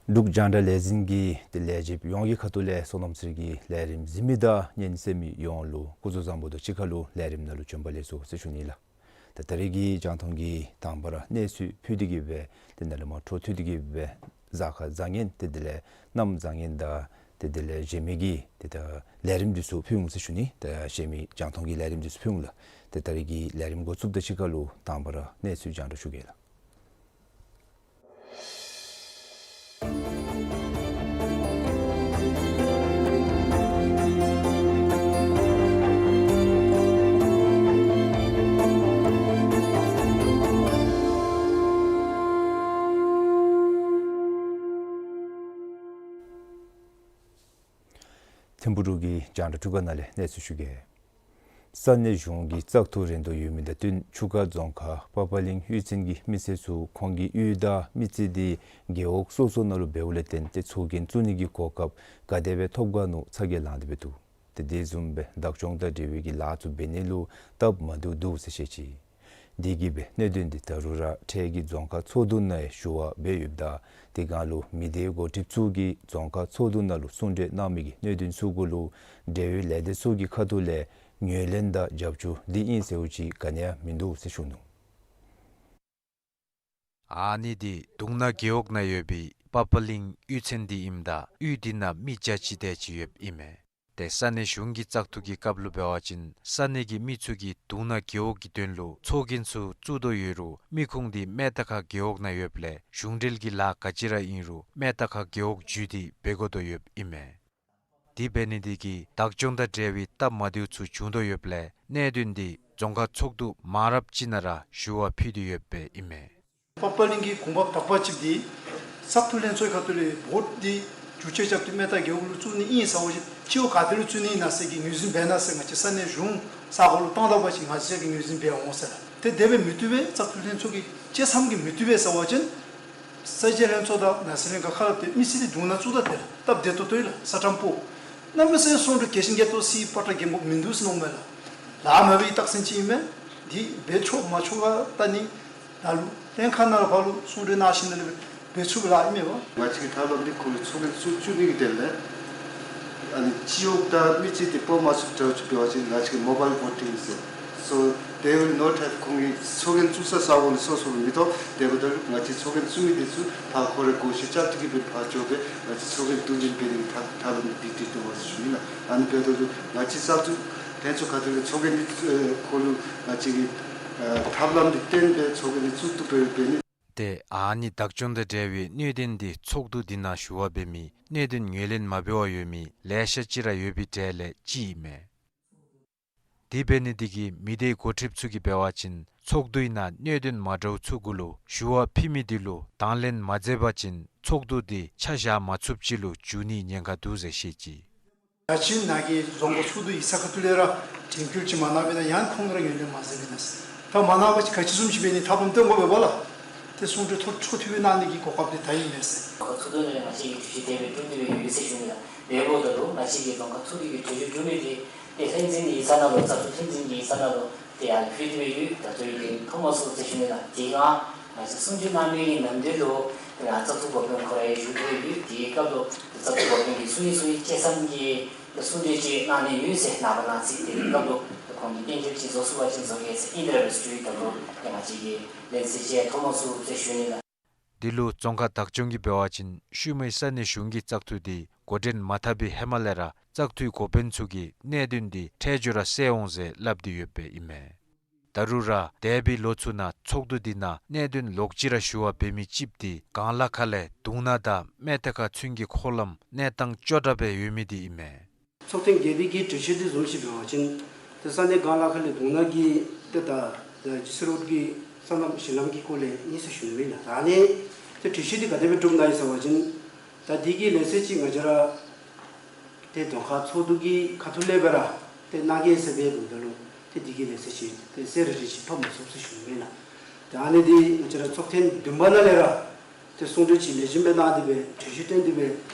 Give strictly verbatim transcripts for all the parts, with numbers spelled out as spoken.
འབྲུག་རྒྱང་བསྒྲགས་ལས་འཛིན་གྱི་ཏེ་ལས་བྱེདཔ་ཡོངས་ཀྱི་ཁ་ཐུག་ལས་སོ་ནམ་ཚེ་རིང་གི་ལས་རིམ་གཟིགས་མི་དང་ཉན་གསན་མི་ཡོངས་ལུ་སྐུ་གཟུགས་བཟང་པོ་དང་གཅིག་ཁར་ལུ་ལས་རིམ་ནང་ལུ་བྱོན་པ་ལེགས་སོ་ཟེར་ཞུ་ནི་ལགས། ད་ད་རེས་ཀྱི་རྒྱང་མཐོང་གི་དང་པ་ར་གནས་ཚུལ་ཕུལ་ཏེ་གི་སྦེ་ཏེ་ནཱ་ལས་མར་འཕྲོ་མཐུད་དེ་གི་སྦེ་གཟའ་སྐར་བཟང་ངན་ཏེ་དེ་ལས་གནམ་བཟང་ངན་དང་ཏེ་དེ་ལས་གཞན་མི་གི་ཏེ་ད་ལས་རིམ་འདི་ཚུ་ཕུལ་འོང་ཟེར་ཞུ་ནི། ད་གཞན་མི་རྒྱང་མཐོང་གི་ལས་རིམ་འདི་ཚུ་ཕུལ་འོང་ལགས། ཏེ་ད་རེས་ཀྱི་ལས་རིམ་འགོ་བཙུགསཔ་དང་གཅིག་ཁར་ལུ་དང་པ་ར་གནས་ཚུལ་རྒྱང་བསྒྲགས་ཞུ་གེ་ལགས། ཐིམ་ཕུག་འབྲུག་གི་རྒྱང་བསྒྲགས་ཐོག་ཁ་ནང་ལས་གནས་ཚུལ་ཞུ་གེ། ས་གནས་གཞུང་གི་བཙག་འཐུ་རན་དོ་ཡོད་མི་དང་བསྟུན་ཆུ་ཁ་རྫོང་ཁག་པགས་པ་གླིང་གཡུས་ཚན་གྱི་མི་སེར་ཚུ་ཁོང་གི་གཡུས་དང་མི་རྩིས་འདི་རྒེད་འོག་སོ་སོ་ནང་ལུ་འབདཝ་ལས་བརྟེན་ཏེ་ཚོགས་རྒྱན་བཙུགས་ནི་གི་གོ་སྐབས་ག་དེ་སྦེ་ཐོབ་ག་ནུག་ཚ་གྱང་ལང་སྟེ་སྦེ་འདུག། ཏེ་དེ་བཟུམ་སྦེ་བདག་སྐྱོང་དང་འབྲེལ་བའི་གི་ལཱ་ཚུ་འབད་ནི་ལུ་སྟབས་མ་བདེཝ་འདུག་ཟེར་བཤད་ཅི། དེ་གིས་སྦེ་གནད་དོན་འདི་ད་རུང་ར་འཕྲལ་གྱི་རྫོང་ཁག་ཚོགས་འདུ་ནང་ཡང་ཞུ་བ་འབད་ཡོདཔ་ད་དེ་སྒང་ལུ་མི་སྡེའི་འགོ་ཁྲིདཔ་ཚུ་གིས་རྫོང་ཁག་ཚོགས་འདུ་ནང་ལུ་གསུང་གྲོས་གནང་མི་གི་གནད་དོན་ཚུ་གུ་ལུ་འབྲེལ་ཡོད་ལས་སྡེ་ཚུ་གི་ཁ་ཐུག་ལས་ངོས་ལེན་དང་རྒྱབ་སྐྱོར་འདི་ཨིན་ཟེརཝ་ཅིག་ག་ནི་ཡང་མིན་འདུག་ཟེར་ཞུ་ནུག། ཨ་ནི་འདི་དུང་ནག་རྒེད་འོག་ནང་ཡོད་པའི་པགས་པ་གླིང་གཡུས་ཚན་འདི་ཨིནམ་ད་གཡུས་འདི་ནང་མི་བརྒྱ་ཅིག་དེ་ཅིག་ཡོདཔ་ཨིན་མས། ཏེ་ས་གནས་གཞུང་གི་བཙག་འཐུ་གི་སྐབས་ལུ་འབད་བ་ཅིན་ས་གནས་ཀྱི་མི་ཚུ་གིས་དུང་ནག་རྒེད་འོག་གི་དོན་ལུ་ཚོགས་རྒྱན་ཚུ་བཙུགས་དོ་ཡོད་རུང་མི་ཁུངས་འདི་སྨད་རྟ་ཁ་རྒེད་འོག་ནང་ཡོདཔ་ལས་གཞུང་འབྲེལ་གྱི་ལཱ་ག་ཅི་ར་ཨིན་རུང་སྨད་རྟ་ཁ་རྒེད་འོག་བརྒྱུད་དེ་འབད་དགོ་དོ་ཡོདཔ་ཨིན་མས། དེ་འབད་ནི་འདི་གིས་བདག་སྐྱོང་དང་འབྲེལ་བའི་སྟབས་མ་བདེཝ་ཚུ་བྱུང་དོ་ཡོདཔ་ལས་གནད་དོན་འདི་རྫོང་ཁག་ཚོགས་འདུ་མང་རབས་ཅིག་ནང་ར་ཞུ་བ་ཕུལ་ཏེ་ཡོདཔ་ཨིན་མས། པགས་པ་གླིང་གི་གོམ་པ་དག་པ་ཅིག་འདི་བཙག་འཐུ་ལྷན་ཚོགས་ཁ་ཐུག་ལས་བོཊ་འདི་བསྒྱུར་བཅོས་རྐྱབ་སྟེ་སྨད་རྟ་རྒེད་འོག་ལུ་བཙུགས་ནི་ཨིན་ཟེར་བ་ཅིན་སྤྱི་འོག་ག་ཏེ་ལུ་བཙུགས་ནི་ཨིན་ན་ཟེར་གྱི་ངོས་འཛིན་འབད་གནང་ཟེར་ང་བཅས་ས་གནས་གཞུང་ས་གོ་ལུ་བཏང་ད་པ་ཅིན་ང་བཅས་ཀྱིས་ངོས་འཛིན་འབད་འོང་ཟེར་ལགས། ཏེ་དེ་སྦེ་མི་བཏུབ་པས། བཙག་འཐུ་ལྷན་ཚོགས་ཀྱིས་བཅད་མཚམས་ཀྱིས་མི་བཏུབ་པས་ཟེར་བ་ཅིན་ས་སྐྱའི་ལྷན་ཚོགས་དང་ནང་སྲིད་བློན་ཁག་ཁ་སླབ་སྟེ་མི་སེར་འདི་དུང་ནག་བཙུགས་ད་དེ་ལགས་སྟབས་བདེ་ཏོག་ཏོ་ཨིན་ལགས། ས་ཁྲམ་སྤོ་གནམ་མེད་ས་མེད་གསུང་གྲོས་གལ་ཆེན་རྐྱབ་དོ་ཟེར་པ་ཏྲ་རྒན་གོག་མིན་འདུག་ཟེར་མནོཝ་མས་ལགས། ལཱ་མ་འབད་བའི་རྟགས་མཚན་ཅིག་ཨིན་མས། འདི་འབད་ཆོག་མ་ཆོག་ག་ལྟ་ནི་ནཱ་ལུ་གླིང་ཁ་ནང་ལུ་ཕར་ལུ་གསུང་གྲོས་གནང་ཞིནམ་ལས་འབད་ཚུགས་པའི་ལཱ་ཨིན་མས་པ། ང་བཅས་ཀྱི་ཐབས་ལམ་འདི་ཁོང་གིས་ཚོགས་རྒྱན་བཙུགས་བཅུག་ནི་གི་དོན་ལས་ཨ་ནི་སྤྱི་འོག་དང་མི་རྩིས་འདི་སྤོ་མ་ཚུགས་འདྲཝ་ཅིག་འབད་བ་ཅིན་ང་བཅས་ཀྱིས་མོ་བཱའིལ་བོ་ཊིང་ཟེར། So they will not have, ཁོང་གིས་ཚོགས་རྒྱན་བཙུགས་ས་ས་གོ་ལས་སོ་སོ་ལུ་མི་ཐོབ། དེ་འབདཝ་ད་ལུ་ང་བཅས་ཚོགས་རྒྱན་བཙུགས་མི་འདི་ཚུ་ཕར་ཁོང་རའི་སྒོ་ཤུལ་ཅིག་ཏུ་གི་སྦེ་ཕར་འགྱོ་སྦེ་ང་བཅས་ཚོགས་རྒྱན་བསྡུ་ལེན་འབད་ནི་གི་ཐབས་ཐབས་ལམ་འདི་སྒྲིག་དོ་ཟེར་ཞུ་ནི་ལགས། ཨ་ནི་འབདཝ་ད་ལུ་ང་བཅས་བཙག་འཐུ་ལྷན་ཚོགས་ཁ་ཐུག་ལས་ཚོགས་རྒྱན་འདི་ཨེ་ཁོང་ལུ་ང་བཅས་ཀྱིས་ཨེ་ཐབས་ལམ་འདི་བསྟན་སྦེ་ཚོགས་རྒྱན་འདི་བཙུགས་བཏུབ་པའི་འབད་ནི། ཏེ་ཨ་ནི་བདག་སྐྱོང་དང་འབྲེལ་བའི་གནད་དོན་འདི་ཚོགས་འདུ་འདི་ནང་ཞུ་བ་འབད་མི་གནད་དོན་ངོས་ལེན་མ་འབད་བར་ཡོད་མི་ལེ་ཤ་ཅིག་ར་ཡོད་པའི་གྲས་ལས་གཅིག་ཨིན་མས། དེ་འབད་ནི་འདི་གིས་མི་སྡེའི་འགོ་ཁྲིདཔ་ཚུ་གིས་འབད་བ་ཅིན་ཚོགས་འདུའི་ནང་གནད་དོན་མ་འདྲཝ་ཚུ་གུ་ལུ་ཞུ་བ་ཕུལ་མི་འདི་ལུ་དང་ལེན་མ་མཛད་པ་ཅིན་ཚོགས་འདུ་འདི་ཆ་བཞག་མ་ཚུགསཔ་ཅིག་ལུ་འགྱུར་ནིའི་ཉེན་ཁ་འདུག་ཟེར་བཤད་ཅི། ཡ་ཅིན་ནཱ་གི་རྫོང་ཁག་ཚོགས་འདུ་ཡིག་ཚང་ཁ་ཐུག་ལས་ར་དྲན་སྐུལ་ཅིག་མ་གནང་པས་ན་ཡང་ཁོང་ར་ངོས་ལས་མ་མཛད་པས་ན། ད་མ་གནང་པ་ཅིན་ག་ཅི་བཟུམ་ཅིག་འབད་ནི་ཐབས་ལམ་སྟོན་དགོ་པས་པ་ལགས། ཏེ་གསུང་གྲོས་ཐོག་འཕྲོ་མཐུད་སྦེ་གནང་ནི་གི་གོ་སྐབས་འདི་ད་ཨིན་མས་ཟེར། རྫོང་ཁག་ཚོགས་འདུ་ནང་ལས་ང་བཅས་ཀྱིས་གྲོས་གཞི་དེ་སྦེ་བསྒྲུབས་ཏེ་སྦེ་ཡོད་ཟེར་ཞུ་ནི་ལགས། དེ་འབདཝ་ད་ལུ་ང་བཅས་ཀྱིས་རྫོང་ཁག་ཚོགས་འདུ་གི་གྲོས་གཞི་བསྒྲུབས་མི་དེ་ཏེ་ལྷན་འཛིན་ཡིག་ཚང་ནང་ལུ་བཙག་འཐུ་ལྷན་འཛིན་གྱི་ཡིག་ཚང་ནང་ལུ་ཏེ་ཡར་ལུ་ཕུལ་ཏེ་སྦེ་ཡོད། ད་ལྟོ་ཡང་ཐོན་མ་ཚུགས་ཟེར་ཞུ་ནི་ལགས། དེ་སྒང་ང་བཅས་གསུང་གྲོས་གནང་མི་གི་ནམ་དུས་ལུ་ཏེ་ང་བཙག་འཐུ་འགོ་དཔོན་ཁོ་ར་ཡང་བཞུགས་ཏེ་སྦེ་ཡོད། དེའི་སྐབས་ལུ་ཏེ་བཙག་འཐུ་འགོ་དཔོན་གྱིས་གསུང་ནི་གསུང་ནི་བཅད་མཚམས་ཀྱི་ཏེ་གསུང་གྲོས་ཅིག་གནང་ནི་ཡོད་ཟེར་ནངས་པ་གནངས་ཚེ་དེའི་སྐབས་ལུ་ཏེ་ཁོང་གིས་གཏན་འཁེལ་ཅིག་བཟོ་ཚུགས་པ་ཅིན་བཟོ་གེ་ཟེར་ཨིན་དེ་ར་འབད་ཞུ་ཡི། ད་ལྟོ་ཏེ་ང་བཅས་ཀྱིས་ལན་གསལ་ཅིག་ཐོབ་མ་ཚུགས་ཟེར་ཞུ་ནི་ལགས། འདི་ལུ་རྫོང་ཁག་བདག་སྐྱོང་གིས་འབད་བ་ཅིན་ཤུལ་མའི་ས་གནས་གཞུང་གི་བཙག་འཐུ་འདི་འགོ་འདྲེན་མ་འཐབ་པའི་ཧེ་མ་ལས་ར་བཙག་འཐུའི་འགོ་དཔོན་ཚུ་གིས་གནད་དོན་འདི་འཕྲལ་མགྱོགས་ར་སེལ་འོང་ཟེར་སླབ་སྟེ་ཡོདཔ་ཨིན་མས། ད་རུང་ར་འདས་པའི་ལོ་ཚུ་ནང་ཚོགས་འདུ་འདི་ནང་གནད་དོན་ལོག་ཅི་ར་ཞུ་བ་འབད་མི་ཅིག་འདི་སྒང་ལ་ཁ་ལས་དུང་ནག་དང་སྨད་ཐང་ཁ་ཚུན་གྱི་འཁོར་ལམ་གནས་སྟངས་སྐྱོ་དྲགས་སྦེ་ཡོད་མི་འདི་ཨིན་མས། ཚོགས་ཐེངས་བརྒྱད་པའི་གི་གྲོས་གཞི་འདི་བཟུམ་ཅིག་འབད་བ་ཅིན་ཏེ་ས་གནས་སྒང་ལ་ཁ་ལས་དུང་ནག་གི་ཏེ་ད་ཇི་སི་རོཌ་ཀྱི་སོ་ནམ་གཞི་ལམ་གྱི་སྐོར་ལས་ཨིན་ཟེར་ཞུ་ནི་ཨིན་ལགས། ད་ཨ་ནི་ཏེ་གྲོས་གཞི་འདི་ག་དེ་སྦེ་གྲུབ་ནུག་ཟེར་བ་ཅིན་ད་འདི་གི་ལན་གསལ་ཅིག་ང་བཅས་ར་ཏེ་རྫོང་ཁག་ཚོགས་འདུ་གི་ཁ་ཐུག་ལས་སྦེ་ར་ཏེ་གནང་གེ་ཟེར་འབད་འོངམ་ད་ལུ་ཏེ་འདི་གི་ལན་གསལ་ཅིག་ཏེ་གསལ་རི་རི་ཅིག་ཐོབ་མ་ཚུགས་ཟེར་ཞུ་ནི་ཨིན་ལགས། ཏེ་ཨ་ནི་འདི་ང་བཅས་ར་ཚོགས་ཐེངས་བདུན་པ་ནང་ལས་ར་ཏེ་གསུང་གྲོས་ཅིག་ལེགས་ཤོམ་སྦེ་གནང་སྟེ་སྦེ་གྲོས་གཞི་བཏོན་ཏེ་སྦེ་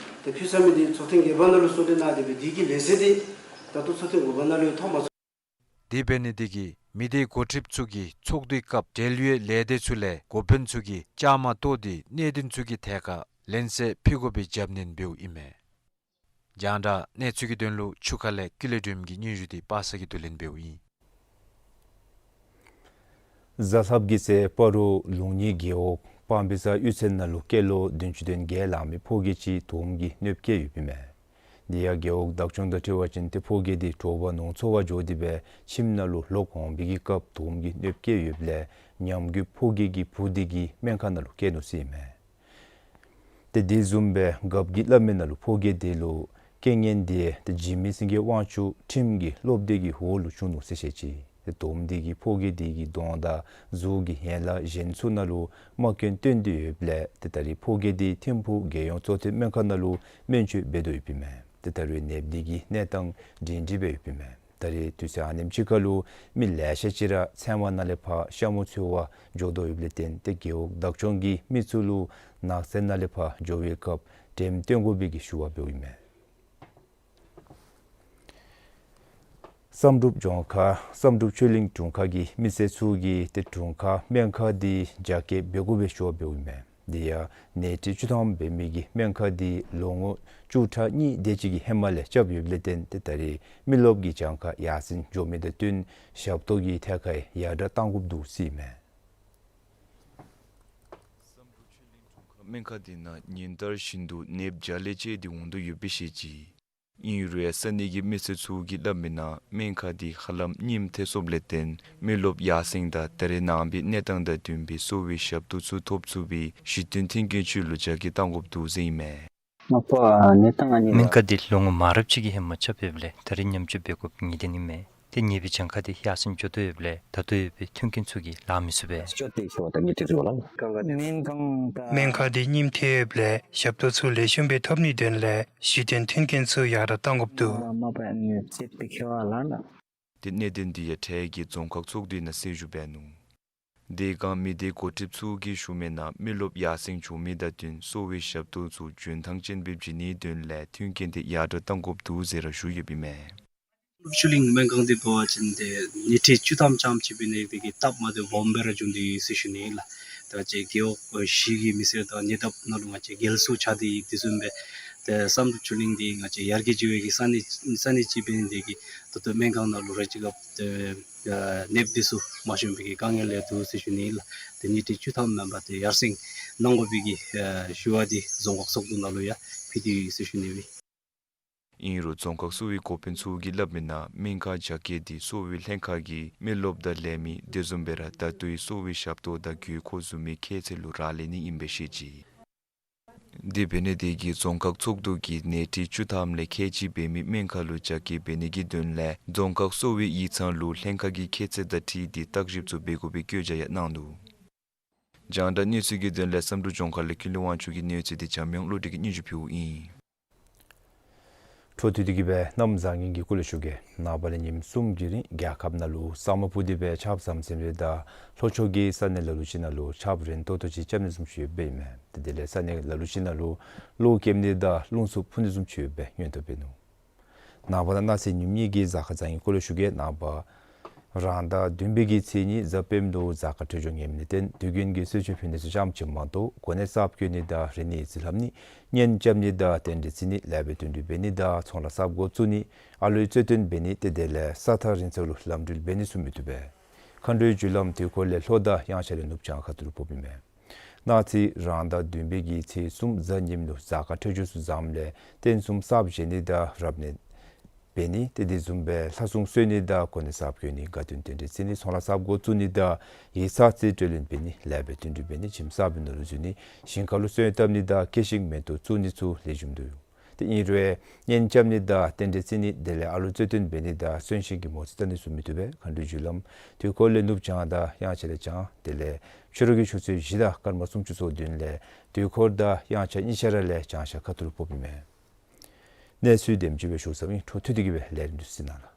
ཏེ་ཕུལ་ཚར་མི་འདི་ཚོགས་ཐེངས་བརྒྱད་པ་ནང་ལུ་གསུང་གྲོས་གནང་སྟེ་སྦེ་འདི་གི་ལན་གསལ་འདི་ད་ལྟོ་ཚོགས་ཐེངས་དགུ་པ་ནང་ལུ་ཐོབ་མ་ཚུགས། དེ་འབད་ནི་འདི་གིས་མི་སྡེ་འགོ་ཁྲིདཔ་ཚུ་གིས་ཚོགས་འདུའི་སྐབས་འབྲེལ་ཡོད་ལས་སྡེ་ཚུ་ལས་འགོ་དཔོན་ཚུ་གིས་བཅའ་མར་གཏོགས་ཏེ་གནད་དོན་ཚུ་གི་ཐད་ཁར་ལན་གསལ་ཕུལ་དགོ་པའི་རྒྱབ་སྣོན་འབདཝ་ཨིན་མས། རྒྱང་བསྒྲགས་གནས་ཚུལ་གྱི་དོན་ལུ་ཆུ་ཁ་ལས་ཀུན་ལེགས་སྒྲོལམ་གྱི་སྙན་ཞུ་འདི་པ་སངས་ཀྱིས་བསྡུ་ལེན་འབདཝ་ཨིན། གཟའ་ལྷགཔ་གི་ཚེ་སྤ་རོ་ལུང་གཉིས་རྒེད་འོག་སྤང་སྦི་ས་གཡུས་ཚན་ནང་ལུ་སྐྱེས་ལོ་བདུན་ཅུ་དོན་བརྒྱད་ལང་མི་ཕོ་སྐྱེས་ཅིག་དོམ་གྱིས་གནོདཔ་བཀལ་ཡོདཔ་ཨིན་མས། དེ་ཡང་རྒེད་འོག་བདག་སྐྱོང་དང་འཁྲིལ་བ་ཅིན་ཏེ་ཕོ་སྐྱེས་འདི་དྲོ་པ་ནོར་འཚོ་བར་འགྱོ་སྟེ་སྦེ་ཁྱིམ་ནང་ལུ་ལོག་འོང་པའི་གི་སྐབས་དོམ་གྱིས་གནོདཔ་བཀལ་ཡོདཔ་ལས་ཉམས་རྒུད་ཕོ་སྐྱེས་ཀྱི་བུ་འདི་གིས་སྨན་ཁང་ནང་ལུ་བསྐྱལ་ནུག་ཟེར་ཨིན་མས། ཏེ་དེ་བཟུམ་སྦེ་རྒཔོ་གིས་སླབ་མི་ནང་ལུ་ཕོ་སྐྱེས་འདི་ལུ་རྐྱེན་ངན་འདི་ཏེ་འཇིགས་མེད་སེང་གེ་དབང་ཕྱུག་ཁྲིམས་ཀྱི་སློབ་སྡེ་གི་འོག་ལུ་བྱུང་ནུག་ཟེར་བཤད་ཅི། ཏེ་དོམ་འདི་གིས་ཕོ་སྐྱེས་འདི་གི་གདོང་དང་གཟུགས་ཀྱི་ཡན་ལག་གཞན་ཚུ་ནང་ལུ་རྨ་སྐྱོན་བཏོན་ཏེ་ཡོདཔ་ལས་ཏེ་ད་རེས་ཕོ་སྐྱེས་འདི་ཐིམ་ཕུག་རྒྱལ་ཡོངས་གཙོ་བསྟེན་སྨན་ཁང་ནང་ལུ་སྨན་བཅོས་འབད་དོ་ཡོདཔ་ཨིན་མས། ཏེ་ད་རེས་ནདཔ་འདི་གི་གནས་སྟངས་སྒྲིང་སྒྲིང་སྦེ་ཡོདཔ་ཨིན་མས། ད་རེས་དུས་ཚོད་ཨ་ནེམ་ཅིག་ཁར་ལུ་མི་ལེ་ཤ་ཅིག་ར་ཚལ་མ་ནང་ལས་ཕར་ཤ་མུ་འཚོལ་བར་འགྱོ་དོ་ཡོདཔ་ལས་བརྟེན་ཏེ་རྒེད་འོག་བདག་སྐྱོང་གིས་མི་ཚུ་ལུ་ནགས་ཚལ་ནང་ལས་ཕར་འགྱོ་བའི་སྐབས་དྲནམ་བཏོན་དགོ་པའི་གི་ཞུ་བ་འབདཝ་ཨིན་མས། བསམ་གྲུབ་ལྗོངས་མཁར་བསམ་གྲུབ་ཆོས་གླིང་དྲུང་ཁག་གི་མི་སེར་ཚུ་གིས་ཏེ་དྲུང་ཁག་སྨན་ཁང་འདི་རྒྱ་སྐྱེད་འབད་དགོ་པའི་ཞུ་བ་འབདཝ་ཨིན་མས། དེ་ཡང་ནད་ཁྲི་བཅུ་ཐམ་འབད་མི་གི་སྨན་ཁང་འདི་ལོ་ངོ་བཅུ་ཕྲག་གཉིས་དེ་ཅིག་གི་ཧེ་མ་ལས་རྐྱབ་ཡོདཔ་ལས་བརྟེན་ཏེ་ད་རེས་མི་རློབས་ཀྱི་གྱངས་ཁ་ཡར་སེང་འགྱོ་མི་དང་བསྟུན་ཞབས་ཏོག་གི་ཐད་ཁར་ཡར་དྲགས་གཏང་དགོཔ་འདུག་ཟེར་ཨིན་མས། བསམ་གྲུབ་ཆོས་གླིང་དྲུང་ཁག་སྨན་ཁང་འདི་ནང་ཉིན་ལྟར་བཞིན་དུ་ནདཔ་བརྒྱ་ལས་བཅད་དེ་འོང་དོ་ཡོདཔ་སྦེ་བཤད་ཅི། ཨིན་རུང་ཡང་ས་གནས་ཀྱི་མི་སེར་ཚུ་གིས་སླབ་མི་ནང་སྨན་ཁང་འདི་ཧ་ལམ་རྙིངམ་ཐལ་སོངམ་ལས་བརྟེན་མི་རློབས་ཡར་སེང་དང་ད་རེས་ནངས་པའི་གནས་སྟངས་དང་བསྟུན་པའི་གསོ་བའི་ཞབས་ཏོག་ཚུ་ཐོབ་ཚུགས་པའི་གཞི་རྟེན་མཐུན་རྐྱེན་ཚུ་ལུ་རྒྱ་སྐྱེད་གཏང་དགོཔ་འདུག་ཟེར་ཨིན་མས། སྨན་ཁང་འདི་ལོ་ངོ་མང་རབས་ཅིག་གི་ཧེ་མ་རྐྱབ་ཡོདཔ་ལས་ད་རེས་ཉམས་བཅོས་འབད་དགོཔ་ངེས་བདེན་ཨིན་མས། ཏེ་ནདཔ་གི་གྱངས་ཁ་འདི་ཡར་སེང་འགྱོ་དོ་ཡོདཔ་ལས་ད་ལྟོ་ཡོད་པའི་མཐུན་རྐྱེན་ཚུ་གིས་ལང་མི་ཚུགས་པས། སྨན་ཁང་འདི་རྙིངམ་ཐལ་ཡོདཔ་ལས་ཞབས་ཏོག་ཚུ་ལེགས་ཤོམ་སྦེ་ཐོབ་ནིའི་དོན་ལས་གཞི་རྟེན་མཐུན་རྐྱེན་ཚུ་ཡར་དྲགས་གཏང་དགོཔ་འདུག། ཏེ་གནད་དོན་འདི་ཡང་འཕྲལ་གྱི་རྫོང་ཁག་ཚོགས་འདུའི་ནང་གསལ་ཞུ་འབད་ནུག། དེ་སྒང་མི་སྡེ་འགོ་ཁྲིདཔ་ཚུ་གིས་ཞུ་མི་ནང་མི་རློབས་ཡར་སེང་འགྱོ་མི་དང་བསྟུན་གསོ་བའི་ཞབས་ཏོག་ཚུ་འཇོན་ཐང་ཅན་སྦེ་བྱིན་ནིའི་དོན་ལས་མཐུན་རྐྱེན་འདི་ཡར་དྲགས་གཏང་དགོཔ་འདུག་ཟེར་ར་ཞུ་ཡོདཔ་ཨིན་མས། ཆུ་གླིང་སྨན་ཁང་འདི་འབད་བ་ཅིན་ཏེ་ནད་ཁྲི་བཅུ་ཐམ་ཙམ་ཅིག་འབད་ནི་དེ་གིས་སྟབས་མ་བདེཝ་སྦོམ་སྦེ་ར་བྱུང་སྟེ་ཡོད་ཟེར་ཞུ་ནི་ལགས། ད་ཅི་རྒེད་འོག་བཞི་གི་མི་སེར་དང་ཉེ་འདབས་ནང་ལུ་ང་བཅས་རྒྱལ་སུ་ཆགས་ཏེ་ཡོད། དེ་བཟུམ་སྦེ་ཏེ་བསམ་གྲུབ་ཆོས་གླིང་འདི་ང་བཅས་ཡར་རྒྱས་འགྱོ་བའི་གི་ས་གནས་ས་གནས་ཅིག་འབད་ནི་དེ་གིས་ད་ལྟོ་སྨན་ཁང་ནང་ལུ་ར་ཅིག་སྐབས་ཏེ་ནདཔ་འདི་ཚུ་མ་ཤོང་པའི་གི་དཀའ་ངལ་ཡང་འདུག་ཟེར་ཞུ་ནི་ལགས། ཏེ་ནད་ཁྲི་བཅུ་ཐམ་མེན་པར་ཏེ་ཡར་སེང་གནང་དགོ་པའི་གི་ཞུ་བ་འདི་རྫོང་ཁག་ཚོགས་འདུ་ནང་ལུ་ཡང་ཕུལ་ཏེ་ཡོད་ཟེར་ཞུ་ནི་ཨིན། ཨིན་རུང་རྫོང་ཁག་གསོ་བའི་འགོ་དཔོན་ཚུ་གིས་སླབ་མི་ནང་སྨན་ཁང་རྒྱ་སྐྱེད་འདི་གསོ་བའི་ལྷན་ཁག་གིས་མི་རློབས་དང་ལས་མི་དེ་བཟུམ་སྦེ་ར་ད་ལྟོའི་གསོ་བའི་ཞབས་ཏོག་དང་དགོས་མཁོ་བཟུམ་མའི་ཁྱད་ཚད་ལུ་རག་ལས་ནི་ཨིནམ་སྦེ་བཤད་ཅི། དེ་འབད་ནི་དེ་གིས་རྫོང་ཁག་ཚོགས་འདུ་གིས་ནད་ཁྲི་བཅུ་ཐམ་ལས་ཁལ་གཅིག་འབད་མི་སྨན་ཁང་ལུ་རྒྱ་སྐྱེད་འབད་ནི་གི་དོན་ལས་རྫོང་ཁག་གསོ་བའི་ཡིག་ཚང་ལུ་ལྷན་ཁག་གི་ཁྱད་ཚད་དང་འཁྲིལ་ཏེ་བརྟག་ཞིབ་ཚུ་འབད་དགོ་པའི་བཀོད་རྒྱ་ཡང་གནང་ནུག། རྒྱང་བསྒྲགས་གནས་ཚུལ་གྱི་དོན་ལས་བསམ་གྲུབ་ལྗོངས་མཁར་ལས་ཀུན་ལེགས་དབང་ཕྱུག་གི་གནས་ཚུལ་འདི་འཇམ་དབྱངས་བློ་གྲོས་ཀྱིས་སྙན་ཞུ་ཕུལཝ་ཨིན། འཕྲོ་མཐུད་དེ་གི་སྦེ་གནམ་བཟང་ངན་གྱི་སྐོར་ལས་ཞུ་གེ། ནངས་པ་ལས་ཉིནམ་གསུམ་གྱི་རིང་རྒྱལ་ཁབ་ནང་ལུ་ས་སྨུག་སྤུབས་ཏེ་སྦེ་ཆརཔ་ཟམ་ཟིམ་རེ་དང་ལྷོ་ཕྱོགས་ཀྱི་ས་གནས་ལ་ལུ་ཅིག་ནང་ལུ་ཆརཔ་རན་ཏོག་ཏོ་ཅིག་རྐྱབ་ནི་བཟུམ་ཅིག་ཡོདཔ་ཨིན་མས། ཏེ་དེ་ལས་ས་གནས་ལ་ལུ་ཅིག་ནང་ལུ་གློག་ཀེམ་ནི་དང་རླུང་འཚུབ་འཕུ་ནི་བཟུམ་ཅིག་ཡོདཔ་སྦེ་ཉན་ཏེ་འབད་ནུག། ནངས་པ་དང་གནངས་ཚེ་ཉིནམ་གཉིས་ཀྱི་གཟའ་སྐར་བཟང་ངན་སྐོར་ལས་ཞུ་གེ། ནངས་པ་རང་ཟླ་བདུན་པའི་གི་ཚེས་གཉིས་གཟའ་སྤེནམ་ལུ་གཟའ་སྐར་འཕྲོད་སྦྱོར་ངནམ་ལས་བརྟེན་དུས་རྒྱུན་གྱི་གསོལ་མཆོད་ཕུལ་ནི་ཚུ་ཙམ་ཅིག་མ་གཏོགས་གོ་གནས་གསརཔ་བསྐོ་ནི་དང་རིག་གནས་རྩིས་ལྷབ་ནི་གཉེན་རྐྱབ་ནི་དང་རྟེན་འབྲེལ་བརྩི་ནི་ལེགས་པའི་དོན་སྒྲུབ་འབད་ནི་དང་ཚོང་ལཱ་གསརཔ་འགོ་བཙུགས་ནི་ཨ་ལུའི་རྩོད་དོན་འབད་ནི་ཏེ་དེ་ལས་ས་ཐག་རིང་ས་ལུ་ལམ་འགྲུལ་འབད་ནི་ཚུ་མི་བཏུབ་པས། མཁའ་འགྲོའི་རྒྱུ་ལམ་དུས་འཁོར་ལས་ལྷོ་དང་དབྱངས་འཆར་ལས་ནུབ་བྱང་ཁ་ཐུག་ལུ་ཕོགཔ་ཨིན་མས། གནངས་ཚེ་རང་ཟླ་བདུན་པའི་གི་ཚེས་གསུམ་གཟའ་ཉིམ་ལུ་གཟའ་སྐར་འཕྲོད་སྦྱོར་ཚུ་བཟངམ་ལས་རྟེན་གསུམ་གསརཔ་བཞེངས་ནི་དང་རབ་གནས་འབད་ནི་ཏེ་དེ་བཟུམ་སྦེ་ལྷ་སྲུང་གསོལ་ནི་དང་གོ་གནས་གསརཔ་བསྐོ་ནི་དགའ་སྟོན་རྟེན་འབྲེལ་བརྩི་ནི་ཚོང་ལཱ་གསརཔ་འགོ་བཙུགས་ནི་དང་ཡིག་ཚང་རྩིས་སྤྲོད་ལེན་འབད་ནི་ལེགས་པའི་དོན་སྒྲུབ་འབད་ནི་ཁྱིམ་གསརཔ་ནང་ལུ་འཛུལ་ནི་ཞིང་ཁ་ལུ་སོན་བཏབ་ནི་དང་སྐྱེད་ཤིང་མེ་ཏོག་བཙུགས་ནི་ཚུ་ལེགས་ཤོམ་འདུག། ཏེ་ཨིན་རུང་གཉེན་རྐྱབ་ནི་དང་རྟེན་འབྲེལ་བརྩི་ནི་དེ་ལས་ཨ་ལུ་རྩོད་དོན་འབད་ནི་དང་གསོན་གཤིན་གྱི་མོ་རྩིས་བལྟ་ནི་ཚུ་མི་བཏུབ་པས། མཁའ་འགྲོའི་རྒྱུ་ལམ་དུས་འཁོར་ལས་ནུབ་བྱང་དང་དབྱངས་འཆར་ལས་བྱང་དེ་ལས་ཕྱི་རུ་གི་ཆུ་ཚོད་བཞི་དང་སྐར་མ་སུམ་ཅུ་སོ་བདུན་ལས་དུས་འཁོར་དང་དབྱངས་འཆར་གཉིས་ཆ་ར་ལས་བྱང་ཤར་ཁ་ཐུག་ལུ་ཕོགཔ་ཨིན་མས། གནས་ཚུལ་དེམ་ཅིག་སྦེ་ཞུ་ཚརཝ་ཨིན། འཕྲོ་མཐུད་དེ་གི་སྦེ་ལས་རིམ་འདི་ཚུ་གཟིགས་གནང་ལགས།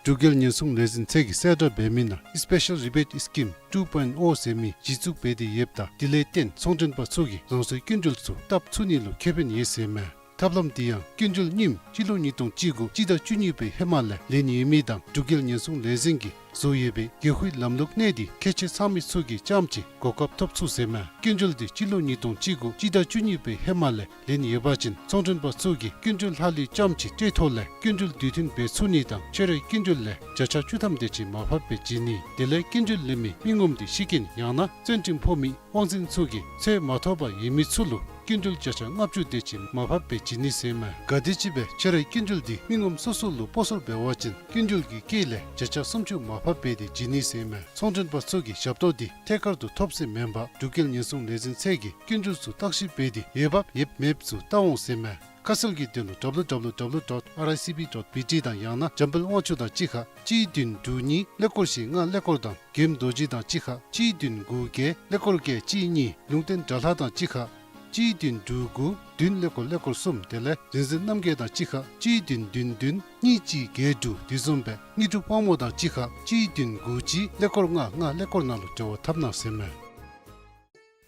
འབྲུག་རྒྱལ་ཉེན་སྲུང་ལས་འཛིན་ཚད་ཀྱིས་གསལ་བསྒྲགས་འབད་མི་ནང་Special Rebate Scheme two point oh ཟེར་མི་གཞི་བཙུགས་འབད་དེ་ཡོདཔ་ད་དེ་ལས་བརྟེན་ཚོང་མགྲོན་པ་ཚུ་གིས་རང་སོའི་སྐྱིན་འགྲུལ་ཚུ་བཏབ་ཚུགས་ནི་ལུ་ཁེ་ཕན་ཡོད་ཟེར་མས། ཐབས་ལམ་འདི་ཡང་སྐྱིན་འགྲུལ་རྙིངམ་སྤྱི་ལོ་ཉིས་སྟོང་བཅུ་དགུ་སྤྱི་ཟླ་བཅུ་གཉིས་པའི་ཧེ་མ་ལས་ལེན་ཡོད་མི་དང་འབྲུག་རྒྱལ་ཉེན་སྲུང་ལས་འཛིན་གྱིས་བཟོ་ཡོད་པའི་གེ་ཧུའི་ལམ་ལུགས་གནས་འདི་ཁྱད་ཆོས་ཚང་མི་ཚུ་གིས་རྐྱངམ་ཅིག་གོ་སྐབས་ཐོབ་ཚུགས་ཟེར་མས། སྐྱིན་འགྲུལ་འདི་སྤྱི་ལོ་ཉིས་སྟོང་བཅུ་དགུ་སྤྱི་ཟླ་བཅུ་གཉིས་པའི་ཧེ་མ་ལས་ལེན་ཡོད་པ་ཅིན་ཚོང་མགྲོན་པ་ཚུ་གིས་སྐྱིན་འགྲུལ་ལྷག་ལུས་རྐྱངམ་ཅིག་སྤྲོད་ཐོག་ལས་སྐྱིན་འགྲུལ་དུས་མཐུན་འབད་ཚུགས་ནི་དང་ཕྱི་རོལ་སྐྱིན་འགྲུལ་ལས་བརྒྱ་ཆ་བཅུ་ཐམ་དེ་ཅིག་མར་ཕབ་སྦེ་བྱིན་ནི། དེ་ལས་སྐྱིན་འགྲུལ་ལེན་མི་མི་ངོམ་འདི་ཤི་རྐྱེན་ཡང་ན་བཙོན་ཁྲིམས་ཕོག་མི་དབང་འཛིན་ཚུ་གིས་ཚོད་མ་ཐོབ་པར་ཡོད་མི་ཚུ་ལུ་སྐྱིན་འགྲུལ་བརྒྱ་ཆ་ལྔ་བཅུ་དེ་ཅིག་མར་ཕབ་སྦེ་བྱིན་ནི་ཟེར་མས། ག་དེམ་ཅིག་སྦེ་ཕྱི་རོལ་སྐྱིན་འགྲུལ་འདི་མི་ངོམ་སོ་སོ་ལུ་སྤོ་སོར་འབད་བ་ཅིན་སྐྱིན་འགྲུལ་གྱི་དཀྱིལ་ལས་བརྒྱ་ཆ་སུམ་ཅུ་མར་ཕབ་སྦེ་དེ་བྱིན་ནི་ཟེར་མས། ཚོང་མགྲོན་པ་ཚུ་གིས་ཞབས་ཏོག་འདི་ཐད་ཀར་དུ་ཐོབ་ཟེར་མེན་པར་འབྲུག་རྒྱལ་ཉེན་སྲུང་ལས་འཛིན་ཚད་ཀྱིས་སྐྱིན་འགྲུལ་ཚུ་བརྟག་ཞིབ་འབད་དེ་འོས་འབབ་ཡོདཔ་མེདཔ་ཚུ་བལྟ་འོང་ཟེར་མས། ཁ་གསལ་གྱི་དོན་ལུ་W W W dot R I C B dot B T དང་ཡང་ན་འཇམ་དཔལ་དབང་ཕྱུག་དང་གཅིག་ཁར་གཅིག་བདུན་དྲུག་གཉིས་ཀླད་ཀོར་བཞི་ལྔ་ཀླད་ཀོར་དང་མགོནམ་རྡོ་རྗེ་དང་གཅིག་ཁར་གཅིག་བདུན་དགུ་བརྒྱད་ཀླད་ཀོར་བརྒྱད་གཅིག་གཉིས། ལུང་བསྟན་དགྲ་ལྷ་དང་གཅིག་ཁར་གཅིག་བདུན་དྲུག་དགུ་བདུན་ཀླད་ཀོར་ཀླད་ཀོར་གསུམ། དེ་ལས་རིག་འཛིན་རྣམ་རྒྱལ་དང་གཅིག་ཁར་གཅིག་བདུན་བདུན་བདུན་གཉིས་གཅིག་བརྒྱད་དྲུག། དེ་བཟུམ་སྦེ་དངོས་གྲུབ་དབང་མོ་དང་གཅིག་ཁར་གཅིག་བདུན་དགུ་གཅིག་ཀླད་ཀོར་ལྔ་ལྔ་ཀླད་ཀོར་ནང་ལུ་འབྲེལ་བ་འཐབ་གནང་ཟེར་མས།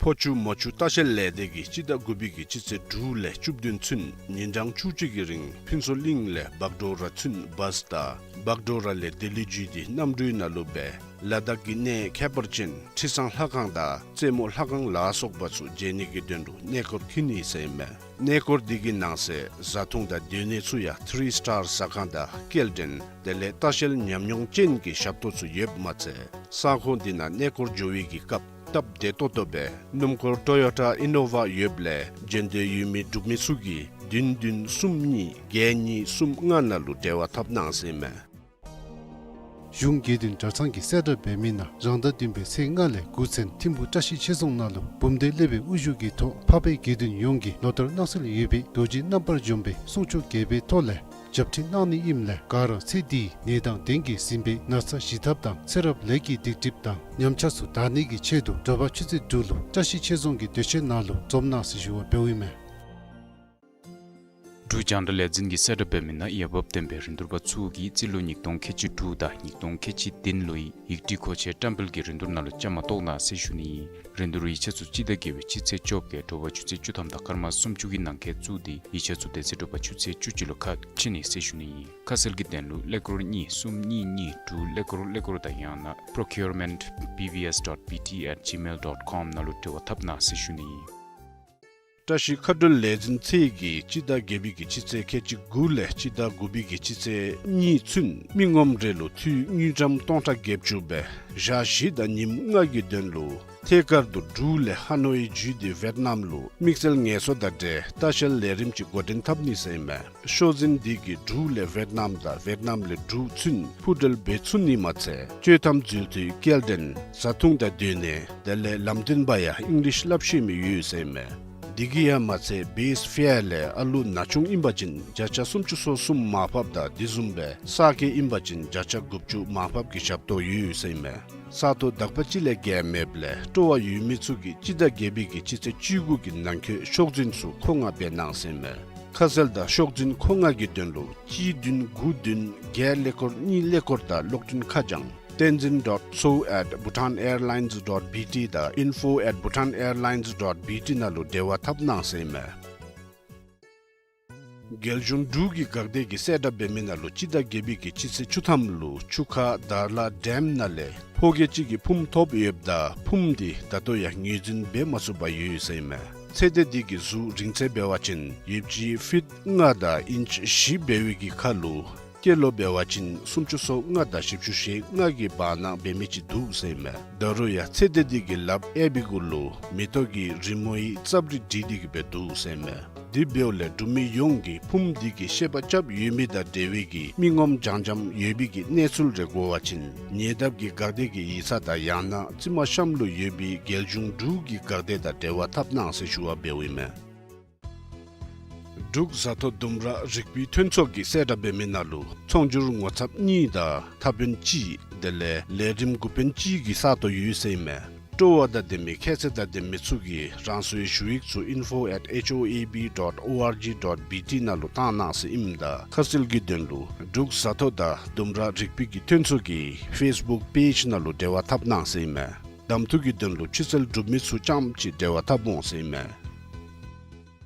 ཕོ་ཆུ་མོ་ཆུ་ལྟ་བཤལ་ལས་སྡེ་གིས་སྤྱི་ཟླ་དགུ་པའི་གི་སྤྱི་ཚེས་དྲུག་ལས་བཅུ་བདུན་ཚུན་ཉིན་གྲངས་བཅུ་གཅིག་གི་རིང་ཕུན་ཚོགས་གླིང་ལས་བག་གྲོ་ར་ཚུན་བཱས་དང་བག་གྲོ་ར་ལས་ལྡི་ལི་བརྒྱུད་དེ་གནམ་གྲུའི་ནང་ལུ་སྦེ་ལ་དྭགས་ཀྱི་གནས་ཁྱད་པར་ཅན་ཁྲི་བཟང་ལྷ་ཁང་དང་རྩེ་མོ་ལྷ་ཁང་ལ་སོགས་པ་ཚུ་མཇལ་ནི་གི་དོན་ལུ་གནས་སྐོར་འཁྱིད་ནི་ཟེར་མས། གནས་སྐོར་འདི་གི་ནང་གསེས་བཟའ་འཐུང་དང་སྡོད་གནས་ཚུ་ཡང་ཐི་རི་སི་ཊར་ཟ་ཁང་དང་སྐྱེལ་འདྲེན་དེ་ལས་ལྟ་བཤལ་ཉམས་མྱོང་ཅན་གྱི་ཞབས་ཏོག་ཚུ་ཡོདཔ་མ་ཚད་ས་ཁོངས་འདི་ནང་གནས་སྐོར་འགྱོ་བའི་གི་སྐབས་སྟབས་བདེ་ཏོག་ཏོ་སྦེ་སྣུམ་འཁོར་ཊོ་ཡོ་ཊ་ཨི་ནོ་ཝ་ཡོདཔ་ལས་མཇལ་འདོད་ཡོད་མི་འབྲུག་མི་ཚུ་གིས་བདུན་བདུན་གསུམ་གཉིས་བརྒྱད་གཉིས་གསུམ་ལྔ་ནང་ལུ་འབྲེལ་བ་འཐབ་གནང་ཟེར་མས། གཞུང་དགེ་འདུན་གྲྭ་ཚང་གིས་གསལ་བསྒྲགས་འབད་མི་ནང་རང་ཟླ་བདུན་པའི་ཚེས་ལྔ་ལས་དགུ་ཚུན་ཐིམ་ཕུག་བཀྲ་ཤིས་ཆོས་རྫོང་ནང་ལུ་འབུམ་སྡེ་སློབ་དཔོན་དབུ་བཞུགས་ཀྱི་ཐོག་འཕགས་པའི་དགེ་འདུན་ཡོངས་ཀྱིས་ལོ་ལྟར་གནང་སྲོལ་ཡོད་པའི་རྡོ་རྗེ་རྣམ་པར་འཇོམས་པའི་གསུང་ཆོག་རྒྱས་པའི་ཐོག་ལས་རྒྱབ་ཁྲིད་གནང་ནི་ཨིནམ་ལས་ག་ར་ཚེ་འདིའི་ནད་དང་གདོན་གྱིས་ཟིན་པའི་ན་ཚ་ཞི་ཐབས་དང་ཚེ་རབས་ལས་ཀྱི་སྡིག་སྒྲིབ་དང་ཉམས་ཆག་ཚུ་དག་ནི་གི་ཆེད་དུ་དྲོ་པ་ཆུ་ཚོད་དྲུག་ལུ་བཀྲ་ཤིས་ཆོས་རྫོང་གི་སྡོད་ཁང་ནང་ལུ་འཛོམས་གནང་ཟེར་ཞུ་བ་འབདཝ་ཨིན་མས། འབྲུག་རྒྱང་བསྒྲགས་ལས་འཛིན་གྱིས་གསལ་བསྒྲགས་འབད་མི་ནང་འོས་འབབ་ལྡན་པའི་རིན་བསྡུར་པ་ཚུ་གིས་རྩིས་ལོ་ཉིས་སྟོང་ཁལ་གཅིག་དྲུག་དང་ཉིས་སྟོང་ཁལ་གཅིག་བདུན་ལོའི་ཡིག་སྒྲིག་མཁོ་ཆས་བཀྲམ་སྤེལ་གྱི་རིན་བསྡུར་ནང་ལུ་བཅའ་མར་གཏོགས་གནང་ཟེར་ཞུ་ནི་ཨིན། རིན་བསྡུར་ཡིག་ཆ་ཚུ་སྤྱི་ཟླ་བརྒྱད་པའི་སྤྱི་ཚེས་བཅོ་བརྒྱད་དྲོ་པ་ཆུ་ཚོད་བཅུ་ཐམ་དང་སྐར་མ་སུམ་ཅུ་གི་ནང་འཁོད་བཙུགས་ཏེ་ཡིག་ཆ་ཚུ་དེ་ཚེ་དྲོ་པ་ཆུ་ཚོད་བཅུ་གཅིག་ལུ་ཁ་ཕྱེ་ནི་ཟེར་ཞུ་ནི་ཨིན། ཁ་གསལ་གྱི་དོན་ལུ་ཀླད་ཀོར་གཉིས་གསུམ་གཉིས་གཉིས་དྲུག་ཀླད་ཀོར་ཀླད་ཀོར་དང་ཡང་ན་procurement B V S dot B T at gmail dot com ནང་ལུ་འབྲེལ་བ་འཐབ་གནང་ཟེར་ཞུ་ནི་ཨིན། བཀྲ་ཤིས་མཁའ་འགྲུལ་ལས་འཛིན་ཚད་ཀྱིས་སྤྱི་ཟླ་བརྒྱད་པའི་གི་སྤྱི་ཚེས་ཁལ་གཅིག་དགུ་ལས་སྤྱི་ཟླ་དགུ་པའི་གི་སྤྱི་ཚེས་གཉིས་ཚུན་མི་ངོམ་རེ་ལུ་འཐུས་དངུལ་ཀྲམ་སྟོང་ཕྲག་བརྒྱད་ཅུ་སྦེ་ཞག་བཞི་དང་ཉིནམ་ལྔ་གི་དོན་ལུ་ཐད་ཀར་དུ་འབྲུག་ལས་ཧ་ནོའི་བརྒྱུད་དེ་ཝེཊ་ནམ་ལུ་དམིགས་བསལ་ངལ་གསོ་དང་འབྲེལ་ལྟ་བཤལ་ལས་རིམ་ཅིག་འགོ་འདྲེན་འཐབ་ནི་ཟེར་ཨིན་མས། ཤོག་འཛིན་འདི་གིས་འབྲུག་ལས་ཝེཊ་ནམ་དང་ཝེཊ་ནམ་ལས་འབྲུག་ཚུན་འཕུར་འགྲུལ་འབད་ཚུགས་ནི་མ་ཚད་སྤྱོད་ཐམ་འཛུལ་ཐུག་སྐྱེལ་འདྲེན་བཟའ་འཐུང་དང་སྡོད་གནས་དེ་ལས་ལམ་སྟོན་པ་ཡང་ཨིང་ལིཤ་སླབ་ཤེས་མི་ཡོད་ཟེར་ཨིན་མས། དེ་གིས་ཡང་མ་ཚད་བེསི་ཕེར་ལས་ཨ་ལུ་ན་ཆུང་ཨིན་པ་ཅིན་བརྒྱ་ཆ་སུམ་ཅུ་སོ་གསུམ་མར་ཕབ་དང་དེ་བཟུམ་སྦེ་གསར་སྐྱེས་ཨིན་པ་ཅིན་བརྒྱ་ཆ་དགུ་བཅུ་མར་ཕབ་ཀྱི་ཞབས་ཏོག་ཡོད་ཟེར་ཨིན་མས། ས་སྟོང་དག་པ་ཅིག་ལས་བརྒལ་མེདཔ་ལས་སྤྲོ་བ་ཡོད་མི་ཚུ་གིས་སྤྱི་ཟླ་བརྒྱད་པའི་གི་སྤྱི་ཚེས་བཅུ་དགུ་གི་ནང་འཁོད་ཤོག་འཛིན་ཚུ་མཁོ་མངགས་འབད་གནང་ཟེར་ཨིན་མས། ཁ་གསལ་དང་ཤོག་འཛིན་མཁོ་མངགས་ཀྱི་དོན་ལུ་གཅིག་བདུན་དགུ་བདུན་བརྒྱད་ཀླད་ཀོར་གཉིས་ཀླད་ཀོར་དང་གློག་འཕྲིན་ཁ་བྱང་tenzin dot so at bhutan airlines dot B T དང་info at bhutan airlines dot B T ནང་ལུ་འབྲེལ་བ་འཐབ་གནང་ཟེར་ཨིན་མས། རྒྱལ་གཞུང་འབྲུག་གི་འགག་སྡེ་གིས་གསལ་བསྒྲགས་འབད་མི་ནང་ལུ་སྤྱི་ཟླ་བརྒྱད་པའི་གི་སྤྱི་ཚེས་བཅུ་ཐམ་ལུ་ཆུ་ཁ་དར་ལ་ཌེམ་ནང་ལས་ཕོ་སྐྱེས་ཅིག་གི་ཕུངམ་ཐོབ་ཡོདཔ་ད་ཕུངམ་འདི་ད་ལྟོ་ཡང་ངོས་འཛིན་འབད་མ་ཚུགས་པར་ཡོད་ཟེར་ཨིན་མས། ཚོད་སྡེ་འདི་གི་གཟུགས་རིང་ཚད་འབད་བ་ཅིན་ཡོདཔ་ཅིག་ཕིཊ་ལྔ་དང་ཨིནཆ་བཞི་འབད་བའི་གི་ཁར་ལུ་སྐྱེས་ལོ་འབད་བ་ཅིན་སུམ་ཅུ་སོ་ལྔ་དང་བཞི་བཅུ་ཞེ་ལྔ་གི་བར་ན་འབད་མི་ཅིག་འདུག་ཟེར་ཨིན་མས། ད་རུང་ཡང་ཚོད་སྡེ་འདི་གིས་ལགཔ་ཨེབ་པའི་གུ་ལུ་མེ་ཏོག་གི་རི་མོ་ཡི་རྩ་རི་བྲིས་ཏེ་གི་སྦེ་འདུག་ཟེར་ཨིན་མས། དེ་འབདཝ་ལས་འབྲུག་མི་ཡོངས་ཀྱིས་ཕུངམ་འདི་གི་ཤེས་པ་རྐྱབ་ཡོད་མི་དང་འབྲེལ་བའི་གི་མི་ངོམ་འཆམ་འཆམ་ཡོད་པའི་གི་གནས་ཚུལ་རེ་གོ་བ་ཅིན་ཉེ་འདབས་ཀྱི་འགག་སྡེ་གི་ཡིག་ཚང་དང་ཡང་ན་རྩིབ་མ་གཤམ་ལུ་ཡོད་པའི་རྒྱལ་གཞུང་འབྲུག་གི་འགག་སྡེ་དང་འབྲེལ་བ་འཐབ་གནང་ཟེར་ཞུ་བ་འབདཝ་ཨིན་མས། འབྲུག་བཟའ་ཐོ་ལྡུམ་ར་རིག་པའི་ཐོན་ཚོགས་ཀྱིས་གསལ་བསྒྲགས་འབད་མི་ནང་ལུ་ཚོང་སྒྱུར་ངོ་ཚབ་གཉིས་དང་མཐའ་དཔོན་གཅིག་དེ་ལས་ལས་རིམ་འགོ་དཔོན་གཅིག་གི་ས་སྟོང་ཡོད་ཟེར་ཨིན་མས། སྤྲོ་བ་དང་ལྡན་མི་ཁྱད་ཚད་དང་ལྡན་མི་ཚུ་གིས་རང་སོའི་ཞུ་ཡིག་ཚུ་info at H O A B dot O R G dot B T ནང་ལུ་བཏང་གནང་ཟེར་ཨིནམ་ད་ཁ་གསལ་གྱི་དོན་ལུ་འབྲུག་བཟའ་ཐོ་དང་ལྡུམ་ར་རིག་པའི་གི་ཐོན་ཚོགས་ཀྱི་ཕེསི་བུཀ་པེཇ་ནང་ལུ་འབྲེལ་བ་འཐབ་གནང་ཟེར་ཨིན་མས། གདམ་འཐུ་གི་དོན་ལུ་ཆུ་ཚོད་གྲུབ་མི་ཚུ་རྐྱངམ་ཅིག་འབྲེལ་བ་འཐབ་འོང་ཟེར་ཨིན་མས།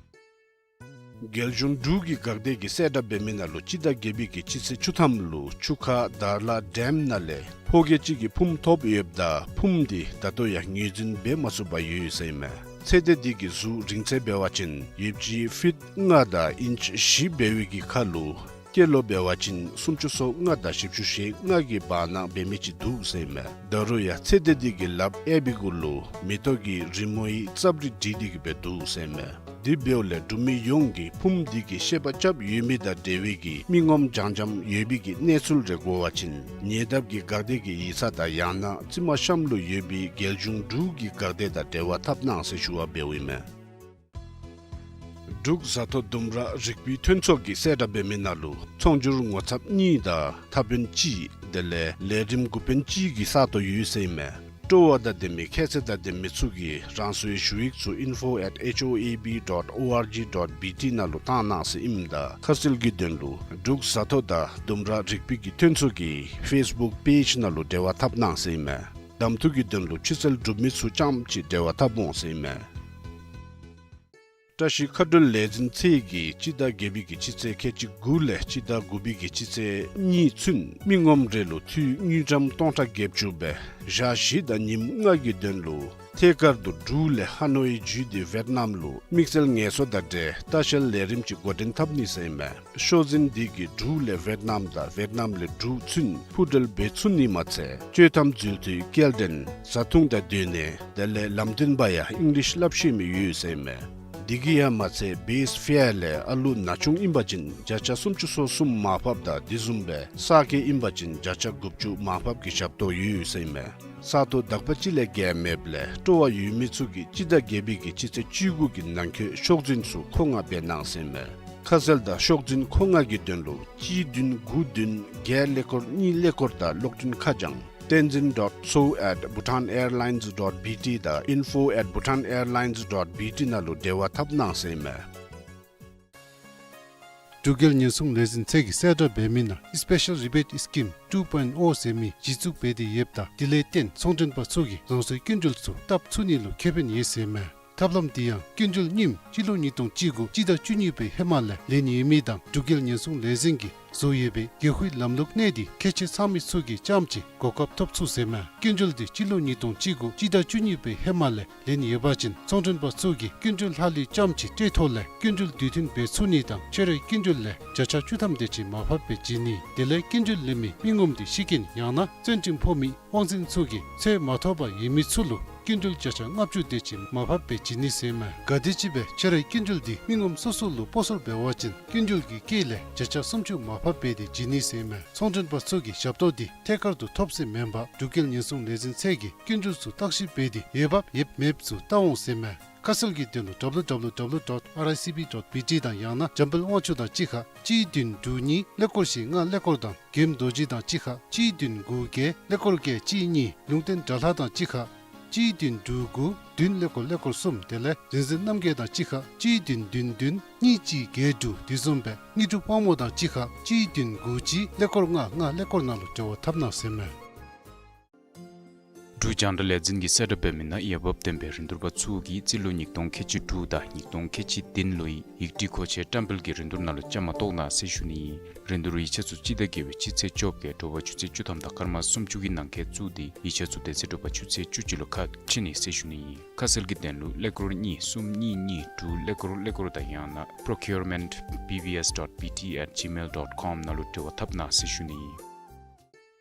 རྒྱལ་གཞུང་འབྲུག་གི་འགག་སྡེ་གིས་གསལ་བསྒྲགས་འབད་མི་ནང་ལུ་སྤྱི་ཟླ་བརྒྱད་པའི་གི་སྤྱི་ཚེས་བཅུ་ཐམ་ལུ་ཆུ་ཁ་དར་ལ་ཌེམ་ནང་ལས་ཕོ་སྐྱེས་ཅིག་གི་ཕུངམ་ཐོབ་ཡོདཔ་ད་ཕུངམ་འདི་ད་ལྟོ་ཡང་ངོས་འཛིན་འབད་མ་ཚུགས་པར་ཡོད་ཟེར་ཨིན་མས། ཚོད་སྡེ་འདི་གི་གཟུགས་རིང་ཚད་འབད་བ་ཅིན་ཡོདཔ་ཅིག་ཕིཊ་ལྔ་དང་ཨིནཆ་བཞི་འབད་བའི་གི་ཁར་ལུ་སྐྱེས་ལོ་འབད་བ་ཅིན་སུམ་ཅུ་སོ་ལྔ་དང་བཞི་བཅུ་ཞེ་ལྔ་གི་བར་ན་འབད་མི་ཅིག་འདུག་ཟེར་ཨིན་མས། ད་རུང་ཡང་ཚོད་སྡེ་འདི་གིས་ལགཔ་ཨེབ་པའི་གུ་ལུ་མེ་ཏོག་གི་རི་མོ་ཡི་རྩ་བྲིས་བྲིས་ཏེ་གི་སྦེ་འདུག་ཟེར་ཨིན་མས། དེ་འབདཝ་ལས་འབྲུག་མི་ཡོངས་ཀྱིས་ཕུངམ་འདི་གི་ཤེས་པ་རྐྱབ་ཡོད་མི་དང་འབྲེལ་བའི་གི་མི་ངོམ་འཆམ་འཆམ་ཡོད་པའི་གི་གནས་ཚུལ་རེ་གོ་བ་ཅིན་ཉེ་འདབས་ཀྱི་འགག་སྡེ་གི་ཡིག་ཚང་དང་ཡང་ན་རྩིབ་མ་གཤམ་ལུ་ཡོད་པའི་རྒྱལ་གཞུང་འབྲུག་གི་འགག་སྡེ་དང་འབྲེལ་བ་འཐབ་གནང་ཟེར་ཞུ་བ་འབདཝ་ཨིན་མས། འབྲུག་བཟའ་ཐོ་ལྡུམ་ར་རིག་པའི་ཐོན་ཚོགས་ཀྱིས་གསལ་བསྒྲགས་འབད་མི་ནང་ལུ་ཚོང་སྒྱུར་ངོ་ཚབ་གཉིས་དང་མཐའ་དཔོན་གཅིག་དེ་ལས་ལས་རིམ་འགོ་དཔོན་གཅིག་གི་ས་སྟོང་ཡོད་ཟེར་ཨིན་མས། སྤྲོ་བ་དང་ལྡན་མི་ཁྱད་ཚད་དང་ལྡན་མི་ཚུ་གིས་རང་སོའི་ཞུ་ཡིག་ཚུ་info at H O A B dot O R G dot B T ནང་ལུ་བཏང་གནང་ཟེར་ཨིནམ་ད་ཁ་གསལ་གྱི་དོན་ལུ་འབྲུག་བཟའ་ཐོ་དང་ལྡུམ་ར་རིག་པའི་གི་ཐོན་ཚོགས་ཀྱི་ཕེསི་བུཀ་པེཇ་ནང་ལུ་འབྲེལ་བ་འཐབ་གནང་ཟེར་ཨིན་མས། གདམ་འཐུ་གི་དོན་ལུ་ཆུ་ཚོད་གྲུབ་མི་ཚུ་རྐྱངམ་ཅིག་འབྲེལ་བ་འཐབ་འོང་ཟེར་ཨིན་མས། བཀྲ་ཤིས་མཁའ་འགྲུལ་ལས་འཛིན་ཚད་ཀྱིས་སྤྱི་ཟླ་བརྒྱད་པའི་གི་སྤྱི་ཚེས་ཁལ་གཅིག་དགུ་ལས་སྤྱི་ཟླ་དགུ་པའི་གི་སྤྱི་ཚེས་གཉིས་ཚུན་མི་ངོམ་རེ་ལུ་འཐུས་དངུལ་ཀྲམ་སྟོང་ཕྲག་བརྒྱད་ཅུ་སྦེ་ཞག་བཞི་དང་ཉིནམ་ལྔ་གི་དོན་ལུ་ཐད་ཀར་དུ་འབྲུག་ལས་ཧ་ནོ་ཡི་བརྒྱུད་དེ་ཝེཊ་ནམ་ལུ་དམིགས་བསལ་ངལ་གསོ་དང་འབྲེལ་ལྟ་བཤལ་ལས་རིམ་ཅིག་འགོ་འདྲེན་འཐབ་ནི་ཟེར་ཨིན་མས། ཤོག་འཛིན་འདི་གིས་འབྲུག་ལས་ཝེཊ་ནམ་དང་ཝེཊ་ནམ་ལས་འབྲུག་ཚུན་འཕུར་གྲུལ་འབད་ཚུགས་ནི་མ་ཚད་སྤྱོད་ཐམ་འཛུལ་དུས་སྐྱེལ་འདྲེན་བཟའ་འཐུང་དང་སྡོད་གནས་དེ་ལས་ལམ་སྟོན་པ་ཡང་ཨིང་ལིཤ་སླབ་ཤེས་མི་ཡོད་ཟེར་ཨིན་མས། དེ་གིས་ཡང་མ་ཚད་བེསི་ཕེར་ལས་ཨ་ལུ་ན་ཆུང་ཨིན་པ་ཅིན་བརྒྱ་ཆ་སུམ་ཅུ་སོ་གསུམ་མར་ཕབ་དང་དེ་བཟུམ་སྦེ་གསར་སྐྱེས་ཨིན་པ་ཅིན་བརྒྱ་ཆ་དགུ་བཅུ་མར་ཕབ་ཀྱི་ཞབས་ཏོག་ཡོད་ཟེར་ཨིན་མས། ས་སྟོང་དག་པ་ཅིག་ལས་བརྒལ་མེདཔ་ལས་སྤྲོ་བ་ཡོད་མི་ཚུ་གིས་སྤྱི་ཟླ་བརྒྱད་པའི་གི་སྤྱི་ཚེས་བཅུ་དགུ་གི་ནང་འཁོད་ཤོག་འཛིན་ཚུ་མཁོ་མངགས་འབད་གནང་ཟེར་ཨིན་མས། ཁ་གསལ་དང་ཤོག་འཛིན་མཁོ་མངགས་ཀྱི་དོན་ལུ་གཅིག་བདུན་དགུ་བདུན་བརྒྱད་ཀླད་ཀོར་གཉིས་ཀླད་ཀོར་དང་གློག་འཕྲིན་ཁ་བྱང་tenzin dot so at bhutan airlines dot B T དང་info at bhutan airlines dot B T ནང་ལུ་འབྲེལ་བ་འཐབ་གནང་ཟེར་ཨིན་མས། འབྲུག་རྒྱལ་ཉེན་སྲུང་ལས་འཛིན་ཚད་ཀྱིས་གསལ་བསྒྲགས་འབད་མི་ནང་Special Rebate Scheme two point oh ཟེར་མི་གཞི་བཙུགས་འབད་དེ་ཡོདཔ་ད་དེ་ལས་བརྟེན་ཚོང་མགྲོན་པ་ཚུ་གིས་རང་སོའི་སྐྱིན་འགྲུལ་ཚུ་བཏབ་ཚུགས་ནི་ལུ་ཁེ་ཕན་ཡོད་ཟེར་ཨིན་མས། ཐབས་ལམ་འདི་ཡང་སྐྱིན་འགྲུལ་རྙིངམ་སྤྱི་ལོ་ཉིས་སྟོང་བཅུ་དགུ་སྤྱི་ཟླ་བཅུ་གཉིས་པའི་ཧེ་མ་ལས་ལེན་ཡོད་མི་དང་འབྲུག་རྒྱལ་ཉེན་སྲུང་ལས་འཛིན་གྱིས་བཟོ་ཡོད་པའི་དགེ་ཧུའི་ལམ་ལུགས་གནས་འདི་ཁྱད་ཆོས་ཚང་མི་ཚུ་གིས་རྐྱངམ་ཅིག་གོ་སྐབས་ཐོབ་ཚུགས་ཟེར་ཨིན་མས། སྐྱིན་འགྲུལ་འདི་སྤྱི་ལོ་ཉིས་སྟོང་བཅུ་དགུ་སྤྱི་ཟླ་བཅུ་གཉིས་པའི་ཧེ་མ་ལས་ལེན་ཡོད་པ་ཅིན་ཚོང་མགྲོན་པ་ཚུ་གིས་སྐྱིན་འགྲུལ་ལྷག་ལུས་རྐྱངམ་ཅིག་སྤྲོད་ཐོག་ལས་སྐྱིན་འགྲུལ་དུས་མཐུན་འབད་ཚུགས་ནི་དང་ཕྱི་རོལ་སྐྱིན་འགྲུལ་ལས་བརྒྱ་ཆ་བཅུ་ཐམ་དེ་ཅིག་མར་ཕབ་སྦེ་བྱིན་ནི། དེ་ལས་སྐྱིན་འགྲུལ་ལེན་མི་མི་ངོམ་འདི་ཤི་རྐྱེན་ཡང་ན་བཙོན་ཁྲིམས་ཕོག་མི་དབང་འཛིན་ཚུ་གིས་ཚོད་མ་ཐོབ་པར་ཡོད་མི་ཚུ་ལུ་སྐྱིན་འགྲུལ་བརྒྱ་ཆ་ལྔ་བཅུ་དེ་ཅིག་མར་ཕབ་སྦེ་བྱིན་ནི་ཟེར་ཨིན་མས། ག་དེམ་ཅིག་སྦེ་ཕྱི་རོལ་སྐྱིན་འགྲུལ་འདི་མི་ངོམ་སོ་སོ་ལུ་སྤོ་སོར་འབད་བ་ཅིན་སྐྱིན་འགྲུལ་གྱི་དཀྱིལ་ལས་བརྒྱ་ཆ་སུམ་ཅུ་མར་ཕབ་འབད་དེ་བྱིན་ནི་ཟེར་ཨིན་མས། ཚོང་མགྲོན་པ་ཚུ་གིས་ཞབས་ཏོག་འདི་ཐད་ཀར་དུ་ཐོབ་ཟེར་མེན་པར་འབྲུག་རྒྱལ་ཉེན་སྲུང་ལས་འཛིན་ཚད་ཀྱིས་སྐྱིན་འགྲུལ་ཚུ་བརྟག་ཞིབ་འབད་དེ་འོས་འབབ་ཡོདཔ་མེདཔ་ཚུ་བལྟ་འོང་ཟེར་ཨིན་མས། ཁ་གསལ་གྱི་དོན་ལུ་W W W dot R I C B dot B T དང་ཡང་ན་འཇམ་དཔལ་དབང་ཕྱུག་དང་གཅིག་ཁར་གཅིག་བདུན་དྲུག་གཉིས་ཀླད་ཀོར་བཞི་ལྔ་ཀླད་ཀོར་དང་མགོནམ་རྡོ་རྗེ་དང་གཅིག་ཁར་གཅིག་བདུན་དགུ་བརྒྱད་ཀླད་ཀོར་བརྒྱད་གཅིག་གཉིས། ལུང་བསྟན་དགྲ་ལྷ་དང་གཅིག་ཁར་གཅིག་བདུན་དྲུག་དགུ་བདུན་ཀླད་ཀོར་ཀླད་ཀོར་གསུམ། དེ་ལས་རིག་འཛིན་རྣམ་རྒྱལ་དང་གཅིག་ཁར་གཅིག་བདུན་བདུན་བདུན་གཉིས་གཅིག་བརྒྱད་དྲུག། དེ་བཟུམ་སྦེ་དངོས་གྲུབ་དབང་མོ་དང་གཅིག་ཁར་གཅིག་བདུན་དགུ་གཅིག་ཀླད་ཀོར་ལྔ་ལྔ་ཀླད་ཀོར་ནང་ལུ་འབྲེལ་བ་འཐབ་གནང་ཟེར་མས། འབྲུག་རྒྱང་བསྒྲགས་ལས་འཛིན་གྱིས་གསལ་བསྒྲགས་འབད་མི་ནང་འོས་འབབ་ལྡན་པའི་རིན་བསྡུར་པ་ཚུ་གིས་རྩིས་ལོ་ཉིས་སྟོང་ཁལ་གཅིག་དྲུག་དང་ཉིས་སྟོང་ཁལ་གཅིག་བདུན་ལོའི་ཡིག་སྒྲིག་མཁོ་ཆས་བཀྲམ་སྤེལ་གྱི་རིན་བསྡུར་ནང་ལུ་བཅའ་མར་གཏོགས་གནང་ཟེར་ཞུ་ནི་ཨིན། རིན་བསྡུར་ཡིག་ཆ་ཚུ་སྤྱི་ཟླ་བརྒྱད་པའི་སྤྱི་ཚེས་བཅོ་བརྒྱད་དྲོ་པ་ཆུ་ཚོད་བཅུ་ཐམ་དང་སྐར་མ་སུམ་ཅུ་གི་ནང་འཁོད་བཙུགས་ཏེ་ཡིག་ཆ་ཚུ་དེ་ཚེ་དྲོ་པ་ཆུ་ཚོད་བཅུ་གཅིག་ལུ་ཁ་ཕྱེ་ནི་ཟེར་ཞུ་ནི་ཨིན། ཁ་གསལ་གྱི་དོན་ལུ་ཀླད་ཀོར་གཉིས་གསུམ་གཉིས་གཉིས་དྲུག་ཀླད་ཀོར་ཀླད་ཀོར་དང་ཡང་ན་procurement B B S dot B T at gmail dot com ནང་ལུ་འབྲེལ་བ་འཐབ་གནང་ཟེར་ཞུ་ནི་ཨིན།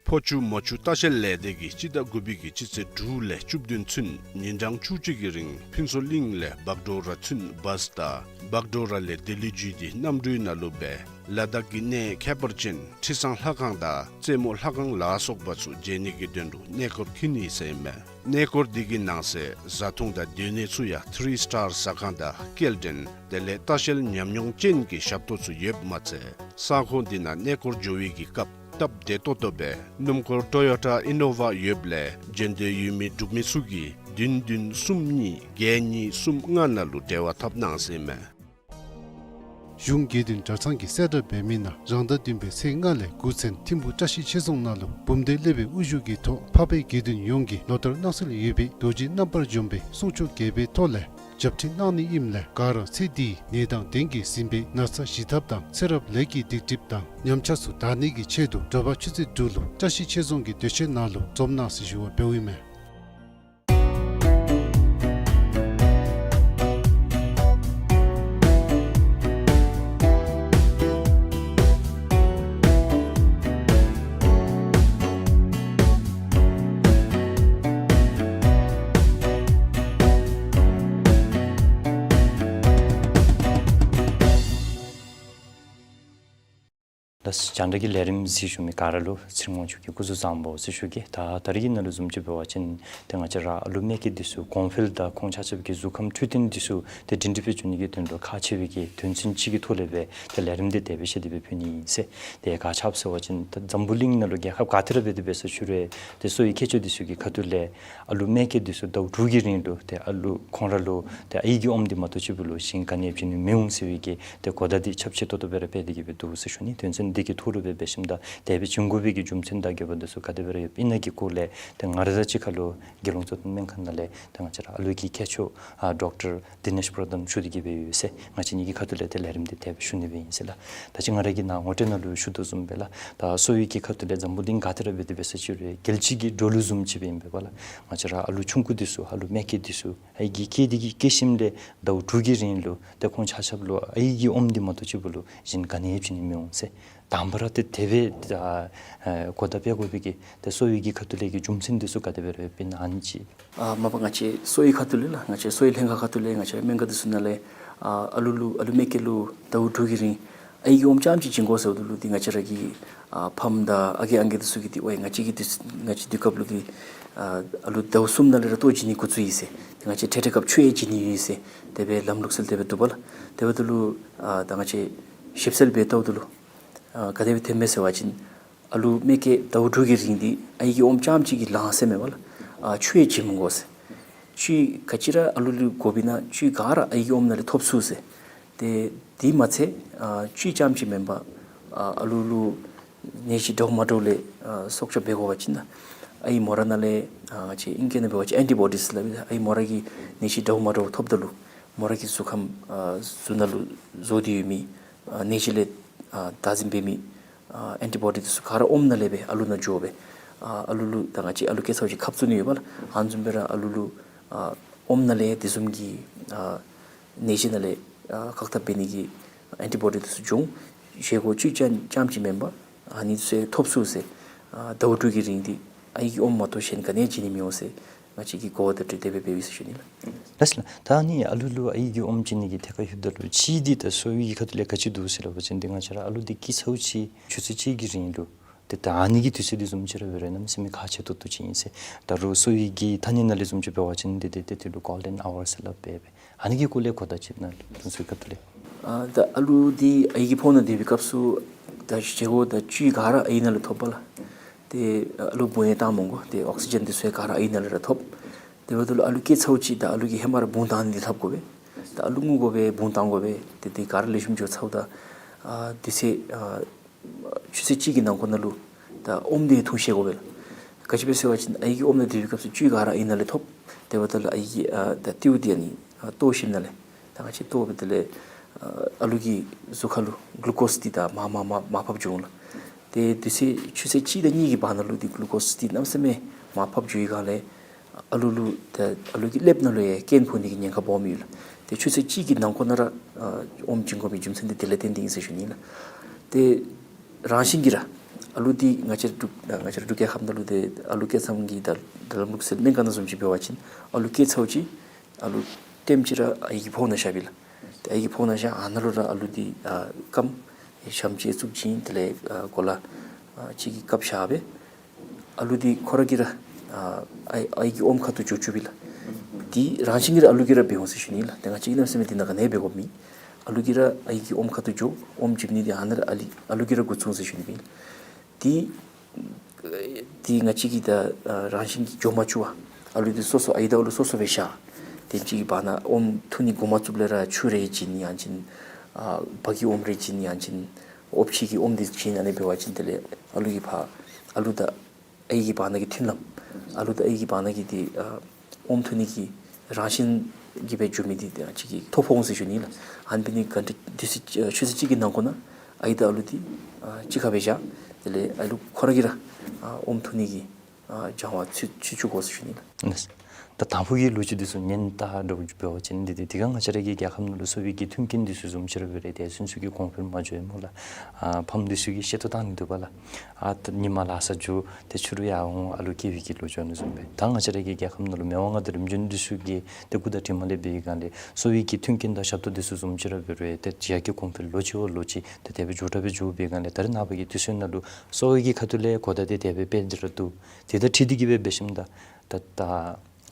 ཕོ་ཆུ་མོ་ཆུ་ལྟ་བཤལ་ལས་སྡེ་གིས་སྤྱི་ཟླ་དགུ་པའི་གི་སྤྱི་ཚེས་དྲུག་ལས་བཅུ་བདུན་ཚུན་ཉིན་གྲངས་བཅུ་གཅིག་གི་རིང་ཕུན་ཚོགས་གླིང་ལས་བག་གྲོ་ར་ཚུན་བཱས་དང་བག་གྲོ་ར་ལས་ལྡི་ལི་བརྒྱུད་དེ་གནམ་གྲུའི་ནང་ལུ་སྦེ་ལ་དྭགས་ཀྱི་གནས་ཁྱད་པར་ཅན་ཁྲི་བཟང་ལྷ་ཁང་དང་རྩེ་མོ་ལྷ་ཁང་ལ་སོགས་པ་ཚུ་མཇལ་ནི་གི་དོན་ལུ་གནས་སྐོར་འཁྱིད་ནི་ཟེར་མས། གནས་སྐོར་འདི་གི་ནང་གསེས་བཟའ་འཐུང་དང་སྡོད་གནས་ཚུ་ཡང་ཐི་རི་སི་ཊར་ཟ་ཁང་དང་སྐྱེལ་འདྲེན་དེ་ལས་ལྟ་བཤལ་ཉམས་མྱོང་ཅན་གྱི་ཞབས་ཏོག་ཚུ་ཡོདཔ་མ་ཚད་ས་ཁོངས་འདི་ནང་གནས་སྐོར་འགྱོ་བའི་གི་སྐབས་སྟབས་བདེ་ཏོག་ཏོ་སྦེ་སྣུམ་འཁོར་ཊོ་ཡོ་ཊ་ཨི་ནོ་ཝ་ཡོདཔ་ལས་འབྱོན་འདོད་ཡོད་མི་འབྲུག་མི་ཚུ་གིས་བདུན་བདུན་གསུམ་གཉིས་བརྒྱད་གཉིས་གསུམ་ལྔ་ནང་ལུ་འབྲེལ་བ་འཐབ་གནང་ཟེར་མས། གཞུང་དགེ་འདུན་གྲྭ་ཚང་གིས་གསལ་བསྒྲགས་འབད་མི་ནང་རང་ཟླ་བདུན་པའི་ཚེས་ལྔ་ལས་དགུ་ཚུན་ཐིམ་ཕུག་བཀྲ་ཤིས་ཆོས་རྫོང་ནང་ལུ་འབུམ་སྡེ་སློབ་དཔོན་དབུ་བཞུགས་ཀྱི་ཐོག་འཕགས་པའི་དགེ་འདུན་ཡོངས་ཀྱིས་ལོ་ལྟར་གནང་སྲོལ་ཡོད་པའི་རྡོ་རྗེ་རྣམ་པར་འཇོམས་པའི་གསུང་ཆོག་རྒྱས་པའི་ཐོག་ལས་ཞབས་ཁྲིད་གནང་ནི་ཨིནམ་ལས་ག་ར་ཚེ་འདིའི་ནད་དང་གདོན་གྱིས་ཟིན་པའི་ན་ཚ་ཞི་ཐབས་དང་ཚེ་རབས་ལས་ཀྱི་སྡིག་སྒྲིབ་དང་ཉམས་ཆག་ཚུ་དག་ནི་གི་ཆེད་དུ་དྲོ་པ་ཆུ་ཚོད་དྲུག་ལུ་བཀྲ་ཤིས་ཆོས་རྫོང་གི་སྡོད་ཁང་ནང་ལུ་འཛོམས་གནང་ཟེར་ཞུ་བ་འབདཝ་ཨིན་མས། ད་རྒྱང་བསྒྲགས་ཀྱི་ལས་རིམ་གཟིགས་བཞུགས་མི་ག་ར་ལུ་ཚེ་རིང་དབང་ཕྱུག་གིས་སྐུ་གཟུགས་བཟང་པོ་ཟེར་ཞུ་གེ། ད་ད་རིས་ཀྱི་ནང་ལུ་བཟུམ་ཅིག་འབད་བ་ཅིན་ཏེ་ང་བཅས་ར་ཨ་ལུ་མ་སྐྱེས་འདི་ཚུ་གོང་འཕེལ་དང་ཁོང་ཆ་ཁྱབ་ཀྱི་གཟུགས་ཁམས་འཕྲོད་བསྟེན་འདི་ཚུ་ཏེ་སྒྲིང་སྒྲི་སྦེ་འགྱོ་ནི་གི་དོན་ལུ་ཁག་ཆེ་བའི་གི་དོན་ཚན་ཅིག་གི་ཐོག་ལས་སྦེ་ཏེ་ལས་རིམ་འདི་དེ་སྦེ་བཤད་དེ་སྦེ་ཕུལ་ནི་ཨིན་ཟེར། ཏེ་ག་ཅི་སྦེ་ཟེར་བ་ཅིན་ད་འཛམ་བུ་གླིང་ནང་ལུ་རྒྱལ་ཁབ་ག་ཏེ་ར་འབད་དེ་འབད་ས་ཅི་རུང་ཏེ་གསོ་བའི་མཁས་མཆོག་འདི་ཚུ་གི་ཁ་ཐུག་ལས་ཨ་ལུ་མ་སྐྱེས་འདི་ཚུ་ཟླཝ་དྲུག་གི་རིང་ལུ་ཏེ་ཨ་ལུ་ཁོང་ར་ལུ་ཏེ་ཨའི་གི་ཨོམ་འདི་མ་གཏོགས་ཅིག་འབད་ལུ་གཞན་ག་ནི་ཡང་བྱིན་ནི་མི་འོང་ཟེར་བའི་གི་ཏེ་གོ་བརྡ་འདི་ཁྱབ་ཆེ་ཏོག་ཏོ་སྦེ་ར་སྤེལ་ཏེ་གི་སྦེ་འདུག་ཟེར་ཞུ་ནི། དོན་ཚན་འདི་གི་ཐོག་ལུ་སྦེ་འབད་ཞིནམ་ད་དེ་སྦེ་བྱིན་དགོ་པའི་གི་རྒྱུ་མཚན་དང་དགོས་པ་འདི་ཚུ་ག་དེ་སྦེ་ར་ཡོདཔ་ཨིན་ན་གི་སྐོར་ལས་ཏེ་ང་ར་དང་གཅིག་ཁར་ལུ་དགེ་སློང་གཙོ་བསྟེན་སྨན་ཁང་ནང་ལས་ཏེ་ང་བཅས་ར་ཨ་ལུ་གི་མཁས་མཆོག་ཨ་ཌོག་ཊར་དི་ནེཤ་པྲ་དྷཱན་ཞུ་སྟེ་གི་སྦེ་ཡོད་ཟེར། ང་བཅས་གཉིས་ཀྱི་ཁ་ཐུག་ལས་ཏེ་ལས་རིམ་འདི་དེ་སྦེ་ཞུ་ནི་སྦེ་ཨིན་ཟེར་ལགས། ད་ཅི་ང་ར་གིས་ནཱ་ངོ་སྤྲོད་ནང་ལུ་ཞུ་དོ་བཟུམ་སྦེ་ལགས། ད་གསོ་བའི་གི་ཁ་ཐུག་ལས་འཛམ་བུ་གླིང་ག་ཏེ་ར་འབད་དེ་འབད་ས་ཅི་རུང་རྒྱལ་སྤྱི་གི་འགྲོ་ལུགས་བཟུམ་ཅིག་སྦེ་ཨིན་པས་པ་ལགས། ང་བཅས་ར་ཨ་ལུ་ཆུང་ཀུ་འདི་ཚུ་ཨ་ལུ་མ་སྐྱེས་འདི་ཚུ་ཨའི་གིས་སྐྱེས་ཏེ་གི་སྐྱེས་ཞིནམ་ལས་ཟླཝ་དྲུག་གི་རིང་ལུ་ཏེ་ཁོང་ཆ་ཁྱབ་ལུ་ཨའི་གི་ཨོམ་འདི་མ་གཏོགས་ཅིག་འབད་ལུ་གཞན་ག་ནི་ཡང་བྱིན་ནི་མི་འོང་ཟེར། དང་པ་ར་ཏེ་དེ་སྦེ་ཨ་ཨ་གོ་བརྡ་སྤེལ་དགོ་པའི་གི་ཏེ་གསོ་བའི་གི་ཁ་ཐུག་ལས་ཀྱི་རྒྱུ་མཚན་འདི་ཚུ་ག་དེ་སྦེ་ར་ཡོདཔ་ཨིན་ན་ཨ་ནི་ཅིག། ཨ་མ་པ་ང་བཅས་གསོ་བའི་ཁ་ཐུག་ལས་ལགས། ང་བཅས་གསོ་བའི་ལྷན་ཁག་ཁ་ཐུག་ལས་ང་བཅས་སྨན་ཁང་འདི་ཚུ་ནང་ལས་ཨ་ཨ་ལུ་ལུ་ཨ་ལུ་མ་སྐྱེས་ལུ་ཟླཝ་དྲུག་གི་རིང་ཨའི་གི་ཨོམ་རྐྱངམ་ཅིག་བྱིན་དགོ་ཟེརཝ་ད་ལུ་འདི་ང་བཅས་ར་གི་ཨ་ཕམ་དང་ཨ་རྒས་ཨང་རྒས་འདི་ཚུ་གིས་འདི་ཝའི་ང་བཅས་ཀྱིས་འདི་ང་བཅས་དུས་སྐབས་ལུ་འདི་ཨ་ཨ་ལུ་ཟླཝ་གསུམ་ནང་ལས་ར་ལྟོ་བྱིན་ནི་འགོ་བཙུགས་ཡི་ཟེར། ཏེ་ང་བཅས་འཕྲལ་འཕྲལ་སྐབས་ཆུ་ཡང་བྱིན་ནི་ཡོད་ཟེར། དེ་སྦེ་ལམ་ལུགས་སྲོལ་དེ་སྦེ་འདུག་པ་ལགས། དེ་འབདཝ་ད་ལུ་ཨ་ད་ང་བཅས་ཞིབ་འཚོལ་འབད་ལྟཝ་ད་ལུ་ཨ་ག་དེ་སྦེ་ཐོནམ་མས་ཟེར་བ་ཅིན་ཨ་ལུ་མ་སྐྱེས་ཟླཝ་དྲུག་གི་རིང་འདི་ཨའི་གི་ཨོམ་རྐྱངམ་ཅིག་གིས་ལང་ཟེར་མེན་པ་ལགས། ཨ་ཆུ་ཡང་བྱིན་མི་དགོ་ཟེར། ཆུ་ག་ཅི་ར་ཨ་ལུ་ལུ་དགོ་པས་ན་ཆུ་ག་ར་ཨའི་གི་ཨོམ་ནང་ལས་ཐོབ་ཚུགས་ཟེར། ཏེ་དེ་མ་ཚད་ཨ་ཆུ་རྐྱངམ་ཅིག་མེན་པར་ཨ་ཨ་ལུ་ལུ་ནད་གཞི་འདྲཝ་མ་འདྲཝ་ལས་ཨ་སྲོག་སྐྱོབ་འབད་དགོ་པ་ཅིན་ན་ཨའི་མོ་ར་ནང་ལས་ཨ་ང་བཅས་ཨིང་སྐད་ནང་འབད་བ་ཅིན་ཨེན་ཊི་བོ་ཌིས་སླབ་ཨིན། ཨའི་མོ་ར་གི་ནད་གཞི་འདྲཝ་མ་འདྲཝ་ཐོབ་ད་ལུ་མོ་ར་གི་གཟུགས་ཁམས་ཨ་གཟུགས་ནང་ལུ་བཟོ་སྟེ་ཡོད་མི་ཨ་ནད་གཞི་ལས་ཨ་བདག་འཛིན་འབད་མི་ཨ་ཨེན་ཊི་བོ་ཌི་འདི་ཚུ་ག་ར་ཨོམ་ནང་ལས་སྦེ་ཨ་ལུ་ནང་འགྱོ་སྦེ་ཨ་ཨ་ལུ་ལུ་ད་ང་བཅས་ཨ་ལུ་སྐྱེས་ཚརཝ་ཅིག་ཁབ་བཙུགས་ནི་ཡོད་པ་ལགས། ཨ་ནི་བཟུམ་སྦེ་ར་ཨ་ལུ་ལུ་ཨ་ཨོམ་ནང་ལས་དེ་བཟུམ་གྱི་ཨ་ནད་གཞི་ནང་ལས་ཨ་བཀག་ཐབས་འབད་ནི་གི་ཨེན་ཊི་བོ་ཌི་འདི་ཚུ་འབྱུང་། བཞེས་སྒོ་ཆུ་རྐྱངམ་རྐྱངམ་ཅིག་མེན་པར་ཨ་ནི་ཚུ་ཐོབ་ཚུགས་ཟེར། ཨ་ཟླཝ་དྲུག་གི་རིང་འདི་ཨའི་གི་ཨོམ་མ་གཏོགས་གཞན་ག་ནི་ཡང་བྱིན་ནི་མི་འོང་ཟེར་ང་བཅས་ཀྱིས་གོ་བརྡ་སྤྲོད་དེ་སྦེ་འབདཝ་ཨིན་ཟེར་ཞུ་ནི་ལགས། ལགས་སོ་ལགས། ད་ཨ་ནི་ཨ་ལུ་ལུ་ཨའི་གི་ཨོམ་བྱིན་ནི་གི་ཐད་ཁར་ལྷོདཔ་ད་ལུ་ཅིག་འདི་ད་གསོ་བའི་གི་ཁ་ཐུག་ལས་ག་ཅི་འདུག་ཟེར་སླབ་པ་ཅིན་འདི་ང་བཅས་ར་ཨ་ལུ་འདི་སྐྱེས་ཚརཝ་ཅིག་ཆུ་ཚོད་གཅིག་གི་རིང་ལུ་ ཏེ་ད་ཨ་ནི་གི་དུས་ཚོད་འདི་བཟུམ་ཅིག་ར་འབད་རུང་གནམ་མེད་ས་མེད་ཁག་ཆེ་ཏོག་ཏོ་ཅིག་ཨིན་ཟེར། ད་རུང་གསོ་བའི་གི་ཐ་སྙད་ནང་ལས་བཟུམ་ཅིག་འབད་བ་ཅིན་ཏེ་ཏེ་ཏེ་ཏེ་ལུ་གོལ་ཌེན་ཨ་ཝར་ཟེར་སླབ་སྦེ་སྦེ། ཨ་ནི་གི་སྐོར་ལས་གོ་བརྡ་ཅིག་ནཱ་ལུ་ཐོན་སོང་ག་ཏེ་ལས། ཨ་ད་ཨ་ལུ་འདི་ཨའི་གི་ཕོཝ་ནང་སྡོད་པའི་སྐབས་སུ་ད་བཞེས་སྒོ་ད་བཅུད་ག་ར་ཨའི་ནང་ལས་ཐོབ་པས་ལགས། ཏེ་ཨ་ལུ་བུང་ཡང་བཏང་མི་དགོ། ཏེ་ཨོག་སི་ཇེན་འདི་ཚུ་ཡང་ག་ར་ཨའི་ནང་ལས་ར་ཐོབ། དེ་འབདཝ་ད་ལུ་ཨ་ལུ་སྐྱེས་ཚརཝ་ཅིག་ད་ཨ་ལུ་གིས་ཧེ་མ་ར་བུང་བཏང་ནི་འདི་ལྷབ་དགོ་པས། ད་ཨ་ལུ་ངུ་དགོ་པས། བུང་བཏང་དགོ་པས། ཏེ་འདི་ག་ར་ལེགས་ཤོམ་འགྱོ་ཚརཝ་ད་ཨ་དུས་ཚོད་ཨ་ཆུ་ཚོད་གཅིག་གི་ནང་འཁོད་ནང་ལུ་ད་ཨོམ་འདི་འཐུང་ཤེས་དགོ་པས་ལགས། ག་ཅི་སྦེ་ཟེར་བ་ཅིན་ཨའི་གི་ཨོམ་ནང་སྡོད་པའི་སྐབས་སུ་བཅུད་ག་ར་ཨའི་ནང་ལས་ཐོབ། དེ་འབདཝ་ད་ལུ་ཨའི་གི་ཨ་ད་ཏེའུ་འདི་ཨ་ནི་ཨ་ལྟོཝ་བཤུད་ནི་ལས་ད་ང་བཅས་ལྟོཝ་འབད་དེ་ལས་ཨ་ཨ་ལུ་གི་གཟུགས་ཁ་ལུ་གླུ་ཀོསི་འདི་ད་མར་མར་མར་མར་ཕབ་འགྱོ་འོང་ལགས། ཏེ་དུས་ཚོད་ཆུ་ཚོད་གཅིག་དང་གཉིས་ཀྱི་བར་ན་ལུ་འདི་གླུ་ཀོསི་འདི་གནམ་མེད་ས་མེད་མར་ཕབ་འགྱོ་བའི་སྒང་ལས་ཨ་ལུ་ལུ་ད་ཨ་ལུ་གི་ཀླདཔ་ནང་ལུ་ཡང་རྐྱེན་ཕོག་ནི་གི་ཉེན་ཁ་སྦོམ་ཡོད་ལགས། ཏེ་ཆུ་ཚོད་གཅིག་གི་ནང་འཁོད་ནང་ར་ཨ་ཨོམ་བྱིན་དགོ་པའི་རྒྱུ་མཚན་འདི་དེ་ལས་བརྟེན་ཏེ་ཨིན་ཟེར་ཞུ་ནི་ལགས། ཏེ་རང་བཞིན་གྱིས་ར་ཨ་ལུ་འདི་ང་བཅས་འབྲུག་ང་བཅས་འབྲུག་རྒྱལ་ཁབ་ནང་ལུ་ཏེ་ཨ་ལུ་སྐྱེས་ཙམ་གྱི་ད་ད་ལམ་ལུགས་སྲོལ་སྨན་ཁང་ནང་བཟུམ་ཅིག་འབད་བ་ཅིན་ཨ་ལུ་སྐྱེས་ཚརཝ་ཅིག་ཨ་ལུ་ལྟེམ་ཅིག་ར་ཨའི་གི་ཕོཝ་ནང་བཞག་པས་ལགས། ཏེ་ཨའི་གི་ཕོཝ་ནང་བཞག། ཨ་ནཱ་ལུ་ར་ཨ་ལུ་འདི་ཨ་སྐམ་ཞམ་ཅིག་བཙུགས་བྱིན། དེ་ལས་ཨ་གོ་ལ་ཨ་ཅིག་གི་བཀབ་བཞག་སྦེ་ཨ་ལུ་འདི་ཁོ་ར་གིས་ར་ཨ་ཨའི་ཨའི་གི་ཨོམ་ཁ་ཐུག་འགྱོ་བཅུག་པས་ལགས། འདི་རང་བཞིན་གྱིས་ར་ཨ་ལུ་གིས་ར་འབད་འོང་ཟེར་ཞུ་ནི་ལགས། ཏེ་ང་བཅས་ཀྱིས་གནམ་མེད་ས་མེད་འདི་ནང་ག་ནི་འབད་དགོཔ་མེད། ཨ་ལུ་གིས་ར་ཨའི་གི་ཨོམ་ཁ་ཐུག་འགྱོ། ཨོམ་བྱིན་ནི་འདི་ཨ་ནཱ་ར་ཨ་ལུ་ཨ་ལུ་གིས་ར་འགོ་བཙུགས་ཟེར་ཞུ་ནི་ཨིན། འདི་འདི་ང་བཅས་ཀྱིས་ད་ཨ་རང་བཞིན་གྱིས་འགྱོ་མ་བཅུག་པར་ཨ་ལུ་འདི་སོ་སོ་ཨའི་དང་ཨ་ལུ་སོ་སོ་སྦེ་བཞག། ཏེ་ཅིག་གི་བར་ན་ཨོམ་འཐུང་ནི་འགོ་མ་བཙུགསཔ་ལས་ར་ཆུ་རེ་བྱིན་ཡང་ཅིན་ཨ་བ་གི་ཨོམ་རེ་བྱིན་ཡང་ཅིན་ཨོམ་ཕྱེ་གི་ཨོམ་འདི་བྱིན། ཨ་ནི་འབད་བ་ཅིན་དེ་ལས་ཨ་ལུ་གིས་ཕར་ཨ་ལུ་དང་ཨའི་གི་བར་ན་གི་མཐུན་ལམ་ཨ་ལུ་དང་ཨའི་གི་བར་ན་གི་འདི་ཨ་ཨོམ་འཐུང་ནི་གི་རང་བཞིན་གྱིས་སྦེ་འགྱོ་མི་འདི་ཨ་ཅིག་གི་ཐོ་ཕོག་འོང་ཟེར་ཞུ་ནི་ལགས། ཨ་ནི་འབད་ནི་ག་འདི་དུས་ཚོད་ཨ་ཆུ་ཚོད་གཅིག་གི་ནང་འཁོད་ནང་ཨའི་དང་ཨ་ལུ་འདི་ཨ་གཅིག་ཁར་སྦེ་བཞག། དེ་ལས་ཨ་ལུ་ཁོ་ར་གིས་ར་ཨ་ཨོམ་འཐུང་ནི་གི་ཨ་སྦྱང་བ་ཚུད་ཚུད་བཅུག་དགོ་ཟེར་ཞུ་ནི་ལགས། ད་དང་ཕུ་གི་ལོ་རྒྱུས་འདི་ཚུ་ཉན་ད་འདྲཝ་ཅིག་འབད་བ་ཅིན་འདི་འདི་དེ་སྒང་ང་བཅས་ར་གི་རྒྱལ་ཁབ་ནང་ལུ་གསོ་བའི་གི་མཐུན་རྐྱེན་འདི་ཚུ་བཟུམ་ཅིག་ར་འབད་རུང་ཏེ་ཚུན་ཚོད་ཀྱི་གོང་འཕེལ་མ་འགྱོཝ་སྨོ་ལགས། ཨ་ཕམ་འདི་ཚུ་གིས་ཤེས་རྟོགས་བཏང་ནི་འདུག་པ་ལགས། ཨ་ད་ཉིན་མ་ལ་ས་འགྱོ་ཏེ་ཕྱི་རུ་ཡར་འོང་ཨ་ལུ་སྐྱེ་བའི་གི་ལོ་རྒྱུས་ནང་བཟུམ་སྦེ། ད་ང་བཅས་ར་གི་རྒྱལ་ཁབ་ནང་ལུ་མི་དབང་མངའ་བདག་རིམ་བྱོན་འདི་ཚུ་གིས་ཏེ་སྐུ་དང་གྲིབ་མ་ལས་འབད་བའི་སྒང་ལས་གསོ་བའི་གི་མཐུན་རྐྱེན་དང་ཞབས་ཏོག་འདི་ཚུ་བཟུམ་ཅིག་ར་འབད་རུང་ཏེ་རྒྱ་སྐྱེད་གོང་འཕེལ་ལོ་གཅིག་བ་ལོ་གཅིག་ཏེ་དེ་སྦེ་མགྱོགས་དྲགས་སྦེ་འགྱོ་བའི་སྒང་ལས་ད་རེས་ནངས་པ་གི་དུས་ཚོད་ནང་ལུ་གསོ་བའི་གི་ཁ་ཐུག་ལས་གོ་བརྡ་འདི་དེ་སྦེ་སྤེལ་ཏེ་ར་འདུག། དེ་དང་འཁྲིལ་ཏེ་གིས་སྦེ་འབད་ཞིནམ་ད་ད་ད་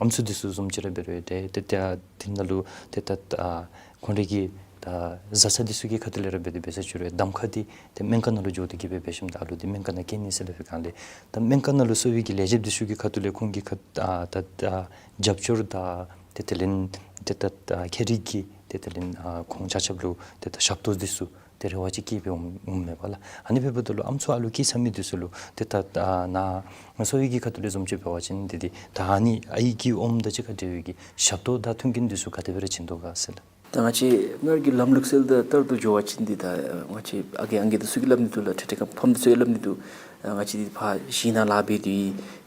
ཨམ་སྲུ་འདི་ཚུ་བཟུམ་ཅིག་ར་འབད་རུང་ཏེ་ཏེ་ད་དེ་ནང་ལུ་ཏེ་ད་ད་ཁོང་རའི་གི་ད་བཟའ་ཚང་འདི་ཚུ་གི་ཁ་ཐུག་ལས་ར་འབད་དེ་འབད་ས་ཅིག་རུང་གདམ་ཁ་འདི་ཏེ་སྨན་ཁང་ནང་ལུ་འགྱོ་སྟེ་གིས་སྦེ་འབད་ཞིནམ་ད་ཨ་ལུ་འདི་སྨན་ཁང་ནང་སྐྱེ་ནི་ཟེར་སླབ་པའི་སྒང་ལས་ད་སྨན་ཁང་ནང་ལུ་གསོ་བའི་གི་ལས་བྱེདཔ་འདི་ཚུ་གི་ཁ་ཐུག་ལས་ཁོང་གི་ཁ་ད་ད་ད་རྒྱབ་སྐྱོར་དང་ཏེ་དེ་ལས་ཏེ་ད་ད་ཁྱད་རིག་གི་ཏེ་དེ་ལས་ཨ་ཁོང་ཆ་ཁྱབ་ལུ་ཏེ་ད་ཞབས་ཏོག་འདི་ཚུ་ཏེ་རེ་བ་ཅིག་བསྐྱེད་སྦེ་འོང་འོངམ་མས་པ་ལགས། ཨ་ནི་འབདཝ་ད་ལུ་ཨམ་སྲུ་ཨ་ལུ་སྐྱེས་ཚར་མི་འདི་ཚུ་ལུ་ཏེ་ད་ད་ནཱ་གསོ་བའི་གི་ཁ་ཐུག་ལས་བཟུམ་ཅིག་འབད་བ་ཅིན་ཏེ་འདི་ད་ཨ་ནི་ཨའི་གི་ཨོམ་དང་གཅིག་ཁར་འབྲེལ་བའི་གི་ཞབས་ཏོག་དང་མཐུན་རྐྱེན་འདི་ཚུ་ག་དེ་སྦེ་ར་བྱིན་དོ་ག་ཟེར་ལགས། ད་ང་བཅས་སྔར་གྱི་ལམ་ལུགས་སྲོལ་དང་ལྟར་དུ་འགྱོ་བ་ཅིན་འདི་ད་ང་བཅས་ཨ་རྒས་ཨང་རྒས་འདི་ཚུ་གིས་སླབ་ནི་འདུག་ལགས། ཁྲེ་ཁྲེ་ཁ་ཕམ་འདི་ཚུ་གིས་སླབ་ནི་འདུག། ང་བཅས་འདི་ཕར་ཞིང་ནང་ལཱ་འབད་དེ་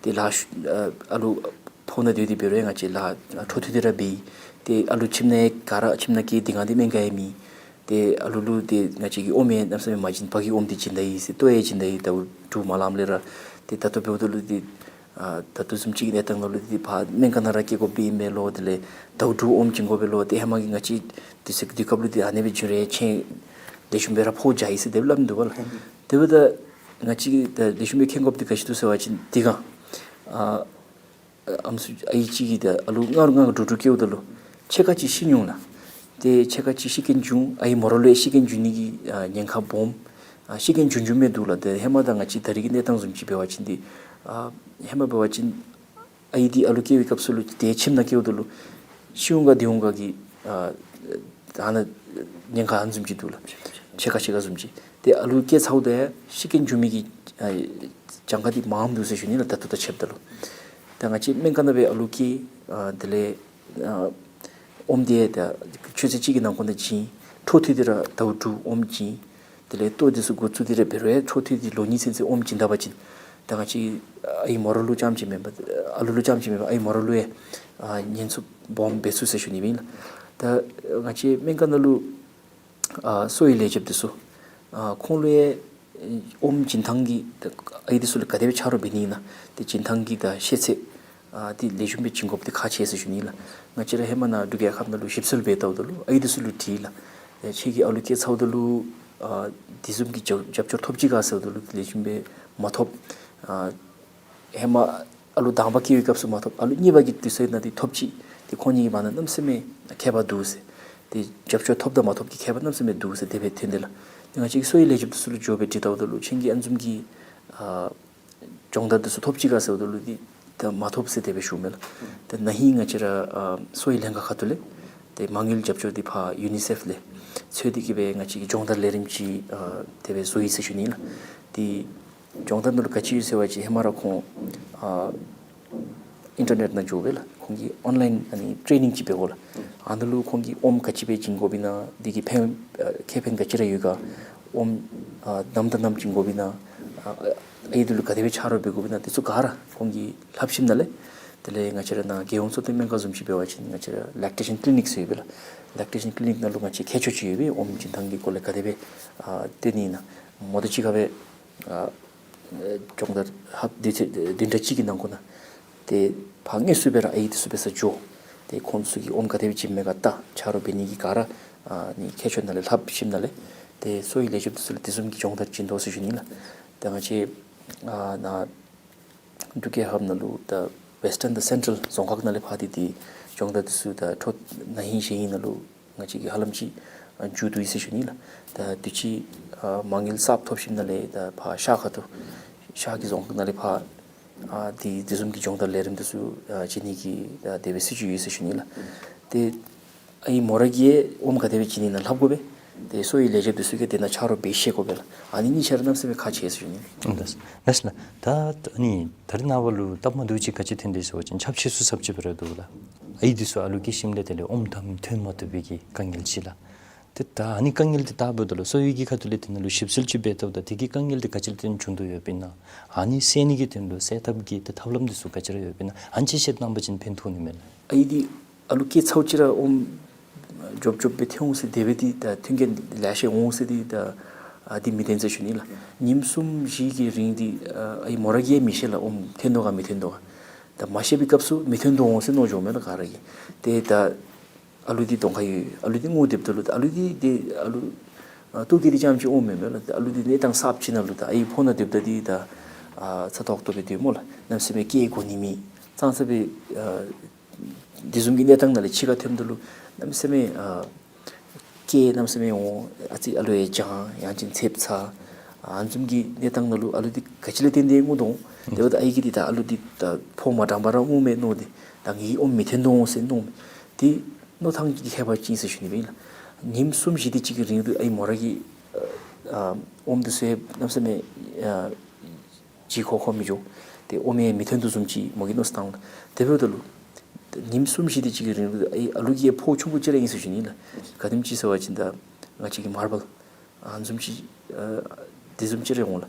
ཏེ་ལཱ་ཤུ་ཨ་ཨ་ལུ་ཕོཝ་ནང་སྡོད་དེ་འབད་རུང་ང་བཅས་ལཱ་འཕྲོ་མཐུད་དེ་ར་འབད་ཡི། ཏེ་ཨ་ལུ་ཁྱིམ་ནང་ག་ར་ཁྱིམ་ནང་སྐྱེ་དེ་སྒང་འདི་སྨན་ཁང་ཡང་མེད། ཏེ་ཨ་ལུ་ལུ་ཏེ་ང་བཅས་ཀྱིས་ཨོམ་ཡང་གནམ་མེད་ས་མེད་མ་བྱིན། བ་གི་ཨོམ་འདི་བྱིན་ད་ཡི་ཟེར། ལྟོ་ཡང་བྱིན་ད་ཡི། ཟླཝ་དྲུག་མ་ལངམ་ལས་ར། ཏེ་ད་ལྟོ་འབདཝ་ད་ལུ་ཏེ་ཨ་ད་ལྟོ་བཟུམ་ཅིག་གི་གནས་སྟངས་ནང་ལུ་ཏེ་ཕར་སྨན་ཁང་ནང་ར་སྐྱེ་དགོཔ་སྦེ་ཨིན་མས་ལོ། དེ་ལས་ཟླཝ་དྲུག་ཨོམ་བྱིན་དགོ་པས་ལོ། ཏེ་ཧེ་མ་གི་ང་བཅས་དུས་ཚོད་དུས་སྐབས་ལུ་ཏེ་ཨ་ནི་སྦེ་བྱིན་རུང་ཆེན་ལེགས་ཤོམ་སྦེ་ར་ཕོཝ་རྒྱས་ཡི་ཟེར་དེ་སྦེ་སླབ་ནི་འདུག་པ་ལགས། དེ་འབདཝ་ད་ང་བཅས་ཀྱིས་ད་ལེགས་ཤོམ་སྦེ་མཁྱེན་དགོཔ་འདི་ག་ཅི་འདུག་ཟེར་བ་ཅིན་དེ་སྒང་ཨ་ཨམ་སྲུ་ཨའི་གཅིག་གིས་ད་ཨ་ལུ་ལྔ་རུ་ལྔ་རུ་དྲུག་དྲུག་སྐྱེཝ་ད་ལུ་ཕྱེད་ཀ་ཅིག་ཤི་འོང་ལགས། ཏེ་ཕྱེད་ཀ་ཅིག་ཤི་རྐྱེན་བྱུང་། ཨའི་མོ་ར་ལུ་ཡང་ཤི་རྐྱེན་བྱུང་ནི་གི་ཨ་ཉེན་ཁ་སྦོམ། ཨ་ཤི་རྐྱེན་བྱུང་བྱུངམ་སྦེ་འདུག་ལགས། ཏེ་ཧེ་མ་ད་ང་བཅས་ད་རེས་ཀྱི་གནས་སྟངས་བཟུམ་ཅིག་འབད་བ་ཅིན་ཏེ་ཨ་ཧེ་མ་འབད་བ་ཅིན་ཨའི་འདི་ཨ་ལུ་སྐྱེ་བའི་སྐབས་སུ་ལུ་ཏེ་ཁྱིམ་ནང་སྐྱེཝ་ད་ལུ་ཤི་འོང་ག་འདི་འོང་ག་གི་ཨ་ཨ་ནཱ་ཉེན་ཁ་ཨ་ནི་བཟུམ་ཅིག་འདུག་ལགས། ཕྱེད་ཀ་ཕྱེད་ཀ་བཟུམ་ཅིག། ཏེ་ཨ་ལུ་སྐྱེ་ཚརཝ་ད་ཡང་ཤི་རྐྱེན་བྱུང་མི་གི་ཨ་གྱངས་ཁ་འདི་མངམ་འདུག་ཟེར་ཞུ་ནི་ལགས། ད་ལྟོ་དང་ཕྱདཔ་ད་ལུ། ད་ང་བཅས་སྨན་ཁང་ནང་སྦེ་ཨ་ལུ་སྐྱེ་ཨ་དེ་ལས་ཨ་ཨོམ་འདི་ད་ཆུ་ཚོད་གཅིག་གི་ནང་འཁོད་ནང་བྱིན། འཕྲོ་མཐུད་དེ་ར་ཟླཝ་དྲུག་ཨོམ་བྱིན། དེ་ལས་ལྟོ་འདི་ཚུ་འགོ་བཙུགས་ཏེ་ར་འབད་རུང་ཡང་འཕྲོ་མཐུད་དེ་ལོ་གཉིས་ཚུན་ཚོད་ཨོམ་བྱིན་ད་པ་ཅིན་ད་ང་བཅས་ཨའི་མོ་ར་ལུ་རྐྱངམ་ཅིག་མེན་པར་ཨ་ལུ་ལུ་རྐྱངམ་ཅིག་མེན་པར་ཨའི་མོ་ར་ལུ་ཡང་ཨ་ཉེན་ཚབས་སྦོམ་འབད་ཚུགས་ཟེར་ཞུ་ནི་ཨིན་ལགས། ད་ང་བཅས་སྨན་ཁང་ནང་ལུ་ཨ་གསོ་བའི་ལས་བྱེདཔ་འདི་ཚུ་ཨ་ཁོང་ལུ་ཡང་ཨོམ་བྱིན་ཐངས་ཀྱི་ད་ཨའི་འདི་ཚུ་ལུ་ག་དེ་སྦེ་ཆ་རོགས་འབད་ནི་ཨིན་ན་ཏེ་བྱིན་ཐངས་ཀྱི་ད་ཤེས་ཚད་ཨ་འདི་ལེགས་ཤོམ་སྦེ་བྱིན་དགོཔ་འདི་ཁག་ཆེ་ཟེར་ཞུ་ནི་ལགས། ང་བཅས་ར་ཧེ་མ་ནཱ་འབྲུག་རྒྱལ་ཁབ་ནང་ལུ་ཞིབ་འཚོལ་འབད་བལྟཝ་ད་ལུ་ཨའི་འདི་ཚུ་ལུ་དྲིས་ལགས། ཨེ་ཁྱེད་ཀྱི་ཨ་ལུ་སྐྱེ་ཚརཝ་ད་ལུ་ཨ་དེ་བཟུམ་གྱི་རྒྱབ་རྒྱབ་སྐྱོར་ཐོབ་ཅི་ག་ཟེརཝ་ད་ལུ་ལེགས་ཤོམ་སྦེ་ མ་ཐོབ། ཨ་ཧེ་མ་ཨ་ལུ་དང་པ་སྐྱེ་བའི་སྐབས་སུ་མ་ཐོབ། ཨ་ལུ་གཉིས་པ་གི་དུས་ཚོད་ནང་འདི་ཐོབ་ཅི། ཏེ་ཁོང་གཉིས་ཀྱི་བར་ན་གནམ་མེད་ས་མེད་ཁྱད་པར་འདུག་ཟེར། ཏེ་རྒྱབ་སྐྱོར་ཐོབ་དང་མ་ཐོབ་ཀྱི་ཁྱད་པར་གནམ་མེད་ས་མེད་འདུག་ཟེར་དེ་སྦེ་ཐོན་དེས་ལགས། ཏེ་ང་བཅས་ཀྱིས་གསོ་བའི་ལས་བྱེདཔ་འདི་ཚུ་ལུ་འགྱོ་སྦེ་དྲི་བལྟཝ་ད་ལུ་ཁྱེད་ཀྱིས་ཨ་ནི་བཟུམ་གྱི་ཨ་སྦྱོང་བརྡར་འདི་ཚུ་ཐོབ་ཅི་ག་ཟེརཝ་ད་ལུ་འདི་ད་མ་ཐོབ་ཟེར་དེ་སྦེ་ཞུཝ་མས་ལགས། ཏེ་ན་ཧིང་ང་བཅས་ར་ཨ་གསོ་བའི་ལྷན་ཁག་ཁ་ཐུག་ལས་ཏེ་མ་དངུལ་རྒྱབ་སྐྱོར་འདི་ཕར་ཡུ་ནི་སེཕ་ལས་འཚོལ་ཏེ་གི་སྦེ་ང་བཅས་ཀྱིས་སྦྱོང་བརྡར་ལས་རིམ་ཅིག་ཨ་དེ་སྦེ་བཟོ་ཡི་ཟེར་ཞུ་ནི་ལགས། ཏེ་སྦྱོང་བརྡར་ནང་ལུ་ག་ཅི་ཡོད་ཟེར་བ་ཅིན་ཧེ་མ་ར་ཁོང་ཨ་ཨིན་ཊར་ནེཊ་ནང་འགྱོ་སྦེ་ལགས་ཁོང་གིས་ཨོན་ལའིན་ཨ་ནི་ཊེ་ནིང་ཅིག་འབད་དགོ་ལགས། ཨ་ནཱ་ལུ་ཁོང་གིས་ཨོམ་ག་ཅི་སྦེ་བྱིན་དགོཔ་ཨིན་ན་འདི་གིས་ཕན་ཨ་ཁེ་ཕན་ག་ཅི་ར་ཡོད་ག། ཨོམ་ཨ་ནམ་དང་ནམ་བྱིན་དགོཔ་ཨིན་ན་ཨ་ཨའི་འདི་ལུ་ག་དེ་སྦེ་ཆ་རོགས་འབད་དགོཔ་ཨིན་ན་འདི་ཚུ་ག་ར་ཁོང་གིས་ལྷབ་ཞིནམ་ལས། དེ་ལས་ང་བཅས་ར་ནཱ་རྒྱལ་ཡོངས་གསོ་སྟོན་སྨན་ཁང་བཟུམ་ཅིག་འབད་བ་ཅིན་ང་བཅས་ར་ལེག་ཊེ་ཤཱན་ཀི་ལི་ནིཀ་ཟེར་ཡོད་པས་ལགས། ལེག་ཊེ་ཤཱན་ཀི་ལི་ནིཀ་ནང་ལུ་ང་བཅས་མཁས་མཆོག་ཅིག་ཡོད་པས། ཨོམ་བྱིན་ཐངས་ཀྱི་སྐོར་ལས་ག་དེ་སྦེ་ཨ་སྟོན་ནི་ཨིན་ན་མོ་ཏོ་ཅིག་ཁར་སྦེ་ཨ་སྦྱོང་བརྡར་ཧབ་བདུན་ཚེ་བདུན་ཕྲག་གཅིག་གི་ནང་འཁོད་ནང་ཏེ་ཕར་དངོས་སུ་སྦེ་ར་ཨའི་འདི་ཚུ་འབད་སར་འགྱོ། ཏེ་ཁོང་ཚུ་གིས་ཨོམ་ག་དེ་སྦེ་བྱིནམ་མས་ག་ད་ཆ་རོགས་འབད་ནི་གི་ག་ར་ཨ་ནི་མཁས་མཆོག་ནང་ལས་ལྷབ་ཞིནམ་ལས་ཏེ་གསོ་བའི་ལས་བྱེདཔ་འདི་ཚུ་ལུ་དེ་བཟུམ་གྱི་སྦྱོང་བརྡར་བྱིན་དོ་ཟེར་ཞུ་ནི་ལགས། ཏེ་ང་བཅས་ཨ་ནཱ་འབྲུག་རྒྱལ་ཁབ་ནང་ལུ་ད་ཝེསི་ཊརན་དང་སེན་ཊྲལ་རྫོང་ཁག་ནང་ལས་ཕར་འདི་འདི་སྦྱོང་བརྡར་འདི་ཚུ་ད་འཕྲོ་ན་ཧིང་གཞེས་ཧིང་ནང་ལུ་ང་བཅས་ཀྱིས་ཧ་ལམ་ཅིག་ཨ་མཇུག་བསྡུ་ཡི་ཟེར་ཞུ་ནི་ལགས། ད་དུས་ཅི་ཨ་མ་དངུལ་གསརཔ་ཐོབ་ཞིནམ་ལས་ད་ཕར་ཤར་ཁ་ཐུག་ཤར་གྱི་རྫོང་ཁག་ནང་ལས་ཕར་ཨ་འདི་དེ་བཟུམ་གྱི་སྦྱོང་བརྡར་ལས་རིམ་འདི་ཚུ་ཨ་བྱིན་ནི་གི་ད་དེ་སྦེ་སྲིད་བྱུས་ཡོད་ཟེར་ཞུ་ནི་ལགས། ཏེ་ཨའི་མོ་ར་གིས་ཨོམ་ག་དེ་སྦེ་བྱིན་ནི་ཨིན་ན་ལྷབ་དགོ་པས། ཏེ་གསོ་བའི་ལས་བྱེདཔ་འདི་ཚུ་གིས་དེ་ནང་ཆ་རོགས་འབད་ཤེས་དགོ་པས་ལགས། ཨ་ནི་གཉིས་ཆ་ར་གནམ་མེད་ས་མེད་ཁག་ཆེ་ཟེར་ཞུ་ནི། ལགས་ལགས་ལགས། ད་ཨ་ནི་ད་རེས་ནངས་པ་ལུ་སྟབས་མ་བདེཝ་ཅིག་ག་ཅི་ཐོན་དེས་ཟེར་བ་ཅིན་ཆབ་ཆས་ཚུ་གསརཔ་ཅིག་སྦེ་ར་འདུག་ལགས། ཨའི་འདི་ཚུ་ཨ་ལུ་སྐྱེས་ཞིནམ་ལས་དེ་ལས་ཨོམ་དང་ཐོན་མ་བཏུབ་པའི་གི་དཀའ་ངལ་ཅིག་ལགས། ཏེ་ད་ཨ་ནི་དཀའ་ངལ་འདི་བལྟཝ་ད་ལུ་གསོ་བའི་གི་ཁ་ཐུག་ལས་དེ་ནང་ལུ་ཞིབ་འཚོལ་ཅིག་འབད་བལྟཝ་ད་དེ་གི་དཀའ་ངལ་འདི་ག་ཅི་ལས་བརྟེན་བྱུང་དོ་ཡོདཔ་ཨིན་ན། ཨ་ནི་སེལ་ནི་གི་དོན་ལུ་སེལ་ཐབས་ཀྱི་ཏེ་ཐབས་ལམ་འདི་ཚུ་ག་ཅི་ར་ཡོདཔ་ཨིན་ན། ཨ་ནི་ཅིག་བཤད་གནང་བ་ཅིན་ཕན་ཐོགས་ནི་མས་ལགས། ཨའི་འདི་ཨ་ལུ་སྐྱེ་ཚརཝ་ཅིག་ར་ཨོམ་འཇོབ་འཇོབ་སྦེ་ཐོན་འོང་ཟེར་དེ་སྦེ་འདི་ད་མཐུན་རྐྱེན་ལེ་ཤ་འོང་ཟེར་འདི་ད་ཨ་འདི་མི་བདེན་ཟེར་ཞུ་ནི་ལགས། ཉིནམ་གསུམ་བཞི་གི་རིང་འདི་ཨ་ཨའི་མོ་ར་གིས་མི་ཤེས་ལགས། ཨོམ་ཐོན་དོ་ག་མི་ཐོན་དོ་ག། ད་མ་ཤེས་པའི་སྐབས་སུ་མི་ཐོན་དོ་འོང་ཟེར་མནོ་འགྱོཝ་མས་ལགས་ག་ར་གིས། ཏེ་ད་ཨ་ལུ་འདི་གདོང་ཁར་ཡོད། ཨ་ལུ་འདི་སྔུ་སྡོདཔ་ད་ལུ་ད་ཨ་ལུ་འདི་འདི་ཨ་ལུ་ཨ་ལྟོ་གོས་འདི་རྐྱངམ་ཅིག་འོང་མས་མས་ལགས། ད་ཨ་ལུ་འདི་གནས་སྟངས་གསརཔ་ཅིག་ནང་ལུ་ད་ཨའི་ཕོཝ་ནང་སྡོདཔ་ད་འདི་ད་ཨ་ཚ་ཏོག་ཏོ་སྦེ་སྡོདཔ་སྨོ་ལགས། གནམ་མེད་ས་མེད་སྐད་གོ་ནི་མེད། ཙང་ཙ་སྦེ་ཨ་དེ་བཟུམ་གྱི་གནས་སྟངས་ནང་ལས་ཕྱི་ཁར་ཐོནམ་ད་ལུ་གནམ་མེད་ས་མེད་ཨ་སྐད་གནམ་མེད་ས་མེད་འོང་། ཨ་ཙི་ཨ་ལུ་ཡང་གྱང་ཡང་ཅིན་ཚདཔ་ཚ། ཨ་ནི་བཟུམ་གྱི་གནས་སྟངས་ནང་ལུ་ཨ་ལུ་འདི་ག་ཅི་ལས་བརྟེན་ཏེ་སྔུ་དོ་འོང་། དེ་འབདཝ་ད་ཨའི་གིས་འདི་ད་ཨ་ལུ་འདི་ད་ཕོཝ་མ་འགྲངས་པར་ར་སྔུ་མས་མནོ་སྟེ་ད་ངེའི་ཨོམ་མི་ཐོན་དོ་འོང་ཟེར་མནོ་མས། དེ་མནོ་ཐངས་ཀྱི་ཁྱད་པར་ཅིག་ཨིན་ཟེར་ཞུ་ནི་ཨིན་ལགས། ཉིནམ་གསུམ་བཞི་དེ་ཅིག་གི་རིང་དུ་ཨའི་མོ་ར་གིས་ཨ་ཨོམ་འདི་ཚུ་གནམ་མེད་ས་མེད་ཨ་ལྗིད་ཁོག་ཁོག་མི་འགྱོ། ཏེ་ཨོམ་ཡང་མི་ཐོན་དོ་བཟུམ་ཅིག་མོ་གིས་མནོ་བསམ་བཏང་། དེ་འབདཝ་ད་ལུ་ཉིནམ་གསུམ་བཞི་དེ་ཅིག་གི་རིང་ལུ་ཨའི་ཨ་ལུ་གི་ཕོཝ་ཆུང་ཀུ་ཅིག་ར་ཨིན་ཟེར་ཞུ་ནི་ལགས། ག་དེམ་ཅིག་ཟེར་བ་ཅིན་ད་ང་བཅས་ཀྱི་མར་བལ་ཨ་ནི་བཟུམ་ཅིག་ཨ་དེ་བཟུམ་ཅིག་ར་འོང་ལགས།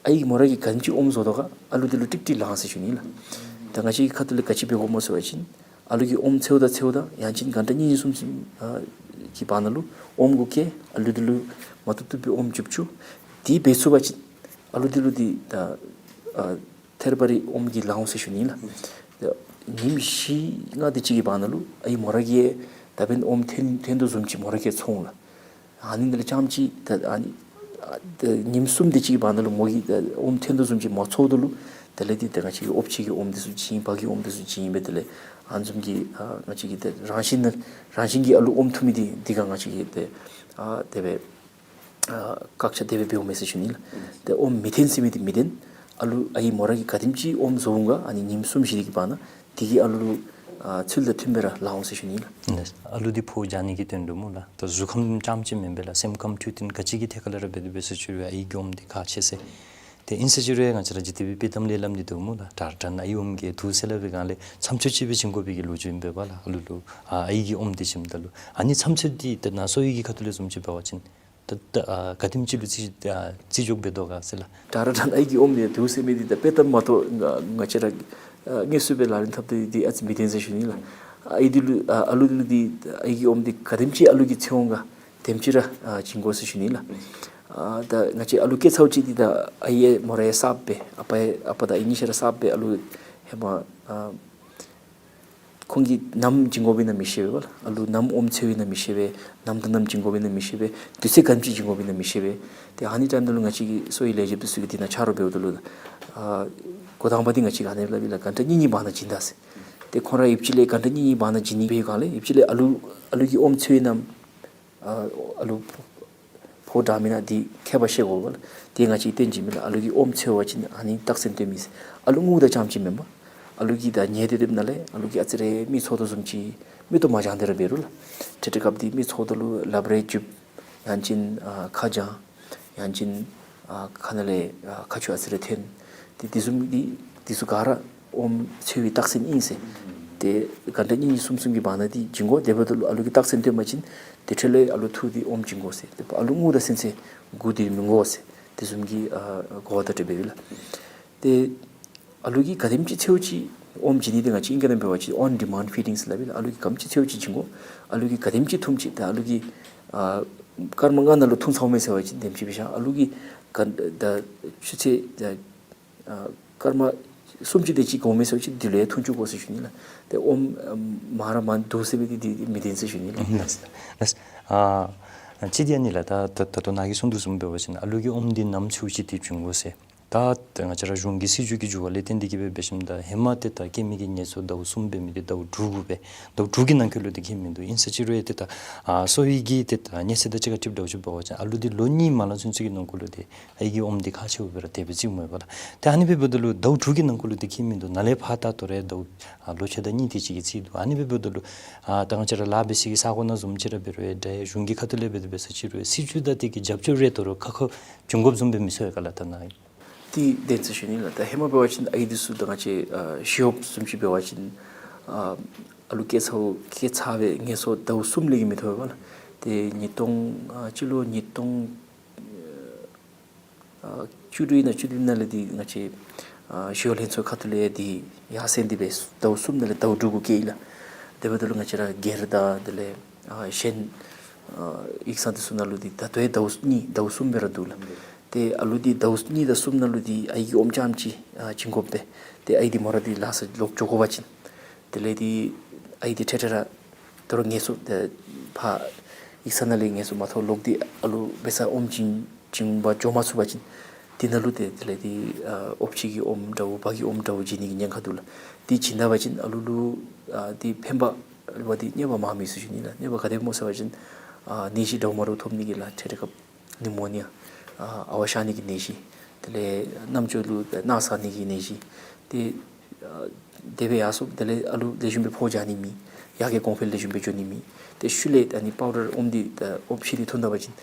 ཨའི་མོ་ར་གིས་ག་དེམ་ཅིག་ཨོམ་བཟོ་དོ་ག་ཨ་ལུ་འདི་ལུ་ཀྲིག་ཀྲི་ལང་ཟེར་ཞུ་ནི་ལགས། ད་ང་བཅས་ཀྱི་ཁ་ཐུག་ལས་ག་ཅི་འབད་དགོཔ་སྨོ་ཟེར་བ་ཅིན་ཨ་ལུ་གིས་ཨོམ་འཚོལཝ་ད་འཚོལཝ་ད་ཡང་ཅིན་གྷན་ཊ་གཉིས་གསུམ་ཨ་གི་བར་ན་ལུ་ཨོམ་གུ་བཀལ། ཨ་ལུ་འདི་ལུ་མ་བཏུབ་བཏུབ་སྦེ་ཨོམ་འཇོབ་བཅུག། དེ་འབད་ཚུགས་པ་ཅིན་ཨ་ལུ་འདི་ལུ་འདི་ད་ཨ་ཐད་རི་བ་རི་ཨོམ་གྱིས་ལང་འོང་ཟེར་ཞུ་ནི་ལགས། ཉིནམ་བཞི་ལྔ་དེ་ཅིག་གི་བར་ན་ལུ་ཨའི་མོ་ར་གིས་ད་འབདན་ཨོམ་ཐོན་ཐོན་དོ་བཟུམ་ཅིག་མོ་ར་གིས་ཚོར་འོང་ལགས། ཨ་ནི་འདི་ལས་རྐྱངམ་ཅིག་ད་ཨ་ནི་ཨ་ད་ཉིནམ་གསུམ་དེ་ཅིག་གི་བར་ན་ལུ་མོ་གིས་ད་ཨོམ་ཐོན་དོ་བཟུམ་ཅིག་མ་ཚོརཝ་ད་ལུ་དེ་ལས་འདི་ད་ང་བཅས་ཀྱིས་ཨོམ་ཕྱེ་གི་ཨོམ་འདི་ཚུ་བྱིན། ཕག་གི་ཨོམ་འདི་ཚུ་བྱིན་སྦེ་དེ་ལས་ཨ་ནི་བཟུམ་གྱི་ཨ་ང་བཅས་ཀྱིས་ད་རང་བཞིན་ན་རང་བཞིན་གྱིས་ཨ་ལུ་ཨོམ་འཐུ་མི་འདི་འདི་ག་ང་བཅས་ཀྱིས་ད་ཨ་དེ་སྦེ་ཨ་བཀག་ཆ་དེ་སྦེ་འབདཝ་མས་ཟེར་ཞུ་ནི་ལགས། ཏེ་ཨོམ་མི་ཐོན་ཟེར་མི་འདི་མི་བདེན། ཨ་ལུ་ཨའི་མོ་ར་གིས་ག་དེམ་ཅིག་ཨོམ་བཟོ་འོང་ག་ཨ་ནི་ཉིནམ་གསུམ་བཞི་དེ་གི་བར་ན་དེ་གིས་ཨ་ལུ་ལུ་ཨ་ཚུལ་དང་མཐུནམ་སྦེ་ར་ལང་འོང་ཟེར་ཞུ་ནི་ལགས། ཨ་ལུ་འདི་ཕོཝ་རྒྱག་ནི་གི་དོན་ལུ་སྨོ་ལགས། ད་གཟུགས་ཁམས་རྐྱངམ་ཅིག་མེན་པས་ལགས། སེམས་ཁམས་འཕྲོད་བསྟེན་ག་ཅི་གི་ཐད་ཁར་ལས་ར་འབད་དེ་འབད་ཟེར་ཞུ་རུང་ཨའི་གི་ཨོམ་འདི་ཁག་ཆེ་ཟེར། ཏེ་ཨིན་ཟེར་ཞུ་རུང་ང་བཅས་ར་ཅིག་དེ་སྦེ་དཔྱེ་གཏམ་ལས་སླབ་ནི་འདུག་སྨོ་ལགས། དྲག་དྲག་ཨའི་ཨོམ་གིས་འཐུ་ཟེར་སླབ་པའི་སྒང་ལས་མཚམས་ཚོད་ཅིག་སྦེ་བྱིན་དགོ་པའི་གི་ལོ་རྒྱུས་ཨིན་པས་ལགས། ཨ་ལུ་ལུ་ཨ་ཨའི་གི་ཨོམ་འདི་བྱིནམ་ད་ལུ་ཨ་ནི་མཚམས་ཚོད་འདི་ད་ནཱ་གསོ་བའི་གི་ཁ་ཐུག་ལས་བཟུམ་ཅིག་འབད་བ་ཅིན་ད་ད་ཨ་ག་དེམ་ཅིག་ལུ་བརྩི་ཨ་བརྩི་འཇོག་འབད་དོ་ག་ཟེར་ལགས། དྲག་དྲག་ཨའི་གི་ཨོམ་འདི་འཐུ་ཟེར་མི་འདི་ད་དཔྱེ་གཏམ་མ་གཏོགས་ང་ང་བཅས་ར་ཨ་དངོས་སུ་སྦེ་ལག་ལེན་འཐབ་སྟེ་འདི་ཨ་ཙི་མི་བདེན་ཟེར་ཞུ་ནི་ལགས། ཨའི་འདི་ལུ་ཨ་ཨ་ལུ་འདི་ལུ་འདི་ཨའི་གི་ཨོམ་འདི་ག་དེམ་ཅིག་ཨ་ལུ་གིས་ཚོར་འོང་ག་དེམ་ཅིག་ར་ཨ་བྱིན་དགོ་ཟེར་ཞུ་ནི་ལགས། ཨ་ད་ང་བཅས་ཨ་ལུ་སྐྱེ་ཚརཝ་ཅིག་འདི་ད་ཨའི་མོ་རའི་གསརཔ་སྦེ་ཨ་པའི་ཨ་པ་དང་ཨའི་གཉིས་ཆ་ར་གསརཔ་སྦེ་ཨ་ལུ་ཧེ་མ་ཨ་ ཁོང་གིས་ནམ་བྱིན་དགོཔ་ཨིན་ན་མི་ཤེས་པས་པ་ལགས། ཨ་ལུ་ནམ་ཨོམ་འཚོཝ་ཨིན་ན་མི་ཤེས་པས། ནམ་དང་ནམ་བྱིན་དགོཔ་ཨིན་ན་མི་ཤེས་པས། དུས་ཚོད་ག་དེམ་ཅིག་བྱིན་དགོཔ་ཨིན་ན་མི་ཤེས་པས། ཏེ་ཨ་ནི་འགྲམ་དུ་ལུ་ང་བཅས་ཀྱི་གསོ་བའི་ལས་བྱེདཔ་འདི་ཚུ་གིས་འདི་ནང་ཆ་རོགས་འབདཝ་ད་ལུ་ཨ་འགོ་དང་པ་འདི་ང་བཅས་ག་ནི་སླབ་ཨིན་ལགས། གྷན་ཊ་གཉིས་གཉིས་བར་ན་བྱིན་ད་ཟེར། ཏེ་ཁོང་ར་ཡུདཔ་ཅིག་ལས་གྷན་ཊ་གཉིས་གཉིས་བར་ན་བྱིན་ནི་འབད་བའི་སྒང་ལས་ཡུདཔ་ཅིག་ལས་ཨ་ལུ་ཨ་ལུ་གིས་ཨོམ་འཚོཝ་ཨིན་ན་ཨ་ཨ་ལུ་ཕོཝ་དྲངམ་ཨིན་ན་འདི་ཁྱད་པར་ཤེས་དགོ་པས་ལགས། ཏེ་ང་བཅས་སྟོན་བྱིནམ་ཨིན་ལགས། ཨ་ལུ་གིས་ཨོམ་འཚོ་བ་ཅིན་ཨ་ནི་རྟགས་མཚན་སྟོནམ་ཨིན་ཟེར། ཨ་ལུ་རྔུ་དང་རྐྱངམ་ཅིག་མེན་པར་ཨ་ལུ་གིས་ད་ཉལ་ཏེ་སྡོདཔ་ནང་ལས་ཨ་ལུ་གིས་ཨ་ཙི་རེ་མིག་ཚོར་དོ་བཟུམ་ཅིག་མིག་ཏོ་མ་བྱང་སྟེ་ར་འབད་རུང་ལགས། འཕྲལ་འཕྲལ་སྐབས་འདི་མིག་ཚོར་དོ་ལུ་ལགཔ་རེ་འཇུབ། ཡང་ཅིན་ཨ་ཁ་བྱང་། ཡང་ཅིན་ཨ་ཁ་ནང་ལས་ཨ་ཁ་ཆུ་ཨ་ཙི་རེ་ཐོན། ཏེ་དེ་བཟུམ་འདི་འདི་ཚུ་ག་ར་ཨོམ་འཚོ་བའི་རྟགས་མཚན་ཨིན་ཟེར། ཏེ་གྷན་ཊ་གཉིས་གཉིས་གསུམ་གསུམ་གྱི་བར་ན་འདི་བྱིན་དགོ། དེ་འབདཝ་ད་ལུ་ཨ་ལུ་གིས་རྟགས་མཚན་སྟོན་པ་ཅིན་དེ་འཕྲོ་ལས་ཨ་ལུ་ཐུགས་འདི་ཨོམ་བྱིན་དགོ་ཟེར། ཏེ་ཨ་ལུ་རྔུ་དང་ཚུན་ཚོད་སྒུག་སྡོད་མི་དགོ་ཟེར། དེ་བཟུམ་གྱི་ཨ་གོ་བ་བརྡ་སྤྲོད་འབདཝ་ཨིན་ལགས། ཏེ་ཨ་ལུ་གིས་ག་དེམ་ཅིག་འཚོཝ་ཅིག་ཨོམ་བྱིན་ནི་འདི་ང་བཅས་ཨིང་སྐད་ནང་འབད་བ་ཅིན་on demand feeding ཟེར་སླབ་ཨིན་ལགས། ཨ་ལུ་གིས་ག་དེམ་ཅིག་འཚོཝ་ཅིག་བྱིན་དགོ། ཨ་ལུ་གིས་ག་དེམ་ཅིག་འཐུངམ་ཅིག་ད་ཨ་ལུ་གིས་ཨ་སྐར་མ་ལྔ་ནང་ལུ་འཐུང་ཚརཝ་མས་ཟེར་བ་ཅིན་དེམ་ཅིག་སྦེ་བཞག། ཨ་ལུ་གིས་ག་ད་ཆུ་ཚོད་ད་ཨ་སྐར་མ་སུམ་ཅུ་དེ་ཅིག་འགོརཝ་མས་ཟེར་བ་ཅིན་དེ་ལུ་ཡང་འཐུང་བཅུག་དགོ་ཟེར་ཞུ་ནི་ལགས། ཏེ་ཨོམ་ཨ་མང་ར་མང་འདུག་ཟེར་སྦེ་འདི་འདི་མི་བདེན་ཟེར་ཞུ་ནི་ལགས། ལགས་ལགས། ཨ་གཅིག་འདི་ཨ་ནི་ལགས། ད་ད་ད་ལྟོ་ནཱ་གིས་གསུངས་དོ་བཟུམ་འབད་བ་ཅིན་ཨ་ལུ་གིས་ཨོམ་འདི་ནམ་འཚོཝ་ཅིག་འདི་བྱིན་དགོ་ཟེར། ད་ད་ང་བཅས་ར་གཞུང་གི་སྲིད་བྱུས་ཀྱི་འགྱུར་བ་ལས་བརྟེན་ཏེ་གིས་སྦེ་འབད་ཞིནམ་ད་ཧེ་མ་ཏེ་ད་སྐྱེ་མི་གི་ངལ་གསོ་ཟླཝ་གསུམ་འབད་མི་འདི་ཟླཝ་དྲུག་གུ་སྦེ་ཟླཝ་དྲུག་གི་ནང་འཁོད་ལུ་འདི་སྐྱེ་མི་འདུག། ཨིན་ས་ཅིག་རུང་ཏེ་ད་ཨ་གསོ་བའི་གི་ཏེ་ད་ཉེས་ཚད་དང་གཅིག་ཁར་འཁྲིལཝ་འདྲཝ་ཅིག་འབད་བ་ཅིན་ཨ་ལུ་འདི་ལོ་གཉིས་མ་ལང་ཚུན་ཚོད་ཀྱི་ནང་འཁོད་ལུ་འདི་ཨའི་གི་ཨོམ་འདི་ཁག་ཆེཝ་སྦེ་ར་དེ་སྦེ་བརྩིཝ་མས་པ་ལགས། ཏེ་ཨ་ནི་སྦེ་འབདཝ་ད་ལུ་ཟླཝ་དྲུག་གི་ནང་འཁོད་ལུ་འདི་སྐྱེ་མི་འདུག། ནཱ་ལས་ཕར་ད་ལྟོ་ར་ཟླཝ་ཨ་ལོ་ཕྱེད་དང་གཉིས་དེ་ཅིག་གི་རྩིས་འདུག། ཨ་ནི་སྦེ་འབདཝ་ད་ལུ་ཨ་ད་ང་བཅས་ར་ལཱ་འབད་སའི་གི་ས་གོ་ནང་བཟུམ་ཅིག་ར་འབད་རུང་ད་གཞུང་གི་ཁ་ཐུག་ལས་འབད་དེ་འབད་ས་ཅིག་རུང་སྲིད་བྱུས་དང་དེ་གི་རྒྱབ་སྐྱོར་རེ་དོ་རུང་ཁ་ཁ་བྱུང་དགོཔ་བཟུམ་སྦེ་མི་ཚོར་བས་ག་ལགས། ད་ནཱ་འདི་བདེན་ཟེར་ཞུ་ནི་ལགས། ད་ཧེ་མ་འབད་བ་ཅིན་ཨའི་འདི་ཚུ་ད་ང་བཅས་ཨ་ཞི་གཡོགཔ་བཟུམ་ཅིག་འབད་བ་ཅིན་ཨ་ཨ་ལུ་སྐྱེ་ཚརཝ་སྐྱེ་ཚར་བའི་ངལ་གསོ་ཟླཝ་གསུམ་ལས་ཀྱི་མི་ཐོབ་པས་པ་ལགས། ཏེ་ཉིས་སྟོང་ཨ་སྤྱི་ལོ་ཉིས་སྟོང་ཨ་བཅུ་དྲུག་ཨིན་ན་བཅུ་བདུན་ནང་ལས་འདི་ང་བཅས་ཨ་ཞི་གཡོག་ལྷན་ཚོགས་ཁ་ཐུག་ལས་འདི་ཡར་སེང་སྟེ་སྦེ་ཟླཝ་གསུམ་ནང་ལས་ཟླཝ་དྲུག་གུ་བསྐྱལ་ཡི་ལགས། དེ་འབདཝ་ད་ལུ་ང་བཅས་ར་སྒེར་དང་དེ་ལས་ཨ་གཞན་ཨ་ཡིག་ཚང་འདི་ཚུ་ནང་ལུ་འདི་ད་ལྟོ་ཡང་ཟླཝ་གཉིས་ཟླཝ་གསུམ་སྦེ་ར་འདུག་ལགས། ཏེ་ཨ་ལུ་འདི་ཟླཝ་གཉིས་དང་གསུམ་ནང་ལུ་འདི་ཨའི་གི་ཨོམ་རྐྱངམ་ཅིག་ཨ་བྱིན་དགོཔ་སྦེ། ཏེ་ཨའི་འདི་མོ་ར་འདི་ལཱ་ས་ལོག་འགྱོ་དགོ་པ་ཅིན། དེ་ལས་འདི་ཨའི་འདི་འཕྲལ་འཕྲལ་ར་དོ་རུང་ངལ་གསོ་ཏེ་ཕར་ཡིག་ཚང་ནང་ལས་ངལ་གསོ་མ་ཐོབ་ལོག་སྟེ་ཨ་ལུ་འབད་སར་ཨོམ་བྱིན་བྱིན་པར་འགྱོ་མ་ཚུགས་པ་ཅིན་འདི་ནང་ལུ་ཏེ་དེ་ལས་འདི་ཨ་ཨོམ་ཕྱེ་གི་ཨོམ་འདྲཝ་འབའ་གི་ཨོམ་འདྲཝ་བྱིན་ནི་གི་ཉེན་ཁ་འདུག་ལགས། འདི་བྱིན་ད་པ་ཅིན་ཨ་ལུ་ལུ་ཨ་འདི་ཕན་པ་འབད་འདི་གནོད་པ་མང་མི་ཚུགས་ཞུ་ནི་ལགས། གནོད་པ་ག་དེ་སྨོ་ཟེར་བ་ཅིན་ཨ་ནད་གཞི་འདྲཝ་མ་འདྲཝ་ཐོབ་ནི་གི་ལགས། འཕྲལ་འཕྲལ་སྐབས་ནི་མོ་ནི་ཡ་ཨ་ཨ་ཝ་ཤར་ནི་གི་ནད་གཞི། དེ་ལས་རྣམ་ཅོ་ལུ་རྣག་ཟག་ནི་གི་ནད་གཞི། ཏེ་ཨ་དེ་སྦེ་ཡར་སོང་དེ་ལས་ཨ་ལུ་ལེགས་ཤོམ་སྦེ་ཕོཝ་རྒྱག་ནི་མེད། ཡར་རྒྱས་གོང་འཕེལ་ལེགས་ཤོམ་སྦེ་འགྱོ་ནི་མེད། ཏེ་ཤུལ་ལས་ཨ་ནི་པའུ་ཌར་ཨོམ་འདི་ཨོམ་ཕྱེ་འདི་འཐུང་ད་པ་ཅིན་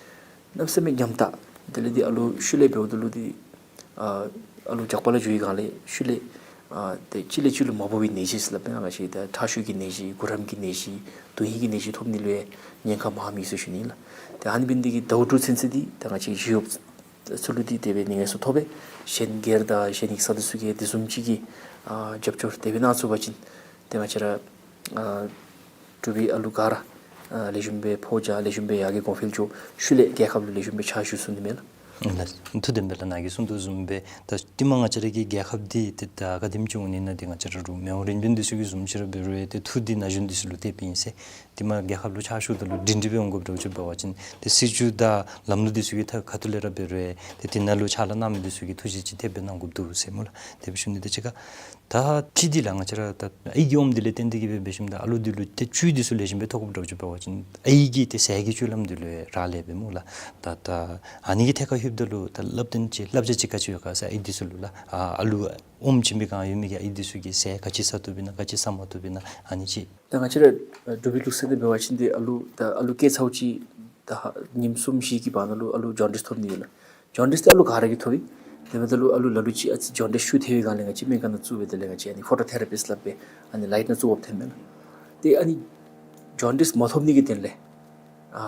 གནམ་མེད་ས་མེད་ཉམས་ཐག། དེ་ལས་འདི་ཨ་ལུ་ཤུལ་ལས་འབདཝ་ད་ལུ་འདི་ཨ་ཨ་ལུ་རྒྱགས་པ་ལུ་འགྱོ་བའི་སྒང་ལས་ཤུལ་ལས་ཨ་ཏེ་གཅིག་ལས་གཅིག་ལུ་མ་འབོ་བའི་ནད་གཞི་ཟེར་སླབ་ཨིན་ན་ག་ཅི། ད་ཁྲག་ཤུགས་ཀྱི་ནད་གཞི་གུ་རམ་གྱི་ནད་གཞི་དོན་ཧིང་གི་ནད་གཞི་ཐོབ་ནི་ལུ་ཡང་ཉེན་ཁ་མང་མི་ཚུགས་ཞུ་ནི་ལགས། ཏེ་ཨ་ནི་འབད་ནི་འདི་གིས་ཟླཝ་དྲུག་ཚུན་ཚོད་འདི་ད་ང་བཅས་ཞི་གཡོགཔ་ཚུ་ལུ་འདི་དེ་སྦེ་ནི་ངལ་གསོ་ཐོབ་པས། གཞན་སྒེར་དང་གཞན་ཡིག་ཚང་འདི་ཚུ་གིས་དེ་བཟུམ་ཅིག་གི་ཨ་རྒྱབ་སྐྱོར་དེ་སྦེ་གནང་ཚུགས་པ་ཅིན་ཏེ་ང་བཅས་ར་ཨ་འབྲུག་པའི་ཨ་ལུ་ག་ར་ཨ་ལེགས་ཤོམ་སྦེ་ཕོཝ་རྒྱག། ལེགས་ཤོམ་སྦེ་ཡར་རྒྱས་གོང་འཕེལ་འགྱོ། ཤུལ་ལས་རྒྱལ་ཁབ་ལུ་ལེགས་ཤོམ་སྦེ་ཕྱག་ཞུ་ཚུགས་ནི་མས་ལགས། ལགས། ཐུགས་བདེན་པས་ལགས། ནཱ་གིས་གསུངས་དོ་བཟུམ་སྦེ་ད་ཧེ་མ་ང་བཅས་ར་གི་རྒྱལ་ཁབ་འདི་ཏེ་ད་ག་དེམ་ཅིག་འོང་ནི་ཨིན་ན་འདི་ང་བཅས་ར་རུང་མི་དབང་རིམ་བྱོན་འདི་ཚུ་གི་བཟུམ་ཅིག་ར་འབད་རུང་ཏེ་མཐུ་འདི་ན་གཞོན་འདི་ཚུ་ལུ་གཏད་པའི་ཨིན་ཟེར། ཏེ་མ་རྒྱལ་ཁབ་ལུ་ཕྱག་ཞུཝ་ད་ལུ་སྒྲིང་སྒྲི་སྦེ་འོང་དགོཔ་འདྲཝ་ཅིག་འབད་བ་ཅིན་ཏེ་སྲིད་བྱུས་དང་ལམ་ལུགས་འདི་ཚུ་གི་ཐད་ཁ་ཐུག་ལས་ར་འབད་རུང་ཏེ་དེ་ནང་ལུ་ཕྱག་ལཱ་གནང་མི་འདི་ཚུ་གིས་ཐུགས་རྗེ་ཅིག་ཐེབས་སྦེ་གནང་དགོཔ་འདུག་ཟེར་སྨོ་ལགས། དེ་སྦེ་ཞུ་ནི། ཏེ་གཅིག་ཁར་ད་ཅི་འདི་ལགས་ང་བཅས་ར་ད་ཨའི་གི་ཨོམ་འདི་ལས་བརྟེན་ཏེ་གིས་སྦེ་འབད་ཞིནམ་ད་ཨ་ལུ་འདི་ལུ་ཏེ་བཅུད་འདི་ཚུ་ལེགས་ཤོམ་སྦེ་ཐོབ་དགོཔ་འདྲཝ་ཅིག་འབད་བ་ཅིན་ཨའི་གི་ཏེ་ཟས་ཀྱི་བཅུད་ལམ་འདི་ལུ་རག་ལས་པས་སྨོ་ལགས། ད་ད་ཨ་ནི་གི་ཐད་ཁར་ལྷོདཔ་ད་ལུ་ད་སླབ་སྟེ་ཅིག་བསླབ་བྱ་ཅིག་ག་ཅི་ཡོད་ག་ཟེར་ཨའི་འདི་ཚུ་ལུ་ལགས། ཨ་ཨ་ལུ་ཨོམ་བྱིན་པའི་སྒང་ཡོད་མི་གི་ཨའི་འདི་ཚུ་གིས་ཟས་ག་ཅི་ཟ་བཏུབ་ཨིན་ན་ག་ཅི་ཟ་མ་བཏུབ་ཨིན་ན་ཨ་ནི་ཅིག། ད་ང་བཅས་ར་འབྲུག་པའི་ལུགས་སྲོལ་འདི་འབད་བ་ཅིན་འདི་ཨ་ལུ་ད་ཨ་ལུ་སྐྱེ་ཚརཝ་ཅིག་ད་ཉིནམ་གསུམ་བཞི་གི་བར་ན་ལུ་ཨ་ལུ་ཇོན་ཌིས་ཐོབ་ནི་ཡོད་ལགས། ཇོན་ཌིས་འདི་ཨ་ལུ་ག་ར་གིས་ཐོབ་ཨིན། དེ་འབདཝ་ད་ལུ་ཨ་ལུ་ལ་ལུ་ཅིག་ཨ་ཙི་ཇོན་ཌིས་ཤུགས་ཐལ་བའི་སྒང་ལས་ང་བཅས་སྨན་ཁང་ནང་བཙུགས་སྦེ་དེ་ལས་ང་བཅས་ཨ་ནི་ཕོ་ཊོ་ཐེ་ར་པིསཊ་སླབ་སྦེ་ཨ་ནི་ལའིཊ་ནང་བཙུགས་འབག་འཐེན་མས་ལགས། ཏེ་ཨ་ནི་ཇོན་ཌིས་མ་ཐོབ་ནི་གི་དོན་ལས་ཨ་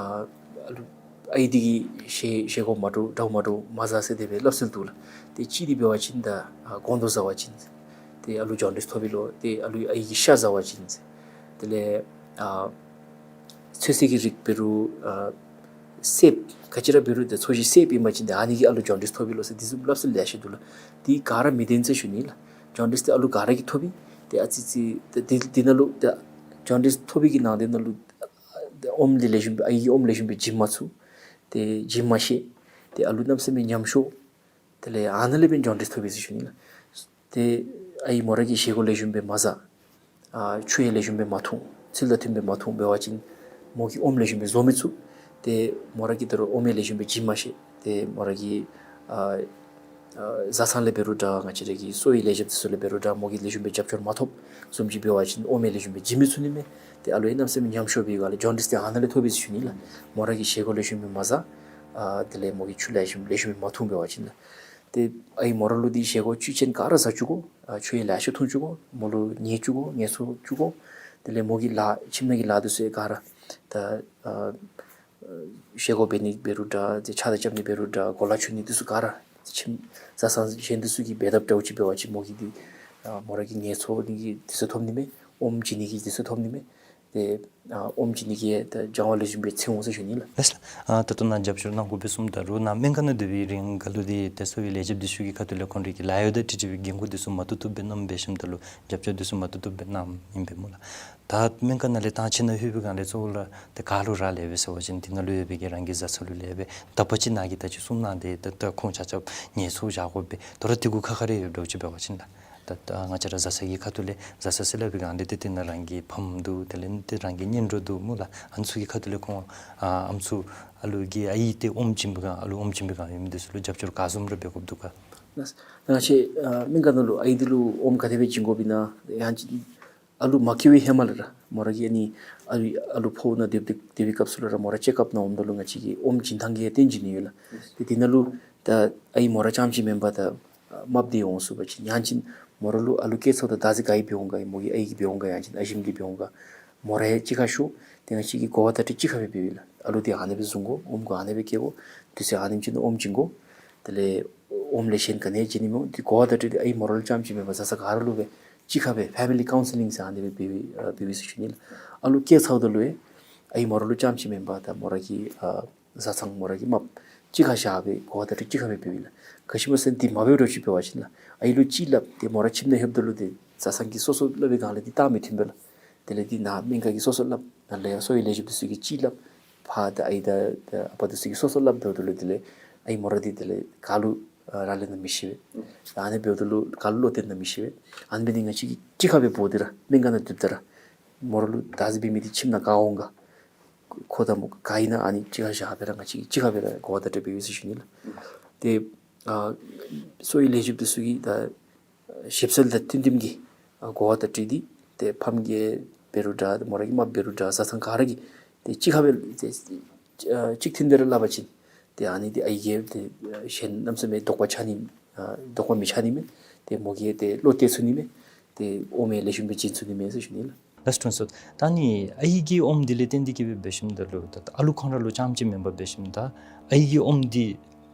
ཨ་ལུ་ཨའི་འདི་གིས་བཞེས་བཞེས་སྒོ་མ་འདྲཝ་འདྲཝ་མ་འདྲཝ་མ་བཟའ་ཟེར་དེ་སྦེ་སླབ་སྲོལ་འདུག་ལགས། ཏེ་གཅིག་འདི་འབད་བ་ཅིན་ད་ཨ་སྒོང་རྡོག་བཟའ་བ་ཅིན་ཏེ་ཨ་ལུ་ཇོན་ཌིས་ཐོབ་ཨིན་ལོ། ཏེ་ཨ་ལུ་ཨའི་གི་ཤ་བཟའ་བ་ཅིན་དེ་ལས་ཨ་ཚོད་བསྲེ་གི་རིགས་འབད་རུང་ཨ་སྲེསཔ་ག་ཅི་ར་འབད་རུང་ཏེ་ཚོས་གཞི་སྲེསཔ་ཨིན་པ་ཅིན་ཏེ་ཨ་ནི་གིས་ཨ་ལུ་ཇོན་ཌིས་ཐོབ་ཨིན་ལོ་ཟེར་དེ་བཟུམ་སླབ་སྲོལ་ལེ་ཤ་འདུག་ལགས། འདི་ག་ར་མི་བདེན་ཟེར་ཞུ་ནི་ལགས། ཇོན་ཌིས་འདི་ཨ་ལུ་ག་ར་གིས་ཐོབ་ཨིན། ཏེ་ཨ་ཙི་ཙི་ཏེ་འདི་འདི་ནང་ལུ་ཏེ་ ཇོན་ཌིས་ཐོབ་པའི་གི་ནང་དེ་ནང་ལུ་ཨོམ་འདི་ལེགས་ཤོམ་སྦེ་ཨའི་གི་ཨོམ་ལེགས་ཤོམ་སྦེ་བྱིན་མ་ཚུགས། ཏེ་བྱིན་མ་ཤེས། ཏེ་ཨ་ལུ་གནམ་མེད་ས་མེད་ཉམས་ཤོར། དེ་ལས་ཨ་ནཱ་ལས་འབད་ཇོན་ཌིས་ཐོབ་པས་ཟེར་ཞུ་ནི་ལགས། ཏེ་ཨའི་མོ་ར་གིས་བཞེས་སྒོ་ལེགས་ཤོམ་སྦེ་མ་བཟའ། ཨ་ཆུ་ཡང་ལེགས་ཤོམ་སྦེ་མ་འཐུང་། ཚུལ་དང་མཐུན་པའི་མ་འཐུང་འབད་བ་ཅིན་མོ་གིས་ཨོམ་ལེགས་ཤོམ་སྦེ་བཟོ་མི་ཚུགས། ཏེ་མོ་ར་གིས་ད་རུང་ཨོམ་ཡང་ལེགས་ཤོམ་སྦེ་བྱིན་མ་ཤེས། ཏེ་མོ་ར་གི་ཨ་ཨ་བཟའ་ཚང་ལས་འབད་རུང་འདྲ་ང་བཅས་ར་གི་གསོ་བའི་ལས་བྱེདཔ་འདི་ཚུ་ལས་འབད་རུང་འདྲ་མོ་གིས་ལེགས་ཤོམ་སྦེ་རྒྱབ་སྐྱོར་མ་ཐོབ་བཟུམ་ཅིག་འབད་བ་ཅིན་ཨོམ་ཡང་ལེགས་ཤོམ་སྦེ་བྱིན་མི་ཚུགས་ནི་མས། ཏེ་ཨ་ལུ་ཡང་གནམ་མེད་ས་མེད་ཉམས་ཤོར་བའི་སྒང་ལས་ཇོན་ཌིས་འདི་ཨ་ནཱ་ལས་ཐོབ་པས་ཟེར་ཞུ་ནི་ལགས། མོ་ར་གིས་བཞེས་སྒོ་ལེགས་ཤོམ་སྦེ་མ་བཟའ། ཨ་དེ་ལས་མོ་གིས་ཆུ་ལེགས་ཤོམ་ལེགས་ཤོམ་སྦེ་མ་འཐུང་འབད་བ་ཅིན་ལགས། ཏེ་ཨའི་མོ་ར་ལུ་འདི་བཞེས་སྒོ་བཅུད་ཅན་ག་ར་བཟའ་བཅུག་དགོ། ཨ་ཆུ་ཡང་ལེ་ཤ་འཐུང་བཅུག་དགོ། མོ་ལུ་ཉལ་བཅུག་དགོ། ངལ་གསོ་བཅུག་དགོ། དེ་ལས་མོ་གི་ལཱ་ཁྱིམ་ནང་གི་ལཱ་འདི་ཚུ་ཡང་ག་ར་ད་ཨ་བཞེས་སྒོ་འབད་ནི་འབད་རུང་འདྲ་ཏེ་ཕྱགས་བདར་རྐྱབ་ནི་འབད་རུང་འདྲ་གོ་ལ་འཁྱུ་ནི་འདི་ཚུ་ག་ར་ཁྱིམ་བཟའ་ཚང་གཞན་འདི་ཚུ་གིས་འབད་དཔ་འདྲཝ་ཅིག་འབད་བ་ཅིན་མོ་གིས་འདི་ཨ་མོ་ར་གིས་ངལ་གསོ་ནི་གི་དུས་ཚོད་ཐོབ་ནི་མས། ཨོམ་བྱིན་ནི་གི་དུས་ཚོད་ཐོབ་ནི་མས། ཏེ་ཨ་ཨོམ་བྱིན་ནི་གི་ད་སྦྱང་བ་ལེགས་ཤོམ་སྦེ་ཚུད་འོང་ཟེར་ཞུ་ནི་ལགས། ལགས་སོ། ཨ་ད་ལྟོ་ནཱ་རྒྱབ་སྐྱོར་གནང་དགོ་པས་གསུངམ་ད་རུང་ནཱ་སྨན་ཁང་ནང་སྡོད་པའི་རིང་ག་ལུ་འདི་དེ་གསོ་བའི་ལས་བྱེདཔ་འདི་ཚུ་གི་ཁ་ཐུག་ལས་ཁོང་རའི་གི་ལཱ་གཡོག་དང་འཁྲིལ་འཁྲིལ་བའི་འགན་ཁུར་འདི་ཚུ་མ་བཏུབ་བཏུབ་སྦེ་གནངམ་འབད་ཞིནམ་ད་ལུ་རྒྱབ་སྐྱོར་འདི་ཚུ་མ་བཏུབ་བཏུབ་སྦེ་གནངམ་ཨིན་པས་སྨོ་ལགས། ད་སྨན་ཁང་ནང་ལས་ཐང་ཆེན་ནང་ལྷོད་པའི་སྒང་ལས་གཙོ་བོ་ར་ཏེ་ག་ལུ་རག་ལས་པས་ཟེར་བ་ཅིན་དེ་ནང་ལུ་ཡོད་པའི་གི་རང་གི་བཟའ་ཚང་ལུ་ལས་པས། ད་པ་ཅིག་ནཱ་གིས་ད་ཅི་གསུངས་གནང་སྟེ་ད་ད་ཁོང་ཆ་ཁྱབ་ངལ་གསོ་བཞག་དགོ་པས། དོ་རུང་དེ་གུ་ཁ་ཁ་རེ་ཡོདཔ་འདྲཝ་ཅིག་འབད་བ་ཅིན་ལགས། ད་ད་ང་བཅས་ར་བཟའ་ཚང་གི་ཁ་ཐུག་ལས་བཟའ་ཚང་ཟེར་སླབ་པའི་སྒང་ལས་ཏེ་དེ་ནང་རང་གི་ཕམ་འདུག། དེ་ལས་ཏེ་རང་གི་གཉེན་གྲོགས་འདུག་སྨོ་ལགས། ཨ་ནི་ཚུ་གི་ཁ་ཐུག་ལས་ཁོང་ཨ་ཨམ་སྲུ་ཨ་ལུ་གི་ཨའི་ཏེ་ཨོམ་བྱིན་པའི་སྒང་ཨ་ལུ་ཨོམ་བྱིན་པའི་སྒང་ཡོད་མི་འདི་ཚུ་ལུ་རྒྱབ་སྐྱོར་ག་བཟུམ་ར་འབད་དགོཔ་འདུག་ག། ང་བཅས་ཨ་སྨན་ཁང་ནང་ལུ་ཨའི་འདི་ལུ་ཨོམ་ག་དེ་སྦེ་བྱིན་དགོཔ་ཨིན་ན་ཡང་ཅིན་ཨ་ལུ་མ་སྐྱེ་བའི་ཧེ་མ་ལས་ར་མོ་ར་གིས་ཨ་ནི་ཨ་ལུ་ཨ་ལུ་ཕོཝ་ནང་སྡོད་སྡོད་པའི་སྐབས་སུ་ལས་ར་མོ་ར་ཅེག་ཨཔ་ནང་འོངམ་ད་ལུ་ང་བཅས་ཀྱིས་ཨོམ་བྱིན་ཐངས་ཀྱི་ཡང་བསྟན་བྱིན་ནི་ཡོད་ལགས། ཏེ་དེ་ནང་ལུ་ད་ཨའི་མོ་ར་རྐྱངམ་ཅིག་མེན་པར་ད་རྨགཔ་འདི་འོང་ཚུགས་པ་ཅིན་ཡང་ཅིན་མོ་ར་ལུ་ཨ་ལུ་སྐྱེ་ཚརཝ་ད་བདག་འཛིན་ག་གིས་འབད་འོང་ག་ཡང་མོ་གི་ཨའི་གིས་འབད་འོང་ག་ཡང་ཅིན་ཨ་ཞིམ་གིས་འབད་འོང་ག་མོ་ར་ཡང་གཅིག་ཁར་ཤོར། ཏེ་ང་བཅས་ཀྱིས་གོ་བ་བརྡ་སྤྲོད་གཅིག་ཁར་སྦེ་འབདཝ་ཨིན་ལགས། ཨ་ལུ་འདི་ཨ་ནེ་སྦེ་བཟུང་དགོ། ཨོམ་གུ་ཨ་ནེ་སྦེ་སྐྱེ་དགོ། དུས་ཚོད་ཨ་ནེམ་ཅིག་ནང་ཨོམ་བྱིན་དགོ། དེ་ལས་ཨོམ་ལས་གཞན་ག་ནི་ཡང་བྱིན་ནི་མི་འོང་། འདི་གོ་བ་བརྡ་སྤྲོད་འདི་ཨའི་མོ་ར་ལུ་རྐྱངམ་ཅིག་མེན་པར་བཟའ་ཚང་ག་ར་ལུ་སྦེ་གཅིག་ཁར་སྦེ་ཕེ་མི་ལི་ཀའུན་སི་ལིང་ཟེར་ཨ་ནི་སྦེ་འབད་འབད་ཟེར་ཞུ་ནི་ལགས། ཨ་ལུ་སྐྱེ་ཚརཝ་ད་ལུ་ཡང་ཨའི་མོ་ར་ལུ་རྐྱངམ་ཅིག་མེན་པར་ད་མོ་ར་གི་ཨ་བཟའ་ཚང་མོ་ར་གི་རྨགཔ་གཅིག་ཁར་བཞག་སྦེ་གོ་བ་བརྡ་སྤྲོད་གཅིག་ཁར་སྦེ་འབདཝ་ཨིན་ལགས། ག་ཅི་སྨོ་ཟེར་ན་འདི་མ་འབད་འགྱོ་ཅིག་འབད་བ་ཅིན་ལགས་ཨའི་ལུ་གཅིག་སླབ་སྟེ་མོ་ར་ཁྱིམ་ནང་ལྷོདཔ་ད་ལུ་ཏེ་བཟའ་ཚང་གིས་སོ་སོ་སླབ་པའི་སྒང་ལས་འདི་རྟགས་མི་མཐུན་པས་ལགས། དེ་ལས་འདི་ནཱ་སྨན་ཁང་གིས་སོ་སོ་སླབ། ནཱ་ལས་ཡང་གསོ་བའི་ལས་བྱེདཔ་འདི་ཚུ་གིས་གཅིག་སླབ། ཕ་དང་ཨའི་དང་ཨ་པ་འདི་ཚུ་གིས་སོ་སོ་སླབ་འགྱོཝ་ད་ལུ་དེ་ལས་ཨའི་མོ་ར་འདི་དེ་ལས་ག་ལུ་ཨ་རག་ལས་ན་མི་ཤེས་པས། ཨ་ནི་འབདཝ་ད་ལུ་ག་ལུ་བློ་གཏད་ན་མི་ཤེས་པས། ཨ་ནི་འབད་ནི་ང་བཅས་ཀྱིས་གཅིག་ཁར་སྦེ་འབོ་སྟེ་ར་སྨན་ཁང་ནང་སྡོདཔ་ད་ར་མོ་ར་ལུ་བདག་འཛིན་འབད་མི་འདི་ཁྱིམ་ནང་ག་འོང་ག་ཁོ་དང་མོ་ག་ཨིན་ན་ཨ་ནི་གཅིག་ཁར་བཞག་སྦེ་ར་ང་བཅས་ཀྱིས་གཅིག་ཁར་སྦེ་ར་གོ་བ་བརྡ་སྤྲོད་འབད་ཡི་ཟེར་ཞུ་ནི་ལགས། ཏེ་ཨ་གསོ་བའི་ལས་བྱེདཔ་འདི་ཚུ་གིས་ད་ཞིབ་འཚོལ་དང་མཐུན་མཐུནམ་གྱི་ཨ་གོ་བ་བརྡ་སྤྲོད་འདི་ཏེ་ཕམ་གིས་འབད་རུང་འདྲ་མོ་ར་གི་རྨགཔ་འབད་རུང་འདྲ་བཟའ་ཚང་ག་ར་གིས་ཏེ་གཅིག་ཁར་སྦེ་ཏེ་ཨ་གཅིག་མཐུན་སྦེ་ར་སླབ་པ་ཅིན་ཏེ་ཨ་ནི་འདི་ཨའི་གིས་ཏེ་ཨ་གཞན་གནམ་མེད་ས་མེད་དོགས་པ་ཆགས་ནི་ཨ་དོགས་པ་མི་ཆགས་ནི་མས། ཏེ་མོ་གིས་ཏེ་བློ་གཏད་ཚུགས་ནི་མས། ཏེ་ཨོམ་ཡང་ལེགས་ཤོམ་སྦེ་བྱིན་ཚུགས་ནི་མས་ཟེར་ཞུ་ནི་ལགས། ལགས་སོ་དྲུང་འཚོ། ད་ནི་ཨའི་གི་ཨོམ་འདི་ལས་བརྟེན་ཏེ་གིས་སྦེ་འབད་ཞིནམ་ད་ལུ་ད་ཨ་ལུ་ཁོང་ར་ལུ་རྐྱངམ་ཅིག་མེན་པར་འབད་ཞིནམ་ད་ཨའི་གི་ཨོམ་འདི་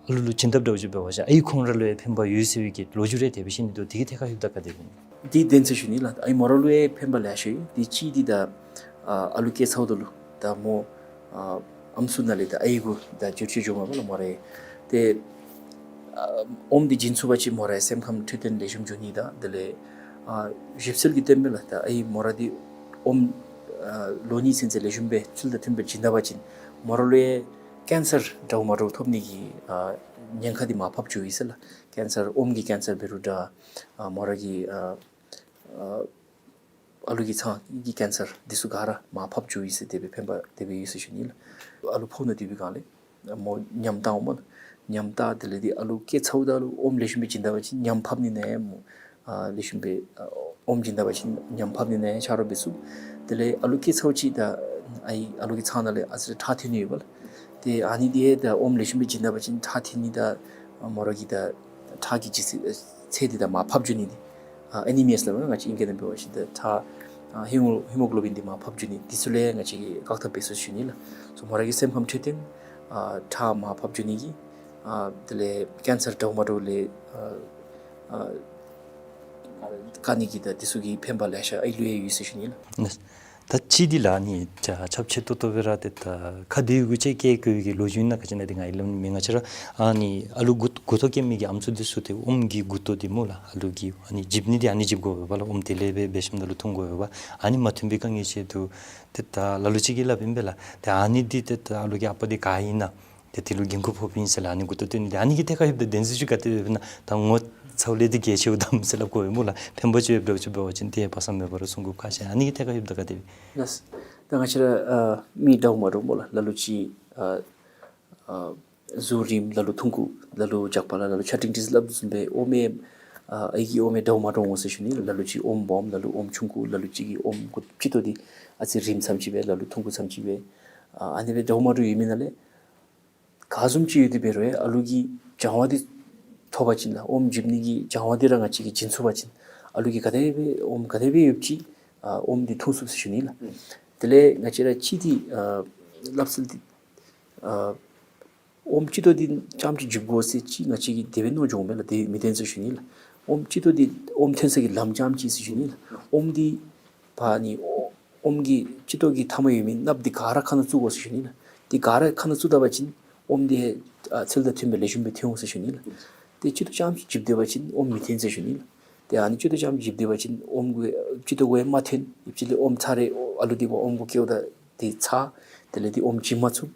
ཨ་ལུ་ལུ་བྱིན་དཔ་འདྲཝ་ཅིག་འབད་བ་ཅིན་ཨའི་ཁོང་ར་ལུ་ཡང་ཕན་པ་ཡོད་ཟེར་བའི་གི་ལོ་རྒྱུས་རེ་དེ་སྦེ་བཤད་ནི་འདུག། དེ་གི་ཐད་ཁར་ལྷོདཔ་ད་ག་དེ་སྦེ་ཨིན། འདི་བདེན་ཟེར་ཞུ་ནི་ལགས། ཨའི་མོ་ར་ལུ་ཡང་ཕན་པ་ལེ་ཤ་ཡོད། འདི་གཅིག་འདི་ད་ཨ་ཨ་ལུ་སྐྱེ་ཚརཝ་ད་ལུ་ད་མོ་ཨ་ཨམ་སྲུ་ནང་ལས་ད་ཨའི་གུ་ད་བསྒྱུར་བཅོས་འགྱོཝ་མས་ལགས་མོ་ར་ཡང་། ཏེ་ཨ་ཨོམ་འདི་བྱིན་ཚུགས་པ་ཅིན་མོ་ར་ཡང་སེམས་ཁམས་འཕྲོད་བསྟེན་ལེགས་ཤོམ་འགྱོ་ནི་དང་དེ་ལས་ཨ་ཞིབ་འཚོལ་གྱིས་སྟོནམ་མས་ལགས། ད་ཨའི་མོ་ར་འདི་ཨོམ་ཨ་ལོ་གཉིས་ཚུན་ཚོད་ལེགས་ཤོམ་སྦེ་ཚུལ་དང་མཐུནམ་སྦེ་བྱིན་ད་པ་ཅིན་མོ་ར་ལུ་ཡང་ཀེན་སར་འདྲཝ་མ་འདྲཝ་ཐོབ་ནི་གི་ཨ་ཉེན་ཁ་འདི་མར་ཕབ་འགྱོ་ཡི་ཟེར་ལགས། ཀེན་སར་ཨོམ་གྱི་ཀེན་སར་འབད་རུང་འདྲ་ཨ་མོ་ར་གི་ཨ་ཨ་ཨ་ལུ་གི་ཚང་གི་ཀེན་སར་འདི་ཚུ་ག་ར་མར་ཕབ་འགྱོ་ཡི་ཟེར་དེ་སྦེ་ཕན་པ་དེ་སྦེ་ཡོད་ཟེར་ཞུ་ནི་ལགས། ཨ་ལུ་ཕོཝ་ནང་སྡོད་པའི་སྒང་ལས་མོ་ཉམས་བཏང་འོང་སྨོ་ལགས། ཉམས་བཏང་དེ་ལས་འདི་ཨ་ལུ་སྐྱེ་ཚརཝ་ད་ལུ་ཨོམ་ལེགས་ཤོམ་སྦེ་བྱིན་ད་པ་ཅིན་ཉམས་ཕབ་ནི་ནང་ཡང་མོ་ཨ་ལེགས་ཤོམ་སྦེ་ཨ་ཨོམ་བྱིན་ད་པ་ཅིན་ཉམས་ཕབ་ནི་ནང་ཡང་ཆ་རོགས་འབད་ཚུགས། དེ་ལས་ཨ་ལུ་སྐྱེ་ཚརཝ་ཅིག་ད་ཨའི་ཨ་ལུ་གི་ཚང་ནང་ལས་ཨ་ཙི་ཁྲག་ཐོན་ནི་ཡོད་པ་ལགས། ཏེ་ཨ་ནི་འདི་ད་ཨོམ་ལེགས་ཤོམ་སྦེ་བྱིན་ད་པ་ཅིན་ཁྲག་ཐོན་ནི་དང་མོ་ར་གི་ད་ཁྲག་གི་ལྗིད་ཚད་ཚད་འདི་ད་མར་ཕབ་འགྱོ་ནི་འདི་ཨ་ཨེ་ནི་མི་ཡཱ་ཟེར་སླབ་མས་ང་བཅས་ཨིང་སྐད་ནང་འབད་བ་ཅིན་ད་ཁྲག་ཨ་ཧི་མོ་ཧི་མོ་གློ་བིན་འདི་མར་ཕབ་འགྱོ་ནི་འདི་ཚུ་ལས་ང་བཅས་ཀྱིས་བཀག་ཐབས་འབད་ཚུགས་ཞུ་ནི་ལགས། སོ་མོ་ར་གི་སེམས་ཁམས་འཕྲོད་བསྟེན་ཨ་ཁྲག་མར་ཕབ་འགྱོ་ནི་གི་ཨ་དེ་ལས་ཀེན་སར་འདྲཝ་མ་འདྲཝ་ལས་ཨ་ཨ་བཀག་ནི་གི་ད་འདི་ཚུ་གི་ཕན་པ་ལེ་ཤ་ཨའི་ལུ་ཡང་ཡོད་ཟེར་ཞུ་ནི་ལགས། ད་ཅི་འདི་ལགས་ཨ་ནི་ཆ་ཁྱབ་ཆེ་ཏོག་ཏོ་སྦེ་ར་ཏེ་ད་ཁ་བདེ་བའི་གུ་ཅིག་སྐྱེ་བཀོད་ཀྱི་ལོ་རྒྱུས་ཨིན་ན་ག་ཅི་ཨིན་ན་འདི་ང་ཡང་ལམ་མི་ང་བཅས་ར་ཨ་ནི་ཨ་ལུ་མགུ་མགུ་ཏོ་སྐྱེ་མི་གི་ཨམ་སྲུ་འདི་ཚུ་ཏེ་ཨོམ་གྱི་མགུ་ཏོ་འདི་སྨོ་ལགས། ཨ་ལུ་གི་ཨ་ནི་འཇིབ་ནི་འདི་ཨ་ནི་འཇིབ་དགོ་པས་ལགས། ཨོམ་དེ་ལས་འབད་འབད་ཞིནམ་ད་ལུ་འཐུང་དགོ་པས། ཨ་ནི་མ་འཐུང་པའི་དཀའ་ངལ་ཆེད་དུ་ཏེ་ད་ལ་ལུ་ཅིག་གིས་སླབ་ཨིན་པས་ལགས། ཏེ་ཨ་ནི་འདི་ཏེ་ད་ཨ་ལུ་གི་ཨ་པ་འདི་ག་ཨིན་ན་ཏེ་དེ་ལུ་འགན་ཁུར་ཕོགཔ་ཨིན་ཟེར་ལགས། ཨ་ནི་མགུ་ཏོ་བཏོན་ནི་འདི་ཨ་ནི་གི་ཐད་ཁར་ལྷོདཔ་ད་བདེན་ཚིག་ཅིག་ག་དེ་སྦེ་ཨིན་ན་ད་ངོ་ཚཝ་ལས་འདི་གལ་ཆེཝ་དམ་ཟེར་སླབ་དགོ་པས་སྨོ་ལགས། ཕན་པ་ཅིག་ཡོདཔ་འདྲཝ་ཅིག་འབད་བ་ཅིན་ཏེ་སྦ་གསང་མེད་པར་གསུང་དགོཔ་ཁག་ཆེ། ཨ་ནི་གི་ཐད་ཁར་ལྷོདཔ་ད་ག་དེ་སྦེ། ལགས། ད་ང་བཅས་ར་ཨ་མི་འདྲཝ་མ་འདྲཝ་སྨོ་ལགས། ལ་ལུ་ཅིག་ཨ་ཨ་གཟུགས་རིངམ་ལ་ལུ་ཐུང་ཀུ་ལ་ལུ་རྒྱགས་པ་ལ་ལ་ལུ་ཆ་འབྲིང་འབྲིང་ཟེར་སླབ་དོ་བཟུམ་སྦེ་ཨོམ་ཨེ་ཨ་ཨའི་གི་ཨོམ་ཨེ་འདྲཝ་མ་འདྲཝ་འོང་ཟེར་ཞུ་ནི་ལགས། ལ་ལུ་ཅིག་ཨོམ་སྦོམ་ལ་ལུ་ཨོམ་ཆུང་ཀུ་ལ་ལུ་ཅིག་གི་ཨོམ་མགུ་སྤྱི་ཏོག་འདི་ཨ་ཙི་རིངམ་ཙམ་ཅིག་སྦེ་ལ་ལུ་ཐུང་ཀུ་ཙམ་ཅིག་སྦེ་ཨ་ཨ་ནི་སྦེ་འདྲཝ་མ་འདྲཝ་ཡོད་མི་ནང་ལས་ག་བཟུམ་ཅིག་ཡོད་དེ་འབད་རུང་ཨ་ལུ་གིས་སྦྱང་བ་འདི་ཐོབ་པ་ཅིན་ལགས། ཨོམ་འཇིབ་ནི་གི་སྦྱང་བ་འདི་ར་ང་བཅས་ཀྱིས་བྱིན་ཚུགས་པ་ཅིན་ཨ་ལུ་གིས་ག་དེ་སྦེ་ཨོམ་ག་དེ་སྦེ་ཡོདཔ་ཅིག་ཨ་ཨོམ་འདི་འཐུང་ཚུགས་ཟེར་ཞུ་ནི་ལགས། དེ་ལས་ང་བཅས་ར་ཅིག་འདི་ཨ་སླབ་སྲོལ་འདི་ཨ་ཨོམ་སྤྱི་ཏོག་འདི་རྐྱངམ་ཅིག་འཇིབ་དགོ་ཟེར་ཅིག་ང་བཅས་ཀྱིས་དེ་སྦེ་མནོ་འགྱོཝ་མས་ལགས། དེ་མི་བདེན་ཟེར་ཞུ་ནི་ལགས། ཨོམ་སྤྱི་ཏོག་འདི་ཨོམ་ཐོན་ས་གི་ལམ་རྐྱངམ་ཅིག་ཟེར་ཞུ་ནི་ལགས། ཨོམ་འདི་ཕར་ཨ་ནི་ཨོ་ཨོམ་གྱི་སྤྱི་ཏོག་གི་མཐའ་མར་ཡོད་མི་གནགཔོ་འདི་ག་ར་ཁ་ནང་བཙུགས་དགོ་ཟེར་ཞུ་ནི་ལགས། འདི་ག་ར་ཁ་ནང་བཙུགས་ད་པ་ཅིན་ཨོམ་འདི་ཨ་ཚུལ་དང་མཐུནམ་སྦེ་ལེགས་ཤོམ་སྦེ་ཐོན་འོང་ཟེར་ཞུ་ནི་ལགས། ཏེ་སྤྱི་ཏོག་རྐྱངམ་ཅིག་འཇིབ་སྡོད་པ་ཅིན་ཨོམ་མི་ཐོན་ཟེར་ཞུ་ནི་ལགས། ཏེ་ཨ་ནི་སྤྱི་ཏོག་རྐྱངམ་ཅིག་འཇིབ་སྡོད་པ་ཅིན་ཨོམ་གུ་སྤྱི་ཏོག་གུ་ཡང་མ་ཐོན། ཨེ་ཕྱི་ལས་ཨོམ་ཚར་རེ་ཨ་ལུ་འདི་ཨོམ་གུ་སྐྱེཝ་ད་འདི་ཚ། དེ་ལས་འདི་ཨོམ་བྱིན་མ་ཚུགས།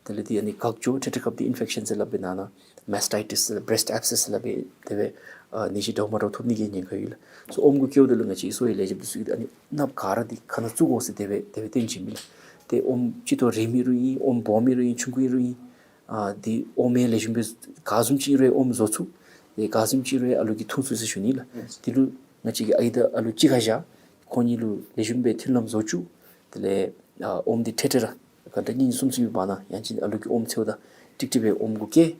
དེ་ལས་འདི་ཨ་ནི་འགག་འགྱོ། ཏེ་ཏེ་སྐབས་འདི་ཨིན་ཕེག་ཤཱན་ཟེར་སླབ་པའི་ནང་ན་མཱས་ཊའི་ཊིས་ཟེར་བྷི་རེསཊ་ཨེབ་སེསི་ཟེར་སླབ་པའི་དེ་སྦེ་ཨ་ནད་གཞི་འདྲཝ་མ་འདྲཝ་ཐོབ་ནི་གི་ཉེན་ཁ་ཡོད་ལགས། སོ་ཨོམ་གུ་སྐྱེཝ་ད་ལུ་ང་བཅས་ཀྱི་གསོ་བའི་ལས་བྱེདཔ་འདི་ཚུ་གིས་ཨ་ནི་གནགཔོ་ག་ར་འདི་ཁ་ནང་བཙུགས་དགོ་ཟེར་དེ་སྦེ་དེ་སྦེ་སྟོན་བྱིན་མས་ལགས། ཏེ་ཨོམ་སྤྱི་ཏོག་རིངམ་ཨིན་རུང་ཨིན། ཨོམ་སྦོམ་ཨིན་རུང་ཨིན། ཆུང་ཀུ་ཨིན་རུང་ཨིན། ཨ་འདི་ཨོམ་ཡང་ལེགས་ཤོམ་སྦེ་ག་བཟུམ་ཅིག་ཨིན་རུང་ཨོམ་བཟོ་ཚུགས། ཏེ་ག་བཟུམ་ཅིག་ཨིན་རུང་ཨ་ལུ་གིས་འཐུང་ཚུགས་ཟེར་ཞུ་ནི་ལགས། དེ་ལུ་ང་བཅས་ཀྱིས་ཨའི་དང་ཨ་ལུ་གཅིག་ཁར་བཞག་ཁོང་གཉིས་ལུ་ལེགས་ཤོམ་སྦེ་མཐུན་ལམ་བཟོ་བཅུག། དེ་ལས་ཨ་ཨོམ་འདི་འཕྲལ་འཕྲལ་ར་ག་འདྲ་གཉིས་གསུམ་གསུམ་གྱི་བར་ན་ཡང་ཅིན་ཨ་ལུ་གིས་ཨོམ་འཚོལཝ་ད་ཀྲིག་ཀྲི་སྦེ་ཨོམ་གུ་སྐྱེ།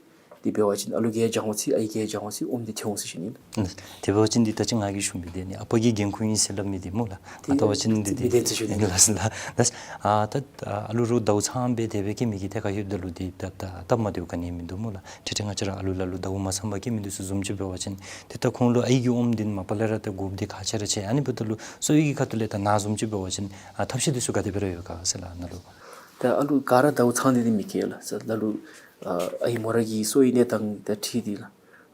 དེ་འབད་བ་ཅིན་ཨ་ལུ་གིས་ཡང་སྦྱང་བ་ཚུགས། ཨའི་གིས་ཡང་སྦྱང་བ་ཚུགས། ཨོམ་འདི་ཐོན་འོང་ཟེར་ཞུ་ནི་ལགས། དེ་འབད་བ་ཅིན་འདི་ད་ཅི་ང་གིས་ཞུ་མི་འདི་ནི་ཨ་པ་གི་འགན་ཁུར་ཨིན་ཟེར་སླབ་མི་འདི་སྨོ་ལགས། ཨ་ད་བ་ཅིན་འདི་འདི་མི་བདེན་ཟེར་ཞུ་ནི་ལགས། ལགས་ལགས། ཨ་ད་ཨ་ལུ་རོགས་ཟླཝ་ཚང་སྦེ་དེ་སྦེ་སྐྱེ་མི་གི་ཐད་ཁར་ལྷོདཔ་ད་ལུ་འདི་ད་ད་སྟབས་མ་བདེཝ་ག་ནི་མིན་འདུག་སྨོ་ལགས། ཏེ་ཏེ་ང་བཅས་ར་ཨ་ལུ་ལ་ལུ་ཟླཝ་མ་ཚང་པར་སྐྱེ་མི་འདི་ཚུ་བཟུམ་ཅིག་འབད་བ་ཅིན་ཏེ་ད་ཁོང་ལུ་ཨའི་གི་ཨོམ་འདི་ནི་མ་པ་ལས་ར་ད་དགོཔ་འདི་ཁག་ཆེ་ར་ཆེ། ཨ་ནི་འབདཝ་ད་ལུ་གསོ་བའི་གི་ཁ་ཐུག་ལས་ད་ནཱ་བཟུམ་ཅིག་འབད་བ་ཅིན་ཨ་ཐབས་ཤེས་འདི་ཚུ་ག་དེ་སྦེ་ར་ཡོད་ག་ཟེར་ལགས་ནཱ་ལུ། ད་ཨ་ལུ་ག་ར་ཟླཝ་ཚང་སྟེ་འདི་མི་སྐྱེ་ལགས། ལ་ལུ་ཨ་ཨའི་མོ་ར་གི་གསོ་བའི་གནས་སྟངས་དང་འཁྲིལ་ཏེ་ལགས།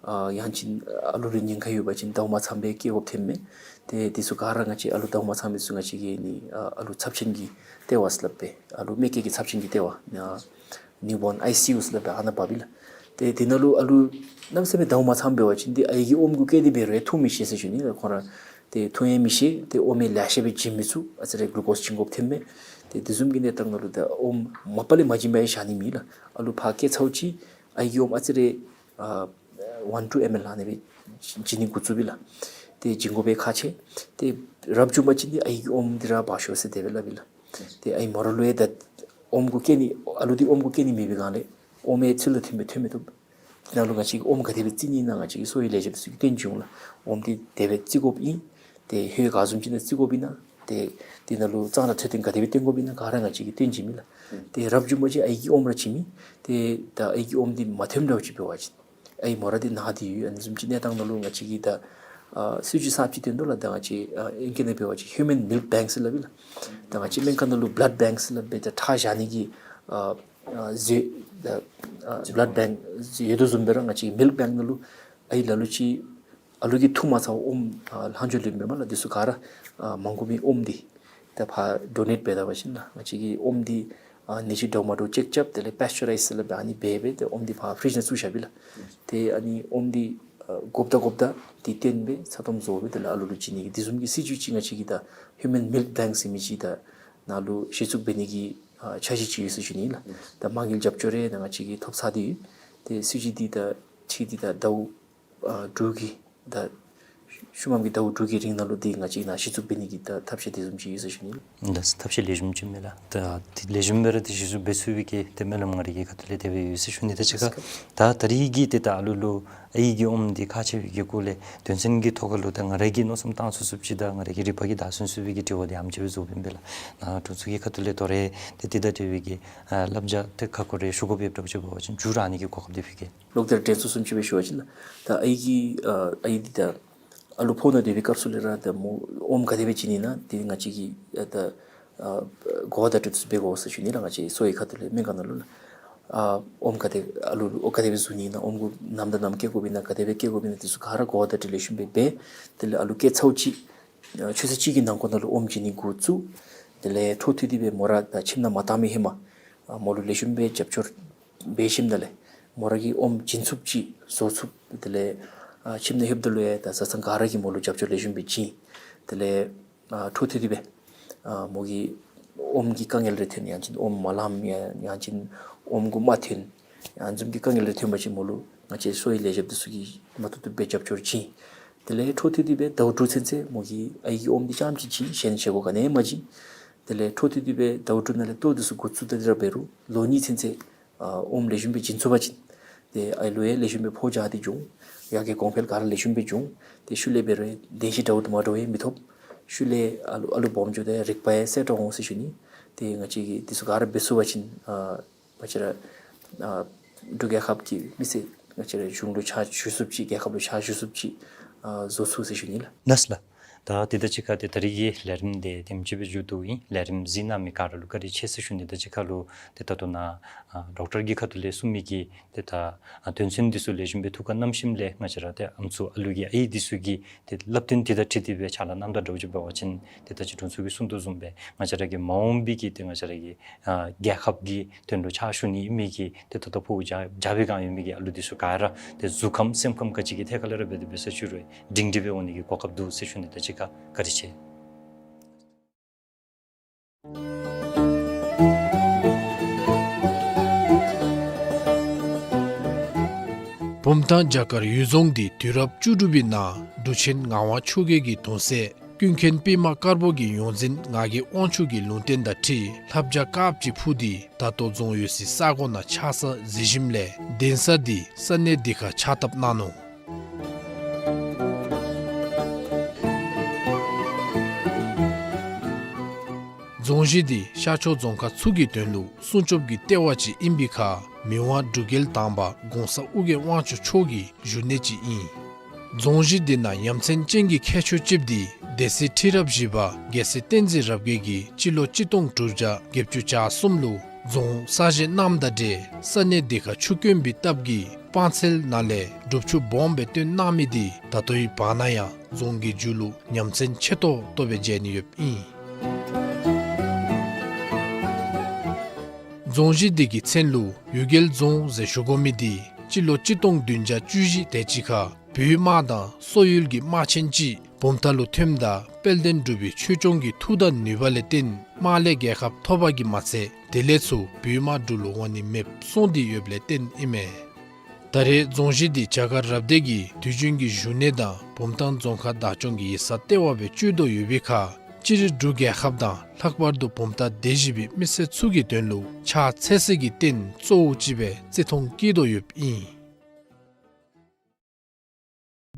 ཨ་ཡང་ཅིན་ཨ་ལུ་ལུ་ཉེན་ཁ་ཡོད་པ་ཅིན་ཟླཝ་མ་ཚང་པར་སྐྱེ་དགོཔ་ཐོནམ་མས། ཏེ་འདི་ཚུ་ག་ར་ང་བཅས་ཨ་ལུ་ཟླཝ་མ་ཚང་མི་ཚུ་ང་བཅས་ཀྱིས་ནི་ཨ་ཨ་ལུ་ཚབས་ཆེན་གྱི་ལྟེ་བ་ཟེར་སླབ་པས། ཨ་ལུ་མེ་སྐྱེས་ཀྱི་ཚབས་ཆེན་གྱི་ལྟེ་བ་ཨ་ནིའུ་བོརན་ཨའི་སི་ཡུ་ཟེར་སླབ་པས། ཨ་ནཱ་འབགཔ་ཨིན་ལགས། ཏེ་འདི་ནང་ལུ་ཨ་ལུ་གནམ་མེད་ས་མེད་ཟླཝ་མ་ཚངམ་འབད་བ་ཅིན་འདི་ཨའི་གི་ཨོམ་གུ་སྐྱེས་ཏེ་འབད་རུང་ཡང་འཐུང་མི་ཤེས་ཟེར་ཞུ་ནི་ལགས། ཁོང་ར་ཏེ་འཐུང་ཡང་མི་ཤེས། ཏེ་ཨོམ་ཡང་ལེ་ཤ་སྦེ་བྱིན་མི་ཚུགས། ཨ་ཙི་རེ་གུ་ལུ་ཀོསི་བྱིན་དགོཔ་ཐོནམ་མས། ཏེ་དེ་བཟུམ་གྱི་གནས་སྟངས་ནང་ལུ་ད་ཨོམ་མ་པ་ལས་མ་བྱིན་པར་ཡང་བཞག་ནི་མེད་ལགས། ཨ་ལུ་ཕར་སྐྱེ་ཚརཝ་ཅིག་ཨའི་གི་ཨོམ་ཨ་ཙི་རེ་ཨ་ཝན་ཊུ་ཨེམ་ཨེལ་ཨ་ནི་སྦེ་བྱིན་ནི་འགོ་བཙུགསཔ་ཨིན་ལགས། ཏེ་བྱིན་དགོ་པའི་ཁག་ཆེ། ཏེ་རབ་བྱུང་པ་ཅིན་འདི་ཨའི་གི་ཨོམ་འདི་ར་འབག་ཤོག་ཟེར་དེ་སྦེ་སླབ་ཨིན་ལགས། ཏེ་ཨའི་མོ་ར་ལུ་ཡང་ད་ཨོམ་གུ་སྐྱེ་ནི་ཨ་ལུ་འདི་ཨོམ་གུ་སྐྱེ་ནི་མེད་པའི་སྒང་ལས་ཨོམ་ཡང་ཚུལ་དང་མཐུནམ་སྦེ་ཐོན་མི་བཏུབ། དེ་ནང་ལུ་ང་བཅས་ཀྱིས་ཨོམ་ག་དེ་སྦེ་བཙིར་ནི་ཨིན་ན་ང་བཅས་ཀྱིས་གསོ་བའི་ལས་བྱེདཔ་ཚུ་གིས་སྟོན་བྱིན་འོང་ལགས། ཨོམ་འདི་དེ་སྦེ་བཙིར་དགོཔ་ཨིན། ཏེ་ཧོད་ག་བཟུམ་ཅིག་ནང་བཙིར་དགོཔ་ཨིན་ན། ཏེ་དེ་ནང་ལུ་གཙང་སྦྲ་འཐུང་ཐུང་ག་དེ་སྦེ་བཏོན་དགོཔ་ཨིན་ན་ག་ར་ང་བཅས་ཀྱིས་སྟོན་བྱིན་མས་ལགས། ཏེ་རབ་བྱུང་པ་ཅིན་ཨའི་གི་ཨོམ་ར་བྱིན་མི། ཏེ་ད་ཨའི་གི་ཨོམ་འདི་མ་ཐོནམ་འདྲཝ་ཅིག་འབད་བ་ཅིན་ཨའི་མོ་ར་འདི་ན་སྟེ་ཡོད། ཨ་ནི་བཟུམ་ཅིག་གནས་སྟངས་ནང་ལུ་ང་བཅས་ཀྱིས་ད་ཨ་སྲིད་བྱུས་གསརཔ་ཅིག་བཏོན་དོ་ལགས། ད་ང་བཅས་ཨ་ཨིང་སྐད་ནང་འབད་བ་ཅིན་ཧིའུ་མཱན་མིལཀ་བེངཀ་ཟེར་སླབ་ཨིན་ལགས། ད་ང་བཅས་སྨན་ཁང་ནང་ལུ་བླཌ་བེངཀ་ཟེར་སླབ་པའི་ད་ཁྲག་བཞག་ནི་གི་ཨ་ཨ་ཟེར་ད་ཨ་བླཌ་བེངཀ་ཡོད་དོ་བཟུམ་སྦེ་ར་ང་བཅས་མིལཀ་བེངཀ་ནང་ལུ་ཨའི་ལ་ལུ་ཅིག་ཨ་ལུ་གིས་འཐུང་མ་ཚར་བའི་ཨོམ་ཨ་ལྷག་འཕྲོ་ལུས་མེད་མས་ལགས། འདི་ཚུ་ག་ར་ཨ་མ་དགོ་མི་ཨོམ་འདི་ད་ཕར་ཌོ་ནེཊ་འབད་ད་པ་ཅིན་ལགས། ང་བཅས་ཀྱིས་ཨོམ་འདི་ཨ་ནད་གཞི་འདྲཝ་མ་འདྲཝ་ཅེཀ་རྐྱབ། དེ་ལས་པེསི་ཅུ་རའིཛ་ཟེར་སླབ་པའི་ཨ་ནི་འབད་སྦེ་ཏེ་ཨོམ་འདི་ཕར་ཕི་རིཇ་ནང་བཙུགས་བཞགཔ་ཨིན་ལགས། ཏེ་ཨ་ནི་ཨོམ་འདི་ཨ་དགོཔ་ད་དགོཔ་ད་འདི་བཏོན་སྦེ་ཚ་ཏོམ་བཟོ་སྦེ་དེ་ལས་ཨ་ལུ་ལུ་བྱིན་ནི་གི་དེ་བཟུམ་གྱི་སྲིད་བྱུས་ཅིག་ང་བཅས་ཀྱིས་ད་ཧིའུ་མཱན་མིལཀ་བེངཀ་ཟེར་མི་ཅིག་ད་ནཱ་ལུ་གཞི་བཙུགས་འབད་ནི་གི་ཨ་འཆར་གཞི་ཅིག་ཡོད་ཟེར་ཞུ་ནི་ལགས། ད་མ་དངུལ་རྒྱབ་སྐྱོར་རེ་ད་ང་བཅས་ཀྱིས་ཐོབ་ཚར་ཏེ་ཡོད། ཏེ་སྲིད་བྱུས་འདི་ད་ཁྲིག་འདི་ད་ཟླཝ་ཨ་དྲུག་གི་ད་ཤུལ་མམ་གྱི་ཟླཝ་དྲུག་གི་རིང་ནང་ལུ་འདི་ང་བཅས་ནཱ་གཞི་བཙུགས་འབད་ནི་གི་ད་ཐབས་ཤེས་དེ་བཟུམ་ཅིག་ཡོད་ཟེར་ཞུ་ནི་ལགས། ད་ཐབས་ཤེས་ལེགས་ཤོམ་ཅིག་མས་ལགས། ད་དེ་ལེགས་ཤོམ་སྦེ་ར་དེ་གཞི་བཙུགས་འབད་ཚུགས་པའི་གི་ཏེ་སྨོན་ལམ་ང་རའི་གི་ཁ་ཐུག་ལས་དེ་སྦེ་ཡོད་ཟེར་ཞུ་ནི། ད་ཅི་ཁ་ད་ད་རིས་ཀྱི་ཏེ་ད་ཨ་ལུ་ལུ་ཨའི་གི་ཨོམ་འདི་ཁག་ཆེ་བའི་གི་སྐོར་ལས་དོན་ཚན་གྱི་ཐོག་ཁར་ལུ་ད་ང་རའི་གིས་མནོ་བསམ་བཏང་ཚུགས་ཚུགསཔ་ཅིག་དང་ང་རའི་གི་རིག་པ་གིས་བདའ་ཚུགས་ཚུགས་པའི་གི་དྲི་བ་འདི་ཨ་ནེམ་ཅིག་སྦེ་བཟོ་སྦེ་ཨིན་པས་ལགས། ནཱ་དྲུང་འཚོ་གི་ཁ་ཐུག་ལས་དོ་རུང་ཏེ་དེ་དང་འབྲེལ་བའི་གི་ཨ་བསླབ་བྱ་ཏེ་ཁ་སྐོར་རེ་ཞུ་དགོཔ་ཡོདཔ་འདྲཝ་ཅིག་འབད་བ་ཅིན་མཇུག་ར་ཨ་ནི་གི་གོ་སྐབས་འདི་ཕུལ་གེ། ལོག་སྟེ་ར་དྲན་གསོ་བཟུམ་ཅིག་སྦེ་ཞུ་བ་ཅིན་ལགས། ད་ཨའི་གི་ཨ་ཨའི་འདི་ད་ཨ་ལུ་ཕོཝ་ནང་སྡོད་པའི་སྐབས་སུ་ལས་ར་ད་མོ་ཨོམ་ག་དེ་སྦེ་བྱིན་ནི་ཨིན་ན་འདི་ང་བཅས་ཀྱིས་ཨ་ད་ ཨ་གོ་བརྡ་སྤྲོད་འདི་ཚུ་འབད་དགོ་ཟེར་ཞུ་ནི་ལགས། ང་བཅས་གསོ་བའི་ཁ་ཐུག་ལས་སྨན་ཁང་ནང་ལུ་ཨ་ཨོམ་ག་དེ་ཨ་ལུ་ཨོམ་ག་དེ་སྦེ་བཟུང་ནི་ཨིན་ན་ཨོམ་གུ་ནམ་དང་ནམ་བཀལ་དགོཔ་ཨིན་ན་ག་དེ་སྦེ་བཀལ་དགོཔ་ཨིན་ན་འདི་ཚུ་ག་ར་གོ་བརྡ་སྤྲོད་ལེགས་ཤོམ་སྦེ་འབད། དེ་ལས་ཨ་ལུ་བསྐྱལ་ཚརཝ་ཅིག་ཨ་ཆུ་ཚོད་གཅིག་གི་ནང་འཁོད་ནང་ལུ་ཨོམ་བྱིན་ནི་འགོ་བཙུགས། དེ་ལས་འཕྲོ་མཐུད་དེ་སྦེ་མོ་ར་ད་ཁྱིམ་ནང་མ་བཏང་མི་ཧེ་མ་ཨ་མོ་ལུ་ལེགས་ཤོམ་སྦེ་རྒྱབ་སྐྱོར་འབད་ཞིནམ་ལས་མོ་ར་གིས་ཨོམ་བྱིན་ཚུགསཔ་ཅིག་བཟོ་ཚུགས། དེ་ལས་ཨ་ཁྱིམ་ནང་ལྷོདཔ་ད་ལུ་ཡང་ད་བཟའ་ཚང་ག་ར་གིས་མོ་ལུ་རྒྱབ་སྐྱོར་ལེགས་ཤོམ་སྦེ་བྱིན། དེ་ལས་ཨ་འཕྲོ་མཐུད་དེ་སྦེ་ཨ་མོ་གིས་ཨོམ་གྱི་དཀའ་ངལ་རེ་ཐོན་ཡང་ཅིན་ཨོམ་མ་ལངམ་ཡང་ཡང་ཅིན་ཨོམ་གུ་རྨ་ཐོན་ཡང་བཟུམ་གྱི་དཀའ་ངལ་རེ་ཐོན་པ་ཅིན་མོ་ལུ་ང་བཅས་གསོ་བའི་ལས་བྱེདཔ་འདི་ཚུ་གིས་མ་བཏུབ་བཏུབ་སྦེ་རྒྱབ་སྐྱོར་བྱིན། དེ་ལས་འཕྲོ་མཐུད་དེ་སྦེ་ཟླཝ་དྲུག་ཚུན་ཚོད་མོ་གིས་ཨའི་གི་ཨོམ་འདི་རྐྱངམ་ཅིག་བྱིན། གཞན་བཞེས་སྒོ་ག་ནི་ཡང་མ་བྱིན། དེ་ལས་འཕྲོ་མཐུད་དེ་སྦེ་ཟླཝ་དྲུག་ནང་ལས་ལྟོ་འདི་ཚུ་འགོ་བཙུགས་ད་དེ་ར་འབད་རུང་ལོ་གཉིས་ཚུན་ཚོད་ཨ་ཨོམ་ལེགས་ཤོམ་སྦེ་བྱིན་ཚུགས་པ་ཅིན་ཏེ་ཨའི་ལུ་ཡང་ལེགས་ཤོམ་སྦེ་ཕོཝ་རྒྱས་ཏེ་འགྱོ་འོང་། ཡར་རྒྱས་གོང་འཕེལ་ག་ར་ལེགས་ཤོམ་སྦེ་འགྱོ་འོང་། ཏེ་ཤུལ་ལས་འབད་རུང་བདེ་སྐྱིད་འདྲཝ་དུ་མ་འདྲཝ་ཡང་མི་ཐོབ། ཤུལ་ལས་ཨ་ལུ་ཨ་ལུ་སྦོམ་འགྱོཝ་ད་རིག་པ་ཡང་གསལ་དྲགས་འོང་ཟེར་ཞུ་ནི། ཏེ་ང་བཅས་ཀྱིས་འདི་ཚུ་ག་ར་འབད་ཚུགས་པ་ཅིན་ཨ་ང་བཅས་ར་ཨ་འབྲུག་རྒྱལ་ཁབ་ཀྱི་མི་སེར་ང་བཅས་ར་གཞུང་ལུ་ཕྱག་ཞུ་ཚུགསཔ་ཅིག་རྒྱལ་ཁབ་ལུ་ཕྱག་ཞུ་ཚུགསཔ་ཅིག་ཨ་བཟོ་ཚུགས་ཟེར་ཞུ་ནི་ལགས། ལགས་ལགས། ད་དེ་དང་གཅིག་ཁར་ཏེ་ད་རིས་ཀྱི་ལས་རིམ་འདི་དེམ་ཅིག་སྦེ་མཇུག་བསྡུཝ་ཨིན། ལས་རིམ་གཟིགས་གནང་མི་ག་ར་ལུ་བཀའ་དྲིན་ཆེ་ཟེར་ཞུ་ནི་དང་གཅིག་ཁར་ལུ་ཏེ་ད་ལྟོ་ནཱ་ཨ་ཌོག་ཊར་གྱི་ཁ་ཐུག་ལས་གསུང་མི་གི་ཏེ་ད་ཨ་དོན་ཚན་འདི་ཚུ་ལེགས་ཤོམ་སྦེ་ཐུགས་ཁར་བསྣམས་ཞིནམ་ལས་ང་བཅས་ར་ཏེ་ཨམ་སྲུ་ཨ་ལུ་གི་ཨའི་འདི་ཚུ་གི་ཏེ་བསླབ་སྟོན་འདི་དང་འཁྲིལ་ཏེ་སྦེ་ཕྱག་ལཱ་གནངམ་ད་འདྲཝ་ཅིག་འབད་བ་ཅིན་ཏེ་ད་ཅི་དྲུང་འཚོ་གིས་གསུང་དོ་བཟུམ་སྦེ་ང་བཅས་ར་གི་མ་འོངས་པའི་གི་ཏེ་ང་བཅས་ར་གི་ཨ་རྒྱལ་ཁབ་ཀྱི་དོན་ལུ་ཕྱག་ཞུ་ནི་ཨིན་མི་གི་ཏེ་ད་ལྟོ་ཕོཝ་རྒྱས་རྒྱས་པའི་སྒང་ཡོད་མི་གི་ཨ་ལུ་འདི་ཚུ་ག་ར་ཏེ་གཟུགས་ཁམས་སེམས་ཁམས་ག་ཅི་གི་ཐད་ཁར་ལས་ར་འབད་དེ་འབད་ས་ཅིག་རུང་སྒྲིང་སྒྲི་སྦེ་འོང་ནི་གི་གོ་སྐབས་འདུག་ཟེར་ཞུ་ནི་དང་གཅིག་ཁར་བཀའ་དྲིན་ཆེ། བུམ་ཐང་བྱ་དཀར་གཡུལ་རྫོང་འདི་དུས་རབས་བཅུ་དྲུག་པའི་ནང་འབྲུག་ཆེན་ངག་དབང་ཆོས་རྒྱལ་གྱི་གདུང་སྲས་ཀུན་མཁྱེན་པདྨ་དཀར་པོ་གི་ཡོངས་འཛིན་ངག་གི་དབང་ཕྱུག་གི་ལུང་བསྟན་དང་འཁྲིལ་ལྷ་བྱ་དཀརཔོ་ཅིག་འཕུར་ཏེ་ད་ལྟོ་རྫོང་ཡོད་སའི་ས་གོ་ནང་ཆགས་ས་གཟིགས་ཞིནམ་ལས་གདན་ས་འདི་ས་གནས་འདི་ཁར་ཕྱག་བཏབ་གནང་ནུག། རྫོང་གཞི་འདི་ཤར་ཕྱོགས་རྫོང་ཁག་ཚུ་གི་དོན་ལུ་སྲུང་སྐྱོབ་ཀྱི་ལྟེ་བ་ཅིག་ཨིན་པའི་ཁར་མི་དབང་འབྲུག་རྒྱལ་དང་པ་གོང་ས་ཨོ་རྒྱན་དབང་ཕྱུག་མཆོག་གི་བཞུགས་གནས་ཅིག་ཨིན། རྫོང་གཞི་འདི་ནང་ཡ་མཚན་ཅན་གྱི་ཁྱད་ཆོས་ཅིག་འདི་སྡེ་སྲིད་ཁྲི་རབས་བཞི་པ་རྒྱལ་སྲས་བསྟན་འཛིན་རབ་རྒྱས་ཀྱིས་སྤྱི་ལོ་གཅིག་སྟོང་དྲུག་བརྒྱ་བརྒྱད་ཅུ་གྱ་གསུམ་ལུ་རྫོང་གསར་བཞེངས་གནངམ་དང་འབྲེལ་ས་གནས་འདི་ཁར་ཆུ་དཀོན་པའི་སྟབས་ཀྱིས་སྤང་ཚལ་ནང་ལས་སྒྲུབ་ཆུ་སྦོམ་སྦེ་བཏོན་གནང་མི་འདི་ད་ལྟོའི་བར་ན་ཡང་རྫོང་གི་མཇུག་ལུ་ཡ་མཚན་ཆེ་ཏོག་ཏོ་སྦེ་མཇལ་ནི་ཡོདཔ་ཨིན། རྫོང་གཞི་འདི་གི་མཚན་ལུ་གཡུལ་རྒྱལ་རྫོང་ཟེར་ཞུ་དགོ་མི་འདི་སྤྱི་ལོ་གཅིག་སྟོང་བདུན་བརྒྱ་བཅུ་བཞི་དེ་ཅིག་ཁར་བོད་དམག་དང་སོག་ཡུལ་གྱི་དམག་ཆེན་ཅིག་བུམ་ཐང་ལུ་ཐོནམ་ད་དཔལ་ལྡན་འབྲུག་པའི་ཆོས་སྐྱོང་གི་མཐུ་དང་ནུས་པ་ལས་བརྟེན་དམག་ལས་རྒྱལ་ཁ་ཐོབ་པ་གིས་མ་ཚད་དེ་ལས་ཚུར་བོད་དམག་འབྲུག་ལུ་འོང་ནི་མེདཔ་སོང་སྟེ་ཡོདཔ་ལས་བརྟེན་ཨིན་མས། ད་རེས་རྫོང་གཞི་འདི་བྱ་དཀར་རབ་སྡེ་གི་དུས་རྒྱུན་གྱི་བཞུགས་གནས་དང་བུམ་ཐང་རྫོང་ཁག་བདག་སྐྱོང་གི་ཡིག་ཚང་ལྟེ་བ་སྦེ་སྤྱོད་དོ་ཡོད་པའི་ཁར་སྤྱིར་འབྲུག་རྒྱལ་ཁབ་དང་ལྷག་པར་དུ་བུམ་ཐང་སྡེ་བཞི་པའི་མི་སེར་ཚུ་གི་དོན་ལུ་ཕྱག་འཚལ་སའི་གི་རྟེན་གཙོ་བོ་ཅིག་སྦེ་བརྩི་མཐོང་བསྐྱེད་དོ་ཡོདཔ་ཨིན།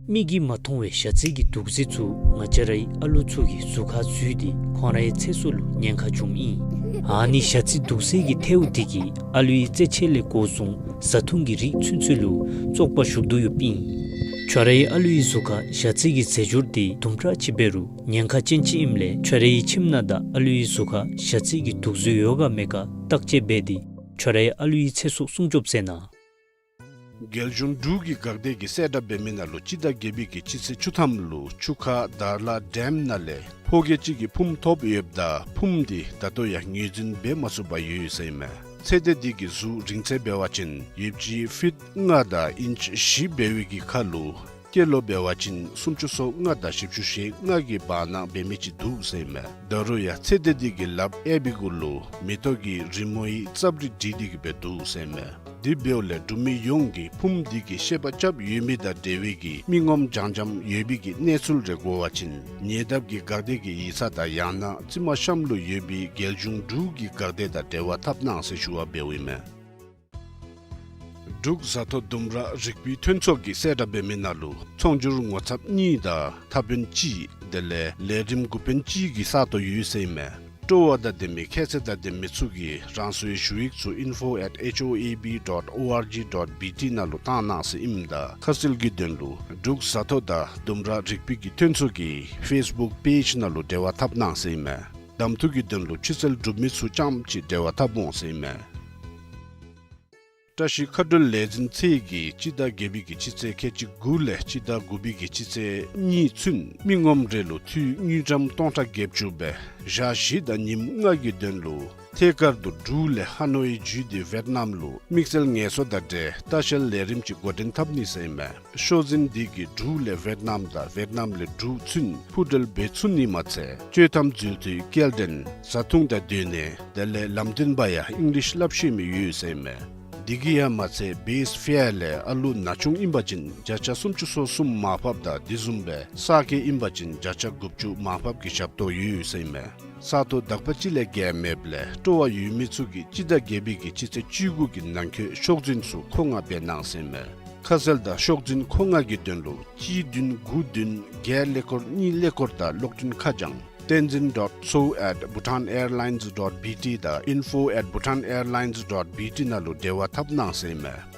མིག་གིས་མ་མཐོང་བའི་ཞ་རྩི་གི་དུག་རྫས་ཚུ་ང་བཅས་རའི་ཨ་ལུ་ཚུ་གི་གཟུགས་ཁར་འཛུལ་ཏེ་ཁོང་རའི་ཚེ་སྲོག་ལུ་ཉེན་ཁ་འབྱུངམ་ཨིན། ཨ་ནི་ཞ་རྩི་དུག་རྫས་ཀྱི་ཐལཝ་འདི་གིས་ཨ་ལུའི་རྩེད་ཆས་ལས་འགོ་བཟུང་བཟའ་འཐུང་གི་རིགས་ཚུན་ཚོད་ལུ་བཙོག་པ་ཞུགས་དོ་ཡོདཔ་ཨིན། ཁྱོད་རའི་ཨ་ལུའི་གཟུགས་ཁར་ཞ་རྩི་གི་རྫས་སྦྱོར་འདི་དུམ་གྲ་ཅིག་འབད་རུང་ཉེན་ཁ་ཅན་ཅིག་ཨིནམ་ལས་ཁྱོད་རའི་ཁྱིམ་ནང་དང་ཨ་ལུའི་གཟུགས་ཁར་ཞ་རྩི་གི་དུག་རྫས་ཡོད་ག་མེད་ག་བརྟག་དཔྱད་འབད་དེ་ཁྱོད་རའི་ཨ་ལུའི་ཚེ་སྲོག་སྲུང་སྐྱོབ་མཛད་གནང་། རྒྱལ་གཞུང་འབྲུག་གི་འགག་སྡེ་གིས་གསལ་བསྒྲགས་འབད་མི་ནང་ལུ་སྤྱི་ཟླ་བརྒྱད་པའི་གི་སྤྱི་ཚེས་བཅུ་ཐམ་ལུ་ཆུ་ཁ་དར་ལ་ཌེམ་ནང་ལས་ཕོ་སྐྱེས་ཅིག་གིས་ཕུངམ་ཐོབ་ཡོདཔ་ད་ཕུངམ་འདི་ད་ལྟོ་ཡང་ངོས་འཛིན་འབད་མ་ཚུགས་པར་ཡོད་ཟེར་ཨིན་མས། ཚེ་འདས་འདི་གི་གཟུགས་རིང་ཚད་འབད་བ་ཅིན་ཡོདཔ་ཅིག་ཕིཊ་ལྔ་དང་ཨིནཆ་བཞི་འབད་བའི་གི་ཁར་ལུ་སྐྱེས་ལོ་འབད་བ་ཅིན་སུམ་ཅུ་སོ་ལྔ་དང་བཞི་བཅུ་ཞེ་ལྔ་གི་བར་ན་འབད་མི་ཅིག་འདུག་ཟེར་ཨིན་མས། ད་རུང་ཡང་ཚེ་འདས་འདི་གི་ལགཔ་གཡས་པའི་གུ་ལུ་མེ་ཏོག་གི་རི་མོའི་རྩབ་རི་བྲིས་ཏེ་གི་སྦེ་འདུག་ཟེར་ཨིན་མས། དེ་འབདཝ་ལས་འབྲུག་མི་ཡོངས་ཀྱིས་ཕུངམ་འདི་གི་ཤེས་པ་རྐྱབ་ཡོད་མི་དང་འབྲེལ་བའི་གི་མི་ངོམ་རྐྱངམ་རྐྱངམ་ཡོད་པའི་གི་གནས་ཚུལ་རེ་གོ་བ་ཅིན་ཉེ་འདབས་ཀྱི་འགག་སྡེ་གི་ཡིག་ཚང་དང་ཡང་ན་རྩིབ་མ་གཤམ་ལུ་ཡོད་པའི་རྒྱལ་གཞུང་འབྲུག་གི་འགག་སྡེ་དང་འབྲེལ་བ་འཐབ་གནང་ཟེར་ཞུ་བ་འབདཝ་ཨིན་མས། འབྲུག་བཟའ་ཐོ་ལྡུམ་ར་རིག་པའི་ཐོན་ཚོགས་ཀྱིས་གསལ་བསྒྲགས་འབད་མི་ནང་ལུ་ཚོང་སྒྱུར་ངོ་ཚབ་གཉིས་དང་མཐའ་དཔོན་གཅིག་དེ་ལས་ལས་རིམ་འགོ་དཔོན་གཅིག་གི་ས་སྟོང་ཡོད་ཟེར་ཨིན་མས། སྤྲོ་བ་དང་ལྡན་མི་ཁྱད་ཚད་དང་ལྡན་མི་ཚུ་གིས་རང་སོའི་ཞུ་ཡིག་ཚུ་info at H O A B dot O R G dot B T ནང་ལུ་བཏང་གནང་ཟེར་ཨིནམ་ད་ཁ་གསལ་གྱི་དོན་ལུ་འབྲུག་བཟའ་ཐོ་དང་ལྡུམ་ར་རིག་པའི་གི་ཐོན་ཚོགས་ཀྱི་ཕེསི་བུཀ་པེཇ་ནང་ལུ་འབྲེལ་བ་འཐབ་གནང་ཟེར་ཨིན་མས། གདམ་འཐུ་གི་དོན་ལུ་ཆུ་ཚོད་དྲུག་མི་ཚུ་རྐྱངམ་གཅིག་འབྲེལ་བ་འཐབ་འོང་ཟེར་ཨིན་མས། བཀྲ་ཤིས་མཁའ་འགྲུལ་ལས་འཛིན་ཚད་ཀྱིས་སྤྱི་ཟླ་བརྒྱད་པའི་གི་སྤྱི་ཚེས་ཁལ་གཅིག་དགུ་ལས་སྤྱི་ཟླ་དགུ་པའི་གི་སྤྱི་ཚེས་གཉིས་ཚུན་མི་ངོམ་རེ་ལུ་འཐུས་དངུལ་ཀྲམ་སྟོང་ཕྲག་བརྒྱད་ཅུ་སྦེ་ཞག་བཞི་དང་ཉིནམ་ལྔ་གི་དོན་ལུ་ཐད་ཀར་དུ་འབྲུག་ལས་ཧ་ནོའི་བརྒྱུད་དེ་ཝེཊ་ནམ་ལུ་དམིགས་བསལ་ངལ་གསོ་དང་འབྲེལ་ལྟ་བཤལ་ལས་རིམ་ཅིག་འགོ་འདྲེན་འཐབ་ནི་ཟེར་ཨིན་མས། ཤོག་འཛིན་འདི་གིས་འབྲུག་ལས་ཝེཊ་ནམ་དང་ཝེཊ་ནམ་ལས་འབྲུག་ཚུན་འཕུར་འགྲུལ་འབད་ཚུགས་ནི་མ་ཚད་སྤྱོད་ཐམ་འཛུལ་ཐུའི་སྐྱེལ་འདྲེན་བཟའ་འཐུང་དང་སྡོད་གནས་དེ་ལས་ལམ་སྟོན་པ་ཡང་ཨིང་ལིཤ་སླབ་ཤེས་མི་ཡོད་ཟེར་ཨིན་མས། འདི་གིས་ཡང་མ་ཚད་བེསི་ཕེར་ལས་ཨ་ལུ་ན་ཆུང་ཨིན་པ་ཅིན་བརྒྱ་ཆ་སུམ་ཅུ་སོ་གསུམ་མར་ཕབ་དང་དེ་བཟུམ་སྦེ་ས་སྐྱེས་ཨིན་པ་ཅིན་བརྒྱ་ཆ་དགུ་བཅུ་མར་ཕབ་ཀྱི་ཞབས་ཏོག་ཡོད་ཟེར་ཨིན་མས། ས་སྟོང་དག་པ་ཅིག་ལས་བརྒལ་མེདཔ་ལས་སྤྲོ་བ་ཡོད་མི་ཚུ་གིས་སྤྱི་ཟླ་བརྒྱད་པའི་གི་སྤྱི་ཚེས་བཅུ་དགུ་གི་ནང་འཁོད་ཤོག་འཛིན་ཚུ་མཁོ་མངགས་འབད་གནང་ཟེར་ཨིན་མས། ཁ་གསལ་དང་ཤོག་འཛིན་མཁོ་མངགས་ཀྱི་དོན་ལུ་གཅིག་བདུན་དགུ་བདུན་བརྒྱད་ཀླད་ཀོར་གཉིས་ཀླད་ཀོར་དང་གློག་འཕྲིན་ཁ་བྱང་tenzin dot so at bhutan airlines dot B T དང་info at bhutan airlines dot B T ནང་ལུ་འབྲེལ་བ་འཐབ་གནང་ཟེར་ཨིན་མས།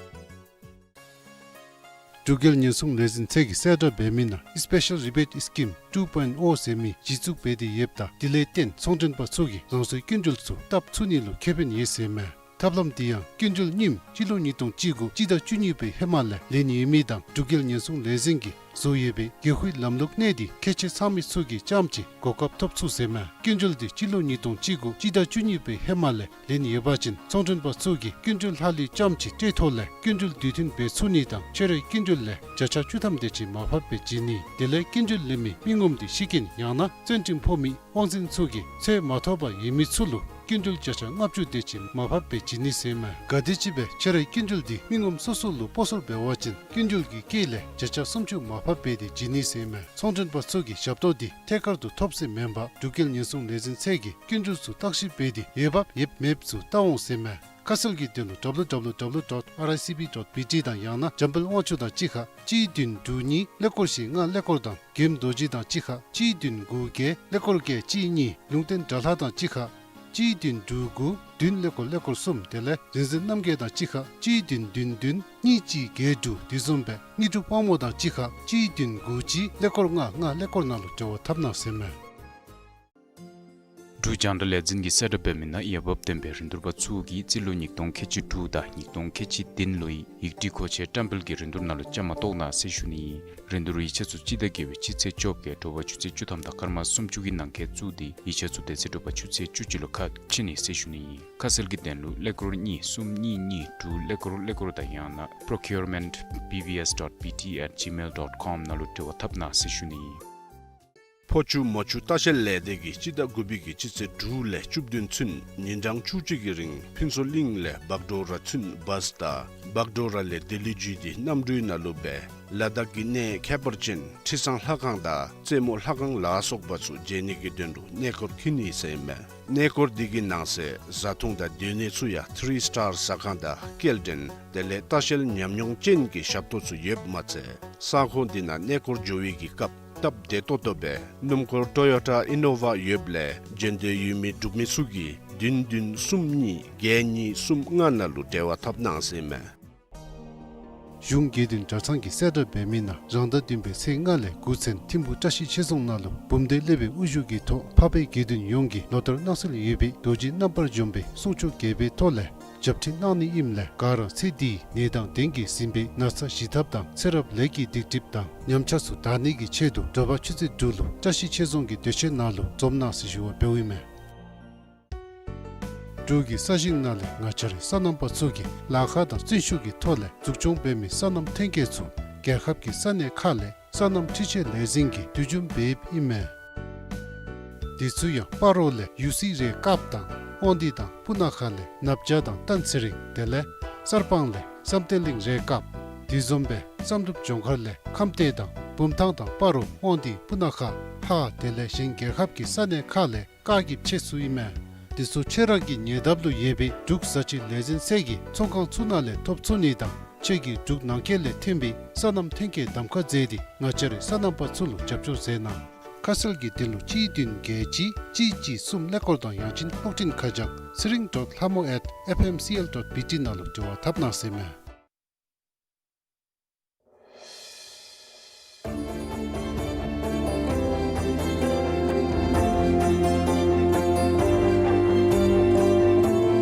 འབྲུག་རྒྱལ་ཉེན་སྲུང་ལས་འཛིན་ཚད་ཀྱིས་གསལ་བསྒྲགས་འབད་མི་ནང་Special Rebate Scheme two point oh ཟེར་མི་གཞི་བཙུགས་འབད་དེ་ཡོདཔ་ད་དེ་ལས་བརྟེན་ཚོང་མགྲོན་པ་ཚུ་གིས་རང་སོའི་སྐྱིན་འགྲུལ་ཚུ་བཏབ་ཚུགས་ནི་ལུ་ཁེ་ཕན་ཡོད་ཟེར་ཨིན་མས། ཐབས་ལམ་འདི་ཡང་སྐྱིན་འགྲུལ་རྙིངམ་སྤྱི་ལོ་ཉིས་སྟོང་བཅུ་དགུ་སྤྱི་ཟླ་བཅུ་གཉིས་པའི་ཧེ་མ་ལས་ལེན་ཡོད་མི་དང་འབྲུག་རྒྱལ་ཉེན་སྲུང་ལས་འཛིན་གྱིས་བཟོ་ཡོད་པའི་གེགས་ཁུལ་ལམ་ལུགས་གནས་ཏེ་ཁྱད་ཆོས་ཚང་མི་ཚུ་གིས་རྐྱངམ་གཅིག་གོ་སྐབས་ཐོབ་ཚུགས་ཟེར་ཨིན་མས། སྐྱིན་འགྲུལ་འདི་སྤྱི་ལོ་ཉིས་སྟོང་བཅུ་དགུ་སྤྱི་ཟླ་བཅུ་གཉིས་པའི་ཧེ་མ་ལས་ལེན་ཡོད་པ་ཅིན་ཚོང་མགྲོན་པ་ཚུ་གིས་སྐྱིན་འགྲུལ་ལྷག་ལུས་རྐྱངམ་གཅིག་སྤྲོད་ཐོག་ལས་སྐྱིན་འགྲུལ་དུས་མཐུན་འབད་ཚུགས་ནི་དང་ཁྱོད་རའི་སྐྱིན་འགྲུལ་ལས་བརྒྱ་ཆ་བཅུ་ཐམ་དེ་ཅིག་མར་ཕབ་སྦེ་བྱིན་ནི། དེ་ལས་སྐྱིན་འགྲུལ་ལེན་མི་མི་ངོམ་འདི་ཤི་རྐྱེན་ཡང་ན་བཙོན་ཁྲིམས་ཕོག་མི་དབང་འཛིན་ཚུ་གིས་ཚོད་མ་ཐོབ་པར་ཡོད་མི་ཚུ་ལུ་སྐྱིན་འགྲུལ་བརྒྱ་ཆ་ལྔ་བཅུ་དེ་ཅིག་མར་ཕབ་སྦེ་བྱིན་ནི་ཟེར་ཨིན་མས། ག་དེམ་ཅིག་སྦེ་ཁྱོད་རའི་སྐྱིན་འགྲུལ་འདི་མི་ངོམ་སོ་སོ་ལུ་སྤོ་སོར་འབད་བ་ཅིན་སྐྱིན་འགྲུལ་གྱི་དཀྱིལ་ལས་བརྒྱ་ཆ་སུམ་ཅུ་མར་ཕབ་འབད་དེ་བྱིན་ནི་ཟེར་ཨིན་མས། ཚོང་མགྲོན་པ་ཚུ་གིས་ཞབས་ཏོག་འདི་ཐད་ཀར་དུ་ཐོབ་ཟེར་མེན་པར་འབྲུག་རྒྱལ་ཉེན་སྲུང་ལས་འཛིན་ཚད་ཀྱིས་སྐྱིན་འགྲུལ་ཚུ་བརྟག་ཞིབ་འབད་དེ་འོས་འབབ་ཡོད་མེདཔ་ཚུ་བལྟ་འོང་ཟེར་ཨིན་མས། ཁ་གསལ་གྱི་དོན་ལུ་W W W dot R I C B dot B T དང་ཡང་ན་འཇམ་དཔལ་དབང་ཕྱུག་དང་གཅིག་ཁར་གཅིག་བདུན་དྲུག་གཉིས་ཀླད་ཀོར་བཞི་ལྔ་ཀླད་ཀོར་དང་མགོནམ་རྡོ་རྗེ་དང་གཅིག་ཁར་གཅིག་བདུན་དགུ་བརྒྱད་ཀླད་ཀོར་བརྒྱད་གཅིག་གཉིས། ལུང་བསྟན་དགྲ་ལྷ་དང་གཅིག་ཁར་གཅིག་བདུན་དྲུག་དགུ་བདུན་ཀླད་ཀོར་ཀླད་ཀོར་གསུམ། དེ་ལས་རིག་འཛིན་རྣམ་རྒྱལ་དང་གཅིག་ཁར་གཅིག་བདུན་བདུན་བདུན་གཉིས་གཅིག་བརྒྱད་དྲུག། དེ་བཟུམ་སྦེ་དངོས་གྲུབ་དབང་མོ་དང་གཅིག་ཁར་གཅིག་བདུན་དགུ་གཅིག་ཀླད་ཀོར་ལྔ་ལྔ་ཀླད་ཀོར་ནང་ལུ་འབྲེལ་བ་འཐབ་གནང་ཟེར་ཨིན་མས། འབྲུག་རྒྱང་བསྒྲགས་ལས་འཛིན་གྱིས་གསལ་བསྒྲགས་འབད་མི་ནང་འོས་འབབ་ལྡན་པའི་རིན་བསྡུར་པ་ཚུ་གིས་རྩིས་ལོ་ཉིས་སྟོང་ཁལ་གཅིག་དྲུག་དང་ཉིས་སྟོང་ཁལ་གཅིག་བདུན་ལོའི་ཡིག་བྲིས་མཁོ་ཆས་བཀྲམ་སྤེལ་གྱི་རིན་བསྡུར་ནང་ལུ་བཅའ་མར་གཏོགས་གནང་ཟེར་ཞུ་ནི་ཨིན། རིན་བསྡུར་ཡིག་ཆ་ཚུ་སྤྱི་ཟླ་བརྒྱད་པའི་སྤྱི་ཚེས་བཅོ་བརྒྱད་དྲོ་པ་ཆུ་ཚོད་བཅུ་ཐམ་དང་སྐར་མ་སུམ་ཅུ་གི་ནང་འཁོད་བཙུགས་ཏེ་ཡིག་ཆ་ཚུ་དེ་ཚེ་དྲོ་པ་ཆུ་ཚོད་བཅུ་གཅིག་ལུ་ཁ་ཕྱེ་ནི་ཟེར་ཞུ་ནི་ཨིན། ཁ་གསལ་གྱི་དོན་ལུ་ཀླད་ཀོར་གཉིས་གསུམ་གཉིས་གཉིས་དྲུག་ཀླད་ཀོར་ཀླད་ཀོར་དང་ཡང་ན་procurement B V S dot B T at gmail dot com ནང་ལུ་འབྲེལ་བ་འཐབ་གནང་ཟེར་ཞུ་ནི་ཨིན། ཕོ་ཆུ་མོ་ཆུ་ལྟ་བཤལ་ལས་སྡེ་གིས་སྤྱི་ཟླ་དགུ་པའི་གི་སྤྱི་ཚེས་དྲུག་ལས་བཅུ་བདུན་ཚུན་ཉིན་གྲངས་བཅུ་གཅིག་གི་རིང་ཕུན་ཚོགས་གླིང་ལས་བག་གྲོ་ར་ཚུན་བཱས་དང་བག་གྲོ་ར་ལས་ལྡི་ལི་བརྒྱུད་དེ་གནམ་གྲུའི་ནང་ལུ་སྦེ་ལ་དྭགས་ཀྱི་གནས་ཁྱད་པར་ཅན་ཁྲི་སང་ལྷ་ཁང་དང་རྩེ་མོ་ལྷ་ཁང་ལ་སོགས་པ་ཚུ་མཇལ་ནི་གི་དོན་ལུ་གནས་སྐོར་འཁྱིད་ནི་ཟེར་ཨིན་མས། གནས་སྐོར་འདི་གི་ནང་གསེས་བཟའ་འཐུང་དང་སྡོད་གནས་ཚུ་ཡང་ཐི་རི་སི་ཊར་ཟ་ཁང་དང་སྐྱེལ་འདྲེན་དེ་ལས་ལྟ་བཤལ་ཉམས་མྱོང་ཅན་གྱི་ཞབས་ཏོག་ཚུ་ཡོདཔ་མ་ཚད་ས་ཁོངས་འདི་ནང་གནས་སྐོར་འགྱོ་བའི་གི་སྐབས་སྟབས་བདེ་ཏོག་ཏོ་སྦེ་སྣུམ་འཁོར་ཊོ་ཡོ་ཊ་ཨི་ནོ་ཝ་ཡོདཔ་ལས་འབྱོན་འདོད་ཡོད་མི་འབྲུག་མི་ཚུ་གིས་བདུན་བདུན་གསུམ་གཉིས་བརྒྱད་གཉིས་གསུམ་ལྔ་ནང་ལུ་འབྲེལ་བ་འཐབ་གནང་ཟེར་ཨིན་མས། གཞུང་དགེ་འདུན་གྲྭ་ཚང་གིས་གསལ་བསྒྲགས་འབད་མི་ནང་རང་ཟླ་བདུན་པའི་ཚེས་ལྔ་ལས་དགུ་ཚུན་ཐིམ་ཕུ་བཀྲ་ཤིས་ཆོས་རྫོང་ནང་ལུ་འབུམ་སྡེ་སློབ་དཔོན་དབུ་བཞུགས་ཀྱི་ཐོག་འཕགས་པའི་དགེ་འདུན་ཡོངས་ཀྱིས་ལོ་ལྟར་གནང་སྲོལ་ཡོད་པའི་རྡོ་རྗེ་རྣམ་པར་འཇོམས་པའི་གསུང་ཆོག་རྒྱས་པའི་ཐོག་ལས་བྱབས་ཁྲིད་གནང་ནི་ཨིནམ་ལས་ག་ར་ཚེ་འདིའི་ནད་དང་གདོན་གྱིས་ཟིན་པའི་ན་ཚ་ཞི་ཐབས་དང་ཚེ་རབས་ལས་ཀྱི་སྡིག་སྒྲིབ་དང་ཉམས་ཆག་ཚུ་དག་ནི་གི་ཆེད་དུ་དྲོ་པ་ཆུ་ཚོད་དྲུག་ལུ་བཀྲ་ཤིས་ཆོས་རྫོང་གི་སྡོད་ཁང་ནང་ལུ་འཛོམས་གནང་ཟེར་ཞུ་བ་འབདཝ་ཨིན་མས། འབྲུག་གི་ས་ཞིང་ནང་ལས་ང་བཅས་རའི་སོ་ནམ་པ་ཚུ་གིས་ལཱ་ཁག་དང་བརྩོན་ཤུགས་ཀྱི་ཐོག་ལས་འཛུགས་སྐྱོང་འབད་མི་སོ་ནམ་ཐོན་སྐྱེད་ཚུ་རྒྱལ་ཁབ་ཀྱི་ས་གནས་ཁག་ལས་སོ་ནམ་འཕྲུལ་ཆས་ལས་འཛིན་གྱིས་དུས་རྒྱུན་འབདཝ་ཨིན་མས། དེ་ཚུ་ཡང་སྤ་རོ་ལས་ཡུ་སི་རས་དཀརཔོ་དང་དབང་འདུས་དང་སྤུ་ན་ཁ་ལས་ནབ་བྱ་དང་སྟན་ཚེ་རིང་དེ་ལས་གསར་སྤང་ལས་བསམ་གཏན་གླིང་རས་དཀརཔོ། དེ་བཟུམ་སྦེ་བསམ་གྲུབ་ལྗོངས་མཁར་ལས་ཁམས་སྡེ་དང་བུམ་ཐང་དང་སྤ་རོ་དབང་འདུས་སྤུ་ན་ཁ་ཧཱ་དེ་ལས་གཞན་རྒྱལ་ཁབ་ཀྱི་ས་གནས་ཁག་ལས་བཀག་སྐྱིལ་ཆེ་སུ་ཨིན་མས། དེ་ཚུ་ཁྱོད་ར་གི་ཉེ་འདབས་ལུ་ཡོད་པའི་འབྲུག་བཟའ་སྤྱོད་ལས་འཛིན་ཚད་ཀྱི་ཚོང་ཁང་ཚུ་ནང་ལས་ཐོབ་ཚུགས་ནི་དང་ཁྱོད་ཀྱིས་འབྲུག་ནང་འཁོད་ལས་ཐོན་པའི་སོ་ནམ་ཐོན་སྐྱེད་གདམ་ཁ་མཛད་དེ་ང་བཅས་རའི་སོ་ནམ་པ་ཚུ་ལུ་རྒྱབ་སྐྱོར་མཛད་གནང་། ཁ་གསལ་གྱི་དོན་ལུ་གཅིག་བདུན་བརྒྱད་གཅིག་གཅིག་གཅིག་གསུམ་ཀླད་ཀོར་དང་ཡང་ཅིན་ལྐོག་འཕྲིན་ཁ་བྱང་ཚེ་རིང་ཌོཊ་ལྷ་མོ་ཨེཊ་ཨེཕ་ཨེམ་སི་ཨེལ་ཌོཊ་བི་ཊི་ནང་ལུ་འབྲེལ་བ་འཐབ་གནང་ཟེར་ཨིན་མས།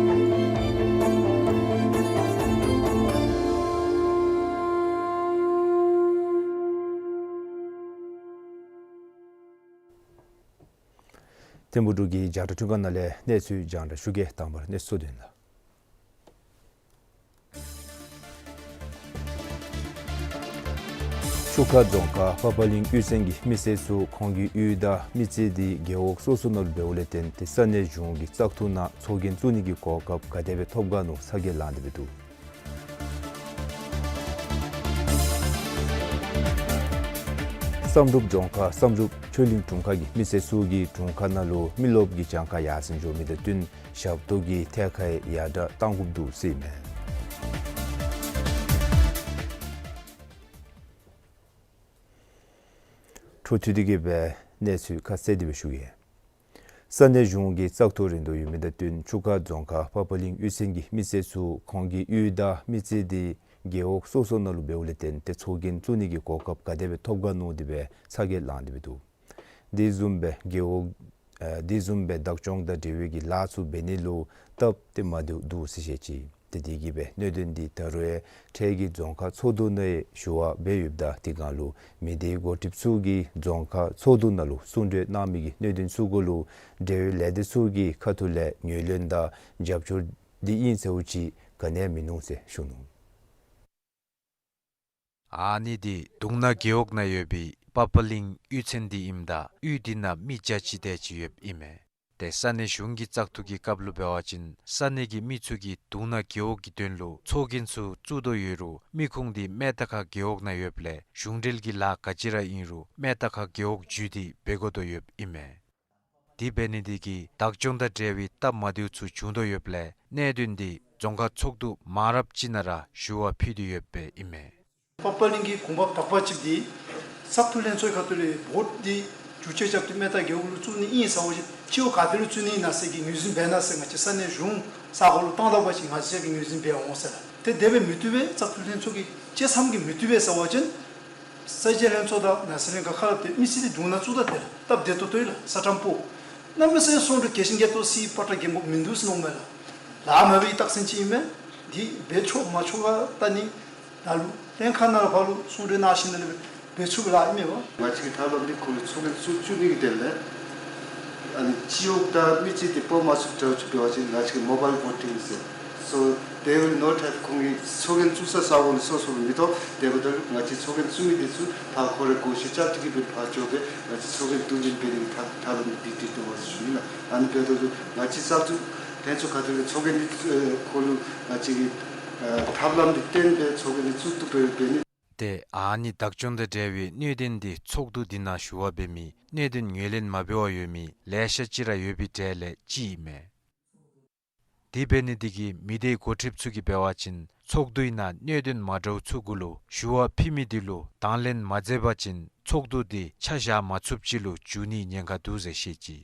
བརྟན་པོ་འབྲུག་གི་རྒྱང་བསྒྲགས་ཁྲིམས་ཁང་ནང་ལས་གནས་ཚུལ་རྒྱང་བསྒྲགས་ཞུ་གེ། དང་པ་ར་གནས་ཚུལ་དོན་ལུ། ཆུ་ཁ་རྫོང་ཁག་པ་པ་གླིང་གཡུས་ཚན་གྱི་མི་སེར་ཚུ་ཁོང་གི་གཡུས་དང་མི་རྩིས་འདི་རྒེད་འོག་སོ་སོ་ནང་ལུ་འབདཝ་ལས་བརྟེན་ཏེ་ས་གནས་གཞུང་གི་བཙག་འཐུ་ནང་ཚོགས་རྒྱན་བཙུགས་ནི་གི་གོ་སྐབས་ག་དེ་སྦེ་ཐོབ་ག་མནོ་ཚ་གྱང་ལང་སྟེ་འབད་འདུག། བསམ་གྲུབ་རྫོང་ཁག་བསམ་གྲུབ་ཆོས་གླིང་དྲུང་ཁག་གི་མི་སེར་ཚུ་གིས་དྲུང་ཁག་ནང་ལུ་མི་རློབས་ཀྱི་གྱངས་ཁ་ཡར་སེང་འགྱོ་མི་དང་བསྟུན་ཞབས་ཏོག་གི་ཐད་ཁར་ཡང་ཡར་དྲག་གཏང་དགོཔ་འདུག་ཟེར་ཨིན་མས། འཕྲོ་མཐུད་དེ་གི་སྦེ་གནས་ཚུལ་ཁ་གསལ་དེ་སྦེ་ཞུ་གེ། ས་གནས་གཞུང་གི་བཙག་འཐུ་རན་དོ་ཡོད་མི་དང་བསྟུན་ཆུ་ཁ་རྫོང་ཁག་པ་པ་གླིང་གཡུས་ཚན་གྱི་མི་སེར་ཚུ་ཁོང་གི་གཡུས་དང་མི་རྩིས་འདི་རྒེད་འོག་སོ་སོ་ནང་ལུ་འབདཝ་ལས་བརྟེན་ཏེ་ཚོགས་རྒྱན་བཙུགས་ནི་གི་གོ་སྐབས་ག་དེ་སྦེ་ཐོབ་ག་མནོ་སྟེ་སྦེ་ཚ་གྱང་ལང་སྟེ་འབད་འདུག། དེ་བཟུམ་སྦེ་རྒེད་འོག་ཨ་དེ་བཟུམ་སྦེ་བདག་སྐྱོང་དང་འབྲེལ་བའི་གི་ལཱ་ཚུ་འབད་ནི་ལུ་སྟབས་ཏེ་མ་བདེཝ་འདུག་ཟེར་བཤད་ཅི། ཏེ་དེ་གི་སྦེ་གནད་དོན་འདི་ད་རུང་ཡང་འཕྲལ་གྱི་རྫོང་ཁག་ཚོགས་འདུ་ནང་ཞུ་བ་འབད་ཡོདཔ་ད་དེ་སྒང་ལུ་མི་སྡེ་འགོ་ཁྲིདཔ་ཚུ་གིས་རྫོང་ཁག་ཚོགས་འདུ་ནང་ལུ་གསུང་གྲོས་གནང་མི་གི་གནད་དོན་ཚུ་གུ་ལུ་འབྲེལ་ཡོད་ལས་སྡེ་ཚུ་གི་ཁ་ཐུག་ལས་ངོས་ལེན་དང་རྒྱབ་སྐྱོར་འདི་ཨིན་ཟེརཝ་ཅིག་ག་ནི་ཡང་མིན་ནུག་ཟེར་ཞུ་ནུག། ཨ་ནི་འདི་དུང་ན་རྒེད་འོག་ནང་ཡོད་པའི་པ་པ་གླིང་གཡུས་ཚན་འདི་ཨིནམ་ད་གཡུས་འདི་ནང་མི་བརྒྱ་ཅིག་དེ་ཅིག་ཡོདཔ་ཨིན་མས། ཏེ་ས་གནས་གཞུང་གི་བཙག་འཐུ་གི་སྐབས་ལུ་འབད་བ་ཅིན་ས་གནས་ཀྱི་མི་ཚུ་གིས་དུང་ན་རྒེད་འོག་གི་དོན་ལུ་ཚོགས་རྒྱན་ཚུ་བཙུགས་དོ་ཡོད་རུང་མི་ཁུངས་འདི་སྨད་རྟ་ཁ་རྒེད་འོག་ནང་ཡོདཔ་ལས་གཞུང་འབྲེལ་གྱི་ལཱ་ག་ཅི་ར་ཨིན་རུང་སྨད་རྟ་ཁ་རྒེད་འོག་བརྒྱུད་དེ་འབད་དགོ་དོ་ཡོདཔ་ཨིན་མས། དེ་འབད་ནི་འདི་གིས་བདག་སྐྱོང་དང་འབྲེལ་བའི་སྟབས་མ་བདེཝ་ཚུ་བྱུང་དོ་ཡོདཔ་ལས་གནད་དོན་འདི་རྫོང་ཁག་ཚོགས་འདུ་མང་རབས་ཅིག་ནང་ར་ཞུ་བ་ཕུལ་ཏེ་ཡོདཔ་ཨིན་མས། པ་པ་གླིང་གི་གུང་པ་དག་པ་ཅིག་འདི་བཙག་འཐུ་ལྷན་ཚོགས་ཁ་ཐུག་ལས་བོཊ་འདི་བསྒྱུར་བཅོས་རྐྱབ་སྟེ་སྨད་རྟ་རྒེད་འོག་ལུ་བཙུགས་ནི་ཨིན་ཟེར་བ་ཅིན་སྤྱི་འོག་ག་ཏེ་ལུ་བཙུགས་ནི་ཨིན་ན་ཟེར་གྱི་ངོས་འཛིན་འབད་གནང་ཟེར་ང་བཅས་ས་གནས་གཞུང་ས་གོ་ལུ་བཏང་ད་པ་ཅིན་ང་བཅས་ཀྱིས་ངོས་འཛིན་འབད་འོང་ཟེར་ལགས། ཏེ་དེ་སྦེ་མི་བཏུབ་པས། བཙག་འཐུ་ལྷན་ཚོགས་ཀྱི་བཅད་མཚམས་ཀྱིས་མི་བཏུབ་པས་ཟེར་བ་ཅིན་ས་སྐྱ་ལྷན་ཚོགས་དང་ནང་སྲིད་བློན་ཁག་ཁ་སླབ་སྟེ་མི་སེར་འདི་དུང་ན་བཙུགས་ད་དེ་ལགས་སྟབས་བདེ་ཏོག་ཏོ་ཨིན་ལགས། ས་ཁྲམ་སྤོ་གནམ་མེད་ས་མེད་གསུང་གྲོས་གལ་ཆེན་གལ་ཏོག་ཙི་པ་ཏྲ་འགན་ཁུར་མིན་འདུག་ཟེར་མནོཝ་མས་ལགས། ལཱ་མ་འབད་བའི་རྟགས་མཚན་ཅིག་ཨིན་མས། འདི་འབད་ཆོག་མ་ཆོག་ག་ད་ནི་ད་ལུ་གླིང་ཁ་ནང་ལུ་ཕར་ལུ་གསུང་གྲོས་གནང་ཞིནམ་ལས་འབད་ཚུགས་པའི་ལཱ་ཨིན་མས་པ། ང་བཅས་ཀྱི་ཐབས་ལམ་འདི་ཁོང་གིས་ཚོགས་རྒྱན་བཙུགས་བཅུག་ནི་གི་དོན་ལས་ཨ་ནི་སྤྱི་འོག་དང་མི་རྩིས་འདི་སྤོ་མ་ཚུགསཔ་འདྲཝ་ཅིག་འབད་བ་ཅིན་ང་བཅས་ཀྱིས་མོ་བཱའིལ་བོ་ཊིང་ཟེར། So they will not have, ཁོང་གིས་ཚོགས་རྒྱན་བཙུགས་ས་ས་གོ་ལུ་སོ་སོ་ལུ་མི་གཏོགས། དེ་འབདཝ་ད་ལུ་ང་བཅས་ཚོགས་རྒྱན་བཙུགས་མི་འདི་ཚུ་ཕར་ཁོང་རའི་སྒོ་ཕྱེ་རྐྱབ་སྟེ་གི་སྦེ་ཕར་འགྱོ་སྦེ་ང་བཅས་ཚོགས་རྒྱན་བསྡུ་ལེན་འབད་ནི་གི་ཐབས་ཐབས་ལམ་འདི་འདི་འདུག་པ་ཟེར་ཞུ་ནི་ལགས། ཨ་ནི་འབདཝ་ད་ལུ་ང་བཅས་བཙག་འཐུ་ལྷན་ཚོགས་ཁ་ཐུག་ལས་ཚོགས་རྒྱན་འདི་ཨེ་ཁོང་ལུ་ང་བཅས་ཀྱིས་ཨེ་ཐབས་ལམ་འདི་བསྟན་སྦེ་ཚོགས་རྒྱན་འདི་བཙུགས་བཏུབ་པའི་འབད་ནི། ཏེ་ཨ་ནི་བདག་སྐྱོང་དང་འབྲེལ་བའི་གནད་དོན་འདི་ཚོགས་འདུ་འདི་ནང་ཞུ་བ་འབད་མི་གནད་དོན་ངོས་ལེན་མ་འབད་བར་ཡོད་མི་ལེ་ཤ་ཅིག་ར་ཡོད་པའི་གྲས་ལས་གཅིག་ཨིན་མས། དེ་འབད་ནི་འདི་གིས་མི་སྡེའི་འགོ་ཁྲིདཔ་ཚུ་གིས་འབད་བ་ཅིན་ཚོགས་འདུའི་ནང་གནད་དོན་མ་འདྲཝ་ཚུ་གུ་ལུ་ཞུ་བ་ཕུལ་མི་འདི་ལུ་དང་ལེན་མ་མཛད་པ་ཅིན་ཚོགས་འདུ་འདི་ཆ་བཞག་མ་ཚུགསཔ་ཅིག་ལུ་འགྱུར་ནིའི་ཉེན་ཁ་འདུག་ཟེར་བཤད་ཅི།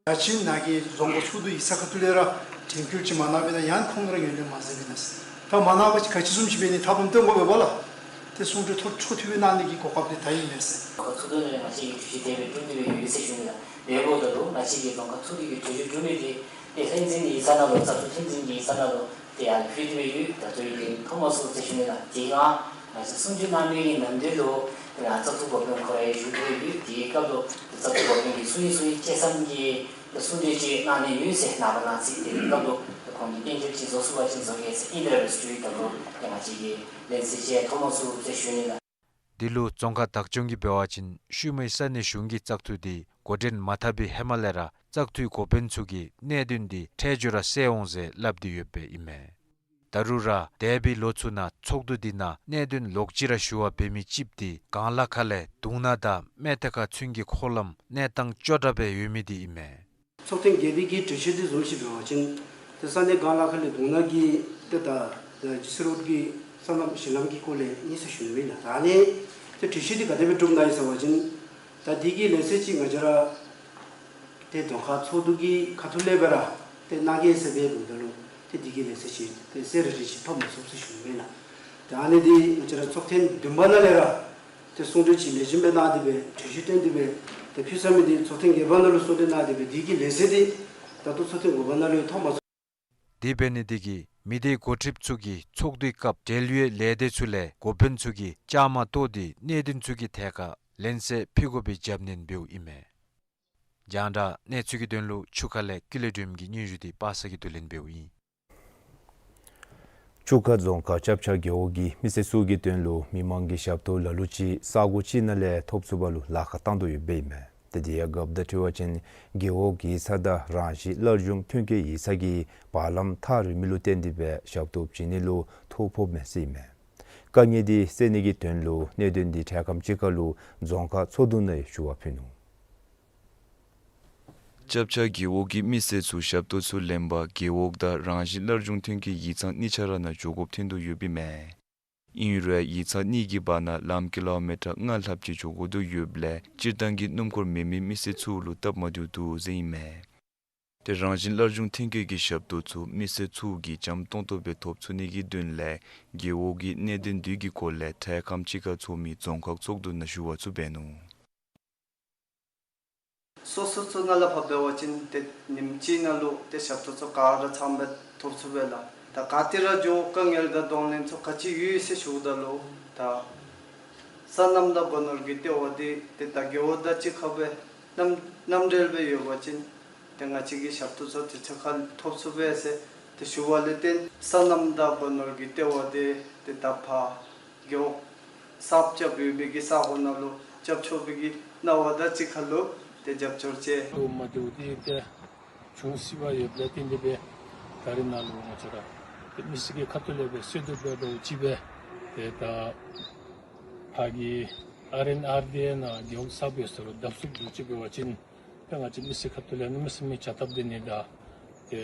ད་ཅི་ནཱ་གི་རྫོང་ཁག་ཚོགས་འདུ་ཡིག་ཚང་ཁ་ཐུག་ལས་ར་དྲན་སྐུལ་ཅིག་མ་གནང་པས་ན་ཡང་ཁོང་གིས་ར་ངོས་ལེན་མ་མཛད་པས་ན་ཟེར། ད་མ་གནང་པ་ཅིན་ག་ཅི་བཟུམ་ཅིག་འབད་ནི་ཐབས་ལམ་སྟོན་དགོ་པས་པ་ལགས། ཏེ་གསུང་གྲོས་ཐོག་འཕྲོ་མཐུད་སྦེ་གནང་ནི་གི་གོ་སྐབས་འདི་ད་ཨིན་མས་ཟེར། རྫོང་ཁག་ཚོགས་འདུ་ནང་ལས་ང་བཅས་ཀྱིས་གྲོས་གཞི་དེ་སྦེ་བསྐྱུར་ཏེ་སྦེ་ཡོད་ཟེར་ཞུ་ནི་ལགས། དེ་འབདཝ་ད་ལུ་ང་བཅས་ཀྱིས་རྫོང་ཁག་ཚོགས་འདུ་གི་གྲོས་གཞི་བསྐྱུར་མི་འདི་ཏེ་ལྷན་འཛིན་གྱི་ཡིག་ཚང་ནང་ལུ་བཙག་འཐུ་ལྷན་འཛིན་གྱི་ཡིག་ཚང་ནང་ལུ་ཏེ་ཡར་ཕུལ་ཏེ་སྦེ་ཡོད། ད་ལྟོ་ཡང་ཐོབ་མ་ཚུགས་ཟེར་ཞུ་ནི་ལགས། དེ་ཡང་ང་བཅས་གསུང་གྲོས་གནང་མི་གི་ནམ་དུས་ལུ་ཏེ་ང་བཙག་འཐུ་འགོ་དཔོན་ཁོ་ར་ཡང་བཞུགས་ཏེ་སྦེ་ཡོད། དེའི་སྐབས་ལུ་ཏེ་བཙག་འཐུ་འགོ་དཔོན་གྱིས་གསུང་ཡིག་གསུང་ཡིག་བཅད་མཚམས་ཀྱི་ཏེ་གསུང་གྲོས་ཅིག་གནང་ནི་ཡོད་ཟེར་ནངས་པ་གནངས་ཚེ་དེའི་སྐབས་ལུ་ཏེ་ཁོང་གིས་བསྟན་འགྱུར་ཅིག་བཟོ་ཚུགས་པ་ཅིན་བཟོ་གེ་ཟེར་ཨིན་དེ་ར་སྦེ་ཞུ་ཡི། ད་ལྟོ་ཏེ་ང་བཅས་ཀྱིས་ལན་གསལ་ཅིག་ཐོབ་མ་ཚུགས་ཟེར་ཞུ་ནི་ལགས། འདི་ལུ་རྫོང་ཁག་བདག་སྐྱོང་གིས་འབད་བ་ཅིན་ཤུལ་མའི་ས་གནས་གཞུང་གི་བཙག་འཐུ་འདི་འགོ་འདྲེན་མ་འཐབ་པའི་ཧེ་མ་ལས་ར་བཙག་འཐུའི་འགོ་དཔོན་ཚུ་གིས་གནད་དོན་འདི་འཕྲལ་མགྱོགས་ར་སེལ་འོང་ཟེར་སླབ་སྟེ་ཡོདཔ་ཨིན་མས། ད་རུང་ར་འདས་པའི་ལོ་ཚུ་ནང་ཚོགས་འདུ་འདི་ནང་གནད་དོན་ལོག་ཅི་ར་ཞུ་བ་འབད་མི་གཅིགཔོ་འདི་སྒང་ལ་ཁ་ལས་དུང་ན་དང་སྨད་རྟ་ཁ་ཚུན་གྱི་འཁོར་ལམ་གནས་སྟངས་སྐྱོ་དྲགས་སྦེ་ཡོད་མི་འདི་ཨིན་མས། ཚོགས་ཐེངས་བརྒྱད་པའི་གི་གྲོས་གཞི་འདི་བཟུམ་ཅིག་འབད་བ་ཅིན་ཏེ་ས་གནས་སྒང་ལ་ཁ་ལས་དུང་ན་གི་ཏེ་ད་ཇི་སི་རོཌ་གི་སོ་ནམ་ཞིང་ལམ་གྱི་སྐོར་ལས་ཨིན་ཟེར་ཞུ་ནི་ཨིན་ལགས། ད་ཨ་ནི་ཏེ་གྲོས་གཞི་འདི་ག་དེ་སྦེ་གྲུབ་ད་ཡི་ཟེར་བ་ཅིན་ད་འདི་གི་ལས་ཚད་ཅིག་ང་བཅས་ར་ཏེ་རྫོང་ཁག་ཚོགས་འདུ་གི་ཁ་ཐུག་ལས་སྦེ་ར་ཏེ་གནང་གེ་ཟེར་སྦེ་འབདཝ་ད་ལུ་ཏེ་འདི་གི་ལས་ཚད་ཅིག་ཏེ་གསལ་རི་རི་ཅིག་ཐོབ་མ་ཚུགས་ཟེར་ཞུ་ནི་ཨིན་ལགས། ཏེ་ཨ་ནི་འདི་ང་བཅས་ར་ཚོགས་ཐེངས་བདུན་པ་ནང་ལས་ར་ཏེ་གསུང་གྲོས་ཅིག་ལེགས་ཤོམ་སྦེ་གནང་སྟེ་སྦེ་གྲོས་གཞི་བཏོན་ཏེ་སྦེ་ཏེ་ཕུལ་ཚར་མི་འདི་ཚོགས་ཐེངས་བརྒྱད་པ་ནང་ལུ་གསུང་གྲོས་གནང་སྟེ་སྦེ་འདི་གི་ལས་ཚད་འདི་ད་ལྟོ་ཚོགས་ཐེངས་དགུ་པ་ནང་ལུ་ཐོབ་མ་ཚུགས། དེ་འབད་ནི་འདི་གིས་མི་སྡེའི་འགོ་ཁྲིདཔ་ཚུ་གིས་ཚོགས་འདུའི་སྐབས་འབྲེལ་ཡོད་ལས་སྡེ་ཚུ་ལས་འགོ་དཔོན་ཚུ་གིས་བཅའ་མར་གཏོགས་ཏེ་གནད་དོན་ཚུ་གི་ཐད་ཁར་ལན་གསལ་ཕུལ་དགོ་པའི་རྒྱབ་སྣོན་འབདཝ་ཨིན་མས། རྒྱང་བསྒྲགས་གནས་ཚུལ་གྱི་དོན་ལུ་ཆུ་ཁ་ལས་ཀུན་ལེགས་སྒྲོལམ་གྱི་སྙན་ཞུ་འདི་པ་སངས་ཀྱིས་བསྡུ་ལེན་འབདཝ་ཨིན། ཆུ་ཁ་རྫོང་ཁག་ཅབ་ཆ་རྒེད་འོག་གི་མི་སེར་ཚུ་གི་དོན་ལུ་མི་མང་གི་ཞབས་ཏོག་ལ་ལུ་ཅིག་ས་གོ་ཅིག་ནང་ལས་ཐོབ་ཚུགས་པ་ལུ་ལཱ་ཁག་བཏང་དོ་ཡོདཔ་ཨིན་མས། ཏེ་དེ་ཡང་རྒཔོ་དང་འཁྲིལ་བ་ཅིན་རྒེད་འོག་ཡིག་ཚང་དང་རང་བཞིན་སླར་འབྱུང་ཐོན་སྐྱེད་ཡིག་ཚང་གི་བར་ལམ་ཐག་རིང་མི་ལུ་བརྟེན་ཏེ་སྦེ་ཞབས་ཏོག་བྱིན་ནི་ལུ་ཐོ་ཕོགཔ་མས་ཟེར་ཨིན་མས། དཀའ་ངལ་འདི་སེལ་ནི་གི་དོན་ལུ་གནད་དོན་འདི་འཕྲལ་ཁམས་ཅིག་ཁར་ལུ་རྫོང་ཁག་ཚོགས་འདུ་ནང་ཞུ་བ་ཕུལ་ནུག། ཅབ་ཆ་རྒེད་འོག་གི་མི་སེར་ཚུ་ཞབས་ཏོག་ཚུ་ལེན་པར་རྒེད་འོག་དང་རང་བཞིན་སླར་འབྱུང་ཐོན་སྐྱེད་ཡིག་ཚང་གཉིས་ཆ་ར་ནང་འགྱོ་དགོཔ་ཐོན་དོ་ཡོདཔ་ཨིན་མས། ཨིན་རུང་ཡིག་ཚང་གཉིས་ཀྱི་བར་ན་ལམ་ཀི་ལོ་མི་ཊར་ལྔ་ལྷགཔ་ཅིག་འགྱོ་དགོ་དོ་ཡོདཔ་ལས་སྤྱིར་བཏང་གི་སྣུམ་འཁོར་མེད་མི་མི་སེར་ཚུ་ལུ་སྟབས་མ་བདེཝ་འདུག་ཟེར་ཨིན་མས། ཏེ་རང་བཞིན་སླར་འབྱུང་ཐོན་སྐྱེད་ཀྱི་ཞབས་ཏོག་ཚུ་མི་སེར་ཚུ་གིས་འཇམ་ཏོང་ཏོ་སྦེ་ཐོབ་ཚུགས་ནི་གི་དོན་ལས་རྒེད་འོག་གི་གནད་དོན་འདི་གི་སྐོར་ལས་འཕྲལ་ཁམས་ཅིག་ཁར་འཚོགས་མི་རྫོང་ཁག་ཚོགས་འདུ་ནང་ཞུ་བ་ཚུ་འབད་ནུག། སོ་སོ་ཚུ་ནང་ལས་ཕར་འབད་བ་ཅིན་ཏེ་ཉིནམ་གཅིག་ནང་ལུ་ཏེ་ཞབས་ཏོག་ཚུ་ག་ར་ཚངམ་སྦེ་ཐོབ་ཚུགས་པས་ལགས། ད་ག་ཏེ་ར་འགྱོ་དཀའ་ངལ་དང་གདོང་ལེན་ཚུ་ག་ཅི་ཡོད་ཟེར་ཞུཝ་ད་ལུ་ད་སོ་ནམ་དང་སྒོ་ནོར་གྱི་ལྟེ་བ་འདི་ཏེ་ད་རྒེད་འོག་དང་གཅིག་ཁར་སྦེ་མཉམ་མཉམ་འབྲེལ་སྦེ་ཡོད་པ་ཅིན་ཏེ་ང་བཅས་ཀྱི་ཞབས་ཏོག་ཚུ་ཏེ་ཆ་ཁ་ཐོབ་ཚུགས་པས་ཟེར་ཏེ་ཞུ་བ་ལས་བརྟེན་སོ་ནམ་དང་སྒོ་ནོར་གྱི་ལྟེ་བ་འདི་ཏེ་ད་ཕར་རྒེད་འོག་གསརཔ་རྐྱབ་ཡོད་པའི་གི་ས་གོ་ནང་ལུ་རྐྱབ་ཆོག་པའི་གི་གནང་བ་དང་གཅིག་ཁར་ལུ་ཏེ་རྒྱབ་སྐྱོར་ཅིག་འདུག་མ་འདུག་འདི་ཏེ་བྱུང་སྲིད་པ་ཡོདཔ་ལས་བརྟེན་ཏེ་སྦེ་ད་རེས་ནཱ་ལུ་ང་བཅས་ར་ཏེ་མི་སེར་གྱི་ཁ་ཐུག་ལས་སྦེ་གསོལ་འདེབས་འབད་དོ་ཅིག་སྦེ་ཏེ་ད་ཕར་གྱི་ཨར་ཨེན་ཨར་ཌི་ཨེ་ནང་རྒེད་འོག་གསརཔ་ཡོད་ས་ལུ་བརྡབ་གསིག་འདུག་ཅིག་འབད་བ་ཅིན་ཏེ་ང་བཅས་མི་སེར་ཁ་ཐུག་ལས་གནམ་མེད་ས་མེད་བྱ་སྟབས་བདེ་ནི་དང་ཏེ་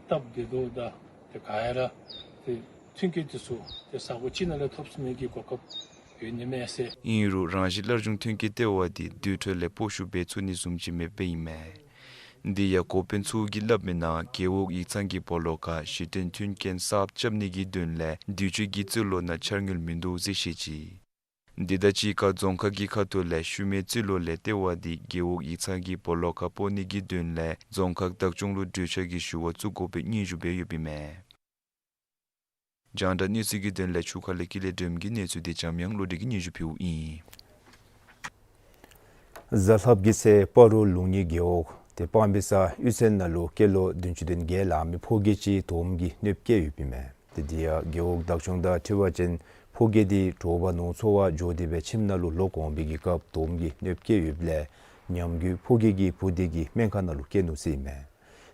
སྟབས་བདེ་དོ་དང་ཏེ་ག་ར་ཏེ་ཐོན་སྐྱེད་འདི་ཚུ་ཏེ་ས་གོ་གཅིག་ནང་ལས་ཐོབ་ཚུགས་མི་གི་གོ་སྐབས་ཡོད་ནི་མས་ཟེར། ཨིན་རུང་རང་བཞིན་སླར་འབྱུང་ཐོན་སྐྱེད་ལྟེ་བ་འདི་དུར་ཁྲོད་ལས་སྤོ་བཤུད་འབད་ཚུགས་ནི་བཟུམ་ཅིག་མེདཔ་ཨིན་མས། འདི་ཡང་འགོ་དཔོན་ཚུ་གིས་སླབ་མིའི་ནང་རྒེད་འོག་ཡིག་ཚང་གི་སྦོ་ལོགས་ཁར་གཞི་རྟེན་མཐུན་རྐྱེན་གསརཔ་རྐྱབ་ནི་གི་དོན་ལས་དུར་ཁྲོད་ཀྱི་རྩིས་ལོག་ནང་འཆར་དངུལ་མིན་འདུག་ཟེར་བཤད་ཅི། འདི་དང་གཅིག་ཁར་རྫོང་ཁག་གི་ཁ་ཐུག་ལས་ཤུལ་མའི་རྩིས་ལོག་ལས་ལྟེ་བ་འདི་རྒེད་འོག་ཡིག་ཚང་གི་སྦོ་ལོགས་ཁར་སྤོ་ནི་གི་དོན་ལས་རྫོང་ཁག་བདག་སྐྱོང་ལུ་གྲོས་འཆར་གྱི་ཞུ་བ་བཙུགས་དགོ་པའི་སྙན་ཞུ་འབད་ཡོདཔ་ཨིན་མས། རྒྱང་བསྒྲགས་གནས་ཚུལ་གྱི་དོན་ལས་ཆུ་ཁ་ལས་ཀུན་ལེགས་སྒྲོལམ་གྱི་གནས་ཚུལ་འདི་འཇམ་དབྱངས་བློ་གྲོས་ཀྱིས་སྙན་ཞུ་ཕུལཝ་ཨིན། གཟའ་ལྷགཔ་གི་ཚེ་སྤ་རོ་ལུང་གཉིས་རྒེད་འོག་ཏེ་སྤང་སྦིས་ས་གཡུས་ཚན་ནང་ལུ་སྐྱེས་ལོ་བདུན་ཅུ་དོན་བརྒྱད་ལང་མི་ཕོ་སྐྱེས་ཅིག་དོམ་གྱིས་གནོདཔ་བཀལ་ཡོདཔ་ཨིན་མས། ཏེ་དེ་ཡང་རྒེད་འོག་བདག་སྐྱོང་དང་འཁྲིལ་བ་ཅིན་ཕོ་སྐྱེས་འདི་དྲོ་པ་ནོར་འཚོ་བར་འགྱོ་སྟེ་སྦེ་ཁྱིམ་ནང་ལུ་ལོག་འོང་བའི་གི་སྐབས་དོམ་གྱིས་གནོདཔ་བཀལ་ཡོདཔ་ལས་ཉམས་རྒུད་ཕོ་སྐྱེས་ཀྱི་བུ་འདི་གིས་སྨན་ཁང་ནང་ལུ་བསྐྱལ་ནུག་ཟེར་ཨིན་མས།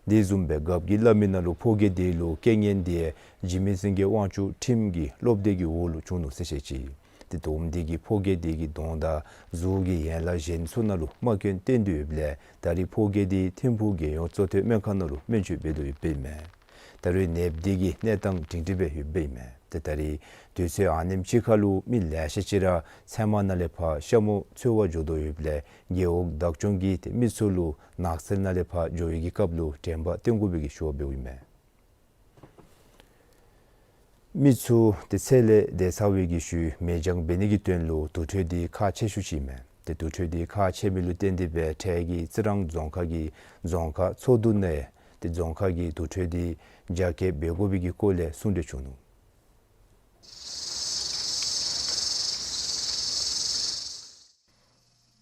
དེ་བཟུམ་སྦེ་རྒཔོ་གིས་སླབ་མིའི་ནང་ལུ་ཕོ་སྐྱེས་འདི་ལུ་རྐྱེན་ངན་འདི་འཇིགས་མེད་རྩེ་རྒྱལ་དབང་ཕྱུག་ཁྲིམས་ཀྱི་སློབ་སྡེ་གི་འོག་ལུ་བྱུང་ནུག་ཟེར་བཤད་ཅི། ཏེ་དོམ་འདི་གིས་ཕོ་སྐྱེས་འདི་གི་གདོང་དང་གཟུགས་ཀྱི་ཡན་ལག་གཞན་ཚུ་ནང་ལུ་རྨ་སྐྱོན་བསྟན་ཏེ་ཡོདཔ་ལས་ད་རེས་ཕོ་སྐྱེས་འདི་ཐིམ་ཕུག་རྒྱལ་ཡོངས་གཙོ་བསྟེན་སྨན་ཁང་ནང་ལུ་སྨན་བཅོས་འབད་དོ་ཡོདཔ་ཨིན་མས། ད་རེས་ནདཔ་འདི་གི་གནས་སྟངས་སྒྲིང་སྒྲིང་སྦེ་ཡོདཔ་ཨིན་མས། ཏེ་ད་རེས་དུས་ཚོད་ཨ་ནེམ་ཅིག་ཁར་ལུ་མི་ལེ་ཤ་ཅིག་ར་ཚལ་མ་ནང་ལས་ཕར་ཤ་མུ་འཚོལ་བར་འགྱོ་དོ་ཡོདཔ་ལས་རྒེད་འོག་བདག་སྐྱོང་གིས་ཏེ་མི་ཚུ་ལུ་ནགས་ཚལ་ནང་ལས་ཕར་འགྱོ་བའི་གི་སྐབས་ལུ་དྲན་པ་བསྟེན་དགོ་པའི་གི་ཞུ་བ་འབདཝ་ཨིན་མས། མི་ཚུ་ཏེ་ཚལ་ལས་འདས་ཚར་བའི་གི་ཤུལ་མེ་སྦྱང་འབད་ནི་གི་དོན་ལུ་དུར་ཁྲོད་འདི་ཁག་ཆེ་ཤོས་ཅིག་ཨིན་མས། ཏེ་དུར་ཁྲོད་འདི་ཁག་ཆེ་མི་ལུ་བརྟེན་ཏེ་སྦེ་འཕྲལ་གྱི་རྩི་རང་རྫོང་ཁག་གི་རྫོང་ཁག་ཚོགས་འདུ་ནང་ཏེ་རྫོང་ཁག་གི་དུར་ཁྲོད་འདི་རྒྱ་སྐྱེད་འབད་དགོ་པའི་གི་སྐོར་ལས་གསུང་གྲོས་བྱུང་ནུག།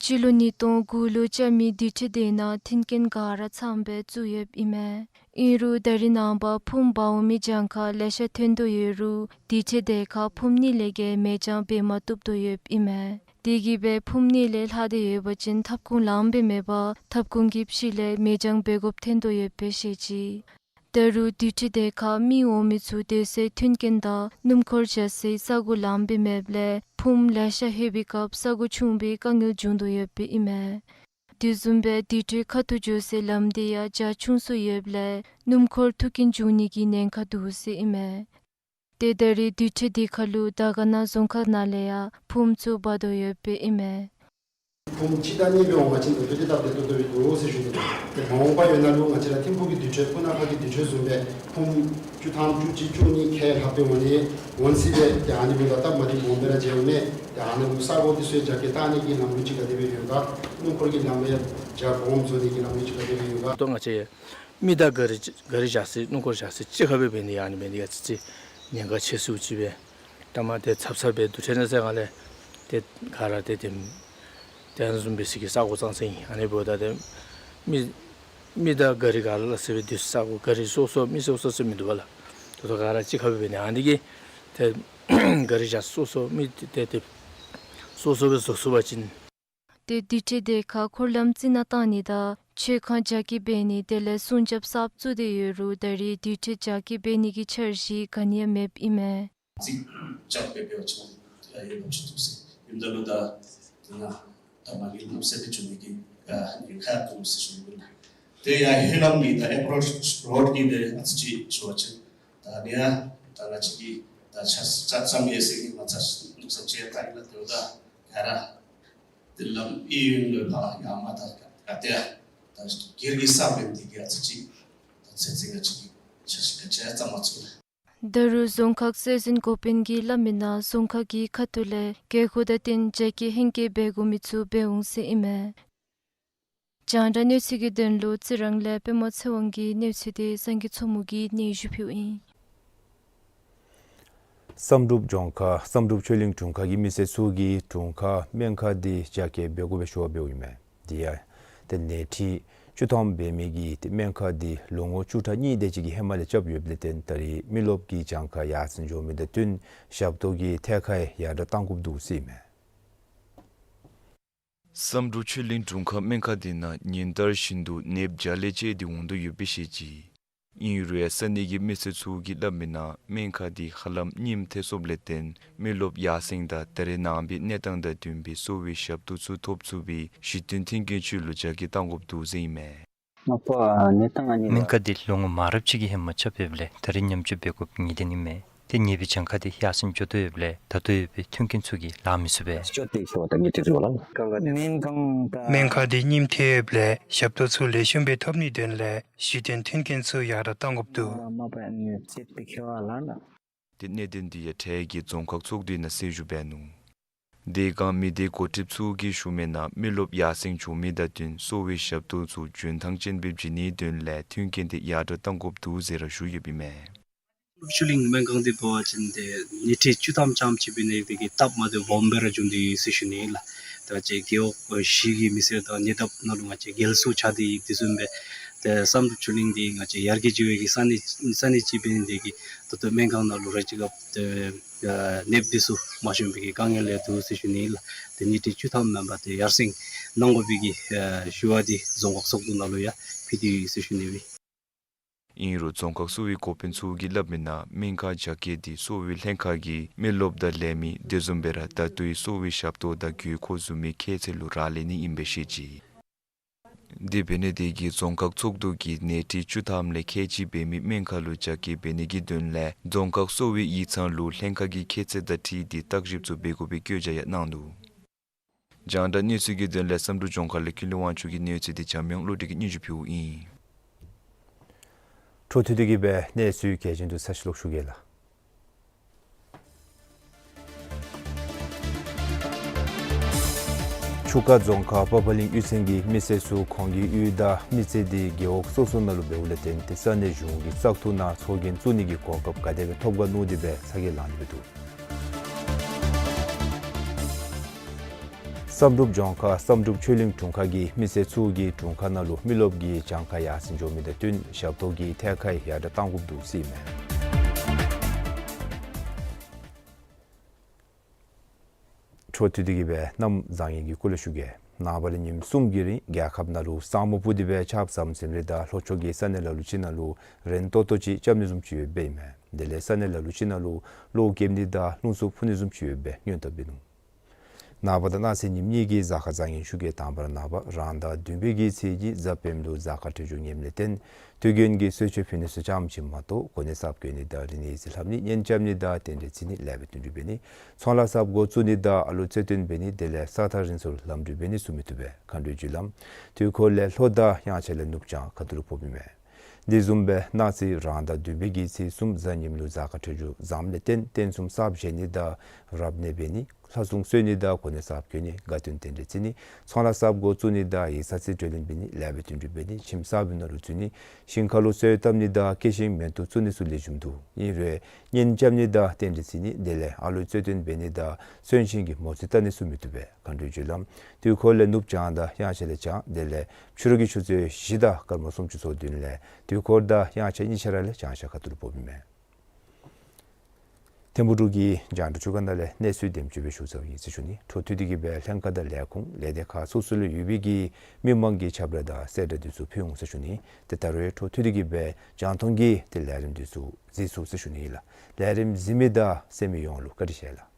སྤྱི་ལོ་ཉིས་སྟོང་དགུ་ལུ་རྐྱབ་མི་དུར་ཁྲོད་དེ་ནང་མཐུན་རྐྱེན་ག་ར་ཚངམ་སྦེ་བཙུགས་ཡོདཔ་ཨིན་མས། ཨིན་རུང་ད་རེས་ནངས་པ་ཕུངམ་འབག་འོང་མི་གྱངས་ཁ་ལེ་ཤ་ཐོན་དོ་ཡོད་རུང་དུར་ཁྲོད་དེ་ཁར་ཕུངམ་གཉིས་ལས་བརྒལ་མེ་སྦྱང་འབད་མ་བཏུབ་དོ་ཡོདཔ་ཨིན་མས། དེ་གིས་སྦེ་ཕུངམ་གཉིས་ལས་ལྷག་སྟེ་ཡོད་པ་ཅིན་ཐབ་ཁུང་ལངམ་སྦེ་མེད་པར་ཐབ་ཁུང་གི་ཕྱི་ལས་མེ་སྦྱང་འབད་དགོཔ་ཐོན་དོ་ཡོདཔ་སྦེ་བཤད་ཅི། ད་རུང་དུར་ཁྲོད་དེ་ཁར་མི་འོང་མི་ཚུ་སྡོད་སའི་མཐུན་རྐྱེན་དང་སྣུམ་འཁོར་བཞག་སའི་ས་གོ་ལངམ་སྦེ་མེདཔ་ལས་ཕུངམ་ལེ་ཤ་ལྷོད་པའི་སྐབས་ས་གོ་ཆུང་བའི་དཀའ་ངལ་འབྱུང་དོ་ཡོདཔ་ཨིན་མས། དེ་བཟུམ་སྦེ་དུར་ཁྲོད་ཁ་ཐུག་འགྱོ་སའི་ལམ་འདི་ཡང་རྒྱ་ཆུང་སུ་ཡོདཔ་ལས་སྣུམ་འཁོར་ཐུག་རྐྱེན་འབྱུང་ནི་གི་ཉེན་ཁ་འདུག་ཟེར་ཨིན་མས། ཏེ་ད་རེས་དུར་ཁྲོད་དེ་ཁར་ལུ་དར་དཀར་ན་རྫོང་ཁག་ནང་ལས་ཡང་ཕུངམ་ཚུ་འབག་དོ་ཡོདཔ་ཨིན་མས། ཕུངམ་གཅིག་དང་གཉིས་སྦེ་འོང་པ་ཅིན་ད་ལྟོ་འདི་སྟབས་བདེ་ཏོག་ཏོ་སྦེ་འདུག་ཟེར་ཞུ་ནི། ཏེ་མ་འོངས་པ་ཡོད་ན་ལུ་ང་བཅས་ར་ཐིམ་ཕུག་གི་དུར་ཁྲོད་སྤུ་ན་ཁ་གི་དུར་ཁྲོད་བཟུམ་སྦེ་ཕུངམ་བཅུ་ཐམ་བཅུ་གཅིག་བཅུ་གཉིས་ཁལ་ལྷགཔ་སྦེ་འོང་ནི་འོང་སྲིད་པས། ཏེ་ཨ་ནི་འབདཝ་ད་སྟབས་མ་བདེཝ་སྦོམ་སྦེ་ར་མཇལཝ་མས། ཏེ་ཨ་ནི་ལུ་ས་གོ་འདི་ཚུ་རྒྱ་སྐྱེད་བཏང་ནི་གི་ལམ་ལུགས་ཅིག་ག་དེ་སྦེ་ཡོད་ག། སྣུམ་འཁོར་གྱི་ལམ་ཡང་རྒྱ་གོམ་བཟོ་ནི་གི་ལམ་ལུགས་ཅིག་ག་དེ་སྦེ་ཡོད་ག། ད་ལྟོ་ང་བཅས་མི་དང་ག་རི་ག་རི་བཞག་ས་སྣུམ་འཁོར་བཞག་ས་གཅིག་ཁར་སྦེ་འབད་ནི་ཨ་ནི་འབད་ནི་ཡང་ཅིག་ཅིག་ཉེན་ཁ་ཆེ་སུ་ཅིག་སྦེ། ད་མ་ཏེ་ཚབ་ཚབ་སྦེ་དུར་ཁྲོད་ནང་ཟེར་ག་ལས་ཏེ་ག་ར་ཏེ་དེམ་དེ་བཟུམ་སྦེ་ས་གོ་ཙང་ཙང་ཨིན། ཨ་ནི་འབདཝ་ད་ཏེ་ མི་མི་དང་ག་རི་ག་ར་ལ་ཟེར་བའི་དུས་ས་གོ་ག་རི་སོ་སོ་མི་སོ་སོ་ཟེར་མི་འདུག་པ་ལགས། ད་ལྟོ་ག་ར་གཅིག་ཁར་སྦེ་འབད་ནི་ཨ་ནི་གིས་ཏེ་ག་རི་བཞག་སོ་སོ་མི་ཏེ་ཏེ་སོ་སོ་སྦེ་བཟོ་ཚུགས་པ་ཅིན། ཏེ་དུས་ཁྲི་དེ་ཁར་འཁོར་ལམ་རྩི་ནག་བཏང་ནི་དང་མཆོད་ཁང་རྒྱ་སྐྱེད་འབད་ནི་དེ་ལས་སྲུང་སྐྱོབ་གསརཔ་བཙུགས་ཏེ་ཡོད་རུང་ད་རེས་དུས་ཁྲི་རྒྱ་སྐྱེད་འབད་ནི་གི་འཆར་གཞི་ག་ནི་ཡང་མེདཔ་ཨིན་མས། རྩིས་རྒྱག་སྦེ་འབད་བ་ཅིན་ཡང་ཡོདཔ་ཅིག་འདུག་ཟེར། ཨིནམ་ད་ལུ་ད་དེ་ནང་ད་མ་གི་ལམ་སེལ་སྦེ་འགྱོ་ནི་གི་ཨ་ཉེན་ཁ་འདུག་ཟེར་ཞུ་ནི་ཨིན། ཏེ་ཡར་ཧེ་ལམ་གྱི་ད་ཨེཔ་རོ་ཆི་རོཌ་གི་འདི་ཨ་ཙི་ཅིག་ཞུ་བ་ཅིན་ད་ནི་ཡང་ད་ང་བཅས་ཀྱིས་ད་ཆ་ཆ་ཙམ་ཡོད་ཟེར་གྱི་མ་ཚད་ནུག་ས་ཅིག་ད་ཨིན་ལགས། ཏེ་འོ་ད་ག་ར་དེ་ལམ་ཨི་ཡོད་ལོ་ད་ཡར་མར་ད་ག་ཏེ་ད་སྒེར་གྱི་ས་བོན་འདི་གི་ཨ་ཙི་ཅིག་ད་ཚེ་ཚེ་ང་བཅས་ཀྱིས་ཆ་ཤི་ཁ་ཆ་ཙམ་མ་ཚུགས་ལགས། ད་རུང་རྫོང་ཁག་སྲོལ་འཛིན་འགོ་དཔོན་གྱིས་སླབ་མི་ནང་རྫོང་ཁག་གི་ཁ་ཐུག་ལས་དགོས་མཁོ་དང་བསྟུན་རྒྱ་སྐྱེད་ཧེང་སྐལ་འབད་དགོ་མི་ཚུ་འབད་འོང་ཟེར་ཨིན་མས། རྒྱང་བསྒྲགས་གནས་ཚུལ་གྱི་དོན་ལུ་རྩི་རང་ལས་པདྨ་ཚེ་དབང་གི་གནས་ཚུལ་དེ་སངས་རྒྱས་མཚོ་མོ་གིས་སྙན་ཞུ་ཕུལཝ་ཨིན། བསམ་གྲུབ་ལྗོངས་མཁར་བསམ་གྲུབ་ཆོས་གླིང་དྲུང་ཁག་གི་མི་སེར་ཚུ་གིས་དྲུང་ཁག་སྨན་ཁང་འདི་རྒྱ་སྐྱེད་འབད་དགོ་པའི་ཞུ་བ་འབདཝ་ཨིན་མས། དེ་ཡང་ཏེ་ནད་ཁྲི་བཅུ་ཐམ་འབད་མི་གི་ཏེ་སྨན་ཁང་འདི་ལོ་ངོ་བཅུ་ཕྲག་གཉིས་དེ་ཅིག་གི་ཧེ་མ་ལས་རྐྱབ་ཡོདཔ་ལས་བརྟེན་ད་རེས་མི་རློབས་ཀྱི་གྱངས་ཁ་ཡར་སེང་འགྱོ་མི་དང་བསྟུན་ཞབས་ཏོག་གི་ཐད་ཁར་ཡང་ཡར་དྲག་གཏང་དགོཔ་འདུག་ཟེར་ཨིན་མས། བསམ་གྲུབ་ཆོས་གླིང་དྲུང་ཁག་སྨན་ཁང་འདི་ནང་ཉིན་ལྟར་བཞིན་དུ་ནདཔ་བརྒྱ་ལས་བཅད་དེ་འོང་དོ་ཡོདཔ་སྦེ་བཤད་ཅི། ཨིན་རུང་ཡང་ས་གནས་ཀྱི་མི་སེར་ཚུ་གིས་སླབ་མི་ནང་སྨན་ཁང་འདི་ཧ་ལམ་རྙིངམ་ཐལ་སོཔ་ལས་བརྟེན་མི་རློབས་ཡར་སེང་དང་ད་རེས་ནངས་པའི་གནས་སྟངས་དང་བསྟུན་པའི་གསོ་བའི་ཞབས་ཏོག་ཚུ་ཐོབ་ཚུགས་པའི་གཞི་རྟེན་མཐུན་རྐྱེན་ཚུ་ལུ་རྒྱ་སྐྱེད་གཏང་དགོཔ་འདུག་ཟེར་ཨིན་མས། སྨན་ཁང་འདི་ལོ་ངོ་མང་རབས་ཅིག་གི་ཧེ་མ་རྐྱབ་ཡོདཔ་ལས་ད་རེས་ཉམས་བཅོས་འབད་དགོཔ་ངེས་བདེན་ཨིན་མས། ཏེ་ནདཔ་གི་གྱངས་ཁ་འདི་ཡར་སེང་འགྱོ་དོ་ཡོདཔ་ལས་ད་ལྟོ་ཡོད་པའི་མཐུན་རྐྱེན་ཚུ་གིས་ལང་མི་ཚུགས་པས། སྨན་ཁང་འདི་རྙིངམ་ཐལ་ཡོདཔ་ལས་ཞབས་ཏོག་ཚུ་ལེགས་ཤོམ་སྦེ་ཐོབ་ནིའི་དོན་ལས་གཞི་རྟེན་མཐུན་རྐྱེན་ཚུ་ཡར་དྲག་གཏང་དགོཔ་འདུག། ཏེ་གནད་དོན་འདི་ཡང་འཕྲལ་གྱི་རྫོང་ཁག་ཚོགས་འདུའི་ནང་གསལ་ཞུ་འབད་ནུག། དེ་སྒང་མི་སྡེ་འགོ་ཁྲིདཔ་ཚུ་གིས་ཞུ་མི་ནང་མི་རློབས་ཡར་སེང་འགྱོ་མི་དང་བསྟུན་གསོ་བའི་ཞབས་ཏོག་ཚུ་འཇོན་ཐང་ཅན་སྦེ་བྱིན་ནིའི་དོན་ལས་མཐུན་རྐྱེན་འདི་ཡར་དྲག་གཏང་དགོཔ་འདུག་ཟེར་ར་ཞུ་ཡོདཔ་ཨིན་མས། བསམ་གྲུབ་ཆོས་གླིང་སྨན་ཁང་འདི་འབད་བ་ཅིན་ཏེ་ནད་ཁྲི་བཅུ་ཐམ་ཙམ་ཅིག་འབད་ནི་དེ་གིས་སྟབས་མ་བདེཝ་སྦོམ་སྦེ་ར་བྱུང་སྟེ་ཡོད་ཟེར་ཞུ་ནི་ལགས། ད་ཅི་རྒེད་འོག་གཞི་གི་མི་སེར་དང་ཉེ་འདབས་ནང་ལུ་ང་བཅས་རྒྱལ་སྲུང་ཆགས་ཏེ་ཡོད། དེ་བཟུམ་སྦེ་ཏེ་བསམ་གྲུབ་ཆོས་གླིང་འདི་ང་བཅས་ཡར་རྒྱས་འགྱོ་བའི་གི་ས་གནས་ས་གནས་ཅིག་འབད་ནི་དེ་གིས་ད་ལྟོ་སྨན་ཁང་ནང་ལུ་ར་ཅིག་སྐབས་ཏེ་ནདཔ་འདི་ཚུ་མ་ཤོང་པའི་གི་དཀའ་ངལ་ཡང་འདུག་ཟེར་ཞུ་ནི་ལགས། ཏེ་ནད་ཁྲི་བཅུ་ཐམ་མེན་པར་ཏེ་ཡར་སེང་གནང་དགོ་པའི་གི་ཞུ་བ་འདི་རྫོང་ཁག་ཚོགས་འདུ་ནང་ལུ་ཡང་ཕུལ་ཏེ་ཡོད་ཟེར་ཞུ་ནི་ཨིན། ཨིན་རུང་རྫོང་ཁག་གསོ་བའི་འགོ་དཔོན་ཚུ་གིས་སླབ་མི་ནང་སྨན་ཁང་རྒྱ་སྐྱེད་འདི་གསོ་བའི་ལྷན་ཁག་གིས་མི་རློབས་དང་ལས་མི་དེ་བཟུམ་སྦེ་ར་ད་ལྟོའི་གསོ་བའི་ཞབས་ཏོག་དང་དགོས་མཁོ་བཟུམ་མའི་ཁྱད་ཚད་ལུ་རག་ལས་ནི་ཨིན་པས་ཞུ་ཅི། དེ་འབད་ནི་དེ་གིས་རྫོང་ཁག་ཚོགས་འདུ་གིས་ནད་ཁྲི་བཅུ་ཐམ་ལས་ཁལ་གཅིག་འབད་མི་སྨན་ཁང་ལུ་རྒྱ་སྐྱེད་འབད་ནི་གི་དོན་ལས་རྫོང་ཁག་གསོ་བའི་ཡིག་ཚང་ལུ་ལྷན་ཁག་གི་ཁྱད་ཚད་དང་འཁྲིལ་ཏེ་བརྟག་ཞིབ་ཚུ་འབད་དགོ་པའི་བཀོད་རྒྱ་ཡང་གནང་ནུག། རྒྱང་བསྒྲགས་གནས་ཚུལ་གྱི་དོན་ལས་བསམ་གྲུབ་ལྗོངས་མཁར་ལས་ཀུན་ལེགས་དབང་ཕྱུག་གི་གནས་ཚུལ་འདི་འཇམ་དབྱངས་བློ་གྲོས་ཀྱིས་སྙན་ཞུ་ཕུལཝ་ཨིན། འཕྲོ་མཐུད་དེ་གིས་སྦེ་གནས་ཚུལ་གལ་ཆེན་འདི་ཚར་ཅིག་ལོག་ཞུ་གེ་ལགས། ཆུ་ཁ་རྫོང་ཁག་པ་ཕ་གླིང་གཡུས་ཚན་གྱི་མི་སེར་ཚུ་ཁོང་གི་གཡུས་དང་མི་ཚེ་འདི་རྒེད་འོག་སོ་སོ་ནང་ལུ་འབདཝ་ལས་བརྟེན་ཏེ་ས་གནས་གཞུང་གི་བཙག་འཐུ་ནང་ཚོགས་རྒྱན་བཙུགས་ནི་གི་གོ་སྐབས་ག་དེ་སྦེ་ཐོབ་ག་མནོ་སྟེ་སྦེ་ཚ་གྱང་ལང་སྟེ་སྦེ་འདུག། བསམ་གྲུབ་ལྗོངས་མཁར་བསམ་གྲུབ་ཆོས་གླིང་དྲུང་ཁག་གི་མི་སེར་ཚུ་གིས་དྲུང་ཁག་ནང་ལུ་མི་རློབས་ཀྱི་གྱངས་ཁ་ཡར་སེང་འགྱོ་མི་དང་བསྟུན་ཞབས་ཏོག་གི་ཐད་ཁར་ཡར་དྲག་གཏང་དགོཔ་འདུག་ཟེར་ཨིན་མས། འཕྲོ་མཐུད་དེ་གིས་སྦེ་གནམ་བཟང་ངན་གྱི་སྐོར་ལས་ཞུ་གེ། ནངས་པ་ལས་ཉིནམ་གསུམ་གྱི་རིང་རྒྱལ་ཁབ་ནང་ལུ་ས་སྨུག་སྤུབས་ཏེ་སྦེ་ཆརཔ་ཟམ་ཟིམ་རེ་དང་ལྷོ་ཕྱོགས་ཀྱི་ས་གནས་ལ་ལུ་ཅིག་ནང་ལུ་རན་ཏོག་ཏོ་ཅིག་རྐྱབ་ནི་བཟུམ་ཅིག་ཡོདཔ་ཨིན་མས། དེ་ལས་ས་གནས་ལ་ལུ་ཅིག་ནང་ལུ་གློག་རྐྱབ་ནི་དང་རླུང་འཚུབ་འཕུ་ནི་བཟུམ་ཅིག་ཡོདཔ་སྦེ་སྔོན་དཔག་འབད་ནུག། ནངས་པ་དང་གནངས་ཚེ་ཉིནམ་གཉིས་ཀྱི་གཟའ་སྐར་བཟང་ངན་ཞུ་གེ། དང་པ་ར་ནངས་པ་རང་ཟླ་བདུན་པའི་གི་ཚེས་ཀྱི་གཟའ་སྤེནམ་ལུ་གཟའ་སྐར་འཕྲོད་སྦྱོར་ངནམ་ལས་བརྟེན་དུས་རྒྱུན་གྱི་གསོལ་མཆོད་ཕུལ་ནི་ཚུ་ཙམ་ཅིག་མ་གཏོགས་གོ་གནས་གསརཔ་བཀོད་ནི་དང་རིག་གནས་ཡིག་རྩིས་ལྷབ་ནི་གཉེན་རྐྱབ་ནི་དང་རྟེན་འབྲེལ་བརྩི་ནི་ལེགས་པའི་དོན་འགྲུབ་འབད་ནི་ཚོང་ལཱ་གསརཔ་འགོ་བཙུགས་ནི་དང་ཨ་ལོ་རྩེ་བཏོན་འབད་ནི་དེ་ལས་ས་ཐག་རིང་སར་ལམ་འགྲུལ་འབད་ནི་ཚུ་མི་བཏུབ་པས། མཁའ་འགྲོའི་རྒྱུ་ལམ་དུས་འཁོར་ལས་ལྷོ་དང་དབྱངས་འཆར་ལས་ནུབ་བྱང་ཁ་ཐུག་ལུ་ཕོགཔ་ཨིན་མས། དེ་བཟུམ་སྦེ་གནངས་ཚེ་རང་ཟླ་བདུན་པའི་གི་ཚེས་གསུམ་གཟའ་ཉིམ་ལུ་གཟའ་སྐར་འཕྲོད་སྦྱོར་བཟངམ་ལས་བརྟེན་རྟེན་གསུམ་གསརཔ་བཞེངས་ནི་དང་རབ་གནས་འབད་ནི་ ལྷ་སྲུང་གསོལ་ནི་དང་གོ་གནས་གསརཔ་གྱོན་ནི། དགའ་སྟོན་རྟེན་འབྲེལ་བརྩི་ནི། ཚོང་ལཱ་གསརཔ་འགོ་བཙུགས་ནི་དང་ཡིག་ཚང་རྩིས་སྤྲོད་ལེན་འབད་ནི། ལེགས་པའི་དོན་འགྲུབ་འབད་ནི། ཁྱིམ་གསརཔ་ནང་རུ་འཛུལ་ནི། ཞིང་ཁ་ལུ་གསོལ་བཏབ་ནི་དང་སྐྱེ་ཞིང་མེ་ཏོག་བཙུགས་ནི་ཚུ་ལེགས་ཤོམ་འདུག། ཨིན་རུང་གཉེན་རྐྱབ་ནི་དང་རྟེན་འབྲེལ་བརྩི་ནི། དེ་ལས་ཨ་ལུའི་རྩོད་དོན་འབད་ནི་དང་གསོན་ཅན་གྱི་མོ་རྩིས་བལྟ་ནི་ཚུ་མི་བཏུབ་པས། མཁའ་འགྲོའི་རྒྱུ་ལམ་དུས་འཁོར་ལས་ནུབ་བྱང་དང་དབྱངས་འཆར་ལས་བྱང་། དེ་ལས་ཕྱི་རུ་གི་ཆུ་ཚོད་བཞི་དང་སྐར་མ་སུམ་ཅུ་སོ་བདུན་ལས་དུས་འཁོར་དང་དབྱངས་འཆར་གཉིས་ཆ་ར་ལས་བྱང་ཤར་ཁ་ཐུག་ལུ་འཕོཝ་ཨིན་མས། ཐིམ་ཕུག་འབྲུག་གི་རྒྱང་བསྒྲགས་ཅུ་ཁ་ནང་ལས་གནས་ཚུལ་དེམ་ཅིག་སྦེ་ཞུ་ཚརཝ་ཨིན་ཟེར་ཞུ་ནི། འཕྲོ་མཐུད་དེ་གི་སྦེ་ལྷན་ཁག་དང་ལས་ཁུངས་ལས་སྡེ་ཁག་སོ་སོ་ལུ་ཡོད་པའི་གི་མི་མང་གི་ཁྱབ་བསྒྲགས་དང་གསལ་བསྒྲགས་འདི་ཚུ་ཕུལ་འོང་ཟེར་ཞུ་ནི། ཏེ་ད་རུང་འཕྲོ་མཐུད་དེ་གི་སྦེ་རྒྱང་མཐོང་གི་ཏེ་ལས་རིམ་འདི་ཚུ་གཟིགས་ཚུགས་ཟེར་ཞུ་ནི་ཨིན་ལགས། ལས་རིམ་གཟིགས་མི་དང་གསན་མི་ཡོངས་ལུ་བཀའ་དྲིན་ཆེ་ལགས།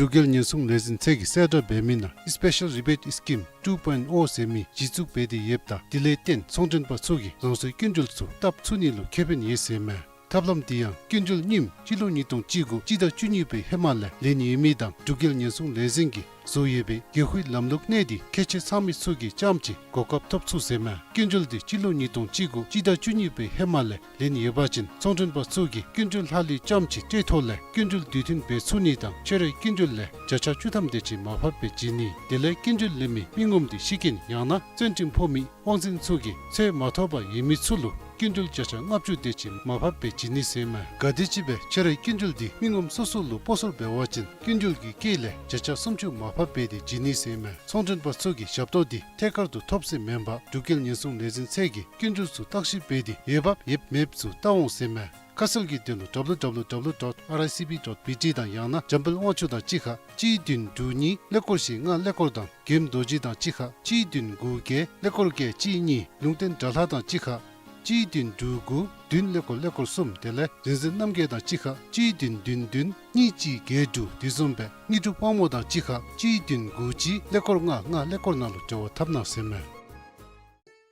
འབྲུག་རྒྱལ་ཉེན་སྲུང་ལས་འཛིན་ཚད་ཀྱིས་གསལ་བསྒྲགས་འབད་མི་ནང་Special Rebate Scheme two point oh ཟེར་མི་གཞི་བཙུགས་འབད་དེ་ཡོདཔ་ད་དེ་ལས་བརྟེན་ཚོང་མགྲོན་པ་ཚུ་གིས་རང་སོའི་སྐྱིན་འགྲུལ་ཚུ་བཏབ་ཚུགས་ནི་ལུ་ཁེ་ཕན་ཡོད་ཟེར་མས། ཐབས་ལམ་འདི་ཡང་སྐྱིན་འགྲུལ་རྙིངམ་སྤྱི་ལོ་ཉིས་སྟོང་བཅུ་དགུ་སྤྱི་ཟླ་བཅུ་གཉིས་པའི་ཧེ་མ་ལས་ལེན་ཡོད་མི་དང་འབྲུག་རྒྱལ་ཉེན་སྲུང་ལས་འཛིན་གྱིས་བཟོ་ཡོད་པའི་གེ་ཧུའི་ལམ་ལུགས་གནས་འདི་ཁྱད་ཆོས་ཚང་མི་ཚུ་གིས་རྐྱངམ་ཅིག་གོ་སྐབས་ཐོབ་ཚུགས་ཟེར་མས། སྐྱིན་འགྲུལ་འདི་སྤྱི་ལོ་ཉིས་སྟོང་བཅུ་དགུ་སྤྱི་ཟླ་བཅུ་གཉིས་པའི་ཧེ་མ་ལས་ལེན་ཡོད་པ་ཅིན་ཚོང་མགྲོན་པ་ཚུ་གིས་སྐྱིན་འགྲུལ་ལྷག་ལུས་རྐྱངམ་ཅིག་སྤྲོད་ཐོག་ལས་སྐྱིན་འགྲུལ་དུས་མཐུན་འབད་ཚུགས་ནི་དང་ཁྱོད་རའི་སྐྱིན་འགྲུལ་ལས་བརྒྱ་ཆ་བཅུ་ཐམ་དེ་ཅིག་མར་ཕབ་སྦེ་བྱིན་ནི། དེ་ལས་སྐྱིན་འགྲུལ་ལེན་མི་མི་ངོམ་འདི་ཤི་རྐྱེན་ཡང་ན་བཙོན་ཁྲིམས་ཕོག་མི་དབང་འཛིན་ཚུ་གིས་འཚོལ་མ་ཐོབ་པར་ཡོད་མི་ཚུ་ལུ་སྐྱིན་འགྲུལ་བརྒྱ་ཆ་ལྔ་བཅུ་དེ་ཅིག་མར་ཕབ་སྦེ་བྱིན་ནི་ཟེར་མས། ག་དེམ་ཅིག་སྦེ་ཁྱོད་རའི་སྐྱིན་འགྲུལ་འདི་མི་ངོམ་སོ་སོ་ལུ་སྤོ་སོར་འབད་བ་ཅིན་སྐྱིན་འགྲུལ་གྱི་དཀྱིལ་ལས་བརྒྱ་ཆ་སུམ་ཅུ་མར་ཕབ་འབད་དེ་བྱིན་ནི་ཟེར་མས། ཚོང་མགྲོན་པ་ཚུ་གིས་ཞབས་ཏོག་འདི་ཐད་ཀར་དུ་ཐོབ་ཟེར་མེན་པར་འབྲུག་རྒྱལ་ཉེན་སྲུང་ལས་འཛིན་ཚད་ཀྱིས་སྐྱིན་འགྲུལ་ཚུ་བརྟག་ཞིབ་འབད་དེ་འོས་འབབ་ཡོདཔ་མེདཔ་ཚུ་བལྟ་འོང་ཟེར་མས། ཁ་གསལ་གྱི་དོན་ལུ་W W W dot R I C B dot B T དང་ཡང་ན་འཇམ་དཔལ་དབང་ཕྱུག་དང་གཅིག་ཁར་གཅིག་བདུན་དྲུག་གཉིས་ཀླད་ཀོར་བཞི་ལྔ་ཀླད་ཀོར་དང་རྒྱལམ་རྡོ་རྗེ་དང་གཅིག་ཁར་གཅིག་བདུན་དགུ་བརྒྱད་ཀླད་ཀོར་བརྒྱད་གཅིག་གཉིས། ལུང་བསྟན་དགྲ་ལྷ་དང་གཅིག་ཁར་གཅིག་བདུན་དྲུག་དགུ་བདུན་ཀླད་ཀོར་ཀླད་ཀོར་གསུམ། དེ་ལས་རིག་འཛིན་རྣམ་རྒྱལ་དང་གཅིག་ཁར་གཅིག་བདུན་བདུན་བདུན་གཉིས་གཅིག་བརྒྱད་དྲུག། དེ་བཟུམ་སྦེ་དངོས་གྲུབ་དབང་མོ་དང་གཅིག་ཁར་གཅིག་བདུན་དགུ་གཅིག་ཀླད་ཀོར་ལྔ་ལྔ་ཀླད་ཀོར་ནང་ལུ་འབྲེལ་བ་འཐབ་གནང་ཟེར་མས།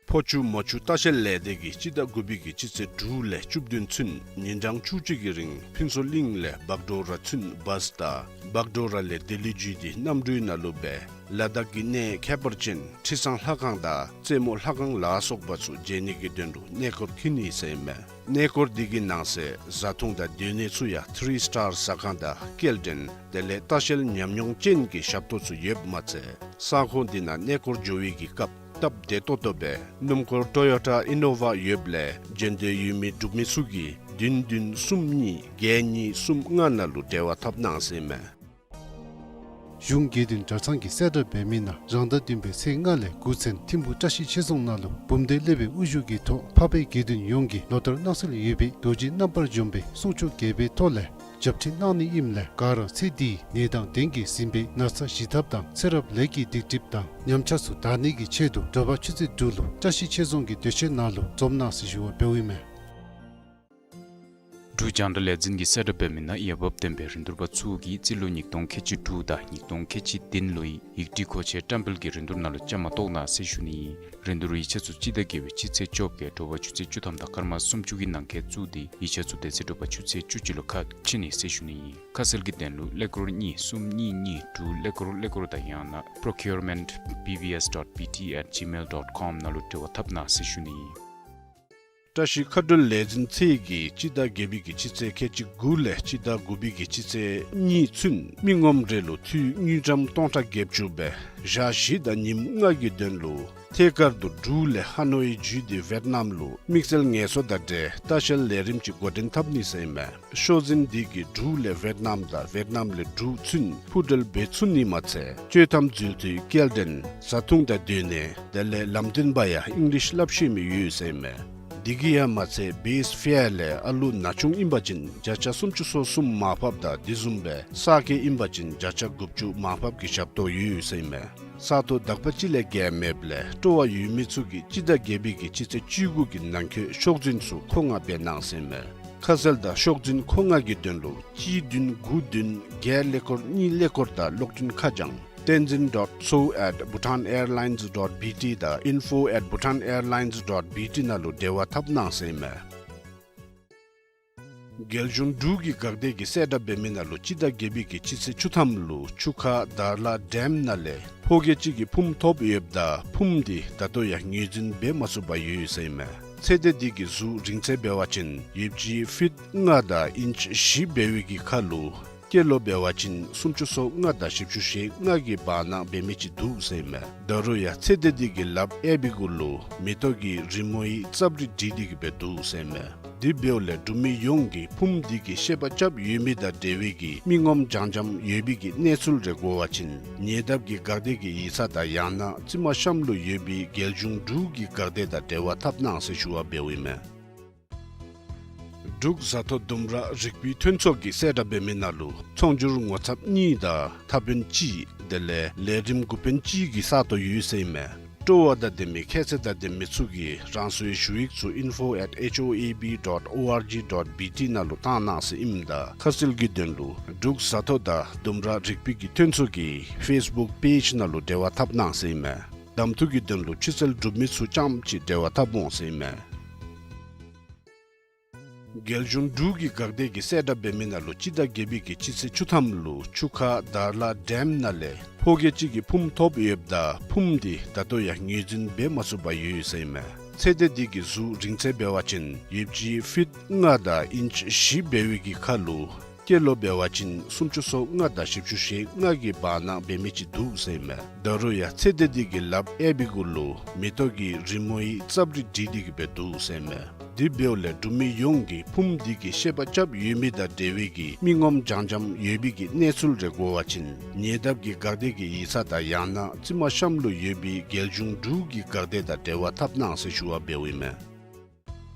ཕོ་ཆུ་མོ་ཆུ་ལྟ་བཤལ་ལས་སྡེ་གིས་སྤྱི་ཟླ་དགུ་པའི་གི་སྤྱི་ཚེས་དྲུག་ལས་བཅུ་བདུན་ཚུན་ཉིན་གྲངས་བཅུ་གཅིག་གི་རིང་ཕུན་ཚོགས་གླིང་ལས་བག་གྲོ་ར་ཚུན་བཱས་དང་བག་གྲོ་ར་ལས་ལྡི་ལི་བརྒྱུད་དེ་གནམ་གྲུའི་ནང་ལུ་སྦེ་ལ་དྭགས་ཀྱི་གནས་ཁྱད་པར་ཅན་ཁྲི་བཟང་ལྷ་ཁང་དང་རྩེ་མོ་ལྷ་ཁང་ལ་སོགས་པ་ཚུ་མཇལ་ནི་གི་དོན་ལུ་གནས་སྐོར་འཁྱིད་ནི་ཟེར་མས། གནས་སྐོར་འདི་གི་ནང་གསེས་བཟའ་འཐུང་དང་སྡོད་གནས་ཚུ་ཡང་ཐི་རི་སི་ཊར་ཟ་ཁང་དང་སྐྱེལ་འདྲེན་དེ་ལས་ལྟ་བཤལ་ཉམས་མྱོང་ཅན་གྱི་ཞབས་ཏོག་ཚུ་ཡོདཔ་མ་ཚད་ས་ཁོངས་འདི་ནང་གནས་སྐོར་འགྱོ་བའི་གི་སྐབས་སྟབས་བདེ་ཏོག་ཏོ་སྦེ་སྣུམ་འཁོར་ཊོ་ཡོ་ཊ་ཨི་ནོ་ཝ་ཡོདཔ་ལས་མཇལ་འདོད་ཡོད་མི་འབྲུག་མི་ཚུ་གིས་བདུན་བདུན་གསུམ་གཉིས་བརྒྱད་གཉིས་གསུམ་ལྔ་ནང་ལུ་འབྲེལ་བ་འཐབ་གནང་ཟེར་མས། གཞུང་དགེ་འདུན་གྲྭ་ཚང་གིས་གསལ་བསྒྲགས་འབད་མི་ནང་རང་ཟླ་བདུན་པའི་ཚེས་ལྔ་ལས་དགུ་ཚུན་ཐིམ་ཕུག་བཀྲ་ཤིས་ཆོས་རྫོང་ནང་ལུ་འབུམ་སྡེ་སློབ་དཔོན་དབུ་བཞུགས་ཀྱི་ཐོག་འཕགས་པའི་དགེ་འདུན་ཡོངས་ཀྱིས་ལོ་ལྟར་གནང་སྲོལ་ཡོད་པའི་རྡོ་རྗེ་རྣམ་པར་འཇོམས་པའི་གསུང་ཆོག་རྒྱས་པའི་ཐོག་ལས་རྒྱབ་ཁྲིད་གནང་ནི་ཨིནམ་ལས་ག་ར་ཚེ་འདིའི་ནད་དང་གདོན་གྱིས་ཟིན་པའི་ན་ཚ་ཞི་ཐབས་དང་ཚེ་རབས་ལས་ཀྱི་སྡིག་སྒྲིབ་དང་ཉམས་ཆག་ཚུ་དག་ནི་གི་ཆེད་དུ་དྲོ་པ་ཆུ་ཚོད་དྲུག་ལུ་བཀྲ་ཤིས་ཆོས་རྫོང་གི་སྡོད་ཁང་ནང་ལུ་འཛོམས་གནང་ཟེར་ཞུ་བ་འབདཝ་ཨིན་མས། འབྲུག་རྒྱང་བསྒྲགས་ལས་འཛིན་གྱིས་གསལ་བསྒྲགས་འབད་མི་ནང་འོས་འབབ་ལྡན་པའི་རིན་བསྡུར་པ་ཚུ་གིས་རྩིས་ལོ་ཉིས་སྟོང་ཁལ་གཅིག་དྲུག་དང་ཉིས་སྟོང་ཁལ་གཅིག་བདུན་ལོའི་ཡིག་བྲིས་མཁོ་ཆས་བཀྲམ་སྤེལ་གྱི་རིན་བསྡུར་ནང་ལུ་བཅའ་མར་གཏོགས་གནང་ཟེར་ཞུ་ནི་ཨིན། རིན་བསྡུར་ཡིག་ཆ་ཚུ་སྤྱི་ཟླ་བརྒྱད་པའི་སྤྱི་ཚེས་བཅོ་བརྒྱད་དྲོ་པ་ཆུ་ཚོད་བཅུ་ཐམ་དང་སྐར་མ་སུམ་ཅུ་གི་ནང་འཁོད་བཙུགས་ཏེ་ཡིག་ཆ་ཚུ་དེ་ཚེ་དྲོ་པ་ཆུ་ཚོད་བཅུ་གཅིག་ལུ་ཁ་ཕྱེ་ནི་ཟེར་ཞུ་ནི་ཨིན། ཁ་གསལ་གྱི་དོན་ལུ་ཀླད་ཀོར་གཉིས་གསུམ་གཉིས་གཉིས་དྲུག་ཀླད་ཀོར་ཀླད་ཀོར་དང་ཡང་ན་procurement B V S dot B T at gmail dot com ནང་ལུ་འབྲེལ་བ་འཐབ་གནང་ཟེར་ཞུ་ནི་ཨིན། བཀྲ་ཤིས་མཁའ་འགྲུལ་ལས་འཛིན་ཚད་ཀྱིས་སྤྱི་ཟླ་བརྒྱད་པའི་གི་སྤྱི་ཚེས་ཁལ་གཅིག་དགུ་ལས་སྤྱི་ཟླ་དགུ་པའི་གི་སྤྱི་ཚེས་གཉིས་ཚུན་མི་ངོམ་རེ་ལུ་འཐུས་དངུལ་ཀྲམ་སྟོང་ཕྲག་བརྒྱད་ཅུ་སྦེ་ཞག་བཞི་དང་ཉིནམ་ལྔ་གི་དོན་ལུ་ ཐད་ཀར་དུ་འབྲུག་ལས་ཧ་ནོའི་བརྒྱུད་དེ་ཝེཊ་ནམ་ལུ་དམིགས་བསལ་ངལ་གསོ་དང་འབྲེལ་ལྟ་བཤལ་ལས་རིམ་ཅིག་འགོ་འདྲེན་འཐབ་ནི་ཟེར་ཨིན་མས། ཤོག་འཛིན་འདི་གིས་འབྲུག་ལས་ཝེཊ་ནམ་དང་ཝེཊ་ནམ་ལས་འབྲུག་ཚུན་འཕུར་འགྲུལ་འབད་ཚུགས་ནི་མ་ཚད་སྤྱོད་གཏམ་འཛུལ་དུས་སྐྱེལ་འདྲེན་བཟའ་འཐུང་དང་སྡོད་གནས་དེ་ལས་ལམ་སྟོན་པ་ཡང་ཨིང་ལིཤ་སླབ་ཤེས་མི་ཡོད་ཟེར་ཨིན་མས། འདི་གིས་ཡང་མ་ཚད་བེསི་ཕེར་ལས་ཨ་ལུ་ན་ཆུང་ཨིན་པ་ཅིན་བརྒྱ་ཆ་སུམ་ཅུ་སོ་གསུམ་མར་ཕབ་དང་དེ་བཟུམ་སྦེ་ས་སྐྱེས་ཨིན་པ་ཅིན་བརྒྱ་ཆ་དགུ་བཅུ་མར་ཕབ་ཀྱི་ཞབས་ཏོག་ཡོད་ཟེར་ཨིན་མས། ས་སྟོང་དག་པ་ཅིག་ལས་བརྒལ་མེདཔ་ལས་སྤྲོ་བ་ཡོད་མི་ཚུ་གིས་སྤྱི་ཟླ་བརྒྱད་པའི་གི་སྤྱི་ཚེས་བཅུ་དགུ་གི་ནང་འཁོད་ཤོག་འཛིན་ཚུ་མཁོ་མངགས་འབད་གནང་ཟེར་ཨིན་མས། ཁ་གསལ་དང་ཤོག་འཛིན་མཁོ་མངགས་ཀྱི་དོན་ལུ་གཅིག་བདུན་དགུ་བདུན་བརྒྱད་ཀླད་ཀོར་གཉིས་ཀླད་ཀོར་དང་གློག་འཕྲིན་ཁ་བྱང་tenzin dot so at bhutanairlines dot B T དང་info at bhutanairlines dot B T ནང་ལུ་འབྲེལ་བ་འཐབ་གནང་ཟེར་ཨིན་མས། རྒྱལ་གཞུང་འབྲུག་གི་འགག་སྡེ་གིས་གསལ་བསྒྲགས་འབད་མི་ནང་ལུ་སྤྱི་ཟླ་བརྒྱད་པའི་གི་སྤྱི་ཚེས་བཅུ་ཐམ་ལུ་ཆུ་ཁ་དར་ལ་ཌེམ་ནང་ལས་ཕོ་སྐྱེས་ཅིག་གིས་ཕུངམ་ཐོབ་ཡོདཔ་ད་ཕུངམ་འདི་ད་ལྟོ་ཡང་ངོས་འཛིན་འབད་མ་ཚུགས་པར་ཡོད་ཟེར་ཨིན་མས། ཚེ་འདས་འདི་གི་གཟུགས་རིང་ཚད་འབད་བ་ཅིན་ཡོདཔ་ཅིག་ཕིཊ་ལྔ་དང་ཨིནཆ་བཞི་འབད་བའི་གི་ཁར་ལུ་སྐྱེས་ལོ་འབད་བ་ཅིན་སུམ་ཅུ་སོ་ལྔ་དང་བཞི་བཅུ་ཞེ་ལྔ་གི་བར་ན་འབད་མི་ཅིག་འདུག་ཟེར་ཨིན་མས། ད་རུང་ཡང་ཚེ་འདས་འདི་གི་ལགཔ་གཡས་པའི་གུ་ལུ་མེ་ཏོག་གི་རི་མོ་ཡི་རྩབ་རི་བྲིས་ཏེ་གི་སྦེ་འདུག་ཟེར་ཨིན་མས། དེ་འབདཝ་ལས་འབྲུག་མི་ཡོངས་ཀྱིས་ཕུངམ་འདི་གི་ཤེས་པ་རྐྱབ་ཡོད་མི་དང་འབྲེལ་བའི་གི་མི་ངོམ་འཆམ་འཆམ་ཡོད་པའི་གི་གནས་ཚུལ་རེ་གོ་བ་ཅིན་ཉེ་འདབས་ཀྱི་འགག་སྡེ་གི་ཡིག་ཚང་དང་ཡང་ན་རྩིབ་མ་གཤམ་ལུ་ཡོད་པའི་རྒྱལ་གཞུང་འབྲུག་གི་འགག་སྡེ་དང་འབྲེལ་བ་འཐབ་གནང་ཟེར་ཞུ་བ་འབདཝ་ཨིན་མས། འབྲུག་བཟའ་ཐོ་ལྡུམ་ར་རིག་པའི་ཐོན་ཚོགས་ཀྱིས་གསལ་བསྒྲགས་འབད་མི་ནང་ལུ་ཚོང་སྒྱུར་ངོ་ཚབ་གཉིས་དང་མཐའ་དཔོན་གཅིག་དེ་ལས་ལས་རིམ་འགོ་དཔོན་གཅིག་གི་ས་སྟོང་ཡོད་ཟེར་ཨིན་མས། སྤྲོ་བ་དང་ལྡན་མི་ཁྱད་ཚད་དང་ལྡན་མི་ཚུ་གིས་རང་སོའི་ཞུ་ཡིག་ཚུ་info at H O A B dot O R G dot B T ནང་ལུ་བཏང་གནང་ཟེར་ཨིནམ་ད་ཁ་གསལ་གྱི་དོན་ལུ་འབྲུག་བཟའ་ཐོ་དང་ལྡུམ་ར་རིག་པའི་གི་ཐོན་ཚོགས་ཀྱི་ཕེསི་བུཀ་པེཇ་ནང་ལུ་འབྲེལ་བ་འཐབ་གནང་ཟེར་ཨིན་མས། གདམ་འཐུ་གི་དོན་ལུ་ཕྱི་སེལ་གྲུབ་མི་ཚུ་རྐྱངམ་ཅིག་འབྲེལ་བ་འཐབ་འོང་ཟེར་ཨིན་མས། རྒྱལ་གཞུང་འབྲུག་གི་འགག་སྡེ་གིས་གསལ་བསྒྲགས་འབད་མི་ནང་ལུ་སྤྱི་ཟླ་བརྒྱད་པའི་གི་སྤྱི་ཚེས་བཅུ་ཐམ་ལུ་ཆུ་ཁ་དར་ལ་ཌེམ་ནང་ལས་ཕོ་སྐྱེས་ཅིག་གིས་ཕུངམ་ཐོབ་ཡོདཔ་ད་ཕུངམ་འདི་ད་ལྟོ་ཡང་ངོས་འཛིན་འབད་མ་ཚུགས་པར་ཡོད་ཟེར་ཨིན་མས། ཚེ་འདས་འདི་གི་གཟུགས་རིང་ཚད་འབད་བ་ཅིན་ཡོདཔ་ཅིག་ཕིཊ་ལྔ་དང་ཨིནཆ་བཞི་འབད་བའི་གི་ཁར་ལུ་སྐྱེས་ལོ་འབད་བ་ཅིན་སུམ་ཅུ་སོ་ལྔ་དང་བཞི་བཅུ་ཞེ་ལྔ་གི་བར་ན་འབད་མི་ཅིག་འདུག་ཟེར་ཨིན་མས། ད་རུང་ཡང་ཚེ་འདས་འདི་གི་ལགཔ་གཡས་པའི་གུ་ལུ་མེ་ཏོག་གི་རི་མོ་ཡི་རྩབ་རི་བྲིས་ཏེ་གི་སྦེ་འདུག་ཟེར་ཨིན་མས། དེ་འབདཝ་ལས་འབྲུག་མི་ཡོངས་ཀྱིས་ཕུངམ་འདི་གི་ཤེས་པ་རྐྱབ་ཡོད་མི་དང་འབྲེལ་བའི་གི་མི་ངོམ་འཆམ་འཆམ་ཡོད་པའི་གི་གནས་ཚུལ་རེ་གོ་བ་ཅིན་ཉེ་འདབས་ཀྱི་འགག་སྡེ་གི་ཡིག་ཚང་དང་ཡང་ན་རྩིབ་མ་གཤམ་ལུ་ཡོད་པའི་རྒྱལ་གཞུང་འབྲུག་གི་འགག་སྡེ་དང་འབྲེལ་བ་འཐབ་གནང་ཟེར་ཞུ་བ་འབདཝ་ཨིན་མས།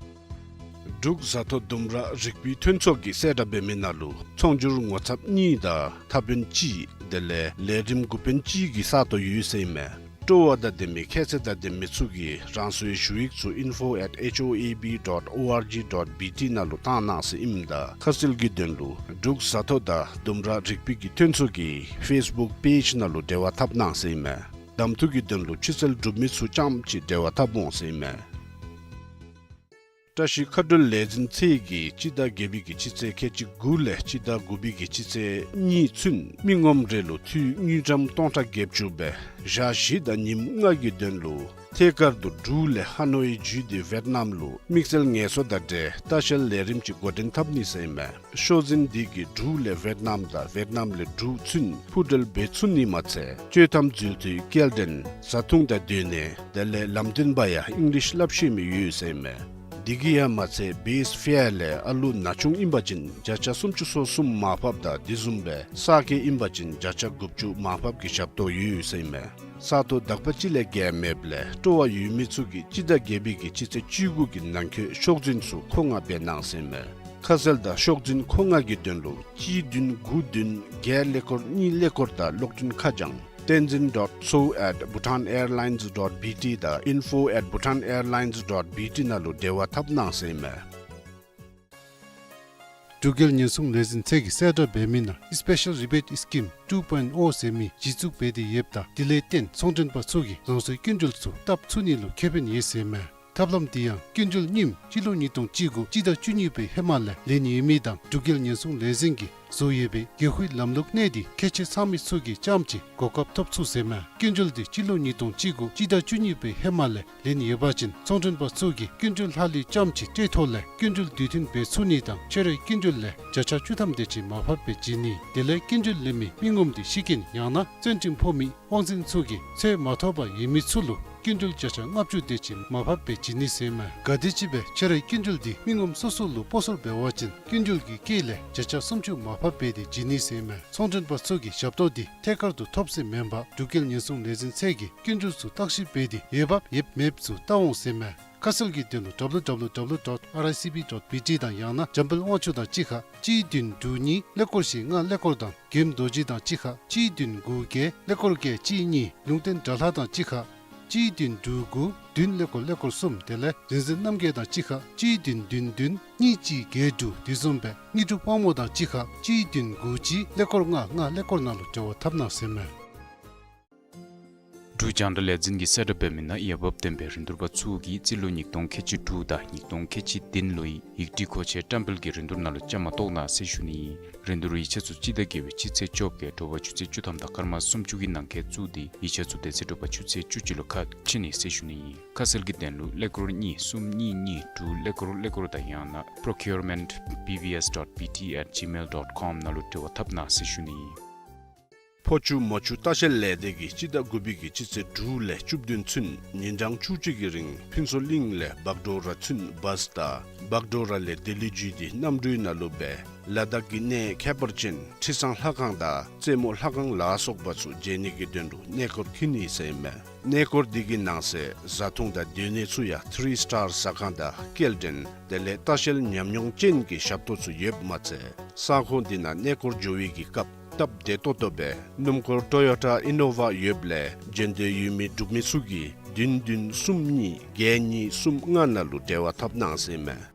འབྲུག་བཟའ་ཐོ་ལྡུམ་ར་རིག་པའི་ཐོན་ཚོགས་ཀྱིས་གསལ་བསྒྲགས་འབད་མི་ནང་ལུ་ཚོང་སྒྱུར་ངོ་ཚབ་གཉིས་དང་མཐའ་དཔོན་གཅིག་དེ་ལས་ལས་རིམ་འགོ་དཔོན་གཅིག་གི་ས་སྟོང་ཡོད་ཟེར་ཨིན་མས། སྤྲོ་བ་དང་ལྡན་མི་ཁྱད་ཚད་དང་ལྡན་མི་ཚུ་གིས་རང་སོའི་ཞུ་ཡིག་ཚུ་info at H O A B dot O R G dot B T ནང་ལུ་བཏང་གནང་ཟེར་ཨིནམ་ད་ཁ་གསལ་གྱི་དོན་ལུ་འབྲུག་བཟའ་ཐོ་དང་ལྡུམ་ར་རིག་པའི་གི་ཐོན་ཚོགས་ཀྱི་ཕེསི་བུཀ་པེཇ་ནང་ལུ་འབྲེལ་བ་འཐབ་གནང་ཟེར་ཨིན་མས། གདམ་འཐུ་གི་དོན་ལུ་ཕྱི་སེལ་གྲུབ་མི་ཚུ་རྐྱངམ་ཅིག་འབྲེལ་བ་འཐབ་འོང་ཟེར་ཨིན་མས། བཀྲ་ཤིས་མཁའ་འགྲུལ་ལས་འཛིན་ཚད་ཀྱིས་སྤྱི་ཟླ་བརྒྱད་པའི་གི་སྤྱི་ཚེས་ཁལ་གཅིག་དགུ་ལས་སྤྱི་ཟླ་དགུ་པའི་གི་སྤྱི་ཚེས་གཉིས་ཚུན་མི་ངོམ་རེ་ལུ་འཐུས་དངུལ་ཀྲམ་སྟོང་ཕྲག་བརྒྱད་ཅུ་སྦེ་ཞག་བཞི་དང་ཉིནམ་ལྔ་གི་དོན་ལུ་ཐད་ཀར་དུ་འབྲུག་ལས་ཧ་ནོའི་བརྒྱུད་དེ་ཝེཊ་ནམ་ལུ་དམིགས་བསལ་ངལ་གསོ་དང་འབྲེལ་ལྟ་བཤལ་ལས་རིམ་ཅིག་འགོ་འདྲེན་འཐབ་ནི་ཟེར་ཨིན་མས། ཤོག་འཛིན་འདི་གིས་འབྲུག་ལས་ཝེཊ་ནམ་དང་ཝེཊ་ནམ་ལས་འབྲུག་ཚུན་འཕུར་འགྲུལ་འབད་ཚུགས་ནི་མ་ཚད་སྤྱོད་གཏམ་འཛུལ་དུས་སྐྱེལ་འདྲེན་བཟའ་འཐུང་དང་སྡོད་གནས་དེ་ལས་ལམ་སྟོན་པ་ཡང་ཨིང་ལིཤ་སླབ་ཤེས་མི་ཡོད་ཟེར་ཨིན་མས། འདི་གིས་ཡང་མ་ཚད་བེསི་ཕེར་ལས་ཨ་ལུ་ན་ཆུང་ཨིན་པ་ཅིན་བརྒྱ་ཆ་སུམ་ཅུ་སོ་གསུམ་མར་ཕབ་དང་དེ་བཟུམ་སྦེ་ས་སྐྱེས་ཨིན་པ་ཅིན་བརྒྱ་ཆ་དགུ་བཅུ་མར་ཕབ་ཀྱི་ཞབས་ཏོག་ཡོད་ཟེར་ཨིན་མས། ས་སྟོང་དག་པ་ཅིག་ལས་བརྒལ་མེདཔ་ལས་སྤྲོ་བ་ཡོད་མི་ཚུ་གིས་སྤྱི་ཟླ་བརྒྱད་པའི་གི་སྤྱི་ཚེས་བཅུ་དགུ་གི་ནང་འཁོད་ཤོག་འཛིན་ཚུ་མཁོ་མངགས་འབད་གནང་ཟེར་ཨིན་མས། ཁ་གསལ་དང་ཤོག་འཛིན་མཁོ་མངགས་ཀྱི་དོན་ལུ་གཅིག་བདུན་དགུ་བདུན་བརྒྱད་ཀླད་ཀོར་གཉིས་ཀླད་ཀོར་དང་གློག་འཕྲིན་ཁ་བྱང་tenzin dot so at bhutanairlines dot B T དང་info at bhutanairlines dot B T ནང་ལུ་འབྲེལ་བ་འཐབ་གནང་ཟེར་ཨིན་མས། འབྲུག་རྒྱལ་ཉེན་སྲུང་ལས་འཛིན་ཚད་ཀྱིས་གསལ་བསྒྲགས་འབད་མི་ནང་Special Rebate Scheme two point oh ཟེར་མི་གཞི་བཙུགས་འབད་དེ་ཡོདཔ་ད་དེ་ལས་བརྟེན་ཚོང་མགྲོན་པ་ཚུ་གིས་རང་སོའི་སྐྱིན་འགྲུལ་ཚུ་བཏབ་ཚུགས་ནི་ལུ་ཁེ་ཕན་ཡོད་ཟེར་ཨིན་མས། ཐབས་ལམ་འདི་ཡང་སྐྱིན་འགྲུལ་རྙིངམ་སྤྱི་ལོ་ཉིས་སྟོང་བཅུ་དགུ་སྤྱི་ཟླ་བཅུ་གཉིས་པའི་ཧེ་མ་ལས་ལེན་ནི་ཡོད་མི་དང་འབྲུག་རྒྱལ་ཉེན་སྲུང་ལས་འཛིན་གྱིས་བཟོ་ཡོད་པའི་གེགས་ཤོས་ལམ་ལུགས་གནད་འདི་ཁྱད་ཆོས་ཚང་མི་ཚུ་གིས་རྐྱངམ་ཅིག་གོ་སྐབས་ཐོབ་ཚུགས་ཟེར་ཨིན་མས། སྐྱིན་འགྲུལ་འདི་སྤྱི་ལོ་ཉིས་སྟོང་བཅུ་དགུ་སྤྱི་ཟླ་བཅུ་གཉིས་པའི་ཧེ་མ་ལས་ལེན་ཡོད་པ་ཅིན་ཚོང་མགྲོན་པ་ཚུ་གིས་སྐྱིན་འགྲུལ་ལྷག་ལུས་རྐྱངམ་ཅིག་སྤྲོད་ཐོག་ལས་སྐྱིན་འགྲུལ་དུས་མཐུན་འབད་ཚུགས་ནི་དང་ཕྱི་རོལ་སྐྱིན་འགྲུལ་ལས་བརྒྱ་ཆ་བཅུ་ཐམ་དེ་ཅིག་མར་ཕབ་སྦེ་བྱིན་ནི། དེ་ལས་སྐྱིན་འགྲུལ་ལེན་མི་མི་ངོམ་འདི་ཤི་རྐྱེན་ཡང་ན་བཙོན་ཁྲིམས་ཕོག་མི་དབང་འཛིན་ཚུ་གིས་འཚོལ་མ་ཐོབ་པར་ཡོད་མི་ཚུ་ལུ་ སྐྱིན་འགྲུལ་བརྒྱ་ཆ་ལྔ་བཅུ་དེ་ཅིག་མར་ཕབ་སྦེ་བྱིན་ནི་ཟེར་མས། ག་དེམ་ཅིག་སྦེ་ཁྱོད་རའི་སྐྱིན་འགྲུལ་འདི་མི་ངོམ་སོ་སོ་ལུ་སྤོ་སོར་འབད་བ་ཅིན་སྐྱིན་འགྲུལ་གྱི་དཀྱིལ་ལས་བརྒྱ་ཆ་སུམ་ཅུ་མར་ཕབ་སྦེ་དེ་བྱིན་ནི་ཟེར་མས། ཚོང་མགྲོན་པ་ཚུ་གིས་ཞབས་ཏོག་འདི་ཐད་ཀར་དུ་ཐོབ་ཟེར་མེན་པར་འབྲུག་རྒྱལ་ཉེན་སྲུང་ལས་འཛིན་ཚད་ཀྱིས་སྐྱིན་འགྲུལ་ཚུ་བརྟག་ཞིབ་འབད་དེ་འོས་འབབ་ཡོདཔ་མེདཔ་ཚུ་བལྟ་འོང་ཟེར་མས། ཁ་གསལ་གྱི་དོན་ལུ་W W W dot R I C B dot B T དང་ཡང་ན་འཇམ་དཔལ་དབང་ཕྱུག་དང་གཅིག་ཁར་གཅིག་བདུན་དྲུག་གཉིས་ཀླད་ཀོར་བཞི་ལྔ་ཀླད་ཀོར་དང་མགོནམ་རྡོ་རྗེ་དང་གཅིག་ཁར་གཅིག་བདུན་དགུ་བརྒྱད་ཀླད་ཀོར་བརྒྱད་གཅིག་གཉིས། ལུང་བསྟན་དགྲ་ལྷ་དང་གཅིག་ཁར་གཅིག་བདུན་དྲུག་དགུ་བདུན་ཀླད་ཀོར་ཀླད་ཀོར་གསུམ། དེ་ལས་རིག་འཛིན་རྣམ་རྒྱལ་དང་གཅིག་ཁར་གཅིག་བདུན་བདུན་བདུན་གཉིས་གཅིག་བརྒྱད་དྲུག། དེ་བཟུམ་སྦེ་དངོས་གྲུབ་དབང་མོ་དང་གཅིག་ཁར་གཅིག་བདུན་དགུ་གཅིག་ཀླད་ཀོར་ལྔ་ལྔ་ཀླད་ཀོར་ནང་ལུ་འབྲེལ་བ་འཐབ་གནང་ཟེར་མས། འབྲུག་རྒྱང་བསྒྲགས་ལས་འཛིན་གྱིས་གསལ་བསྒྲགས་འབད་མི་ནང་འོས་འབབ་ལྡན་པའི་རིན་བསྡུར་པ་ཚུ་གིས་རྩིས་ལོ་ཉིས་སྟོང་ཁལ་གཅིག་དྲུག་དང་ཉིས་སྟོང་ཁལ་གཅིག་བདུན་ལོའི་ཡིག་སྒྲིག་མཁོ་ཆས་བཀྲམ་སྤེལ་གྱི་རིན་བསྡུར་ནང་ལུ་བཅའ་མར་གཏོགས་གནང་ཟེར་ཞུ་ནི་ཨིན། རིན་བསྡུར་ཡིག་ཆ་ཚུ་སྤྱི་ཟླ་བརྒྱད་པའི་སྤྱི་ཚེས་བཅོ་བརྒྱད་དྲོ་པ་ཆུ་ཚོད་བཅུ་ཐམ་དང་སྐར་མ་སུམ་ཅུ་གི་ནང་འཁོད་བཙུགས་ཏེ་ཡིག་ཆ་ཚུ་དེ་ཚེ་དྲོ་པ་ཆུ་ཚོད་བཅུ་གཅིག་ལུ་ཁ་ཕྱེ་ནི་ཟེར་ཞུ་ནི་ཨིན། ཁ་གསལ་གྱི་དོན་ལུ་ཀླད་ཀོར་གཉིས་གསུམ་གཉིས་གཉིས་དྲུག་ཀླད་ཀོར་ཀླད་ཀོར་དང་ཡང་ན་procurement B B S dot B T at gmail dot com ནང་ལུ་འབྲེལ་བ་འཐབ་གནང་ཟེར་ཞུ་ནི་ཨིན། ཕོ་ཆུ་མོ་ཆུ་ལྟ་བཤལ་ལས་སྡེ་གིས་སྤྱི་ཟླ་དགུ་པའི་གི་སྤྱི་ཚེས་དྲུག་ལས་བཅུ་བདུན་ཚུན་ཉིན་གྲངས་བཅུ་གཅིག་གི་རིང་ཕུན་ཚོགས་གླིང་ལས་བག་གྲོ་ར་ཚུན་བཱས་དང་བག་གྲོ་ར་ལས་ལྡི་ལི་བརྒྱུད་དེ་གནམ་གྲུའི་ནང་ལུ་སྦེ་ལ་དྭགས་ཀྱི་གནས་ཁྱད་པར་ཅན་ཁྲི་བཟང་ལྷ་ཁང་དང་རྩེ་མོ་ལྷ་ཁང་ལ་སོགས་པ་ཚུ་མཇལ་ནི་གི་དོན་ལུ་གནས་སྐོར་འཁྱིད་ནི་ཟེར་མས། གནས་སྐོར་འདི་གི་ནང་གསེས་བཟའ་འཐུང་དང་སྡོད་གནས་ཚུ་ཡང་ཐི་རི་སི་ཊར་ཟ་ཁང་དང་སྐྱེལ་འདྲེན་དེ་ལས་ལྟ་བཤལ་ཉམས་མྱོང་ཅན་གྱི་ཞབས་ཏོག་ཚུ་ཡོདཔ་མ་ཚད་ས་ཁོངས་འདི་ནང་གནས་སྐོར་འགྱོ་བའི་གི་སྐབས་སྟབས་བདེ་ཏོག་ཏོ་སྦེ་སྣུམ་འཁོར་ཊོ་ཡོ་ཊ་ཨི་ནོ་ཝ་ཡོདཔ་ལས་འགྲན་བསྡུར་ཡོད་མི་འབྲུག་མི་ཚུ་གིས་བདུན་བདུན་གསུམ་གཉིས་བརྒྱད་གཉིས་གསུམ་ལྔ་ནང་ལུ་འབྲེལ་བ་འཐབ་གནང་ཟེར་མས།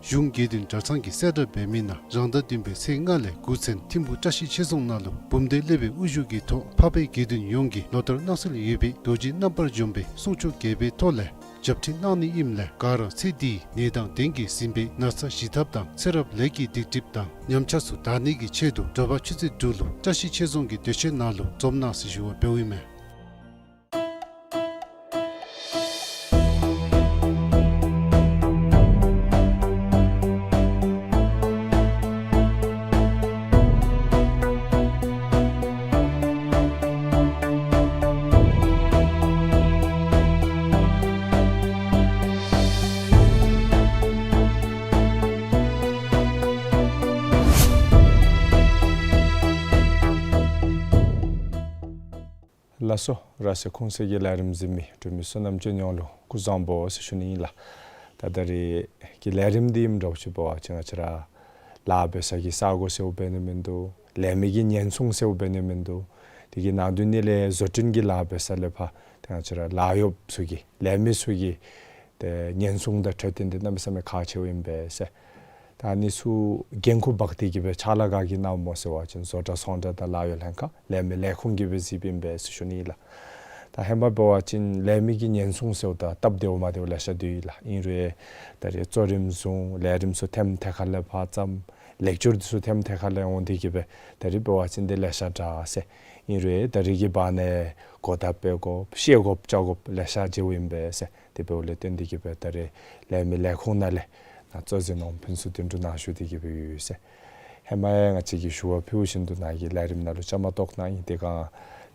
གཞུང་དགེ་འདུན་གྲྭ་ཚང་གིས་གསལ་བསྒྲགས་འབད་མི་ནང་རང་ཟླ་བདུན་པའི་ཚེས་ལྔ་ལས་དགུ་ཚུན་ཐིམ་ཕུག་བཀྲ་ཤིས་ཆོས་རྫོང་ནང་ལུ་འབུམ་སྡེ་སློབ་དཔོན་དབུ་བཞུགས་ཀྱི་ཐོག་འཕགས་པའི་དགེ་འདུན་ཡོངས་ཀྱིས་ལོ་ལྟར་གནང་སྲོལ་ཡོད་པའི་རྡོ་རྗེ་རྣམ་པར་འཇོམས་པའི་གསུང་ཆོག་རྒྱས་པའི་ཐོག་ལས་རྒྱབ་ཁྲིད་གནང་ནི་ཨིནམ་ལས་ག་ར་ཚེ་འདིའི་ནད་དང་གདོན་གྱིས་ཟིན་པའི་ན་ཚ་ཞི་ཐབས་དང་ཚེ་རབས་ལས་ཀྱི་སྡིག་སྒྲིབ་དང་ཉམས་ཆག་ཚུ་དག་ནི་གི་ཆེད་དུ་དྲོ་པ་ཆུ་ཚོད་དྲུག་ལུ་བཀྲ་ཤིས་ཆོས་རྫོང་གི་སྡོད་ཁང་ནང་ལུ་འཛོམས་གནང་ཟེར་ཞུ་བ་འབདཝ་ཨིན་མས། ལགས་སོ། ར་སེ་ཁུང་སེ་གི་ལས་རིམ་གཟིགས་མི་འབྲུག་མི་བསོད་ནམས་ཅན་ཡོངས་ལུ་སྐུ་གཟུགས་བཟང་པོ་ཟེར་ཞུ་ནི་ཨིན་ལགས། ད་ད་རེས་ཀྱི་ལས་རིམ་འདི་ཨིནམ་འདྲཝ་ཅིག་འབད་བ་ཅིན་ང་བཅས་ར་ལཱ་འབད་ས་གི་ས་གོ་ཟེརཝ་འབད་ནི་མིན་འདུག། ལས་མི་གི་ཉེན་སྲུང་ཟེརཝ་འབད་ནི་མིན་འདུག། དེ་གི་ནང་དོན་ནི་ལས་བཟོ་སྐྲུན་གྱི་ལཱ་འབད་ས་ལས་ཕར་ཏེ་ང་བཅས་ར་ལཱ་གཡོགཔ་ཚུ་གི་ལས་མི་ཚུ་གི་ཏེ་ཉེན་སྲུང་དང་འཕྲོད་བསྟེན་འདི་གནམ་མེད་ས་མེད་ཁག་ཆེཝ་ཨིན་པས་ཟེར། ད་ཨ་ནི་ཚུ་འགན་ཁུར་འབག་སྟེ་གི་སྦེ་ཕྱག་ལཱ་ག་གིས་གནངམ་སྨོ་ཟེར་བ་ཅིན་བཟོ་གྲྭ་ཚོང་གྲྭ་དང་ལཱ་གཡོག་ལྷན་ཁག་ལས་མི་ལས་ཁུངས་ཀྱིས་སྦེ་གཟིགསཔ་ཨིན་པས་ཟེར་ཞུ་ནི་ཨིན་ལགས། ད་ཧེ་མ་འབད་བ་ཅིན་ལས་མི་གི་ཉེན་སྲུང་ཟེརཝ་ད་སྟབས་བདེཝ་མ་བདེཝ་ལེ་ཤ་འདུག་ལགས། ཨིན་རུང་ད་རེས་གཙོ་རིམ་བཟུང་ལས་རིམ་ཚུ་ཐེམ་ཐད་ཁ་ལས་ཕར་བརྩམས་ལེགས་སྒྱུར་འདི་ཚུ་ཐེམ་ཐད་ཁ་ལས་འོང་སྟེ་གི་སྦེ་ད་རེས་འབད་བ་ཅིན་འདི་ལེ་ཤ་དྲག་ཟེར། ཨིན་རུང་ད་རེས་ཀྱི་བར་ན་གོ་བརྡ་སྤེལ་དགོཔ་བཤད་དགོཔ་བཅར་དགོཔ་ལེ་ཤ་མཇལཝ་ཨིན་པས་ཟེར། དེ་འབདཝ་ལས་བརྟེན་ཏེ་གི་སྦེ་ད་རེས་ལས་མི་ལས་ཁུངས་ནང་ལས་ནཱ་གཙོ་འཛིན་འོགམ་ཕུན་ཚོགས་དོན་གྲུབ་ནཱ་བཞུགས་ཏེ་གི་སྦེ་ཡོད་ཟེར། ཧེ་མ་ཡང་ང་བཅས་ཀྱིས་ཞུ་བ་ཕུལ་བཞིན་དུ་ནཱ་གི་ལས་རིམ་ནང་ལུ་བཅའ་མར་གཏོགས་གནང་ཡི། དེ་སྒང་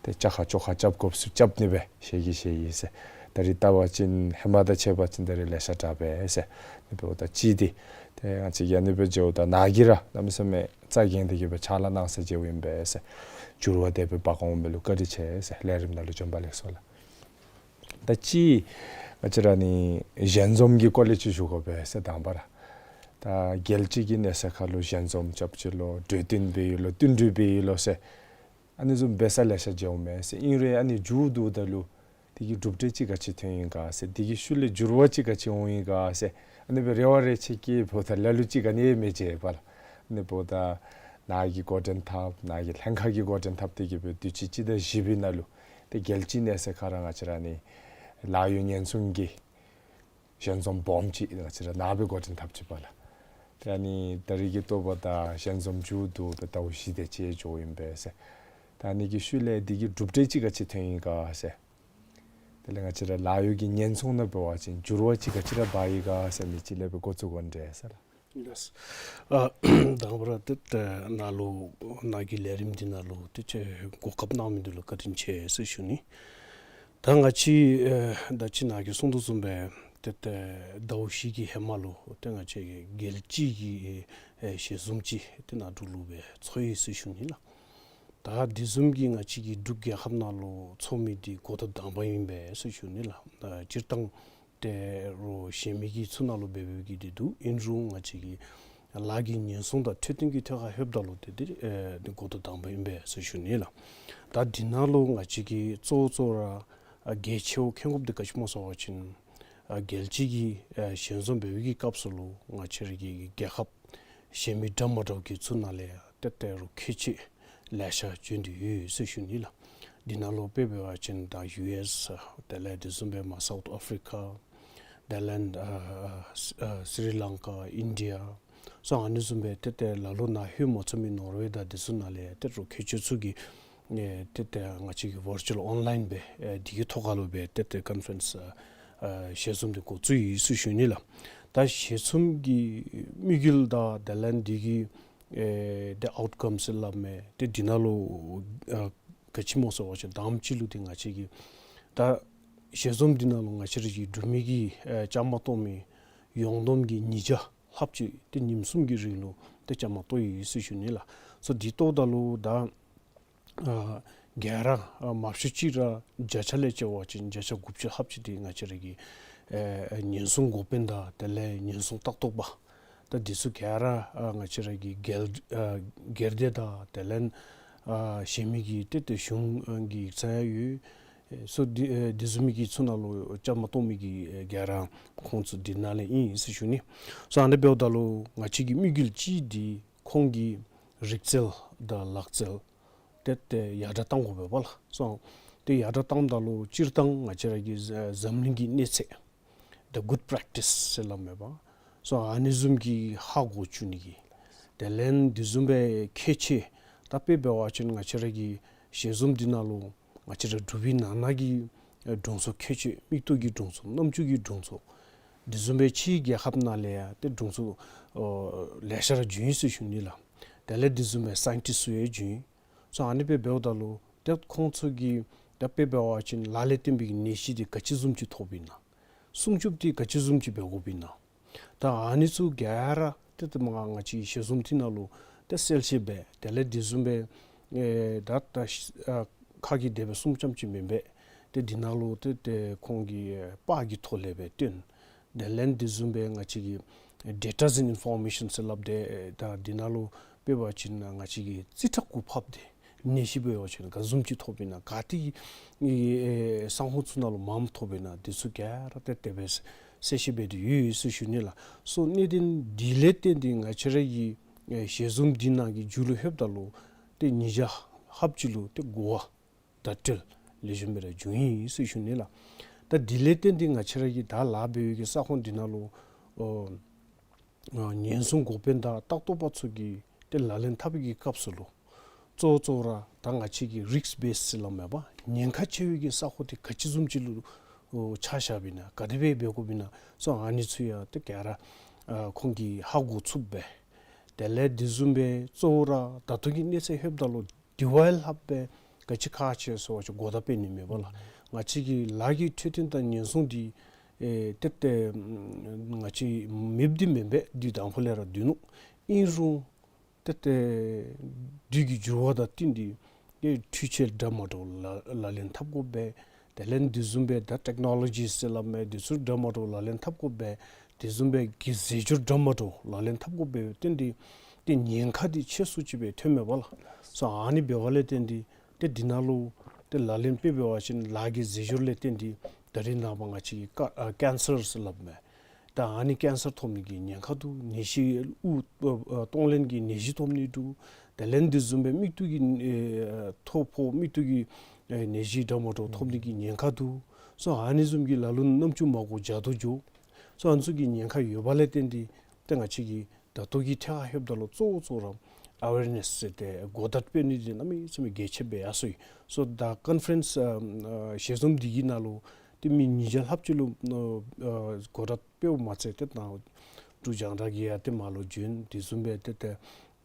ཏེ་བཅའ་ཁ་བཅོ་ཁ་རྐྱབ་དགོཔ་ཚུ་རྐྱབ་ནི་སྦེ་ཞལ་གྱིས་བཞེས་ཡི་ཟེར། ད་རེས་བལྟ་བ་ཅིན་ཧེ་མ་དང་ཕྱད་པ་ཅིན་ད་རེས་ལེ་ཤ་དྲག་པས་ཟེར། ཨ་ནི་འབདཝ་ད་ཅིག་འདི་ཏེ་ང་བཅས་ཀྱིས་ཨ་ནི་སྦེ་མཇལཝ་ད་ནཱ་གིས་ར་གནམ་མེད་ས་མེད་རྩ་འགེངས་ཏེ་གི་སྦེ་ཕྱག་ལཱ་གནང་ས་མཇལཝ་ཨིན་པས་ཟེར། འགྱུར་བ་དེ་སྦེ་འབག་འོང་མི་ལུ་བཀའ་དྲིན་ཆེ་ཟེར། ལས་རིམ་ནང་ལུ་འབྱོན་པ་ལེགས་སོ་ལགས། ད་ཅི་ང་བཅས་ར་ནི་ཞལ་འཛོམས་ཀྱི་སྐོར་ལས་ཅིག་ཞུ་དགོ་པས་ཟེར། དང་པ་ར་ད་རྒྱལ་སྤྱི་གི་གནས་ཚད་ཁར་ལུ་ཞལ་འཛོམས་རྐྱབ་ཅི་ལོ་གྲོས་བསྟུན་འབད་ཡི་ལོ་བསྟུན་གྲོས་འབད་ཡི་ལོ་ཟེར། ཨ་ནི་བཟུམ་འབད་ས་ལེ་ཤ་མཇལཝ་མས་ཟེར། ཨིན་རུང་ཨ་ནི་མཇུག་བསྡུཝ་ད་ལུ་དེ་གི་གྲུབ་འབྲས་ཅིག་ག་ཅི་ཐོན་ཡི་ག་ཟེར། དེ་གི་ཤུལ་ལས་འགྱུར་བ་ཅིག་ག་ཅི་འོང་ཡི་ག་ཟེར། ཨ་ནི་སྦེ་རེ་བ་རེ་ཆེ་བསྐྱེདཔ་ད་ལ་ལུ་ཅིག་ག་ནི་མི་མཇལ་བས་ལགས། ཨ་ནི་འབདཝ་ད་ནཱ་གིས་འགོ་འདྲེན་འཐབ་ནཱ་གི་ལྷན་ཁག་གིས་འགོ་འདྲེན་འཐབ་སྟེ་གི་སྦེ་དུས་ཅི་སྤྱི་ཟླ་བཞི་པའི་ནང་ལུ་ཏེ་རྒྱལ་སྤྱིའི་གནས་ཚད་ཁར་ང་བཅས་ར་ནི་ལཱ་གཡོག་ཉེན་སྲུང་གི་ཞལ་འཛོམས་སྦོམ་ཅིག་ང་བཅས་ར་ནཱ་སྦེ་འགོ་འདྲེན་འཐབ་ཅི་པ་ལགས། ཏེ་ཨ་ནི་ད་རེས་ཀྱི་ཐོག་པ་ད་ཞལ་འཛོམས་མཇུག་བསྡུ་སྦེ་ཟླཝ་བཞི་དེ་ཅིག་འགྱོཝ་ཨིན་པས་ཟེར། ད་ཨ་ནི་གི་ཤུལ་ལས་དེ་གི་གྲུབ་འབྲས་ཅིག་ག་ཅི་ཐོན་ཡི་ག་ཟེར། དེ་ལས་ང་བཅས་ར་ལཱ་གཡོག་གི་ཉེན་སྲུང་ནང་འབད་བ་ཅིན་འགྱུར་བ་ཅིག་ག་ཅི་ར་འབག་ཡི་ག་ཟེར་མི་ཅིག་ལས་སྦེ་འགོ་བཙུགས་དགོ་ནི་འདྲས་ཟེར་ལགས། ལགས། ཨ་དང་པ་ར་ཏེ་ནཱ་ལུ་ནཱ་གི་ལས་རིམ་འདི་ནང་ལུ་ཏེ་ཁྱེད་གོ་སྐབས་གནང་མི་འདི་ལུ་བཀའ་དྲིན་ཆེ་ཟེར་ཞུ་ནི། ད་ང་བཅས་ཨེ་ད་ཅི་ནཱ་གིས་གསུང་དོ་བཟུམ་སྦེ་ཏེ་ཏེ་ཟླཝ་བཞི་གི་ཧེ་མ་ལུ་ཏེ་ང་བཅས་ཀྱི་རྒྱལ་སྤྱི་གི་ཨེ་ཞལ་འཛོམས་ཅིག་ཏེ་ནཱ་འབྲུག་ལུ་སྦེ་ཚོགས་ཡི་ཟེར་ཞུ་ནི་ལགས། ད་དེ་བཟུམ་གྱི་ང་བཅས་ཀྱི་འབྲུག་རྒྱལ་ཁབ་ནང་ལུ་ཚོགས་མི་འདི་གོ་ཐོབ་དང་པ་ཨིན་པས་ཟེར་ཞུ་ནི་ལགས། ད་སྤྱིར་བཏང་ཏེ་རོགས་གཞན་མི་གི་ཚུ་ནང་ལུ་འབད་འབདཝ་གི་འདི་འདུག། ཨིན་རུང་ང་བཅས་ཀྱི་ལཱ་གི་ཉེན་སྲུང་དང་འཕྲོད་བསྟེན་གྱི་ཐད་ཁར་ལྷོདཔ་ད་ལུ་ཏེ་འདི་ཨེ་འདི་གོ་ཐོབ་དང་པ་ཨིན་པས་ཟེར་ཞུ་ནི་ལགས། ད་འདི་ནང་ལུ་ང་བཅས་ཀྱི་གཙོ་བོ་གཙོ་བོ་ར་ཨ་གལ་ཆེ་བ་མཁྱེན་དགོཔ་འདི་ག་ཅི་སྨོ་ཟེར་བ་ཅིན་ཨ་རྒྱལ་སྤྱི་གི་ཨ་ཞལ་འཛོམས་འབད་བའི་གི་སྐབས་སུ་ལུ་ང་བཅས་ར་གི་རྒྱལ་ཁབ་གཞན་མི་འདྲ་མ་འདྲཝ་གི་ཚུ་ནང་ལས་ཡང་ཏེ་ཏེ་རོགས་མཁས་མཆེད་ལེ་ཤ་བྱོན་ཏེ་ཡོད་ཟེར་ཞུ་ནི་ལགས། འདི་ནང་ལུ་དཔེ་འབད་བ་ཅིན་ད་ཡུ་ཨེསི་དེ་ལས་དེ་བཟུམ་སྦེ་མར་སའུཐ་ཨ་ཕི་རི་ཀ་དེ་ལས་ཨ་ཨ་སི་རི་ལང་ཀ་ཨིན་ཌི་ཡ་སོགས་ཨ་ནི་བཟུམ་སྦེ་ཏེ་ཏེ་ལ་ལུ་ནཱ་ལྷོད་མ་ཚུགས་མི་ནོར་ཝེ་དང་དེ་ཚུ་ནང་ལས་ཡང་ཏེ་རོགས་མཁས་མཆེད་ཚུ་གིས་ཨེ་ཏེ་ཏེ་ང་བཅས་ཀྱི་ཝར་ཅུ་ཨལ་ཨོན་ལའིན་སྦེ་ཨེ་འདི་གི་ཐོག་ཁར་ལུ་སྦེ་ཏེ་ཏེ་ཀོན་ཕ་རེནསི་ཨ་ཞལ་འཛོམས་འདི་འགོ་བཙུགས་ཡི་ཟེར་ཞུ་ནི་ལགས། ད་ཞལ་འཛོམས་ཀྱི་དམིགས་ཡུལ་དང་དེ་ལས་འདི་གི་ཨེ་ཏེ་ཨའུཊ་ཀམ་ཟེར་སླབ་མི་ཏེ་འདི་ནང་ལུ་ཨ་ག་ཅི་སྨོ་ཟེར་བ་ཅིན་དང་པ་ཅིག་ལུ་ཏེ་ང་བཅས་ཀྱི་ད་ཞལ་འཛོམས་འདི་ནང་ལུ་ང་བཅས་ར་གི་འབྲུག་མི་གི་ཨེ་བཅའ་མར་གཏོགས་མི་ཡོངས་བསྡོམས་ཀྱི་ཉིས་བརྒྱ་ལྷགཔ་ཅིག་ཏེ་ཉིནམ་གསུམ་གྱི་རིང་ལུ་ཏེ་བཅའ་མར་གཏོགས་ཡི་ཟེར་ཞུ་ནི་ལགས། སོ་འདི་གཏོགསཔ་ད་ལུ་ད་ཨ་ག་ར་ཨ་མང་ཤོས་ཅིག་ར་བརྒྱ་ཆ་ལས་བྱ་བ་ཅིན་བརྒྱ་ཆ་དགུ་བཅུ་ལྷགཔ་ཅིག་འདི་ང་བཅས་ར་གི་ཨེ་ཨེ་ཉེན་སྲུང་འགོ་དཔོན་དང་དེ་ལས་ཉེན་སྲུང་ལྟ་རྟོག་པ་ད་འདི་ཚུ་ག་ར་ཨ་ང་བཅས་ར་གི་སྒེར་ཨ་སྒེར་སྡེ་དང་དེ་ལས་ཨ་གཞན་མི་གི་ཏེ་ཏེ་གཞུང་གི་ཡིག་ཚང་ཡང་ཡོད། ཨེ་སོ་འདི་ཨེ་འདི་བཟུམ་མའི་གི་ཚུ་ནང་ལུ་བཅའ་མར་གཏོགས་མི་གི་ཨེ་ག་ར་ཁོང་ཚུ་འདི་ནང་ལས་ཨིན་ཟེར་ཞུ་ནི། སོ་ཨ་ནི་འབདཝ་ད་ལུ་ང་བཅས་ཀྱི་དམིགས་ཡུལ་གཅིག་འདི་ཁོང་གི་རིག་རྩལ་དང་ལག་རྩལ་ཏེ་ཏེ་ཡར་དྲག་གཏང་དགོ་པས་པ་ལགས། སོ་ཏེ་ཡར་དྲག་གཏངམ་ད་ལུ་སྤྱིར་བཏང་ང་བཅས་ར་གི་འཛམ་གླིང་གི་གནས་ཚད་the good practice ཟེར་སླབ་མས་པ། སོ་ཨ་ནི་བཟུམ་གྱི་ཧ་གོ་བཅུག་ནི་གི་དེ་ལས་འདི་བཟུམ་སྦེ་ཁྱད་ཆོས་ད་དཔེ་འབད་བ་ཅིན་ང་བཅས་ར་གི་ཞལ་འཛོམས་འདི་ནང་ལུ་ང་བཅས་ར་འབྲུག་པའི་ནང་ན་གི་ཨེ་དྲུང་འཚོ་ཁྱད་ཆོས་མིག་ཏོ་གི་དྲུང་འཚོ་རྣམ་ཅོ་གི་དྲུང་འཚོ་འདི་བཟུམ་སྦེ་ཕྱིའི་རྒྱལ་ཁབ་ནང་ལས་ཡང་ཏེ་དྲུང་འཚོ་ཨོ་ལེ་ཤ་ར་བྱོན་ཡི་ཟེར་ཞུ་ནི་ལགས། དེ་ལས་འདི་བཟུམ་སྦེ་སའིན་ཊིསཊ་ཚུ་ཡང་བྱོན་ཡི། སོ་ཨ་ནི་སྦེ་འབདཝ་ད་ལུ་ཏེ་ཁོང་ཚུ་གིས་ད་དཔེ་འབད་བ་ཅིན་ལག་ལེན་བསྟེན་པའི་གི་ནད་གཞི་འདི་ག་ཅི་བཟུམ་ཅིག་ཐོབ་ཨིན་ན། སྲུང་སྐྱོབ་འདི་ག་ཅི་བཟུམ་ཅིག་འབད་དགོཔ་ཨིན་ན། ད་ཨ་ནི་ཚུ་ག་ར་ཏེ་ཏེ་མར་ང་བཅས་ཞལ་འཛོམས་འདི་ནང་ལུ་ཏེ་གསལ་བཤད་འབད། དེ་ལས་འདི་བཟུམ་སྦེ་ཨེ་ད་ད་ཨ་ཁ་གིས་དེ་སྦེ་གསུངམ་ཙམ་ཅིག་མེན་པས། ཏེ་འདི་ནང་ལུ་ཏེ་ཏེ་ཁོང་གིས་ཨེ་པར་གྱི་ཐོག་ལས་སྦེ་སྟོན། དེ་ལས་འདི་བཟུམ་སྦེ་ང་བཅས་ཀྱི་data and information ཟེར་སླབ་སྟེ་ད་འདི་ནང་ལུ་དཔེ་འབད་བ་ཅིན་ང་བཅས་ཀྱིས་རྩིས་ཁྲ་གུ་ཕབ་སྟེ་ནད་གཞི་འབད་བ་ཅིན་ག་བཟུམ་ཅིག་ཐོབ་ཨིན་ན། ག་ཏེ་ཨེ་ས་ཁོངས་ཚུ་ནང་ལུ་མངམ་ཐོབ་ཨིན་ན། འདི་ཚུ་ག་ར་ཏེ་དེ་སྦེ་གསལ་བཤད་འབད་དེ་ཡོད་ཡོད་ཟེར་ཞུ་ནི་ལགས། སོ་གནད་དོན་འདི་ལས་བརྟེན་ཏེ་ང་བཅས་ར་གི་ཨེ་ཞལ་འཛོམས་འདི་ནང་གི་མཇུག་ལུ་ལྷོདཔ་ད་ལུ་ཏེ་ཉིས་བརྒྱ་ལྷགཔ་ཅིག་ལུ་ཏེ་གོ་བ་བརྡ་སྤྲོད་ལེགས་ཤོམ་སྦེ་ར་བྱུང་ཡི་ཟེར་ཞུ་ནི་ལགས། ད་འདི་ལས་བརྟེན་ཏེ་ང་བཅས་ར་གིས་ད་ལཱ་འབད་བའི་གི་ས་ཁོངས་འདི་ནང་ལུ་ཨོ་ཨ་ཉེན་སྲུང་འགོ་དཔོན་དང་ལྟ་རྟོག་པ་ཚུ་གིས་ཏེ་ལག་ལེན་འཐབ་པའི་གི་སྐབས་སུ་ལུ་གཙོ་བོ་གཙོ་བོ་ར་ད་ང་བཅས་ཀྱི་རིསཀ་བེསཌ་ཟེར་སླབ་མས་པ། ཉེན་ཁ་ཆེ་བའི་གི་ས་ཁོངས་འདི་ག་ཅི་བཟུམ་ཅིག་ལུ་ཨོ་ཆ་བཞགཔ་ཨིན་ན། ག་དེ་སྦེ་འབད་དགོཔ་ཨིན་ན། སོ་ཨ་ནི་ཚུ་ཡང་ཏེ་ག་ར་ཨ་ཁོང་གིས་ཧ་གོ་ཚུགསཔ་སྦེ། དེ་ལས་འདི་བཟུམ་སྦེ་གཙོ་བོ་ར་ད་ལྟོ་གི་གནས་ཚད་ལྷོདཔ་ད་ལུ་དེ་བ་ལྷགཔ་སྦེ་ག་ཅི་ཁག་ཆེ་ཟེར་བ་ཅིན་གོ་བརྡ་སྤེལ་ནི་མེད་པ་ལགས། ང་བཅས་ཀྱི་ལཱ་གི་འཕྲོད་བསྟེན་དང་ཉེན་སྲུང་འདི་ཨེ་ཏེ་ཏེ་ང་བཅས་མེདཔ་འདི་མེན་པས། དུས་དང་པོ་ལས་ར་འདུག་ནུག། ཨིན་རུང་ཏེ་ཏེ་དུས་ཀྱི་འགྱུར་བ་དང་བསྟུན་ཏེ་ཏེ་འཕྲུལ་ཆས་འདྲ་མ་འདྲཝ་ལག་ལག་ལེན་འཐབ་དགོ་པས། དེ་ལས་འདི་བཟུམ་སྦེ་ད་ཊེཀ་ནོ་ལོ་ཇི་ཟེར་སླབ་མི་འདི་ཚུ་འདྲ་མ་འདྲཝ་ལག་ལེན་འཐབ་དགོ་པས། དེ་བཟུམ་སྦེ་གི་རྫས་སྦྱོར་འདྲ་མ་འདྲཝ་ལག་ལེན་འཐབ་དགོ་པས། ཏེ་འདི་ཏེ་ཉེན་ཁ་འདི་ཆེ་སུ་ཅིག་སྦེ་ཐོན་མས་པ་ལགས། སོ་ཨ་ནི་འབདཝ་ལས་བརྟེན་ཏེ་ཏེ་འདི་ནང་ལུ་ཏེ་ལག་ལེན་དཔེ་འབད་བ་ཅིན་ལཱ་གི་རྫས་སྦྱོར་ལས་བརྟེན་ཏེ་ད་རིས་ནངས་པ་ང་བཅས་ཀྱི་ཀ་ཨ་ཀེན་སར་ཟེར་སླབ་མི་ད་ཨ་ནི་ཀེན་སར་ཐོབ་ནི་གི་ཉེན་ཁ་འདུག། ནད་གཞི་དབུགས་ཨ་ཨ་གཏོང་ལེན་གྱི་ནད་གཞི་ཐོབ་ནི་འདུག། དེ་ལས་འདི་བཟུམ་སྦེ་མིག་ཏོ་གི་ཨེ་ཐོ་ཕོག་མིག་ཏོ་གི་ཨེ་ནད་གཞི་འདྲ་མ་འདྲཝ་ཐོབ་ནི་གི་ཉེན་ཁ་འདུག། སོ་ཨ་ནི་བཟུམ་གྱི་ལ་ལུ་རྣམ་ཅོ་མ་གོ་འཇའ་དུ་འགྱོ། སོ་ཨ་ནི་ཚུ་གི་ཉེན་ཁ་ཡོད་པ་ལས་བརྟེན་ཏེ་ཏེ་ང་བཅས་ཀྱིས་ད་ལྟོ་གི་ཐད་ཁར་ལྷོདཔ་ད་ལུ་གཙོ་བོ་གཙོ་བོ་ར་ཨ་ཝེར་ནེསི་ཟེར་ཏེ་གོ་བརྡ་སྤེལ་ནི་འདི་གནམ་མེད་ས་མེད་གལ་ཆེ་སྦེ་ཡར་སོང་ཡི། སོ་ད་ཀོན་ཕ་རེནསི་ཨ་ཨ་ཞལ་འཛོམས་འདི་གི་ནང་ལུ་ཏེ་མི་ཉིས་བརྒྱ་ལྷགཔ་ཅིག་ལུ་ཨ་ཨ་གོ་བརྡ་སྤེལཝ་མ་ཚད་ཏེ་ནཱ་འབྲུག་རྒྱང་བསྒྲགས་ཀྱིས་ཡང་ཏེ་མར་ལུ་བྱོན། དེ་བཟུམ་སྦེ་ཏེ་ཏེ་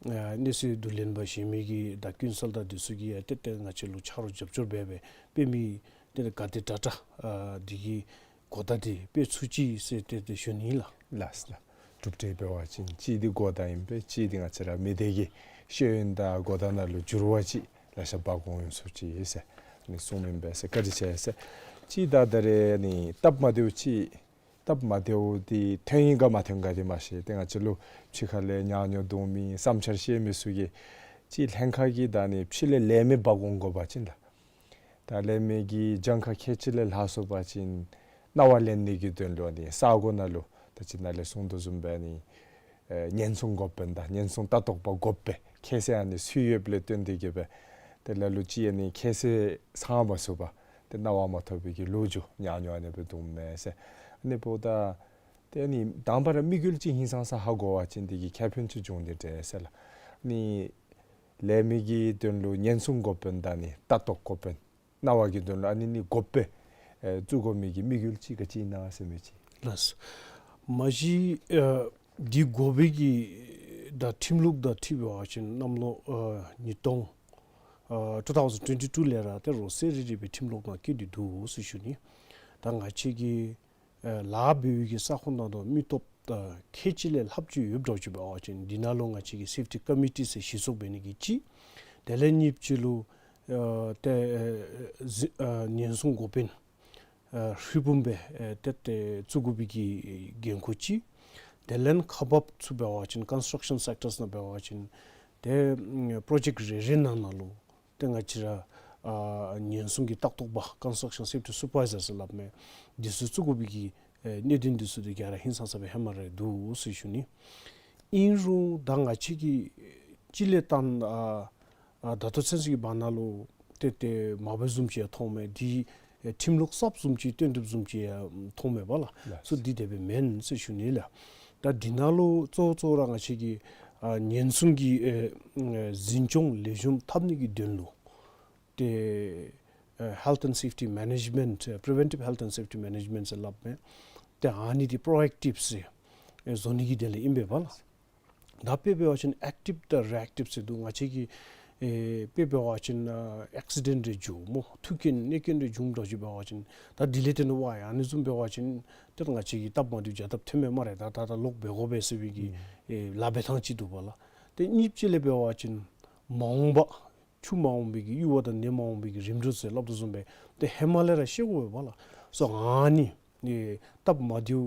ཨ་གནས་ཚུལ་བསྡུ་ལེན་པ་གཞན་མི་གི་ད་ཀུན་གསལ་དང་འདི་ཚུ་གིས་ཡང་ཏེ་ཏེ་ང་བཅས་ལུ་ཆ་རོགས་རྒྱབ་སྐྱོར་འབད་སྦེ་དཔེ་མི་ ཏེ་ག་དེ་དྲག་དྲག་ཨ་འདི་གི་གོ་བརྡ་འདི་སྤེལ་ཚུགས་ཅི་ཟེར་ཏེ་ཏེ་ཞུ་ནི་ལགས། ལགས་ལགས། གྲུབ་འབྲས་འབད་བ་ཅིན་གཅིག་འདི་གོ་བརྡ་ཨིན་པས། གཅིག་འདི་ང་བཅས་ར་མི་སྡེ་གི་ཤེས་ཡོན་དང་གོ་བརྡ་ནང་ལུ་འགྱུར་བ་ཅིག་ལེ་ཤ་འབག་འོང་ཚུགས་ཅི་ཟེར་ནི་གསུངམ་ཨིན་པས་ཟེར། བཀའ་དྲིན་ཆེ་ཟེར། གཅིག་ད་ད་རེས་ནི་སྟབས་མ་བདེཝ་ཅིག་སྟབས་མ་བདེཝ་འདི་ཐོན་ཡི་ག་མ་ཐོན་ག་འདི་མ་ཤེས། ཏེ་ང་བཅས་ལུ་ཕྱི་ཁ་ལས་ཉག་ཉོག་འདུག་མི་བསམ་འཆར་བཤད་མི་ཚུ་གིས་གཅིག་ལྷན་ཁག་གིས་ད་ནི་ཕྱི་ལས་ལས་མི་འབག་འོང་དགོ་པ་ཅིན་ད་ད་ལས་མི་གིས་གྱངས་ཁ་ཁལ་གཅིག་ལས་ལྷག་སོང་པ་ཅིན་གནང་བ་ལེན་ནི་གི་དོན་ལུ་ནི་ས་གོ་ནང་ལུ་ད་ཅི་ནཱ་ལས་གསུངས་དོ་བཟུམ་སྦེ་ནི་ཨེ་ཉེན་སྲུང་འགོ་དཔོན་དང་ཉེན་སྲུང་ལྟ་རྟོག་པ་འགོ་དཔོན་ཁྱད་བསད་ཨ་ནི་ཚུད་ཡོདཔ་ལས་བརྟེན་ཏེ་གིས་སྦེ་ཏེ་ལ་ལུ་ཅིག་ཨ་ནི་ཁྱད་བསད་ཚང་མ་ཚུགས་པ་ཏེ་གནང་བ་མ་ཐོབ་པའི་གི་ལོ་རྒྱུས་ཉག་ཉོག་ཨ་ནི་སྦེ་འདུག་མས་ཟེར། ཨ་ནི་འབདཝ་ད་ཏེ་ཨ་ནི་དང་པ་ར་དམིགས་ཡུལ་ཅིག་ཧིང་སངས་ས་ཧ་གོ་བ་ཅིན་དེ་གིས་ཁེ་ཕན་ཅིག་འབྱུང་ནི་འདྲས་ཟེར་ལགས། ཨ་ནི་ལས་མི་གི་དོན་ལུ་ཉེན་སྲུང་འགོ་དཔོན་དང་ནི་ལྟ་རྟོག་འགོ་དཔོན་གནང་བ་གི་དོན་ལུ་ཨ་ནི་ནི་འགོ་དཔོན་ཨེ་བཙུགས་དགོ་མི་གི་དམིགས་ཡུལ་ཅིག་ག་ཅི་ཨིན་ན་ཟེར་མི་ཅིག། ལགས། མ་གཞི་ཨ་འདི་འགོ་པའི་གི་ད་ཁྲིམས་ལུགས་དང་འཁྲིལ་བ་ཅིན་གནམ་ལོ་ཨ་ཉིས་སྟོང་ཨ་two thousand twenty two ལས་ར་ཏེ་རོ་སེ་རི་རི་སྦེ་ཁྲིམས་ལུགས་ནང་བཀོད་དེ་འདུག་ཟེར་ཞུ་ནི། ད་ང་བཅས་ཀྱི་ཨེ་ལཱ་འབད་བའི་གི་ས་ཁོངས་ནང་དུ་མི་སྟོབས་ད་ཁལ་གཅིག་ལས་ལྷགཔ་ཅིག་ཡོདཔ་འདྲཝ་ཅིག་འབད་བ་ཅིན་འདི་ནང་ལུ་ང་བཅས་ཀྱི་སེཕ་ཊི་ཀོ་མི་ཊི་ཟེར་གཞི་བཙུགས་འབད་ནི་གི་གཅིག། དེ་ལས་གཉིས་པ་ཅིག་ལུ་ཨེ་ཏེ་ཨེ་ཟི་ཨེ་ཉེན་སྲུང་འགོ་དཔོན་ཨེ་ཧྲིལ་བུམ་སྦེ་ཨེ་ཏེ་ཏེ་བཙུགས་དགོ་པའི་གི་འགན་ཁུར་ཅིག། དེ་ལས་ཁག་འབགཔ་ཚུ་འབད་བ་ཅིན་ཀོན་སི་ཊྲག་ཤཱན་སེཀ་ཊརས་ནང་འབད་བ་ཅིན་ཏེ་པྲོ་ཇེཀཊ་རེ་རེ་ནང་ན་ལུ་ཏེ་ང་བཅས་ར་ཨ་ཉེན་སྲུང་གི་ལྟ་རྟོག་པ་ཀོན་སི་ཊྲག་ཤཱན་སེཕ་ཊི་སུ་པར་ཝའི་ཛར་ཟེར་སླབ་མི་འདི་ཚུ་བཙུགས་དགོ་པའི་གི་ཨེ་གནད་དོན་འདི་ཚུ་འདི་ག་ར་ཧིང་སངས་ས་སྦེ་ཧེ་མ་ར་འདུག་ཟེར་ཞུ་ནི། ཨིན་རུང་ད་ང་བཅས་ཀྱིས་སྤྱི་ལས་བཏང་ཨ་ཨ་ད་ལྟོ་ཚུན་ཚོད་ཀྱི་བར་ན་ལུ་ཏེ་ཏེ་མ་འབད་བཟུམ་ཅིག་ཡང་མཐོངམ་མས། འདི་ཨེ་ཁྲིམས་ལུགས་གསརཔ་བཟུམ་ཅིག་བཏོན་གྲུབ་བཟུམ་ཅིག་ཡང་མཐོངམ་མས་པ་ལགས། ལགས། སོ་འདི་དེ་སྦེ་མེན་ཟེར་ཞུ་ནི་ལགས། ད་འདི་ནང་ལུ་གཙོ་གཙོ་ར་ང་བཅས་ཀྱི་ཨ་ཉེན་སྲུང་གི་ཨེ་ཨེ་འཛིན་སྐྱོང་ལེགས་ཤོམ་འཐབ་ནི་གི་དོན་ལུ་ཏེ་ཨེ་ཧེལཐ་ཨེནཌ་སེཕ་ཊི་མེ་ནེཇ་མེནཊ་ཨེ་པི་རི་ཝེན་ཊིབ་ཧེལཐ་ཨེནཌ་སེཕ་ཊི་མེ་ནེཇ་མེནཊ་ཟེར་སླབ་མི་ཏེ་ཨ་ནི་འདི་པྲོ་ཨེཀ་ཊིབ་ཟེར་ཨེ་བཟོ་ནི་གི་དོན་ལས་ཨིན་པས་པ་ལགས། ད་དཔེ་འབད་བ་ཅིན་ཨེཀ་ཊིབ་དང་རི་ཨེཀ་ཊིབ་ཟེར་འདུག། ང་བཅས་ཀྱི་ཨེ་དཔེ་འབད་བ་ཅིན་ཨ་ཨེག་སི་ཌེནཊ་རེ་འགྱོ་སྨོ། ཐུག་རྐྱེན་གནོད་རྐྱེན་རེ་འབྱུངམ་འདྲཝ་ཅིག་འབད་བ་ཅིན་ད་དེ་ལས་བརྟེན་ཏེ་ཝའི་ཨ་ནི་བཟུམ་འབད་བ་ཅིན་ཏེ་ང་བཅས་ཀྱིས་སྟབས་མ་བདེཝ་བྱ་སྟབས་ཐོནམ་མས་སྨ་རེ། ད་ད་ད་ལོག་འབད་དགོ་པས་ཟེར་བའི་གི་ཨེ་ལཱ་འབད་ཐངས་ཅིག་འདུག་པ་ལགས། ཏེ་གཉིས་པ་ཅིག་ལས་འབད་བ་ཅིན་མ་འོངས་པ་ཆུ་མ་འོངས་པའི་གི་གཡུར་བ་དང་ནད་མ་འོངས་པའི་གི་རིམ་གྲོ་ཟེར་སླབ་དོ་བཟུམ་སྦེ་ཏེ་ཧེ་མ་ལས་ར་ཤེས་དགོ་པས་པ་ལགས། སོ་ཨ་ནི་ཨེ་སྟབས་མ་བདེཝ་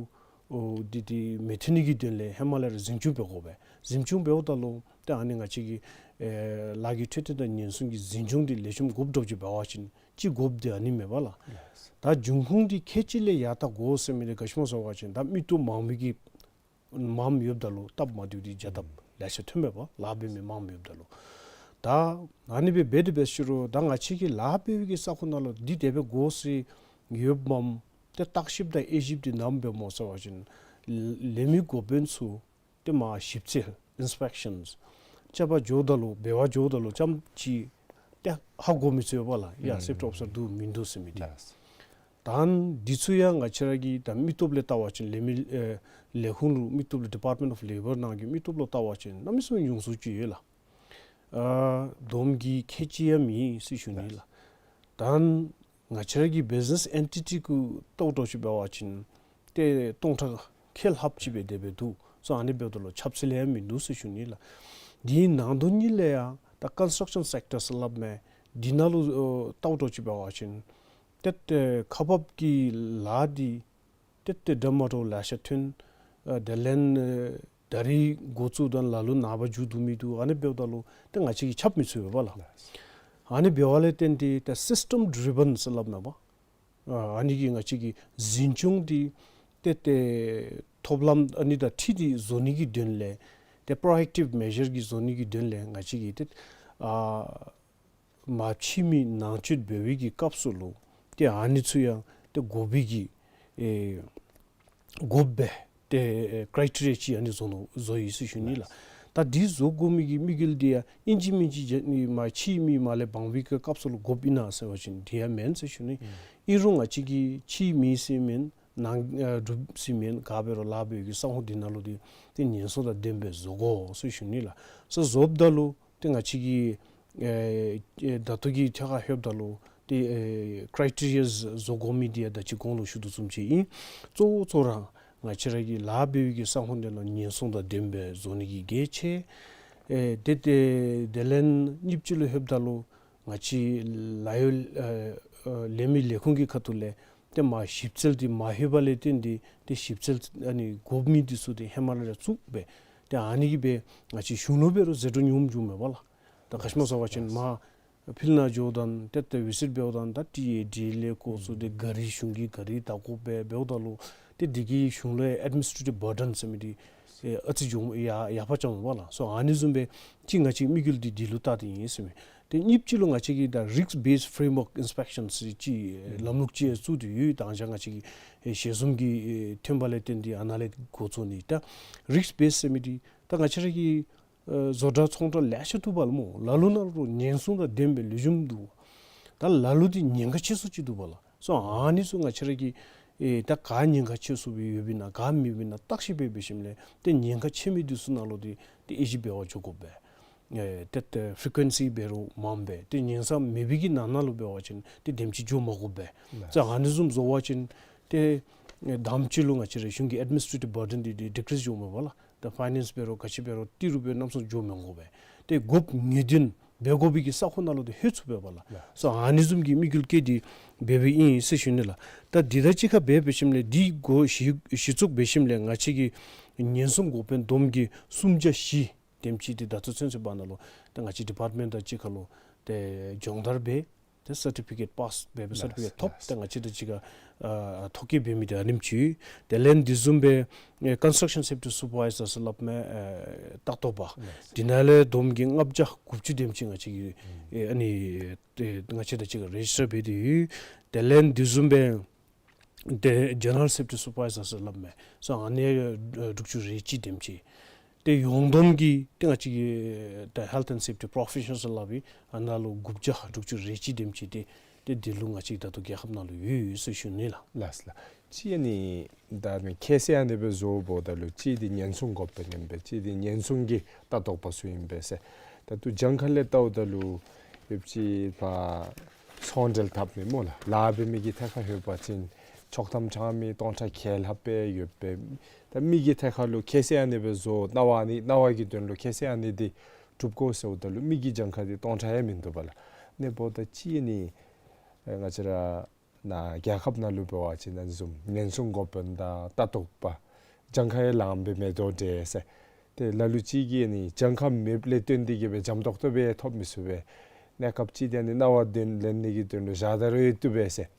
ཨོ་འདི་འདི་མི་ཐོན་ནི་གི་དོན་ལས་ཧེ་མ་ལས་ར་འཛིན་སྐྱོང་འབད་དགོ་པས། འཛིན་སྐྱོང་འབདཝ་ད་ལུ་ཏེ་ཨ་ནི་ང་བཅས་ཀྱི་ཨེ་ལཱ་གི་འཕྲོད་བསྟེན་དང་ཉེན་སྲུང་གི་འཛིན་སྐྱོང་འདི་ལེགས་ཤོམ་དགོཔ་འདྲཝ་ཅིག་འབད་བ་ཅིན་ཅིག་དགོཔ་འདི་ཨ་ནི་མས་པ་ལགས། ད་འབྱུང་ཁུངས་འདི་ཁལ་གཅིག་ལས་ཡར་བལྟ་དགོ་ཟེར་མི་འདི་ག་ཅི་སྨོ་ཟེར་བ་ཅིན་ད་མི་སྟོབས་མངམ་གི་མངམ་ཡོདཔ་ད་ལུ་སྟབས་མ་བདེཝ་འདི་བྱ་སྟབས་ལེ་ཤ་ཐོན་མས་པ། ལཱ་འབད་མི་མངམ་ཡོདཔ་ད་ལུ། ད་ཨ་ནི་སྦེ་འབད་དེ་འབད་ཞུ་རུང་ད་ང་བཅས་ཀྱི་ལཱ་འབད་བའི་གི་ས་ཁོངས་ནང་ལུ་འདི་དེ་སྦེ་དགོ་ཟེར་ཡོདཔ་མས། ཏེ་བརྟག་ཞིབ་དང་དབྱེ་ཞིབ་འདི་ནམ་འབད་སྨོ་ཟེར་བ་ཅིན་ལས་མི་འགོ་དཔོན་ཚུ་ཏེ་མ་ཞིབ་འཚོལ་ཨིནསི་པེཀ་ཤཱནས་རྐྱབ་པར་འགྱོཝ་ད་ལུ་འབད་བར་འགྱོཝ་ད་ལུ་ཙམ་ཅིག་ཏེ་ཧ་གོ་མི་ཚུགས་པས་ལགས། ཡ་སེཕ་ཊི་ཨོ་ཕི་སར་འདུག་མིན་འདུག་ཟེར་མི་འདི། ལགས། ད་འདི་ཚུ་ཡང་ང་བཅས་ར་གི་ད་མི་སྟོབས་ལས་བལྟ་བ་ཅིན་ལས་མི་ཨེ་ལས་ཁུངས་ལུ་མི་སྟོབས་ལུ་ཌི་པརཊ་མེནཊ་ཨོཕ་ལེ་བར་ནང་གི་མི་སྟོབས་ལུ་བལྟ་བ་ཅིན་གནམ་མེད་ས་མེད་ཉུང་སུ་ཅིག་ཡོད་ལགས། ཨ་བསྡོམས་ཀྱིས་ཁལ་གཅིག་ཡང་མེད་ཟེར་ཞུ་ནི་ལགས། ད་ང་བཅས་ར་གི་བིཛ་ནེས་ཨེན་ཊི་ཊི་གུ་བལྟཝ་འདྲཝ་ཅིག་འབད་བ་ཅིན་ཏེ་སྟོང་ཕྲག་ཁལ་ལྷགཔ་ཅིག་སྦེ་དེ་སྦེ་འདུག། སོ་ཨ་ནི་འབདཝ་ད་ལུ་ཁྱབ་ཚུལ་ལས་ཡང་མིན་འདུག་ཟེར་ཞུ་ནི་ལགས། འདི་ནང་དོན་གཉིས་ལས་ཡང་ད་ཀོན་སི་ཊྲག་ཤཱན་སེཀ་ཊར་ཟེར་སླབ་མི་འདི་ནང་ལུ་ཨོ་བལྟཝ་འདྲཝ་ཅིག་འབད་བ་ཅིན་ཏེ་ཏེ་ཁག་འབག་གི་ལཱ་འདི་ཏེ་ཏེ་འདྲ་མ་འདྲཝ་ལེ་ཤ་ཐོན། ཨ་དེ་ལས་ཨེ་ད་རིས་འགོ་བཙུགས་ད་ལ་ལུ་ནངས་པ་མཇུག་བསྡུ་མི་འདུག། ཨ་ནི་འབདཝ་ད་ལུ་ཏེ་ང་བཅས་ཀྱིས་ཁྱབ་མི་ཚུགས་པས་པ་ལགས། ཨ་ནི་འབདཝ་ལས་བརྟེན་ཏེ་ཏེ་སིསི་ཊེམ་ཌི་རི་ཝེན་ཟེར་སླབ་མས་པ། ཨ་ཨ་ནི་གིས་ང་བཅས་ཀྱི་འཛིན་སྐྱོང་འདི་ཏེ་ཏེ་ཐོབ་ལམ་ཨ་ནི་དང་འཁྲིལ་ཏེ་བཟོ་ནི་གི་དོན་ལས་ཏེ་པྲོ་ཨེཀ་ཊིབ་མེ་ཞར་གི་བཟོ་ནི་གི་དོན་ལས་ང་བཅས་ཀྱིས་ཏེ་ཨ་མ་ཕྱི་མི་ནང་བཅུད་འབད་བའི་གི་སྐབས་སུ་ལུ་ཏེ་ཨ་ནི་ཚུ་ཡང་ཏེ་དགོ་པའི་གི་ཨེ་དགོཔ་སྦེ་ཏེ་ཨེ་ཀྲའི་ཊི་རི་ཡ་ཅིག་ཨ་ནི་བཟོ་ནུག་བཟོ་ཡི་ཟེར་ཞུ་ནི་ལགས། ད་འདི་བཟོ་དགོ་མི་གི་དམིགས་ཡུལ་འདི་ཡང་ཨིན་ཅི་མིན་ཅི་བྱས་ནི་མ་ཕྱི་མི་མ་ལས་དབང་བའི་གི་སྐབས་སུ་ལུ་དགོཔ་ཨིན་ན་ཟེར་བ་ཅིན་དེ་ཡང་མེན་ཟེར་ཞུ་ནི། ཨིན་རུང་ང་བཅས་ཀྱིས་ཕྱི་མི་ཟེར་མེན་ནང་ཨ་འབྲུགཔ་ཟེར་མེན་ག་འབད་རུང་ལཱ་འབད་བའི་གི་ས་ཁོངས་འདི་ནང་ལུ་འདི་ཏེ་ཉེན་སྲུང་དང་ལྡནམ་སྦེ་བཟོ་དགོ་ཟེར་ཞུ་ནི་ལགས། སོ་བཟོཝ་ད་ལུ་ཏེ་ང་བཅས་ཀྱི་ཨེ་ཨེ་ད་ལྟོ་གི་ཐད་ཁར་ལྷོདཔ་ད་ལུ་ཏེ་ ཨེ་ཀྲའི་ཊི་རི་ཡཱ་བཟོ་དགོ་མི་འདི་ཡང་ད་ཅི་གོང་ལུ་ཞུ་དོ་བཟུམ་ཅིག་ཨིན། གཙོ་བོ་གཙོ་ར་ང་བཅས་ར་གི་ལཱ་འབད་བའི་གི་ས་ཁོངས་འདི་ནང་ཉེན་སྲུང་དང་ལྡནམ་སྦེ་བཟོ་ནི་གི་གལ་ཆེ། ཨེ་དེ་དེ་དེ་ལས་གཉིས་པ་ཅིག་ལུ་ལྷོདཔ་ད་ལུ་ང་བཅས་ལཱ་གཡོག་ཨེ་ཨེ་ལས་མི་ལས་ཁུངས་ཀྱི་ཁ་ཐུག་ལས་ཏེ་མར་ཞིབ་འཚོལ་འདི་མ་ལྷོད་པ་ལས་བརྟེན་ཏེ་ཏེ་ཞིབ་འཚོལ་ཨ་ནི་དགོ་མི་འདི་ཚུ་ཏེ་ཧེ་མ་ལས་ར་བཙུགས་སྦེ་ཏེ་ཨ་ནི་གིས་སྦེ་ང་བཅས་གཞུང་ལུ་འབད་རུང་ཟད་འགྲོ་ཉུངམ་བྱུངམ་མས་པ་ལགས། ད་ག་ཅི་སྨོ་ཟེར་བ་ཅིན་མར་ཕྱི་ནང་འགྱོཝ་ད་ཏེ་ཏེ་བི་ཟིཊ་འབདཝ་ད་ད་ཊི་ཨེ་ཌི་ལས་འགོ་བཙུགས་ཏེ་གཱ་རི་གཞུང་གི་གཱ་རི་བདའ་དགོཔ་སྦེ་འབདཝ་ད་ལུ་ཏེ་འདི་གིས་གཞུང་ལུ་ཨེཌ་མི་ནིས་ཊྲེ་ཊིབ་བར་ཌེན་ཟེར་མི་འདི་ཨེ་ཨ་ཙི་འགྱོ་ཡར་ཡར་འཕར་བཅུགཔ་མས་པ་ལགས། སོ་ཨ་ནི་བཟུམ་སྦེ་ཅིག་ང་བཅས་དམིགས་ཡུལ་འདི་འདི་ལུ་བལྟ་སྟེ་ཨིན་ཟེར་མས། ཏེ་གཉིས་པ་ཅིག་ལུ་ང་བཅས་ཀྱིས་ད་རིསཀ་བེསཌ་ཕེརེམ་ཝརཀ་ཨིནསི་པེག་ཤཱན་ཟེར་ཅིག་ཨེ་ལམ་ལུགས་ཅིག་ཡང་བཙུགས་ཏེ་ཡོད། ད་ང་བཅས་ཀྱིས་ཨེ་ཞལ་འཛོམས་ཀྱི་ཨེ་ཐོན་པ་ལས་བརྟེན་ཏེ་ཨ་ནཱ་ལས་འགོ་བཙུགས་ནི། ད་རིསཀ་བེསཌ་ཟེར་མི་འདི་ད་ང་བཅས་ར་གི་ཨེ་བཟོ་གྲྭ་ཚོང་གྲྭ་ལེ་ཤ་འདུག་པ་ལགས་སྨོ། ལ་ལུ་ནང་ལུ་ཉེན་སྲུང་དང་ལྡནམ་སྦེ་ལེགས་ཤོམ་འདུག། ད་ལ་ལུ་འདི་ཉེན་ཁ་ཆེ་སུ་ཅིག་འདུག་པ་ལགས། སོ་ཨ་ནི་ཚུ་ང་བཅས་ར་གིས་ཨེ་ད་ག་ཉེན་ཁ་ཆེ་སུ་སྦེ་ཡོདཔ་ཨིན་ན་ག་མེདཔ་ཨིན་ན་བརྟག་ཞིབ་འབད་འབད་ཞིནམ་ལས་ཏེ་ཉེན་ཁ་ཆེ་མི་འདི་ཚུ་ནང་ལུ་འདི་ཏེ་དབྱེ་ཞིབ་འབད་བར་འགྱོ་དགོ་པས། ཨེ་ཏེ་ཏེ་ཕི་རི་ཀུ་ཝེན་སི་འབད་རུང་མངམ་སྦེ་ཏེ་ཉེན་བསམ་མེད་པའི་གི་ནང་ན་ལུ་འབད་བ་ཅིན་ཏེ་དེམ་ཅིག་འགྱོ་མ་དགོ་པས། ལགས། སོ་ཨ་ནི་བཟུམ་བཟོ་བ་ཅིན་ཏེ་ཨེ་དང་པ་ཅིག་ལུ་ང་བཅས་ར་གཞུང་གི་ཨེཌ་མི་ནིས་ཊྲེ་ཊིབ་བར་ཌེན་འདི་འདི་ཌི་ཀི་རིསི་འགྱོཝ་མས་པ་ལགས། ད་ཕའི་ནེནསི་འབད་རུང་ག་ཅི་འབད་རུང་ཏི་རུ་སྦེ་གནམ་མེད་ས་མེད་འགྱོ་མི་དགོ་པས། ཏེ་དགོཔ་ངེས་དོན་འབད་དགོ་པའི་གི་ས་ཁོངས་ནང་ལུ་ཏེ་ལྷོད་ཚུགས་པས་པ་ལགས། ལགས། སོ་ཨ་ནི་བཟུམ་གྱི་དམིགས་ཡུལ་བསྐྱེད་དེ་འབད་འབདཝ་ཨིན་ཟེར་ཞུ་ནི་ལགས། ད་འདི་དང་གཅིག་ཁར་འབད་འབད་ཞིནམ་ལས་འདི་འགོ་གཞི་གཞི་བཙུགས་འབད་ཞིནམ་ལས་ང་བཅས་ཀྱི་ཉེན་སྲུང་འགོ་དཔོན་བསྡོམས་ཀྱིས་སུམ་བརྒྱ་བཞི་དེམ་ཅིག་འདི་ད་ལྟོ་ཚུན་ཚོད་བར་ན་ལུ་ཏེ་ང་བཅས་ཌི་པརཊ་མེནཊ་དང་གཅིག་ཁར་ལུ་ཏེ་སྦྱོང་བརྡར་འབད་ཏེ་སར་ཊི་ཕི་ཀེཊ་པཱསི་འབད་སར་ཊི་ཕི་ཀེཊ་ཐོབ། ལགས། ཏེ་ང་བཅས་དང་གཅིག་ཁར་ཨ་ཐོ་བཀོད་འབད་མི་འདི་ཨ་ནེམ་ཅིག། དེ་ལས་འདི་བཟུམ་སྦེ་ཨེ་ཀོན་སི་ཊྲག་ཤཱན་སེཕ་ཊི་སུ་པར་ཝའི་ཛར་ཟེར་སླབ་མི་ཨེ་ལྟ་རྟོག་པ། ལགས། འདི་ནང་ལས་བསྡོམས་ཀྱིས་ལྔ་བརྒྱ་དགུ་བཅུ་དེམ་ཅིག་ང་བཅས་ཀྱིས་ཨེ་ཨ་ནི་ཏེ་ང་བཅས་དང་གཅིག་ཁར་རེ་ཇིསི་ཊར་འབད་དེ་ཡོད། དེ་ལས་འདི་བཟུམ་སྦེ་ཏེ་ཇེ་ནེ་རལ་སེཕ་ཊི་སུ་པར་ཝའི་ཛར་ཟེར་སླབ་མི་སོ་ཨ་ནི་ཨེ་དྲུག་ཅུ་རེ་གཅིག་དེམ་ཅིག། ཏེ་ཡོངས་བསྡོམས་ཀྱིས་ཏེ་ང་བཅས་ཀྱི་ད་ཧེལཐ་ཨེནཌ་སེཕ་ཊི་པོརོ་ཕེ་ཤཱ་ནཱལ་ཟེར་སླབ་ཨིན། ཨ་ནཱ་ལུ་དགུ་བརྒྱ་དྲུག་ཅུ་རེ་གཅིག་དེམ་ཅིག་ཏེ་ཏེ་འདི་ལུ་ང་བཅས་ད་ལྟོ་རྒྱལ་ཁབ་ནང་ལུ་ཡོད་ཡོད་ཟེར་ཞུ་ནི་ལགས། ལགས་ལགས། གཅིག་ཨ་ནི་ད་ཨ་ནི་ཁ་གསལ་ཨ་ནི་སྦེ་བཟོཝ་ད་ལུ་གཅིག་འདི་ཉེན་སྲུང་འགོ་དཔོན་ཨིན་པས། གཅིག་འདི་ཉེན་སྲུང་གི་ལྟ་རྟོག་པ་ཚུ་ཨིན་པས་ཟེར། ད་ལྟོ་གྱངས་ཁ་ལས་བལྟཝ་ད་ལུ་ཡོདཔ་ཅིག་ཕར་ཚོང་འབྲེལ་འཐབ་མི་སྨོ་ལགས། ལཱ་འབད་མི་གི་ཐད་ཁར་ལྷོད་པ་ཅིན་ཆོག་ཐམ་དྲང་མི་སྟོང་ཕྲག་ཁལ་ལྷགཔ་སྦེ་ཡོད་པས། ད་མི་གི་ཐད་ཁར་ལུ་ཁ་གསལ་ཨ་ནི་སྦེ་བཟོ་གནང་བ་ཨ་ནི་གནང་བ་གི་དོན་ལུ་ཁ་གསལ་ཨ་ནི་འདི་གྲུབ་དགོ་ཟེརཝ་ད་ལུ་མི་གི་གྱངས་ཁ་འདི་སྟོང་ཕྲག་ཡང་མིན་འདུག་པ་ལགས། ཨ་ནི་འབདཝ་ད་གཅིག་ཨ་ནི་ཨེ་ང་བཅས་ར་ནཱ་རྒྱལ་ཁབ་ནང་ལུ་འབད་བ་ཅིན་ཨ་ནི་བཟུམ་ཉེན་སྲུང་འགོ་དཔོན་དང་ལྟ་རྟོག་པ་གྱངས་ཁ་ཡང་ལངམ་སྦེ་མེད་དོ་འདྲས་ཟེར། ཏེ་ལ་ལུ་ཅིག་གིས་ཨ་ནི་གྱངས་ཁ་མེདཔ་ལས་བརྟེན་ཏེ་གིས་སྦེ་འཇམ་ཏོག་ཏོ་སྦེ་ཐོབ་མི་ཚུགས་པས། གནས་སྐབས་ཅིག་འདི་ཨ་ནི་གནང་བ་འདི་ལེན་ནི་གི་དོན་ལུ་བཞག་ད་རུང་ཡང་བཏུབ་པས་ཟེར།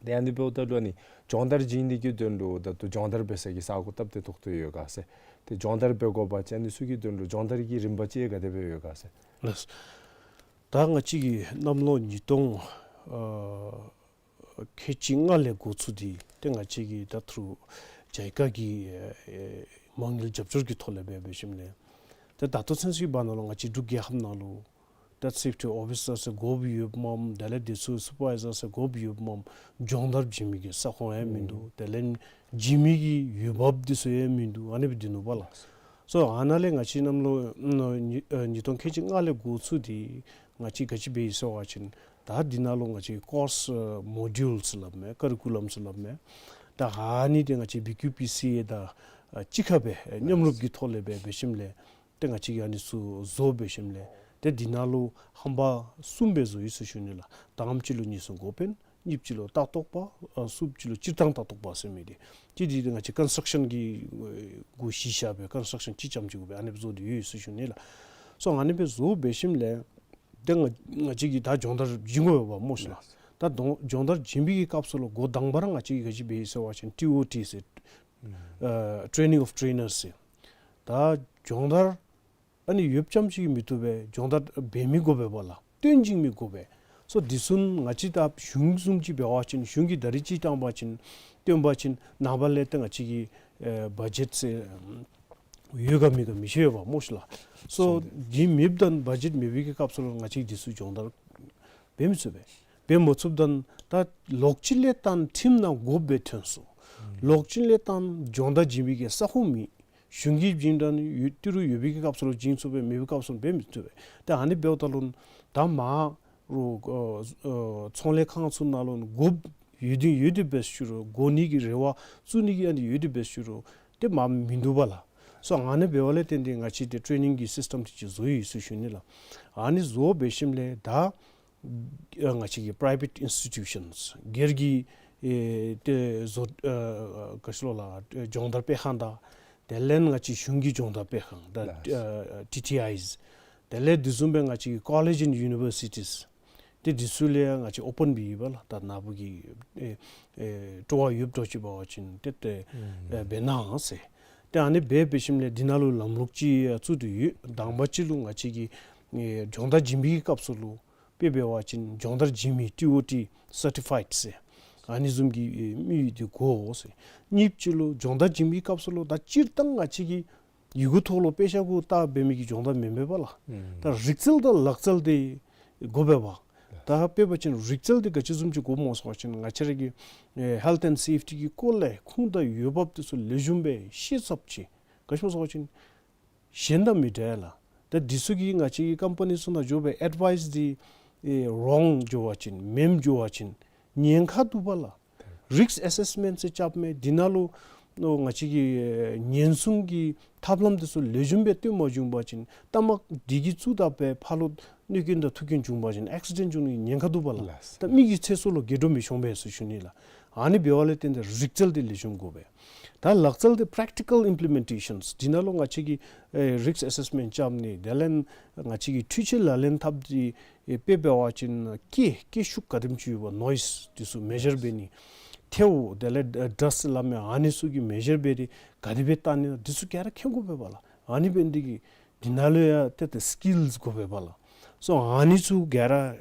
ཏེ་ཨ་ནི་འབདཝ་ད་ལུ་ཨ་ནི་སྦྱོང་བརྡར་བྱིན་ནི་གི་དོན་ལུ་ད་ལྟོ་སྦྱོང་བརྡར་འབད་ས་གི་ས་གོ་སྟབས་བདེ་ཏོག་ཏོ་ཡོད་ག་ཟེར། ཏེ་སྦྱོང་བརྡར་འབད་དགོ་པ་ཅིན་ཨ་ནི་ཚུ་གི་དོན་ལུ་སྦྱོང་བརྡར་གྱི་རིམ་པ་ཅིག་ག་དེ་སྦེ་ཡོད་ག་ཟེར། ལགས། ད་ང་བཅས་ཀྱི་གནམ་ལོ་ཉིས་སྟོང་ཨ་ཁལ་གཅིག་ལྔ་ལས་འགོ་བཙུགས་ཏེ་ཏེ་ང་བཅས་ཀྱིས་ད་ལྟོ་ཇཱི་ཀ་གི་ཨེ་མ་དངུལ་རྒྱབ་སྐྱོར་གྱི་ཐོག་ལས་འབད་འབད་ཞིནམ་ལས་ཏེ་ད་ལྟོ་ཚུན་ཚོད་བར་ན་ལུ་ང་བཅས་འབྲུག་རྒྱལ་ཁབ་ནང་ལུ་ད་སེཕ་ཊི་ཨོ་ཕི་སར་ཟེར་དགོཔ་ཡོདཔ་མས། དེ་ལས་དེ་ཚུ་སུ་པར་ཝའི་ཛར་ཟེར་དགོཔ་ཡོདཔ་མས། སྦྱོང་བརྡར་བྱིན་མི་གི་ས་ཁོངས་ཡང་མིན་འདུག། དེ་ལས་བྱིན་མི་གི་འོས་འབབ་འདི་ཚུ་ཡང་མིན་འདུག། ཨ་ནི་སྦེ་སྡོད་ནུག་པ་ལགས། སོ་ཨ་ནཱ་ལས་ང་བཅས་གནམ་ལོ་ཨ་ཉིས་ཨ་ཉིས་སྟོང་ཁལ་གཅིག་ལྔ་ལས་འགོ་བཙུགས་ཏེ་ང་བཅས་ག་ཅི་འབད་ཡི་ཟེར་བ་ཅིན་ད་འདི་ནང་ལུ་ང་བཅས་ཀོརསི་ཨ་མོ་ཌིའུལ་ཟེར་སླབ་མས། ཀ་རི་ཀུ་ལམ་ཟེར་སླབ་མས། ད་ཨ་ནི་འདི་ང་བཅས་བི་ཀིའུ་པི་སི་ཨེ་དང་ཨ་གཅིག་ཁར་སྦེ་ཨ་མཉམ་རུབ་ཀྱི་ཐོག་ལས་འབད་འབད་ཞིནམ་ལས་ཏེ་ང་བཅས་ཀྱིས་ཨ་ནི་ཚུ་བཟོ་འབད་ཞིནམ་ལས་ཏེ་འདི་ནང་ལུ་ཧམ་པ་གསུམ་སྦེ་བཟོ་ཡི་ཟེར་ཞུ་ནི་ལགས། དང་པ་ཅིག་ལུ་ཉེན་སྲུང་འགོ་དཔོན། གཉིས་པ་ཅིག་ལུ་ལྟ་རྟོག་པ། ཨ་གསུམ་པ་ཅིག་ལུ་སྤྱིར་བཏང་ལྟ་རྟོག་པ་ཟེར་མི་འདི་གཅིག་འདི་ང་བཅས་ཀོན་སི་ཊྲག་ཤཱན་གྱི་ཨེ་གུ་གཞི་བཞག་སྦེ་ཀོན་སི་ཊྲག་ཤཱན་གཅིག་རྐྱངམ་ཅིག་གུ་སྦེ་ཨ་ནི་སྦེ་བཟོ་སྟེ་ཡོད་ཟེར་ཞུ་ནི་ལགས། སོ་ཨ་ནི་སྦེ་བཟོ་འབད་ཞིནམ་ལས་ཏེ་ང་ང་བཅས་ཀྱིས་ད་སྦྱོང་བརྡར་བྱིན་དགོ་པས་སྨོ་ཤིག་ལགས། ད་སྦྱོང་བརྡར་བྱིན་པའི་གི་སྐབས་སུ་ལུ་འགོ་དང་པ་ར་ང་བཅས་ཀྱིས་ག་ཅི་འབད་ཡི་ཟེར་བ་ཅིན་ཊི་ཨོ་ཊི་ཟེར་ཨ་ཊེ་ནིང་ཨོཕ་ཊེ་ནར་ཟེར། ད་སྦྱོང་བརྡར་ཨ་ནི་ཡོདཔ་རྐྱངམ་ཅིག་གིས་མི་བཏུབ་པས། སྦྱོང་བརྡར་འབད་མི་དགོ་པས་པ་ལགས། སྟོན་བྱིན་མི་དགོ་པས། སོ་འདི་ཚུ་ང་བཅས་ད་གཞུང་བཟུམ་ཅིག་འབད་བ་ཅིན་གཞུང་གིས་ད་རིས་ཅིག་བཏང་པ་ཅིན་སྟོན་པ་ཅིན་ནངས་པ་ལས་ཏེ་ང་བཅས་ཀྱི་ཨེ་བ་ཇེཊ་ཟེར་ཡོད་ག་མེད་ག་མི་ཤེས་པས་སྨོ་ཤིག་ལགས། སོ་འདི་མེདཔ་ད་བ་ཇེཊ་མེད་པའི་གི་སྐབས་སུ་ལུ་ང་བཅས་འདི་ཚུ་སྦྱོང་བརྡར་འབད་མི་ཚུགས་པས། འབད་མ་ཚུགསཔ་ད་ད་ལོག་ཅི་ལས་བརྟེན་ཁྲིམས་ནང་དགོཔ་སྦེ་ཐོན་སོང་། ལོག་ཅི་ལས་བརྟེན་སྦྱོང་བརྡར་བྱིན་པའི་གི་ས་ཁོངས་མེད། གཞུང་གིས་བྱིནམ་ད་ནི་ཡོད་ཏི་རུ་ཡོད་པའི་གི་སྐབས་སུ་ལུ་བྱིན་ཚུགས་པས། མེད་པའི་སྐབས་སུ་འབད་མི་ཚུགས་པས། ཏེ་ཨ་ནི་འབདཝ་ད་ལུ་ད་མར་ རུང་ཨ་ཨ་ཚོང་ལས་ཁང་ཚུ་ནང་ལུ་དགོཔ་ཡོད་དེ་ཡོད་དེ་འབད་ཞུ་རུང་དགོ་ནི་གི་རེ་བ་བཙུགས་ནི་གི་ཨ་ནི་ཡོད་དེ་འབད་ཞུ་རུང་ཏེ་མ་མིན་འདུག་པ་ལགས། སོ་ཨ་ནི་འབདཝ་ལས་བརྟེན་ཏེ་ང་བཅས་ཏེ་ཊེ་ནིང་གི་སིསི་ཊེམ་དེ་ཅིག་བཟོ་ཡི་ཟེར་ཞུ་ནི་ལགས། ཨ་ནི་བཟོ་འབད་ཞིནམ་ལས་ད་ཨ་ང་བཅས་ཀྱི་པི་རའི་ཝེཊ་ཨིནསི་ཊི་ཊུ་ཤཱནསི་སྒེར་གྱི་ཨེ་ཏེ་བཟོ་ཨ་ག་ཅི་ལོ་ལགས་ཨེ་སྦྱོང་བརྡར་སྤེལ་ཁང་དང་དེ་ལས་ང་བཅས་གཞུང་གི་སྦྱོང་བརྡར་སྤེལ་ཁང་དང་ལགས། ཨ་ཊི་ཊི་ཨའིས་དེ་ལས་དེ་བཟུམ་སྦེ་ང་བཅས་ཀྱི་ཀོ་ལེཇ་ཨེནཌ་ཡུ་ནི་ཝར་སི་ཊིས་ཏེ་འདི་ཚུ་ལུ་ཡང་ང་བཅས་ཨོ་པཱན་འབད་ཡི་པ་ལགས། ད་ནཱ་བུ་གིས་ཨེ་ཨེ་སྤྲོ་བ་ཡོདཔ་འདྲཝ་ཅིག་འབད་བ་ཅིན་ཏེ་ཏེ་ཨེ་འབད་གནང་ཟེར། ཏེ་ཨ་ནི་འབད་འབད་ཞིནམ་ལས་འདི་ནང་ལུ་ལམ་ལུགས་ཅིག་ཡང་བཙུགས་ཏེ་ཡོད། དང་པ་ཅིག་ལུ་ང་བཅས་ཀྱིས་ཨེ་སྦྱོང་བརྡར་བྱིན་པའི་སྐབས་སུ་ལུ་དཔེ་འབད་བ་ཅིན་སྦྱོང་བརྡར་བྱིན་མི་ཊི་ཨོ་ཊི་སར་ཊི་ཕའིཌ་ཟེར་ཨ་ནི་བཟུམ་གྱི་ཨེ་མི་འདི་དགོ་ཟེར། གཉིས་པ་ཅིག་ལུ་སྦྱོང་བརྡར་བྱིན་པའི་སྐབས་སུ་ལུ་ད་སྤྱིར་བཏང་ང་བཅས་ཀྱིས་ཡི་གུ་ཐོག་ལུ་དཔེ་ཤ་གུ་བལྟ་འབད་མི་གི་སྦྱོང་བརྡར་མེན་པས་པ་ལགས། ཨུམ་ད་རིག་རྩལ་དང་ལག་རྩལ་འདི་དགོ་པས་པ། ད་དཔེ་འབད་བ་ཅིན་རིག་རྩལ་འདི་ག་ཅི་བཟུམ་ཅིག་དགོཔ་སྨོ་ཟེར་བ་ཅིན་ང་བཅས་ར་གི་ཨེ་ཧེལཐ་ཨེནཌ་སེཕ་ཊི་གི་སྐོར་ལས་ཁུངས་དང་འོས་འབབ་འདི་ཚུ་ལེགས་ཤོམ་སྦེ་ཤེས་ཚུགསཔ་ཅིག་ག་ཅི་སྨོ་ཟེར་བ་ཅིན་གཞན་དང་མི་འདྲ་ལགས། ད་འདི་ཚུ་གིས་ང་བཅས་ཀྱི་ཀམ་པ་ནི་ཚུ་ནང་འགྱོ་སྦེ་ཨེཌ་ཝའིསི་འདི་ཨེ་རོང་འགྱོ་བ་ཅིན་མེནམ་འགྱོ་བ་ཅིན་ཉེན་ཁ་འདུག་པ་ལགས། རིསཀ་ཨེ་སེསི་མེནཊ་ཟེར་རྐྱབ་མི་འདི་ནང་ལུ་ཨོ་ང་བཅས་ཀྱི་ཨེ་ཉེན་སྲུང་གི་ཐབས་ལམ་འདི་ཚུ་ལེགས་ཤོམ་སྦེ་སྟོན་མ་བྱུང་པ་ཅིན་རྟ་དམག་འདི་གིས་བཙུགས་ད་སྦེ་ཕར་ལུ་གནོད་སྐྱོན་དང་ཐུག་སྐྱོན་བྱུང་པ་ཅིན་ཨེག་སི་ཌེནཊ་བྱུང་ནི་ཉེན་ཁ་འདུག་པ་ལགས། ལགས། ད་མི་གི་ཚེ་སྲོག་ལུ་འགྱུར་བ་མི་འབྱུང་པས་ཟེར་ཞུ་ནི་ལགས། ཨ་ནི་འབདཝ་ལས་བརྟེན་ཏེ་རིག་རྩལ་འདི་ལེགས་ཤོམ་དགོ་པས། ད་ལག་རྩལ་འདི་པེ་རེག་ཊི་ཀལ་ཨིམ་པི་ལི་མེན་ཊེ་ཤཱནསི་འདི་ནང་ལུ་ང་བཅས་ཀྱི་ཨེ་རིསཀ་ཨེ་སེསི་མེནཊ་རྐྱབ་ནི་དེ་ལས་ང་བཅས་ཀྱི་འཕྲུལ་ཆས་ལག་ལེན་འཐབ་འདི་ཨེ་དཔེ་འབད་བ་ཅིན་སྐད་སྐད་ཤུགས་ག་དེམ་ཅིག་ཡོད་པ་ནོའིསི་འདི་ཚུ་མེ་ཞར་འབད་ནི་ཐལཝ་དེ་ལས་ཌ་སི་ཊི་སླབ་མི་ཨ་ནི་ཚུ་གི་མེ་ཞར་འབད་དེ་ག་དེ་སྦེ་བལྟ་ནི་འདི་ཚུ་ག་ར་མཁྱེན་དགོ་པས་པ་ལགས། ཨ་ནི་འབད་ནི་འདི་གིས་འདི་ནང་ལུ་ཡང་ཏེ་ཏེ་སི་ཀིལསི་དགོ་པས་པ་ལགས། སོ་ཨ་ནི་ཚུ་ག་ར་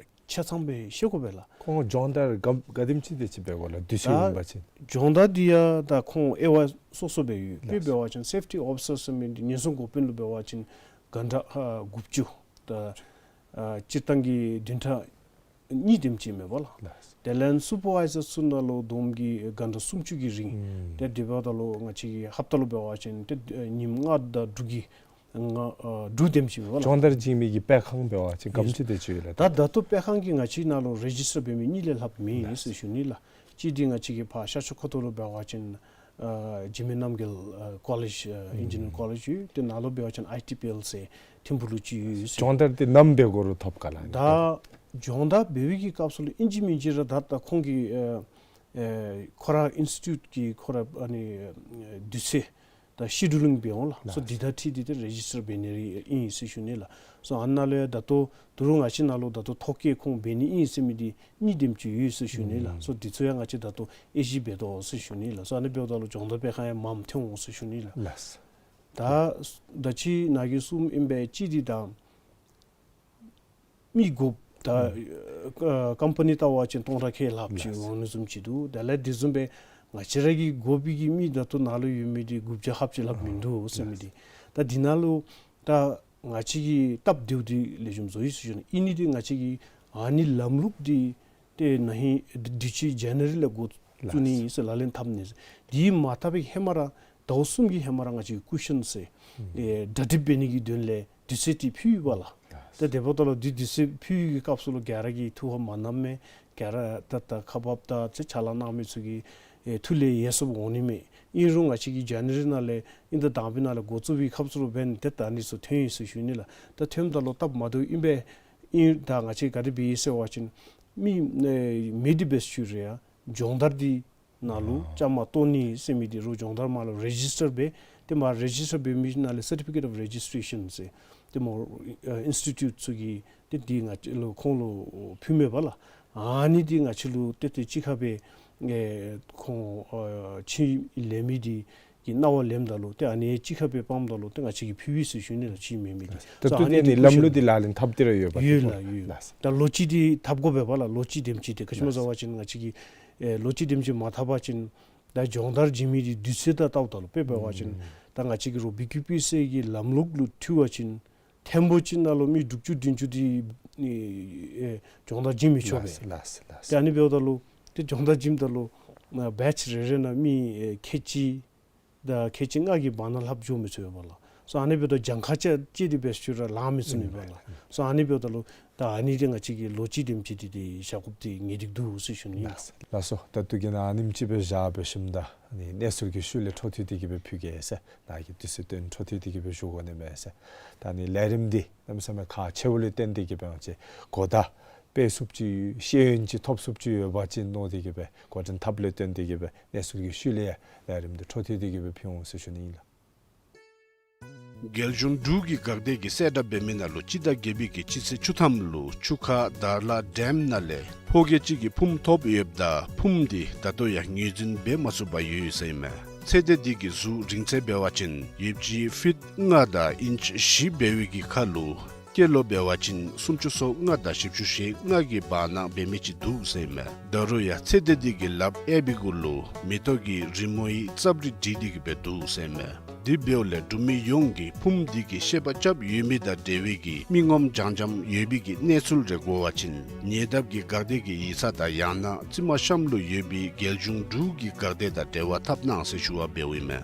ཆ་ཚང་སྦེ་ཤེས་དགོ་པས་ལགས། ཁོང་སྦྱོང་བརྡར་ག་ག་དེམ་ཅིག་དེ་ཅིག་འབད་དགོ་ལགས་དུས་ཚོད་ཨིན་པ་ཅིན། སྦྱོང་བརྡར་འདི་ཡང་ད་ཁོང་དབྱེ་བ་སོ་སོ་སྦེ་ཡོད། དཔེ་ལགས། འབད་བ་ཅིན་སེཕ་ཊི་ཨོ་ཕི་སར་ཟེར་མི་འདི་ཉེན་སྲུང་འགོ་དཔོན་ལུ་འབད་བ་ཅིན་གྷན་ཊ་ཨ་དགུ་བཅུ་ད་ཨ་སྤྱིར་བཏང་གི་བདུན་ཕྲག་གཉིས་དེམ་ཅིག་མས་པ་ལགས། ལགས། དེ་ལས་སུ་པར་ཝའི་ཟར་ཚུ་ནང་ལུ་བསྡོམས་ཀྱིས་གྷན་ཊ་སུམ་ཅུ་གི་རིང་། ཨུམ་ཏེ་དེ་འབདཝ་ད་ལུ་ང་བཅས་ཀྱི་ཧབ་ཏ་ལུ་འབད་བ་ཅིན་ཏེ་ཨ་ཉིནམ་ལྔ་དང་དྲུག་གི་ང་ཨ་དྲུག་དེམ་ཅིག་འབད་བ་ལགས། སྦྱོང་བརྡར་བྱིན་མི་གི་སྤེལ་ཁང་འབད་བ་ཅིན་ག་དེམ་ཅིག་དེ་ཅིག་ཡོད་ལགས། ད་ད་ལྟོ་སྤེལ་ཁང་གིས་ང་བཅས་ནང་ལུ་རེ་ཇིསི་ཊར་འབད་མི་གཉིས་ལས་ལྷགཔ་མེད་ཟེར་ཞུ་ནི་ལགས། གཅིག་འདི་ང་བཅས་ཀྱི་ཕར་ཤར་ཕྱོགས་ཁ་ཐུག་ལུ་འབད་བ་ཅིན་ཨ་འཇིགས་མེད་རྣམ་རྒྱལ་ཨ་ཀོ་ལེཇ་ཨ་ཨིན་ཇི་ནི་ཡར་ཀོ་ལེཇ་ཡོད། ཏེ་ནཱ་ལུ་འབད་བ་ཅིན་ཨའི་ཊི་པི་ཨེལ་ཟེར་ཐིམ་ཕུག་ལུ་ཅིག་ཡོད་ཟེར། སྦྱོང་བརྡར་འདི་ནམ་འབད་དགོ་རུང་ཐོབ་ག་ལགས། ད་སྦྱོང་བརྡར་འབད་བའི་གི་སྐབས་སུ་ལུ་ཨིན་ཅི་མིན་ཅི་ར་ད་ད་ཁོང་གི་ཨ་ཨེ་ཁོ་ར་ཨིནསི་ཊི་ཊུཊ་ཀྱི་ཁོ་ར་ཨ་ནི་དུས་ཚོད་ད་ཤེ་ཌུ་ལིང་འབད་འོང་ལགས། སོ་ལགས། འདི་དང་འཁྲིལ་ཏེ་ཏེ་རེ་ཇིསི་ཊར་འབད་ནི་ར་ཨིན་ཟེར་ཞུ་ནི་ལགས། སོ་ཨ་ནཱ་ལུ་ཡང་ད་ལྟོ་ད་རུང་ང་བཅས་ནཱ་ལུ་ད་ལྟོ་ཐོ་བཀོད་ཁོང་འབད་ནི་ཨིན་ཟེར་མི་འདི་གཉིས་དེམ་ཅིག་ཡོད་ཟེར་ཞུ་ནི་ལགས། ཨུམ་སོ་འདི་ཚུ་ཡང་ང་བཅས་ད་ལྟོ་དབྱེ་ཞིབ་འབད་དོ་ཟེར་ཞུ་ནི་ལགས། སོ་ཨ་ནི་འབདཝ་ད་ལུ་སྦྱོང་བརྡར་སྤེལ་ཁང་ཡང་མངམ་ཐོན་འོང་ཟེར་ཞུ་ནི་ལགས། ལགས། ད་ད་ཅི་ནཱ་གིས་གསུངམ་ཨིན་པས། གཅིག་འདི་ད་མི་དགོཔ་ད་ཨུམ་ཨ་ཀམ་པ་ནི་བལྟ་བ་ཅིན་སྟོང་ཕྲག་ཁལ་ལྷགཔ་ཅིག་ལགས། འོང་ནི་བཟུམ་ཅིག་འདུག། དེ་ལས་དེ་བཟུམ་སྦེ་ང་བཅས་ར་གི་དགོ་པའི་གི་མི་ད་ལྟོ་ནཱ་ལུ་ཡོད་མི་འདི་དགུ་བརྒྱ་ལྷགཔ་ཅིག་ལྷགཔ་མིན་འདུག་ཟེར་མི་འདི། ད་འདི་ནང་ལུ་ད་ང་བཅས་ཀྱི་སྟབས་བདེཝ་འདི་ལེགས་ཤོམ་བཟོ་ཡི་ཟེར་ཞུ་ནི། ཨིན་ནི་འདི་ང་བཅས་ཀྱིས་ཨ་ནི་ལམ་ལུགས་འདི་ཏེ་ན་ཧིང་དུས་ཅི་ཇ་ནུ་ཝ་རི་ལས་འགོ་བཙུགས་ནི་ཟེར་ལག་ལེན་འཐབ་ནི་ཟེར། འདི་མ་འཐབ་པའི་ཧེ་མ་ར་ཟླཝ་གསུམ་གྱི་ཧེ་མ་ར་ང་བཅས་ཀྱིས་ཀུ་ཤཱན་ཟེར་ཨེ་གྲ་སྒྲིག་འབད་ནི་གི་དོན་ལས་དུས་ཚོད་འདི་ཕུལ་ཡོདཔ་ལགས། ཏེ་དེ་འབདཝ་ད་ལུ་འདི་དུས་ཚོད་ཕུལ་བའི་གི་སྐབས་སུ་ལུ་ག་ར་གིས་ཐུགས་ཧ་མ་ནམ་མས། ག་ར་ད་ད་ཁག་འབགཔ་དང་ཏེ་ཕྱག་ལཱ་གནང་མི་ཚུ་གིས་ཨེ་ཐུགས་ལས་ཡལ་སོངམ་འོང་ནི་མས། ཨིན་རུང་ང་བཅས་ཀྱིས་ཇ་ནུ་ཝ་རི་ནང་ལས་ཨིན་ད་དང་པའི་ནང་ལས་འགོ་བཙུགས་པའི་སྐབས་སུ་ལུ་འབདན་ཏེ་ད་ཨ་ནི་ཚུ་ཐོན་ཡི་ཟེར་ཞུ་ནི་ལགས། ད་ཐོནམ་ད་ལུ་སྟབས་མ་བདེཝ་ཨིན་པས། ཨིན་ད་ང་བཅས་ག་དེ་འབད་ཡི་ཟེར་བ་ཅིན་མི་ཨེ་མི་འདི་འབད་ཞུ་རེ་ཡ་སྦྱོང་བརྡར་འདི་ནང་ལུ་ཨ་བཅའ་མར་གཏོགས་ནི་ཟེར་མི་འདི་རུང་སྦྱོང་བརྡར་མར་ལུ་རེ་ཇིསི་ཊར་འབད། ཏེ་མར་རེ་ཇིསི་ཊར་འབད་མི་ནང་ལས་སར་ཊི་ཕི་ཀེཊ་ཨོཕ་རེ་ཇིསི་ཊེ་ཤཱན་ཟེར་ཏེ་མོ་ཨ་ཨིནསི་ཊི་ཊུཊ་ཚུ་གིས་ཏེ་འདི་ང་བཅས་ལུ་ཁོང་ལུ་ཕུལ་མས་པ་ལགས། ཨ་ནི་འདི་ང་བཅས་ལུ་ཏེ་ཏེ་གཅིག་ཁར་སྦེ་ཨེ་ཁོང་ཨ་ཕྱི་ལས་མི་འདི་གི་གནང་བ་ལེནམ་ད་ལུ་ཏེ་ཨ་ནི་གཅིག་ཁར་སྦེ་སྤངམ་ད་ལུ་ཏེ་ང་བཅས་ཀྱིས་ཕུལ་ཡི་ཟེར་ཞུ་ནི་ལགས། ཕྱི་མེད་མི་འདི། ད་སོ་ལྟོ་ཨ་ནི་ཏེ་འདི་ལམ་ལུགས་འདི་ལག་ལེན་འཐབ་སྟེ་ར་ཡོད་པ་ཡོད་ཏེ་ལགས་ཡོད། ལགས། ད་ལོ་གཅིག་འདི་འཐབ་དགོ་པས་པ་ལགས། ལོ་གཅིག་དེམ་ཅིག་འདི་ག་ཅི་སྨོ་ཟེར་བ་ཅིན་ང་བཅས་ཀྱིས་ཨེ་ལོ་གཅིག་དེམ་ཅིག་མ་འཐབ་པ་ཅིན་ད་སྦྱོང་བརྡར་བྱིན་མི་འདི་དུས་ཚོད་དང་བལྟཝ་ད་ལུ་དཔེ་འབད་བ་ཅིན་ཨུམ་ད་ང་བཅས་ཀྱི་རུང་བི་ཀིའུ་པི་སི་ཨེ་གི་ལམ་ལུགས་ལུ་འཁྲིལ་བ་ཅིན་ཐེངས་པོ་གཅིག་ནང་ལུ་མི་དྲུག་ཅུ་བདུན་ཅུ་འདི་ཨེ་སྦྱོང་བརྡར་བྱིན་མི་ཆོག་པས། ལགས་ལགས་ལགས། ཏེ་ཨ་ནི་འབདཝ་ད་ལུ་ཏེ་སྦྱོང་བརྡར་བྱིནམ་ད་ལུ་ཨ་བེཆ་རེ་རེ་ནང་མི་ཨེ་ཁལ་གཅིག་དང་ཁལ་གཅིག་ལྔ་གི་བར་ན་ལྷགཔ་འགྱོ་མི་ཚུགས་པས་པ་ལགས། སོ་ཨ་ནི་འབདཝ་ད་གྱངས་ཁ་ཅིག་ཅིག་འདི་འབད་ཞུ་ར་ལང་མི་ཚུགས་ནི་འབད་ལགས། སོ་ཨ་ནི་འབདཝ་ད་ལུ་ད་ཨ་ནི་འདི་ང་བཅས་ཀྱིས་ལོ་གཅིག་དེམ་ཅིག་འདི་འདི་བཞག་དགོཔ་འདི་ངེས་ཏིག་འདུག་ཟེར་ཞུ་ནི་ཨིན། ལགས་སོ། ད་ལྟོ་གི་ནང་ཨ་ནེམ་ཅིག་སྦེ་བཞག་འབད་ཞིནམ་ད་ནི་གནས་ཚུལ་གྱི་ཤུལ་ལས་འཕྲོ་མཐུད་དེ་གི་སྦེ་ཕུལ་གེ་ཟེར། ནཱ་གི་དུས་ཚོད་བཏོན་འཕྲོ་མཐུད་དེ་གི་སྦེ་ཞུ་དགོ་ནི་མས་ཟེར། ད་ནི་ལས་རིམ་འདི་གནམ་མེད་ས་མེད་ཁག་ཆེཝ་ལས་བརྟེན་ཏེ་གི་སྦེ་ང་བཅས་གོ་བརྡ་སྤེལ་ཚུགསཔ་ཅིག་ཤེས་ཡོན་ཅིག་ཐོབ་ཚུགསཔ་ཅིག་ཡོད་པ་ཅིན་མནོ་སྟེ་གི་སྦེ་འགོ་འདྲེན་འཐབ་ལས་བརྟེན་ཏེ་གི་སྦེ་གནས་ཚུལ་གྱི་ཤུལ་ལས་ཡང་ལས་རིམ་འདི་འཕྲོ་མཐུད་དེ་གི་སྦེ་ཕུལ་འོང་ཟེར་ཞུ་ནི་ཨིན་ལགས། རྒྱལ་གཞུང་འབྲུག་གི་འགག་སྡེ་གིས་གསལ་བསྒྲགས་འབད་མི་ནང་ལུ་སྤྱི་ཟླ་བརྒྱད་པའི་གི་སྤྱི་ཚེས་བཅུ་ཐམ་ལུ་ཆུ་ཁ་དར་ལ་ཌེམ་ནང་ལས་ཕོ་སྐྱེས་ཅིག་གིས་ཕུངམ་ཐོབ་ཡོདཔ་ད་ཕུངམ་འདི་ད་ལྟོ་ཡང་ངོས་འཛིན་འབད་མ་ཚུགས་པར་ཡོད་ཟེར་ཨིན་མས། ཚེ་འདས་འདི་གི་གཟུགས་རིང་ཚད་འབད་བ་ཅིན་ཡོདཔ་ཅིག་ཕིཊ་ལྔ་དང་ཨིནཅ་བཞི་འབད་བའི་གི་ཁར་ལུ་སྐྱེས་ལོ་འབད་བ་ཅིན་སུམ་ཅུ་སོ་ལྔ་དང་བཞི་བཅུ་ཞེ་ལྔ་གི་བར་ན་འབད་མི་ཅིག་འདུག་ཟེར་ཨིན་མས། ད་རུང་ཡང་ཚེ་འདས་འདི་གི་ལགཔ་གཡས་པའི་གུ་ལུ་མེ་ཏོག་གི་རི་མོ་ཡི་རྩ་རིས་བྲིས་ཏེ་གི་སྦེ་འདུག་ཟེར་ཨིན་མས། དེ་འབདཝ་ལས་འབྲུག་མི་ཡོངས་ཀྱིས་ཕུངམ་འདི་གི་ཤེས་པ་རྐྱབ་ཡོད་མི་དང་འབྲེལ་བའི་གི་མི་ངོམ་རྐྱངམ་རྐྱངམ་ཡོད་པའི་གི་གནས་ཚུལ་རེ་གོ་བ་ཅིན་ཉེ་འདབས་ཀྱི་འགག་སྡེ་གི་ཡིག་ཚང་དང་ཡང་ན་རྩིབ་མ་གཤམ་ལུ་ཡོད་པའི་རྒྱལ་གཞུང་འབྲུག་གི་འགག་སྡེ་དང་འབྲེལ་བ་འཐབ་གནང་ཟེར་ཞུ་བ་འབདཝ་ཨིན་མས།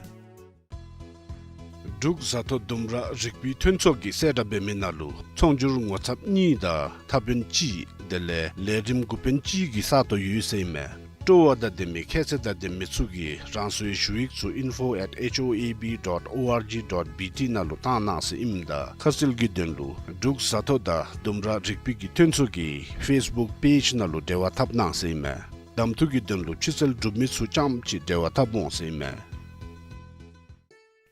འབྲུག་བཟའ་ཐོ་ལྡུམ་ར་རིག་པའི་མཐུན་ཚོགས་ཀྱིས་གསལ་བསྒྲགས་འབད་མི་ནང་ལུ་ཚོང་སྒྱུར་ངོ་ཚབ་གཉིས་དང་མཐའ་དཔོན་གཅིག་དེ་ལས་ལས་རིམ་འགོ་དཔོན་གཅིག་གི་ས་སྟོང་ཡོད་ཟེར་ཨིན་མས། སྤྲོ་བ་དང་ལྡན་མི་ཁྱད་ཚད་དང་ལྡན་མི་ཚུ་གིས་རང་སོའི་ཞུ་ཡིག་ཚུ་info at H O A B dot O R G dot B T ནང་ལུ་བཏང་གནང་ཟེར་ཨིནམ་ད་ཁ་གསལ་གྱི་དོན་ལུ་འབྲུག་བཟའ་ཐོ་དང་ལྡུམ་ར་རིག་པའི་གི་མཐུན་ཚོགས་ཀྱི་ཕེསི་བུཀ་པེཇ་ནང་ལུ་འབྲེལ་བ་འཐབ་གནང་ཟེར་ཨིན་མས། གདམ་འཐུ་གི་དོན་ལུ་ཕྱི་སེལ་གྲུབ་མི་ཚུ་རྐྱངམ་ཅིག་འབྲེལ་བ་འཐབ་འོང་ཟེར་ཨིན་མས།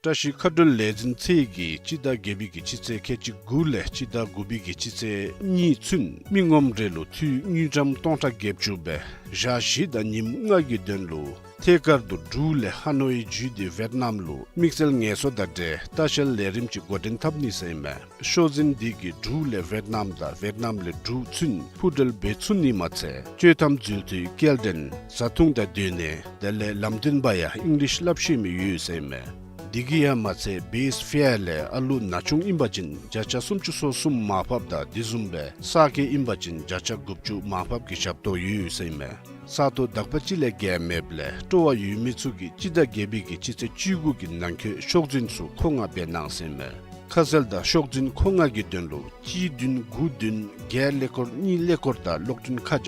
བཀྲ་ཤིས་མཁའ་འགྲུལ་ལས་འཛིན་ཚད་ཀྱིས་སྤྱི་ཟླ་བརྒྱད་པའི་གི་སྤྱི་ཚེས་ཁལ་གཅིག་དགུ་ལས་སྤྱི་ཟླ་དགུ་པའི་གི་སྤྱི་ཚེས་གཉིས་ཚུན་མི་ངོམ་རེ་ལུ་འཐུས་དངུལ་ཀྲམ་སྟོང་ཕྲག་བརྒྱད་ཅུ་སྦེ་ཞག་བཞི་དང་ཉིནམ་ལྔ་གི་དོན་ལུ་ཐད་ཀར་དུ་འབྲུག་ལས་ཧ་ནོའི་བརྒྱུད་དེ་ཝེཊ་ནམ་ལུ་དམིགས་བསལ་ངལ་གསོ་དང་འབྲེལ་ལྟ་བཤལ་ལས་རིམ་ཅིག་འགོ་འདྲེན་འཐབ་ནི་ཟེར་ཨིན་མས། ཤོག་འཛིན་འདི་གིས་འབྲུག་ལས་ཝེཊ་ནམ་དང་ཝེཊ་ནམ་ལས་འབྲུག་ཚུན་འཕུར་གྲུ་འབད་ཚུགས་ནི་མ་ཚད་སྤྱོད་ཐམ་འཛུལ་ཐུའི་སྐྱེལ་འདྲེན་བཟའ་འཐུང་དང་སྡོད་གནས་དེ་ལས་ལམ་སྟོན་པ་ཡང་ཨིང་ལིཤ་སླབ་ཤེས་མི་ཡོད་ཟེར་ཨིན་མས། འདི་གིས་ཡང་མ་ཚད་བེསི་ཕེར་ལས་ཨ་ལུ་ན་ཆུང་ཨིན་པ་ཅིན་བརྒྱ་ཆ་སུམ་ཅུ་སོ་གསུམ་མར་ཕབ་དང་དེ་བཟུམ་སྦེ་གསར་སྐྱེས་ཨིན་པ་ཅིན་བརྒྱ་ཆ་དགུ་བཅུ་མར་ཕབ་ཀྱི་ཞབས་ཏོག་ཡོད་ཟེར་ཨིན་མས། ས་སྟོང་དག་པ་ཅིག་ལས་བརྒལ་མེདཔ་ལས་སྤྲོ་བ་ཡོད་མི་ཚུ་གིས་སྤྱི་ཟླ་བརྒྱད་པའི་གི་སྤྱི་ཚེས་བཅུ་དགུ་གི་ནང་འཁོད་ཤོག་འཛིན་ཚུ་མཁོ་མངགས་འབད་གནང་ཟེར་ཨིན་མས། ཁ་གསལ་དང་ཤོག་འཛིན་མཁོ་མངགས་ཀྱི་དོན་ལུ་གཅིག་བདུན་དགུ་བདུན་བརྒྱད་ཀླད་ཀོར་གཉིས་ཀླད་ཀོར་དང་གློག་འཕྲིན་ཁ་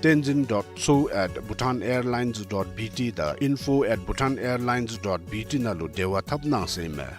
བྱང་tenzin dot so at bhutanairlines dot B T དང་info at bhutanairlines dot B T ནང་ལུ་འབྲེལ་བ་འཐབ་གནང་ཟེར་ཨིན་མས།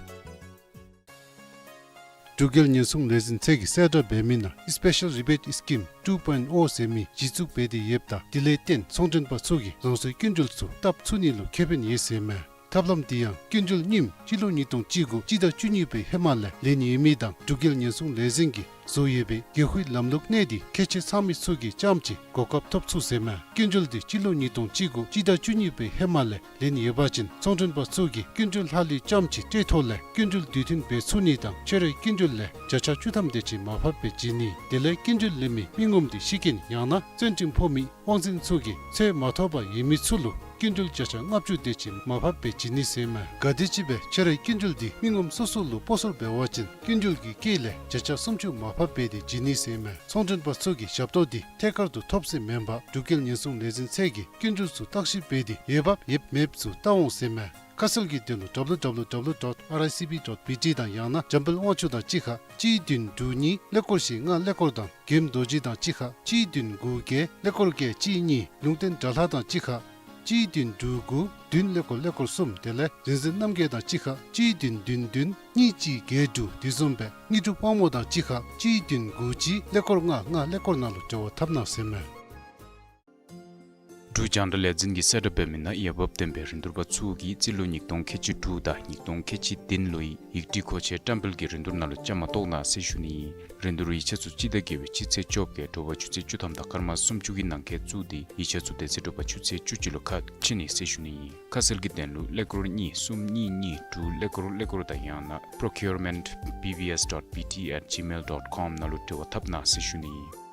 འབྲུག་རྒྱལ་ཉེན་སྲུང་ལས་འཛིན་ཚད་ཀྱིས་གསལ་བསྒྲགས་འབད་མི་ནང་Special Rebate Scheme two point oh ཟེར་མི་གཞི་བཙུགས་འབད་དེ་ཡོདཔ་ད་དེ་ལས་བརྟེན་ཚོང་མགྲོན་པ་ཚུ་གིས་རང་སོའི་སྐྱིན་འགྲུལ་ཚུ་བཏབ་ཚུགས་ནི་ལུ་ཁེ་ཕན་ཡོད་ཟེར་ཨིན་མས། ཐབས་ལམ་འདི་ཡང་སྐྱིན་འགྲུལ་རྙིངམ་སྤྱི་ལོ་ཉིས་སྟོང་བཅུ་དགུ་སྤྱི་ཟླ་བཅུ་གཉིས་པའི་ཧེ་མ་ལས་ལེན་ཡོད་མི་དང་འབྲུག་རྒྱལ་ཉེན་སྲུང་ལས་འཛིན་གྱིས་བཟོ་ཡོད་པའི་གེགས་ཁུལ་ལམ་ལུགས་གནས་འདི་ཁྱད་ཆོས་ཚང་མི་ཚུ་གིས་རྐྱངམ་ཅིག་གོ་སྐབས་ཐོབ་ཚུགས་ཟེར་ཨིན་མས། སྐྱིན་འགྲུལ་འདི་སྤྱི་ལོ་ཉིས་སྟོང་བཅུ་དགུ་སྤྱི་ཟླ་བཅུ་གཉིས་པའི་ཧེ་མ་ལས་ལེན་ཡོད་པ་ཅིན་ཚོང་མགྲོན་པ་ཚུ་གིས་སྐྱིན་འགྲུལ་ལྷག་ལུས་རྐྱངམ་ཅིག་སྤྲོད་ཐོག་ལས་སྐྱིན་འགྲུལ་དུས་མཐུན་འབད་ཚུགས་ནི་དང་ཁྱོད་རའི་སྐྱིན་འགྲུལ་ལས་བརྒྱ་ཆ་བཅུ་ཐམ་དེ་ཅིག་མར་ཕབ་སྦེ་བྱིན་ནི། དེ་ལས་སྐྱིན་འགྲུལ་ལེན་མི་མི་ངོམ་འདི་ཤི་རྐྱེན་ཡང་ན་བཙོན་ཁྲིམས་ཕོག་མི་དབང་འཛིན་ཚུ་གིས་འཚོལ་མ་ཐོབ་པར་ཡོད་མི་ཚུ་ལུ་སྐྱིན་འགྲུལ་བརྒྱ་ཆ་ལྔ་བཅུ་དེ་ཅིག་མར་ཕབ་སྦེ་བྱིན་ནི་ཟེར་ཨིན་མས། ག་དེམ་ཅིག་སྦེ་ཁྱོད་རའི་སྐྱིན་འགྲུལ་འདི་མི་ངོམ་སོ་སོ་ལུ་སྤོ་སོར་འབད་བ་ཅིན་སྐྱིན་འགྲུལ་གྱི་དཀྱིལ་ལས་བརྒྱ་ཆ་སུམ་ཅུ་མར་ཕབ་འབད་དེ་བྱིན་ནི་ཟེར་ཨིན་མས། ཚོང་མགྲོན་པ་ཚུ་གིས་ཞབས་ཏོག་འདི་ཐད་ཀར་དུ་ཐོབ་ཟེར་མེན་པར་འབྲུག་རྒྱལ་ཉེན་སྲུང་ལས་འཛིན་ཚད་ཀྱིས་སྐྱིན་འགྲུལ་ཚུ་བརྟག་ཞིབ་འབད་དེ་འོས་འབབ་ཡོདཔ་མེདཔ་ཚུ་བལྟ་འོང་ཟེར་ཨིན་མས། ཁ་གསལ་གྱི་དོན་ལུ་W W W dot R I C B dot B T དང་ཡང་ན་འཇམ་དཔལ་དབང་ཕྱུག་དང་གཅིག་ཁར་གཅིག་བདུན་དྲུག་གཉིས་ཀླད་ཀོར་བཞི་ལྔ་ཀླད་ཀོར་དང་རྒྱལམོ་རྡོ་རྗེ་དང་གཅིག་ཁར་གཅིག་བདུན་དགུ་བརྒྱད་ཀླད་ཀོར་བརྒྱད་གཅིག་གཉིས། ལུང་བསྟན་དགྲ་ལྷ་དང་གཅིག་ཁར་གཅིག་བདུན་དྲུག་དགུ་བདུན་ཀླད་ཀོར་ཀླད་ཀོར་གསུམ། དེ་ལས་རིག་འཛིན་རྣམ་རྒྱལ་དང་གཅིག་ཁར་གཅིག་བདུན་བདུན་བདུན་གཉིས་གཅིག་བརྒྱད་དྲུག། དེ་བཟུམ་སྦེ་དངོས་གྲུབ་དབང་མོ་དང་གཅིག་ཁར་གཅིག་བདུན་དགུ་གཅིག་ཀླད་ཀོར་ལྔ་ལྔ་ཀླད་ཀོར་ནང་ལུ་འབྲེལ་བ་འཐབ་གནང་ཟེར་ཨིན་མས། འབྲུག་རྒྱང་བསྒྲགས་ལས་འཛིན་གྱིས་གསལ་བསྒྲགས་འབད་མི་ནང་འོས་འབབ་ལྡན་པའི་རིན་བསྡུར་པ་ཚུ་གིས་རྩིས་ལོ་ཉིས་སྟོང་ཁལ་གཅིག་དྲུག་དང་ཉིས་སྟོང་ཁལ་གཅིག་བདུན་ལོའི་ཡིག་བྲིས་མཁོ་ཆས་བཀྲམ་སྤེལ་གྱི་རིན་བསྡུར་ནང་ལུ་བཅའ་མར་གཏོགས་གནང་ཟེར་ཞུ་ནི་ཨིན། རིན་བསྡུར་ཡིག་ཆ་ཚུ་སྤྱི་ཟླ་བརྒྱད་པའི་སྤྱི་ཚེས་བཅོ་བརྒྱད་དྲོ་པ་ཆུ་ཚོད་བཅུ་ཐམ་དང་སྐར་མ་སུམ་ཅུ་གི་ནང་འཁོད་བཙུགས་ཏེ་ཡིག་ཆ་ཚུ་དེ་ཚེ་དྲོ་པ་ཆུ་ཚོད་བཅུ་གཅིག་ལུ་ཁ་ཕྱེ་ནི་ཟེར་ཞུ་ནི་ཨིན། ཁ་གསལ་གྱི་དོན་ལུ་ཀླད་ཀོར་གཉིས་གསུམ་གཉིས་གཉིས་དྲུག་ཀླད་ཀོར་ཀླད་ཀོར་དང་ཡང་ན་procurement B V S dot B T at gmail dot com ནང་ལུ་འབྲེལ་བ་འཐབ་གནང་ཟེར་ཞུ་ནི་ཨིན།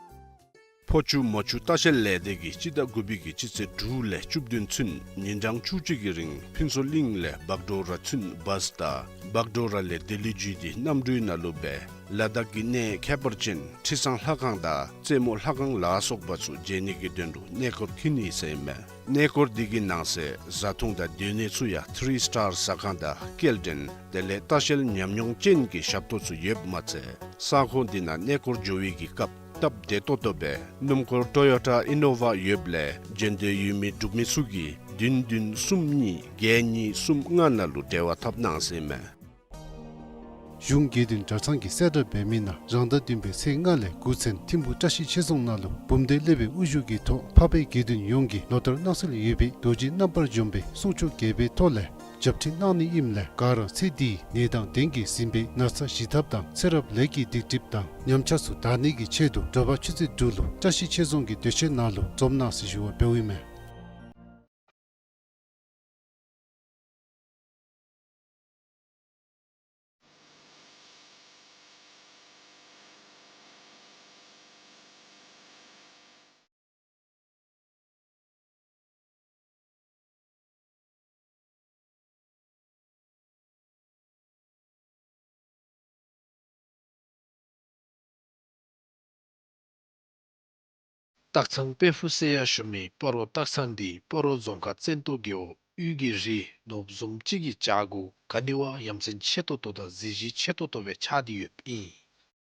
ཕོ་ཆུ་མོ་ཆུ་ལྟ་བཤལ་ལས་སྡེ་གིས་སྤྱི་ཟླ་དགུ་པའི་གི་སྤྱི་ཚེས་དྲུག་ལས་བཅུ་བདུན་ཚུན་ཉིན་གྲངས་བཅུ་གཅིག་གི་རིང་ཕུན་ཚོགས་གླིང་ལས་བག་གྲོ་ར་ཚུན་བཱས་དང་བག་གྲོ་ར་ལས་ལྡི་ལི་བརྒྱུད་དེ་གནམ་གྲུའི་ནང་ལུ་སྦེ་ལ་དྭགས་ཀྱི་གནས་ཁྱད་པར་ཅན་ཁྲི་བཟང་ལྷ་ཁང་དང་རྩེ་མོ་ལྷ་ཁང་ལ་སོགས་པ་ཚུ་མཇལ་ནི་གི་དོན་ལུ་གནས་སྐོར་འཁྱིད་ནི་ཟེར་ཨིན་མས། གནས་སྐོར་འདི་གི་ནང་གསེས་བཟའ་འཐུང་དང་སྡོད་གནས་ཚུ་ཡང་ཐི་རི་སི་ཊར་ཟ་ཁང་དང་སྐྱེལ་འདྲེན་དེ་ལས་ལྟ་བཤལ་ཉམས་མྱོང་ཅན་གྱི་ཞབས་ཏོག་ཚུ་ཡོདཔ་མ་ཚད་ས་ཁོངས་འདི་ནང་གནས་སྐོར་འགྱོ་བའི་གི་སྐབས་སྟབས་བདེ་ཏོག་ཏོ་སྦེ་སྣུམ་འཁོར་ཊོ་ཡོ་ཊ་ཨི་ནོ་ཝ་ཡོདཔ་ལས་འབྱོན་འདོད་ཡོད་མི་འབྲུག་མི་ཚུ་གིས་བདུན་བདུན་གསུམ་གཉིས་བརྒྱད་གཉིས་གསུམ་ལྔ་ནང་ལུ་འབྲེལ་བ་འཐབ་གནང་ཟེར་ཨིན་མས། གཞུང་དགེ་འདུན་གྲྭ་ཚང་གིས་གསལ་བསྒྲགས་འབད་མི་ནང་རང་ཟླ་བདུན་པའི་ཚེས་ལྔ་ལས་དགུ་ཚུན་ཐིམ་ཕུག་བཀྲ་ཤིས་ཆོས་རྫོང་ནང་ལུ་འབུམ་སྡེ་སློབ་དཔོན་དབུ་བཞུགས་ཀྱི་ཐོག་འཕགས་པའི་དགེ་འདུན་ཡོངས་ཀྱིས་ལོ་ལྟར་གནང་སྲོལ་ཡོད་པའི་རྡོ་རྗེ་རྣམ་པར་འཇོམས་པའི་གསུང་ཆོག་རྒྱས་པའི་ཐོག་ལས་རྒྱབ་ཁྲིད་གནང་ནི་ཨིནམ་ལས་ག་ར་ཚེ་འདིའི་ནད་དང་གདོན་གྱིས་ཟིན་པའི་ན་ཚ་ཞི་ཐབས་དང་ཚེ་རབས་ལས་ཀྱི་སྡིག་སྒྲིབ་དང་ཉམས་ཆག་ཚུ་དག་ནི་གི་ཆེད་དུ་དྲོ་པ་ཆུ་ཚོད་དྲུག་ལུ་བཀྲ་ཤིས་ཆོས་རྫོང་གི་སྡོད་ཁང་ནང་ལུ་འཛོམས་གནང་ཟེར་ཞུ་བ་འབདཝ་ཨིན་མས། སྟག་ཚང་དཔལ་ཕུག་ཟེར་ཡང་ཞུ་མི་སྤ་རོ་སྟག་ཚང་འདི་སྤ་རོ་རྫོང་ཁག་བཙན་ཏོ་རྒེད་འོག་དབུས་ཀྱི་རི་ནོར་བུ་བཟུམ་ཅིག་གི་བྱག་གུ་ག་ནི་བ་ཡ་མཚན་ཆེ་ཏོག་ཏོ་དང་གཟི་བརྗིད་ཆེ་ཏོག་ཏོ་སྦེ་ཆགས་ཏེ་ཡོདཔ་ཨིན།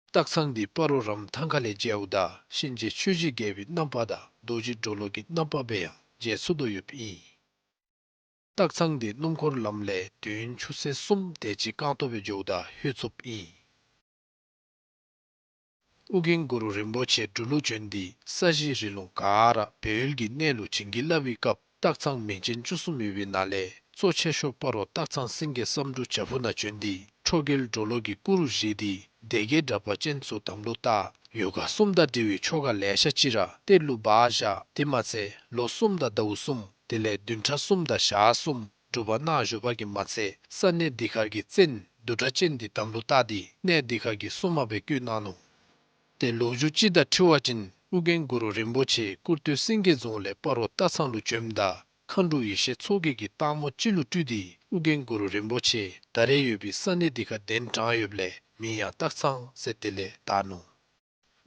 སྟག་ཚང་འདི་སྤ་རོ་རམ་ཐང་ཁ་ལས་མཇལཝ་ད་གཤིན་རྗེ་ཆོས་ཀྱི་རྒྱལ་པོའི་རྣམ་པ་དང་རྡོ་རྗེ་གྲོ་ལོད་ཀྱི་རྣམ་པ་སྦེ་ཡང་མཇལ་ཚུགས་དོ་ཡོདཔ་ཨིན། སྟག་ཚང་འདི་སྣུམ་འཁོར་ལམ་ལས་དུས་ཡུན་ཆུ་ཚོད་གསུམ་དེ་ཅིག་རྐང་སྟོང་སྦེ་འགྱོཝ་ད་ལྷོད་ཚུགསཔ་ཨིན། ཨོ་རྒྱན་གུ་རུ་རིན་པོ་ཆེ་འབྲུག་ལུ་བྱོན་ཏེ་ས་གཞི་རི་ལུང་ག་ར་སྦས་ཡུལ་གྱི་གནས་ལུ་བྱིན་གྱིས་བརླབས་པའི་སྐབས་སྟག་ཚང་མིང་ཅན་བཅུ་གསུམ་ཡོད་པའི་ནང་ལས་གཙོ་ཆེ་ཤོས་སྤ་རོ་སྟག་ཚང་སེང་གེ་བསམ་འགྲུབ་བྱག་ཕུག་ནང་བྱོན་ཏེ་ཁྲོ་རྒྱལ་གྲོ་ལོད་ཀྱི་སྐུ་རུ་བཞེངས་ཏེ་སྡེ་བརྒྱད་དྲེགས་པ་ཅན་ཚུ་དམ་ལུ་བཏགས། ཡོ་ག་གསུམ་དང་འབྲེལ་བའི་ཆོ་ག་ལེ་ཤ་ཅིག་ར་གཏེར་ལུ་སྦ་བཞག། དེ་མ་ཚད་ལོ་གསུམ་དང་ཟླཝ་གསུམ་དེ་ལས་བདུན་ཕྲག་གསུམ་དང་ཞག་གསུམ་སྒྲུབ་པ་གནང་བཞུགས་པ་གིས་མ་ཚད་ས་གནས་འདི་ཁར་གྱི་བཙན་བདུད་དྲེགས་ཅན་འདི་དམ་ལུ་བཏགས་ཏེ་གནས་འདི་ཁར་གྱི་སྲུང་མ་སྦེ་བསྐོས་གནང་ནུག། ཏེ་ལོ་རྒྱུས་ཅིག་དང་འཁྲིལ་བ་ཅིན་ཨོ་རྒྱན་གུ་རུ་རིན་པོ་ཆེ་སྐུར་སྟོད་སེང་གེ་རྫོང་ལས་སྤ་རོ་སྟག་ཚང་ལུ་བྱོནམ་ད་མཁའ་འགྲོ་ཡེ་ཤེས་མཚོ་རྒྱལ་གྱིས་སྟག་མོ་ཅིག་ལུ་སྤྲུལ་ཏེ་ཨོ་རྒྱན་གུ་རུ་རིན་པོ་ཆེ་ད་རེས་ཡོད་པའི་ས་གནས་འདི་ཁར་གདན་དྲངས་ཡོདཔ་ལས་མིང་ཡང་སྟག་ཚང་ཟེར་དེ་ལས་བཏགས་ནུག།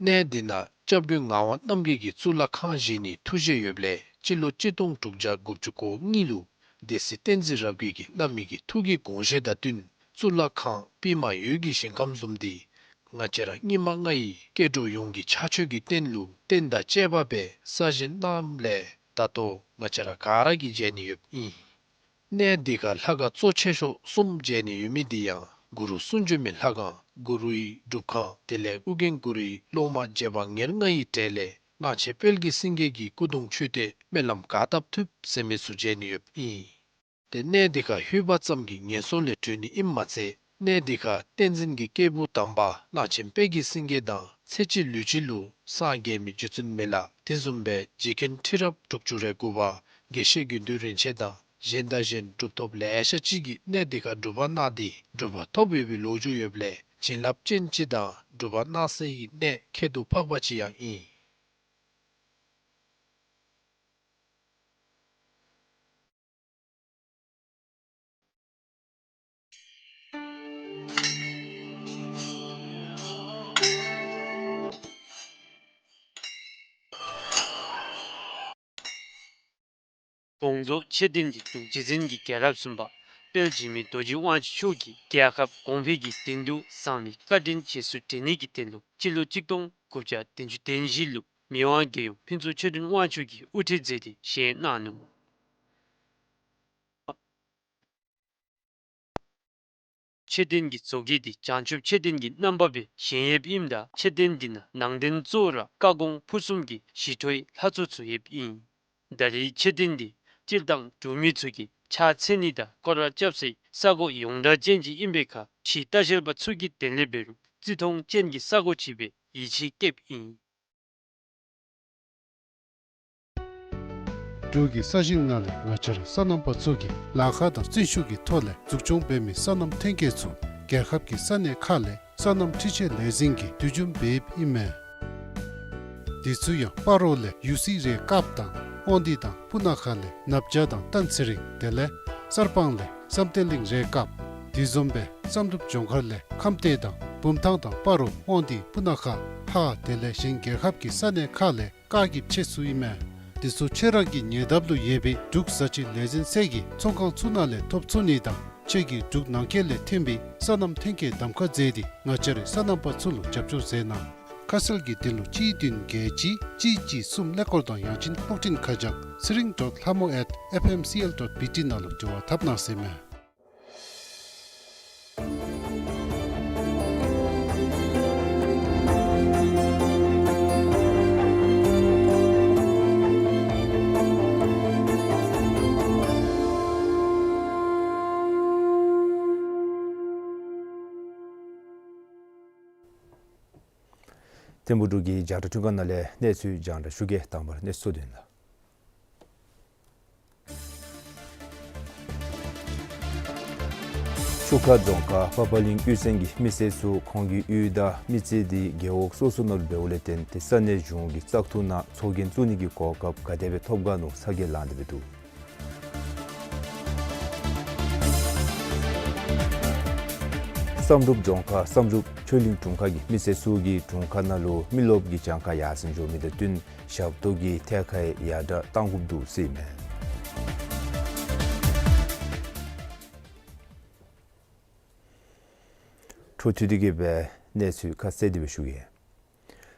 གནས་འདི་ནང་སྐྱབས་མགོན་ངག་དབང་རྣམ་རྒྱལ་གྱིས་གཙུག་ལག་ཁང་བཞེངས་ནིའི་ཐུགས་བཞེད་ཡོདཔ་ལས་སྤྱི་ལོ་གཅིག་སྟོང་དྲུག་བརྒྱ་དགུ་བཅུ་གོ་གཉིས་ལུ་སྡེ་སྲིད་བསྟན་འཛིན་རབ་རྒྱས་ཀྱིས་གནང་མི་གི་ཐུགས་ཀྱི་དགོངས་བཞེད་དང་བསྟུན་གཙུག་ལག་ཁང་པདྨ་འོད་ཀྱི་ཞིང་ཁམས་བཟུམ་འདི་ང་བཅས་ར་སྙིགས་མ་ལྔ་ཡི་སྐྱེ་འགྲོ་ཡོངས་ཀྱི་ཕྱག་མཆོད་ཀྱི་རྟེན་ལུ་རྟེན་དང་བཅས་པ་སྦེ་གསར་བཞེངས་གནངམ་ལས་ད་ལྟོ་ང་བཅས་ར་ག་ར་གིས་མཇལ་ནི་ཡོདཔ་ཨིན། གནས་འདི་ཁར་ལྷ་ཁང་གཙོ་ཆེ་ཤོས་གསུམ་མཇལ་ནི་ཡོད་མི་འདི་ཡང་གུ་རུ་གསུང་བྱོན་མའི་ལྷ་ཁང་གུ་རུའི་སྒྲུབ་ཁང་དེ་ལས་ཨོ་རྒྱན་གུ་རུའི་སློབ་མ་རྗེ་འབངས་ཉེར་ལྔ་ཡི་གྲས་ལས་གླང་ཆེན་དཔལ་གྱི་སེང་གེ་གི་སྐུ་གདུང་མཆོད་རྟེན་སྨོན་ལམ་ག་བཏབ་ཐུབ་ཟེར་མི་ཚུ་མཇལ་ནི་ཡོདཔ་ཨིན། ཏེ་གནས་འདི་ཁར་ལྷོད་པ་ཙམ་གྱིས་ངན་སོང་ལས་གྲོལ་ནི་ཨིནམ་མ་ཚད་གནས་འདི་ཁར་བསྟན་འཛིན་གྱི་སྐྱེས་བུ་དམ་པ་གླང་ཆེན་དཔལ་གྱི་སེང་གེ་དང་ཚེ་གཅིག་ལུས་གཅིག་ལུ་སངས་རྒྱས་མི་རྗེ་བཙུན་མི་ལ་དེ་བཟུམ་སྦེ་རྗེ་མཁན་ཁྲི་རབས་དྲུག་ཅུ་རེ་དགུ་པ་དགེ་བཤེས་དགེ་འདུན་རིན་ཆེན་དང་གཞན་དང་གཞན་གྲུབ་ཐོབ་ལེ་ཤ་ཅིག་གིས་གནས་འདི་ཁར་སྒྲུབ་པ་གནང་སྟེ་གྲུབ་པ་ཐོབ་ཡོད་པའི་ལོ་རྒྱུས་ཡོདཔ་ལས་བྱིན་རླབས་ཅན་ཅིག་དང་སྒྲུབ་པ་གནང་སའི་གནས་ཁྱད་དུ་འཕགས་པ་ཅིག་ཡང་ཨིན། དགོངས་རྫོགས་མཆོད་རྟེན་འདི་འབྲུག་རྗེ་བཙུན་གྱི་རྒྱལ་རབས་གསུམ་པ་དཔལ་འཇིགས་མེད་རྡོ་རྗེ་དབང་ཕྱུག་མཆོག་གིས་རྒྱལ་ཁབ་གོང་འཕེལ་གྱི་དོན་དུ་བསམ་པའི་བཀའ་དྲིན་རྗེས་སུ་དྲན་ནི་གི་དོན་ལུ་སྤྱི་ལོ་གཅིག་སྟོང་དགུ་བརྒྱ་བདུན་ཅུ་དོན་བཞི་ལུ་མི་དབང་རྒྱལ་ཡུམ་ཕུན་ཚོགས་ཆོས་སྒྲོན་དབང་ཕྱུག་གིས་དབུ་ཁྲིད་མཛད་དེ་བཞེངས་གནང་ནུག། མཆོད་རྟེན་གྱི་བཟོ་བཀོད་འདི་བྱང་ཆུབ་མཆོད་རྟེན་གྱི་རྣམ་པ་སྦེ་བཞེངས་ཡོདཔ་ཨིནམ་ད་མཆོད་རྟེན་འདི་ནང་ནང་རྟེན་གཙོ་བོ་ར་བཀའ་དགོངས་ཕུར་གསུམ་གྱི་ཞི་ཁྲོའི་ལྷ་ཚོགས་ཚུ་ཡོདཔ་ཨིན། ད་རེས་མཆོད་རྟེན་འདི་སྤྱིར་བཏང་འབྲུག་མི་ཚུ་གིས་ཕྱག་འཚལ་ནི་དང་སྐོར་ར་རྐྱབ་སའི་ས་གོ་ཡོངས་གྲགས་ཅན་ཅིག་ཨིན་པའི་ཁར་ཕྱིའི་ལྟ་བཤལ་པ་ཚུ་གིས་དེ་ལས་འབད་རུང་བརྩི་མཐོང་ཅན་གྱི་ས་གོ་ཅིག་སྦེ་ཡིད་ཆེས་བསྐྱེདཔ་ཨིན། འབྲུག་གི་ས་ཞིང་ནང་ལས་ང་བཅས་ར་སོ་ནམ་པ་ཚུ་གིས་ལཱ་ཁག་དང་བརྩོན་ཤུགས་ཀྱི་ཐོག་ལས་འཛུགས་སྐྱོང་འབད་མི་སོ་ནམ་ཐོན་སྐྱེད་ཚུ་རྒྱལ་ཁབ་ཀྱི་ས་གནས་ཁག་ལས་སོ་ནམ་འཕྲུལ་ཆས་ལས་འཛིན་གྱིས་བསྡུ་སྐྱོང་འབདཝ་ཨིན་མས། འདི་ཚུ་ཡང་སྤ་རོ་ལས་ཡུ་སི་རེ་ཀཔ་དང་དབང་འདུས་དང་སྤུ་ན་ཁ་ལས་ནབ་ཇ་དང་སྟན་ཚེ་རིང་དེ་ལས་གསར་སྤང་ལས་བསམ་གཏན་གླིང་རེ་ཀཔ། དེ་བཟུམ་སྦེ་བསམ་གྲུབ་ལྗོངས་མཁར་ལས་ཁམས་སྡེ་དང་བུམ་ཐང་དང་སྤ་རོ་དབང་འདུས་སྤུ་ན་ཁ་ཧཱ་དེ་ལས་གཞན་རྒྱལ་ཁབ་ཀྱི་ས་གནས་ཁག་ལས་བཀག་སྐྱིལ་ཆད་ཚུ་ཨིན་མས། དེ་ཚུ་ཁྱེད་རང་གི་ཉེ་འདབས་ལུ་ཡོད་པའི་འབྲུག་བཟའ་ཆས་ལས་འཛིན་ཚད་ཀྱི་ཚོང་ཁང་ཚུ་ནང་ལས་ཐོབ་ཚུགས་ནི་དང་ཁྱེད་ཀྱིས་འབྲུག་ནང་འཁོད་ལས་ཐོན་པའི་སོ་ནམ་ཐོན་སྐྱེད་གདམ་ཁ་མཛད་དེ་ང་བཅས་རའི་སོ་ནམ་པ་ཚུ་ལུ་རྒྱབ་སྐྱོར་མཛད་གནང་། ཁ་གསལ་གྱི་དོན་ལུ་གཅིག་བདུན་བརྒྱད་གཅིག་གཅིག་གཅིག་གསུམ་ཀླད་ཀོར་དང་ཡང་ཅིན་ཕོགས་འཕྲིན་ཁ་བྱང་ཚེ་རིང་ཌོཊ་ལྷ་མོ་ཨེཊ་ཨེཕ་ཨེམ་སི་ཨེལ་ཌོཊ་བི་ཊི་ནང་ལུ་འབྲེལ་བ་འཐབ་གནང་ཟེར་མས། ཐིམ་ཕུག་འབྲུག་གི་རྒྱང་བསྒྲགས་འཕྲུལ་ཁང་ནང་ལས་གནས་ཚུལ་རྒྱང་བསྒྲགས་ཞུ་གེ། དང་པ་ར་གནས་ཚུལ་དོན་ལུ། ཆུ་ཁ་རྫོང་ཁག་པག་པ་གླིང་གཡུས་ཚན་གྱི་མི་སེར་ཚུ་ཁོང་གི་གཡུས་དང་མི་རྩིས་འདི་རྒེད་འོག་སོ་སོ་ནང་ལུ་འབདཝ་ལས་བརྟེན་ཏེ་ས་གནས་གཞུང་གི་བཙག་འཐུ་ནང་ཚོགས་རྒྱན་བཙུགས་ནི་གི་གོ་སྐབས་ག་དེ་སྦེ་ཐོབ་ག་མནོ་ཚ་གྱང་ལངས་ཏེ་སྦེ་འདུག། བསམ་གྲུབ་རྫོང་ཁག་བསམ་གྲུབ་ཆོས་གླིང་དྲུང་ཁག་གི་མི་སེར་ཚུ་གིས་དྲུང་ཁག་ནང་ལུ་མི་རློབས་ཀྱི་གྱངས་ཁ་ཡར་སེང་འགྱོ་མི་དང་བསྟུན་ཞབས་ཏོག་གི་ཐད་ཁར་ཡང་ཡར་དྲག་གཏང་དགོཔ་འདུག་ཟེར་ཨིན་མས། འཕྲོ་མཐུད་དེ་གི་སྦེ་གནས་ཚུལ་ཁ་གསལ་དེ་སྦེ་ཞུ་གེ།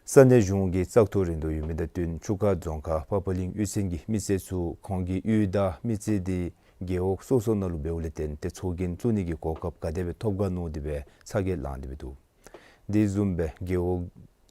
ས་གནས་གཞུང་གི་བཙག་འཐུ་རན་དོ་ཡོད་མི་དང་བསྟུན་ཆུ་ཁ་རྫོང་ཁག་པག་པ་གླིང་གཡུས་ཚན་གྱི་མི་སེར་ཚུ་ཁོང་གི་གཡུས་དང་མི་རྩིས་འདི་རྒེད་འོག་སོ་སོ་ནང་ལུ་འབདཝ་ལས་བརྟེན་ཏེ་ཚོགས་རྒྱན་བཙུགས་ནི་གི་གོ་སྐབས་ག་དེ་སྦེ་ཐོབ་ག་མནོ་སྟེ་སྦེ་ཚ་གྱང་ལངས་ཏེ་སྦེ་འདུག། དེ་བཟུམ་སྦེ་རྒེད་འོག་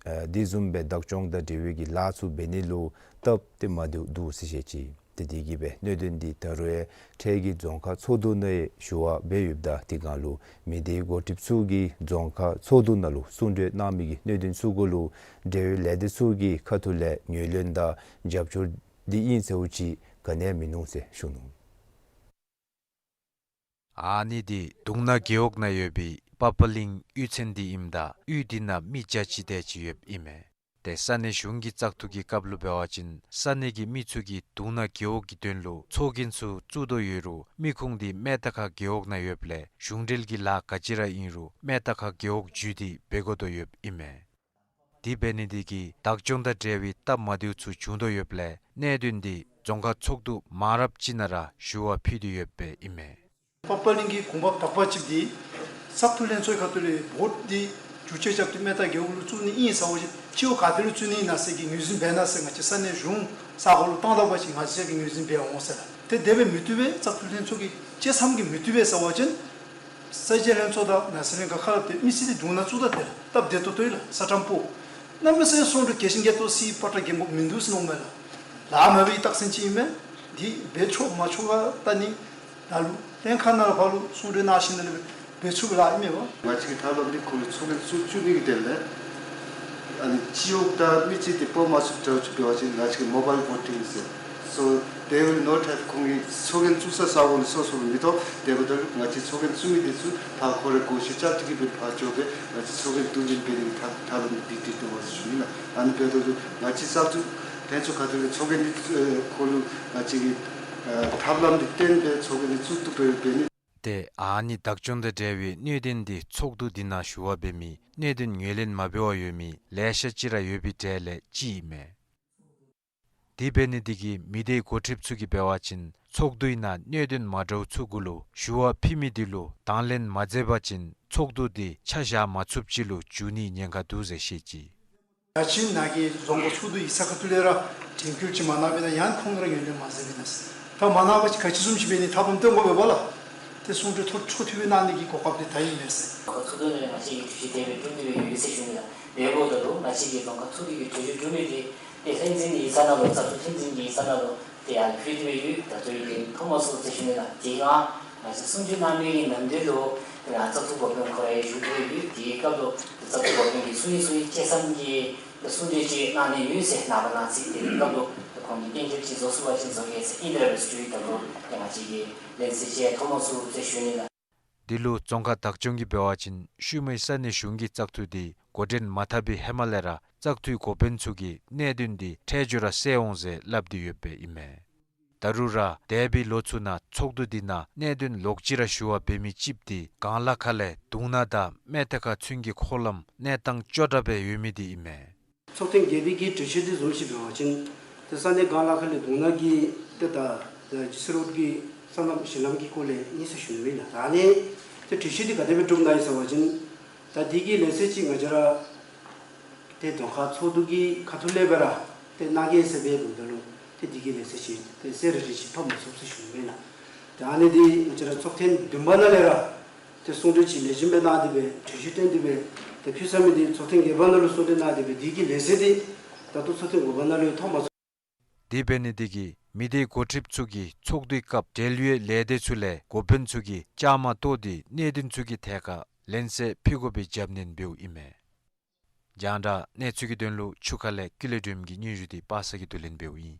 ཨ་དེ་བཟུམ་སྦེ་བདག་སྐྱོང་དང་འབྲེལ་བའི་གི་ལཱ་ཚུ་འབད་ནི་ལུ་སྟབས་བདེ་མ་བདེཝ་འདུག་ཟེར་བཤད་ཅི། ཏེ་དེ་གི་སྦེ་གནད་དོན་འདི་ད་རུང་ཡང་འཕྲལ་གྱི་རྫོང་ཁག་ཚོགས་འདུ་ནང་ཡང་ཞུ་བ་འབད་ཡོདཔ་ད་དེ་སྒང་ལུ་མི་སྡེའི་འགོ་ཁྲིདཔ་ཚུ་གིས་རྫོང་ཁག་ཚོགས་འདུ་ནང་ལུ་གསུང་གྲོས་གནང་མི་གི་གནད་དོན་ཚུ་གུ་ལུ་འབྲེལ་ཡོད་ལས་སྡེ་ཚུ་གི་ཁ་ཐུག་ལས་ངོས་ལེན་དང་རྒྱབ་སྐྱོར་འདི་ཨིན་ཟེརཝ་ཅིག་ག་ནི་ཡང་མིན་ནུག་ཟེར་ཞུ་ནུག། ཨ་ནི་འདི་དུང་ན་རྒེད་འོག་ནང་ཡོད་པའི་པག་པ་གླིང་གཡུས་ཚན་འདི་ཨིནམ་ད་གཡུས་འདི་ནང་མི་བརྒྱ་ཅིག་དེ་ཅིག་ཡོདཔ་ཨིན་མས། ཏེ་ས་གནས་གཞུང་གི་བཙག་འཐུ་གི་སྐབས་ལུ་འབད་བ་ཅིན་ས་གནས་ཀྱི་མི་ཚུ་གིས་དུང་ན་རྒེད་འོག་གི་དོན་ལུ་ཚོགས་རྒྱན་ཚུ་བཙུགས་དོ་ཡོད་རུང་མི་ཁུངས་འདི་སྨད་རྟ་ཁ་རྒེད་འོག་ནང་ཡོདཔ་ལས་གཞུང་འབྲེལ་གྱི་ལཱ་ག་ཅི་ར་ཨིན་རུང་སྨད་རྟ་ཁ་རྒེད་འོག་བརྒྱུད་དེ་འབད་དགོ་དོ་ཡོདཔ་ཨིན་མས། དེ་འབད་ནི་འདི་གིས་བདག་སྐྱོང་དང་འབྲེལ་བའི་སྟབས་མ་བདེཝ་ཚུ་བྱུང་དོ་ཡོདཔ་ལས་གནད་དོན་འདི་རྫོང་ཁག་ཚོགས་འདུ་མང་རབས་ཅིག་ནང་ར་ཞུ་བ་ཕུལ་ཏེ་ཡོདཔ་ཨིན་མས། པག་པ་གླིང་གི་གུང་པ་དག་པ་ཅིག་འདི་བཙག་འཐུ་ལྷན་ཚོགས་ཁ་ཐུག་ལས་བོཊ་འདི་བསྒྱུར་བཅོས་རྐྱབ་སྟེ་སྨད་རྟ་རྒེད་འོག་ལུ་བཙུགས་ནི་ཨིན་ཟེར་བ་ཅིན་སྤྱི་འོག་ག་ཏེ་ལུ་བཙུགས་ནི་ཨིན་ན་ཟེར་གྱི་ངོས་འཛིན་འབད་གནང་ཟེར་ང་བཅས་ས་གནས་གཞུང་ས་གོ་ལུ་བཏང་ད་པ་ཅིན་ང་བཅས་ཀྱིས་ངོས་འཛིན་འབད་འོང་ཟེར་ལགས། ཏེ་དེ་སྦེ་མི་བཏུབ་པས། བཙག་འཐུ་ལྷན་ཚོགས་ཀྱི་བཅད་མཚམས་ཀྱིས་མི་བཏུབ་པས་ཟེར་བ་ཅིན་ས་དབྱེ་ལྷན་ཚོགས་དང་ནགས་ཚལ་ལྷན་ཁག་ཁ་ལས་ཏེ་མི་རྩིས་འདི་དུང་ན་བཙུགས་ད་དེ་ལགས་སྟབས་བདེ་ཏོག་ཏོ་ཨིན་ལགས། ས་ཁྲམ་སྤོ་གནམ་མེད་ས་མེད་གསུང་གྲོས་གལ་ཆེན་གལ་ཏོག་ཙི་པ་ཏྲ་འགན་དགོཔ་མིན་འདུག་ཟེར་མནོཝ་མས་ལགས། ལཱ་མ་འབད་བའི་རྟགས་མཚན་ཅིག་ཨིན་མས། འདི་འབད་ཆོག་མ་ཆོག་ག་ལྟ་ནི་ནང་ལུ་ལྷན་ཁག་ནང་ལུ་ཕར་ལུ་གསུང་གྲོས་གནང་ཞིནམ་ལས་འབད་ཚུགས་པའི་ལཱ་ཨིན་མས་པ། ང་བཅས་ཀྱི་ཐབས་ལམ་འདི་ཁོང་གིས་ཚོགས་རྒྱན་བཙུགས་བཅུག་ནི་གི་དོན་ལས་ཨ་ནི་སྤྱི་འོག་དང་མི་རྩིས་འདི་སྤོ་མ་ཚུགསཔ་འདྲཝ་ཅིག་འབད་བ་ཅིན་ང་བཅས་ཀྱིས་མོ་བཱའིལ་བོ་ཊིང་ཟེར། So they will not have ཁོང་གིས་ཚོགས་རྒྱན་བཙུགས་ས་ས་གོ་ལུ་སོ་སོ་ལུ་མི་གཏོགས་དེ་འབདཝ་ད་ལུ་ང་བཅས་ཚོགས་རྒྱན་བཙུགས་མི་འདི་ཚུ་ཕར་ཁོང་རའི་སྒོ་ཤེས་རྐྱབ་སྟེ་གི་སྦེ་ཕར་འགྱོ་སྦེ་ང་བཅས་ཚོགས་རྒྱན་བསྡུ་ལེན་འབད་ནི་གི་ཐབས་ཐབས་ལམ་འདི་བཏོན་དོ་ཟེར་ཞུ་ནི་ལགས། ཨ་ནི་འབདཝ་ད་ལུ་ང་བཅས་བཙག་འཐུ་ལྷན་ཚོགས་ཁ་ཐུག་ལས་ཚོགས་རྒྱན་འདི་ཨེ་ཁོང་ལུ་ང་བཅས་ཀྱིས་ཨེ་ཐབས་ལམ་འདི་བཏོན་སྦེ་ཚོགས་རྒྱན་འདི་བཙུགས་བཏུབ་པའི་འབད་ནི། ཏེ་ཨ་ནི་བདག་སྐྱོང་དང་འབྲེལ་བའི་གནད་དོན་འདི་ཚོགས་འདུ་འདི་ནང་ཞུ་བ་འབད་མི་གནད་དོན་ངོས་ལེན་མ་འབད་བར་ཡོད་མི་ལེ་ཤ་ཅིག་ར་ཡོད་པའི་གྲས་ལས་གཅིག་ཨིན་མས། དེ་འབད་ནི་འདི་གིས་མི་སྡེའི་འགོ་ཁྲིདཔ་ཚུ་གིས་འབད་བ་ཅིན་ཚོགས་འདུའི་ནང་གནད་དོན་མ་འདྲཝ་ཚུ་གུ་ལུ་ཞུ་བ་ཕུལ་མི་འདི་ལུ་དང་ལེན་མ་མཛད་པ་ཅིན་ཚོགས་འདུ་འདི་ཆ་བཞག་མ་ཚུགསཔ་ཅིག་ལུ་འགྱུར་ནིའི་ཉེན་ཁ་འདུག་ཟེར་བཤད་ཅི། ང་བཅས་ནཱ་གི་རྫོང་ཁག་ཚོགས་འདུ་ཡིག་ཚང་ཁ་ཐུག་ལས་ར་དྲན་སྐུལ་ཅིག་མ་གནང་པས་ན་ཡང་ཁོང་ར་ངོས་ལེན་མ་མཛད་པས་ན་ཟེར། ད་མ་གནང་པ་ཅིན་ག་ཅི་བཟུམ་ཅིག་འབད་ནི་ཐབས་ལམ་སྟོན་དགོ་པས་པ་ལགས། ཏེ་གསུང་གྲོས་ཐོག་འཕྲོ་མཐུད་སྦེ་གནང་ནི་གི་གོ་སྐབས་འདི་ད་ཨིན་མས་ཟེར། རྫོང་ཁག་ཚོགས་འདུ་ནང་ལས་ང་བཅས་ཀྱིས་གྲོས་གཞི་དེ་སྦེ་གྲུབ་སྟེ་སྦེ་ཡོད་ཟེར་ཞུ་ནི་ལགས། དེ་འབདཝ་ད་ལུ་ང་བཅས་ཀྱིས་རྫོང་ཁག་ཚོགས་འདུ་གི་གྲོས་གཞི་གྲུབ་མི་འདི་ཏེ་ལྷན་འཛིན་ཡིག་ཚང་ནང་ལུ་བཙག་འཐུ་ལྷན་འཛིན་གྱི་ཡིག་ཚང་ནང་ལུ་ཏེ་ཡར་ཕུལ་ཏེ་སྦེ་ཡོད། ད་ལྟོ་ཡང་ཐོབ་མ་ཚུགས་ཟེར་ཞུ་ནི་ལགས། དེ་སྒང་ང་བཅས་གསུང་གྲོས་གནང་མི་གི་ནམ་དུས་ལུ་ཏེ་ང་བཙག་འཐུ་འགོ་དཔོན་ཁོ་ར་ཡང་བཞུགས་ཏེ་ཡོད། དེའི་སྐབས་ལུ་ཏེ་བཙག་འཐུ་འགོ་དཔོན་གྱིས་གསུང་ཡིག་གསུང་ཡིག་བཅད་མཚམས་ཀྱི་གསུང་གྲོས་ཅིག་གནང་ནི་ཡོད་ཟེར་ནངས་པ་གནངས་ཚེ་དེའི་སྐབས་ལུ་ཏེ་ཁོང་གིས་གཏན་འཁེལ་ཅིག་བཟོ་ཚུགས་པ་ཅིན་བཟོ་གེ་ཟེར་ཨིན་དེ་ར་འབད་ཞུ་ཡི། ད་ལྟོ་ཏེ་ང་བཅས་ཀྱིས་ལན་གསལ་ཅིག་ཐོབ་མ་ཚུགས་ཟེར་ཞུ་ནི་ལགས། འདི་ལུ་རྫོང་ཁག་བདག་སྐྱོང་གིས་འབད་བ་ཅིན་ཤུལ་མའི་ས་གནས་གཞུང་གི་བཙག་འཐུ་འདི་ འགོ་འདྲེན་མ་འཐབ་པའི་ཧེ་མ་ལས་ར་བཙག་འཐུའི་འགོ་དཔོན་ཚུ་གིས་གནད་དོན་འདི་འཕྲལ་མགྱོགས་ར་སེལ་འོང་ཟེར་སླབ་སྟེ་ཡོདཔ་ཨིན་མས། ད་རུང་ར་འདས་པའི་ལོ་ཚུ་ནང་ཚོགས་འདུ་འདི་ནང་གནད་དོན་ལོག་ཅི་ར་ཞུ་བ་འབད་མི་ཅིག་འདི་གངས་ལ་ཁ་ལས་དུང་ནག་དང་སྨད་ཐེ་ཁ་ཚུན་གྱི་འཁོར་ལམ་གནས་སྟངས་སྐྱོ་དྲགས་སྦེ་ཡོད་མི་འདི་ཨིན་མས། ཚོགས་ཐེངས་བརྒྱད་པའི་གི་གྲོས་གཞི་འདི་བཟུམ་ཅིག་འབད་བ་ཅིན་ཏེ་ས་གནས་གངས་ལ་ཁ་ལས་དུང་ནག་གི་ཏེ་ད་ཇི་སི་རོཌ་ཀྱི་སོ་ནམ་གཞི་ལམ་གྱི་སྐོར་ལས་ཨིན་ཟེར་ཞུ་ནི་ཨིན་ལགས། ད་ཨ་ནི་ཏེ་གྲོས་གཞི་འདི་ག་དེ་སྦེ་གྲུབ་ནུག་ཟེར་བ་ཅིན་ད་འདི་གི་ལས་ཚད་ཅིག་ང་བཅས་ར་ཏེ་རྫོང་ཁག་ཚོགས་འདུ་གི་ཁ་ཐུག་ལས་སྦེ་ར་ཏེ་གནང་གེ་ཟེར་འབད་འབདཝ་ད་ལུ་ཏེ་འདི་གི་ལས་ཚད་ཅིག་ཏེ་གསལ་རི་རི་ཅིག་ཐོབ་མ་ཚུགས་ཟེར་ཞུ་ནི་ཨིན་ལགས། ཏེ་ཨ་ནི་འདི་ང་བཅས་ར་ཚོགས་ཐེངས་བདུན་པ་ནང་ལས་ར་ཏེ་གསུང་གྲོས་ཅིག་ལེགས་ཤོམ་སྦེ་གནང་སྟེ་སྦེ་གྲོས་གཞི་བཏོན་ཏེ་སྦེ་ཏེ་ཕུལ་ཚར་མི་འདི་ཚོགས་ཐེངས་བརྒྱད་པ་ནང་ལུ་གསུང་གྲོས་གནང་སྟེ་སྦེ་འདི་གི་ལས་ཚད་འདི་ད་ལྟོ་ཚོགས་ཐེངས་དགུ་པ་ནང་ལུ་ཐོབ་མ་ཚུགས། དེ་འབད་ནི་འདི་གིས་མི་སྡེ་འགོ་ཁྲིདཔ་ཚུ་གིས་ཚོགས་འདུའི་སྐབས་འབྲེལ་ཡོད་ལས་སྡེ་ཚུ་ལས་འགོ་དཔོན་ཚུ་གིས་བཅའ་མར་གཏོགས་ཏེ་གནད་དོན་ཚུ་གི་ཐད་ཁར་ལན་གསལ་ཕུལ་དགོ་པའི་རྒྱབ་སྣོན་འབདཝ་ཨིན་མས། རྒྱང་བསྒྲགས་གནས་ཚུལ་གྱི་དོན་ལུ་ཆུ་ཁ་ལས་ཀུན་ལེགས་སྒྲོལམ་གྱི་སྙན་ཞུ་འདི་པ་སངས་ཀྱིས་བསྡུ་ལེན་འབདཝ་ཨིན།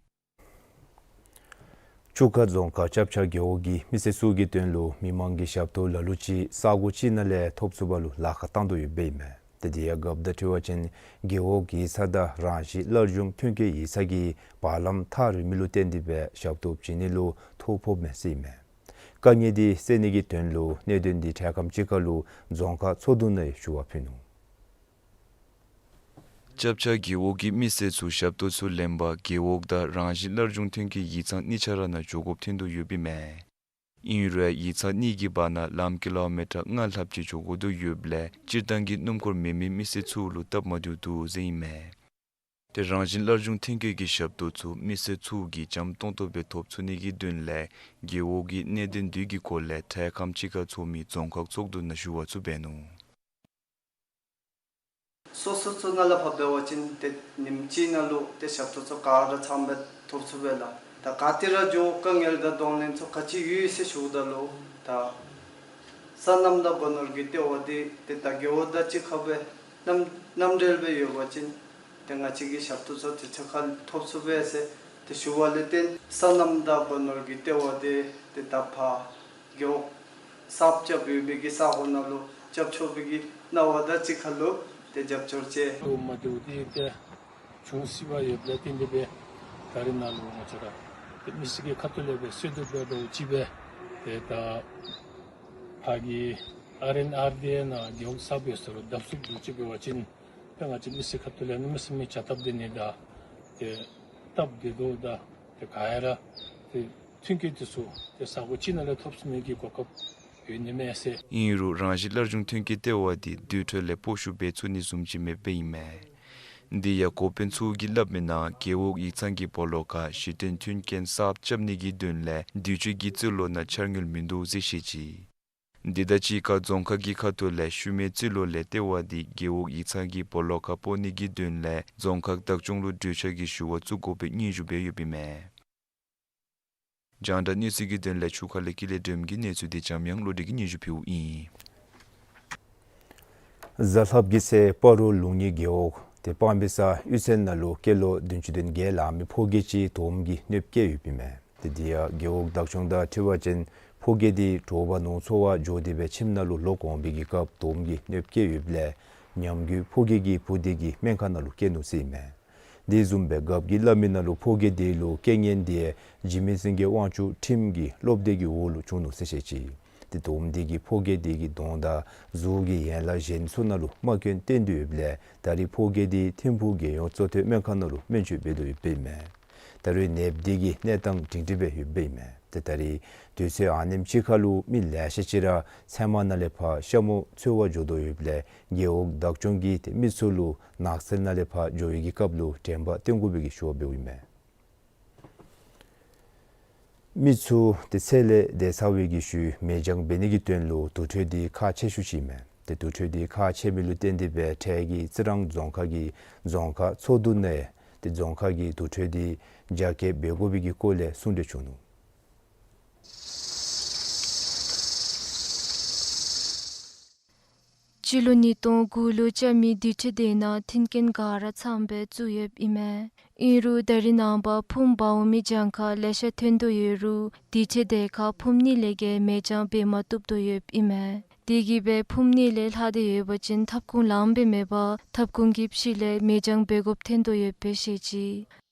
ཆུ་ཁ་རྫོང་ཁག་ཅབ་ཆ་རྒེད་འོག་གི་མི་སེར་ཚུ་གི་དོན་ལུ་མི་མང་གི་ཞབས་ཏོག་ལ་ལུ་ཅིག་ས་གོ་ཅིག་ནང་ལས་ཐོབ་ཚུགས་པ་ལུ་ལཱ་ཁག་བཏང་དོ་ཡོདཔ་ཨིན་མས། ཏེ་དེ་ཡང་རྒཔོ་དང་འཁྲིལ་བ་ཅིན་རྒེད་འོག་ཡིག་ཚང་དང་རང་བཞིན་སླར་འབྱུང་ཐོན་སྐྱེད་ཡིག་ཚང་གི་བར་ལམ་ཐག་རིང་མི་ལུ་བརྟེན་ཏེ་སྦེ་ཞབས་ཏོག་བྱིན་ནི་ལུ་ཐོ་ཕོགཔ་མས་ཟེར་ཨིན་མས། དཀའ་ངལ་འདི་སེལ་ནི་གི་དོན་ལུ་གནད་དོན་འདི་འཕྲལ་ཁམས་ཅིག་ཁར་ལུ་རྫོང་ཁག་ཚོགས་འདུ་ནང་ཞུ་བ་ཕུལ་ནུག། ཅབ་ཆ་རྒེད་འོག་གི་མི་སེར་ཚུ་ཞབས་ཏོག་ཚུ་ལེན་པར་རྒེད་འོག་དང་རང་བཞིན་སླར་འབྱུང་ཐོན་སྐྱེད་ཡིག་ཚང་གཉིས་ཆ་ར་ནང་འགྱོ་དགོཔ་ཐོན་དོ་ཡོདཔ་ཨིན་མས། ཨིན་རུང་ཡིག་ཚང་གཉིས་ཀྱི་བར་ན་ལམ་ཀི་ལོ་མི་ཊར་ལྔ་ལྷགཔ་ཅིག་འགྱོ་དགོ་དོ་ཡོདཔ་ལས་སྤྱིར་བཏང་གི་སྣུམ་འཁོར་མེད་མི་མི་སེར་ཚུ་ལུ་སྟབས་མ་བདེཝ་འདུག་ཟེར་ཨིན་མས། ཏེ་རང་བཞིན་སླར་འབྱུང་ཐོན་སྐྱེད་ཀྱི་ཞབས་ཏོག་ཚུ་མི་སེར་ཚུ་གིས་འཇམ་ཏོང་ཏོ་སྦེ་ཐོབ་ཚུགས་ནི་གི་དོན་ལས་རྒེད་འོག་གི་གནད་དོན་འདི་གི་སྐོར་ལས་འཕྲལ་ཁམས་ཅིག་ཁར་ཚོགས་མི་རྫོང་ཁག་ཚོགས་འདུ་ནང་ཞུ་བ་ཚུ་འབད་ནུག། སོ་སོ་ཚུ་ནང་ལས་ཕར་འབད་བ་ཅིན་ཏེ་ཉིནམ་གཅིག་ནང་ལུ་ཏེ་ཞབས་ཏོག་ཚུ་ག་ར་ཚངམ་སྦེ་ཐོབ་ཚུགས་པས་ལགས། ད་ག་ཏེ་ར་འགྱོ་དཀའ་ངལ་དང་གདོང་ལེན་ཚུ་ག་ཅི་ཡོད་ཟེར་ཞུཝ་ད་ལུ་ད་སོ་ནམ་དང་སྒོ་ནོར་གྱི་ལྟེ་བ་འདི་ཏེ་ད་རྒེད་འོག་དང་གཅིག་ཁར་སྦེ་མཉམ་མཉམ་འབྲེལ་སྦེ་ཡོད་པ་ཅིན་ཏེ་ང་བཅས་ཀྱི་ཞབས་ཏོག་ཚུ་དེ་ཚུ་ཁར་ཐོབ་ཚུགས་པས་ཟེར་ཏེ་ཞུ་བ་ལས་བརྟེན་སོ་ནམ་དང་སྒོ་ནོར་གྱི་ལྟེ་བ་འདི་ཏེ་ད་ཕར་རྒེད་འོག་གསརཔ་རྐྱབ་ཡོད་པའི་གི་ས་གོ་ནང་ལུ་རྐྱབ་ཆོག་པའི་གི་གནང་བ་དང་གཅིག་ཁར་ལུ་ཏེ་རྒྱབ་སྐྱོར་ཅིག་འོང་མ་འདི་འདི་ཏེ་བྱུང་སྲིད་པ་ཡོདཔ་ལས་བརྟེན་ཏེ་སྦེ་ད་རེས་ནཱ་ལུ་ང་བཅས་ར་ཏེ་མི་སེར་གྱི་ཁ་ཐུག་ལས་སྦེ་གསོལ་འདེབས་འབད་དོ་ཅིག་སྦེ་ཏེ་ད་ཕར་གྱི་ཨར་ཨེན་ཨར་ཌི་ཨེ་ནང་རྒེད་འོག་གསརཔ་ཡོད་ས་ལུ་བརྡབ་གསིག་འདི་ཅིག་འབད་བ་ཅིན་ཏེ་ང་བཅས་མི་སེར་ཁ་ཐུག་ལས་གནམ་མེད་ས་མེད་བྱ་སྟབས་བདེ་ནི་དང་ཏེ་སྟབས་བདེ་དོ་དང་ཏེ་ག་ཡ་ར་ཏེ་ཐོན་སྐྱེད་འདི་ཚུ་ཏེ་ས་གོ་གཅིག་ནང་ལས་ཐོབ་ཚུགས་མི་གི་གོ་སྐབས་ཡོད་ནི་མས་ཟེར། ཨིན་རུང་རང་བཞིན་སླར་འབྱུང་ཐོན་སྐྱེད་ལྟེ་བ་འདི་དུར་ཁྲོད་ལས་སྤོ་བཤུད་འབད་ཚུགས་ནི་བཟུམ་ཅིག་མེདཔ་ཨིན་མས། འདི་ཡང་འགོ་དཔོན་ཚུ་གིས་སླབ་མིའི་ནང་རྒེད་འོག་ཡིག་ཚང་གི་སྦོ་ལོགས་ཁར་གཞི་རྟེན་མཐུན་རྐྱེན་གསརཔ་རྐྱབ་ནི་གི་དོན་ལས་དུར་ཁྲོད་ཀྱི་རྩིས་ལོག་ནང་འཆར་དངུལ་མིན་འདུག་ཟེར་བཤད་ཅི། འདི་དང་གཅིག་ཁར་རྫོང་ཁག་གི་ཁ་ཐུག་ལས་ཤུལ་མའི་རྩིས་ལོག་ལས་ལྟེ་བ་འདི་རྒེད་འོག་ཡིག་ཚང་གི་སྦོ་ལོགས་ཁར་སྤོ་ནི་གི་དོན་ལས་རྫོང་ཁག་བདག་སྐྱོང་ལུ་གྲོས་འཆར་གྱི་ཞུ་བ་བཙུགས་དགོ་པའི་སྙན་ཞུ་འབད་ཡོདཔ་ཨིན་མས། རྒྱང་བསྒྲགས་གནས་ཚུལ་གྱི་དོན་ལས་ཆུ་ཁ་ལས་ཀུན་ལེགས་སྒྲོལམ་གྱི་གནས་ཚུལ་འདི་འཇམ་དབྱངས་བློ་གྲོས་ཀྱིས་སྙན་ཞུ་ཕུལཝ་ཨིན། གཟའ་ལྷགཔ་གི་ཚེ་སྤ་རོ་ལུང་གཉིས་རྒེད་འོག་ཏེ་སྤང་སྦིས་ས་གཡུས་ཚན་ནང་ལུ་སྐྱེས་ལོ་བདུན་ཅུ་དོན་བརྒྱད་ལང་མི་ཕོ་སྐྱེས་ཅིག་དོམ་གྱིས་གནོདཔ་བཀལ་ཡོདཔ་ཨིན་མས། ཏེ་དེ་ཡང་རྒེད་འོག་བདག་སྐྱོང་དང་འཁྲིལ་བ་ཅིན་ཕོ་སྐྱེས་འདི་དྲོ་པ་ནུབ་ཚོད་བར་འགྱོ་སྟེ་སྦེ་ཁྱིམ་ནང་ལུ་ལོག་འོང་པའི་གི་སྐབས་དོམ་གྱིས་གནོདཔ་བཀལ་ཡོདཔ་ལས་ཉམས་རྒུད་ཕོ་སྐྱེས་ཀྱི་བུ་འདི་གིས་སྨན་ཁང་ནང་ལུ་བསྐྱལ་ནུག་ཟེར་ཨིན་མས། དེ་བཟུམ་སྦེ་རྒཔོ་གིས་སླབ་མིའི་ནང་ལུ་ཕོ་སྐྱེས་དེ་ལུ་རྐྱེན་ངན་དེ་འཇིགས་མེད་སེང་གེ་དབང་ཕྱུག་ཁྲིམས་ཀྱི་སློབ་སྡེ་གི་འོག་ལུ་བྱུང་ནུག་ཟེར་བཤད་ཅི། ཏེ་དོམ་དེ་གིས་ཕོ་སྐྱེས་དེ་གི་གདོང་དང་གཟུགས་ཀྱི་ཡན་ལག་གཞན་ཚུ་ནང་ལུ་རྨ་སྐྱོན་བསྟན་ཏེ་ཡོདཔ་ལས་ད་རེས་ཕོ་སྐྱེས་དེ་ཐིམ་ཕུག་རྒྱལ་ཡོངས་གཙོ་བསྟེན་སྨན་ཁང་ནང་ལུ་སྨན་བཅོས་འབད་དོ་ཡོདཔ་ཨིན་མས། ད་རེས་ནདཔ་དེ་གི་གནས་སྟངས་སྒྲིང་སྒྲི་སྦེ་ཡོདཔ་ཨིན་མས། ཏེ་ད་རེས་དུས་ཚོད་ཨ་ནེམ་ཅིག་ཁར་ལུ་མི་ལེ་ཤ་ཅིག་ར་ཚལ་མ་ནང་ལས་ཕར་ཤ་མོ་འཚོལ་བར་འགྱོ་དོ་ཡོདཔ་ལས་རྒེད་འོག་བདག་སྐྱོང་གིས་ཏེ་མི་ཚུ་ལུ་ནགས་ཚལ་ནང་ལས་ཕར་འགྱོ་བའི་གི་སྐབས་ལུ་དྲན་པ་བསྟེན་དགོ་པའི་གི་ཞུ་བ་འབདཝ་ཨིན་མས། མི་ཚུ་ཏེ་ཚལ་ལས་འདས་ཚར་བའི་གི་ཤུལ་མེ་སྦྱང་འབད་ནི་གི་དོན་ལུ་དུར་ཁྲོད་འདི་ཁག་ཆེ་ཤོས་ཅིག་ཨིན་མས། ཏེ་དུར་ཁྲོད་འདི་ཁག་ཆེ་མི་ལུ་བརྟེན་ཏེ་སྦེ་འཕྲལ་གྱི་རྩི་རང་རྫོང་ཁག་གི་རྫོང་ཁག་ཚོགས་འདུ་ནང་ཏེ་རྫོང་ཁག་གི་དུར་ཁྲོད་འདི་རྒྱ་སྐྱེད་འབད་དགོ་པའི་གི་སྐོར་ལས་གསུང་གྲོས་བྱུང་ནུག། སྤྱི་ལོ་ཉིས་སྟོང་དགུ་ལུ་རྐྱབ་མི་དུར་ཁྲོད་དེ་ནང་མཐུན་རྐྱེན་ག་ར་ཚངམ་སྦེ་བཙུགས་ཡོདཔ་ཨིན་མས། ཨིན་རུང་ད་རེས་ནངས་པ་ཕུངམ་འབག་འོང་མི་གྱངས་ཁ་ལེ་ཤ་ཐོན་དོ་ཡོད་རུང་དུར་ཁྲོད་དེ་ཁར་ཕུངམ་གཉིས་ལས་བརྒལ་མེ་སྦྱང་འབད་མ་བཏུབ་དོ་ཡོདཔ་ཨིན་མས། དེ་གིས་སྦེ་ཕུངམ་གཉིས་ལས་ལྷག་སྟེ་ཡོད་པ་ཅིན་ཐབ་ཁུང་ལངམ་སྦེ་མེད་པར་ཐབ་ཁུང་གི་ཕྱི་ལས་མེ་སྦྱང་འབད་དགོཔ་ཐོན་དོ་ཡོདཔ་སྦེ་བཤད་ཅི།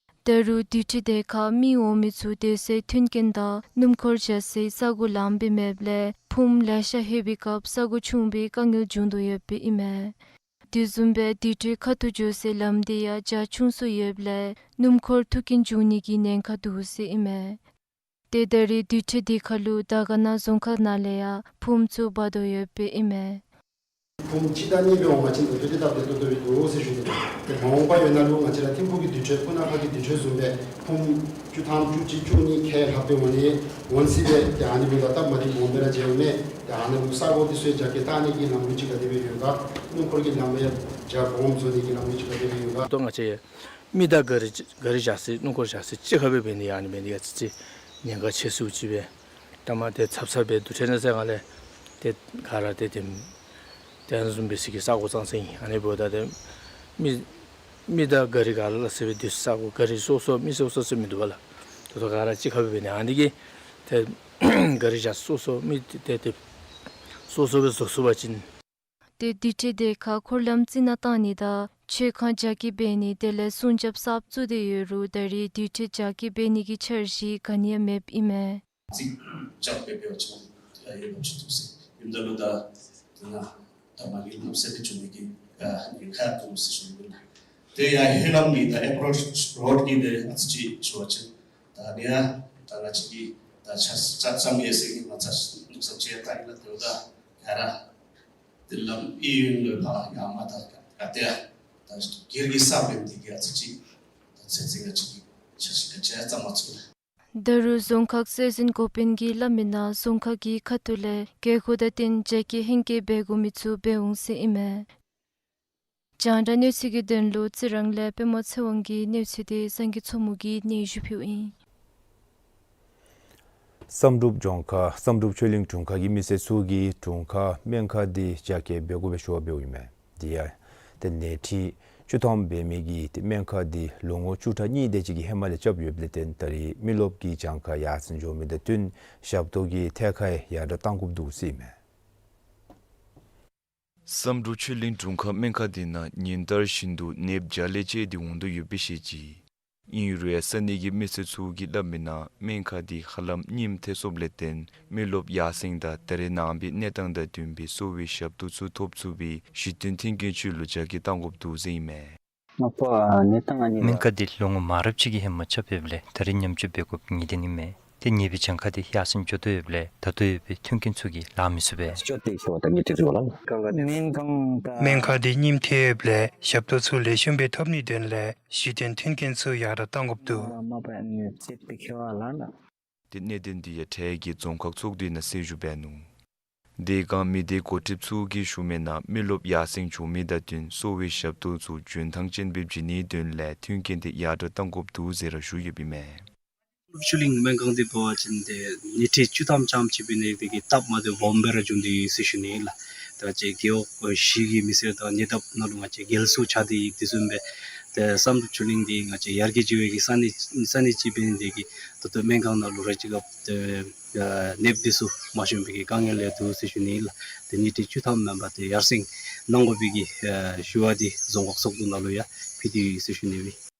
ད་རུང་དུར་ཁྲོད་དེ་ཁར་མི་འོང་མི་ཚུ་སྡོད་སའི་མཐུན་རྐྱེན་དང་སྣུམ་འཁོར་བཞག་སའི་ས་གོ་ལངམ་སྦེ་མེདཔ་ལས་ཕུངམ་ལེ་ཤ་ལྷོད་པའི་སྐབས་ས་གོ་ཆུང་བའི་དཀའ་ངལ་འབྱུང་དོ་ཡོདཔ་ཨིན་མས། དེ་བཟུམ་སྦེ་དུར་ཁྲོད་ཁ་ཐུག་འགྱོ་སའི་ལམ་དེ་ཡང་རྒྱ་ཆུང་སུ་ཡོདཔ་ལས་སྣུམ་འཁོར་ཐུག་རྐྱེན་འབྱུང་ནི་གི་ཉེན་ཁ་འདུག་ཟེར་ཨིན་མས། ཏེ་ད་རེས་དུར་ཁྲོད་དེ་ཁར་ལུ་དར་དཀར་ན་རྫོང་ཁག་ནང་ལས་ཡང་ཕུངམ་ཚུ་འབག་དོ་ཡོདཔ་ཨིན་མས། ཕུངམ་གཅིག་དང་གཉིས་སྦེ་འོང་བ་ཅིན་ད་ལྟོ་དེ་སྟབས་བདེ་ཏོག་ཏོ་སྦེ་འདུག་ཟེར་ཞུ་ནི། ཏེ་མ་འོངས་པ་ཡོད་ན་ལུ་ང་བཅས་ར་ཐིམ་ཕུག་གི་དུར་ཁྲོད་སྤུ་ན་ཁ་གི་དུར་ཁྲོད་བཟུམ་སྦེ་ཕུངམ་བཅུ་ཐམ་བཅུ་གཅིག་བཅུ་གཉིས་ཁལ་ལྷགཔ་སྦེ་འོང་ནི་འོང་སྲིད་པས། ཏེ་ཨ་ནི་འབདཝ་ད་སྟབས་མ་བདེཝ་སྦོམ་སྦེ་ར་མཇལཝ་མས། ཏེ་ཨ་ནཱ་ལུ་ས་གོ་དེ་ཚུ་ཡང་རྒྱ་སྐྱེད་བཏང་ནི་གི་ལམ་ལུགས་ཅིག་ག་དེ་སྦེ་ཡོད་ག། སྣུམ་འཁོར་གྱི་ལམ་ཡང་རྒྱ་སྦོམ་བཟོ་ནི་གི་ལམ་ལུགས་ཅིག་ག་དེ་སྦེ་ཡོད་ག། ད་ང་བཅས་མི་དང་ག་རི་ག་རི་བཞག་སའི་སྣུམ་འཁོར་བཞག་སའི་གཅིག་ཁར་སྦེ་འབད་ནི་ཨ་ནི་འབད་ནི་ཡང་ཙི་ཙི་ཉེན་ཁ་ཆེ་སུ་ཅིག་སྦེ། ད་མ་ཏེ་ཚབ་ཚབ་སྦེ་དུར་ཁྲོད་ནང་ཟེར་ག་ལས་ཏེ་ག་ར་ཏེ་ཏེ་ཏེ་བཟུམ་སྦེ་ཟེར་གི་ས་གོ་ཙང་ཙང་ཨིན། ཨ་ནི་འབདཝ་ད་ཏེ་མི་མི་དང་ག་རི་ག་ར་ལ་ཟེར་སྦེ་དུས་ས་གོ་ག་རི་སོ་སོ་མི་སོ་སོ་ཟེར་མིན་འདུག་པ་ལགས། ད་ལྟོ་ག་ར་གཅིག་ཁར་སྦེ་འབད་ནི་ཨ་ནི་གིས་ཏེ་ག་རི་བཞག་སོ་སོ་མི་ཏེ་ཏེ་སོ་སོ་སྦེ་བཟོ་ཚུགས་པ་ཅིན། ཏེ་དུར་ཁྲོད་དེ་ཁར་འཁོར་ལམ་རྩི་ནག་བཏང་ནི་དང་མཆོད་ཁང་རྒྱ་སྐྱེད་འབད་ནི་དེ་ལས་སྲུང་སྐྱོབ་གསརཔ་བཙུགས་ཏེ་ཡོད་རུང་ད་རེས་དུར་ཁྲོད་རྒྱ་སྐྱེད་འབད་ནི་གི་འཆར་གཞི་ག་ནི་ཡང་མེདཔ་ཨིན་མས། རྩིག་རྐྱབ་སྦེ་འབད་བ་ཅིན་ཡང་ཡོདཔ་ཅིག་འདུག་ཟེར། ཨིནམ་ད་ལུ་ད་དེ་ནང་ད་མ་གི་གནམ་སེར་སྦེ་འགྱོ་ནི་གི་ཨ་ཉེན་ཁ་འདུག་ཟེར་ཞུ་ནི་ཨིན་ལགས། ཏེ་ཡར་ཧེ་ལམ་གྱི་ད་ཨེཔ་རོ་ཆི་རོཌ་གི་ཏེ་ཨ་ཙི་ཅིག་ཞུ་བ་ཅིན་ད་ནི་ཡང་ད་ང་བཅས་ཀྱིས་ད་ཆ་ཆ་ཙམ་ཡོད་ཟེར་གྱི་མ་ཚད་ནུག་ས་ཅིག་ཡང་ད་ཨིན་ལགས། དེ་འབདཝ་ད་ཡར་ར་དེ་ལམ་ཨི་ཡོད་ལོ་ཕར་ཡར་མར་ད་ག་ཏེ་ཡང་ད་སྒེར་གྱི་ས་འབད་ནི་དེ་གིས་ཨ་ཙི་ཅིག་ད་ཚོད་བསྲེ་ང་བཅས་ཀྱིས་ཆ་ཤས་ག་ཅི་ཡང་བརྩམ་མ་ཚུགས་ལགས། ད་རུང་རྫོང་ཁག་སྲོལ་འཛིན་འགོ་དཔོན་གྱིས་སླབ་མི་ནང་རྫོང་ཁག་གི་ཁ་ཐུག་ལས་དགོས་མཁོ་དང་བསྟུན་རྒྱ་སྐྱེད་ཧེང་སྐལ་འབད་དགོ་མི་ཚུ་འབད་འོང་ཟེར་ཨིན་མས། རྒྱང་བསྒྲགས་གནས་ཚུལ་གྱི་དོན་ལུ་རྩི་རང་ལས་པདྨ་ཚེ་དབང་གི་གནས་ཚུལ་དེ་སངས་རྒྱས་མཚོ་མོ་གིས་སྙན་ཞུ་ཕུལཝ་ཨིན། བསམ་གྲུབ་ལྗོངས་མཁར་བསམ་གྲུབ་ཆོས་གླིང་དྲུང་ཁག་གི་མི་སེར་ཚུ་གིས་དྲུང་ཁག་སྨན་ཁང་དེ་རྒྱ་སྐྱེད་འབད་དགོ་པའི་ཞུ་བ་འབདཝ་ཨིན་མས། དེ་ཡང་ཏེ་ནད་ཁྲི་བཅུ་ཐམ་འབད་མི་གི་ཏེ་སྨན་ཁང་དེ་ལོ་ངོ་བཅུ་ཕྲག་གཉིས་དེ་ཅིག་གི་ཧེ་མ་ལས་རྐྱབ་ཡོདཔ་ལས་བརྟེན་ད་རེས་མི་རློབས་ཀྱི་གྱངས་ཁ་ཡར་སེང་འགྱོ་མི་དང་བསྟུན་ཞབས་ཏོག་གི་ཐད་ཁར་ཡང་ཡར་དྲག་གཏང་དགོཔ་འདུག་ཟེར་ཨིན་མས། བསམ་གྲུབ་ཆོས་གླིང་དྲུང་ཁག་སྨན་ཁང་དེ་ནང་ཉིན་ལྟར་བཞིན་དུ་ནདཔ་བརྒྱ་ལས་བཅད་དེ་འོང་དོ་ཡོདཔ་སྦེ་བཤད་ཅི། ཨིན་རུང་ཡང་ས་གནས་ཀྱི་མི་སེར་ཚུ་གིས་སླབ་མི་ནང་སྨན་ཁང་དེ་ཧ་ལམ་རྙིངམ་ཐལ་སོངམ་ལས་བརྟེན་མི་རློབས་ཡར་སེང་དང་ད་རེས་ནངས་པའི་གནས་སྟངས་དང་བསྟུན་པའི་གསོ་བའི་ཞབས་ཏོག་ཚུ་ཐོབ་ཚུགས་པའི་གཞི་རྟེན་མཐུན་རྐྱེན་ཚུ་ལུ་རྒྱ་སྐྱེད་གཏང་དགོཔ་འདུག་ཟེར་ཨིན་མས། སྨན་ཁང་དེ་ལོ་ངོ་མང་རབས་ཅིག་གི་ཧེ་མ་རྐྱབ་ཡོདཔ་ལས་ད་རེས་ཉམས་བཅོས་འབད་དགོཔ་ངེས་བདེན་ཨིན་མས། ཏེ་ནདཔ་གི་གྱངས་ཁ་དེ་ཡར་སེང་འགྱོ་དོ་ཡོདཔ་ལས་ད་ལྟོ་ཡོད་པའི་མཐུན་རྐྱེན་ཚུ་གིས་ལང་མི་ཚུགས་པས། སྨན་ཁང་དེ་རྙིངམ་ཐལ་ཡོདཔ་ལས་ཞབས་ཏོག་ཚུ་ལེགས་ཤོམ་སྦེ་ཐོབ་ནིའི་དོན་ལས་གཞི་རྟེན་མཐུན་རྐྱེན་ཚུ་ཡར་དྲག་གཏང་དགོཔ་འདུག། ཏེ་གནད་དོན་དེ་ཡང་འཕྲལ་གྱི་རྫོང་ཁག་ཚོགས་འདུའི་ནང་གསལ་ཞུ་འབད་ནུག། དེ་སྒང་མི་སྡེ་འགོ་ཁྲིདཔ་ཚུ་གིས་ཞུ་མི་ནང་མི་རློབས་ཡར་སེང་འགྱོ་མི་དང་བསྟུན་གསོ་བའི་ཞབས་ཏོག་ཚུ་འཇོན་ཐང་ཅན་སྦེ་བྱིན་ནིའི་དོན་ལས་མཐུན་རྐྱེན་དེ་ཡར་དྲག་གཏང་དགོཔ་འདུག་ཟེར་ར་ཞུ་ཡོདཔ་ཨིན་མས། ཆོས་གླིང་སྨན་ཁང་དེ་འབད་བ་ཅིན་ཏེ་ནད་ཁྲི་བཅུ་ཐམ་ཙམ་ཅིག་འབད་ནི་དེ་གིས་སྟབས་མ་བདེཝ་སྦོམ་སྦེ་ར་བྱུང་སྟེ་ཡོད་ཟེར་ཞུ་ནི་ཨིན་ལགས། ད་ང་བཅས་རྒེད་འོག་གཞི་གི་མི་སེར་དང་ཉེ་འདབས་ནང་ལུ་ང་བཅས་རྒྱལ་སུ་ཆགས་ཏེ་ཡོད། དེ་བཟུམ་སྦེ་ཏེ་བསམ་གྲུབ་ཆོས་གླིང་འདི་ང་བཅས་ཡར་རྒྱས་ཅིག་འབད་ནི་གི་ས་གནས་ས་གནས་ཅིག་འབད་ནི་དེ་གིས་ད་ལྟོ་སྨན་ཁང་ནང་ལུ་ར་ཅིག་སྐབས་ཏེ་ནདཔ་དེ་ཚུ་མ་ཤོང་པའི་གི་དཀའ་ངལ་ཡང་འདུག་ཟེར་ཞུ་ནི་ཨིན་ལགས། ཏེ་ནད་ཁྲི་བཅུ་ཐམ་མེན་པར་ཏེ་ཡར་སེང་གནང་དགོ་པའི་གི་ཞུ་བ་འདི་རྫོང་ཁག་ཚོགས་འདུ་ནང་ལུ་ཡང་ཕུལ་ཏེ་ཡོད་ཟེར་ཞུ་ནི་ཨིན།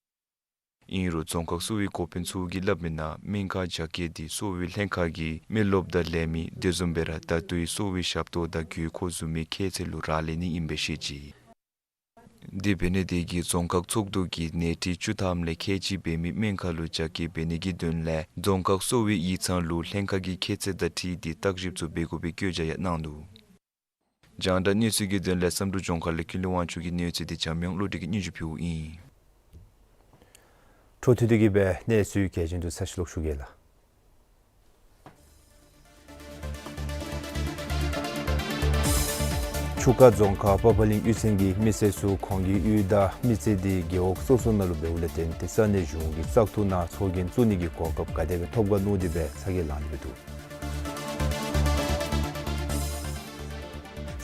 ཨིན་རུང་རྫོང་ཁག་གསོ་བའི་འགོ་དཔོན་ཚུ་གིས་སླབ་མི་ནང་སྨན་ཁང་རྒྱ་སྐྱེད་དེ་གསོ་བའི་ལྷན་ཁག་གི་མི་རློབས་དང་ལས་མི་དེ་བཟུམ་སྦེ་ར་ད་ལྟོའི་གསོ་བའི་ཞབས་ཏོག་དང་དགོས་མཁོ་བཟུམ་མའི་ཁྱད་ཚད་ལུ་རག་ལས་ནི་ཨིན་པས་ཞུ་ཅི། དེ་འབད་ནི་དེ་གིས་རྫོང་ཁག་ཚོགས་འདུ་གིས་ནད་ཁྲི་བཅུ་ཐམ་ལས་ཁལ་གཅིག་འབད་མི་སྨན་ཁང་ལུ་རྒྱ་སྐྱེད་འབད་ནི་གི་དོན་ལས་རྫོང་ཁག་གསོ་བའི་ཡིག་ཚང་ལུ་ལྷན་ཁག་གི་ཁྱད་ཚད་དང་འཁྲིལ་ཏེ་བརྟག་ཞིབ་ཚུ་འབད་དགོ་པའི་བཀོད་རྒྱ་ཡང་གནང་ནུག། རྒྱང་བསྒྲགས་གནས་ཚུལ་གྱི་དོན་ལས་བསམ་གྲུབ་ལྗོངས་མཁར་ལས་ཀུན་ལེགས་དབང་ཕྱུག་གི་གནས་ཚུལ་དེ་འཇམ་དབྱངས་བློ་གྲོས་ཀྱིས་སྙན་ཞུ་ཕུལཝ་ཨིན། འཕྲོ་མཐུད་དེ་གི་སྦེ་གནས་ཚུལ་གལ་ཆེན་འདི་ཚུ་ཚར་ཅིག་ལོག་ཞུ་གེ་ལགས། ཆུ་ཁ་རྫོང་ཁག་པ་ཕ་གླིང་གཡུས་ཚན་གྱི་མི་སེར་ཚུ་ཁོང་གི་གཡུས་དང་མི་རྩིས་འདི་རྒེད་འོག་སོ་སོ་ནང་ལུ་འབདཝ་ལས་བརྟེན་ཏེ་ས་གནས་གཞུང་གི་བཙག་འཐུ་ནང་ཚོགས་རྒྱན་བཙུགས་ནི་གི་གོ་སྐབས་ག་དེ་སྦེ་ཐོབ་ག་མནོ་སྟེ་སྦེ་ཚ་གྱང་ལང་སྟེ་སྦེ་འདུག།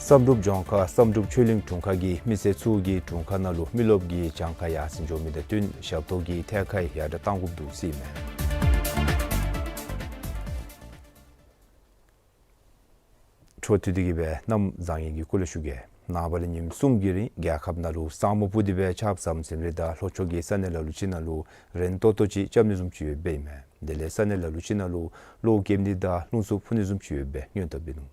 བསམ་གྲུབ་ལྗོངས་མཁར་བསམ་གྲུབ་ཆོས་གླིང་དྲུང་ཁག་གི་མི་སེར་ཚུ་གིས་དྲུང་ཁག་ནང་ལུ་མི་རློབས་ཀྱི་གྱངས་ཁ་ཡར་སེང་འགྱོ་མི་དང་བསྟུན་ཞབས་ཏོག་གི་ཐད་ཁར་ཡར་དྲག་གཏང་དགོཔ་འདུག་ཟེར་ཨིན་མས། འཕྲོ་མཐུད་དེ་གིས་སྦེ་གནམ་བཟང་ངན་གྱི་སྐོར་ལས་ཞུ་གེ། ནངས་པ་ལས་ཉིནམ་གསུམ་གྱི་རིང་རྒྱལ་ཁབ་ནང་ལུ་ས་སྨུག་སྤུབས་ཏེ་སྦེ་ཆརཔ་ཟམ་ཟིམ་རེ་དང་ལྷོ་ཕྱོགས་ཀྱི་ས་གནས་ལ་ལུ་ཅིག་ནང་ལུ་རན་ཏོག་ཏོ་ཅིག་རྐྱབ་ནི་བཟུམ་ཅིག་ཡོདཔ་ཨིན་མས། དེ་ལས་ས་གནས་ལ་ལུ་ཅིག་ནང་ལུ་གློག་འཁྱུག་ནི་དང་རླུང་འཚུབ་འཕུ་ནི་བཟུམ་ཅིག་ཡོདཔ་སྦེ་སྔོན་བརྡ་འབད་ནུག།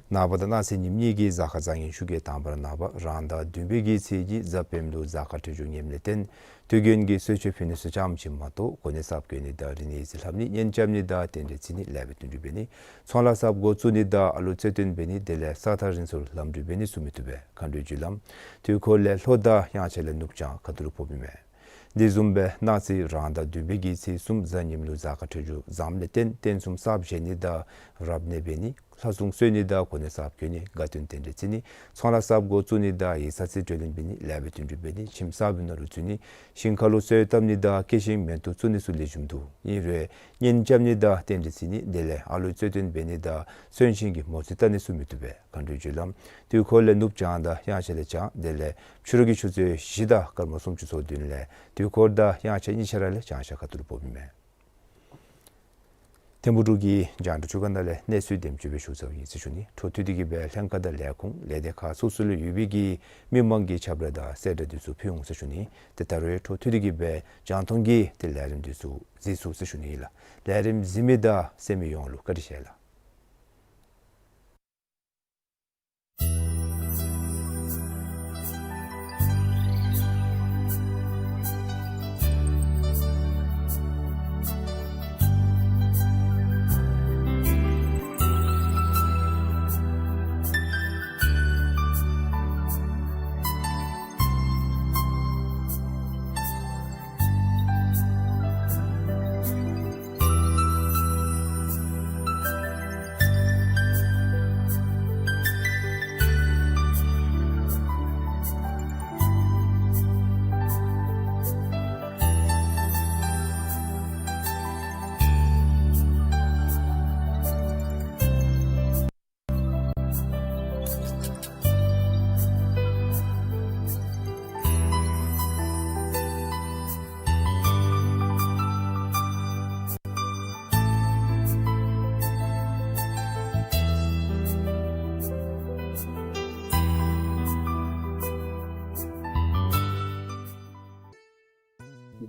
ནངས་པ་དང་གནངས་ཚེ་ཉིནམ་གཉིས་ཀྱི་གཟའ་སྐར་བཟང་ངན་ཞུ་གེ། དང་པ་ར་ནངས་པ་རང་ཟླ་བདུན་པའི་གི་ཚེས་གཅིག་གཟའ་སྤེནམ་ལུ་གཟའ་སྐར་འཕྲོད་སྦྱོར་ངནམ་ལས་བརྟེན་དུས་རྒྱུན་གྱི་གསོལ་མཆོད་ཕུལ་ནི་ཚུ་ཙམ་ཅིག་མ་གཏོགས་གོ་གནས་གསརཔ་གྱོན་ནི་དང་རིག་གནས་ཡིག་རྩིས་ལྷབ་ནི་གཉེན་རྐྱབ་ནི་དང་རྟེན་འབྲེལ་བརྩི་ནི་ལེགས་པའི་དོན་སྒྲུབ་འབད་ནི་ཚོང་ལཱ་གསརཔ་འགོ་བཙུགས་ནི་དང་ཨ་ལུ་རྩེད་འགྲན་འབད་ནི་དེ་ལས་ས་ཐག་རིང་སར་ལམ་འགྲུལ་འབད་ནི་ཚུ་མི་བཏུབ་པས། མཁའ་འགྲོའི་རྒྱུ་ལམ་དུས་འཁོར་ལས་ལྷོ་དང་དབྱངས་འཆར་ལས་ནུབ་བྱང་ཁ་ཐུག་ལུ་ཕོགཔ་ཨིན་མས། དེ་བཟུམ་སྦེ་གནངས་ཚེ་རང་ཟླ་བདུན་པའི་གི་ཚེས་གསུམ་གཟའ་ཉིམ་ལུ་གཟའ་སྐར་འཕྲོད་སྦྱོར་བཟངམ་ལས་བརྟེན་རྟེན་གསུམ་གསརཔ་བཞེངས་ནི་དང་རབ་གནས་འབད་ནི་ལྷ་སྲུང་གསོལ་ནི་དང་གོ་གནས་གསརཔ་གྱོན་ནི་དགའ་སྟོན་རྟེན་འབྲེལ་བརྩི་ནི་ཚོང་ལཱ་གསརཔ་འགོ་བཙུགས་ནི་དང་ཡིག་ཚང་རྩིས་སྤྲོད་ལེན་འབད་ནི་ལེགས་པའི་དོན་སྒྲུབ་འབད་ནི་ཁྱིམ་གསརཔ་ནང་ལུ་འཛུལ་ནི་ཞིང་ཁ་ལུ་གསོལ་བཏབ་ནི་དང་སྐྱེས་ཆེན་མེ་ཏོག་བཙུགས་ནི་ཚུ་ལེགས་ཤོམ་འདུག། ཨིན་རུང་གཉེན་རྐྱབ་ནི་དང་རྟེན་འབྲེལ་བརྩི་ནི་དེ་ལས་ཨ་ལུ་རྩེད་འགྲན་འབད་ནི་དང་གསོན་ཆེན་གྱི་མོ་རྩིས་བལྟ་ནི་ཚུ་མི་བཏུབ་པས། མཁའ་འགྲོའི་རྒྱུ་ལམ་དུས་འཁོར་ལས་ནུབ་བྱང་དང་དབྱངས་འཆར་ལས་བྱང་དེ་ལས་ཕྱི་རུ་གི་ཆུ་ཚོད་བཞི་དང་སྐར་མ་སུམ་ཅུ་སོ་བདུན་ལས་དུས་འཁོར་དང་དབྱངས་འཆར་གཉིས་ཆ་ར་ལས་བྱང་ཤར་ཁ་ཐུག་ལུ་ཕོགཔ་ཨིན་མས། ཐིམ་ཕུག་འབྲུག་གི་རྒྱང་བསྒྲགས་ཅུ་སྒང་ནང་ལས་གནས་ཚུལ་དེམ་ཅིག་སྦེ་ཞུ་ཚརཝ་ཨིན་ཟེར་ཞུ་ནི། འཕྲོ་མཐུད་དེ་གིས་སྦེ་ལྷན་ཁག་དང་ལས་ཁུངས་ལས་སྡེ་ཁག་སོ་སོ་ལུ་ཡོད་པའི་གི་མི་མང་གི་ཁྱབ་བསྒྲགས་དང་གསལ་བསྒྲགས་འདི་ཚུ་ཕུལ་འོང་ཟེར་ཞུ་ནི། ཏེ་ད་རུང་འཕྲོ་མཐུད་དེ་གིས་སྦེ་རྒྱང་མཐོང་གི་ཏེ་ལས་རིམ་འདི་ཚུ་གཟིགས་ཚུགས་ཟེར་ཞུ་ནི་ལགས། ལས་རིམ་གཟིགས་མི་དང་གསན་མི་ཡོངས་ལུ་བཀའ་དྲིན་ཆེ་ལགས།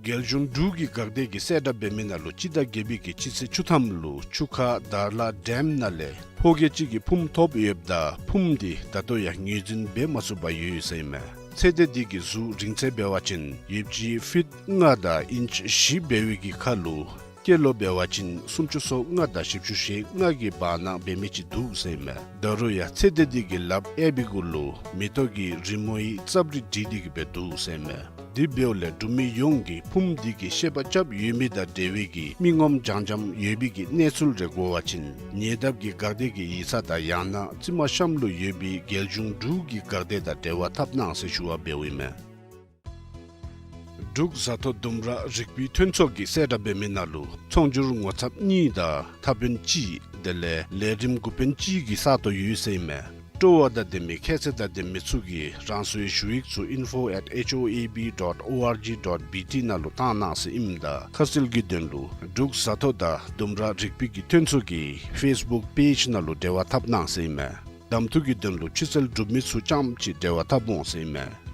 རྒྱལ་གཞུང་འབྲུག་གི་འགག་སྡེ་གིས་གསལ་བསྒྲགས་འབད་མི་ནང་ལུ་སྤྱི་ཟླ་བརྒྱད་པའི་གི་སྤྱི་ཚེས་བཅུ་ཐམ་ལུ་ཆུ་ཁ་དར་ལ་ཌེམ་ནང་ལས་ཕོ་སྐྱེས་གཅིག་གིས་ཕུངམ་ཐོབ་ཡོདཔ་ད་ཕུངམ་འདི་ད་ལྟོ་ཡང་ངོས་འཛིན་འབད་མ་ཚུགས་པར་ཡོད་ཟེར་ཨིན་མས། ཚེ་འདས་འདི་གི་གཟུགས་རིང་ཚད་འབད་བ་ཅིན་ཡོདཔ་ཅིག་ཕིཊ་ལྔ་དང་ཨིནཅ་བཞི་འབད་བའི་གི་ཁར་ལུ་སྐྱེས་ལོ་འབད་བ་ཅིན་སུམ་ཅུ་སོ་ལྔ་དང་བཞི་བཅུ་ཞེ་ལྔ་གི་བར་ན་འབད་མི་ཅིག་འདུག་ཟེར་ཨིན་མས། ད་རུང་ཡང་ཚེ་འདས་འདི་གི་ལགཔ་གཡས་པའི་གུ་ལུ་མེ་ཏོག་གི་རི་མོ་ཡི་རྩ་བྲིས་བྲིས་ཏེ་གི་སྦེ་འདུག་ཟེར་ཨིན་མས། དེ་འབདཝ་ལས་འབྲུག་མི་ཡོངས་ཀྱིས་ཕུངམ་འདི་གི་བཤད་པ་རྐྱབ་ཡོད་མི་དང་འབྲེལ་བའི་གི་མི་ངོམ་རྐྱངམ་རྐྱངམ་ཡོད་པའི་གི་གནས་ཚུལ་རེ་གོ་བ་ཅིན་ཉེ་འདབས་ཀྱི་འགག་སྡེ་གི་ཡིག་ཚང་དང་ཡང་ན་རྩིབ་མ་གཤམ་ལུ་ཡོད་པའི་རྒྱལ་གཞུང་འབྲུག་གི་འགག་སྡེ་དང་འབྲེལ་བ་འཐབ་གནང་ཟེར་ཞུ་བ་འབདཝ་ཨིན་མས། འབྲུག་བཟའ་ཐོ་ལྡུམ་ར་རིག་པའི་ཐོན་ཚོགས་ཀྱིས་གསལ་བསྒྲགས་འབད་མི་ནང་ལུ་ཚོང་སྒྱུར་ངོ་ཚབ་གཉིས་དང་ཐབ་དཔོན་གཅིག་དེ་ལས་ལས་རིམ་འགོ་དཔོན་གཅིག་གི་ས་སྟོང་ཡོད་ཟེར་ཨིན་མས། སྤྲོ་བ་དང་ལྡན་མི་ཁྱད་ཚད་དང་ལྡན་མི་ཚུ་གིས་རང་སོའི་ཞུ་ཡིག་ཚུ་info at H O A B dot O R G dot B T ནང་ལུ་བཏང་གནང་ཟེར་ཨིནམ་ད་ཁ་གསལ་གྱི་དོན་ལུ་འབྲུག་བཟའ་ཐོ་དང་ལྡུམ་ར་རིག་པའི་གི་ཐོན་ཚོགས་ཀྱི་ཕེསི་བུཀ་པེཇ་ནང་ལུ་འབྲེལ་བ་འཐབ་གནང་ཟེར་ཨིན་མས། གདམ་འཐུ་གི་དོན་ལུ་ཕྱི་ཚུལ་གྲུབ་མི་ཚུ་རྐྱངམ་ཅིག་འབྲེལ་བ་འཐབ་འོང་ཟེར་ཨིན་མས།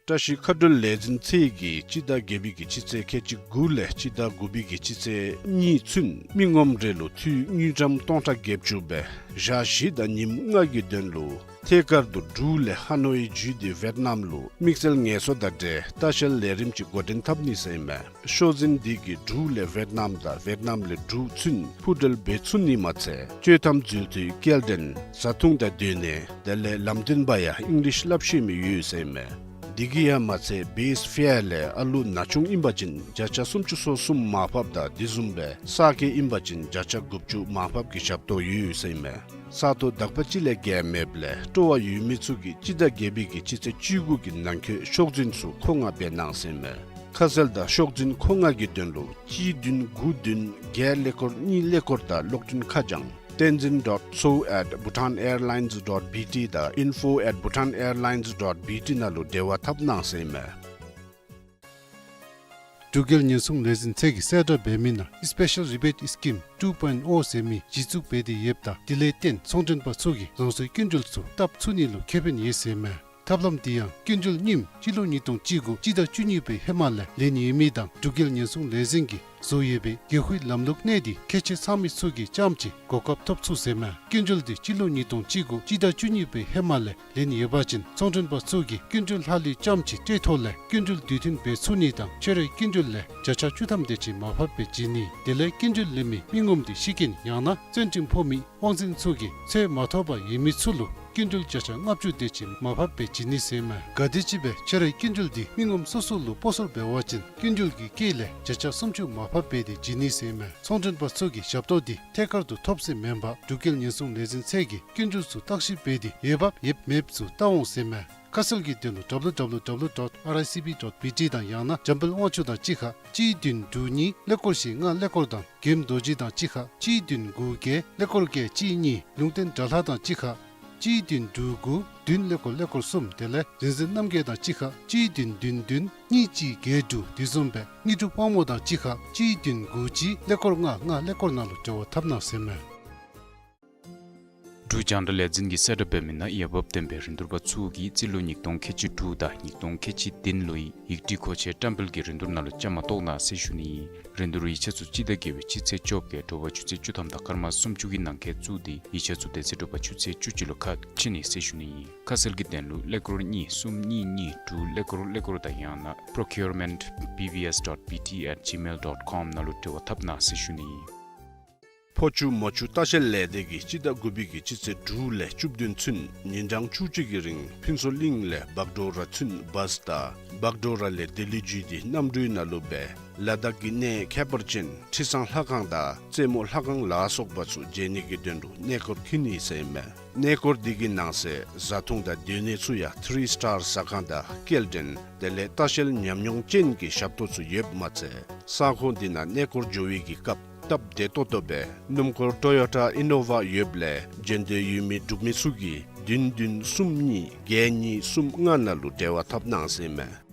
བཀྲ་ཤིས་མཁའ་འགྲུལ་ལས་འཛིན་ཚད་ཀྱིས་སྤྱི་ཟླ་བརྒྱད་པའི་གི་སྤྱི་ཚེས་ཁལ་གཅིག་དགུ་ལས་སྤྱི་ཟླ་དགུ་པའི་གི་སྤྱི་ཚེས་གཉིས་ཚུན་མི་ངོམ་རེ་ལུ་འཐུས་དངུལ་ཀྲམ་སྟོང་ཕྲག་བརྒྱད་ཅུ་སྦེ་ཞག་བཞི་དང་ཉིནམ་ལྔ་གི་དོན་ལུ་ཐད་ཀར་དུ་འབྲུག་ལས་ཧ་ནོ་ཡི་བརྒྱུད་དེ་ཝེཊ་ནམ་ལུ་དམིགས་བསལ་ངལ་གསོ་དང་འབྲེལ་ལྟ་བཤལ་ལས་རིམ་ཅིག་འགོ་འདྲེན་འཐབ་ནི་ཟེར་ཨིན་མས། ཤོག་འཛིན་འདི་གིས་འབྲུག་ལས་ཝེཊ་ནམ་དང་ཝེཊ་ནམ་ལས་འབྲུག་ཚུན་འཕུར་གྲུ་འབད་ཚུགས་ནི་མ་ཚད་སྤྱོད་ཐམ་འཛུལ་དུས་སྐྱེལ་འདྲེན་བཟའ་འཐུང་དང་སྡོད་གནས་དེ་ལས་ལམ་སྟོན་པ་ཡང་ཨིང་ལིཤ་སླབ་ཤེས་མི་ཡོད་ཟེར་ཨིན་མས། འདི་གིས་ཡང་མ་ཚད་བེསི་ཕེར་ལས་ཨ་ལུ་ན་ཆུང་ཨིན་པ་ཅིན་བརྒྱ་ཆ་སུམ་ཅུ་སོ་གསུམ་མར་ཕབ་དང་དེ་བཟུམ་སྦེ་གསར་སྐྱེས་ཨིན་པ་ཅིན་བརྒྱ་ཆ་དགུ་བཅུ་མར་ཕབ་ཀྱི་ཞབས་ཏོག་ཡོད་ཟེར་ཨིན་མས། ས་སྟོང་དག་པ་ཅིག་ལས་བརྒལ་མེདཔ་ལས་སྤྲོ་བ་ཡོད་མི་ཚུ་གིས་སྤྱི་ཟླ་བརྒྱད་པའི་གི་སྤྱི་ཚེས་བཅུ་དགུ་གི་ནང་འཁོད་ཤོག་འཛིན་ཚུ་མཁོ་མངགས་འབད་གནང་ཟེར་ཨིན་མས། ཁ་གསལ་དང་ཤོག་འཛིན་མཁོ་མངགས་ཀྱི་དོན་ལུ་གཅིག་བདུན་དགུ་བདུན་བརྒྱད་ཀླད་ཀོར་གཉིས་ཀླད་ཀོར་དང་གློག་འཕྲིན་ཁ་བྱང་tenzin dot so at bhutanairlines dot B T དང་info at bhutanairlines dot B T ནང་ལུ་འབྲེལ་བ་འཐབ་གནང་ཟེར་ཨིན་མས། འབྲུག་རྒྱལ་ཉེན་སྲུང་ལས་འཛིན་ཚད་ཀྱིས་གསལ་བསྒྲགས་འབད་མི་ནང་Special Rebate Scheme two point oh ཟེར་མི་གཞི་བཙུགས་འབད་དེ་ཡོདཔ་ད་དེ་ལས་བརྟེན་ཚོང་མགྲོན་པ་ཚུ་གིས་རང་སོའི་སྐྱིན་འགྲུལ་ཚུ་བཏབ་ཚུགས་ནི་ལུ་ཁེ་ཕན་ཡོད་ཟེར་མས། ཐབས་ལམ་འདི་ཡང་སྐྱིན་འགྲུལ་རྙིངམ་སྤྱི་ལོ་ཉིས་སྟོང་བཅུ་དགུ་སྤྱི་ཟླ་བཅུ་གཉིས་པའི་ཧེ་མ་ལས་ལེན་ཡོད་མི་དང་འབྲུག་རྒྱལ་ཉེན་སྲུང་ལས་འཛིན་གྱིས་བཟོ་ཡོད་པའི་གེགས་ཁུལ་ལམ་ལུགས་གནས་ཏེ་ཁྱད་ཆོས་ཚང་མི་ཚུ་གིས་རྐྱངམ་ཅིག་གོ་སྐབས་ཐོབ་ཚུགས་ཟེར་མས། སྐྱིན་འགྲུལ་འདི་སྤྱི་ལོ་ཉིས་སྟོང་བཅུ་དགུ་སྤྱི་ཟླ་བཅུ་གཉིས་པའི་ཧེ་མ་ལས་ལེན་ཡོད་པ་ཅིན་ཚོང་མགྲོན་པ་ཚུ་གིས་སྐྱིན་འགྲུལ་ལྷག་ལུས་རྐྱངམ་ཅིག་སྤྲོད་ཐོག་ལས་སྐྱིན་འགྲུལ་དུས་མཐུན་འབད་ཚུགས་ནི་དང་ཁྱོད་རའི་སྐྱིན་འགྲུལ་ལས་བརྒྱ་ཆ་བཅུ་ཐམ་དེ་ཅིག་མར་ཕབ་སྦེ་བྱིན་ནི། དེ་ལས་སྐྱིན་འགྲུལ་ལེན་མི་མི་ངོམ་འདི་ཤི་རྐྱེན་ཡང་ན་བཙོན་ཁྲིམས་ཕོག་མི་དབང་འཛིན་ཚུ་གིས་འཚོལ་མ་ཐོབ་པར་ཡོད་མི་ཚུ་ལུ་སྐྱིན་འགྲུལ་བརྒྱ་ཆ་ལྔ་བཅུ་དེ་ཅིག་མར་ཕབ་སྦེ་བྱིན་ནི་ཟེར་མས། གལ་ཏེ་ཅིག་སྦེ་ཁྱོད་རའི་སྐྱིན་འགྲུལ་འདི་མི་ངོམ་སོ་སོ་ལུ་སྤོ་སོར་འབད་བ་ཅིན་སྐྱིན་འགྲུལ་གྱི་དཀྱིལ་ལས་བརྒྱ་ཆ་སུམ་ཅུ་མར་ཕབ་འབད་དེ་བྱིན་ནི་ཟེར་མས། ཚོང་མགྲོན་པ་ཚུ་གིས་ཞབས་ཏོག་འདི་ཐད་ཀར་དུ་ཐོབ་ཟེར་མེན་པར་འབྲུག་རྒྱལ་ཉེན་སྲུང་ལས་འཛིན་ཚད་ཀྱིས་སྐྱིན་འགྲུལ་ཚུ་བརྟག་ཞིབ་འབད་དེ་འོས་འབབ་ཡོདཔ་མེདཔ་ཚུ་བལྟ་འོང་ཟེར་མས། ཁ་གསལ་གྱི་དོན་ལུ་W W W dot R I C B dot B T དང་ཡང་ན་འཇམ་དཔལ་དབང་ཕྱུག་དང་གཅིག་ཁར་གཅིག་བདུན་དྲུག་གཉིས་ཀླད་ཀོར་བཞི་ལྔ་ཀླད་ཀོར་དང་རྒྱལམ་རྡོ་རྗེ་དང་གཅིག་ཁར་གཅིག་བདུན་དགུ་བརྒྱད་ཀླད་ཀོར་བརྒྱད་གཅིག་གཉིས། ལུང་བསྟན་དགྲ་ལྷ་དང་གཅིག་ཁར་གཅིག་བདུན་དྲུག་དགུ་བདུན་ཀླད་ཀོར་ཀླད་ཀོར་གསུམ། དེ་ལས་རིག་འཛིན་རྣམ་རྒྱལ་དང་གཅིག་ཁར་གཅིག་བདུན་བདུན་བདུན་གཉིས་གཅིག་བརྒྱད་དྲུག། དེ་བཟུམ་སྦེ་དངོས་གྲུབ་དབང་མོ་དང་གཅིག་ཁར་གཅིག་བདུན་དགུ་གཅིག་ཀླད་ཀོར་ལྔ་ལྔ་ཀླད་ཀོར་ནང་ལུ་འབྲེལ་བ་འཐབ་གནང་ཟེར་མས། འབྲུག་རྒྱང་བསྒྲགས་ལས་འཛིན་གྱིས་གསལ་བསྒྲགས་འབད་མི་ནང་འོས་འབབ་ལྡན་པའི་རིན་བསྡུར་པ་ཚུ་གིས་རྩིས་ལོ་ཉིས་སྟོང་ཁལ་གཅིག་དྲུག་དང་ཉིས་སྟོང་ཁལ་གཅིག་བདུན་ལོའི་ཡིག་བྲིས་མཁོ་ཆས་བཀྲམ་སྤེལ་གྱི་རིན་བསྡུར་ནང་ལུ་བཅའ་མར་གཏོགས་གནང་ཟེར་ཞུ་ནི་ཨིན། རིན་བསྡུར་ཡིག་ཆ་ཚུ་སྤྱི་ཟླ་བརྒྱད་པའི་སྤྱི་ཚེས་བཅོ་བརྒྱད་དྲོ་པ་ཆུ་ཚོད་བཅུ་ཐམ་དང་སྐར་མ་སུམ་ཅུ་གི་ནང་འཁོད་བཙུགས་ཏེ་ཡིག་ཆ་ཚུ་དེ་ཚེ་དྲོ་པ་ཆུ་ཚོད་བཅུ་གཅིག་ལུ་ཁ་ཕྱེ་ནི་ཟེར་ཞུ་ནི་ཨིན། ཁ་གསལ་གྱི་དོན་ལུ་ཀླད་ཀོར་གཉིས་གསུམ་གཉིས་གཉིས་དྲུག་ཀླད་ཀོར་ཀླད་ཀོར་དང་ཡང་ན་procurement B B S dot B T at gmail dot com ནང་ལུ་འབྲེལ་བ་འཐབ་གནང་ཟེར་ཞུ་ནི་ཨིན། ཕོ་ཆུ་མོ་ཆུ་ལྟ་བཤལ་ལས་སྡེ་གིས་སྤྱི་ཟླ་དགུ་པའི་གི་སྤྱི་ཚེས་དྲུག་ལས་བཅུ་བདུན་ཚུན་ཉིན་གྲངས་བཅུ་གཅིག་གི་རིང་ཕུན་ཚོགས་གླིང་ལས་བག་གྲོ་ར་ཚུན་བཱས་དང་བག་གྲོ་ར་ལས་ལྡི་ལི་བརྒྱུད་དེ་གནམ་གྲུའི་ནང་ལུ་སྦེ་ལ་དྭགས་ཀྱི་གནས་ཁྱད་པར་ཅན་ཁྲི་བཟང་ལྷ་ཁང་དང་རྩེ་མོ་ལྷ་ཁང་ལ་སོགས་པ་ཚུ་མཇལ་ནི་གི་དོན་ལུ་གནས་སྐོར་འཁྱིད་ནི་ཟེར་མས། གནས་སྐོར་འདི་གི་ནང་གསེས་བཟའ་འཐུང་དང་སྡོད་གནས་ཚུ་ཡང་ཐི་རི་སི་ཊར་ཟ་ཁང་དང་སྐྱེལ་འདྲེན་དེ་ལས་ལྟ་བཤལ་ཉམས་མྱོང་ཅན་གྱི་ཞབས་ཏོག་ཚུ་ཡོདཔ་མ་ཚད་ས་ཁོངས་འདི་ནང་གནས་སྐོར་འགྱོ་བའི་གི་སྐབས་སྟབས་བདེ་ཏོག་ཏོ་སྦེ་སྣུམ་འཁོར་ཊོ་ཡོ་ཊ་ཨི་ནོ་ཝ་ཡོདཔ་ལས་མཇལ་འདོད་ཡོད་མི་འབྲུག་མི་ཚུ་གིས་བདུན་བདུན་གསུམ་གཉིས་བརྒྱད་གཉིས་གསུམ་ལྔ་ནང་ལུ་འབྲེལ་བ་འཐབ་གནང་ཟེར་མས།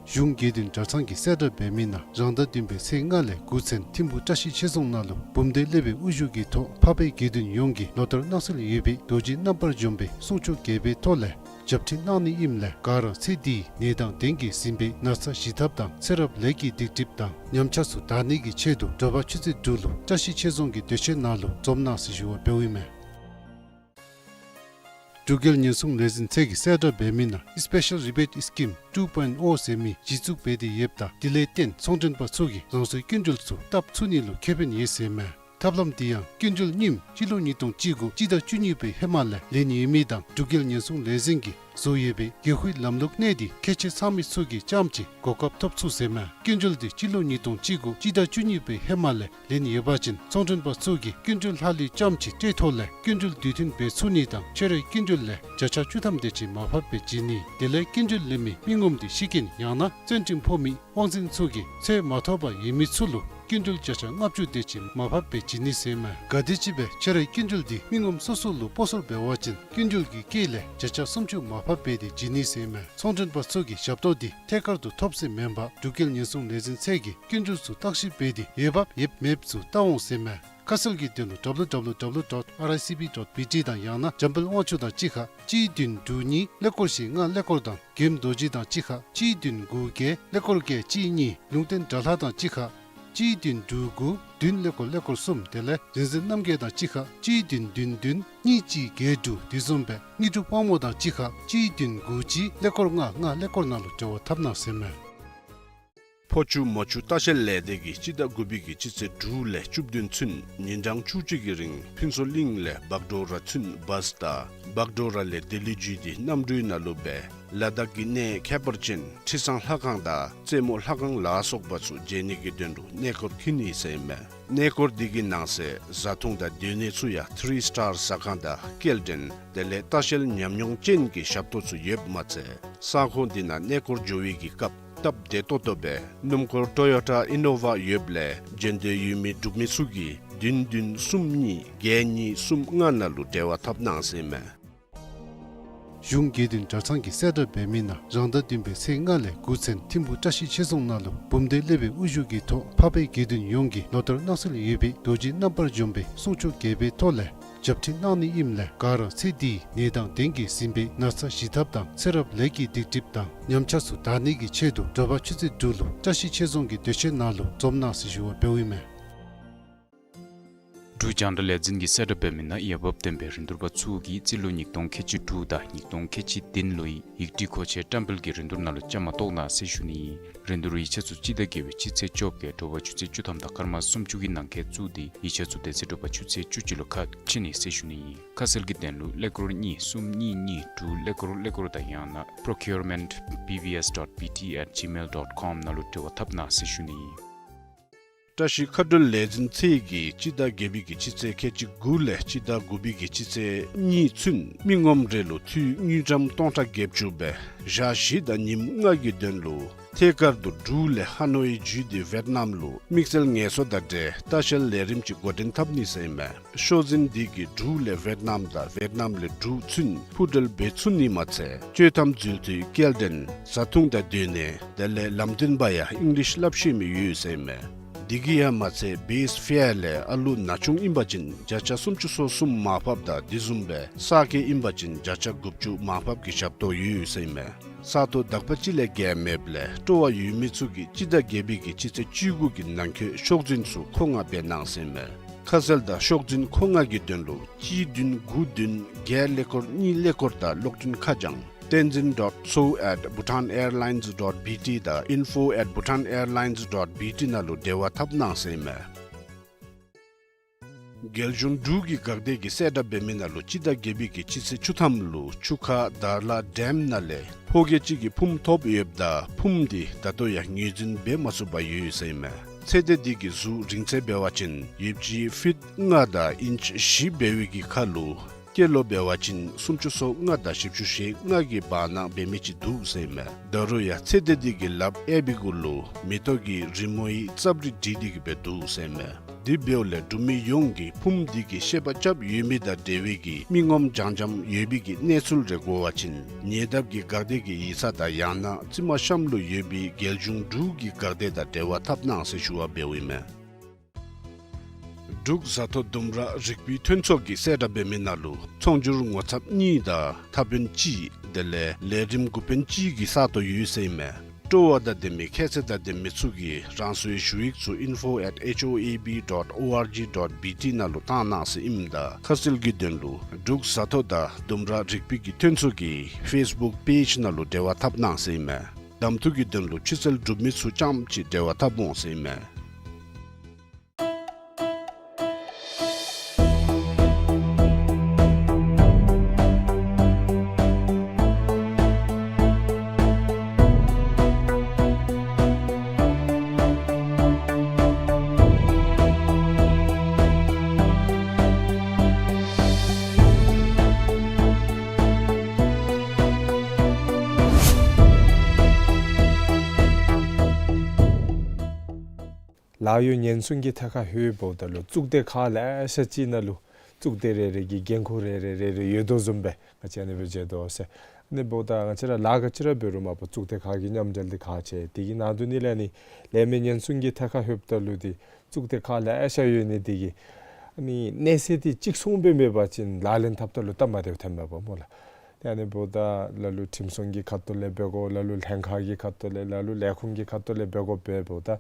གཞུང་དགེ་འདུན་གྲྭ་ཚང་གིས་གསལ་བསྒྲགས་འབད་མི་ནང་རང་ཟླ་བདུན་པའི་ཚེས་ལྔ་ལས་དགུ་ཚུན་ཐིམ་ཕུག་བཀྲ་ཤིས་ཆོས་རྫོང་ནང་ལུ་འབུམ་སྡེ་སློབ་དཔོན་དབུ་བཞུགས་ཀྱི་ཐོག་འཕགས་པའི་དགེ་འདུན་ཡོངས་ཀྱིས་ལོ་ལྟར་གནང་སྲོལ་ཡོད་པའི་རྡོ་རྗེ་རྣམ་པར་འཇོམས་པའི་གསུང་ཆོག་རྒྱས་པའི་ཐོག་ལས་ཞབས་ཁྲིད་གནང་ནི་ཨིནམ་ལས་ག་ར་ཚེ་འདིའི་ནད་དང་གདོན་གྱིས་ཟིན་པའི་ན་ཚ་ཞི་ཐབས་དང་ཚེ་རབས་ལས་ཀྱི་སྡིག་སྒྲིབ་དང་ཉམས་ཆག་ཚུ་དག་ནི་གི་ཆེད་དུ་དྲོ་པ་ཆུ་ཚོད་དྲུག་ལུ་བཀྲ་ཤིས་ཆོས་རྫོང་གི་སྡོད་ཁང་ནང་ལུ་འཛོམས་གནང་ཟེར་ཞུ་བ་འབདཝ་ཨིན་མས། འབྲུག་རྒྱལ་ཉེན་སྲུང་ལས་འཛིན་ཚད་ཀྱིས་གསལ་བསྒྲགས་འབད་མི་ནང་Special Rebate Scheme two point oh ཟེར་མི་གཞི་བཙུགས་འབད་དེ་ཡོདཔ་ད་དེ་ལས་བརྟེན་ཚོང་མགྲོན་པ་ཚུ་གིས་རང་སོའི་སྐྱིན་འགྲུལ་ཚུ་བཏབ་ཚུགས་ནི་ལུ་ཁེ་ཕན་ཡོད་ཟེར་མས། ཐབས་ལམ་འདི་ཡང་སྐྱིན་འགྲུལ་རྙིངམ་སྤྱི་ལོ་ཉིས་སྟོང་བཅུ་དགུ་སྤྱི་ཟླ་བཅུ་གཉིས་པའི་ཧེ་མ་ལས་ལེན་ཡོད་མི་དང་འབྲུག་རྒྱལ་ཉེན་སྲུང་ལས་འཛིན་གྱིས་བཟོ་ཡོད་པའི་གེགས་ཁུལ་ལམ་ལུགས་གནས་ཏེ་ཁྱད་ཆོས་ཚང་མི་ཚུ་གིས་རྐྱངམ་ཅིག་གོ་སྐབས་ཐོབ་ཚུགས་ཟེར་མས། སྐྱིན་འགྲུལ་འདི་སྤྱི་ལོ་ཉིས་སྟོང་བཅུ་དགུ་སྤྱི་ཟླ་བཅུ་གཉིས་པའི་ཧེ་མ་ལས་ལེན་ཡོད་པ་ཅིན་ཚོང་མགྲོན་པ་ཚུ་གིས་སྐྱིན་འགྲུལ་ལྷག་ལུས་རྐྱངམ་ཅིག་སྤྲོད་ཐོག་ལས་སྐྱིན་འགྲུལ་དུས་མཐུན་འབད་ཚུགས་ནི་དང་ཁྱོད་རའི་སྐྱིན་འགྲུལ་ལས་བརྒྱ་ཆ་བཅུ་ཐམ་དེ་ཅིག་མར་ཕབ་སྦེ་བྱིན་ནི། དེ་ལས་སྐྱིན་འགྲུལ་ལེན་མི་མི་ངོམ་འདི་ཤི་རྐྱེན་ཡང་ན་བཙོན་ཁྲིམས་ཕོག་མི་དབང་འཛིན་ཚུ་གིས་འཚོལ་མ་ཐོབ་པར་ཡོད་མི་ཚུ་ལུ་སྐྱིན་འགྲུལ་བརྒྱ་ཆ་ལྔ་བཅུ་དེ་ཅིག་མར་ཕབ་སྦེ་བྱིན་ནི་ཟེར་མས། གལ་ཏེ་ཅིག་སྦེ་ཁྱོད་རའི་སྐྱིན་འགྲུལ་འདི་མི་ངོམ་སོ་སོ་ལུ་སྤོ་སོར་འབད་བ་ཅིན་སྐྱིན་འགྲུལ་གྱི་དཀྱིལ་ལས་བརྒྱ་ཆ་སུམ་ཅུ་མར་ཕབ་འབད་དེ་བྱིན་ནི་ཟེར་མས། ཚོང་མགྲོན་པ་ཚུ་གིས་ཞབས་ཏོག་འདི་ཐད་ཀར་དུ་ཐོབ་ཟེར་མེན་པར་འབྲུག་རྒྱལ་ཉེན་སྲུང་ལས་འཛིན་ཚད་ཀྱིས་སྐྱིན་འགྲུལ་ཚུ་བརྟག་ཞིབ་འབད་དེ་འོས་འབབ་ཡོདཔ་མེདཔ་ཚུ་བལྟ་འོང་ཟེར་མས། ཁ་གསལ་གྱི་དོན་ལུ་W W W dot R I C B dot B T དང་ཡང་ན་འཇམ་དཔལ་དབང་ཕྱུག་དང་གཅིག་ཁར་གཅིག་བདུན་དྲུག་གཉིས་ཀླད་ཀོར་བཞི་ལྔ་ཀླད་ཀོར་དང་རྒྱལམ་རྡོ་རྗེ་དང་གཅིག་ཁར་གཅིག་བདུན་དགུ་བརྒྱད་ཀླད་ཀོར་བརྒྱད་གཅིག་གཉིས། ལུང་བསྟན་དགྲ་ལྷ་དང་གཅིག་ཁར་གཅིག་བདུན་དྲུག་དགུ་བདུན་ཀླད་ཀོར་ཀླད་ཀོར་གསུམ། དེ་ལས་རིག་འཛིན་རྣམ་རྒྱལ་དང་གཅིག་ཁར་གཅིག་བདུན་བདུན་བདུན་གཉིས་གཅིག་བརྒྱད་དྲུག། དེ་བཟུམ་སྦེ་དངོས་གྲུབ་དབང་མོ་དང་གཅིག་ཁར་གཅིག་བདུན་དགུ་གཅིག་ཀླད་ཀོར་ལྔ་ལྔ་ཀླད་ཀོར་ནང་ལུ་འབྲེལ་བ་འཐབ་གནང་ཟེར་མས། ཕོ་ཆུ་མོ་ཆུ་ལྟ་བཤལ་ལས་སྡེ་གིས་སྤྱི་ཟླ་དགུ་པའི་གི་སྤྱི་ཚེས་དྲུག་ལས་བཅུ་བདུན་ཚུན་ཉིན་གྲངས་བཅུ་གཅིག་གི་རིང་ཕུན་ཚོགས་གླིང་ལས་བག་གྲོ་ར་ཚུན་བཱས་དང་བག་གྲོ་ར་ལས་ལྡི་ལི་བརྒྱུད་དེ་གནམ་གྲུའི་ནང་ལུ་སྦེ་ལ་དྭགས་ཀྱི་གནས་ཁྱད་པར་ཅན་ཁྲི་བཟང་ལྷ་ཁང་དང་རྩེ་མོ་ལྷ་ཁང་ལ་སོགས་པ་ཚུ་མཇལ་ནི་གི་དོན་ལུ་གནས་སྐོར་འཁྱིད་ནི་ཟེར་མས། གནས་སྐོར་འདི་གི་ནང་གསེས་བཟའ་འཐུང་དང་སྡོད་གནས་ཚུ་ཡང་ཐི་རི་སི་ཊར་ཟ་ཁང་དང་སྐྱེལ་འདྲེན་དེ་ལས་ལྟ་བཤལ་ཉམས་མྱོང་ཅན་གྱི་ཞབས་ཏོག་ཚུ་ཡོདཔ་མ་ཚད་ས་ཁོངས་འདི་ནང་གནས་སྐོར་འགྱོ་བའི་གི་སྐབས་སྟབས་བདེ་ཏོག་ཏོ་སྦེ་སྣུམ་འཁོར་ཊོ་ཡོ་ཊ་ཨི་ནོ་ཝ་ཡོདཔ་ལས་མཇལ་འདོད་ཡོད་མི་འབྲུག་མི་ཚུ་གིས་བདུན་བདུན་གསུམ་གཉིས་བརྒྱད་གཉིས་གསུམ་ལྔ་ནང་ལུ་འབྲེལ་བ་འཐབ་གནང་ཟེར་མས། གཞུང་དགེ་འདུན་གྲྭ་ཚང་གིས་གསལ་བསྒྲགས་འབད་མི་ནང་རང་ཟླ་བདུན་པའི་ཚེས་ལྔ་ལས་དགུ་ཚུན་ཐིམ་ཕུག་བཀྲ་ཤིས་ཆོས་རྫོང་ནང་ལུ་འབུམ་སྡེ་སློབ་དཔོན་དབུ་བཞུགས་ཀྱི་ཐོག་འཕགས་པའི་དགེ་འདུན་ཡོངས་ཀྱིས་ལོ་ལྟར་གནང་སྲོལ་ཡོད་པའི་རྡོ་རྗེ་རྣམ་པར་འཇོམས་པའི་གསུང་ཆོག་རྒྱས་པའི་ཐོག་ལས་རྒྱབ་ཁྲིད་གནང་ནི་ཨིནམ་ལས་ག་ར་ཚེ་འདིའི་ནད་དང་གདོན་གྱིས་ཟིན་པའི་ན་ཚ་ཞི་ཐབས་དང་ཚེ་རབས་ལས་ཀྱི་སྡིག་སྒྲིབ་དང་ཉམས་ཆག་ཚུ་དག་ནི་གི་ཆེད་དུ་དྲོ་པ་ཆུ་ཚོད་དྲུག་ལུ་བཀྲ་ཤིས་ཆོས་རྫོང་གི་སྡོད་ཁང་ནང་ལུ་འཛོམས་གནང་ཟེར་ཞུ་བ་འབདཝ་ཨིན་མས། འབྲུག་རྒྱང་བསྒྲགས་ལས་འཛིན་གྱིས་གསལ་བསྒྲགས་འབད་མི་ནང་འོས་འབབ་ལྡན་པའི་རིན་བསྡུར་པ་ཚུ་གིས་རྩིས་ལོ་ཉིས་སྟོང་ཁལ་གཅིག་དྲུག་དང་ཉིས་སྟོང་ཁལ་གཅིག་བདུན་ལོའི་ཡིག་བྲིས་མཁོ་ཆས་བཀྲམ་སྤེལ་གྱི་རིན་བསྡུར་ནང་ལུ་བཅའ་མར་གཏོགས་གནང་ཟེར་ཞུ་ནི་ཨིན། རིན་བསྡུར་ཡིག་ཆ་ཚུ་སྤྱི་ཟླ་བརྒྱད་པའི་སྤྱི་ཚེས་བཅོ་བརྒྱད་དྲོ་པ་ཆུ་ཚོད་བཅུ་ཐམ་དང་སྐར་མ་སུམ་ཅུ་གི་ནང་འཁོད་བཙུགས་ཏེ་ཡིག་ཆ་ཚུ་དེ་ཚེ་དྲོ་པ་ཆུ་ཚོད་བཅུ་གཅིག་ལུ་ཁ་ཕྱེ་ནི་ཟེར་ཞུ་ནི་ཨིན། ཁ་གསལ་གྱི་དོན་ལུ་ཀླད་ཀོར་གཉིས་གསུམ་གཉིས་གཉིས་དྲུག་ཀླད་ཀོར་ཀླད་ཀོར་དང་ཡང་ན་procurement B B S dot B T at gmail dot com ནང་ལུ་འབྲེལ་བ་འཐབ་གནང་ཟེར་ཞུ་ནི་ཨིན། བཀྲ་ཤིས་མཁའ་འགྲུལ་ལས་འཛིན་ཚད་ཀྱིས་སྤྱི་ཟླ་བརྒྱད་པའི་གི་སྤྱི་ཚེས་ཁལ་གཅིག་དགུ་ལས་སྤྱི་ཟླ་དགུ་པའི་གི་སྤྱི་ཚེས་གཉིས་ཚུན་མི་ངོམ་རེ་ལུ་འཐུས་དངུལ་ཀྲམ་སྟོང་ཕྲག་བརྒྱད་ཅུ་སྦེ་ཞག་བཞི་དང་ཉིནམ་ལྔ་གི་དོན་ལུ་ཐད་ཀར་དུ་འབྲུག་ལས་ཧ་ནོའི་བརྒྱུད་དེ་ཝེཊ་ནམ་ལུ་དམིགས་བསལ་ངལ་གསོ་དང་འབྲེལ་ལྟ་བཤལ་ལས་རིམ་ཅིག་འགོ་འདྲེན་འཐབ་ནི་ཟེར་ཨིན་མས། ཤོག་འཛིན་འདི་གིས་འབྲུག་ལས་ཝེཊ་ནམ་དང་ཝེཊ་ནམ་ལས་འབྲུག་ཚུན་འཕུར་འགྲུལ་འབད་ཚུགས་ནི་མ་ཚད་སྤྱོད་ཐམ་འཛུལ་དུས་སྐྱེལ་འདྲེན་བཟའ་འཐུང་དང་སྡོད་གནས་དེ་ལས་ལམ་སྟོན་པ་ཡང་ཨིང་ལིཤ་སླབ་ཤེས་མི་ཡོད་ཟེར་ཨིན་མས། འདི་གིས་ཡང་མ་ཚད་བེསི་ཕེར་ལས་ཨ་ལུ་ན་ཆུང་ཨིན་པ་ཅིན་བརྒྱ་ཆ་སུམ་ཅུ་སོ་གསུམ་མར་ཕབ་དང་དེ་བཟུམ་སྦེ་གསར་སྐྱེས་ཨིན་པ་ཅིན་བརྒྱ་ཆ་དགུ་བཅུ་མར་ཕབ་ཀྱི་ཞབས་ཏོག་ཡོད་ཟེར་ཨིན་མས། ས་སྟོང་དག་པ་ཅིག་ལས་བརྒལ་མེདཔ་ལས་སྤྲོ་བ་ཡོད་མི་ཚུ་གིས་སྤྱི་ཟླ་བརྒྱད་པའི་གི་སྤྱི་ཚེས་བཅུ་དགུ་གི་ནང་འཁོད་ཤོག་འཛིན་ཚུ་མཁོ་མངགས་འབད་གནང་ཟེར་ཨིན་མས། ཁ་གསལ་དང་ཤོག་འཛིན་མཁོ་མངགས་ཀྱི་དོན་ལུ་གཅིག་བདུན་དགུ་བདུན་བརྒྱད་ཀླད་ཀོར་གཉིས་ཀླད་ཀོར་དང་གློག་འཕྲིན་ཁ་བྱང་བསྟན་འཛིན་dot so at bhutanairlines dot B T དང་info at bhutanairlines dot B T ནང་ལུ་འབྲེལ་བ་འཐབ་གནང་ཟེར་ཨིན་མས། རྒྱལ་གཞུང་འབྲུག་གི་འགག་སྡེ་གིས་གསལ་བསྒྲགས་འབད་མི་ནང་ལུ་སྤྱི་ཟླ་བརྒྱད་པའི་གི་སྤྱི་ཚེས་བཅུ་ཐམ་ལུ་ཆུ་ཁ་དར་ལ་ཌེམ་ནང་ལས་ཕོ་སྐྱེས་ཅིག་གིས་ཕུངམ་ཐོབ་ཡོདཔ་ད་ཕུངམ་འདི་ད་ལྟོ་ཡང་ངོས་འཛིན་འབད་མ་ཚུགས་པར་ཡོད་ཟེར་ཨིན་མས། ཚེ་འདས་འདི་གི་གཟུགས་རིང་ཚད་འབད་བ་ཅིན་ཡོདཔ་ཅིག་ཕིཊ་ལྔ་དང་ཨིནཆ་བཞི་འབད་བའི་གི་ཁར་ལུ་སྐྱེས་ལོ་འབད་བ་ཅིན་སུམ་ཅུ་སོ་ལྔ་དང་བཞི་བཅུ་ཞེ་ལྔ་གི་བར་ན་འབད་མི་ཅིག་འདུག་ཟེར་ཨིན་མས། ད་རུང་ཡང་ཚེ་འདས་འདི་གི་ལགཔ་གཡས་པའི་གུ་ལུ་མེ་ཏོག་གི་རི་མོའི་རྩ་བྲིས་བྲིས་ཏེ་གི་སྦེ་འདུག་ཟེར་ཨིན་མས། དེ་འབདཝ་ལས་འབྲུག་མི་ཡོངས་ཀྱིས་ཕུངམ་འདི་གི་བཤད་པ་རྐྱབ་ཡོད་མི་དང་འབྲེལ་བའི་གི་མི་ངོམ་རྐྱང་རྐྱངམ་ཡོད་པའི་གི་གནས་ཚུལ་རེ་གོ་བ་ཅིན་ཉེ་འདབས་ཀྱི་འགག་སྡེ་གི་ཡིག་ཚང་དང་ཡང་ན་རྩིབ་མ་གཤམ་ལུ་ཡོད་པའི་རྒྱལ་གཞུང་འབྲུག་གི་འགག་སྡེ་དང་འབྲེལ་བ་འཐབ་གནང་ཟེར་ཞུ་བ་འབདཝ་ཨིན་མས། འབྲུག་བཟའ་ཐོ་ལྡུམ་ར་རིག་པའི་མཐུན་ཚོགས་ཀྱིས་གསལ་བསྒྲགས་འབད་མི་ནང་ལུ་ཚོང་སྒྱུར་ངོ་ཚབ་གཉིས་དང་ཐབ་དཔོན་གཅིག་དེ་ལས་ལས་རིམ་འགོ་དཔོན་གཅིག་གི་ས་སྟོང་ཡོད་ཟེར་ཨིན་མས། སྤྲོ་བ་དང་ལྡན་མི་ཁྱད་ཚད་དང་ལྡན་མི་ཚུ་གིས་རང་སོའི་ཞུ་ཡིག་ཚུ་info at H O A B dot O R G dot B T ནང་ལུ་བཏང་གནང་ཟེར་ཨིནམ་ད་ཁ་གསལ་གྱི་དོན་ལུ་འབྲུག་བཟའ་ཐོ་དང་ལྡུམ་ར་རིག་པའི་གི་མཐུན་ཚོགས་ཀྱི་ཕེསི་བུཀ་པེཇ་ནང་ལུ་འབྲེལ་བ་འཐབ་གནང་ཟེར་ཨིན་མས། གདམ་འཐུ་གི་དོན་ལུ་ཕྱི་གསལ་གྲུབ་མི་ཚུ་རྐྱངམ་ཅིག་འབྲེལ་བ་འཐབ་འོང་ཟེར་ཨིན་མས། ལཱ་གཡོག་ཉེན་སྲུང་གི་ཐད་ཁར་ལྷོདཔ་ད་ལུ་གཙུག་སྡེ་ཁག་ལེ་ཤ་ཅིག་ནང་ལུ་གཙུག་སྡེ་རེ་རེ་གི་འགན་ཁུར་རེ་རེ་རེ་རེ་ཡོད་དོ་བཟུམ་སྦེ་ང་བཅས་ཨ་ནི་སྦེ་མཇལ་དོ་ཟེར། ཨ་ནི་འབདཝ་ད་ང་བཅས་ར་ལཱ་ག་ཅི་ར་འབད་རུང་མ་པ་གཙུག་སྡེ་ཁག་གི་མཉམ་འབྲེལ་འདི་ཁག་ཆེ། དེ་གི་ནང་དོན་ནི་ལས་ནི་ལས་མི་ཉེན་སྲུང་གི་ཐད་ཁར་ལྷོདཔ་ད་ལུ་འདི་གཙུག་སྡེ་ཁག་ལེ་ཤ་ཡོད་ནི་འདི་གིས་ཨ་ནི་གནས་ཚད་འདི་གཅིག་མཚུངས་སྦེ་མེད་པ་ཅིན་ལག་ལེན་འཐབ་ད་ལུ་སྟབས་མ་བདེཝ་ཐོནམ་མས་པ་སྨོ་ལགས། ཏེ་ཨ་ནི་འབདཝ་ད་ལ་ལུ་ཁྲིམས་སྲུང་གི་ཁ་ཐུག་ལས་འབད་དགོ། ལ་ལུ་ལྷན་ཁག་གི་ཁ་ཐུག་ལས། ལ་ལུ་ལས་ཁུངས་ཀྱི་ཁ་ཐུག་ལས་འབད་དགོ་པས། འབདཝ་ད་ཨ་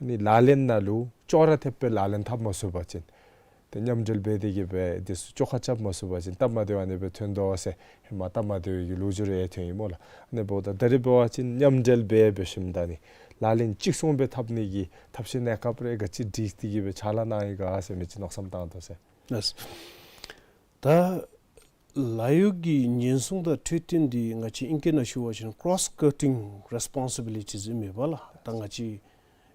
ནི་ལག་ལེན་ནང་ལུ་ཅོག་ར་འཐདཔ་སྦེ་ལག་ལེན་འཐབ་མ་ཚུགས་པ་ཅིན་ཏེ་མཉམ་འབྲེལ་འབད་དེ་གི་སྦེ་འདི་ཚུ་བཅོ་ཁ་རྐྱབ་མ་ཚུགས་པ་ཅིན་སྟབས་མ་བདེཝ་ཨ་ནི་སྦེ་ཐོན་དོ་ཟེར་ཧེ་མ་སྟབས་མ་བདེཝ་གི་ལོ་རྒྱུས་རེ་ཐོན་ཡི་སྨོ་ལགས། ཨ་ནི་འབདཝ་ད་ད་རེས་འབད་བ་ཅིན་མཉམ་འབྲེལ་འབད་འབད་ཞིནམ་ད་ནི་ལག་ལེན་གཅིག་མཚུངས་སྦེ་འཐབ་ནི་གི་ཐབས་ཤེས་གནས་སྐབས་རེ་ག་ཅི་སྒྲིག་སྟེ་གི་སྦེ་ཕྱག་ལཱ་གནང་ཡི་ག་ཟེར་མི་ཅིག་མནོ་བསམ་བཏང་དོ་ཟེར། ལགས། ད་ལཱ་གཡོག་གི་ཉེན་སྲུང་དང་འཕྲོད་བསྟེན་འདི་ང་བཅས་ཨིང་སྐད་ནང་ཞུ་བ་ཅིན་cross cutting responsibilities ཨིན་མས་པ་ལགས། ད་ང་བཅས་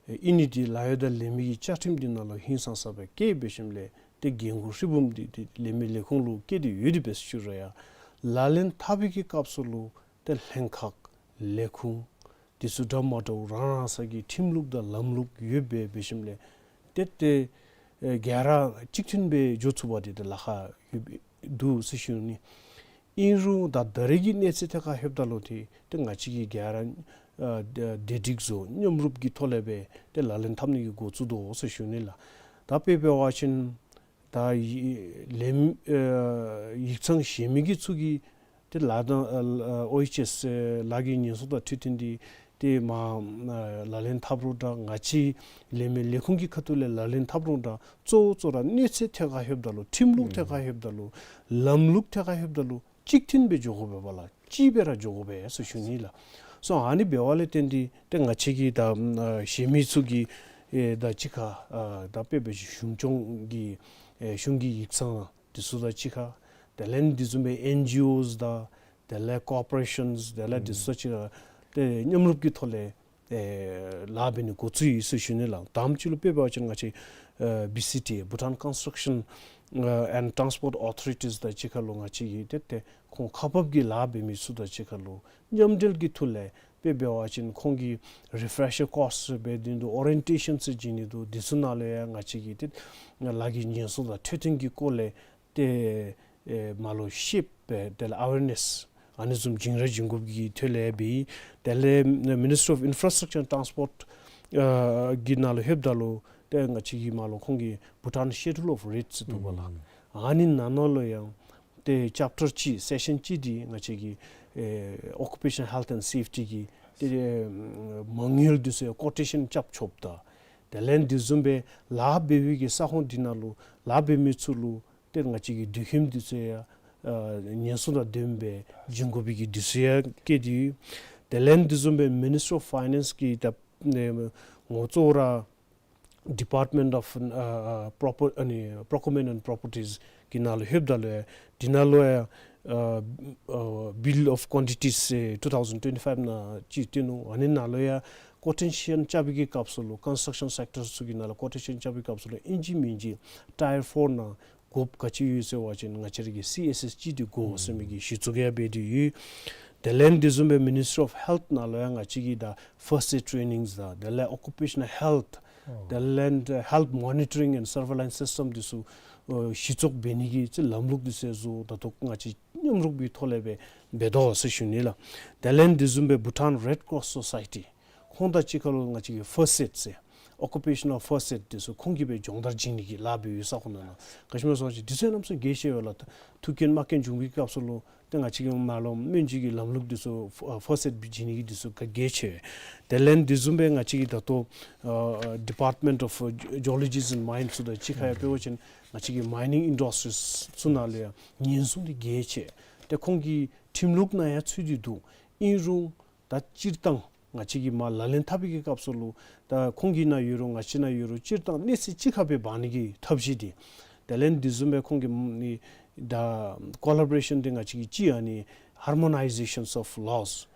ཨིན་ནི་འདི་ལཱ་གཡོག་དང་ལས་མི་གི་བཅའ་ཁྲིམས་འདི་ནང་ལུ་ཧིང་སངས་ས་སྦེ་བཀལ་འབད་ཞིནམ་ལས་ཏེ་འགན་ཁུར་ཧྲིལ་བུམ་འདི་ཏེ་ལས་མི་ལས་ཁུངས་ལུ་བཀལ་ཏེ་ཡོད་དེ་འབད་ཞུ་རུང་ཡང་ལག་ལེན་འཐབ་པའི་གི་སྐབས་སུ་ལུ་ཏེ་ལྷན་ཁག་ལས་ཁུངས་འདི་ཚུ་འདྲ་མ་འདྲཝ་རང་རང་ས་གི་ཁྲིམས་ལུགས་དང་ལམ་ལུགས་ཡོདཔ་སྦེ་འབད་ཞིནམ་ལས་ཏེ་ཏེ་ཨེ་ག་ར་གཅིག་མཐུན་སྦེ་འགྱོ་ཚུགས་པ་འདི་ཏེ་ལཱ་ཁག་ཡོདཔ་འདུག་ཟེར་ཞུ་ནི། ཨིན་རུང་ད་ད་རེས་ཀྱི་གནས་ཚད་ཐད་ཁར་ལྷོདཔ་ད་ལུ་ཏེ་ཏེ་ང་བཅས་ཀྱིས་ག་ར་ཨ་བདེ་སྒྲིག་བཟོ་མཉམ་རུབ་ཀྱི་ཐོག་ལས་སྦེ་ཏེ་ལག་ལེན་འཐབ་ནི་གི་འགོ་བཙུགས་དོ་ཟེར་ཞུ་ནི་ལགས། ད་དཔེ་འབད་བ་ཅིན་ད་ཡི་ལས་ཨ་ཡིག་ཚང་གཞན་མི་གི་ཚུ་གིས་ཏེ་ལཱ་དང་ཨ་ཨ་ཨོ་ཨེཆ་ཨེསི་ལཱ་གི་ཉེན་སྲུང་དང་འཕྲོད་བསྟེན་འདི་ཏེ་མ་ཨ་ལག་ལེན་འཐབ་རུང་འདྲ། ང་བཅས་ལས་མི་ལས་ཁུངས་ཀྱི་ཁ་ཐུག་ལས་ལག་ལེན་འཐབ་རུང་འདྲ། གཙོ་བོ་གཙོ་ར་གནས་ཚད་ཐད་ཁར་ལྷོདཔ་ད་ལུ་ཁྲིམས་ལུགས་ཐད་ཁར་ལྷོདཔ་ད་ལུ་ལམ་ལུགས་ཐད་ཁར་ལྷོདཔ་ད་ལུ་གཅིག་མཐུན་སྦེ་འགྱོ་དགོ་པས་ལགས། གཅིག་སྦེ་ར་འགྱོ་དགོ་པས་ཟེར་ཞུ་ནི་ལགས། སོ་ཨ་ནི་འབདཝ་ལས་བརྟེན་ཏེ་ཏེ་ང་བཅས་ཀྱིས་ད་ཨ་གཞན་མི་ཚུ་གིས་ཨེ་ད་གཅིག་ཁར་ཨ་ད་དཔེ་འབད་ཞིན་གཞུང་སྐྱོང་གི་ཨེ་གཞུང་གི་ཡིག་ཚང་འདི་ཚུ་དང་གཅིག་ཁར་དེ་ལས་འདི་བཟུམ་སྦེ་ཨེན་ཇི་ཨོས་དང་དེ་ལས་ཀོར་པོ་རེ་ཤཱནསི་དེ་ལས་འདི་ཚུ་དང་གཅིག་ཁར་ཏེ་མཉམ་རུབ་ཀྱི་ཐོག་ལས་ཨེ་ལཱ་འབད་ནི་འགོ་བཙུགས་ཡི་ཟེར་ཞུ་ནི་ལགས། དང་པ་ཅིག་ལུ་དཔེ་འབད་བ་ཅིན་ང་བཅས་ཨེ་བི་སི་ཊི་ཨེ་Bhutan Construction ཨེ་and Transport Authorities དང་གཅིག་ཁར་ལུ་ང་བཅས་ཀྱིས་ཏེ་ཏེ་ཁོང་ཁག་འབག་གི་ལཱ་འབད་མི་ཚུ་དང་གཅིག་ཁར་ལུ་མཉམ་འབྲེལ་གྱི་ཐོག་ལས་དཔེ་འབད་བ་ཅིན་ཁོང་གིས་རི་ཕེ་རེ་ཤར་ཀོརསི་འབད་ནི་འདུག། ཨོ་རི་ཡེན་ཊེ་ཤཱནསི་བྱིན་ནི་འདུག། འདི་ཚུ་ནང་ལུ་ཡང་ང་བཅས་ཀྱིས་ཏེ་ལཱ་གི་ཉེན་སྲུང་དང་འཕྲོད་བསྟེན་གྱི་སྐོར་ལས་ཏེ་ཨེ་མར་ལུ་ཤེསཔ་སྦེ་དེ་ལས་ཨ་ཝེར་ནེསི་ཨ་ནི་བཟུམ་བྱིན་ར་བྱིན་དགོཔ་གི་ཐོག་ལས་འབད་ཡི། དེ་ལས་མི་ནི་སི་ཊི་རི་ཨོཕ་ཨིན་ཕ་ར་སི་ཊྲག་ཅར་ཊཱནསི་པོརཊ་ཨ་གི་ནང་ལུ་ལྷོདཔ་ད་ལུ་ཏེ་ང་བཅས་ཀྱིས་མར་ལུ་ཁོང་གི་Bhutan Schedule of Rates འདུག་པ་ལགས། ཨ་ནི་ནང་ན་ལུ་ཡང་ཏེ་ཅེབ་ཊར་གཅིག་སེག་ཤཱན་གཅིག་འདི་ང་བཅས་ཀྱིས་ཨེ་ཨོ་ཀུ་པེ་ཤཱན་ཧེལཐ་ཨེནཌ་སེཕ་ཊི་གི་ཏེ་མ་དངུལ་འདི་ཚུ་ཡང་ཀོ་ཊེ་ཤཱན་རྐྱབ་ཆོགཔ་དང་དེ་ལས་འདི་བཟུམ་སྦེ་ལཱ་འབད་བའི་གི་ས་ཁོངས་འདི་ནང་ལུ་ལཱ་འབད་མི་ཚུ་ལུ་ཏེ་ང་བཅས་ཀྱི་དུད་ཁྱིམ་འདི་ཚུ་ཡང་ཨ་ཉེན་སྲུང་དང་ལྡནམ་སྦེ་བྱིན་དགོ་པའི་གི་འདི་ཚུ་ཡང་བཀལ་ཏེ་ཡོད། དེ་ལས་འདི་བཟུམ་སྦེ་མི་ནི་སི་ཊི་རི་ཨོཕ་ཕའི་ནེནསི་གི་ད་ཨེ་ངོ་གཙོ་བོ་ར་Department of ཨ་ཨ་Proper- ཨ་ནི་Procurement and Properties གི་ནང་ལུ་ལྷོདཔ་ད་ལུ་ཡང་འདི་ནང་ལུ་ཡང་ཨ་ཨ་Bill of Quantities ཨེ་two thousand twenty-five ནང་ཅིག་སྟོན་ནུག། ཨ་ནི་ནང་ལུ་ཡང་ཀོ་ཊེ་ཤཱན་རྐྱབ་པའི་གི་སྐབས་སུ་ལུ་ཀོན་སི་ཊྲག་ཤཱན་སེཀ་ཊར་ཚུ་གི་ནང་ལུ་ཀོ་ཊེ་ཤཱན་རྐྱབ་པའི་སྐབས་སུ་ལུ་ཨིན་ཅི་མིན་ཅི་ཊའི་ཡར་ཕོར་ནང་དགོཔ་ག་ཅི་ཡོད་ཟེར་བ་ཅིན་ང་བཅས་ར་གི་སི་ཨེསི་ཨེསི་གཅིག་འདི་དགོ་ཟེར་མི་གི་གཞི་བཙུགས་ཡང་འབད་དེ་ཡོད། དེ་ལས་འདི་བཟུམ་སྦེ་Ministry of Health ནང་ལུ་ཡང་ང་བཅས་ཀྱིས་ད་ཕརསཊ་ཨེཌ་ཊེ་ནིང་དང་དེ་ལས་ཨོ་ཀུ་པེ་ཤཱ་ནཱལ་ཧེལཐ་དེ་ལས་ཧེལཐ་མོ་ནི་ཊ་རིང་ཨེནཌ་སར་ཝེ་ལེནསི་སིསི་ཊམ་འདི་ཚུ་ཨ་གཞི་བཙུགས་འབད་ནི་གི་ཅིག་ལམ་ལུགས་འདི་ཚུ་བཟོ་ད་ལྟོ་ང་བཅས་མཉམ་རུབ་ཀྱི་ཐོག་ལས་སྦེ་འབད་དོ་ཟེར་ཞུ་ནི་ལགས། དེ་ལས་འདི་བཟུམ་སྦེ་Bhutan Red Cross Society ཁོང་དང་གཅིག་ཁར་ལུ་ང་བཅས་ཀྱིས་ཕརསཊ་ཨེཌ་ཟེར་ཨོ་ཀུ་པེ་ཤཱ་ནཱལ་ཕརསཊ་ཨེཌ་འདི་ཚུ་ཁོང་གིས་སྦེ་སྦྱོང་བརྡར་བྱིན་ནི་གི་ལཱ་འབད་བའི་ས་ཁོངས་ནང་ན་ག་ཅི་སྨོ་ཟེར་བ་ཅིན་འདི་ཚུ་ཡང་གནམ་མེད་ས་མེད་གལ་ཆེ་བས་ལགས། ཐུག་རྐྱེན་དམག་རྐྱེན་བྱུང་བའི་སྐབས་སུ་ལུ་ཏེ་ང་བཅས་ཀྱིས་མར་ལུ་སྨན་བཅོས་ཀྱི་ལམ་ལུགས་འདི་ཚུ་ཕརསཊ་ཨེཌ་བྱིན་ནི་གི་འདི་ཚུ་ག་གལ་ཆེ་བས། དེ་ལས་འདི་བཟུམ་སྦེ་ང་བཅས་ཀྱིས་ད་ལྟོ་ཨ་Department of Geology and Mines ཚུ་དང་གཅིག་ཁར་ཡང་འབད་བ་ཅིན་ང་བཅས་ཀྱི་མའི་ནིང་ཨིན་ཌསི་ཊྲིསི་ཚུ་ནང་ལུ་ཡང་ཉེན་སྲུང་འདི་གལ་ཆེ། ཏེ་ཁོང་གི་ཁྲིམས་ལུགས་ནང་ཡང་ཚུད་དེ་འདུག། ཨིན་རུང་ད་སྤྱིར་བཏང་ང་བཅས་ཀྱིས་མར་ལག་ལེན་འཐབ་པའི་གི་སྐབས་སུ་ལུ་ད་ཁོང་གི་ནང་ཡོད་རུང་ང་བཅས་ནང་ཡོད་རུང་སྤྱིར་བཏང་གནས་ཚད་གཅིག་ཁར་སྦེ་འབག་ནི་གི་ཐབས་ཤེས་འདི། དེ་ལས་འདི་བཟུམ་སྦེ་ཁོང་གི་ནི་ད་ཀོ་ལ་བོ་རེ་ཤཱན་འདི་ང་བཅས་ཀྱིས་ཅིག་ཨ་ནི་ཧར་མོ་ནའི་ཟེ་ཤཱནསི་ཨོཕ་ལོ་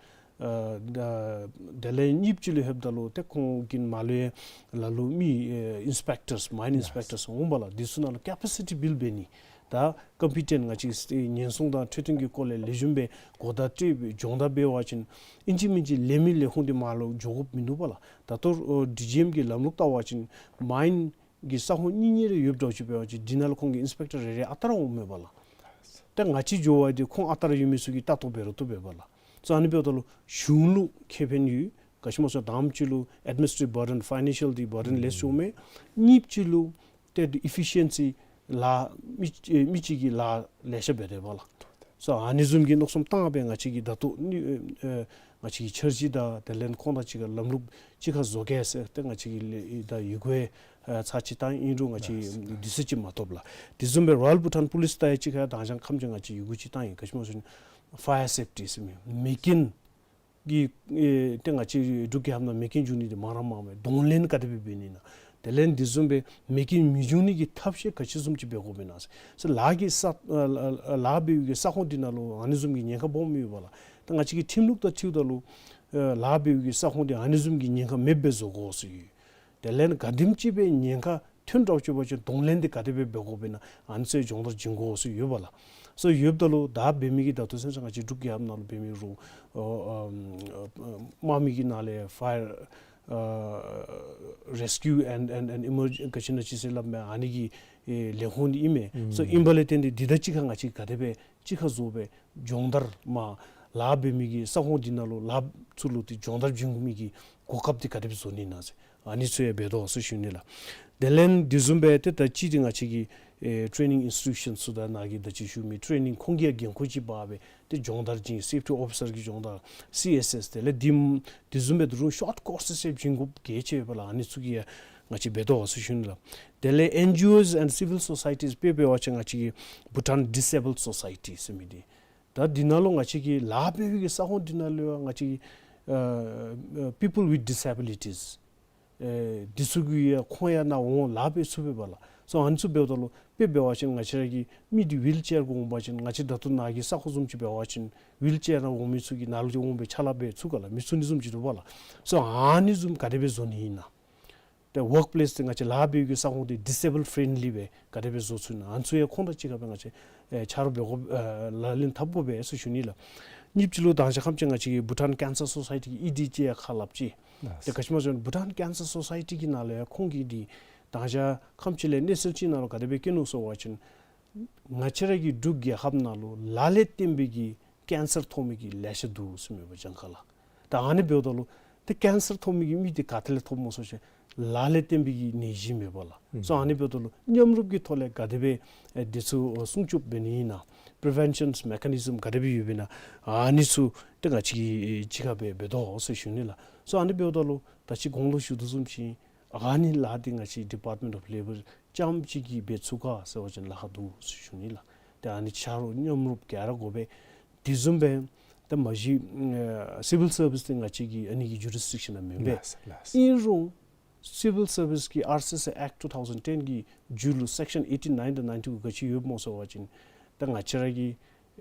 ཨ་ད་དེ་ལས་གཉིས་པ་ཅིག་ལུ་ལྷོདཔ་ད་ལུ་ཏེ་ཁོང་གི་མར་ལུ་ཡང་ལ་ལུ་མི་ཨེ་ཨིནསི་པེཀ་ཊརསི་མའིན་ཨིནསི་པེཀ་ཊརསི་འོང་པ་ལགས། འདི་ཚུ་ནང་ལུ་ཀེ་པ་སི་ཊི་བིལཌ་འབད་ནི་ད་ཀམ་པི་ཊེནཊ་ང་བཅས་ཉེན་སྲུང་དང་འཕྲོད་བསྟེན་གྱི་སྐོར་ལས་ལེགས་ཤོམ་སྦེ་གོ་བརྡ་སྤྲོད་སྦེ་སྦྱོང་བརྡར་འབད་བ་ཅིན་ཨིན་ཅི་མིན་ཅི་ལས་མི་ལས་ཁུངས་འདི་མར་ལུ་འགྱོ་དགོཔ་མིན་འདུག་པ་ལགས། ད་ལྟོ་ཨོ་ཌི་ཇི་ཨེམ་གྱི་ལམ་ལུགས་བལྟ་བ་ཅིན་མའིན་གྱི་ས་ཁོངས་གཉིས་གཉིས་རེ་ཡོདཔ་འདྲཝ་ཅིག་འབད་བ་ཅིན་འདི་ནང་ལུ་ཁོང་གི་ཨིནསི་པེཀ་ཊར་རེ་རེ་ཨ་རྟག་ར་འོངམ་མས་པ་ལགས། ཏེ་ང་བཅས་འགྱོ་བ་འདི་ཁོང་ཨ་རྟག་ར་ཡོད་མི་ཚུ་གིས་ལྟ་རྟོག་འབད་རུང་བཏུབ་པས་པ་ལགས། སོ་ཨ་ནི་འབདཝ་ད་ལུ་གཞུང་ལུ་ཁེ་ཕན་ཡོད། ག་ཅི་སྨོ་ཟེར་བ་ཅིན་དང་པ་ཅིག་ལུ་ཨེཌ་མི་ནིསི་ཊྲེ་ཊིབ་བར་ཌེན་ཕའི་ནན་ཤཱལ་འདི་བར་ཌེན་ལེསི་འོང་མས། གཉིས་པ་ཅིག་ལུ་ཏེ་ཨི་ཕི་ཤཱན་སི་ལཱ་མི་ཨེ་མི་གཅིག་གིས་ལཱ་ལེ་ཤ་འབད་དེས་པ་ལགས། སོ་ཨ་ནི་བཟུམ་གྱི་མནོ་བསམ་བཏང་སྦེ་ང་བཅས་ཀྱིས་ད་ལྟོ་ནི་ཨེ་ང་བཅས་ཀྱི་འཆར་གཞི་དང་དེ་ལས་ཁོང་དང་གཅིག་ཁར་ལམ་ལུགས་གཅིག་ཁར་བཟོ་གེ་ཟེར་ཏེ་ང་བཅས་ཀྱིས་ལས་ད་ཡི་གུ་ཡང་ཚར་གཅིག་བཏང་ཡི། ཨིན་རུང་ང་བཅས་དུས་ཚོད་ཅིག་མ་ཐོབ་ལགས། དེ་བཟུམ་སྦེ་རོ་ཡཱལ་བྷུ་ཊཱན་པོ་ལིསི་དང་ཡང་གཅིག་ཁར་ཡང་དྭངས་གཙང་ཁམས་ཅན་ང་བཅས་ཡི་གུ་ཅིག་བཏང་ཡི། ག་ཅི་སྨོ་ཟེར་བ་ཅིན་ཕ་ཡར་སེཕ་ཊི་ཟེར་མི་མེ་རྐྱེན་གྱི་ཨེ་ཏེ་ང་བཅས་འབྲུག་རྒྱལ་ཁབ་ནང་མེ་རྐྱེན་བྱུང་ནི་འདི་མང་ར་མངམ་མས། གདོང་ལེན་ག་དེ་སྦེ་འབད་ནི་ཨིན་ན། དེ་ལས་འདི་བཟུམ་སྦེ་མེ་རྐྱེན་མི་འབྱུང་ནི་གི་ཐབས་ཤེས་ག་ཅི་བཟུམ་ཅིག་འབད་དགོཔ་ཨིན་ན་ཟེར། ལཱ་གི་ས་ཨ་ལཱ་འབད་བའི་གི་ས་ཁོངས་འདི་ནང་ལུ་ཨ་ནི་བཟུམ་གྱི་ཉེན་ཁ་སྦོམ་ཡོད་པ་ལགས། ད་ང་བཅས་ཀྱི་ཁྲིམས་ལུགས་དང་འཁྲིལཝ་ད་ལུ་ཨ་ལཱ་འབད་བའི་གི་ས་ཁོངས་འདི་ཨ་ནི་བཟུམ་གྱི་ཉེན་ཁ་མེདཔ་སྦེ་བཟོ་དགོ་ཟེར་ཡོད། དེ་ལས་ག་དེམ་ཅིག་སྦེ་ཉེན་ཁ་ཐོན་འདྲཝ་ཅིག་འབད་བ་ཅིན་གདོང་ལེན་འདི་ག་དེ་སྦེ་འབད་དགོཔ་ཨིན་ན་ཨ་ནི་ཚུ་སྦྱོང་བརྡར་བྱིན་དགོ་ཟེར་ཡོད་པ་ལགས། སོ་ཡོདཔ་ད་ལུ་ད་འབད་མི་གི་ད་ལྟོ་སེམས་ཅན་ང་བཅས་འབྲུག་རྒྱལ་ཁབ་ནང་ལུ་འབད་མི་རུང་ཨ་ཨ་དམག་མི་གི་ནང་ལས་ཕ་ཡར་ ཨ་Rescue and and and Emerg- ག་ཅི་ན་ཅི་ཟེར་སླབ་མས། ཨ་ནི་གི་ཨེ་ལས་ཁུངས་འདི་ཨིན་མས། སོ་ཨིན་པ་ལས་བརྟེན་ཏེ་འདི་དང་གཅིག་ཁར་ང་བཅས་ག་དེ་སྦེ་གཅིག་ཁར་བཟོ་སྦེ་སྦྱོང་བརྡར་མ་ལཱ་འབད་མི་གི་ས་ཁོངས་འདི་ནང་ལུ་ལཱ་ཚུ་ལུ་ཏེ་སྦྱོང་བརྡར་བྱིན་དགོ་མི་གི་གོ་སྐབས་འདི་ག་དེ་སྦེ་བཟོ་ནི་ཨིན་ན་ཟེར། ཨ་ནི་ཚུ་ཡང་འབད་དོ་ཟེར་ཞུ་ནི་ལགས། དེ་ལས་འདི་བཟུམ་སྦེ་ཏེ་ད་ཅི་འདི་ང་བཅས་ཀྱི་ཨེ་training institution ཚུ་དང་ནཱ་གི་ད་ཅི་ཞུ་མི་training ཁོང་གི་ཡང་འགན་ཁུར་ཅིག་འབག་སྦེ་ཏེ་སྦྱོང་བརྡར་བྱིན། safety officer གི་སྦྱོང་བརྡར་སི་ཨེསི་ཨེསི། དེ་ལས་འདི་འདི་བཟུམ་སྦེ་ད་རུང་short courses ཡང་བྱིན་དགོཔ་གལ་ཆེ་བས་ལགས། ཨ་ནི་ཚུ་གི་ཡང་ང་བཅས་འབད་དོ་ཟེར་ཞུ་ནི་ལགས། དེ་ལས་ཨེན་ཇི་ཨོས་and civil societies དཔེ་འབད་བ་ཅིན་ང་བཅས་ཀྱི་Bhutan Disabled Society ཟེར་མི་འདི། ད་འདི་ནང་ལུ་ང་བཅས་ཀྱི་ལཱ་འབད་བའི་གི་ས་ཁོངས་འདི་ནང་ལུ་ཡང་ང་བཅས་ཀྱི་ཨ་ཨ་people with disabilities ཨེ་འདི་ཚུ་གི་ཡང་ཁོང་ཡང་ནཱ་འོང་ལཱ་འབད་ཚུགས་པས་ལགས། སོ་ཨ་ནི་ཚུ་འབདཝ་ད་ལུ་དཔེ་འབད་བ་ཅིན་ང་བཅས་ར་གི་མི་འདི་ཝིལ་ཅེར་གུ་འོང་པ་ཅིན་ང་བཅས་ད་ལྟོ་ནཱ་གི་ས་ཁོངས་བཟུམ་ཅིག་འབད་བ་ཅིན་ཝིལ་ཅེར་ནང་འོང་མི་ཚུ་གིས་ནཱ་ལུ་ཅིག་འོང་སྦེ་ཕྱག་ལཱ་འབད་ཚུགས་ག་ལགས། མི་ཚུགས་ནི་བཟུམ་ཅིག་འདུག་པ་ལགས། སོ་ཨ་ནི་བཟུམ་ག་དེ་སྦེ་བཟོ་ནི་ཨིན་ན། ཏེ་ཝརཀ་པི་ལེསི་འདི་ང་བཅས་ལཱ་འབད་བའི་གི་ས་ཁོངས་འདི་ཌི་སེ་བཱལཌ་ཕྲེནཌ་ལི་སྦེ་ག་དེ་སྦེ་བཟོ་ཚུགས་ན། ཨ་ནི་ཚུ་ཡང་ཁོང་དང་གཅིག་ཁར་སྦེ་ང་བཅས་ཨེ་ཆ་རོགས་འབད་དགོ་ཨེ་ལག་ལེན་འཐབ་དགོ་པས་ཟེར་ཞུ་ནི་ལགས། གཉིས་པ་ཅིག་ལུ་ད་ཆ་ཁམས་ཅིག་ང་བཅས་ཀྱི་བྷུ་ཊཱན་ཀེན་སར་སོ་སའི་ཊི་གི་ཨི་ཌི་ཅིག་ཡང་ཁ་སླབ་ཅི། ལགས། ཏེ་ག་ཅི་སྨོ་ཟེར་བ་ཅིན་བྷུ་ཊཱན་ཀེན་སར་སོ་སའི་ཊི་གི་ནང་ལུ་ཡང་ཁོང་གིས་འདི་ད་ཆ་ཁམས་ཅིག་ལས་གནས་ཚུལ་ཅིག་ནང་ལུ་ག་དེ་སྦེ་བཀོད་ནུག་ཟེར་བ་ཅིན་ང་བཅས་ར་གི་འབྲུག་རྒྱལ་ཁབ་ནང་ལུ་ལཱ་ལས་བརྟེན་པའི་གི་ཀེན་སར་ཐོབ་མི་གི་ལེ་ཤ་འདུག་ཟེར་མས་པ་གྱངས་ཁ་ལགས། ད་ཨ་ནི་འབདཝ་ད་ལུ་ཏེ་ཀེན་སར་ཐོབ་མི་གི་མི་འདི་ག་ཏེ་ལས་ཐོབ་སྨོ་ཟེར་བ་ཅིན་ལཱ་ལས་བརྟེན་པའི་གི་ནད་གཞི་མས་པ་ལགས། ཨུམ། སོ་ཨ་ནི་འབདཝ་ད་ལུ་མཉམ་རུབ་ཀྱི་ཐོག་ལས་ག་དེ་སྦེ་ཨེ་འདི་ཚུ་ཨོ་སྲུང་སྐྱོབ་འབད་ནི་ཨིན་ན། པི་རི་ཝེན་ཤཱན་མེ་ཁ་ནི་ཛམ་ག་དེ་སྦེ་ཡོདཔ་ཨིན་ན། ཨ་ནི་ཚུ་ཏེ་ང་བཅས་ཀྱིས་གཅིག་ཁར་སྦེ་འབད་དོ་ཟེར་ཞུ་ནི་ལགས། སོ་ཨ་ནི་འབདཝ་ད་ལུ་ད་ཅི་གོང་ལུ་ཞུ་དོ་བཟུམ་ཅིག་ཨ་ནི་ལཱ་འདི་ང་བཅས་ཌི་པཱརཊ་མེནཊ་ཨོཕ་ལེ་བར་རྐྱངམ་གཅིག་གིས་འབད་ཚུགས་ག་ཟེར་བ་ཅིན་ལཱ་ཁག་འདུག་ཟེར་ཞུ་ནི་ལགས། ཏེ་ཨ་ནི་ཆ་རོགས་མཉམ་རུབ་ག་ར་དགོ་པས། དེ་བཟུམ་སྦེ་ད་མ་གཞི་ཨ་སི་ཝིལ་སར་བིསི་འདི་ང་བཅས་ཀྱི་ཨ་ནི་གི་ཇུ་རིས་ཌིག་ཤཱན་ནང་མེན་པས། ལགས་ལགས། ཨིན་རུང་སི་ཝིལ་སར་བིསི་གི་ཨར་སི་སི་ཨེཀཊ་ཊུ་ཐའུ་ཟེན་ཊེན་གི་མཇུག་ལུ་སེཀ་ཤཱན་ཨེ་ཊི་ནཱའིན་དང་ནཱའིན་ཊི་གུ་ག་ཅི་ཡོདཔ་སྨོ་ཟེར་བ་ཅིན་ད་ང་བཅས་ར་གི་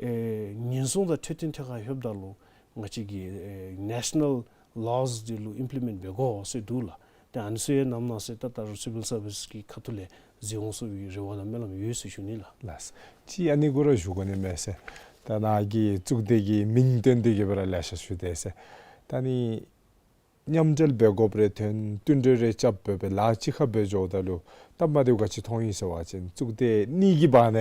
ཨེ་ཉེན་སྲུང་དང་འཕྲོད་བསྟེན་ཐད་ཁར་ལྷོདཔ་ད་ལུ་ང་བཅས་ཀྱི་ཨེ་ནེ་ཤ་ནཱལ་ལོ་ཟེར་འདི་ལུ་ཨིམ་པི་ལི་མེནཊ་འབད་དགོ་ཟེར་འདུག་ལགས། ཏེ་ཨ་ནི་ཚུ་ཡང་ནམ་ནང་ཚེ་ད་ད་རུང་སི་ཝིལ་སར་བིསི་གི་ཁ་ཐུག་ལས་གཟིགས་འོང་ཟེར་བའི་རེ་བ་དང་སྨོན་ལམ་ཡོད་ཟེར་ཞུ་ནི་ལགས། ལགས། ཅིག་ཨ་ནི་གུ་ར་ཞུ་དགོ་ནི་མས་ཟེར། ད་ནཱ་གི་གཙུག་སྡེ་གི་མིང་བཏོན་ཏེ་གི་སྦེ་ར་ལེ་ཤ་ཞུ་དེས་ཟེར། ད་ནི་མཉམ་འབྲེལ་འབད་དགོཔ་རེ་ཐོན། བསྟུན་གྲོས་རེ་རྐྱབ་སྦེ་སྦེ་ལཱ་གཅིག་ཁར་སྦེ་འགྱོཝ་ད་ལུ་སྟབས་མ་བདེཝ་ག་ཅི་མཐོང་ཡི་ཟེར་བ་ཅིན་གཙུག་སྡེ་གཉིས་ཀྱི་བར་ན་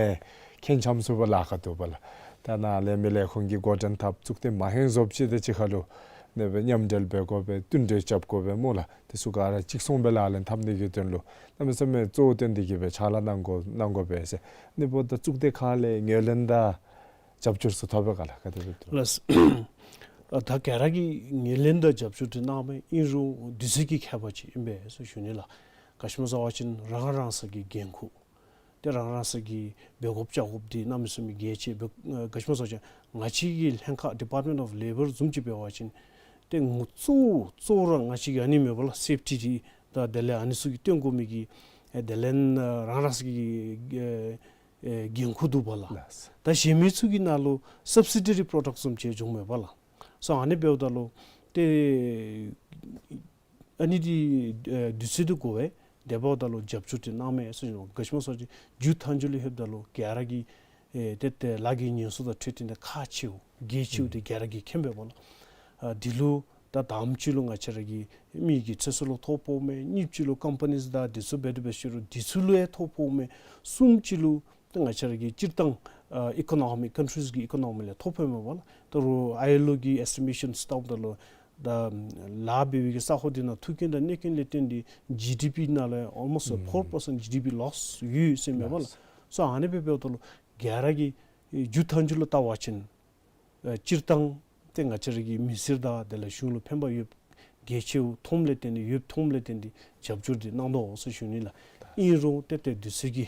ཁེངས་འཆམ་ཚུགས་པར་ལཱ་ཁག་འདུག་པ་ལགས། ད་ནཱ་ལས་མི་ལས་ཁུངས་ཀྱི་འགོ་འདྲེན་འཐབ། གཙུག་སྡེ་མ་ཧེང་བཟོཔ་ཅིག་དང་གཅིག་ཁར་ལུ་ཨ་ནི་སྦེ་མཉམ་འབྲེལ་འབད་དགོ་པས། བསྟུན་གྲོས་རྐྱབ་དགོ་པས་སྨོ་ལགས། དེ་ཚུ་ག་ར་གཅིག་མཚུངས་སྦེ་ལག་ལེན་འཐབ་ནི་གི་དོན་ལུ་གནམ་མེད་ས་མེད་གཙོ་བོ་བཏོན་ཏེ་གི་སྦེ་ཕྱག་ལཱ་གནང་དགོ་གནང་དགོ་པས་ཟེར། ཨ་ནི་འབདཝ་ད་གཙུག་སྡེ་ཁག་ལས་ངོས་ལེན་དང་རྒྱབ་སྐྱོར་ཚུ་ཐོབ་པས་ག་ལགས། ག་དེ་སྦེ་འདུག། ལགས། ཨ་ད་ག་ར་གིས་ངོས་ལེན་དང་རྒྱབ་སྐྱོར་འདི་གནང་མས། ཨིན་རུང་དུས་ཚོད་ཀྱི་ཁྱད་པར་ཅིག་ཨིན་པས་ཟེར་ཞུ་ནི་ལགས། ག་ཅི་སྨོ་ཟེར་བ་ཅིན་རང་རང་སོའི་གི་འགན་ཁུར་ཏེ་རང་རང་སོའི་གི་འབད་དགོཔ་བྱ་དགོཔ་འདི་གནམ་མེད་ས་མེད་གལ་ཆེ་བས། ཨ་ག་ཅི་སྨོ་ཟེར་བ་ཅིན་ང་བཅས་ཀྱི་ལྷན་ཁག་ཌི་པཱརཊ་མེནཊ་ཨོཕ་ལེ་བར་བཟུམ་ཅིག་འབད་བ་ཅིན་ཏེ་ངོ་གཙོ་བོ་གཙོ་བོ་ར་ང་བཅས་ཀྱི་ཨ་ནི་མས་པ་ལགས། སེཕ་ཊི་འདི་དང་དེ་ལས་ཨ་ནི་ཚུ་གི་བཏོན་དགོ་མི་གི་ཨེ་དེ་ལས་ཨ་རང་རང་སོའི་གི་ཨེ་ཨེ་འགན་ཁུར་འདུག་པ་ལགས། ལགས། ད་གཞན་མི་ཚུ་གི་ནང་ལུ་སབ་སི་ཌི་རི་པྲོ་ཌགཊ་བཟུམ་ཅིག་འབྱུངམ་མས་པ་ལགས། སོ་ཨ་ནི་འབདཝ་ད་ལུ་ཏེ་ཨ་ནི་འདི་ཨེ་དུས་ཚོད་འདི་དགོ་པས། དེ་འབདཝ་ད་ལུ་རྒྱབ་སྐྱོར་འདི་གནང་མས་ཟེར་ཞུ་ནི། ག་ཅི་སྨོ་ཟེར་བ་ཅིན་མཇུག་མཐའ་མཇུག་ལུ་ལྷོདཔ་ད་ལུ་ག་ར་གིས་ཨེ་ཏེ་ཏེ་ལཱ་གི་ཉེན་སྲུང་དང་འཕྲོད་བསྟེན་འདི་ཁག་ཆེཝ་གལ་ཆེཝ་འདི་ག་ར་གིས་མཁྱེན་པས་པ་ལགས། ཨ་འདི་ལུ་ད་དང་པ་ཅིག་ལུ་ང་བཅས་ར་གི་མི་གི་ཚེ་སྲོག་ལུ་ཐོ་ཕོགཔ་མས། གཉིས་པ་ཅིག་ལུ་ཀམ་པ་ནིས་དང་འདི་ཚུ་འབད་དེ་འབད་ཞུ་རུང་འདི་ཚུ་ལུ་ཡང་ཐོ་ཕོགཔ་མས། གསུམ་པ་ཅིག་ལུ་ད་ང་བཅས་ར་གི་སྤྱིར་བཏང་ཨ་ཨི་ཀོ་ནོ་མི་ཀན་ཊི་རིསི་གི་ཨི་ཀོ་ནོ་མི་ལུ་ཐོ་ཕོགཔ་མས་པ་ལགས། ད་རུང་ཨའི་ཨེལ་ཨོ་གི་ཨེསི་ཊི་མེ་ཤཱནསི་བལྟཝ་ད་ལུ་ད་ལཱ་འབད་བའི་གི་ས་ཁོངས་འདི་ནང་ཐུག་རྐྱེན་དང་གནོད་རྐྱེན་ལས་བརྟེན་ཏེ་ཇི་ཌི་པི་ནང་ལུ་ཨོལ་མོསཊ་ཨེ་ཕོར་པར་སེནཊ་ཇི་ཌི་པི་ལོསི་ཡོད་ཟེར་མས་པ་ལགས། ལགས། སོ་ཨ་ནི་སྦེ་འབདཝ་ད་ལུ་ག་ར་གིས་མཇུག་མཐའ་མཇུག་ལུ་བལྟ་བ་ཅིན་ཨ་སྤྱིར་བཏང་ཏེ་ང་བཅས་ར་གི་མི་སེར་དང་དེ་ལས་གཞུང་ལུ་ཕན་པ་ཡོདཔ་གལ་ཆེཝ་མཐོངམ་ལས་བརྟེན་ཏེ་ཡོདཔ་མཐོངམ་ལས་བརྟེན་ཏེ་རྒྱབ་སྐྱོར་འདི་གནང་དོ་ཟེར་ཞུ་ནི་ལགས། ཨིན་རུང་ཏེ་ཏེ་དུས་ཚོད་ཀྱི་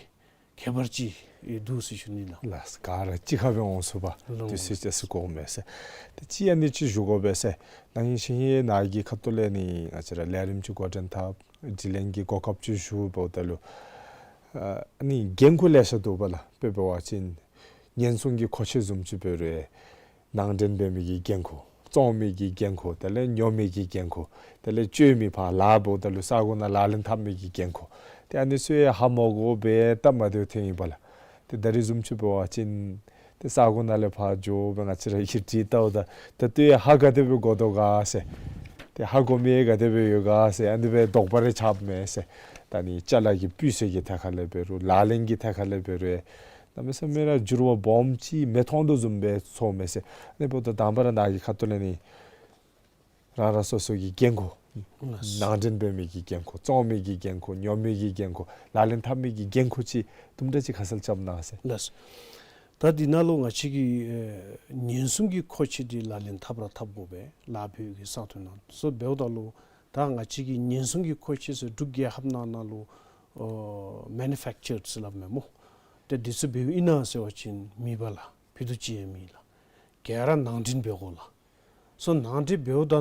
ཁྱད་པར་ཅིག་ཨེ་འདུག་ཟེར་ཞུ་ནི་ལགས། ལགས། ག་ར་གཅིག་ཁར་སྦེ་འོང་ཚུགས་པར་ལགས། དུས་ཚོད་ཅིག་དགོ་མས་ཟེར། ཏེ་ཅིག་ཨ་ནི་ཅིག་ཞུ་དགོ་པས་ཟེར། ན་ཧིང་ཤིང་ཧེ་ནཱ་གི་ཁ་ཐུག་ལས་ནི་ང་བཅས་ར་ལས་རིམ་ཅིག་འགོ་འདྲེན་འཐབ། དྲི་ལན་གྱི་གོ་སྐབས་ཅིག་ཞུ་འབདཝ་ད་ལུ་ཨ་ནི་འགན་ཁུར་ལེ་ཤ་འདུག་པ་ལགས། དཔེ་འབད་བ་ཅིན་ཉེན་སྲུང་གི་མཁོ་ཆས་བཟུམ་ཅིག་འབད་རུང་ནང་འདྲེན་འབད་མི་གི་འགན་ཁུར། བཙོང་མི་གི་འགན་ཁུར། དེ་ལས་ཉོ་མི་གི་འགན་ཁུར། དེ་ལས་སྤྱོད་མི་ཕར་ལཱ་འབདཝ་ད་ལུ་ས་གོ་ནང་ལག་ལེན་འཐབ་མི་གི་འགན་ཁུར། ཏེ་ཨ་ནི་ཚུ་ཡང་ཧ་མ་གོ་བར་སྟབས་མ་བདེཝ་ཐོན་ཡི་པ་ལགས། ཏེ་ད་རིས་བཟུམ་ཅིག་འབད་བ་ཅིན་ཏེ་ས་གོ་ནང་ལས་ཕར་འགྱོ་སྦེ་ང་བཅས་ར་གིས་དྲི་བལྟཝ་ད་ད་ལྟོ་ཡང་ཧ་ག་དེ་སྦེ་གོ་དོ་ག་ཟེར། ཏེ་ཧ་གོ་མི་ག་དེ་སྦེ་ཡོད་ག་ཟེར་ཨ་ནི་སྦེ་དོགས་པ་རེ་ཆགསཔ་མས་ཟེར། ད་ནི་ཅ་ལ་གི་སྤུས་ཚད་ཀྱི་ཐད་ཁ་ལས་འབད་རུང་ལག་ལེན་གྱི་ཐད་ཁ་ལས་འབད་རུང་གནམ་མེད་ས་མེད་ར་འགྱུར་བ་སྦོམ་ཅིག་མི་མཐོང་དོ་བཟུམ་སྦེ་ཚོརཝ་མས་ཟེར། ཨ་ནི་འབདཝ་ད་དང་པ་ར་ནཱ་གི་ཁ་ཐུག་ལས་ནི་རང་རང་སོ་སོ་གི་འགན་ཁུར། ལགས། ནང་འདྲེན་འབད་མི་གི་འགན་ཁུར། བཙོང་མི་གི་འགན་ཁུར། ཉོ་མི་གི་འགན་ཁུར། ལག་ལེན་འཐབ་མི་གི་འགན་ཁུར་ཅིག་དུམ་གྲ་ཅིག་ཁ་གསལ་རྐྱབ་གནང་ཟེར། ལགས། ད་འདི་ནང་ལུ་ང་བཅས་ཀྱིས་ཨེ་ཉེན་སྲུང་གི་མཁོ་ཆས་འདི་ལག་ལེན་འཐབ་ར་འཐབ་དགོ་པས། ལཱ་འབད་བའི་གི་ས་ཐོག་ནང་སོ་འབདཝ་ད་ལུ་ད་ང་བཅས་ཀྱི་ཉེན་སྲུང་གི་མཁོ་ཆས་ཟེར་འབྲུག་རྒྱལ་ཁབ་ནང་ན་ལུ་ཨོ་མེ་ནུ་ཕེཀ་ཅར་ཟེར་སླབ་མས་སྨོ། ཏེ་འདི་ཚུ་འབདཝ་ཨིན་ན་ཟེར་བ་ཅིན་མེད་པས་ལགས། ཕུད་རྡོག་ཅིག་ཡང་མེད་ལགས། ག་ར་ནང་འདྲེན་འབད་དགོ་ལགས། སོ་ནང་འདྲེན་འབདཝ་ད་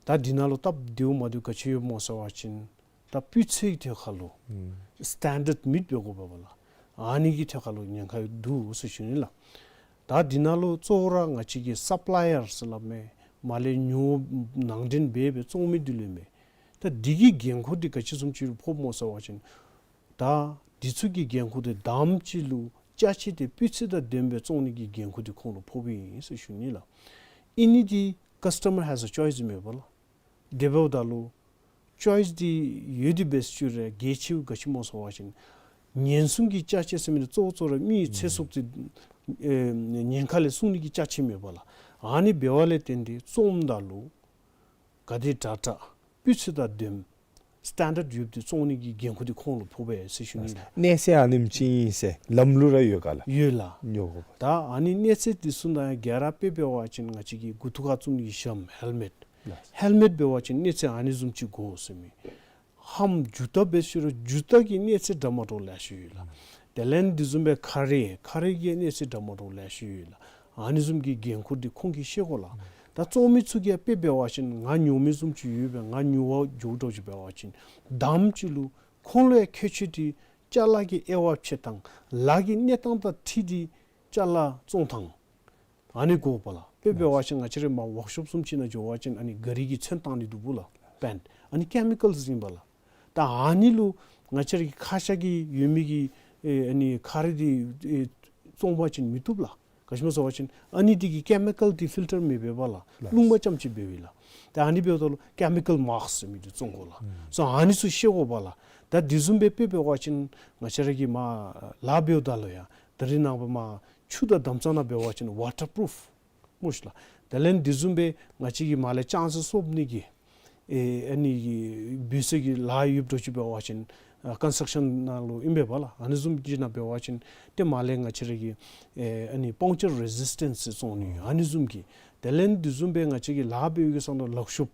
ད་འདི་ནང་ལུ་སྟབས་བདེཝ་མ་བདེཝ་ག་ཅི་ཡོདཔ་སྨོ་ཟེར་བ་ཅིན་ད་སྤུས་ཚད་ཐད་ཁ་ལུ་ཨུམ་སི་ཊེན་ཌརཌ་མིཊ་འབད་དགོ་པས་ལགས། ཨ་ནི་གི་ཐད་ཁ་ལུ་ཉེན་ཁ་འདུག་ཟེར་ཞུ་ནི་ལགས། ད་འདི་ནང་ལུ་གཙོ་བོ་ར་ང་བཅས་ཀྱི་སཔ་ལའི་ཡར་ཟེར་སླབ་མས། མར་ལས་ཉོ་ནང་འདྲེན་འབད་སྦེ་བཙོང་མི་འདི་ལུ་མས། ད་འདི་གི་འགན་ཁུར་འདི་ག་ཅི་བཟུམ་ཅིག་ལུ་ཕོགཔ་སྨོ་ཟེར་བ་ཅིན་ད་འདི་ཚུ་གི་འགན་ཁུར་འདི་དང་པ་ཅིག་ལུ་ཅ་ཆས་འདི་སྤུས་ཚད་དང་ལྡནམ་སྦེ་བཙོང་ནི་གི་འགན་ཁུར་འདི་ཁོང་ལུ་ཕོགཔ་ཨིན་ཟེར་ཞུ་ནི་ལགས། ཨིན་ནི་འདི་ཀསི་ཊ་མར་ཧེ་ཛ་ཨ་ཅོའི་སི་མེན་པ་ལགས། དེ་འབདཝ་ད་ལུ་ཅོའི་སི་འདི་ཡོད་དེ་འབད་ཞུ་རུང་གལ་ཆེཝ་ག་ཅི་སྨོ་ཟེར་བ་ཅིན་ཉེན་སྲུང་གི་ཅ་ཆས་ཟེར་མི་འདི་གཙོ་བོ་གཙོ་བོ་ར་མིའི་ཚེ་སྲོག་འདི་ཨེ་ཉེན་ཁ་ལས་སྲུང་ནི་གི་ཅ་ཆས་མེན་པ་ལགས། ཨ་ནི་འབདཝ་ལས་བརྟེན་ཏེ་བཙོངམ་ད་ལུ་ག་དེ་དྲག་དྲག་སྤུས་ཚད་དང་ལྡནམ་སི་ཊེན་ཌརཌ་ཡོདཔ་འདི་བཙོང་ནི་གི་འགན་ཁུར་འདི་ཁོང་ལུ་ཕོག་པས་ཟེར་ཞུ་ནི་ལགས། གནས་ཚད་ཨ་ནེམ་ཅིག་ཨིན་ཟེར་ལམ་ལུགས་ར་ཡོད་ག་ལགས། ཡོད་ལགས། ཡོད་གོ། ད་ཨ་ནི་གནས་ཚད་འདི་ཚུ་ནང་ག་ར་དཔེ་འབད་བ་ཅིན་ང་བཅས་ཀྱི་མགུ་ཏོ་ཁར་བཙུགས་ནི་གི་ཞྭམོ་ཧེལ་མེཊ། ལགས། ཧེལ་མེཊ་འབད་བ་ཅིན་གནས་ཚད་ཨ་ནི་བཟུམ་ཅིག་དགོ་ཟེར་མས། ལྷམ་ཇུ་ཏ་འབད་ཞུ་རུང་ཇུ་ཏ་གི་གནས་ཚད་འདྲ་མ་འདྲཝ་ལེ་ཤ་ཡོད་ལགས། དེ་ལས་འདི་བཟུམ་སྦེ་ཁ་རས་ཁ་རས་ཀྱི་གནས་ཚད་འདྲ་མ་འདྲཝ་ལེ་ཤ་ཡོད་ལགས། ཨ་ནི་བཟུམ་གྱི་འགན་ཁུར་འདི་ཁོང་གིས་ཤེས་དགོ་ལགས། ད་བཙོང་མི་ཚུ་གིས་དཔེ་འབད་བ་ཅིན་ང་ཉོ་མི་བཟུམ་ཅིག་ཡོད་པས། ང་ཉོ་བར་འགྱོཝ་འདྲཝ་ཅིག་འབད་བ་ཅིན་དང་པ་ཅིག་ལུ་ཁོང་ལུ་ཡང་ཁྱད་ཆོས་འདི་ཅ་ལ་གི་དབྱེ་བ་ཕྱེ་ཐངས་ལཱ་གི་གནས་སྟངས་དང་འཁྲིལ་ཏེ་ཅ་ལ་བཙོང་ཐངས་ཨ་ནི་དགོ་པས་ལགས། དཔེ་འབད་བ་ཅིན་ང་བཅས་རའི་མར་ཝརཀ་ཤོབ་བཟུམ་ཅིག་ནང་འགྱོ་བ་ཅིན་ཨ་ནི་ག་རི་གི་ཚོན་བཏང་ནི་འདུག་པ་ལགས། པེནཊ་ཨ་ནི་ཀེ་མི་ཀཱལ་ཨིན་པས་ལགས། ད་ཨ་ནི་ལུ་ང་བཅས་རའི་ཁ་ཤ་གི་ཡོད་མི་གི་ཨེ་ཨ་ནི་ཁ་རས་འདི་ཨེ་བཙོང་པ་ཅིན་མི་བཏུབ་ལགས། ག་ཅི་སྨོ་ཟེར་བ་ཅིན་ཨ་ནི་འདི་གིས་ཀེ་མི་ཀཱལ་འདི་ཕིལ་ཊར་མི་འབད་བས་ལགས། ལགས། རླུང་མ་ཙམ་ཅིག་འབདཝ་ཨིན་ལགས། ད་ཨ་ནི་འབདཝ་ད་ལུ་ཀེ་མི་ཀཱལ་མཱསཀ་ཟེར་མི་འདི་བཙོང་དགོ་ལགས། ཨུམ་སོ་ཨ་ནི་ཚུ་ཤེས་དགོ་པས་ལགས། ད་འདི་བཟུམ་སྦེ་དཔེ་འབད་བ་ཅིན་ང་བཅས་ར་གིས་མར་ལཱ་འབདཝ་ད་ལུ་ཡང་ད་རིས་ནངས་པ་མར་ཆུ་དང་དམ་ཚང་ནང་འབད་བ་ཅིན་ཝ་ཊར་པུ་རུཕ་སྨོ་ཤིག་ལགས། དེ་ལས་འདི་བཟུམ་སྦེ་ང་བཅས་ཀྱིས་མར་ལས་ལྕང་ཚ་བཙུགས་ནི་གི་ཨེ་ཨ་ནི་གི་སྦོ་ས་གི་ལཱ་ཡོདཔ་འདྲཝ་ཅིག་འབད་བ་ཅིན་ཨ་ཀོན་སི་ཊྲག་ཤཱན་ནང་ལུ་ཨིན་པས་ལགས། ཨ་ནི་བཟུམ་ཅིག་ནང་འབད་བ་ཅིན་ཏེ་མར་ལས་ང་བཅས་ར་གིས་ཨེ་ཨ་ནི་པང་ཅར་རེ་ཟིས་ཊེནསི་བཙོང་ནི་ཨ་ནི་བཟུམ་གྱི་དེ་ལས་འདི་བཟུམ་སྦེ་ང་བཅས་ཀྱིས་ལཱ་འབད་བའི་གི་ས་ནང་ལག་ཤོབ་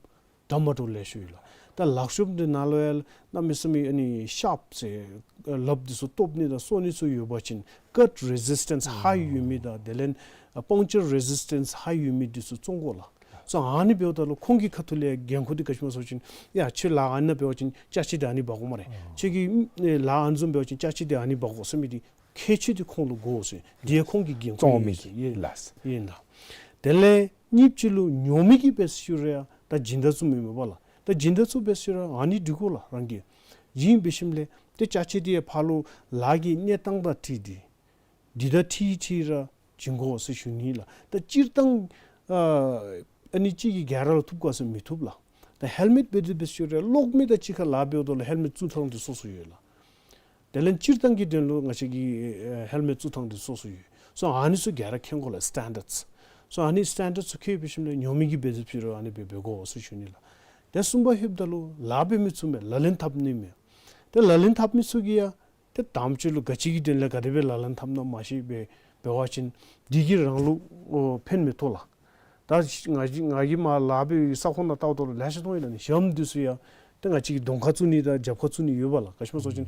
འདྲ་མ་འདྲཝ་ལེ་ཤ་ཡོད་ལགས། ད་ལག་ཤོབ་འདི་ནང་ལུ་ཡང་གནམ་མེད་ས་མེད་ཨ་ནི་ཤརཔ་ཟེར་ལགཔ་འདི་ཚུ་བཏོག་ནི་དང་གསོ་ནི་ཚུ་ཡོད་པ་ཅིན་ཀཊ་རེ་ཟིས་ཊེནསི་ཧའི་ཡོད་མི་དང་དེ་ལས་ཨ་པང་ཅར་རེ་ཟིས་ཊེནསི་ཧའི་ཡོད་མི་འདི་ཚུ་བཙོང་དགོ་ལགས། སོ་ཨ་ནི་འབདཝ་ད་ལུ་ཁོང་གི་ཁ་ཐུག་ལས་འགན་ཁུར་འདི་ག་ཅི་སྨོ་ཟེར་བ་ཅིན་ཡ་ཁྱོད་ལཱ་ཨ་ནཱ་འབད་བ་ཅིན་ཅ་ཆས་འདི་ཨ་ནི་འབག་དགོ་སྨ་རེ། ཁྱོད་ཀྱིས་ཨེ་ལཱ་ཨ་ནི་བཟུམ་འབད་བ་ཅིན་ཅ་ཆས་འདི་ཨ་ནི་འབག་དགོ་ཟེར་མི་འདི་ཁྱད་ཆོས་འདི་ཁོང་ལུ་དགོ་ཟེར། འདི་ཡང་ཁོང་གི་འགན་ཁུར་བཙོང་མི་ཨིན་ཟེར། ཡེ་ལགས། ཡེ་ལགས། དེ་ལས་གཉིས་པ་ཅིག་ལུ་ཉོ་མི་གིས་འབད་ཞུ་རུང་ཡང་ད་སྦྱིན་བདག་ཚུ་མེན་མས་པ་ལགས། ད་སྦྱིན་བདག་ཚུ་འབད་ཞུ་རུང་ཨ་ནི་འདི་དགོ་ལགས་རང་གིས། ཨིན་འབད་ཞིནམ་ལས་ཏེ་ཅ་ཆས་འདི་ཡང་ཕར་ལུ་ལཱ་གི་གནས་སྟངས་དང་འཁྲིལ་ཏེ་འདི་དང་འཁྲིལ་འཁྲིལ་ར་བྱིན་དགོ་ཟེར་ཞུ་ནི་ལགས། ད་སྤྱིར་བཏང་ཨ་ཨ་ནི་གཅིག་གིས་ག་ར་ལུ་ཐུབ་ག་ཟེར་མི་ཐུབ་ལགས། ད་ཧེལ་མེཊ་འབད་དེ་འབད་ཞུ་རུང་གློག་མེ་དང་གཅིག་ཁར་ལཱ་འབདཝ་ད་ལུ་ཧེལ་མེཊ་བཙུགས་ཐངས་འདི་སོ་སོ་ཡོད་ལགས། དེ་ལས་སྤྱིར་བཏང་གི་དོན་ལུ་ང་བཅས་ཀྱི་ཨེ་ཧེལ་མེཊ་བཙུགས་ཐངས་འདི་སོ་སོ་ཡོད། སོ་ཨ་ནི་ཚུ་ག་ར་མཁྱེན་དགོ་ལགས། སི་ཊེན་ཌརཌསི། སོ་ཨ་ནི་སི་ཊེན་ཌརཌསི་ཚུ་མཁྱེན་འབད་ཞིནམ་ལས་ཉོ་མི་གིས་འབད་དེ་འབད་ཞུ་རུང་ཨ་ནི་སྦེ་འབད་དགོ་ཟེར་ཞུ་ནི་ལགས། ཏེ་གསུམ་པ་ལྷོདཔ་ད་ལུ་ལཱ་འབད་མི་ཚུ་མས། ལག་ལེན་འཐབ་ནི་མས། ཏེ་ལག་ལེན་འཐབ་མི་ཚུ་གིས་ཡང་ཏེ་དང་པ་ཅིག་ལུ་ག་ཅི་གི་དོན་ལས་ག་དེ་སྦེ་ལག་ལེན་འཐབ་ནི་མ་ཤེས་པར་འབད་བ་ཅིན་འདི་གིས་རང་ལུ་ཨོ་ཕན་མི་ཐོགས་ལགས། ད་ང་གིས་ང་གིས་མར་ལཱ་འབད་བའི་ས་ཁོངས་ནང་བལྟཝ་ད་ལུ་ལེ་ཤ་མཐོང་ཡི་ལགས། ཨ་ནི་ཞྭམོ་འདི་ཚུ་ཡང་ཏེ་ང་བཅས་ཀྱིས་གདོང་ཁར་བཙུགས་ནི་དང་རྒྱབ་ཁར་བཙུགས་ནི་ཡོད་པ་ལགས། ག་ཅི་སྨོ་ཟེར་བ་ཅིན་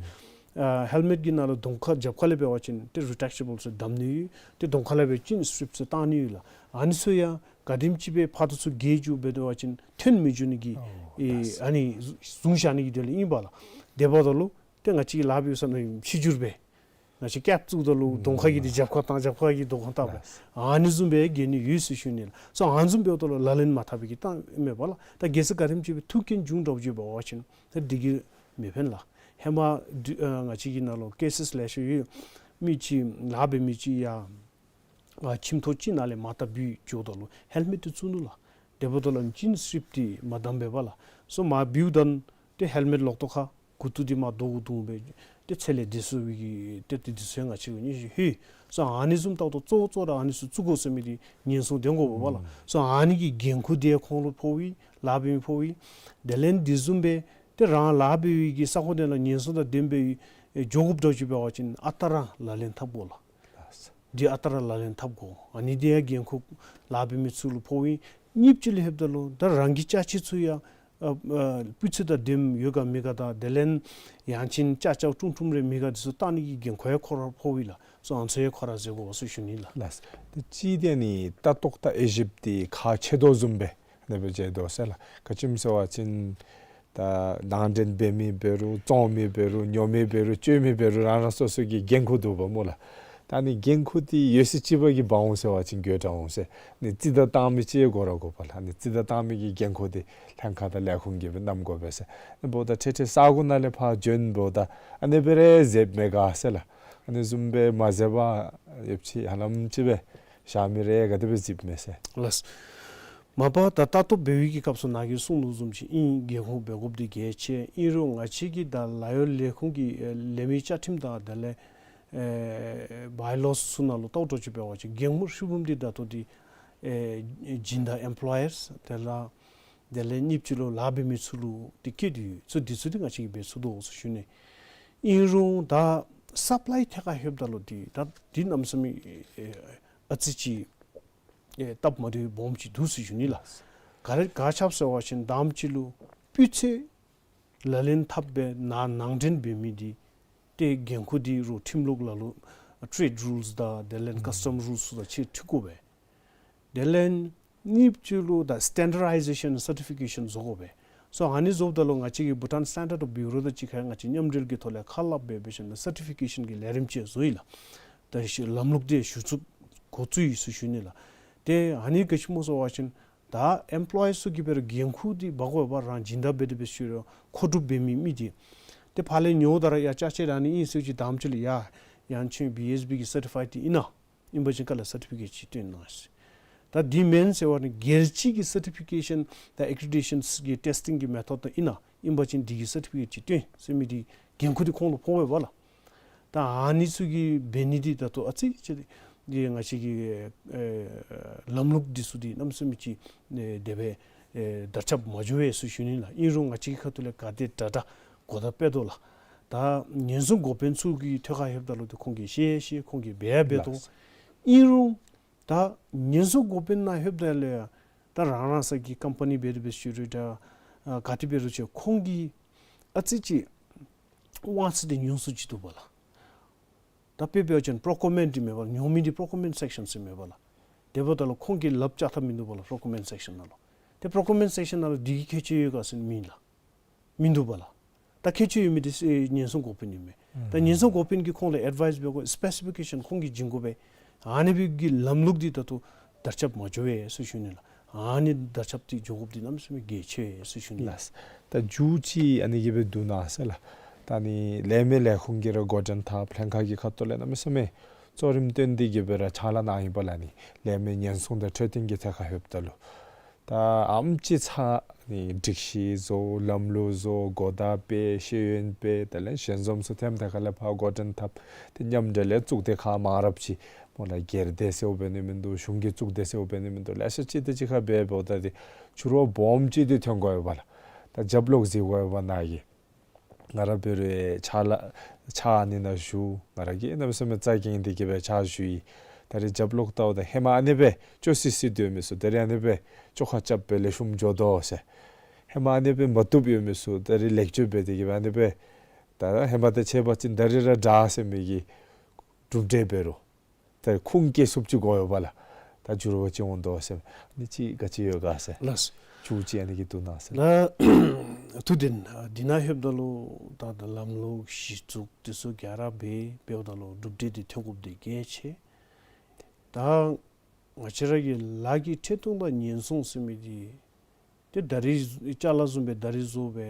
ཨ་ཧེལ་མེཊ་ཀྱི་ནང་ལུ་གདོང་ཁར་རྒྱབ་ཁ་ལས་འབད་བ་ཅིན་ཏེ་རི་ཊེཀ་ཊེ་བཱལ་ཚུ་བསྡམ་ནི་ཡོད། ཏེ་གདོང་ཁ་ལས་འབད་བ་ཅིན་སི་ཊིརིཔ་ཚུ་བཏང་ནི་ཡོད་ལགས། ཨ་ནི་ཚུ་ཡང་ག་དེམ་ཅིག་སྦེ་ཕར་དང་ཚུར་བརྒལ་འགྱོ་འབད་བ་ཅིན་ཐོན་མི་འགྱོ་ནི་གི་ཨོ་ཨེ་ལགས། ཨ་ནི་བཟུང་བཞག་ནི་གི་དོན་ལས་ཨིན་པ་ལགས། དེ་འབདཝ་ད་ལུ་ཏེ་ང་བཅས་ཀྱིས་ལཱ་འབད་བའི་ས་ནང་ཕྱི་འགྱུར་སྦེ་ང་བཅས་ཀེཔ་བཙུགསཔ་ད་ལུ་གདོང་ཁ་གི་འདི་རྒྱབ་ཁར་བཏང་རྒྱབ་ཁ་གི་གདོང་ཁར་བཏང་སྦེ་ལགས། ཨ་ནི་བཟུམ་སྦེ་འགྱོ་ནི་ཡོད་ཟེར་ཞུ་ནི་ལགས། སོ་ཨ་ནི་བཟུམ་འབདཝ་ད་ལུ་ལག་ལེན་མ་འཐབ་པའི་གི་གཏམ་མེན་པ་ལགས། ད་གལ་སྲིད་ག་དེམ་ཅིག་སྦེ་ཐུག་རྐྱེན་བྱུང་འདྲཝ་ཅིག་འབད་བ་ཅིན་ཏེ་འདི་གིས་མི་ཕན་ལགས། ཧེ་མ་ཨ་ང་བཅས་ཀྱི་ནང་ལུ་ཀེ་སིས་ལེ་ཤ་ཡོད། མི་ཅིག་ལཱ་འབད་མི་ཅིག་ཡར་ཨ་ཁྱིམ་ཐོག་ཅིག་ནང་ལས་མར་ད་བུད་འགྱོཝ་ད་ལུ་ཧེལ་མེཊ་འདི་བཙུགས་ནུག་ལགས། དེ་འབདཝ་ད་ལུ་ཨིན་ཇིན་སི་ཊིབ་འདི་མ་བསྡམས་པས་པ་ལགས། སོ་མར་བུད་ད་ཏེ་ཧེལ་མེཊ་ལོག་ཏོ་ཁར་མགུ་ཏོ་འདི་མར་རྡོ་གུ་བརྡུངས་སྦེ་ཏེ་ཚེ་ལས་འདས་སོང་བའི་གི་ཏེ་ཏེ་འདི་ཚུ་ཡང་ང་བཅས་ཀྱིས་ནི་ལྷོད། སོ་ཨ་ནི་བཟུམ་ལྟ་བུ་ད་གཙོ་བོ་གཙོ་བོ་ར་ཨ་ནི་ཚུ་བཙུགས་དགོ་ཟེར་མི་འདི་ཉེན་སྲུང་ལྡན་དགོ་པས་པ་ལགས། སོ་ཨ་ནི་གི་འགན་ཁུར་འདི་ཁོང་ལུ་ཕོག་པས། ལཱ་འབད་མི་ཕོག་པས། དེ་ལས་འདི་བཟུམ་སྦེ་ཏེ་རང་ལཱ་འབད་བའི་གི་ས་ཁོངས་དེ་ནང་ཉེན་སྲུང་དང་ལྡནམ་སྦེ་ཨེ་འགྱོ་དགོཔ་འདྲཝ་ཅིག་འབད་བ་ཅིན་ཨ་རྟག་ར་ལག་ལེན་འཐབ་དགོ་ལགས། འདི་ཨ་རྟག་ར་ལག་ལེན་འཐབ་དགོ། ཨ་ནི་འདི་ཡང་འགན་ཁུར་ལཱ་འབད་མི་ཚུ་ལུ་ཕོག་པས། གཉིས་པ་ཅིག་ལུ་ལྷོདཔ་ད་ལུ་ད་རང་གི་ཅ་ཆས་ཚུ་ཡང་ཨ་ཨ་སྤུས་ཚད་དང་ལྡནམ་ཡོད་ག་མེད་ག་དང་དེ་ལས་ཡང་ཅིན་ཅ་ཆས་ཀྲུང་ཀྲུང་རེ་མེད་ག་འདི་ཚུ་བལྟ་ནི་གི་འགན་ཁུར་ཡང་ཁོ་ར་ཕོག་པས་ལགས། སོ་ཨ་ནི་ཚུ་ཡང་ཁོ་ར་མཛད་དགོ་ཟེར་ཞུ་ནི་ལགས། ལགས། ཏེ་གཅིག་འདི་ནི་ལྟ་རྟོག་དང་དབྱེ་ཞིབ་འདི་ཁག་ཆེ་དོ་བཟུམ་སྦེ་ཨ་ནི་སྦེ་མཇལ་དོ་ཟེར་ལགས། ག་ཅི་སྨོ་ཟེར་བ་ཅིན་ད་ནང་འདྲེན་འབད་མི་འབད་རུང་བཙོང་མི་འབད་རུང་ཉོ་མི་འབད་རུང་སྤྱོད་མི་འབད་རུང་རང་རང་སོ་སོ་གི་འགན་ཁུར་འདུག་པ་སྨོ་ལགས། ད་ཨ་ནི་འགན་ཁུར་འདི་ཡོད་ཚད་ཅིག་པ་གིས་འབག་འོང་ཟེར་བ་ཅིན་དགོད་བྲ་འོང་ཟེར། ཨ་ནི་རྩིས་བདའ་བཏང་མི་ཅིག་དགོ་ར་དགོ་པས་ལགས། ཨ་ནི་རྩིས་བདའ་བཏང་མི་གི་འགན་ཁུར་འདི་ལྷན་ཁག་དང་ལས་ཁུངས་ཀྱིས་སྦེ་བསྣམ་དགོ་པས་ཟེར། ཨ་ནི་འབདཝ་ད་ཁྲེ་ཁྲེ་ས་གོ་ནང་ལས་ཕར་བྱོན་འབདཝ་ད་ཨ་ནི་སྦེ་ར་མཛདཔ་མས་ག་ཟེར་ལགས། ཨ་ནི་བཟུམ་སྦེ་མ་མཛད་པར་ཡོདཔ་ཅིག་ཧ་ལམ་ཅིག་སྦེ་བཞག་མི་རེ་ག་དེ་སྦེ་གཟིགསཔ་མས་ཟེར། ལགས། མ་པ་ད་ལྟ་རྟོག་འབད་བའི་གི་སྐབས་སུ་ནཱ་གིས་གསུངས་དོ་བཟུམ་ཅིག་ཨིན། འགན་ཁུར་འབད་དགོཔ་འདི་གལ་ཆེ། ཨིན་རུང་ང་བཅས་ཀྱི་ད་ལཱ་གཡོག་ལས་ཁུངས་ཀྱི་ཨེ་ལས་མི་བཅའ་ཁྲིམས་དང་དེ་ལས་ཨེ་བའི་ལོ་ཚུ་ནང་ལུ་ལྟ་བ་འདྲཝ་ཅིག་འབད་བ་ཅིན་འགན་ཁུར་ཧྲིལ་བུམ་འདི་ད་ལྟོ་འདི་ཨེ་སྦྱིན་བདག་ཨེམ་པོ་ལོ་ཡརསི་དེ་ལས་དེ་ལས་གཉིས་པ་ཅིག་ལུ་ལཱ་འབད་མི་ཚུ་ལུ་འདི་བཀལ་ཏེ་ཡོད། ཚུ་འདི་ཚུ་འདི་ང་བཅས་ཀྱིས་འབད་ཚུགས་དོ་ཟེར་ཞུ་ནི། ཨིན་རུང་ད་སབ་ལའི་ཐད་ཁར་ལྷོདཔ་ད་ལུ་འདི་ད་འདི་གནམ་མེད་ས་མེད་ཨེ་ཨ་ཙི་ཅིག་ཨེ་སྟབས་མ་བདེཝ་སྦོམ་ཅིག་འདུག་ཟེར་ཞུ་ནི་ལགས། ག་ར་ག་ཅི་སྦེ་ཟེར་བ་ཅིན་དང་པ་ཅིག་ལུ་སྤུས་ཚད་ལག་ལེན་འཐབ་སྦེ་ནང་ནང་འདྲེན་འབད་མི་འདི་ཏེ་འགན་ཁུར་འདི་རུང་ཁྲིམས་ལུགས་ལ་ལུ་ཊེཌ་རུལསི་དང་དེ་ལས་ཀསི་ཊམ་རུལསི་ཚུ་དང་ཅིག་འཁྲིལ་དགོ་པས། དེ་ལས་གཉིས་པ་ཅིག་ལུ་ད་སི་ཊེན་ཌར་ཡ་ཟེ་ཤཱན་སར་ཊི་ཕི་ཀེ་ཤཱན་བཟོ་དགོ་པས། སོ་ཨ་ནི་བཟོཝ་ད་ལུ་ང་བཅས་ཀྱི་བྷུ་ཊཱན་སི་ཊེན་ཌརཌ་བིའུ་རོ་དང་གཅིག་ཁར་ང་བཅས་མཉམ་འབྲེལ་གྱི་ཐོག་ལས་ཁ་སླབ་འབད་འབད་ཞིནམ་ལས་སར་ཊི་ཕི་ཀེ་ཤཱན་གྱི་ལས་རིམ་ཅིག་བཟོ་ཡི་ལགས། ད་ཤི་ལམ་ལུགས་འདི་ཞུ་ཚུགས་འགོ་བཙུགས་ཡི་ཟེར་ཞུ་ནི་ལགས། ཏེ་ཨ་ནི་ག་ཅི་སྨོ་ཟེར་བ་ཅིན་ད་ཨེམ་པོ་ལོ་ཡར་ཚུ་གིས་འབད་རུང་འགན་ཁུར་འདི་འབག་དགོ་པས། རང་སྦྱིན་བདག་འབད་དེ་འབད་ཞུ་རུང་མཁོ་སྒྲུབ་འབད་མི་མི་འདི་ཏེ་ཕར་ལས་ཉོཝ་ད་ར་ཡ་ཅ་ཆས་ར་ཨ་ནི་ཨིན་ཟེར་ཅིག་དང་པ་ཅིག་ལུ་ཡ་ཡང་ཅིན་བི་ཨེསི་བི་གི་སར་ཊི་ཕའིཌ་འདི་ཨིན་ན། ཨིན་པ་ཅིན་ག་ལས་སར་ཊི་ཕི་ཀེཊ་ཅིག་སྟོན་གནང་ཟེར། ད་འདི་མེན་ཟེར་བ་ནི་སྒེར་གཅིག་གི་སར་ཊི་ཕི་ཀེ་ཤཱན་དང་ཨེ་ཀི་རི་ཌི་ཊེ་ཤཱན་གྱི་ཊེསི་ཊིང་གི་མེ་ཐོཌ་དང་ཨིན་ན། ཨིན་པ་ཅིན་འདི་གི་སར་ཊི་ཕི་ཀེཊ་ཅིག་སྟོན་ཟེར་མི་འདི་འགན་ཁུར་འདི་ཁོང་ལུ་ཕོག་པས་པ་ལགས། ད་ཨ་ནི་ཚུ་གི་འབད་ནི་འདི་ད་ལྟོ་ཨ་ཙི་ཅིག་འདི་ང་བཅས་ཀྱི་ཨེ་ལམ་ལུགས་འདི་ཚུ་འདི་གནམ་མེད་ས་མེད་ཅིག་ཨེ་དེ་སྦེ་ཨེ་དར་ཁྱབ་མ་འགྱོ་བས་ཟེར་ཞུ་ནི་ལགས། ཨིན་རུང་ང་བཅས་ཀྱི་ཁ་ཐུག་ལས་ག་དེ་དྲག་དྲག་གོ་བརྡ་སྤེལ་དོ་ལགས། ད་ཉེན་སྲུང་འགོ་དཔོན་ཚུ་གི་ཐད་ཁར་ལྷོདཔ་ད་ལུ་ཏེ་ཁོང་གིས་ཤེས་ཤེས་ཁོང་གིས་འབད་འབད་དོ། ལགས། ཨིན་རུང་ད་ཉེན་སྲུང་འགོ་དཔོན་ནང་ལྷོདཔ་ད་ལུ་ཡང་ད་རང་རང་སོ་གི་ཀམ་པ་ནི་འབད་དེ་འབད་ཞུ་རུང་ད་ཨ་ག་དེ་འབད་རུང་ཅིག་ཁོང་གི་ཨ་ཙི་ཅིག་དབང་ཚད་འདི་ཉུང་སུ་ཅིག་འདུག་པ་ལགས། ད་དཔེ་འབད་བ་ཅིན་པོརོ་ཀིའུར་མེནཊ་འདི་མེད་པ་ལགས། ཉོ་མི་འདི་པོརོ་ཀིའུར་མེནཊ་སེཀ་ཤཱན་ཟེར་མེད་པ་ལགས། དེ་འབདཝ་ད་ལུ་ཁོང་གིས་ལགཔ་བཅག་ཐབས་མིན་འདུག་པ་ལགས། པོརོ་ཀིའུར་མེནཊ་སེཀ་ཤཱན་ནང་ལུ་ཏེ་པོརོ་ཀིའུར་མེནཊ་སེཀ་ཤཱན་ནང་ལུ་འདི་གི་ཁྱད་ཆོས་ཡོད་ག་ཟེར་མེན་ལགས། མིན་འདུག་པ་ལགས། ད་ཁྱད་ཆོས་ཡོད་མི་འདི་ཨེ་ཉེན་སྲུང་འགོ་དཔོན་ཨིན་མས། ད་ཉེན་སྲུང་འགོ་དཔོན་གྱིས་ཁོང་ལུ་ཨེཌ་ཝའིསི་འབད་དགོ། སི་པེ་སི་ཕི་ཀེ་ཤཱན་ཁོང་གིས་བྱིན་དགོ་པས། ཨ་ནི་སྦེ་གི་ལམ་ལུགས་འདི་ད་ལྟོ་དར་ཁྱབ་མ་འགྱོ་བས་ཟེར་ཞུ་ནི་ལགས། ཨ་ནི་དར་ཁྱབ་འདི་འགྱོ་དགོཔ་འདི་གནམ་མེད་ས་མེད་གལ་ཆེ་ཟེར་ཞུ་ནི་ལགས། ལགས། ད་མཇུག་ཅིག་ཨ་ནི་གི་སྦེ་བསྡུ་གནང་ཟེར་ལགས། ད་ཨ་ནི་ལས་མི་ལས་ཁུངས་ཀྱིས་ར་འགོ་འདྲེན་འཐབ་ལྷན་ཁག་གི་ཁ་ཐུག་ལས་གནམ་མེད་ས་མེད་གཙོ་རིམ་བཏོན་ཏེ་གི་སྦེ་ར་ཕྱག་ལཱ་གནང་ཡི་པ་ལགས། ཨ་ནི་ལས་མི་ཉེན་སྲུང་དང་འཕྲོད་བསྟེན་གྱི་ཐད་ཁར་ལྷོདཔ་ད་ལུ་ད་ཨ་ནེམ་ཅིག་ཚར་ཨ་ནི་སྒྲིག་གཞི་བཟོ་ལམ་ལུགས་བཟོ་གོ་བརྡ་སྤེལ་ཤེས་ཡོན་སྤེལ་དེ་ལས་ཞལ་འཛོམས་ཚུ་ཐེམ་ཐད་ཁ་ལས་ཕར་འགོ་འདྲེན་འཐབ། ཏེ་མཉམ་འབྲེལ་ལས་གཙུག་སྡེ་ཁག་མང་རབས་ཅིག་སྨོ་ལགས། སྒེར་སྡེ་ཟེརཝ་འབད་ནི་མིན་འདུག། གཞུང་གི་གཙུག་སྡེ་ཟེརཝ་འབད་ནི་མིན་འདུག། ལེ་ཤ་ཅིག་དེ་ཅིག་ཁར་འབད་འབདཝ་ད་ཏེ་འགྱུར་བ་སྦོམ་ཅིག་འདི་ཐོན་དགོ་པས་ལགས། ད་རྒྱབ་ལོགས་གཟིགས་དགོ་པས་ནཱ་གིས། ང་ར་འབད་རུང་ཕྱག་ལཱ་ཕྱག་ཨ་ནི་ནང་ཞུ། ང་ར་གིས་གནམ་མེད་ས་མེད་རྩ་འགེངས་ཏེ་གི་སྦེ་ཕྱག་ཞུ་ཡི། ད་རེས་རྒྱབ་ལོགས་ལྟཝ་ད་ཧེ་མ་ཨ་ནི་སྦེ་སྐྱོ་སི་སི་སྡོད་མི་ཚུ་ད་རེས་ཨ་ནི་སྦེ་བཅོ་ཁ་རྐྱབ་སྦེ་ལེགས་ཤོམ་འགྱོ་དོ་ཟེར། ཧེ་མ་ཨ་ནི་སྦེ་མ་བཏུབ་ཡོད་མི་ཚུ་ད་རེས་ལེགས་བཅོས་འབད་དེ་གི་སྦེ་ཨ་ནི་སྦེ་ད་ཧེ་མ་དང་ཕྱད་པ་ཅིན་ད་རེས་ར་དྲག་ཟེར་མི་གི་གྲུབ་འབྲས་འབད་རུང་ད་ཁུངས་སྐྱེལ་ཚུགསཔ་ཅིག་དགོ་པས་ལགས། ད་འགྱུར་བ་ཅིག་འོང་དོ་ཟེར་ཨ་ནི་ཅིག་ག་ཅི་ཡོད་ག་ཟེར། ལགས། མཇུག་ཅིག་ཨ་ནི་གི་བསྡུ་གནང་ཟེར། ལགས། ཐུགས་བདེན། ཨ་འདི་ནང་ལྷོདཔ་ད་ལུ་ད་ད་ལམ་ལུགས་གཞི་བཙུགས་འདི་ཚུ་ག་ར་འབད་འབདཝ་ད་ལུ་གྲུབ་འབྲས་འདི་ཐོན་དགོཔ་འདི་གལ་ཆེ། ད་ང་བཅས་ར་གི་ལཱ་གི་འཕྲོད་བསྟེན་དང་ཉེན་སྲུང་ཟེར་མི་འདི་ཏེ་ད་རིས་ཅ་ལ་བཟུམ་སྦེ་ད་རིས་བཟོ་སྦེ་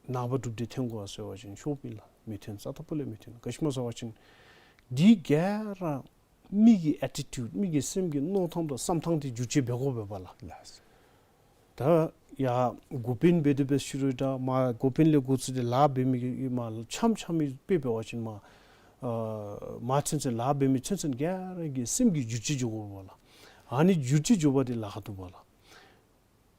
ནངས་པ་གྲུབ་འབྲས་ཐོན་དགོ་ཟེར་བ་ཅིན་ཤོབ་ཨིན་ལགས། མི་ཐོན། རྩ་ལྟ་བུ་ལས་མི་ཐོན། ག་ཅི་སྨོ་ཟེར་བ་ཅིན་འདི་ག་ར་མི་གི་ཨེ་ཊི་ཊིའུཌ་མི་གི་སེམས་ཀྱི་མནོ་ཐངས་དང་བསམ་ཐངས་འདི་འགྱུར་བཅོས་འབད་དགོ་པས་པ་ལགས། ལགས། ད་ཡ་འགོ་དཔོན་འབད་དེ་འབད་ཞུ་རུང་ད་མ་འགོ་དཔོན་ལས་འགོ་བཙུགས་ཏེ་ལཱ་འབད་མི་གི་མ་འཆམ་འཆམ་མི་དཔེ་འབད་བ་ཅིན་མ་ཨ་མ་ཚུན་ཚོད་ལཱ་འབད་མི་ཚུན་ཚོད་ག་ར་གི་སེམས་ཀྱི་འགྱུར་བཅོས་འགྱོ་དགོ་པས་ལགས། ཨ་ནི་འགྱུར་བཅོས་འགྱོ་བ་འདི་ལཱ་ཁག་འདུག་པས་ལགས།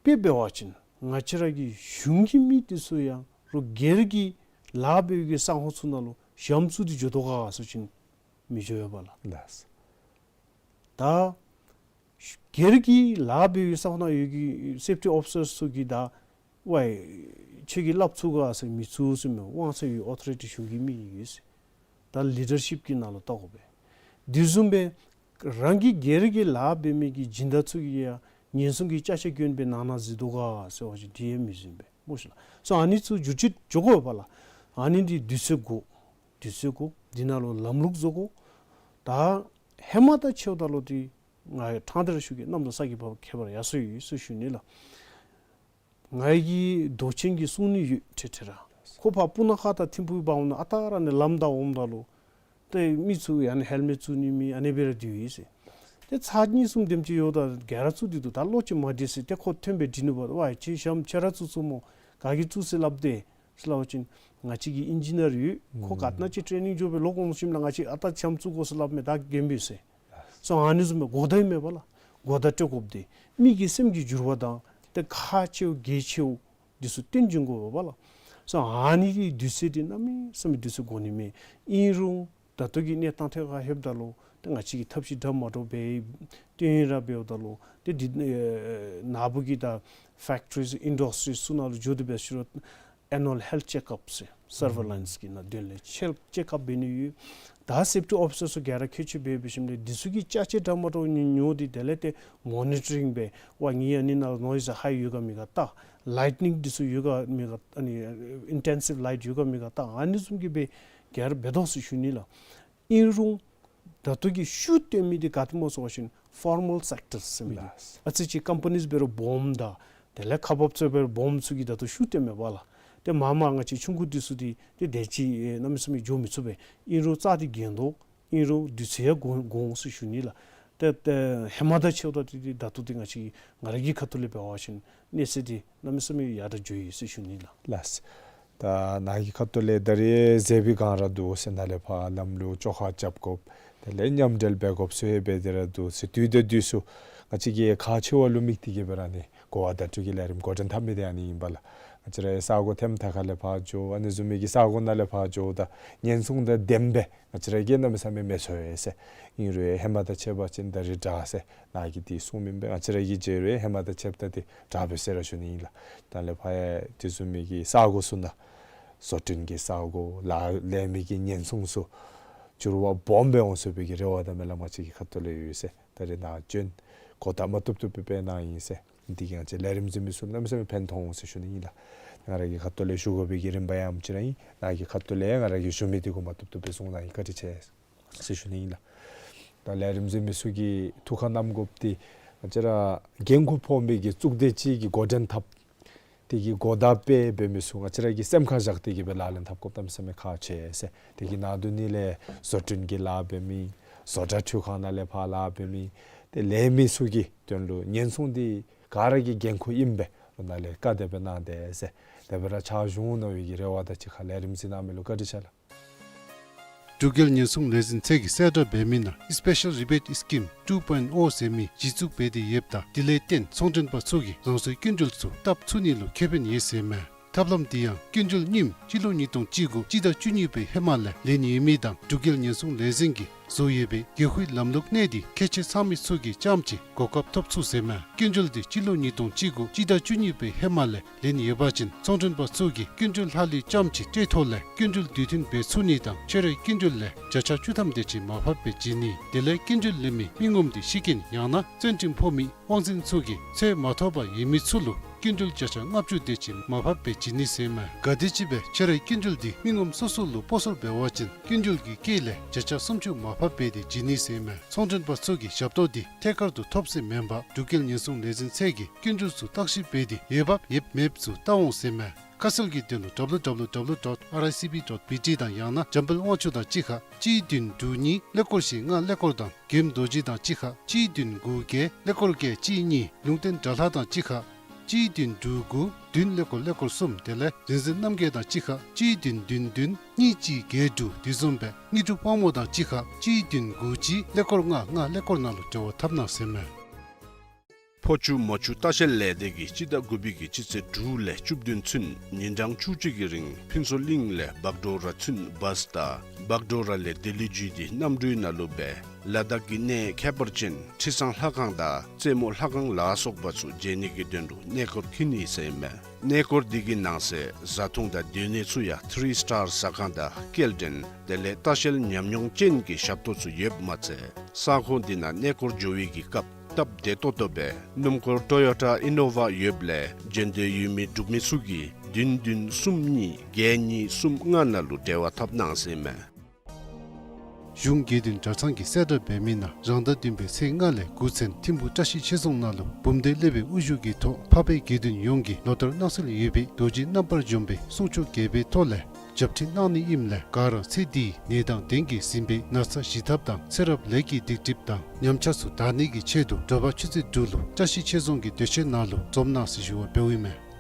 དཔེ་འབད་བ་ཅིན་ང་བཅས་ར་གི་གཞུང་གི་མི་འདི་ཚུ་ཡང་རོགས་སྒེར་གྱི་ལཱ་འབད་བའི་གི་ས་ཁོངས་ཚུ་ནང་ལུ་ཞྭམོ་བཙུགས་ཏེ་འགྱོ་དོ་ག་ཟེར་བ་ཅིན་མི་འགྱོ་བས་ལགས། ལགས། ད་སྒེར་གྱི་ལཱ་འབད་བའི་ས་ཁོངས་ནང་ཡོད་ཀྱི་སེཕ་ཊི་ཨོ་ཕི་སར་ཚུ་གིས་ད་ཝའི་ཁྱོད་ཀྱིས་སླབ་ཚུགས་ག་ཟེར་མི་ཚུགས་ཟེར་མི་དབང་ཚད་ཡོད། ཨོ་ཐོ་རི་ཊི་གཞུང་གི་མི་ཡོད་ཟེར། ད་ལི་ཌར་ཤིཔ་ཀྱི་ནང་ལུ་བལྟ་དགོ་པས། དེ་བཟུམ་སྦེ་རང་གི་སྒེར་གྱི་ལཱ་འབད་མི་གི་སྦྱིན་བདག་ཚུ་གིས་ཡང་ཉེན་སྲུང་གི་ཅ་ཆས་གྱོན་སྦེ་ནང་ན་འཛུལ་དོ་ག་ཟེར་བ་ཅིན་དེ་ཡང་མི་བཟུམ་སྦེ་སྨོ་ཤིག་ལགས། སོ་ཨ་ནི་ཚུ་འགྱུར་བཅོས་འགྱོ་དགོ་པས་ལགས། ཨ་ནི་འདི་དུས་ཚོད་དགོ། དུས་ཚོད་དགོ། འདི་ནང་ལུ་ལམ་ལུགས་བཟོ་དགོ། ད་ཧེ་མ་དང་ཕྱདཔ་ད་ལུ་འདི་ང་ཕྲང་སྟེ་ར་ཞུ་གེ། གནམ་དང་ས་གི་བར་ཁྱད་པར་ཡར་སོ་ཡི་ཟེར་ཞུ་ནི་ལགས། ང་གི་མདོ་ཆེན་གྱིས་གསུང་ནི་ཡོད་ཏེ་ཏེ་ར། ཁོ་ཕར་སྤུ་ན་ཁ་དང་ཐིམ་ཕུག་འབག་འོང་ན་ཨ་རྟག་ར་ནི་ལམ་བདའ་འོངམ་ད་ལུ་ཏེ་མི་ཚུ་ཡང་ན་ཧེལ་མེཊ་བཙུགས་ནི་མེད། ཨ་ནི་སྦེ་ར་སྡོད་ཡི་ཟེར། ཏེ་ཚར་གཉིས་གསུམ་དེམ་ཅིག་ཡོདཔ་ད་ག་ར་བཙུགས་ཏེ་འདུག། ད་བློ་ཅིག་མ་བདེ་ཟེར། ཏེ་ཁོ་ཐོན་སྦེ་དྲི་ནུག་པ། ཝའི་ཁྱོད་ཞྭམོ་ཁྱོད་ར་བཙུགས་བཙུགསཔ་སྨོ། ག་གིས་བཙུགས་ཟེར་སླབ་དེས་ཟེར་སླབ་པ་ཅིན་ང་བཅས་ཀྱི་ཨིན་ཇི་ནི་ཡར་ཡོད། ཁོ་ག་ཏེ་ན་ཅིག་ཊེ་ནིང་འགྱོ་སྦེ་ལོག་འོང་ཞིནམ་ལས་ང་བཅས་ཨ་རྟག་ཞྭམོ་བཙུགས་དགོ་ཟེར་སླབ་མས། ད་རྒན་པས་ཟེར། སོ་ཨ་ནི་བཟུམ་སྦེ་གོ་བརྡ་ཨིན་མས་པ་ལགས། གོ་བརྡ་སྤྲོད་དགོཔ་འདི་མི་གི་སེམས་ཀྱི་འགྱུར་བ་དང་ཏེ་ཁག་ཆེཝ་གལ་ཆེཝ་འདི་ཚུ་སྟོན་བྱིན་དགོ་པས་ལགས། སོ་ཨ་ནི་གི་དུས་ཚོད་འདི་གནམ་མེད་ས་མེད་དུས་ཚོད་འགོར་ནི་མས། ཨིན་རུང་ད་ལྟོ་གི་གནས་སྟངས་ཐད་ཁར་ལྷོདཔ་ད་ལུ་ཏེ་ང་བཅས་ཀྱིས་ཐབས་ཤེས་འདྲ་མ་འདྲཝ་འབད་སྟེ་ཨིན་ར་འབདཝ་ད་ལུ་ཏེ་འདི་ཨེ་ནཱ་བུ་གི་ད་ཕེཀ་ཊི་རིསི་ཨིན་ཌསི་ཊི་རིསི་ཚུ་ནང་ལུ་འགྱོ་སྟེ་འབད་ཞུ་རུང་ཨེ་ནུ་ཨལ་ཧེལཐ་ཅེཀ་ཨཔ་ཟེར་སར་ཝེ་ལེནསི་གི་ནང་དོན་ལས་ཅེཀ་ཅེཀ་ཨཔ་འབད་ནི་ཡོད། ད་སེཕ་ཊི་ཨོ་ཕི་སར་ཚུ་ག་ར་ཁྱད་ཆོས་འབད་འབད་ཞིནམ་ལས་འདི་ཚུ་གིས་ཅ་ཆས་འདྲ་མ་འདྲཝ་ཉོ་ཉོ་སྟེ་དེ་ལས་ཏེ་མོ་ནི་ཊ་རིང་འབད། ཝའི་ངེའི་ཨ་ནི་ནང་ལུ་ནོའིསི་ཧའི་ཡོད་ག་མེད་ག་བལྟ། ལའིཊ་ནིང་འདི་ཚུ་ཡོད་ག་མེད་ག་ཨ་ནི་ཨིན་ཊེན་སིབ་ལའིཊ་ཡོད་ག་མེད་ག་བལྟ། ཨ་ནི་བཟུམ་གྱི་སྦེ་ག་ར་འབད་དོ་ཟེར་ཞུ་ནི་ལགས། ཨིན་རུང་ད་ལྟོ་གི་ཤུགས་བཏོན་མི་འདི་ག་ཏེ་སྨོ་ཟེར་བ་ཅིན་ཕོར་མལ་སེཀ་ཊར་ཟེར་མི་འདི། ལགས། ཨ་ཙི་ཅིག་ཀམ་པ་ནིས་འབད་རུང་སྦོམ་དང་དེ་ལས་ཁག་འབགཔ་ཚུ་འབད་རུང་སྦོམ་ཚུ་གིས་ད་ལྟོ་ཤུགས་བཏོན་མས་པ་ལགས། ཏེ་མ་མ་ང་བཅས་ཆུང་ཀུ་འདི་ཚུ་འདི་ཏེ་དེ་ཅིག་ཨེ་གནམ་མེད་ས་མེད་འགྱོ་མི་ཚུགས་པས། ཨིན་རུང་རྩ་འདི་འགེངས་དོ། ཨིན་རུང་དུས་ཚོད་ཡང་འགོར་འགོར་འོང་ཟེར་ཞུ་ནི་ལགས། ཏེ་ཏེ་ཧེ་མ་དང་ཕྱདཔ་ད་ཏེ་ཏེ་ད་ལྟོ་འདི་ང་བཅས་ང་ར་གི་ཁ་ཐུག་ལས་འབད་བ་ཅིན་གནས་ཚད་འདི་གནམ་མེད་ས་མེད་ཡར་དྲག་འགྱོ་ཡི་ཟེར་ཞུ་ནི་ལགས། ལགས། ད་ནཱ་གི་ཁ་ཐུག་ལས་ད་རེས་མཛད་པའི་སྒང་ར་འདུག་ཟེར། ནཱ་ལས་ཕར་ལམ་ལུགས་བཅོ་ཁ་རྐྱབ་དགོཔ་དེ་ལས་མཉམ་འབྲེལ་འབད་དགོཔ་ཚུ་ཡང་འབད་དེ་ར་འདུག་ཟེར། དུས་དང་དུས་སུ་ང་བཅས་ཀྱིས་ཁག་ཆེ་བ་ལུ་དམིགས་ཏེ་གིས་སྦེ་ར་ནི་གོ་བ་བརྡ་སྤྲོད་ཀྱི་ལས་རིམ་འགོ་འདྲེན་འཐབ་མི་འདི་ཨ་ནི་ཨིན་པས་ལགས། ང་བཅས་ར་ས་གོ་ཐེམ་ཐ་ཁ་ལས་ཕར་འགྱོ། ཨ་ནི་བཟུམ་མའི་གི་ས་གོ་ནང་ལས་ཕར་འགྱོཝ་ད་ཉེན་སྲུང་དང་ལྡནམ་སྦེ་ང་བཅས་ར་གིས་གནམ་མེད་ས་མེད་མི་ཚོར་བས་ཟེར། ཨིན་རུང་ཧེ་མ་དང་ཕྱད་པ་ཅིན་ད་རེས་དྲག་ཟེར་ནཱ་གིས་འདི་གསུངམ་ཨིན་པས། ང་བཅས་ར་གིས་འབད་རུང་ཧེ་མ་དང་ཕྱདཔ་ད་འདི་དྲག་པས་ཟེར་ར་ཞུ་ནི་ཨིན་ལགས། ད་ལས་ཕར་ཡང་དེ་བཟུམ་མའི་གི་ས་གོ་ཚུ་ནང་བཟོ་སྐྲུན་གྱི་ས་གོ་ལཱ་ལས་མི་གི་ཉེན་སྲུང་ཚུ་འགྱུར་བ་སྦོམ་སྦེ་འོང་ཚུགས་པའི་གི་རེ་བ་དང་སྨོན་ལམ་ང་བཅས་ཀྱི་ཁ་ཐུག་ལས་ཡོད་ཟེར། ད་རེས་ནཱ་བྱོན་གོ་བརྡ་མ་བཏུབ་བཏུབ་སྦེ་གནང་ཡི་ཟེར། འདི་གིས་ང་བཅས་ལས་རིམ་གཟིགས་མི་ཚུ་གནམ་མེད་ས་མེད་ཕན་ཐོགས་འོང་ཟེར་ཞུ་ནི་ཨིན་ལགས། ང་ར་གི་ཁ་ཐུག་ལས་ཞུ་དགོ་པའི་གི་རིམ་པ་ཡང་ཨ་ནེམ་ཅིག་ར་ཨིན། ནཱ་གི་ཁ་ཐུག་ལས་ང་ར་གིས་ཞུ་མི་འདི་གུ་མ་བཏུབ་བཏུབ་སྦེ་གསུངས་གནང་ཡི། བཀའ་དྲིན་ཆེ་ཟེར་ཞུ་ནི་ཨིན་ལགས། ད་ལས་རིམ་གཟིགས་མི་ཚུ་གིས་ཐུགས་ཁར་བསྣམ་དགོཔ་འདི་ང་བཅས་ར་འགན་ཁུར་ཕོག་མི་གི་གཙུག་སྡེ་ཅིག་གི་འགོ་འདྲེན་འཐབ། དེ་གི་གོ་བརྡ་སྤེལ་འབད་མི་ཚུ་ང་བཅས་ར་གིས་སེམས་ཁར་བཞག་སྟེ་གིས་སྦེ་ལག་ལེན་འཐབ་དགོཔ་གནམ་མེད་ས་མེད་ཁག་ཆེ་ཟེར། དེ་གི་ནང་དོན་ནི་ལས་བཟོ་སྐྲུན་གྱི་ལཱ་འབད་མི་བཟོ་གྲྭ་འཕྲུལ་ཁང་ནང་ལས་ཕར་ལཱ་འབད་མི་དེ་ལས་མི་ཚུ་གི་དོན་ལུ་ཉེན་སྲུང་འདི་ག་ར་གི་འགན་ཁུར་ཨིན་པས། ལོ་ནཱ་ལས་བཀའ་དེ་སྦེ་གནང་དེས་ཟེར། དེ་སྦེ་ར་ཕྱག་ཞུ་འོང་མནོ་བའི་གི་རེ་བ་དང་གཅིག་ཁར་ལས་རིམ་གཟིགས་གནང་མི་ལུ་བཀའ་དྲིན་ཆེ་ལགས། འབྲུག་རྒྱལ་ཉེན་སྲུང་ལས་འཛིན་ཚད་ཀྱིས་གསལ་བསྒྲགས་འབད་མི་ནང་Special Rebate Scheme two point oh ཟེར་མི་གཞི་བཙུགས་འབད་དེ་ཡོདཔ་ད་དེ་ལས་བརྟེན་ཚོང་མགྲོན་པ་ཚུ་གིས་རང་སོའི་སྐྱིན་འགྲུལ་ཚུ་བཏབ་ཚུགས་ནི་ལུ་ཁེ་ཕན་ཡོད་ཟེར་མས། ཐབས་ལམ་འདི་ཡང་སྐྱིན་འགྲུལ་རྙིངམ་སྤྱི་ལོ་ཉིས་སྟོང་བཅུ་དགུ་སྤྱི་ཟླ་བཅུ་གཉིས་པའི་ཧེ་མ་ལས་ལེན་ཡོད་མི་དང་འབྲུག་རྒྱལ་ཉེན་སྲུང་ལས་འཛིན་གྱིས་བཟོ་ཡོད་པའི་གེགས་ཁུལ་ལམ་ལུགས་གནས་འདི་ཁྱད་ཆོས་ཚང་མི་ཚུ་གིས་རྐྱངམ་གཅིག་གོ་སྐབས་ཐོབ་ཚུགས་ཟེར་མས། སྐྱིན་འགྲུལ་འདི་སྤྱི་ལོ་ཉིས་སྟོང་བཅུ་དགུ་སྤྱི་ཟླ་བཅུ་གཉིས་པའི་ཧེ་མ་ལས་ལེན་ཡོད་པ་ཅིན་ཚོང་མགྲོན་པ་ཚུ་གིས་སྐྱིན་འགྲུལ་ལྷག་ལུས་རྐྱངམ་གཅིག་སྤྲོད་ཐོག་ལས་སྐྱིན་འགྲུལ་དུས་མཐུན་འབད་ཚུགས་ནི་དང་ཁྱོད་རའི་སྐྱིན་འགྲུལ་ལས་བརྒྱ་ཆ་བཅུ་ཐམ་དེ་ཅིག་མར་ཕབ་སྦེ་བྱིན་ནི། དེ་ལས་སྐྱིན་འགྲུལ་ལེན་མི་མི་ངོམ་འདི་ཤི་རྐྱེན་ཡང་ན་བཙོན་ཁྲིམས་ཕོག་མི་དབང་འཛིན་ཚུ་གིས་ཚོད་མ་ཐོབ་པར་ཡོད་མི་ཚུ་ལུ་སྐྱིན་འགྲུལ་བརྒྱ་ཆ་ལྔ་བཅུ་དེ་ཅིག་མར་ཕབ་སྦེ་བྱིན་ནི་ཟེར་མས། ག་དེམ་ཅིག་སྦེ་ཁྱོད་རའི་སྐྱིན་འགྲུལ་འདི་མི་ངོམ་སོ་སོ་ལུ་སྤོ་སོར་འབད་བ་ཅིན་སྐྱིན་འགྲུལ་གྱི་དཀྱིལ་ལས་བརྒྱ་ཆ་སུམ་ཅུ་མར་ཕབ་སྦེ་དེ་བྱིན་ནི་ཟེར་མས། ཚོང་མགྲོན་པ་ཚུ་གིས་ཞབས་ཏོག་འདི་ཐད་ཀར་དུ་ཐོབ་ཟེར་མེན་པར་འབྲུག་རྒྱལ་ཉེན་སྲུང་ལས་འཛིན་ཚད་ཀྱིས་སྐྱིན་འགྲུལ་ཚུ་བརྟག་ཞིབ་འབད་དེ་འོས་འབབ་ཡོདཔ་མེདཔ་ཚུ་བལྟ་འོང་ཟེར་མས། ཁ་གསལ་གྱི་དོན་ལུ་W W W dot R I C B dot B T དང་ཡང་ན་འཇམ་དཔལ་དབང་ཕྱུག་དང་གཅིག་ཁར་གཅིག་བདུན་དྲུག་གཉིས་ཀླད་ཀོར་བཞི་ལྔ་ཀླད་ཀོར་དང་རྒྱལམ་རྡོ་རྗེ་དང་གཅིག་ཁར་གཅིག་བདུན་དགུ་བརྒྱད་ཀླད་ཀོར་བརྒྱད་གཅིག་གཉིས། ལུང་བསྟན་དགྲ་ལྷ་དང་གཅིག་ཁར་ གཅིག་བདུན་དྲུག་དགུ་བདུན་ཀླད་ཀོར་ཀླད་ཀོར་གསུམ། དེ་ལས་རིག་འཛིན་རྣམ་རྒྱལ་དང་གཅིག་ཁར་གཅིག་བདུན་བདུན་བདུན་གཉིས་གཅིག་བརྒྱད་དྲུག། དེ་བཟུམ་སྦེ་དངོས་གྲུབ་དཔལ་མོ་དང་གཅིག་ཁར་གཅིག་བདུན་དགུ་གཅིག་ཀླད་ཀོར་ལྔ་ལྔ་ཀླད་ཀོར་ནང་ལུ་འབྲེལ་བ་འཐབ་གནང་ཟེར་མས། ཕོ་ཆུ་མོ་ཆུ་ལྟ་བཤལ་ལས་སྡེ་གིས་སྤྱི་ཟླ་དགུ་པའི་གི་སྤྱི་ཚེས་དྲུག་ལས་བཅུ་བདུན་ཚུན་ཉིན་གྲངས་བཅུ་གཅིག་གི་རིང་ཕུན་ཚོགས་གླིང་ལས་བག་གྲོ་ར་ཚུན་བཱས་དང་བག་གྲོ་ར་ལས་ལྡི་ལི་བརྒྱུད་དེ་གནམ་གྲུའི་ནང་ལུ་སྦེ་ལ་དྭགས་ཀྱི་གནས་ཁྱད་པར་ཅན་ཁྲི་བཟང་ལྷ་ཁང་དང་རྩེ་མོ་ལྷ་ཁང་ལ་སོགས་པ་ཚུ་མཇལ་ནི་གི་དོན་ལུ་གནས་སྐོར་འཁྱིད་ནི་ཟེར་མས། གནས་སྐོར་འདི་གི་ནང་གསེས་བཟའ་འཐུང་དང་སྡོད་གནས་ཚུ་ཡང་ཐི་རི་སི་ཊར་ཟ་ཁང་དང་སྐྱེལ་འདྲེན་དེ་ལས་ལྟ་བཤལ་ཉམས་མྱོང་ཅན་གྱི་ཞབས་ཏོག་ཚུ་ཡོདཔ་མ་ཚད་ས་ཁོངས་འདི་ནང་གནས་སྐོར་འགྱོ་བའི་གི་སྐབས་སྟབས་བདེ་ཏོག་ཏོ་སྦེ་སྣུམ་འཁོར་ཊོ་ཡོ་ཊ་ཨི་ནོ་ཝ་ཡོདཔ་ལས་འགྲན་བསྡུར་ཡོད་མི་འབྲུག་མི་ཚུ་གིས་བདུན་བདུན་གསུམ་གཉིས་བརྒྱད་གཉིས་གསུམ་ལྔ་ནང་ལུ་འབྲེལ་བ་འཐབ་གནང་ཟེར་མས། གཞུང་དགེ་འདུན་གྲྭ་ཚང་གིས་གསལ་བསྒྲགས་འབད་མི་ནང་རང་ཟླ་བདུན་པའི་ཚེས་ལྔ་ལས་དགུ་ཚུན་ཐིམ་ཕུག་བཀྲ་ཤིས་ཆོས་རྫོང་ནང་ལུ་འབུམ་སྡེ་སློབ་དཔོན་དབུ་བཞུགས་ཀྱི་ཐོག་འཕགས་པའི་དགེ་འདུན་ཡོངས་ཀྱིས་ལོ་ལྟར་གནང་སྲོལ་ཡོད་པའི་རྡོ་རྗེ་རྣམ་པར་འཇོམས་པའི་གསུང་ཆོག་རྒྱས་པའི་ཐོག་ལས་རྒྱབ་ཁྲིད་གནང་ནི་ཨིནམ་ལས་ག་ར་ཚེ་འདིའི་ནད་དང་གདོན་གྱིས་ཟིན་པའི་ན་ཚ་ཞི་ཐབས་དང་ཚེ་རབས་ལས་ཀྱི་སྡིག་སྒྲིབ་དང་ཉམས་ཆག་ཚུ་དག་ནི་གི་ཆེད་དུ་དྲོ་པ་ཆུ་ཚོད་དྲུག་ལུ་བཀྲ་ཤིས་ཆོས་རྫོང་གི་སྡོད་ཁང་ནང་ལུ་འཛོམས་གནང་ཟེར་ཞུ་བ་འབདཝ་ཨིན་མས།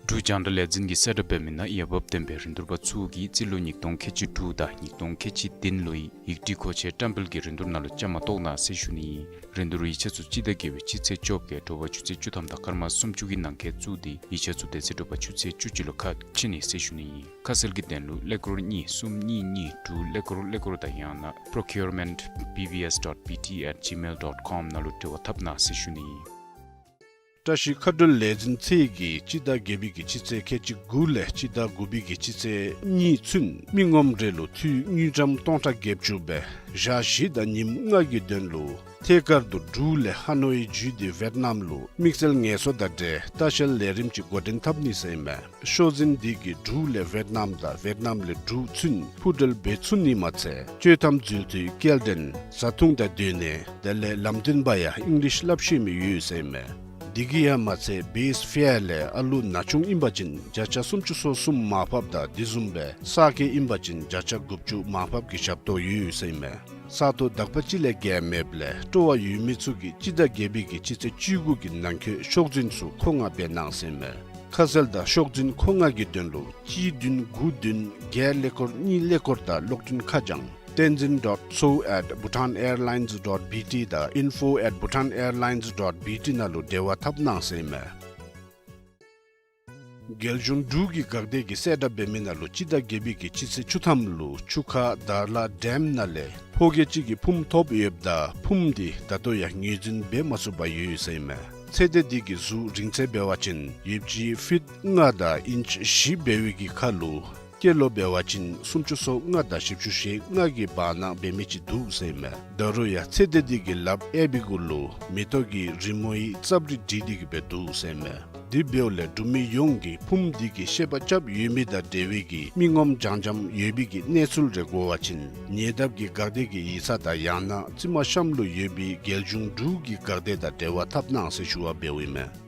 འབྲུག་རྒྱང་བསྒྲགས་ལས་འཛིན་གྱིས་གསལ་བསྒྲགས་འབད་མི་ནང་འོས་འབབ་ལྡན་པའི་རིན་བསྡུར་པ་ཚུ་གིས་རྩིས་ལོ་ཉིས་སྟོང་ཁལ་གཅིག་དྲུག་དང་ཉིས་སྟོང་ཁལ་གཅིག་བདུན་ལོའི་ཡིག་བྲིས་མཁོ་ཆས་བཀྲམ་སྤེལ་གྱི་རིན་བསྡུར་ནང་ལུ་བཅའ་མར་གཏོགས་གནང་ཟེར་ཞུ་ནི་ཨིན། རིན་བསྡུར་ཡིག་ཆ་ཚུ་སྤྱི་ཟླ་བརྒྱད་པའི་སྤྱི་ཚེས་བཅོ་བརྒྱད་དྲོ་པ་ཆུ་ཚོད་བཅུ་ཐམ་དང་སྐར་མ་སུམ་ཅུ་གི་ནང་འཁོད་བཙུགས་ཏེ་ཡིག་ཆ་ཚུ་དེ་ཚེ་དྲོ་པ་ཆུ་ཚོད་བཅུ་གཅིག་ལུ་ཁ་ཕྱེ་ནི་ཟེར་ཞུ་ནི་ཨིན། ཁ་གསལ་གྱི་དོན་ལུ་ཀླད་ཀོར་གཉིས་གསུམ་གཉིས་གཉིས་དྲུག་ཀླད་ཀོར་ཀླད་ཀོར་དང་ཡང་ན་procurement B B S dot B T at gmail dot com ནང་ལུ་འབྲེལ་བ་འཐབ་གནང་ཟེར་ཞུ་ནི་ཨིན། བཀྲ་ཤིས་མཁའ་འགྲུལ་ལས་འཛིན་ཚད་ཀྱིས་སྤྱི་ཟླ་བརྒྱད་པའི་གི་སྤྱི་ཚེས་ཁལ་གཅིག་དགུ་ལས་སྤྱི་ཟླ་དགུ་པའི་གི་སྤྱི་ཚེས་གཉིས་ཚུན་མི་ངོམ་རེ་ལུ་འཐུས་དངུལ་ཀྲམ་སྟོང་ཕྲག་བརྒྱད་ཅུ་སྦེ་ཞག་བཞི་དང་ཉིནམ་ལྔ་གི་དོན་ལུ་ཐད་ཀར་དུ་འབྲུག་ལས་ཧ་ནོའི་བརྒྱུད་དེ་ཝེཊ་ནམ་ལུ་དམིགས་བསལ་ངལ་གསོ་དང་འབྲེལ་ལྟ་བཤལ་ལས་རིམ་ཅིག་འགོ་འདྲེན་འཐབ་ནི་ཟེར་ཨིན་མས། ཤོག་འཛིན་འདི་གིས་འབྲུག་ལས་ཝེཊ་ནམ་དང་ཝེཊ་ནམ་ལས་འབྲུག་ཚུན་འཕུར་འགྲུལ་འབད་ཚུགས་ནི་མ་ཚད་སྤྱོད་ཐམ་འཛུལ་དུས་སྐྱེལ་འདྲེན་བཟའ་འཐུང་དང་སྡོད་གནས་དེ་ལས་ལམ་སྟོན་པ་ཡང་ཨིང་ལིཤ་སླབ་ཤེས་མི་ཡོད་ཟེར་ཨིན་མས། འདི་གིས་ཡང་མ་ཚད་བེསི་ཕེར་ལས་ཨ་ལུ་ན་ཆུང་ཨིན་པ་ཅིན་བརྒྱ་ཆ་སུམ་ཅུ་སོ་གསུམ་མར་ཕབ་དང་དེ་བཟུམ་སྦེ་ས་སྐྱེས་ཨིན་པ་ཅིན་བརྒྱ་ཆ་དགུ་བཅུ་མར་ཕབ་ཀྱི་ཞབས་ཏོག་ཡོད་ཟེར་ཨིན་མས། ས་སྟོང་དག་པ་ཅིག་ལས་བརྒལ་མེདཔ་ལས་སྤྲོ་བ་ཡོད་མི་ཚུ་གིས་སྤྱི་ཟླ་བརྒྱད་པའི་གི་སྤྱི་ཚེས་བཅུ་དགུ་གི་ནང་འཁོད་ཤོག་འཛིན་ཚུ་མཁོ་མངགས་འབད་གནང་ཟེར་ཨིན་མས། ཁ་གསལ་དང་ཤོག་འཛིན་མཁོ་མངགས་ཀྱི་དོན་ལུ་གཅིག་བདུན་དགུ་བདུན་བརྒྱད་ཀླད་ཀོར་གཉིས་ཀླད་ཀོར་དང་གློག་འཕྲིན་ཁ་བྱང་tenzin dot so at bhutanairlines dot B T དང་info at bhutanairlines dot B T ནང་ལུ་འབྲེལ་བ་འཐབ་གནང་ཟེར་ཨིན་མས། རྒྱལ་གཞུང་འབྲུག་གི་འགག་སྡེ་གིས་གསལ་བསྒྲགས་འབད་མི་ནང་ལུ་སྤྱི་ཟླ་བརྒྱད་པའི་གི་སྤྱི་ཚེས་བཅུ་ཐམ་ལུ་ཆུ་ཁ་དར་ལ་ཌེམ་ནང་ལས་ཕོ་སྐྱེས་གཅིག་གིས་ཕུངམ་ཐོབ་ཡོདཔ་ད་ཕུངམ་འདི་ད་ལྟོ་ཡང་ངོས་འཛིན་འབད་མ་ཚུགས་པར་ཡོད་ཟེར་ཨིན་མས། ཚོད་སྡེ་འདི་གིས་གཟུགས་རིང་ཚད་འབད་བ་ཅིན་ཡོདཔ་ཅིག་ཕིཊ་ལྔ་དང་ཨིནཆ་བཞི་འབད་བའི་གི་ཁར་ལུ་སྐྱེས་ལོ་འབད་བ་ཅིན་སུམ་ཅུ་སོ་ལྔ་དང་བཞི་བཅུ་ཞེ་ལྔ་གི་བར་ན་འབད་མི་ཅིག་འདུག་ཟེར་ཨིན་མས། ད་རུང་ཡང་ཚོད་སྡེ་འདི་གིས་ལགཔ་གཡས་པའི་གུ་ལུ་མེ་ཏོག་གི་རི་མོའི་རྩ་བྲིས་བྲིས་ཏེ་གི་སྦེ་འདུག་ཟེར་ཨིན་མས། དེ་འབདཝ་ལས་འབྲུག་མི་ཡོངས་ཀྱིས་ཕུངམ་འདི་གི་བཤད་པ་རྐྱབ་ཡོད་མི་དང་འབྲེལ་བའི་གི་མི་ངོམ་འཇམ་འཇམ་ཡོད་པའི་གི་གནས་ཚུལ་རེ་གོ་བ་ཅིན་ཉེ་འདབས་ཀྱི་འགག་སྡེ་གི་ཡིག་ཚང་དང་ཡང་ན་རྩིབ་མ་གཤམ་ལུ་ཡོད་པའི་རྒྱལ་གཞུང་འབྲུག་གི་འགག་སྡེ་དང་འབྲེལ་བ་འཐབ་གནང་ཟེར་ཞུ་བ་འབདཝ་ཨིན་མས།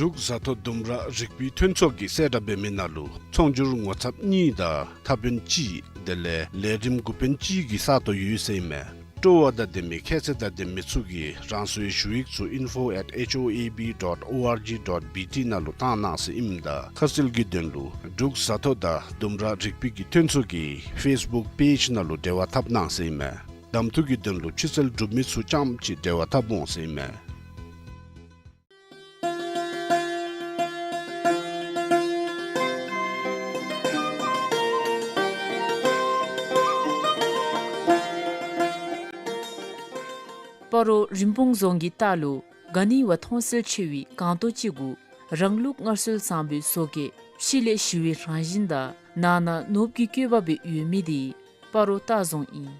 འབྲུག་བཟའ་ཐོ་ལྡུམ་ར་རིག་པའི་ཐོན་ཚོགས་ཀྱིས་གསལ་བསྒྲགས་འབད་མི་ནང་ལུ་ཚོང་སྒྱུར་ངོ་ཚབ་གཉིས་དང་མཐའ་དཔོན་གཅིག་དེ་ལས་ལས་རིམ་འགོ་དཔོན་གཅིག་གི་ས་སྟོང་ཡོད་ཟེར་ཨིན་མས། སྤྲོ་བ་དང་ལྡན་མི་ཁྱད་ཚད་དང་ལྡན་མི་ཚུ་གིས་རང་སོའི་ཞུ་ཡིག་ཚུ་info at H O A B dot O R G dot B T ནང་ལུ་བཏང་གནང་ཟེར་ཨིནམ་ད་ཁ་གསལ་གྱི་དོན་ལུ་འབྲུག་བཟའ་ཐོ་དང་ལྡུམ་ར་རིག་པའི་གི་ཐོན་ཚོགས་ཀྱི་ཕེསི་བུཀ་པེཇ་ནང་ལུ་འབྲེལ་བ་འཐབ་གནང་ཟེར་ཨིན་མས། གདམ་འཐུ་གི་དོན་ལུ་ཕྱི་ཚུལ་གྲུབ་མི་ཚུ་རྐྱངམ་ཅིག་འབྲེལ་བ་འཐབ་འོང་ཟེར་ཨིན་མས། སྤ་རོ་རིན་སྤུངས་རྫོང་གི་ལྟག་ལུ་ག་ནི་བ་མཐོང་གསལ་ཆེ་བའི་སྒང་ཏོག་ཅིག་གུ་རང་ལུགས་སྔར་སྲོལ་བཟང་པོའི་བཟོ་བཀོད་ཕྱི་ལས་ཞི་བའི་རང་བཞིན་དང་ནང་ན་ནོར་བུ་གི་བཀོད་པ་སྦེ་ཡོད་མི་འདི་སྤ་རོ་ལྟ་རྫོང་ཨིན།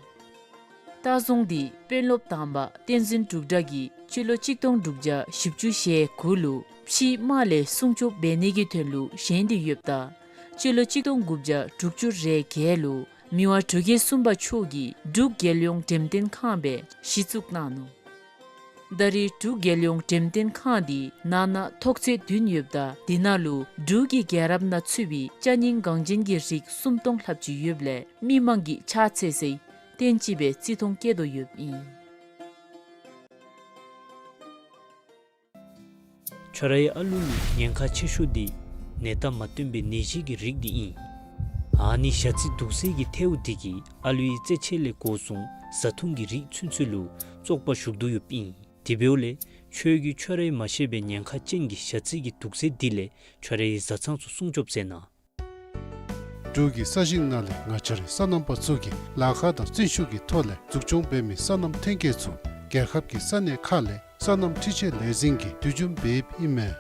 ལྟ་རྫོང་འདི་དཔོན་སློབ་དམ་པ་བསྟན་འཛིན་འབྲུག་གྲགས་ཀྱིས་སྤྱི་ལོ་གཅིག་སྟོང་དྲུག་བརྒྱ་བཞི་བཅུ་ཞེ་དགུ་ལུ་ཕྱིའི་དམག་ལས་སྲུང་སྐྱོབ་འབད་ནི་གི་དོན་ལུ་བཞེངས་ཏེ་ཡོདཔ་ད་སྤྱི་ལོ་གཅིག་སྟོང་དགུ་བརྒྱ་དྲུག་ཅུ་རེ་བརྒྱད་ལུ་མི་དབང་འབྲུག་རྒྱལ་གསུམ་པ་མཆོག་གིས་འབྲུག་རྒྱལ་ཡོངས་འགྲེམས་སྟོན་ཁང་སྦེ་གཞི་བཙུགས་གནང་ནུག། ད་རེས་འབྲུག་རྒྱལ་ཡོངས་འགྲེམས་སྟོན་ཁང་འདི་ནང་ན་ཐོག་ཚད་བདུན་ཡོདཔ་ད་དེ་ནང་ལུ་འབྲུག་གི་རྒྱལ་རབས་ནང་ཚུད་པའི་ཅ་རྙིང་འགངས་ཅན་གྱི་རིགས་སུམ་སྟོང་ལྷགཔ་ཅིག་ཡོདཔ་ལས་མི་མང་གིས་ཕྱག་འཚལ་སའི་རྟེན་ཅིག་སྦེ་བརྩི་མཐོང་བསྐྱེད་དོ་ཡོདཔ་ཨིན། ཁྱོད་རའི་ཨ་ལུ་ལུ་ཉེན་ཁ་ཆེ་ཤོས་འདི་ནད་རྟགས་མ་སྟོན་པའི་ནད་གཞི་གི་རིགས་འདི་ཨིན། ཨ་ནི་ཞ་རྩི་དུག་སེལ་གྱི་ཐལཝ་འདི་གིས་ཨ་ལུའི་རྩེད་ཆས་ལས་འགོ་བཟུང་བཟའ་འཐུང་གི་རིགས་ཚུན་ཚོད་ལུ་བཙོག་པ་ཞུགས་དོ་ཡོདཔ་ཨིན། དེ་འབདཝ་ལས་ཁྱོད་ཀྱིས་ཁྱོད་རའི་མ་ཤེས་པའི་ཉེན་ཁ་ཅན་གྱི་ཞ་རྩི་གི་དུག་སེལ་འདི་ལས་ཁྱོད་རའི་བཟའ་ཚང་ཚུ་སྲུང་སྐྱོབ་མཛད་གནང་། འབྲུག་གི་ས་ཞིང་ནང་ལས་ང་བཅས་རའི་སོ་ནམ་པ་ཚུ་གིས་ལཱ་ཁག་དང་བརྩོན་ཤུགས་ཀྱི་ཐོག་ལས་འཛུགས་སྐྱོང་འབད་མི་སོ་ནམ་ཐོན་སྐྱེད་ཚུ་རྒྱལ་ཁབ་ཀྱི་ས་གནས་ཁག་ལས་སོ་ནམ་འཕྲུལ་ཆས་ལས་འཛིན་གྱིས་བསྡུ་སྐྱོང་འབདཝ་ཨིན་མས།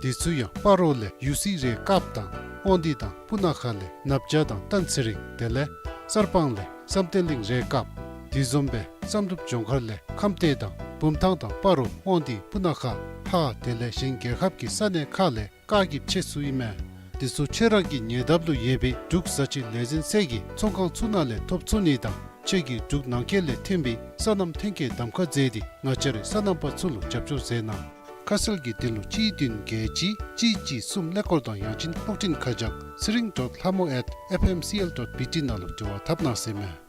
དེ་ཚུ་ཡང་སྤ་རོ་ལས་ཡུ་སི་རས་དཀརཔོ་དང་དབང་འདུས་དང་སྤུ་ན་ཁ་ལས་ནབ་ཇ་དང་སྟན་ཚེ་རིང་དེ་ལས་གསར་སྤང་ལས་བསམ་གཏན་གླིང་རས་དཀརཔོ། དེ་བཟུམ་སྦེ་བསམ་གྲུབ་ལྗོངས་མཁར་ལས་ཁམས་སྡེ་དང་བུམ་ཐང་དང་སྤ་རོ་དབང་འདུས་སྤུ་ན་ཁ་ཧཱ་དེ་ལས་གཞན་རྒྱལ་ཁབ་ཀྱི་ས་གནས་ཁག་ལས་བཀག་སྐྱིལ་ཆད་ཚུ་ཨིན་མས། དེ་ཚུ་ཁྱོད་ར་གི་ཉེ་འདབས་ལུ་ཡོད་པའི་འབྲུག་བཟའ་སྤྱོད་ལས་འཛིན་ཚད་ཀྱི་ཚོང་ཁང་ཚུ་ནང་ལས་ཐོབ་ཚུགས་ནི་དང་ཁྱོད་ཀྱིས་འབྲུག་ནང་འཁོད་ལས་ཐོན་པའི་སོ་ནམ་ཐོན་སྐྱེད་གདམ་ཁ་མཛད་དེ་ང་བཅས་རའི་སོ་ནམ་པ་ཚུ་ལུ་རྒྱབ་སྐྱོར་མཛད་གནང་། ཁ་གསལ་གྱི་དོན་ལུ་གཅིག་བདུན་བརྒྱད་གཅིག་གཅིག་གཅིག་གསུམ་ཀླད་ཀོར་དང་ཡང་ཅིན་ཕོགས་འབྲིང་ཁ་བྱང་ཚེ་རིང་ཌོཊ་ལྷ་མོ་ཨེཊ་ཨེཕ་ཨེམ་སི་ཨེལ་ཌོཊ་བི་ཊི་ནང་ལུ་འབྲེལ་བ་འཐབ་གནང་ཟེར་མས།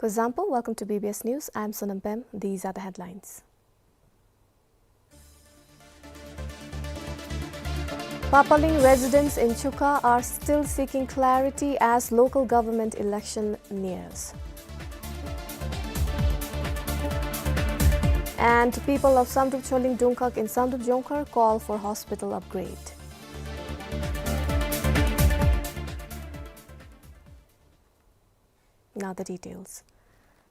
Kuzuzangpo, welcome to B B S News. I'm Sonam Pem. These are the headlines. Papaling residents in Chuka are still seeking clarity as local government election nears. And people of Samdrup Choling Dungkhag in Samdrup Jongkhar call for hospital upgrade. Now the details.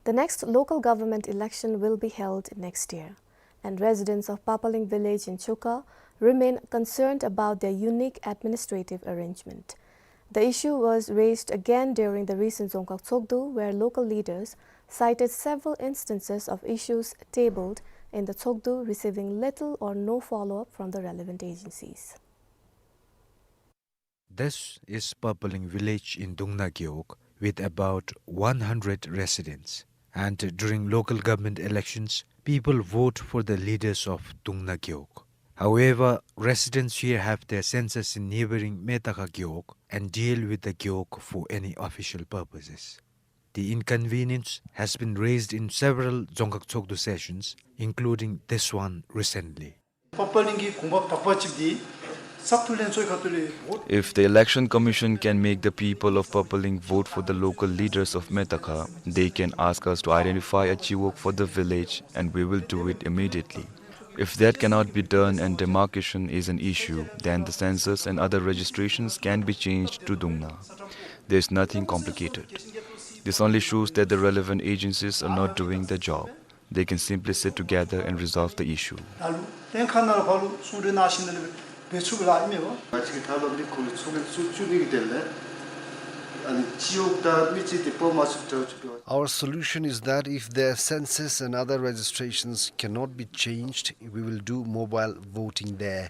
The next local government election will be held next year, and residents of Papaling village in Chuka remain concerned about their unique administrative arrangement. The issue was raised again during the recent Dzongkhag Tshogdu, where local leaders cited several instances of issues tabled in the Tshogdu receiving little or no follow-up from the relevant agencies. This is Papaling village in Dungna Gewog with about one hundred residents. And during local government elections, people vote for the leaders of Dungna Gewog. However, residents here have their census in neighboring Metakha Gewog and deal with the Gewog for any official purposes. The inconvenience has been raised in several Dzongkhag Tshogdu sessions, including this one recently. Papaling གི་གོང་འཕེལ་དག་པ་ཅིག་འདི་ས་ཐུག་ལེན་ཚོགས་ཁ་ཐུག་ལས། If the election commission can make the people of Papaling vote for the local leaders of Metakha, they can ask us to identify a Gewog for the village, and we will do it immediately. If that cannot be done and demarcation is an issue, then the census and other registrations can be changed to Dungna. There's nothing complicated. This only shows that the relevant agencies are not doing their job. They can simply sit together and resolve the issue. ད་ལུ་ལྷན་ཁག་ནང་ལུ་ཕར་ལུ་གསུང་གྲོས་གནང་ཞིནམ་ལས་འབད་ཚུགས་པས་ལགས་ཨིན་མས་པ། ང་བཅས་ཀྱི་ཐབས་ལམ་འདི་ཁོ་ལུ་ཚོགས་རྒྱན་བཙུགས་བཅུག་ནི་གི་དོན་ལས་ཨ་ནི་སྤྱི་འོག་དང་མི་སྤྱི་འདི་སྤོ་མ་ཚུགས་དྲག་བཅུག་པས། Our solution is that if their census and other registrations cannot be changed, we will do mobile voting there.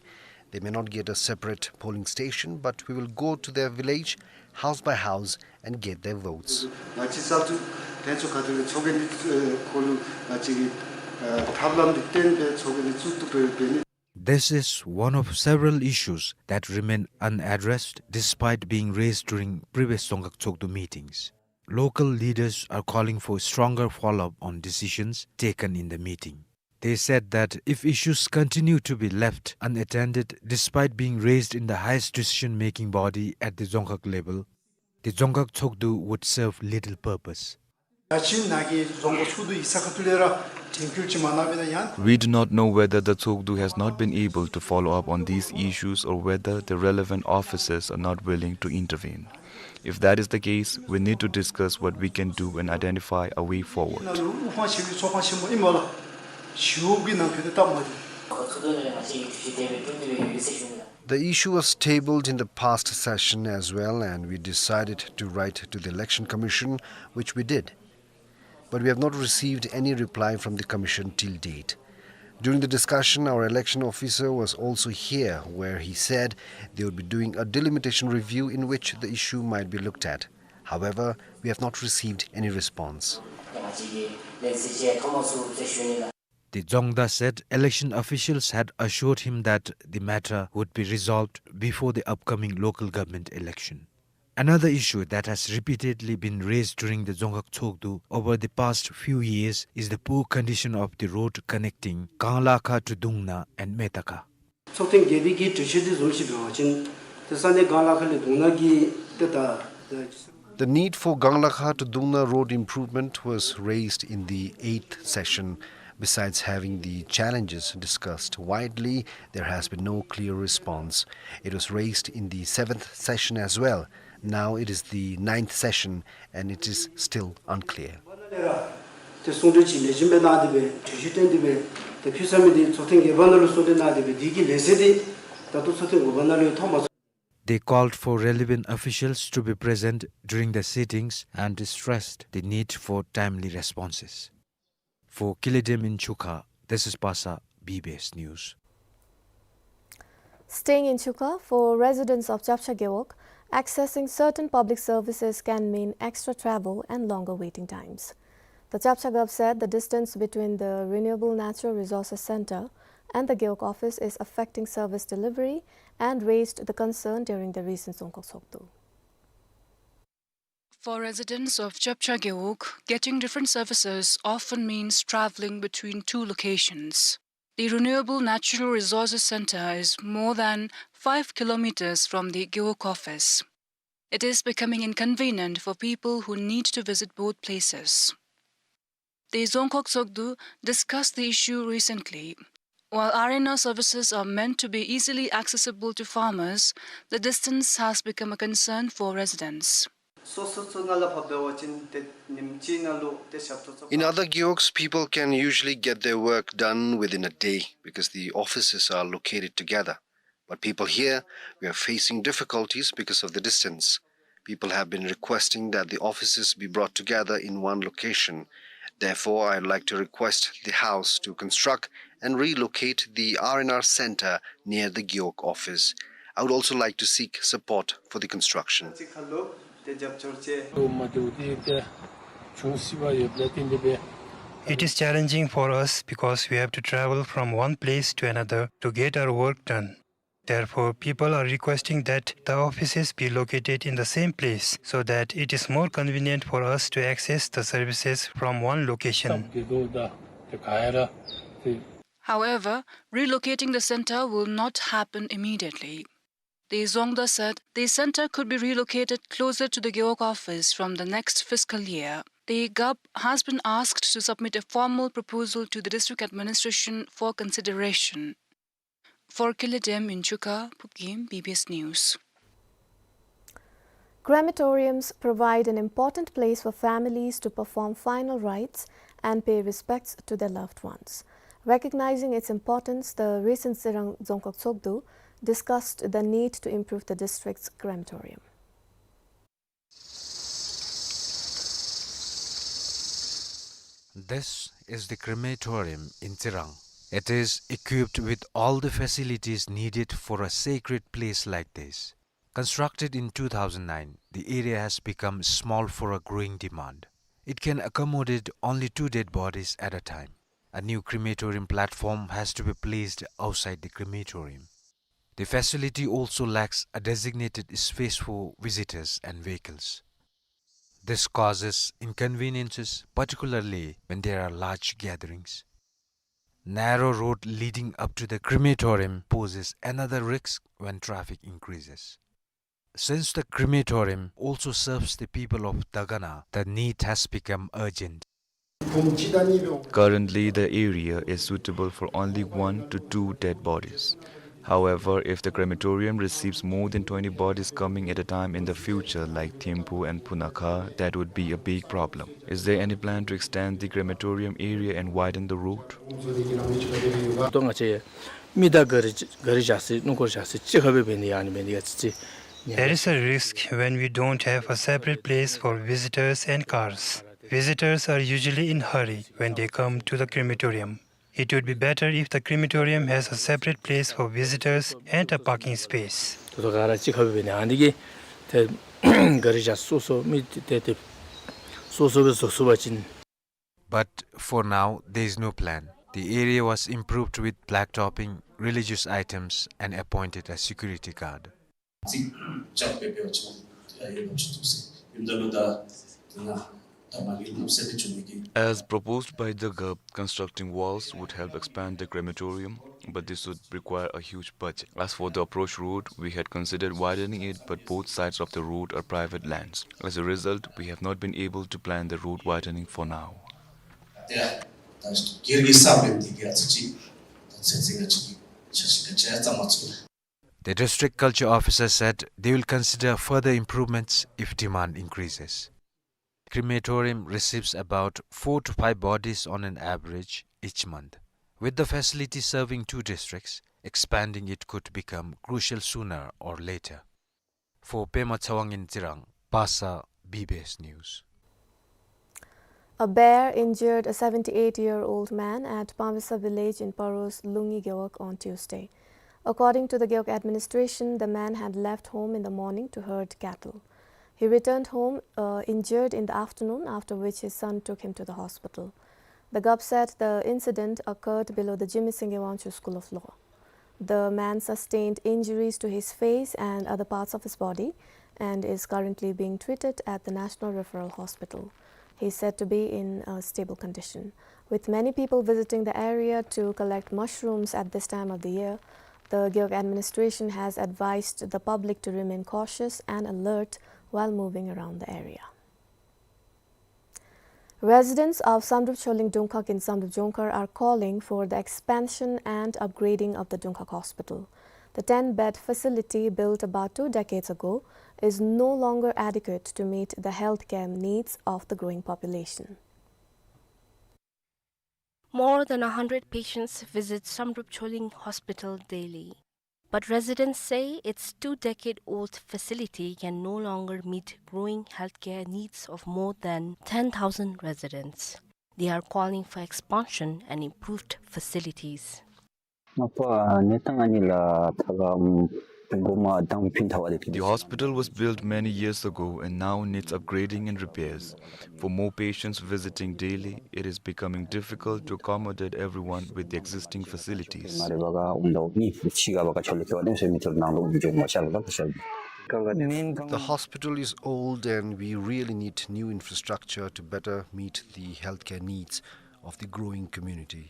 They may not get a separate polling station, but we will go to their village, house by house, and get their votes. ང་བཅས་ས་ཐུག་ལྷན་ཚོགས་ཁ་ཐུག་ལས་ཚོགས་རྒྱན་འདི་ཨེ་ཁོ་ལུ་ང་བཅས་ཀྱི་ཨེ་ཐབས་ལམ་འདི་བཏོན་སྦེ་ཚོགས་རྒྱན་འདི་བཙུགས་བཏུབ་པའི་འབད་ནི། This is one of several issues that remain unaddressed despite being raised during previous Dzongkhag Tshogdu meetings. Local leaders are calling for stronger follow-up on decisions taken in the meeting. They said that if issues continue to be left unattended despite being raised in the highest decision-making body at the Dzongkhag level, the Dzongkhag Tshogdu would serve little purpose. ང་བཅས་ནང་གི་རྫོང་ཁག་ཚོགས་འདུ་ཡིག་ཚང་ཁ་ཐུག་ལས་ར་དྲན་སྐུལ་ཅིག་མ་གནང་པས་ན་ཡང་། We do not know whether the Tshogdu has not been able to follow up on these issues or whether the relevant officers are not willing to intervene. If that is the case, we need to discuss what we can do and identify a way forward. ནང་ལུ་དབུ་འཕང་ཆེ་བའི་ཚོགས་ཁང་ཆེན་མོ་ཨིན་མས་ལགས། ཞི་གཡོག་གི་ནང་འཁོད་དུ་སྟབས་མ་བདེ། The issue was tabled in the past session as well, and we decided to write to the Election Commission, which we did. But we have not received any reply from the Commission till date. During the discussion, our election officer was also here, where he said they would be doing a delimitation review in which the issue might be looked at. However, we have not received any response. The Dzongda said election officials had assured him that the matter would be resolved before the upcoming local government election. Another issue that has repeatedly been raised during the Dzongkhag Tshogdu over the past few years is the poor condition of the road connecting Ganglakha to Dungna and Metaka. ཚོགས་ཐེངས་བརྒྱད་པའི་གི་གྲོས་ཆོད་འདི་བཟུམ་ཅིག་འབད་བ་ཅིན་ཏེ་ས་གནས་གངས་ལྷ་ཁ་ལས་དུང་ནང་གི་ཏེ་ད། The need for Ganglakha to Dungna road improvement was raised in the eighth session. Besides having the challenges discussed widely, there has been no clear response. It was raised in the seventh session as well. Now it is the ninth session and it is still unclear. ཏེ་གསུང་གྲོས་ཅིག་ལེགས་ཤོམ་སྦེ་གནང་སྟེ་སྦེ་གྲོས་གཞི་བཏོན་ཏེ་སྦེ་ཏེ་ཕུལ་ཚར་མི་འདི་ཚོགས་ཐེངས་བརྒྱད་པ་ནང་ལུ་གསུང་གྲོས་གནང་སྟེ་སྦེ་འདི་གི་ལན་གསལ་འདི་ད་ལྟོ་ཚོགས་ཐེངས་དགུ་པ་ནང་ལུ་ཡང་ཐོན་མ་ཚུགས། They called for relevant officials to be present during the sittings and stressed the need for timely responses. For Kile Dam in Chukha, this is Pasa, B B S News. Staying in Chukha, for residents of Chapcha Gewog, accessing certain public services can mean extra travel and longer waiting times. The Chapcha Gov said the distance between the Renewable Natural Resources Center and the Gewog office is affecting service delivery and raised the concern during the recent Dzongkhag Tshogdu. For residents of Chapcha Gewog, getting different services often means traveling between two locations. The Renewable Natural Resources Center is more than five kilometers from the Gewog office. It is becoming inconvenient for people who need to visit both places. The Dzongkhag Tshogdu discussed the issue recently. While R N R services are meant to be easily accessible to farmers, the distance has become a concern for residents. སོ་སོ་ཚུ་ནང་ལས་ཕར་འབད་བ་ཅིན་ཏེ་ཉིནམ་གཅིག་ནང་ལུ་ཏེ་ཞབས་ཏོག་ཚུ། In other gewogs, people can usually get their work done within a day because the offices are located together. But people here, we are facing difficulties because of the distance. People have been requesting that the offices be brought together in one location. Therefore, I'd like to request the House to construct and relocate the R and R center near the Gewog office. I would also like to seek support for the construction. It is challenging for us because we have to travel from one place to another to get our work done. Therefore, people are requesting that the offices be located in the same place so that it is more convenient for us to access the services from one location. However, relocating the center will not happen immediately. The Dzongda said the center could be relocated closer to the Gewog office from the next fiscal year. The Gov has been asked to submit a formal proposal to the district administration for consideration. For Kile Dam in Chukha, Phukim, B B S News. Crematoriums provide an important place for families to perform final rites and pay respects to their loved ones. Recognizing its importance, the recent Tsirang Dzongkhag Tshogdu discussed the need to improve the district's crematorium. This is the crematorium in Tsirang. It is equipped with all the facilities needed for a sacred place like this. Constructed in two thousand nine, the area has become small for a growing demand. It can accommodate only two dead bodies at a time. A new crematorium platform has to be placed outside the crematorium. The facility also lacks a designated space for visitors and vehicles. This causes inconveniences, particularly when there are large gatherings. Narrow road leading up to the crematorium poses another risk when traffic increases. Since the crematorium also serves the people of Dagana, the need has become urgent. Currently, the area is suitable for only one to two dead bodies. However, if the crematorium receives more than twenty bodies coming at a time in the future, like Thimphu and Phu Nakha, that would be a big problem. Is there any plan to extend the crematorium area and widen the road? ཏོ་ང་བཅས་མི་དང་གཱ་རི་གཱ་རི་བཞག་ས་སྣུམ་འཁོར་བཞག་ས་གཅིག་ཁར་སྦེ་འབད་ནི་ཨ་ནི་འབད་ནི་ཡང་ཅིག་ཅིག། There is a risk when we don't have a separate place for visitors and cars. Visitors are usually in hurry when they come to the crematorium. It would be better if the crematorium has a separate place for visitors and a parking space. ཏོ་ཏོ་གཱ་རི་གཅིག་ཁར་སྦེ་འབད་ནི་ཨ་ནི་གིས་ཏེ་གཱ་རི་བཞག་ས་སོ་སོ་མི་ཏེ་ཏེ་སོ་སོ་སྦེ་བཟོ་ཚུགས་པ་ཅིན། But for now, there is no plan. The area was improved with blacktopping, religious items, and appointed a security guard. ཅིག་ཅག་སྦེ་འབད་བ་ཅིན་ཡང་ཡོདཔ་ཅིག་འདུག་ཟེར། ཨིནམ་ད་ལུ་ད་ད་ནཱ་ད་མ་གི་གནམ་མེད་ས་མེད་བྱུང་མི་གི། As proposed by the G O V, constructing walls would help expand the crematorium, but this would require a huge budget. As for the approach road, we had considered widening it, but both sides of the road are private lands. As a result, we have not been able to plan the road widening for now. ཏེ་ད་སྒེར་གྱི་ས་བོན་འདི་གིས་ཨ་ཙི་ཅིག་ད་ཚོད་བསྲེ་ཅིག་གི་ཆ་ཤས་ཀྱི་ཆ་ཙམ་མ་ཚུད། The district culture officer said they will consider further improvements if demand increases. Crematorium receives about four to five bodies on an average each month. With the facility serving two districts, expanding it could become crucial sooner or later. For Pema Chawang in Tsirang, Basa, B B S News. A bear injured a seventy-eight-year-old man at Pamvisa village in Paro's Lungi Gewog on Tuesday. According to the Gewog administration, the man had left home in the morning to herd cattle. He returned home, uh, injured in the afternoon, after which his son took him to the hospital. The G O V said the incident occurred below the Jigme Singye Wangchuck School of Law. The man sustained injuries to his face and other parts of his body and is currently being treated at the National Referral Hospital. He is said to be in a stable condition. With many people visiting the area to collect mushrooms at this time of the year, the Gewog administration has advised the public to remain cautious and alert while moving around the area. Residents of Samdrup Choling Dungkhag in Samdrup Jongkhar are calling for the expansion and upgrading of the Dungkhag Hospital. The ten-bed facility, built about two decades ago, is no longer adequate to meet the healthcare needs of the growing population. More than a hundred patients visit Samdrup Choling Hospital daily. But residents say its two-decade-old facility can no longer meet growing healthcare needs of more than ten thousand residents. They are calling for expansion and improved facilities. The hospital was built many years ago and now needs upgrading and repairs. For more patients visiting daily, it is becoming difficult to accommodate everyone with the existing facilities. The hospital is old and we really need new infrastructure to better meet the healthcare needs of the growing community.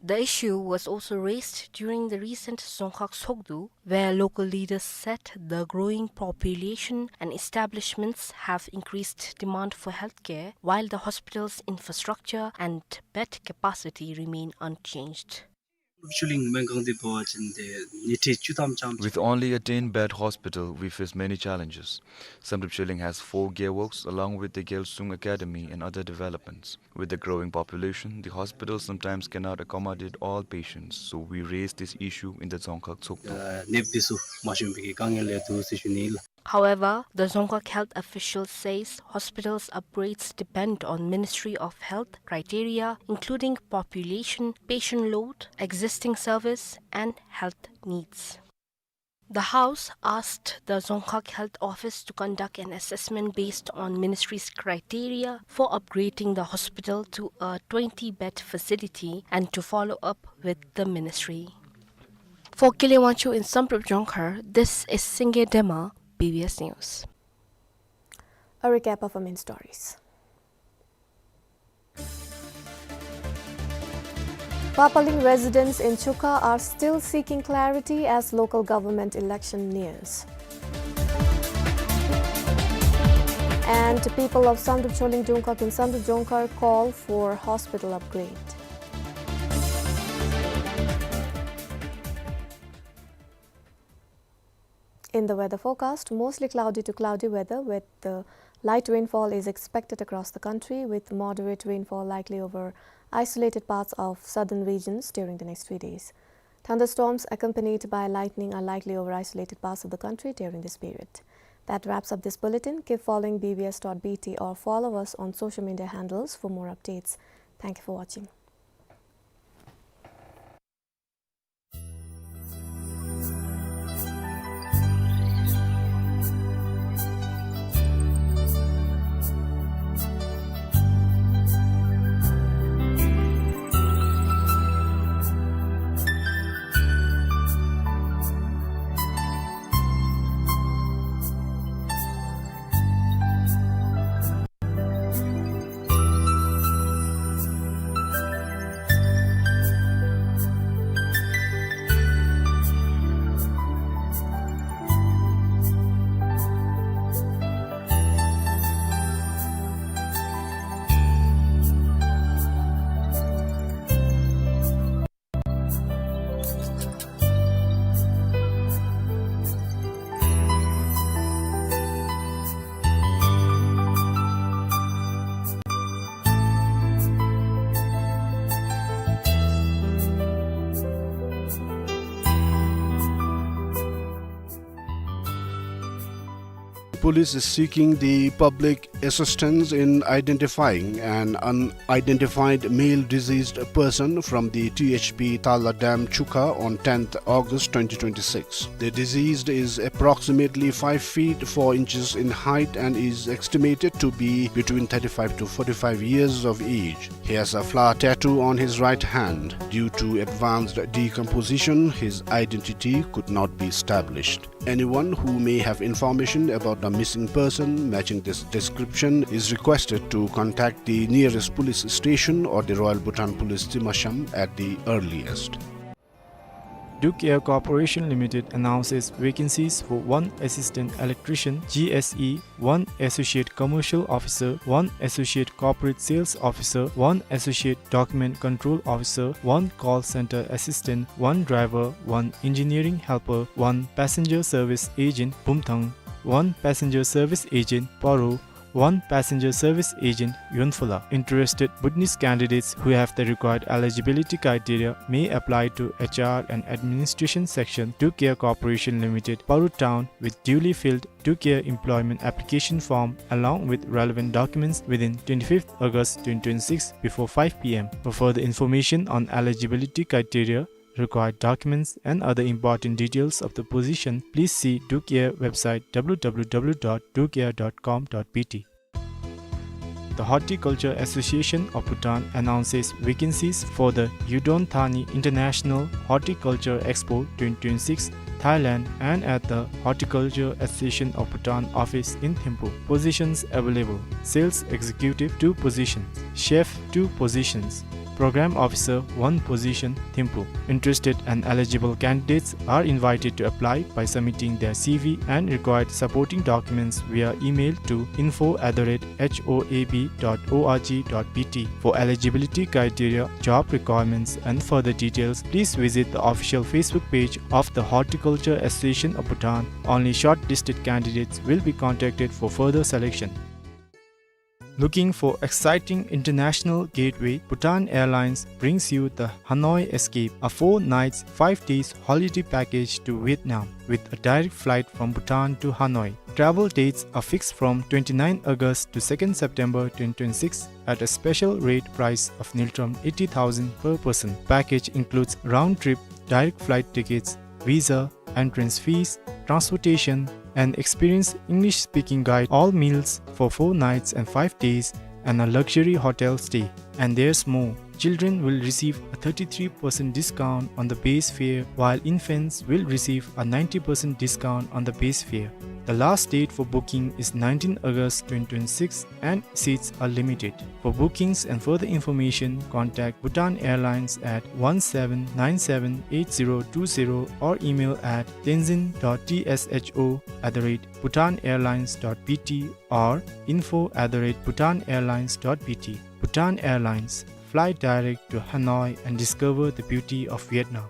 The issue was also raised during the recent Dzongkhag Tshogdu, where local leaders said the growing population and establishments have increased demand for healthcare, while the hospital's infrastructure and bed capacity remain unchanged. With only a ten-bed hospital, we face many challenges. Samdrup Choling has four gewogs, along with the Gyalsung Academy and other developments. With the growing population, the hospital sometimes cannot accommodate all patients, so we raised this issue in the Dzongkhag Tshogdu. However, the Dzongkhag health official says hospital's upgrades depend on Ministry of Health criteria, including population, patient load, existing service, and health needs. The House asked the Dzongkhag Health Office to conduct an assessment based on ministry's criteria for upgrading the hospital to a twenty-bed facility and to follow up with the ministry. For Kile Wangchuck in Samdrup Jongkhar, this is Singye Dema, B B S News. A recap of our main stories. Papaleng residents in Chukha are still seeking clarity as local government election nears. And people of Samdrup Choling Dungkhag in Samdrup Jongkhar call for hospital upgrade. In the weather forecast, mostly cloudy to cloudy weather with, uh, light rainfall is expected across the country, with moderate rainfall likely over isolated parts of southern regions during the next three days. Thunderstorms accompanied by lightning are likely over isolated parts of the country during this period. That wraps up this bulletin. Keep following B B S dot B T or follow us on social media handles for more updates. Thank you for watching. Police is seeking the public assistance in identifying an unidentified male deceased person from the T H P Tala Dam Chukha on tenth August twenty twenty-six. The deceased is approximately five feet four inches in height and is estimated to be between thirty-five to forty-five years of age. He has a flower tattoo on his right hand. Due to advanced decomposition, his identity could not be established. Anyone who may have information about the missing person matching this description is requested to contact the nearest police station or the Royal Bhutan Police Timasham at the earliest. Duke Air Corporation Limited announces vacancies for one assistant electrician, G S E, one associate commercial officer, one associate corporate sales officer, one associate document control officer, one call center assistant, one driver, one engineering helper, one passenger service agent, Bumthang, one passenger service agent, Paro, one passenger service agent, Yonphola. Interested Bhutanese candidates who have the required eligibility criteria may apply to H R and Administration Section, Duke Air Corporation Limited, Paro Town, with duly filled Duke Air employment application form along with relevant documents within twenty-fifth August twenty twenty-six before five P M. For further information on eligibility criteria, required documents, and other important details of the position, please see Duke Air website W W W dot duke air dot com dot B T. The Horticulture Association of Bhutan announces vacancies for the Yudon Thani International Horticulture Expo twenty twenty-six, Thailand, and at the Horticulture Association of Bhutan office in Thimphu. Positions available: Sales Executive, two positions; Chef, two positions; Program Officer, one position, Thimphu. Interested and eligible candidates are invited to apply by submitting their C V and required supporting documents via email to info at the rate H O A B dot O R G dot B T. For eligibility criteria, job requirements, and further details, please visit the official Facebook page of the Horticulture Association of Bhutan. Only shortlisted candidates will be contacted for further selection. Looking for exciting international gateway? Bhutan Airlines brings you the Hanoi Escape, a four nights, five days holiday package to Vietnam with a direct flight from Bhutan to Hanoi. Travel dates are fixed from twenty-nine August to second September twenty twenty-six at a special rate price of ngultrum eighty thousand per person. Package includes round trip, direct flight tickets, visa, entrance fees, transportation, an experienced English-speaking guide, all meals for four nights and five days, and a luxury hotel stay. And there's more. Children will receive a thirty-three percent discount on the base fare, while infants will receive a ninety percent discount on the base fare. The last date for booking is nineteenth August twenty twenty-six, and seats are limited. For bookings and further information, contact Bhutan Airlines at one seven nine seven eight zero two zero or email at tenzin dot T S H O at the rate Bhutan Airlines dot B T or info at the rate Bhutan Airlines dot B T. Bhutan Airlines, fly direct to Hanoi and discover the beauty of Vietnam.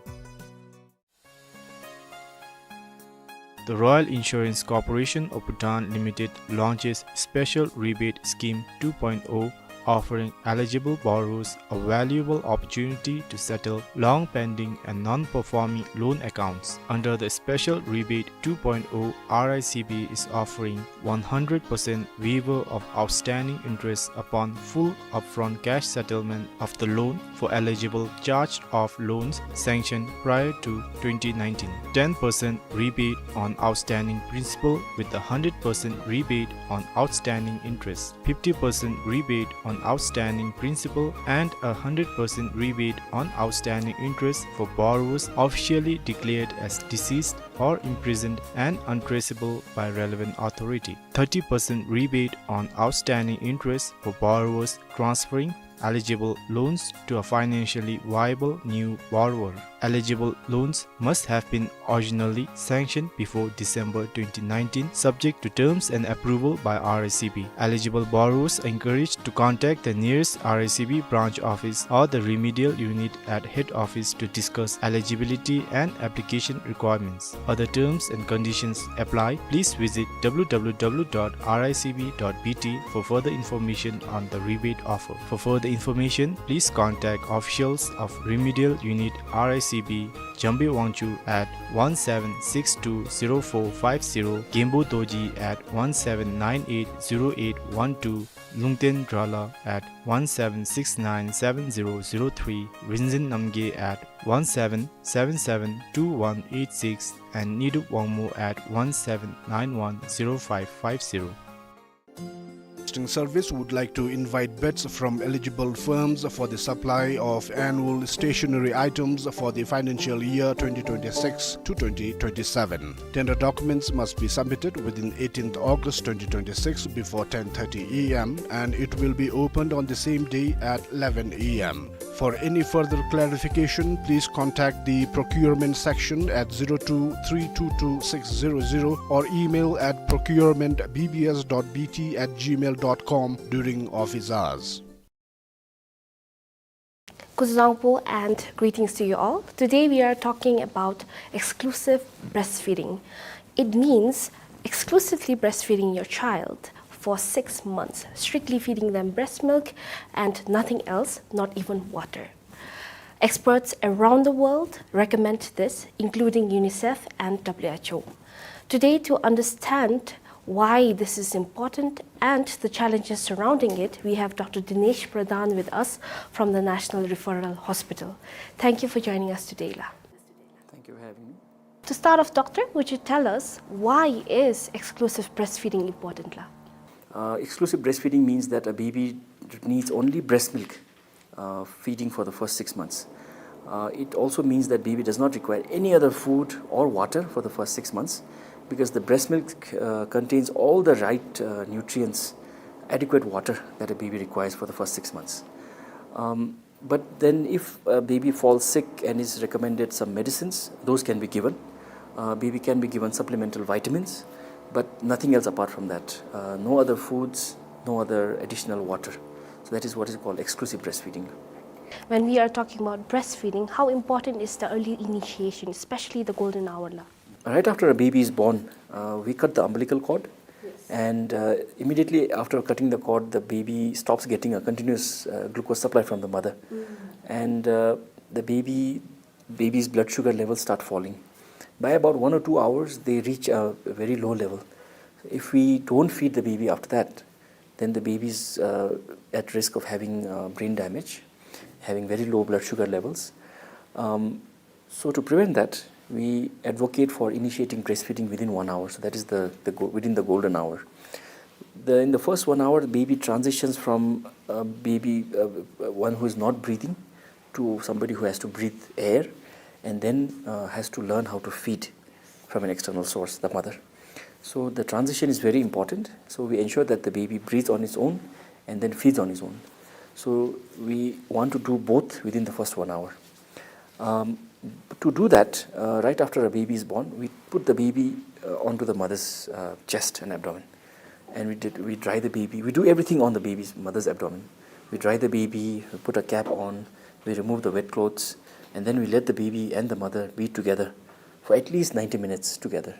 The Royal Insurance Corporation of Bhutan Limited launches Special Rebate Scheme two point oh, offering eligible borrowers a valuable opportunity to settle long-pending and non-performing loan accounts. Under the Special Rebate two point oh, R I C B is offering one hundred percent waiver of outstanding interest upon full upfront cash settlement of the loan for eligible charged-off loans sanctioned prior to twenty nineteen. Ten percent rebate on outstanding principal with a hundred percent rebate on outstanding interest. Fifty percent rebate on outstanding principal and a hundred percent rebate on outstanding interest for borrowers officially declared as deceased or imprisoned and untraceable by relevant authority. Thirty percent rebate on outstanding interest for borrowers transferring eligible loans to a financially viable new borrower. Eligible loans must have been originally sanctioned before December twenty nineteen, subject to terms and approval by R I C B. Eligible borrowers are encouraged to contact the nearest R I C B branch office or the remedial unit at head office to discuss eligibility and application requirements. Other terms and conditions apply. Please visit w w w dot r i c b dot b t for further information on the rebate offer. For further information, please contact officials of Remedial Unit R I C B, Jambe Wangchuk at one seven six two zero four five zero, Genpo Dorji at one seven nine eight zero eight one two, Lungten Drala at one seven six nine seven zero zero three, Rinzin Namgay at one seven seven seven two one eight six, and Nidup Wangmo at one seven nine one zero five five zero. Broadcasting Service would like to invite bids from eligible firms for the supply of annual stationery items for the financial year twenty twenty-six to twenty twenty-seven. Tender documents must be submitted within eighteenth August twenty twenty-six before ten thirty a m, and it will be opened on the same day at eleven a m. For any further clarification, please contact the procurement section at zero two three two two six zero zero or email at procurement b b s dot b t at gmail dot com during office hours. Kuzuzangpo and greetings to you all. Today we are talking about exclusive breastfeeding. It means exclusively breastfeeding your child for six months, strictly feeding them breast milk and nothing else, not even water. Experts around the world recommend this, including UNICEF and W H O. Today, to understand why this is important and the challenges surrounding it, we have Doctor Dinesh Pradhan with us from the National Referral Hospital. Thank you for joining us today, La. Thank you for having me. To start off, Doctor, would you tell us, why is exclusive breastfeeding important, La? Uh, exclusive breastfeeding means that a baby needs only breast milk, uh, feeding for the first six months. Uh, it also means that baby does not require any other food or water for the first six months, because the breast milk, uh, contains all the right, uh, nutrients, adequate water that a baby requires for the first six months. Um, but then if a baby falls sick and is recommended some medicines, those can be given. Uh, baby can be given supplemental vitamins, but nothing else apart from that. Uh, no other foods, no other additional water. So that is what is called exclusive breastfeeding. When we are talking about breastfeeding, how important is the early initiation, especially the golden hour, La? Right after a baby is born, uh, we cut the umbilical cord, yes, and, uh, immediately after cutting the cord, the baby stops getting a continuous, uh, glucose supply from the mother. Mm. And, uh, the baby, baby's blood sugar levels start falling. By about one or two hours, they reach a very low level. If we don't feed the baby after that, then the baby is, uh, at risk of having, uh, brain damage, having very low blood sugar levels. Um, so to prevent that, we advocate for initiating breastfeeding within one hour. So that is the, the go-, within the golden hour. The, in the first one hour, the baby transitions from a baby, uh, one who is not breathing, to somebody who has to breathe air and then, uh, has to learn how to feed from an external source, the mother. So the transition is very important. So we ensure that the baby breathes on his own and then feeds on his own. So we want to do both within the first one hour. Um, to do that, uh, right after a baby is born, we put the baby, uh, onto the mother's, uh, chest and abdomen. And we did, we dry the baby. We do everything on the baby's mother's abdomen. We dry the baby, we put a cap on, we remove the wet clothes, and then we let the baby and the mother be together for at least ninety minutes together.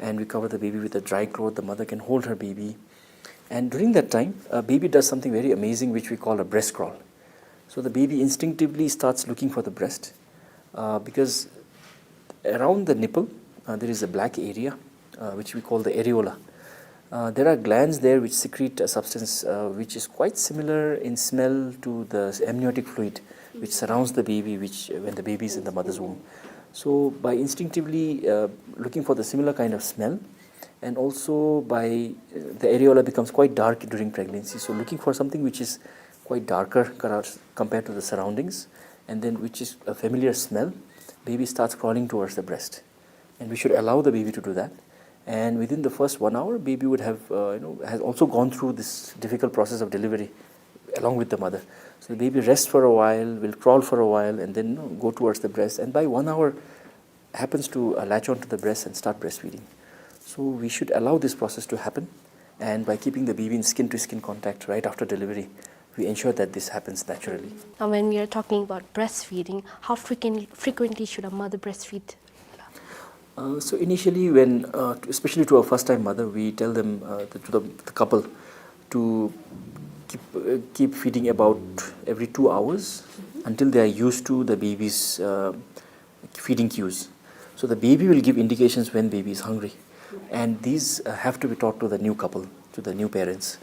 And we cover the baby with a dry cloth. The mother can hold her baby. And during that time, a baby does something very amazing, which we call a breast crawl. So the baby instinctively starts looking for the breast, uh, because around the nipple, uh, there is a black area, uh, which we call the areola. Uh, there are glands there which secrete a substance, uh, which is quite similar in smell to the amniotic fluid which surrounds the baby, which, uh, when the baby is in the mother's womb. So by instinctively, uh, looking for the similar kind of smell, and also by, uh, the areola becomes quite dark during pregnancy. So looking for something which is quite darker colours compared to the surroundings, and then which is a familiar smell, baby starts crawling towards the breast. And we should allow the baby to do that. And within the first one hour, baby would have, uh, you know, has also gone through this difficult process of delivery along with the mother. So the baby rests for a while, will crawl for a while, and then, you know, go towards the breast. And by one hour, happens to, uh, latch onto the breast and start breastfeeding. So we should allow this process to happen, and by keeping the baby in skin-to-skin contact right after delivery, we ensure that this happens naturally. Now, when we are talking about breastfeeding, how frequently, frequently should a mother breastfeed? Uh, so initially, when, uh, especially to a first-time mother, we tell them, uh, the, to the, the couple to keep, uh, keep feeding about every two hours until they are used to the baby's, uh, feeding cues. So the baby will give indications when baby is hungry, and these, uh, have to be taught to the new couple, to the new parents.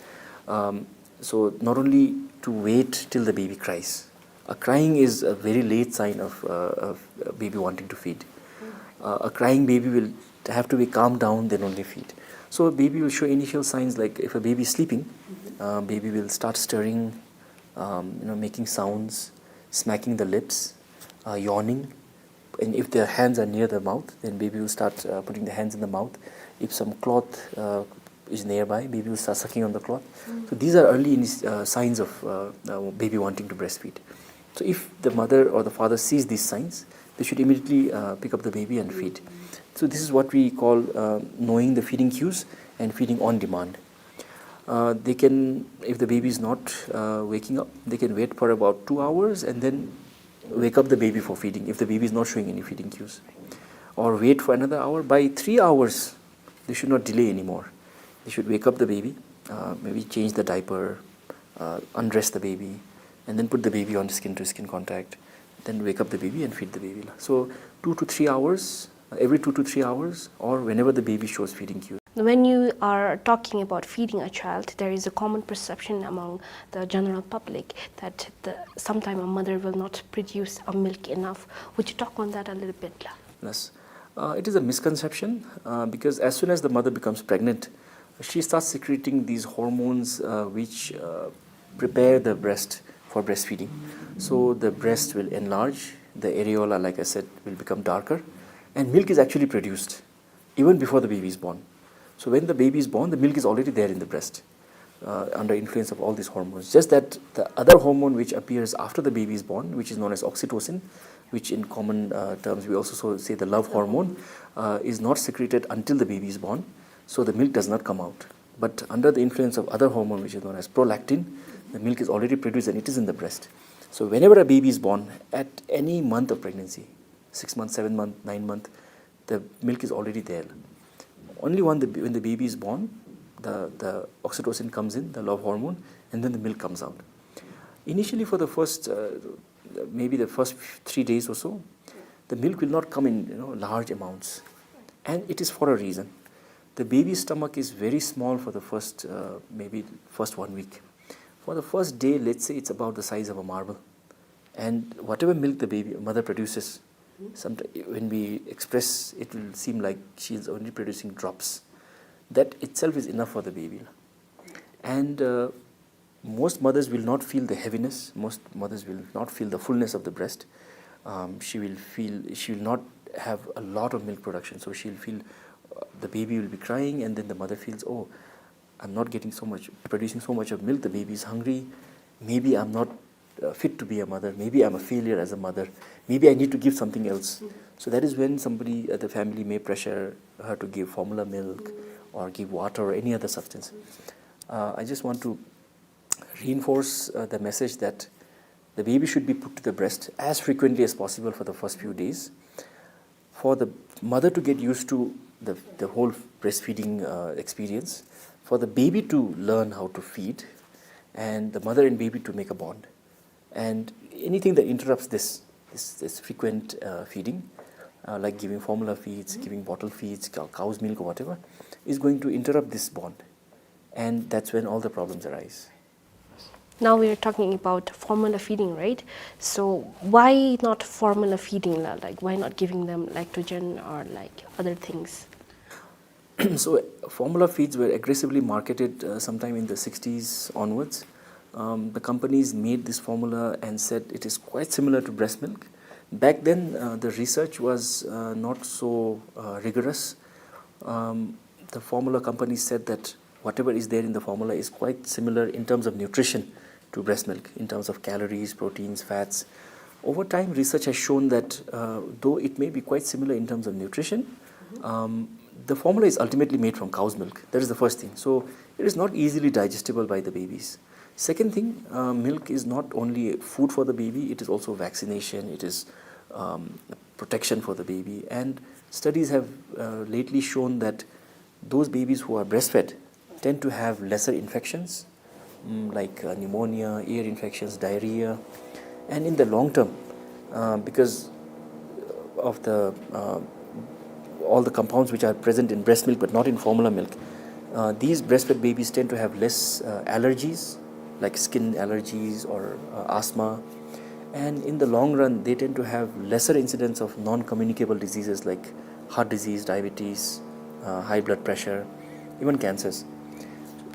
Um, so not only to wait till the baby cries. Uh, crying is a very late sign of, uh, of a baby wanting to feed. Uh, a crying baby will have to be calmed down, then only feed. So a baby will show initial signs, like if a baby is sleeping, uh, baby will start stirring, um, you know, making sounds, smacking the lips, uh, yawning. And if their hands are near the mouth, then baby will start, uh, putting the hands in the mouth. If some cloth, uh, is nearby, baby will start sucking on the cloth. So these are early inis- uh, signs of, uh, uh, baby wanting to breastfeed. So if the mother or the father sees these signs, they should immediately, uh, pick up the baby and feed. So this is what we call, uh, knowing the feeding cues and feeding on demand. Uh, they can, if the baby is not, uh, waking up, they can wait for about two hours and then wake up the baby for feeding if the baby is not showing any feeding cues. Or wait for another hour. By three hours, they should not delay anymore. They should wake up the baby, uh, maybe change the diaper, uh, undress the baby, and then put the baby on skin-to-skin contact. Then wake up the baby and feed the baby. So two to three hours, uh, every two to three hours, or whenever the baby shows feeding cues. When you are talking about feeding a child, there is a common perception among the general public that the, sometime a mother will not produce a milk enough. Would you talk on that a little bit? Yes. Uh, it is a misconception, uh, because as soon as the mother becomes pregnant, she starts secreting these hormones, uh, which, uh, prepare the breast for breastfeeding. So the breast will enlarge, the areola, like I said, will become darker, and milk is actually produced even before the baby is born. So when the baby is born, the milk is already there in the breast, uh, under influence of all these hormones. Just that the other hormone which appears after the baby is born, which is known as oxytocin, which in common, uh, terms we also so- say the love hormone, uh, is not secreted until the baby is born, so the milk does not come out. But under the influence of other hormone, which is known as prolactin, the milk is already produced and it is in the breast. So whenever a baby is born, at any month of pregnancy, six months, seven month, nine month, the milk is already there. Only when the, when the baby is born, the, the oxytocin comes in, the love hormone, and then the milk comes out. Initially, for the first, uh, maybe the first three days or so, the milk will not come in, you know, large amounts. And it is for a reason. The baby's stomach is very small for the first, uh, maybe first one week. For the first day, let's say it's about the size of a marble. And whatever milk the baby mother produces, sometimes when we express, it will seem like she is only producing drops. That itself is enough for the baby. And, uh, most mothers will not feel the heaviness. Most mothers will not feel the fullness of the breast. Um, she will feel, she will not have a lot of milk production. So she'll feel, uh, the baby will be crying, and then the mother feels, "Oh, I'm not getting so much, producing so much of milk. The baby is hungry. Maybe I'm not, uh, fit to be a mother. Maybe I'm a failure as a mother. Maybe I need to give something else." So that is when somebody at the family may pressure her to give formula milk or give water or any other substance. Uh, I just want to reinforce, uh, the message that the baby should be put to the breast as frequently as possible for the first few days, for the mother to get used to the, the whole breastfeeding, uh, experience, for the baby to learn how to feed, and the mother and baby to make a bond. And anything that interrupts this, this, this frequent, uh, feeding, uh, like giving formula feeds, giving bottle feeds, cow- cow's milk or whatever, is going to interrupt this bond. And that's when all the problems arise. Now we are talking about formula feeding, right? So why not formula feeding, la? Like, why not giving them lactogen or, like, other things? So formula feeds were aggressively marketed, uh, sometime in the sixties onwards. Um, the companies made this formula and said it is quite similar to breast milk. Back then, uh, the research was, uh, not so, uh, rigorous. Um, the formula companies said that whatever is there in the formula is quite similar in terms of nutrition to breast milk in terms of calories, proteins, fats. Over time, research has shown that, uh, though it may be quite similar in terms of nutrition, um, the formula is ultimately made from cow's milk. That is the first thing. So it is not easily digestible by the babies. Second thing, uh, milk is not only food for the baby, it is also vaccination, it is, um, protection for the baby. And studies have, uh, lately shown that those babies who are breastfed tend to have lesser infections, mm, like, uh, pneumonia, ear infections, diarrhea. And in the long term, uh, because of the, uh, all the compounds which are present in breast milk but not in formula milk, uh, these breastfed babies tend to have less, uh, allergies, like skin allergies or, uh, asthma. And in the long run, they tend to have lesser incidence of non-communicable diseases like heart disease, diabetes, uh, high blood pressure, even cancers.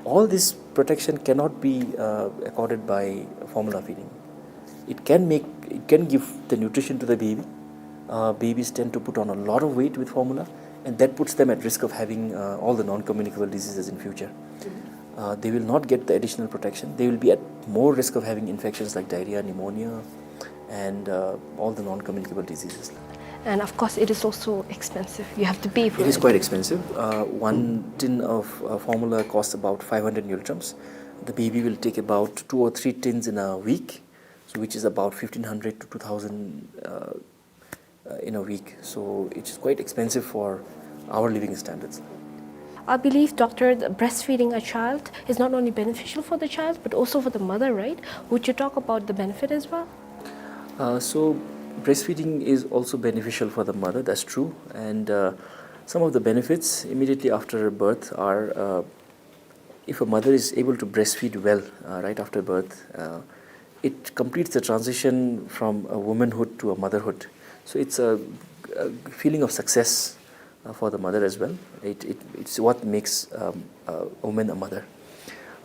All this protection cannot be, uh, accorded by formula feeding. It can make, it can give the nutrition to the baby. Uh, babies tend to put on a lot of weight with formula, and that puts them at risk of having, uh, all the non-communicable diseases in future. Uh, they will not get the additional protection. They will be at more risk of having infections like diarrhea, pneumonia, and, uh, all the non-communicable diseases. And of course, it is also expensive. You have to pay for it. It is quite expensive. Uh, one tin of, uh, formula costs about five hundred ngultrums. The baby will take about two or three tins in a week, so which is about fifteen hundred to two thousand, uh, uh, in a week. So it's quite expensive for our living standards. I believe, doctor, the breastfeeding a child is not only beneficial for the child but also for the mother, right? Would you talk about the benefit as well? Uh, so breastfeeding is also beneficial for the mother, that's true. And, uh, some of the benefits immediately after birth are, uh, if a mother is able to breastfeed well, uh, right after birth, uh, it completes the transition from a womanhood to a motherhood. So it's a, a feeling of success, uh, for the mother as well. It, it, it's what makes, um, a woman a mother.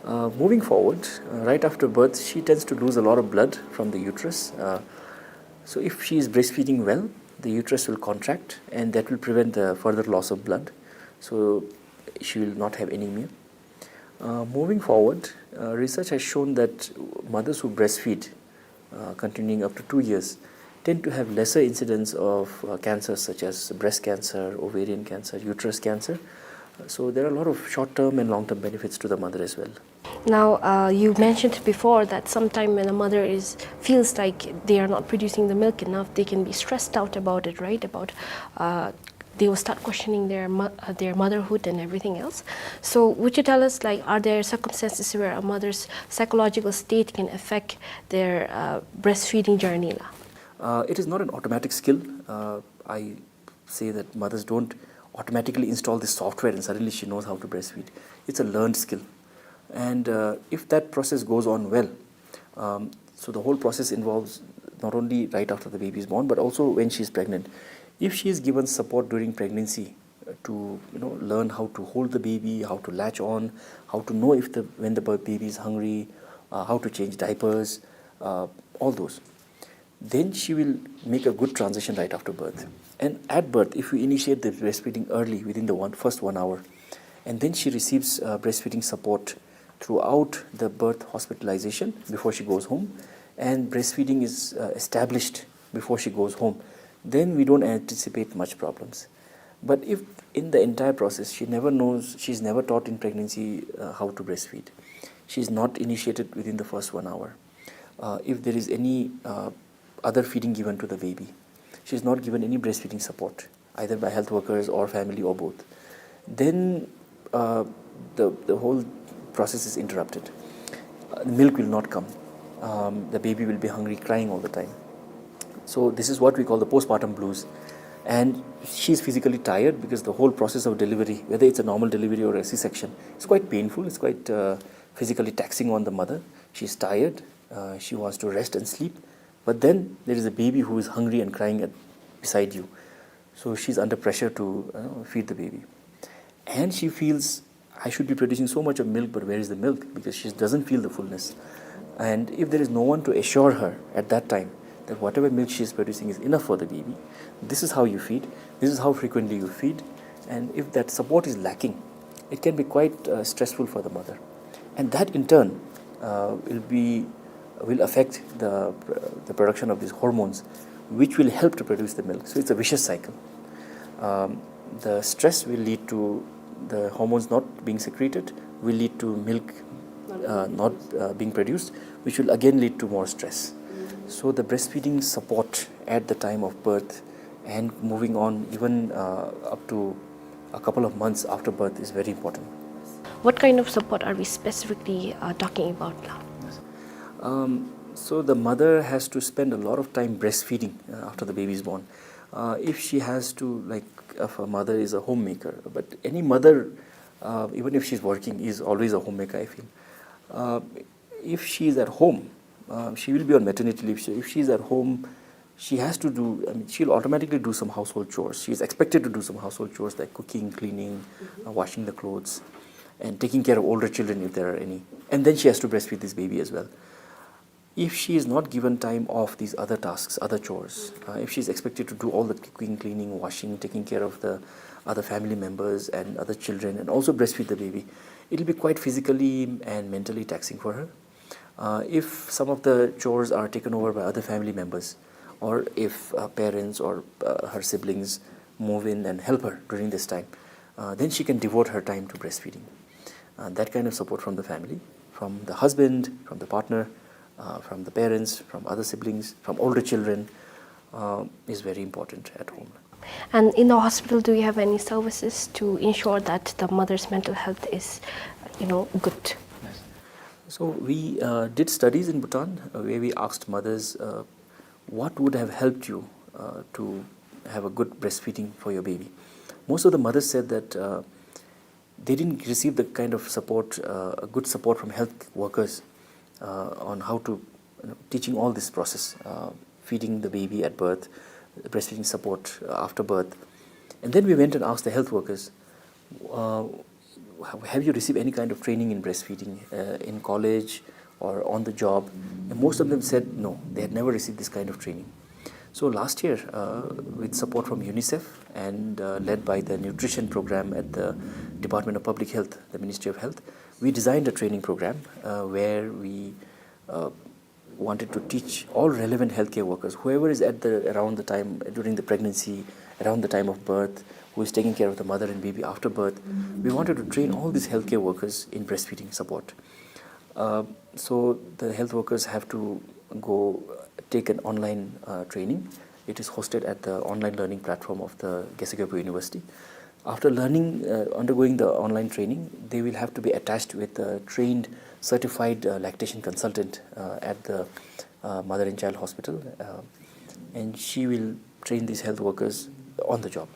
Uh, moving forward, uh, right after birth, she tends to lose a lot of blood from the uterus. Uh, so if she is breastfeeding well, the uterus will contract, and that will prevent the further loss of blood. So she will not have anemia. Uh, moving forward, uh, research has shown that mothers who breastfeed, uh, continuing up to two years, tend to have lesser incidence of, uh, cancers such as breast cancer, ovarian cancer, uterus cancer. Uh, so there are a lot of short-term and long-term benefits to the mother as well. Now, uh, you mentioned before that sometime when a mother is, feels like they are not producing the milk enough, they can be stressed out about it, right? About, uh, they will start questioning their mo-, uh, their motherhood and everything else. So would you tell us, like, are there circumstances where a mother's psychological state can affect their, uh, breastfeeding journey la? Uh, it is not an automatic skill. Uh, I say that mothers don't automatically install this software and suddenly she knows how to breastfeed. It's a learned skill. And, uh, if that process goes on well, um, so the whole process involves not only right after the baby is born, but also when she is pregnant. If she is given support during pregnancy, uh, to, you know, learn how to hold the baby, how to latch on, how to know if the, when the bu-, baby is hungry, uh, how to change diapers, uh, all those, then she will make a good transition right after birth. And at birth, if we initiate the breastfeeding early, within the one, first one hour, and then she receives, uh, breastfeeding support throughout the birth hospitalization before she goes home, and breastfeeding is, uh, established before she goes home, then we don't anticipate much problems. But if in the entire process she never knows, she's never taught in pregnancy, uh, how to breastfeed, she's not initiated within the first one hour, uh, if there is any, uh, other feeding given to the baby, she's not given any breastfeeding support, either by health workers or family or both, then, uh, the, the whole process is interrupted. Uh, milk will not come. Um, the baby will be hungry, crying all the time. So this is what we call the postpartum blues. And she's physically tired because the whole process of delivery, whether it's a normal delivery or a C-section, it's quite painful, it's quite, uh, physically taxing on the mother. She's tired, uh, she wants to rest and sleep, but then there is a baby who is hungry and crying at, beside you. So she's under pressure to, uh, feed the baby. And she feels, "I should be producing so much of milk, but where is the milk?" Because she doesn't feel the fullness. And if there is no one to assure her at that time that whatever milk she is producing is enough for the baby, this is how you feed, this is how frequently you feed, and if that support is lacking, it can be quite, uh, stressful for the mother. And that in turn, uh, will be will affect the, the production of these hormones, which will help to produce the milk. So it's a vicious cycle. Um, the stress will lead to the hormones not being secreted, will lead to milk uh, not uh, being produced, which will again lead to more stress. So the breastfeeding support at the time of birth and moving on even uh, up to a couple of months after birth is very important. What kind of support are we specifically uh, talking about now? Um, so the mother has to spend a lot of time breastfeeding uh, after the baby is born. Uh, if she has to, like, if a mother is a homemaker, but any mother, uh, even if she's working, is always a homemaker, I feel. Uh, if she is at home, uh, she will be on maternity leave. So if she is at home, she has to do, I mean, she'll automatically do some household chores. She is expected to do some household chores like cooking, cleaning, uh, washing the clothes, and taking care of older children if there are any. And then she has to breastfeed this baby as well. If she is not given time off these other tasks, other chores, uh, if she is expected to do all the cooking, cleaning, washing, taking care of the other family members and other children, and also breastfeed the baby, it'll be quite physically and mentally taxing for her. Uh, if some of the chores are taken over by other family members, or if uh, parents or uh, her siblings move in and help her during this time, uh, then she can devote her time to breastfeeding. Uh, that kind of support from the family, from the husband, from the partner, uh, from the parents, from other siblings, from older children, uh, is very important at home. And in the hospital, do you have any services to ensure that the mother's mental health is, you know, good? So we uh, did studies in Bhutan uh, where we asked mothers uh, what would have helped you uh, to have a good breastfeeding for your baby. Most of the mothers said that uh, they didn't receive the kind of support, uh, good support from health workers uh, on how to, you know, teaching all this process, uh, feeding the baby at birth, breastfeeding support uh, after birth. And then we went and asked the health workers, uh, have you received any kind of training in breastfeeding uh, in college or on the job? And most of them said no, they had never received this kind of training. So last year, uh, with support from UNICEF and uh, led by the nutrition program at the Department of Public Health, the Ministry of Health, we designed a training program uh, where we uh, wanted to teach all relevant healthcare workers, whoever is at the around the time during the pregnancy, around the time of birth, who is taking care of the mother and baby after birth. We wanted to train all these healthcare workers in breastfeeding support. Uh, so the health workers have to go take an online uh, training. It is hosted at the online learning platform of the Gyaltsary Gyalpo University. After learning, uh, undergoing the online training, they will have to be attached with a trained, certified uh, lactation consultant uh, at the uh, Mother and Child Hospital, uh, and she will train these health workers on the job,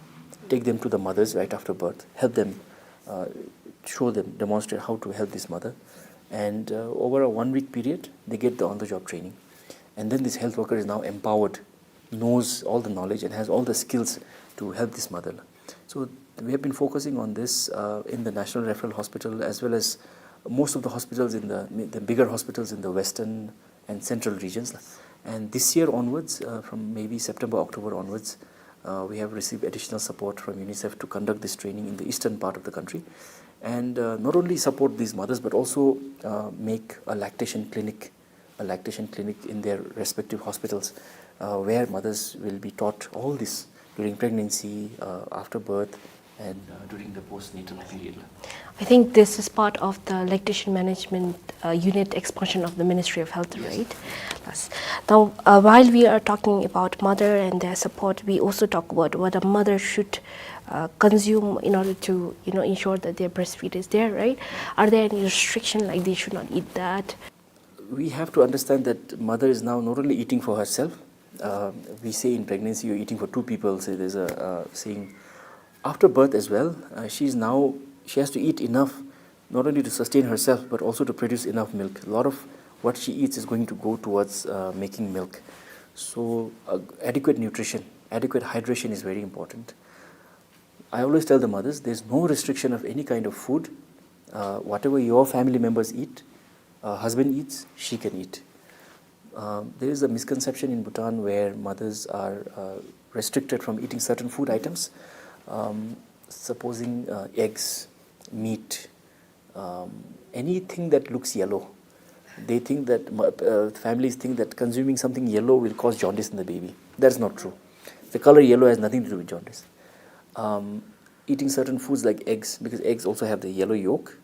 take them to the mothers right after birth, help them, uh, show them, demonstrate how to help this mother, and uh, over a one week period, they get the on-the-job training, and then this health worker is now empowered, knows all the knowledge and has all the skills to help this mother. So we have been focusing on this uh, in the National Referral Hospital as well as most of the hospitals in the, the bigger hospitals in the western and central regions. And this year onwards, uh, from maybe September, October onwards, uh, we have received additional support from UNICEF to conduct this training in the eastern part of the country. And uh, not only support these mothers, but also uh, make a lactation clinic a lactation clinic in their respective hospitals, uh, where mothers will be taught all this during pregnancy, uh, after birth, and uh, during the postnatal period. I think this is part of the lactation management uh, unit expansion of the Ministry of Health, yes. Right? Yes. Now, uh, while we are talking about mother and their support, we also talk about what a mother should uh, consume in order to, you know, ensure that their breastfeed is there, right? Are there any restriction like they should not eat that? We have to understand that mother is now not only eating for herself. Uh, we say in pregnancy you're eating for two people. So there's a uh, saying. After birth as well, uh, she's now she has to eat enough, not only to sustain herself but also to produce enough milk. A lot of what she eats is going to go towards uh, making milk. So uh, adequate nutrition, adequate hydration is very important. I always tell the mothers, there's no restriction of any kind of food. Uh, whatever your family members eat, uh, husband eats, she can eat. Uh, there is a misconception in Bhutan where mothers are uh, restricted from eating certain food items, um, supposing uh, eggs, meat, um, anything that looks yellow. They think that, uh, families think that consuming something yellow will cause jaundice in the baby. That's not true. The color yellow has nothing to do with jaundice. Um, eating certain foods like eggs, because eggs also have the yellow yolk,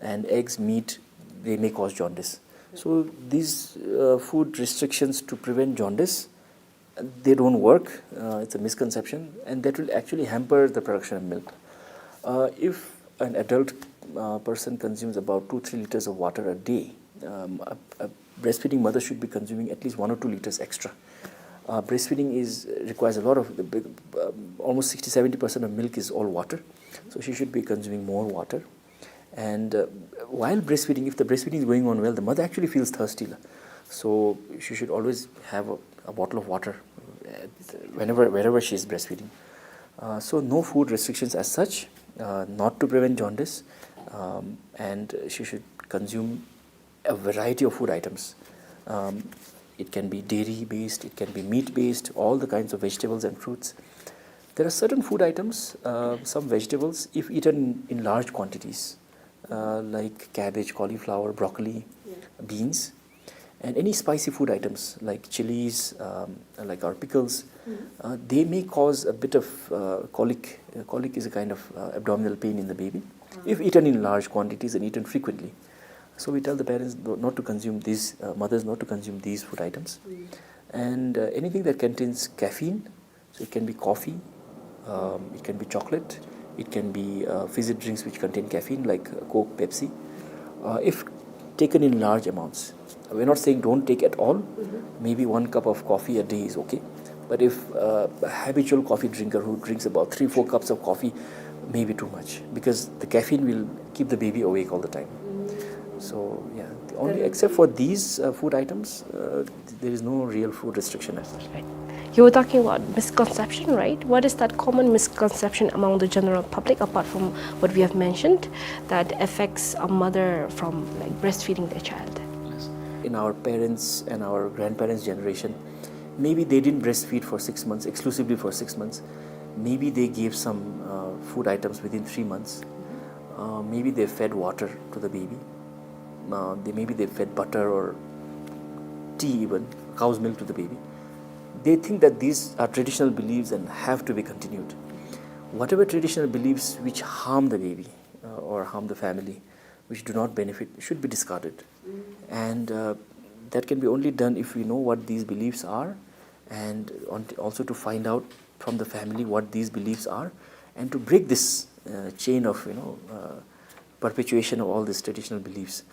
and eggs, meat, they may cause jaundice. So these, uh, food restrictions to prevent jaundice, they don't work. Uh, it's a misconception, and that will actually hamper the production of milk. Uh, if an adult, uh, person consumes about two, three liters of water a day, um, a, a breastfeeding mother should be consuming at least one or two liters extra. Uh, breastfeeding is, requires a lot of, the big, um, almost sixty, seventy percent of milk is all water. So she should be consuming more water. And, uh, while breastfeeding, if the breastfeeding is going on well, the mother actually feels thirsty, la. So she should always have a, a bottle of water, uh, whenever, wherever she is breastfeeding. Uh, so no food restrictions as such, uh, not to prevent jaundice, um, and she should consume a variety of food items. Um, it can be dairy based, it can be meat based, all the kinds of vegetables and fruits. There are certain food items, uh, some vegetables, if eaten in large quantities, uh, like cabbage, cauliflower, broccoli, beans, and any spicy food items like chilies, um, like our pickles, uh, they may cause a bit of, uh, colic. Uh, colic is a kind of, uh, abdominal pain in the baby if eaten in large quantities and eaten frequently. So we tell the parents tho-, not to consume these, uh, mothers not to consume these food items. And, uh, anything that contains caffeine, so it can be coffee, um, it can be chocolate, it can be, uh, fizzy drinks which contain caffeine like, uh, Coke, Pepsi. Uh, if taken in large amounts, we're not saying don't take at all. Maybe one cup of coffee a day is okay. But if, uh, a habitual coffee drinker who drinks about three, four cups of coffee, maybe too much, because the caffeine will keep the baby awake all the time. So, yeah, the only, except for these, uh, food items, uh, there is no real food restriction as such. Right. You were talking about misconception, right? What is that common misconception among the general public, apart from what we have mentioned, that affects a mother from, like, breastfeeding their child? In our parents' and our grandparents' generation, maybe they didn't breastfeed for six months, exclusively for six months. Maybe they gave some, uh, food items within three months. Uh, maybe they fed water to the baby. Uh, they, maybe they fed butter or tea, even cow's milk, to the baby. They think that these are traditional beliefs and have to be continued. Whatever traditional beliefs which harm the baby, uh, or harm the family, which do not benefit, should be discarded. And, uh, that can be only done if we know what these beliefs are, and on, also to find out from the family what these beliefs are, and to break this, uh, chain of, you know, uh, perpetuation of all these traditional beliefs.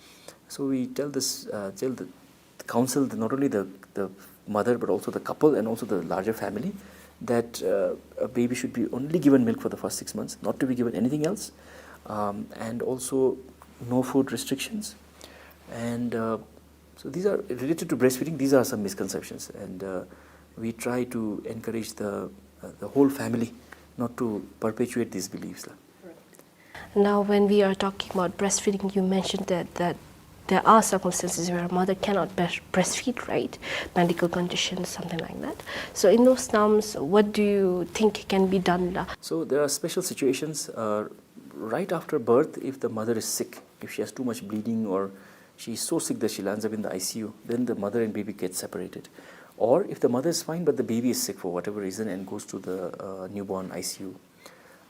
So we tell this, uh, tell the, the counsel, the, not only the, the mother, but also the couple and also the larger family, that, uh, a baby should be only given milk for the first six months, not to be given anything else, um, and also no food restrictions. And, uh, so these are related to breastfeeding. These are some misconceptions, and, uh, we try to encourage the, uh, the whole family not to perpetuate these beliefs, la. Now, when we are talking about breastfeeding, you mentioned that, that there are circumstances where a mother cannot breast-, breastfeed, right? Medical conditions, something like that. So in those terms, what do you think can be done, la? So there are special situations, uh, right after birth, if the mother is sick, if she has too much bleeding or she is so sick that she lands up in the I C U, then the mother and baby get separated. Or if the mother is fine but the baby is sick for whatever reason and goes to the, uh, newborn I C U,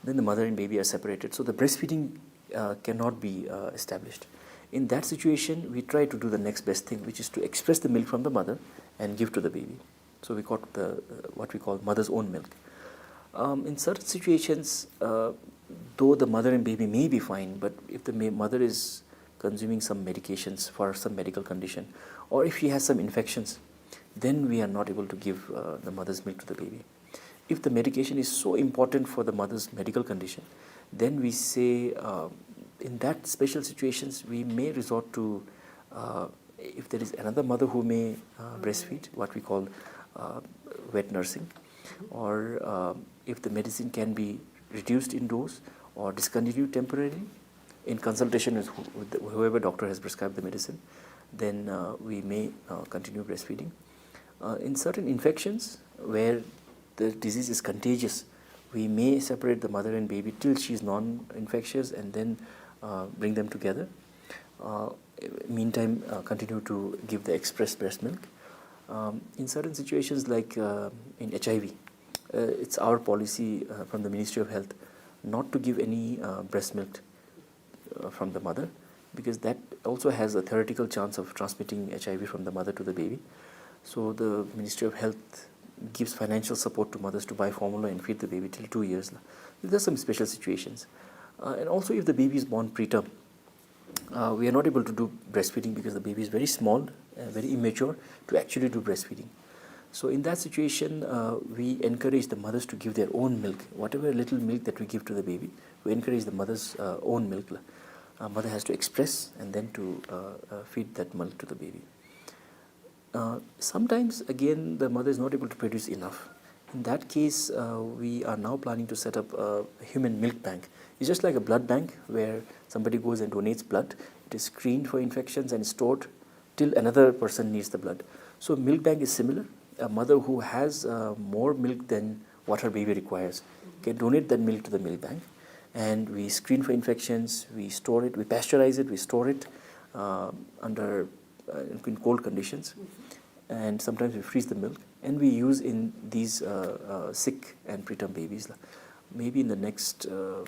then the mother and baby are separated. So the breastfeeding, uh, cannot be, uh, established. In that situation, we try to do the next best thing, which is to express the milk from the mother and give to the baby. So we got the, uh, what we call mother's own milk. Um, in certain situations, uh, though the mother and baby may be fine, but if the ma-, mother is consuming some medications for some medical condition, or if she has some infections, then we are not able to give, uh, the mother's milk to the baby. If the medication is so important for the mother's medical condition, then we say, uh, in that special situations, we may resort to, uh, if there is another mother who may, uh, breastfeed, what we call, uh, wet nursing, or, uh, if the medicine can be reduced in dose or discontinued temporarily in consultation with who-, with the, whoever doctor has prescribed the medicine, then, uh, we may, uh, continue breastfeeding. Uh, in certain infections where the disease is contagious, we may separate the mother and baby till she is non-infectious and then, uh, bring them together. Uh, meantime, uh, continue to give the express breast milk. Um, in certain situations like, uh, in H I V, uh, it's our policy, uh, from the Ministry of Health not to give any, uh, breast milk, uh, from the mother, because that also has a theoretical chance of transmitting H I V from the mother to the baby. So the Ministry of Health gives financial support to mothers to buy formula and feed the baby till two years. There are some special situations. Uh, and also, if the baby is born preterm, uh, we are not able to do breastfeeding because the baby is very small, uh, very immature to actually do breastfeeding. So in that situation, uh, we encourage the mothers to give their own milk. Whatever little milk that we give to the baby, we encourage the mother's, uh, own milk. Uh, mother has to express and then to, uh, uh, feed that milk to the baby. Uh, sometimes, again, the mother is not able to produce enough. In that case, uh, we are now planning to set up a human milk bank. It's just like a blood bank where somebody goes and donates blood. It is screened for infections and stored till another person needs the blood. So milk bank is similar. A mother who has, uh, more milk than what her baby requires can donate that milk to the milk bank, and we screen for infections, we store it, we pasteurize it, we store it, uh, under, uh, in cold conditions, and sometimes we freeze the milk and we use in these, uh, uh, sick and preterm babies. Maybe in the next, uh,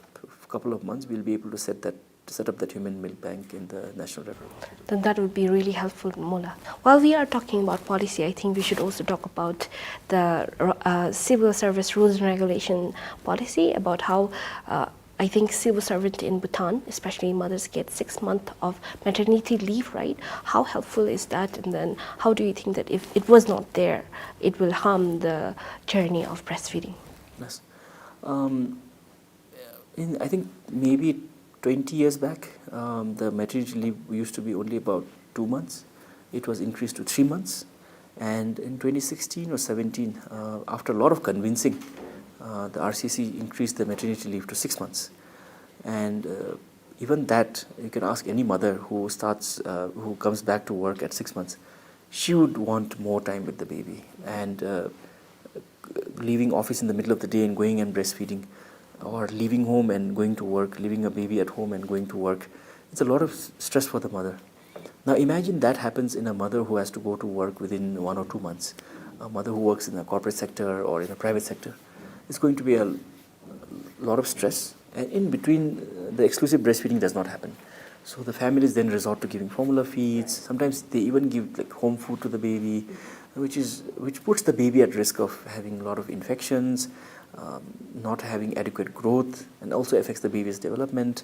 couple of months, we'll be able to set that, set up that human milk bank in the National Referral Hospital. Then that would be really helpful, Mola. While we are talking about policy, I think we should also talk about the, uh, civil service rules and regulation policy, about how, uh, I think civil servant in Bhutan, especially mothers, get six months of maternity leave, right? How helpful is that? And then how do you think that if it was not there, it will harm the journey of breastfeeding? Yes. Um, in, I think maybe twenty years back, um, the maternity leave used to be only about two months. It was increased to three months. And in twenty sixteen or seventeen, uh, after a lot of convincing, uh, the R C C increased the maternity leave to six months. And, uh, even that, you can ask any mother who starts, uh, who comes back to work at six months, she would want more time with the baby. And, uh, leaving office in the middle of the day and going and breastfeeding, or leaving home and going to work, leaving a baby at home and going to work, it's a lot of s-, stress for the mother. Now imagine that happens in a mother who has to go to work within one or two months, a mother who works in a corporate sector or in a private sector. It's going to be a lot of stress. And in between, uh, the exclusive breastfeeding does not happen. So the families then resort to giving formula feeds. Sometimes they even give, like, home food to the baby, which is, which puts the baby at risk of having a lot of infections, um, not having adequate growth, and also affects the baby's development.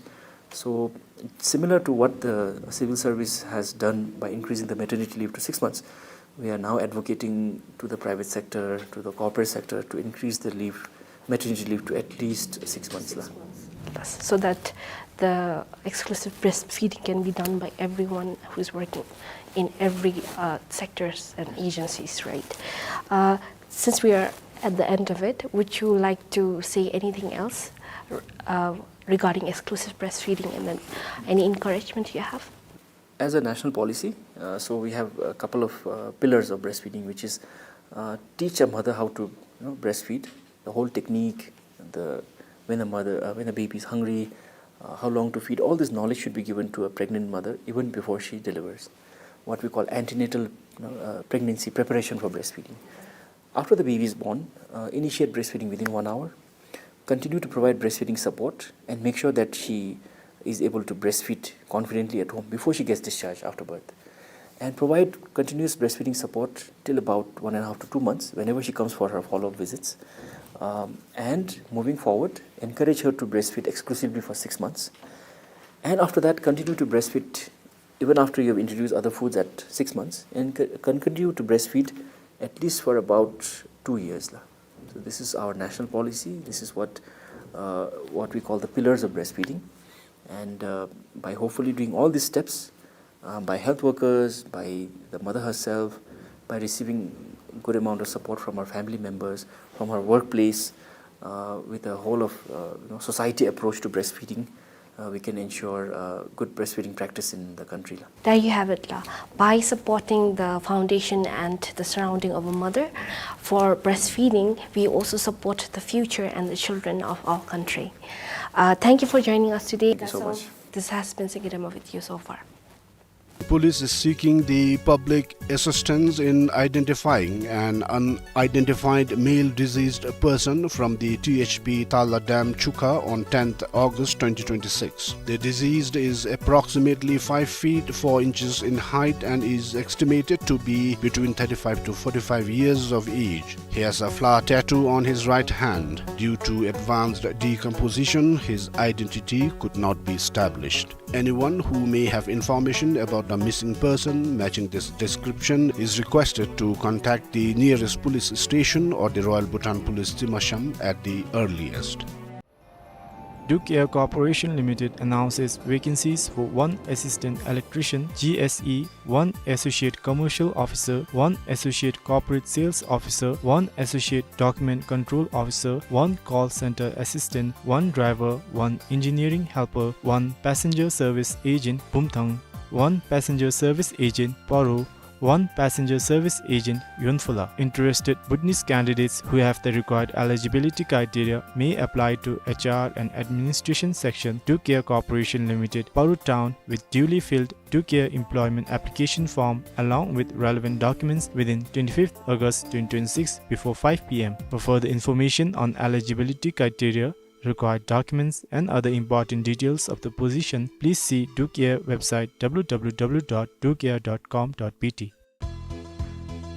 So similar to what the civil service has done by increasing the maternity leave to six months, we are now advocating to the private sector, to the corporate sector, to increase the leave, maternity leave, to at least six months la. Yes, so that the exclusive breastfeeding can be done by everyone who is working in every, uh, sectors and agencies, right? Uh, since we are at the end of it, would you like to say anything else, uh, regarding exclusive breastfeeding, and then any encouragement you have? As a national policy, uh, so we have a couple of, uh, pillars of breastfeeding, which is, uh, teach a mother how to, you know, breastfeed, the whole technique, the, when a mother, uh, when a baby is hungry, uh, how long to feed. All this knowledge should be given to a pregnant mother even before she delivers. What we call antenatal, you know, uh, pregnancy preparation for breastfeeding. After the baby is born, uh, initiate breastfeeding within one hour. Continue to provide breastfeeding support and make sure that she is able to breastfeed confidently at home before she gets discharged after birth. And provide continuous breastfeeding support till about one and a half to two months whenever she comes for her follow-up visits. Um, and moving forward, encourage her to breastfeed exclusively for six months. And after that, continue to breastfeed even after you have introduced other foods at six months, and c-, can continue to breastfeed at least for about two years la. So this is our national policy. This is what, uh, what we call the pillars of breastfeeding. And, uh, by hopefully doing all these steps, uh, by health workers, by the mother herself, by receiving good amount of support from her family members, from her workplace, uh, with a whole of, uh, you know, society approach to breastfeeding, uh, we can ensure, uh, good breastfeeding practice in the country la. There you have it la. By supporting the foundation and the surrounding of a mother for breastfeeding, we also support the future and the children of our country. Uh, thank you for joining us today. Thank you so much. This has been Singidama with you so far. Police is seeking the public assistance in identifying an unidentified male deceased person from the T H P Tala Dam Chukha on tenth August twenty twenty-six. The deceased is approximately five feet four inches in height and is estimated to be between thirty-five to forty-five years of age. He has a flower tattoo on his right hand. Due to advanced decomposition, his identity could not be established. Anyone who may have information about the missing person matching this description is requested to contact the nearest police station or the Royal Bhutan Police Tsimshihaum at the earliest. Duke Air Corporation Limited announces vacancies for one assistant electrician, G S E, one associate commercial officer, one associate corporate sales officer, one associate document control officer, one call center assistant, one driver, one engineering helper, one passenger service agent, Bumthang, one passenger service agent, Paro, one passenger service agent, Yonphula. Interested Bhutanese candidates who have the required eligibility criteria may apply to H R and Administration Section, Duke Air Corporation Limited, Paro Town, with duly filled Duke Air employment application form along with relevant documents within twenty-fifth August twenty twenty-six before five P M. For further information on eligibility criteria, required documents, and other important details of the position, please see Duke Air website, W W W dot duke air dot com dot B T.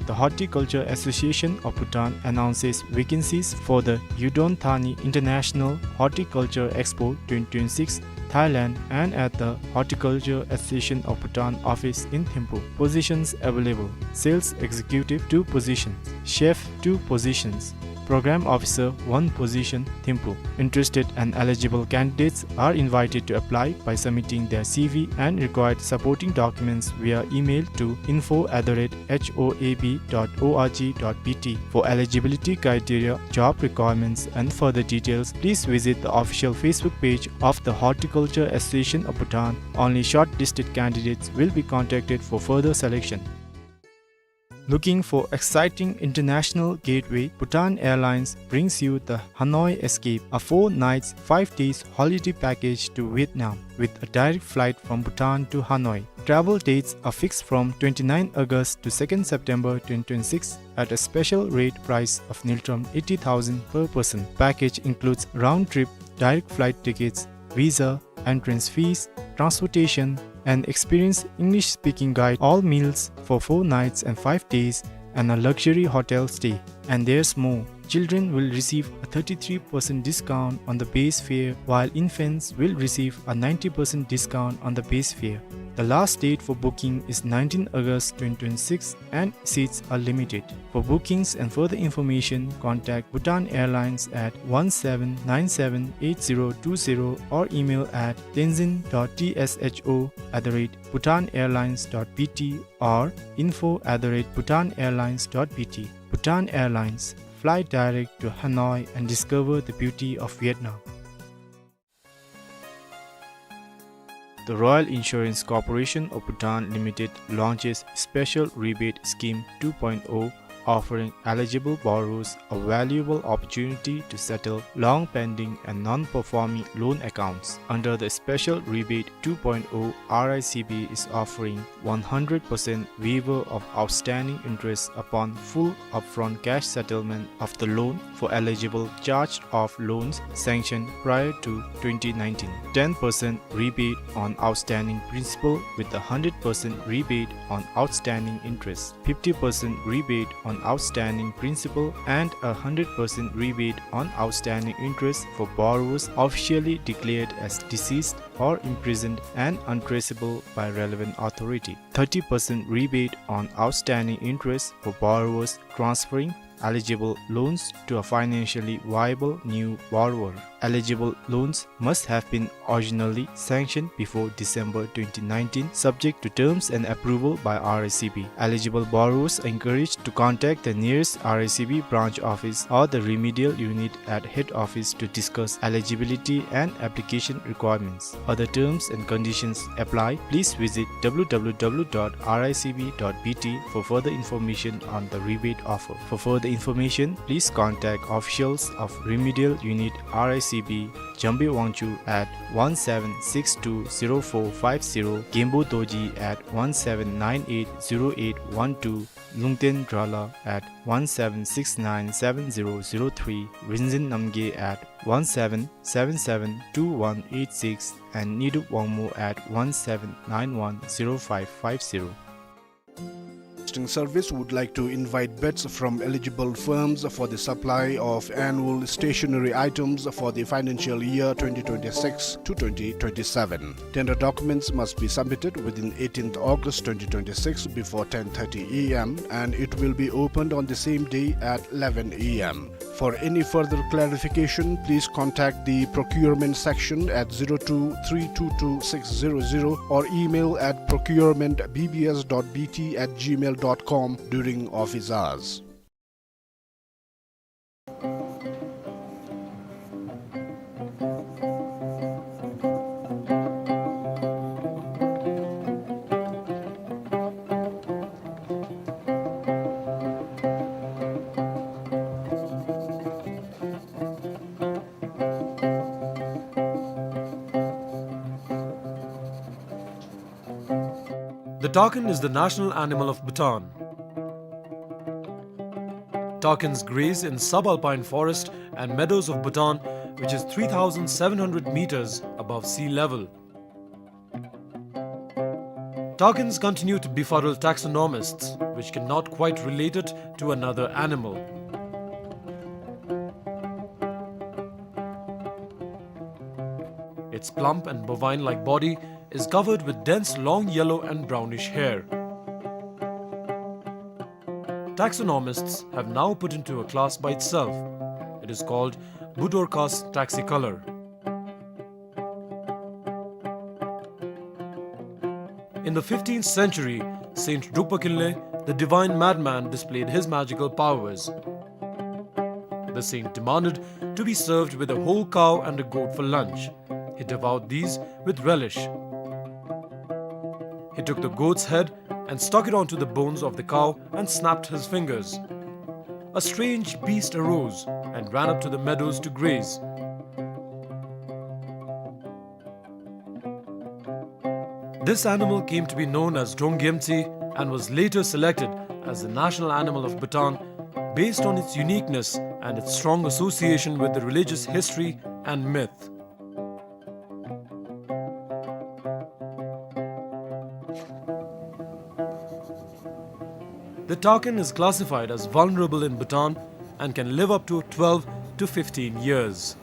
The Horticulture Association of Bhutan announces vacancies for the Yudon Thani International Horticulture Expo twenty twenty-six, Thailand, and at the Horticulture Association of Bhutan office in Thimphu. Positions available: Sales Executive, two positions; Chef, two positions; Program Officer, one position, Thimphu. Interested and eligible candidates are invited to apply by submitting their C V and required supporting documents via email to info at the rate H O A B dot O R G dot B T. For eligibility criteria, job requirements, and further details, please visit the official Facebook page of the Horticulture Association of Bhutan. Only shortlisted candidates will be contacted for further selection. Looking for exciting international gateway? Bhutan Airlines brings you the Hanoi Escape, a four nights, five days holiday package to Vietnam with a direct flight from Bhutan to Hanoi. Travel dates are fixed from twenty-nine August to second September twenty twenty-six at a special rate price of ngultrum eighty thousand per person. Package includes round trip direct flight tickets, visa, entrance fees, transportation, an experienced English-speaking guide, all meals for four nights and five days, and a luxury hotel stay. And there's more. Children will receive a thirty-three percent discount on the base fare, while infants will receive a ninety percent discount on the base fare. The last date for booking is nineteenth August twenty twenty-six, and seats are limited. For bookings and further information, contact Bhutan Airlines at one seven nine seven eight zero two zero or email at tenzin dot T S H O at the rate Bhutan Airlines dot B T or info at the rate Bhutan Airlines dot B T. Bhutan Airlines, fly direct to Hanoi and discover the beauty of Vietnam. The Royal Insurance Corporation of Bhutan Limited launches Special Rebate Scheme two point oh, offering eligible borrowers a valuable opportunity to settle long-pending and non-performing loan accounts. Under the Special Rebate two point oh, R I C B is offering one hundred percent waiver of outstanding interest upon full upfront cash settlement of the loan for eligible charged-off loans sanctioned prior to twenty nineteen. Ten percent rebate on outstanding principal with a hundred percent rebate on outstanding interest. Fifty percent rebate on outstanding principal and a hundred percent rebate on outstanding interest for borrowers officially declared as deceased or imprisoned and untraceable by relevant authority. Thirty percent rebate on outstanding interest for borrowers transferring eligible loans to a financially viable new borrower. Eligible loans must have been originally sanctioned before December twenty nineteen, subject to terms and approval by R I C B. Eligible borrowers are encouraged to contact the nearest R I C B branch office or the remedial unit at head office to discuss eligibility and application requirements. Other terms and conditions apply. Please visit W W W dot R I C B dot B T for further information on the rebate offer. For further information, please contact officials of Remedial Unit, R I C B, Jambi Wangchuk at one seven six two zero four five zero, Genpo Dorji at one seven nine eight zero eight one two, Lungten Drala at one seven six nine seven zero zero three, Rinzin Namgay at one seven seven seven two one eight six, and Nidup Wangmo at one seven nine one zero five five zero. Broadcasting Service would like to invite bids from eligible firms for the supply of annual stationery items for the financial year twenty twenty-six to twenty twenty-seven. Tender documents must be submitted within eighteenth August twenty twenty-six before ten thirty A M, and it will be opened on the same day at eleven A M. For any further clarification, please contact the procurement section at zero two three two two six zero zero or email at procurement B B S dot B T at gmail dot com during office hours. The takin is the national animal of Bhutan. Takins graze in subalpine forest and meadows of Bhutan, which is three thousand seven hundred meters above sea level. Takins continue to befuddle taxonomists, which cannot quite relate it to another animal. Its plump and bovine-like body is covered with dense long yellow and brownish hair. Taxonomists have now put into a class by itself. It is called Budorcas taxicolor. In the fifteenth century, Saint Drukpa Kinley, the divine madman, displayed his magical powers. The saint demanded to be served with a whole cow and a goat for lunch. He devoured these with relish. He took the goat's head and stuck it onto the bones of the cow and snapped his fingers. A strange beast arose and ran up to the meadows to graze. This animal came to be known as Drong Gyemtse and was later selected as the national animal of Bhutan based on its uniqueness and its strong association with the religious history and myth. The takin is classified as vulnerable in Bhutan and can live up to twelve to fifteen years.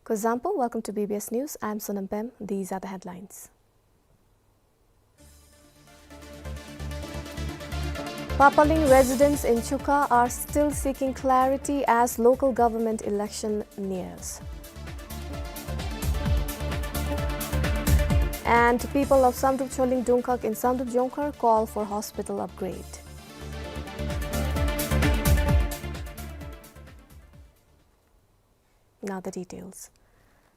Kuzuzangpo, welcome to B B S News. I'm Sonam Pem. These are the headlines. Papaleng residents in Chukha are still seeking clarity as local government election nears. And people of Samdrup Choling Dungkhag in Samdrup Jongkhar call for hospital upgrade. Now the details.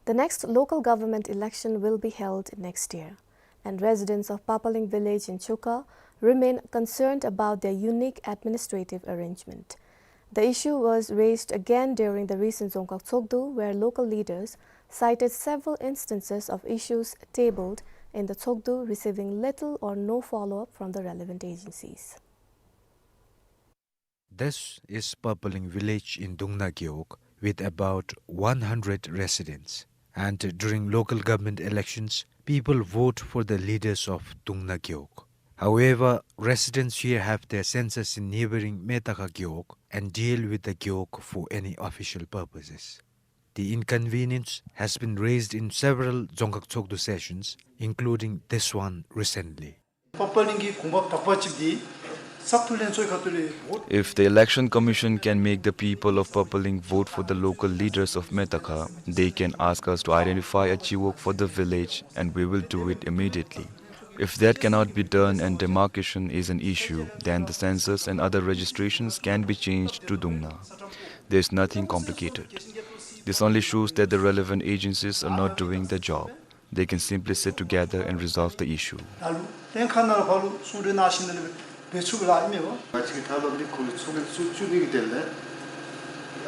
The next local government election will be held next year, and residents of Papaleng village in Chukha remain concerned about their unique administrative arrangement. The issue was raised again during the recent Dzongkhag Tshogdu, where local leaders cited several instances of issues tabled in the Tshogdu receiving little or no follow-up from the relevant agencies. This is Papaleng village in Dungna Gewog with about one hundred residents. And during local government elections, people vote for the leaders of Dungna Gewog. However, residents here have their census in neighboring Metakha Gewog and deal with the Gewog for any official purposes. The inconvenience has been raised in several Dzongkhag Tshogdu sessions, including this one recently. Papaleng གི་གོམ་པ་དག་པ་ཅིག་འདི་ས་ཐུག་ལེན་ཚོགས་ཁ་ཐུག་ལས་བོཊ། If the election commission can make the people of Papaleng vote for the local leaders of Metakha, they can ask us to identify a chiwog for the village, and we will do it immediately. If that cannot be done and demarcation is an issue, then the census and other registrations can be changed to Dungna. There's nothing complicated. This only shows that the relevant agencies are not doing their job. They can simply sit together and resolve the issue. ད་ལུ་ཏེ་ཁ་ནང་ལུ་ཕར་ལུ་གསུང་གྲོས་གནང་ཞིནམ་ལས་འབད་ཚུགས་པ་ལགས་ཨིན་མས་པ། ང་བཅས་ཀྱི་ཐབས་ལམ་འདི་ཁོ་ལུ་ཚོགས་རྒྱན་བཙུགས་བཙུགས་ནི་གི་དོན་ལས་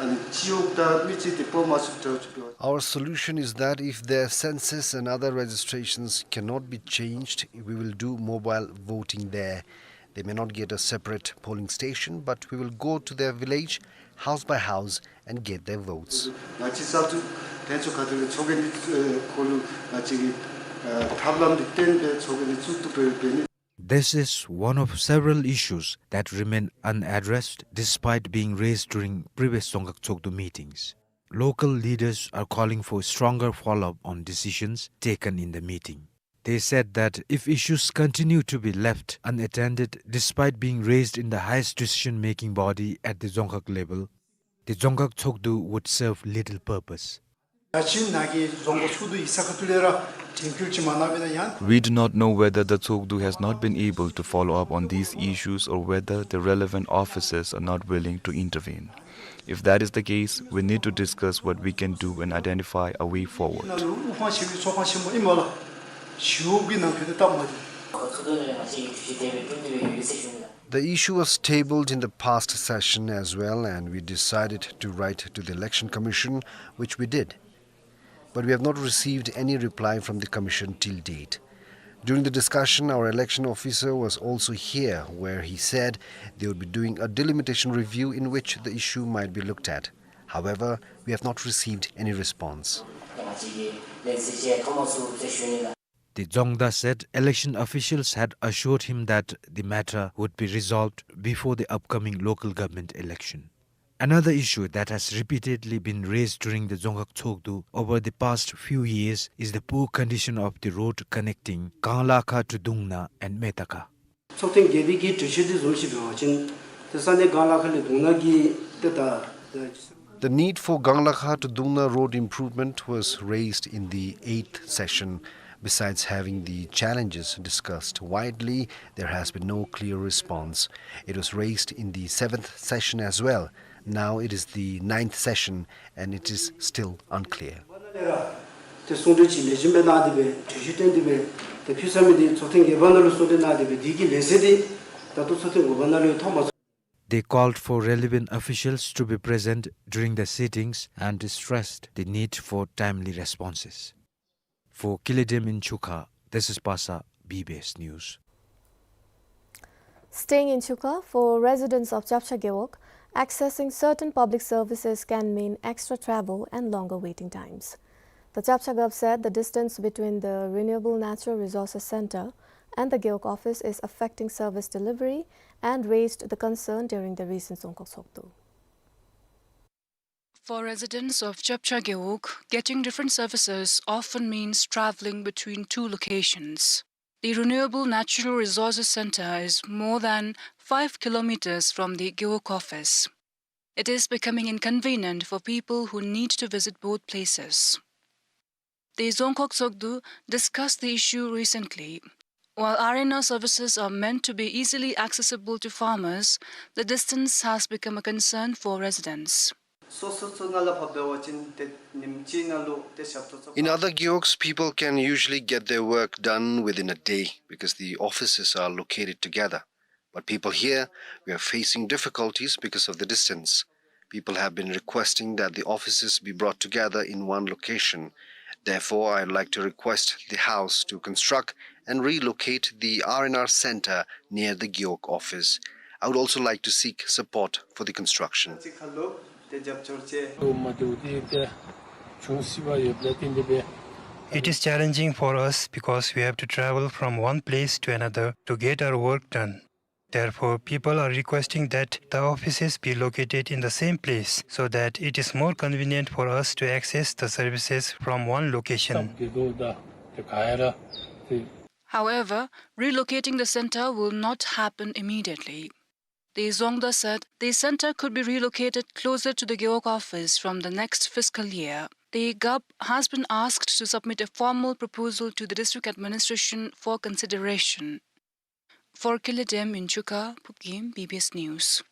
ཨ་ནི་སྤྱི་འོག་དང་མི་རྩིས་འདི་སྤོ་མ་ཚུགས་དྲག་ཚུགས་པའི། Our solution is that if their census and other registrations cannot be changed, we will do mobile voting there. They may not get a separate polling station, but we will go to their village, house by house, and get their votes. ང་བཅས་ས་ཐུག་ལྷན་ཚོགས་ཁ་ཐུག་ལས་ཚོགས་རྒྱན་འདི་ཨེ་ཁོ་ལུ་ང་བཅས་ཀྱི་ཨེ་ཐབས་ལམ་འདི་བཏོན་སྦེ་ཚོགས་རྒྱན་འདི་བཙུགས་བཏུབ་པའི་འབད་ནི། This is one of several issues that remain unaddressed despite being raised during previous Dzongkhag Tshogdu meetings. Local leaders are calling for stronger follow-up on decisions taken in the meeting. They said that if issues continue to be left unattended despite being raised in the highest decision-making body at the Dzongkhag level, the Dzongkhag Tshogdu would serve little purpose. ང་བཅས་ནང་གི་རྫོང་ཁག་ཚོགས་འདུ་ཡིག་ཚང་ཁ་ཐུག་ལས་ར་དྲན་སྐུལ་ཅིག་མ་གནང་པས་ན་ཡང་། We do not know whether the Tshogdu has not been able to follow up on these issues or whether the relevant officers are not willing to intervene. If that is the case, we need to discuss what we can do and identify a way forward. ནང་ལུ་དབུ་འཕང་ཆེ་བའི་ཚོགས་ཁང་ཆེན་མོ་ཨིན་མས་ལགས། ཞི་གཡོག་གི་ནང་ཁུལ་དུ་སྟབས་མ་བདེ། The issue was tabled in the past session as well, and we decided to write to the Election Commission, which we did. But we have not received any reply from the commission till date. During the discussion, our election officer was also here, where he said they would be doing a delimitation review in which the issue might be looked at. However, we have not received any response. The Dzongda said election officials had assured him that the matter would be resolved before the upcoming local government election. Another issue that has repeatedly been raised during the Dzongkhag Tshogdu over the past few years is the poor condition of the road connecting Ganglakha to Dungna and Metakha. ཚོགས་ཐེངས་བརྒྱད་པའི་གི་གྲོས་ཆོད་འདི་བཟུམ་ཅིག་འབད་བ་ཅིན་ཏེ་ས་གནས་གངས་ལྷ་ཁ་ལས་དུང་ན་གི་ཏེ་ད། The need for Ganglakha to Dungna road improvement was raised in the eighth session. Besides having the challenges discussed widely, there has been no clear response. It was raised in the seventh session as well. Now it is the ninth session and it is still unclear. ཏེ་གསུང་གྲོས་ཅིག་ལེགས་ཤོམ་སྦེ་གནང་སྟེ་སྦེ་གྲོས་གཞི་བཏོན་ཏེ་སྦེ་ཏེ་ཕུལ་ཚར་མི་འདི་ཚོགས་ཐེངས་བརྒྱད་པ་ནང་ལུ་གསུང་གྲོས་གནང་སྟེ་སྦེ་འདི་གི་ལན་གསལ་འདི་ད་ལྟོ་ཚོགས་ཐེངས་དགུ་པ་ནང་ལུ་ཡང་ཐོབ་མ་ཚུགས། They called for relevant officials to be present during the sittings and stressed the need for timely responses. For Kile Dem in Chukha, this is Pasa, B B S News. Staying in Chukha, for residents of Chapcha Gewog, accessing certain public services can mean extra travel and longer waiting times. The Chapcha Gov said the distance between the Renewable Natural Resources Centre and the Gewog office is affecting service delivery and raised the concern during the recent Dzongkhag Tshogdu. For residents of Chepcha Gewog, getting different services often means traveling between two locations. The Renewable Natural Resources Center is more than five kilometers from the Gewog office. It is becoming inconvenient for people who need to visit both places. The Dzongkhag Tshogdu discussed the issue recently. While R and R services are meant to be easily accessible to farmers, the distance has become a concern for residents. སོ་སོ་སོ་ནང་ལས་ཕར་འབད་བ་ཅིན་ཏེ་ཉིནམ་གཅིག་ནང་ལུ་ཏེ་ཞབས་ཏོག་ཚུ། In other gewogs, people can usually get their work done within a day because the offices are located together. But people here, we are facing difficulties because of the distance. People have been requesting that the offices be brought together in one location. Therefore, I'd like to request the House to construct and relocate the R and R center near the Gewog office. I would also like to seek support for the construction. It is challenging for us because we have to travel from one place to another to get our work done. Therefore, people are requesting that the offices be located in the same place so that it is more convenient for us to access the services from one location. However, relocating the center will not happen immediately. The Dzongda said the center could be relocated closer to the Gewog office from the next fiscal year. The Gup has been asked to submit a formal proposal to the district administration for consideration. For Kile Dem in Chuka, Phubgim, B B S News.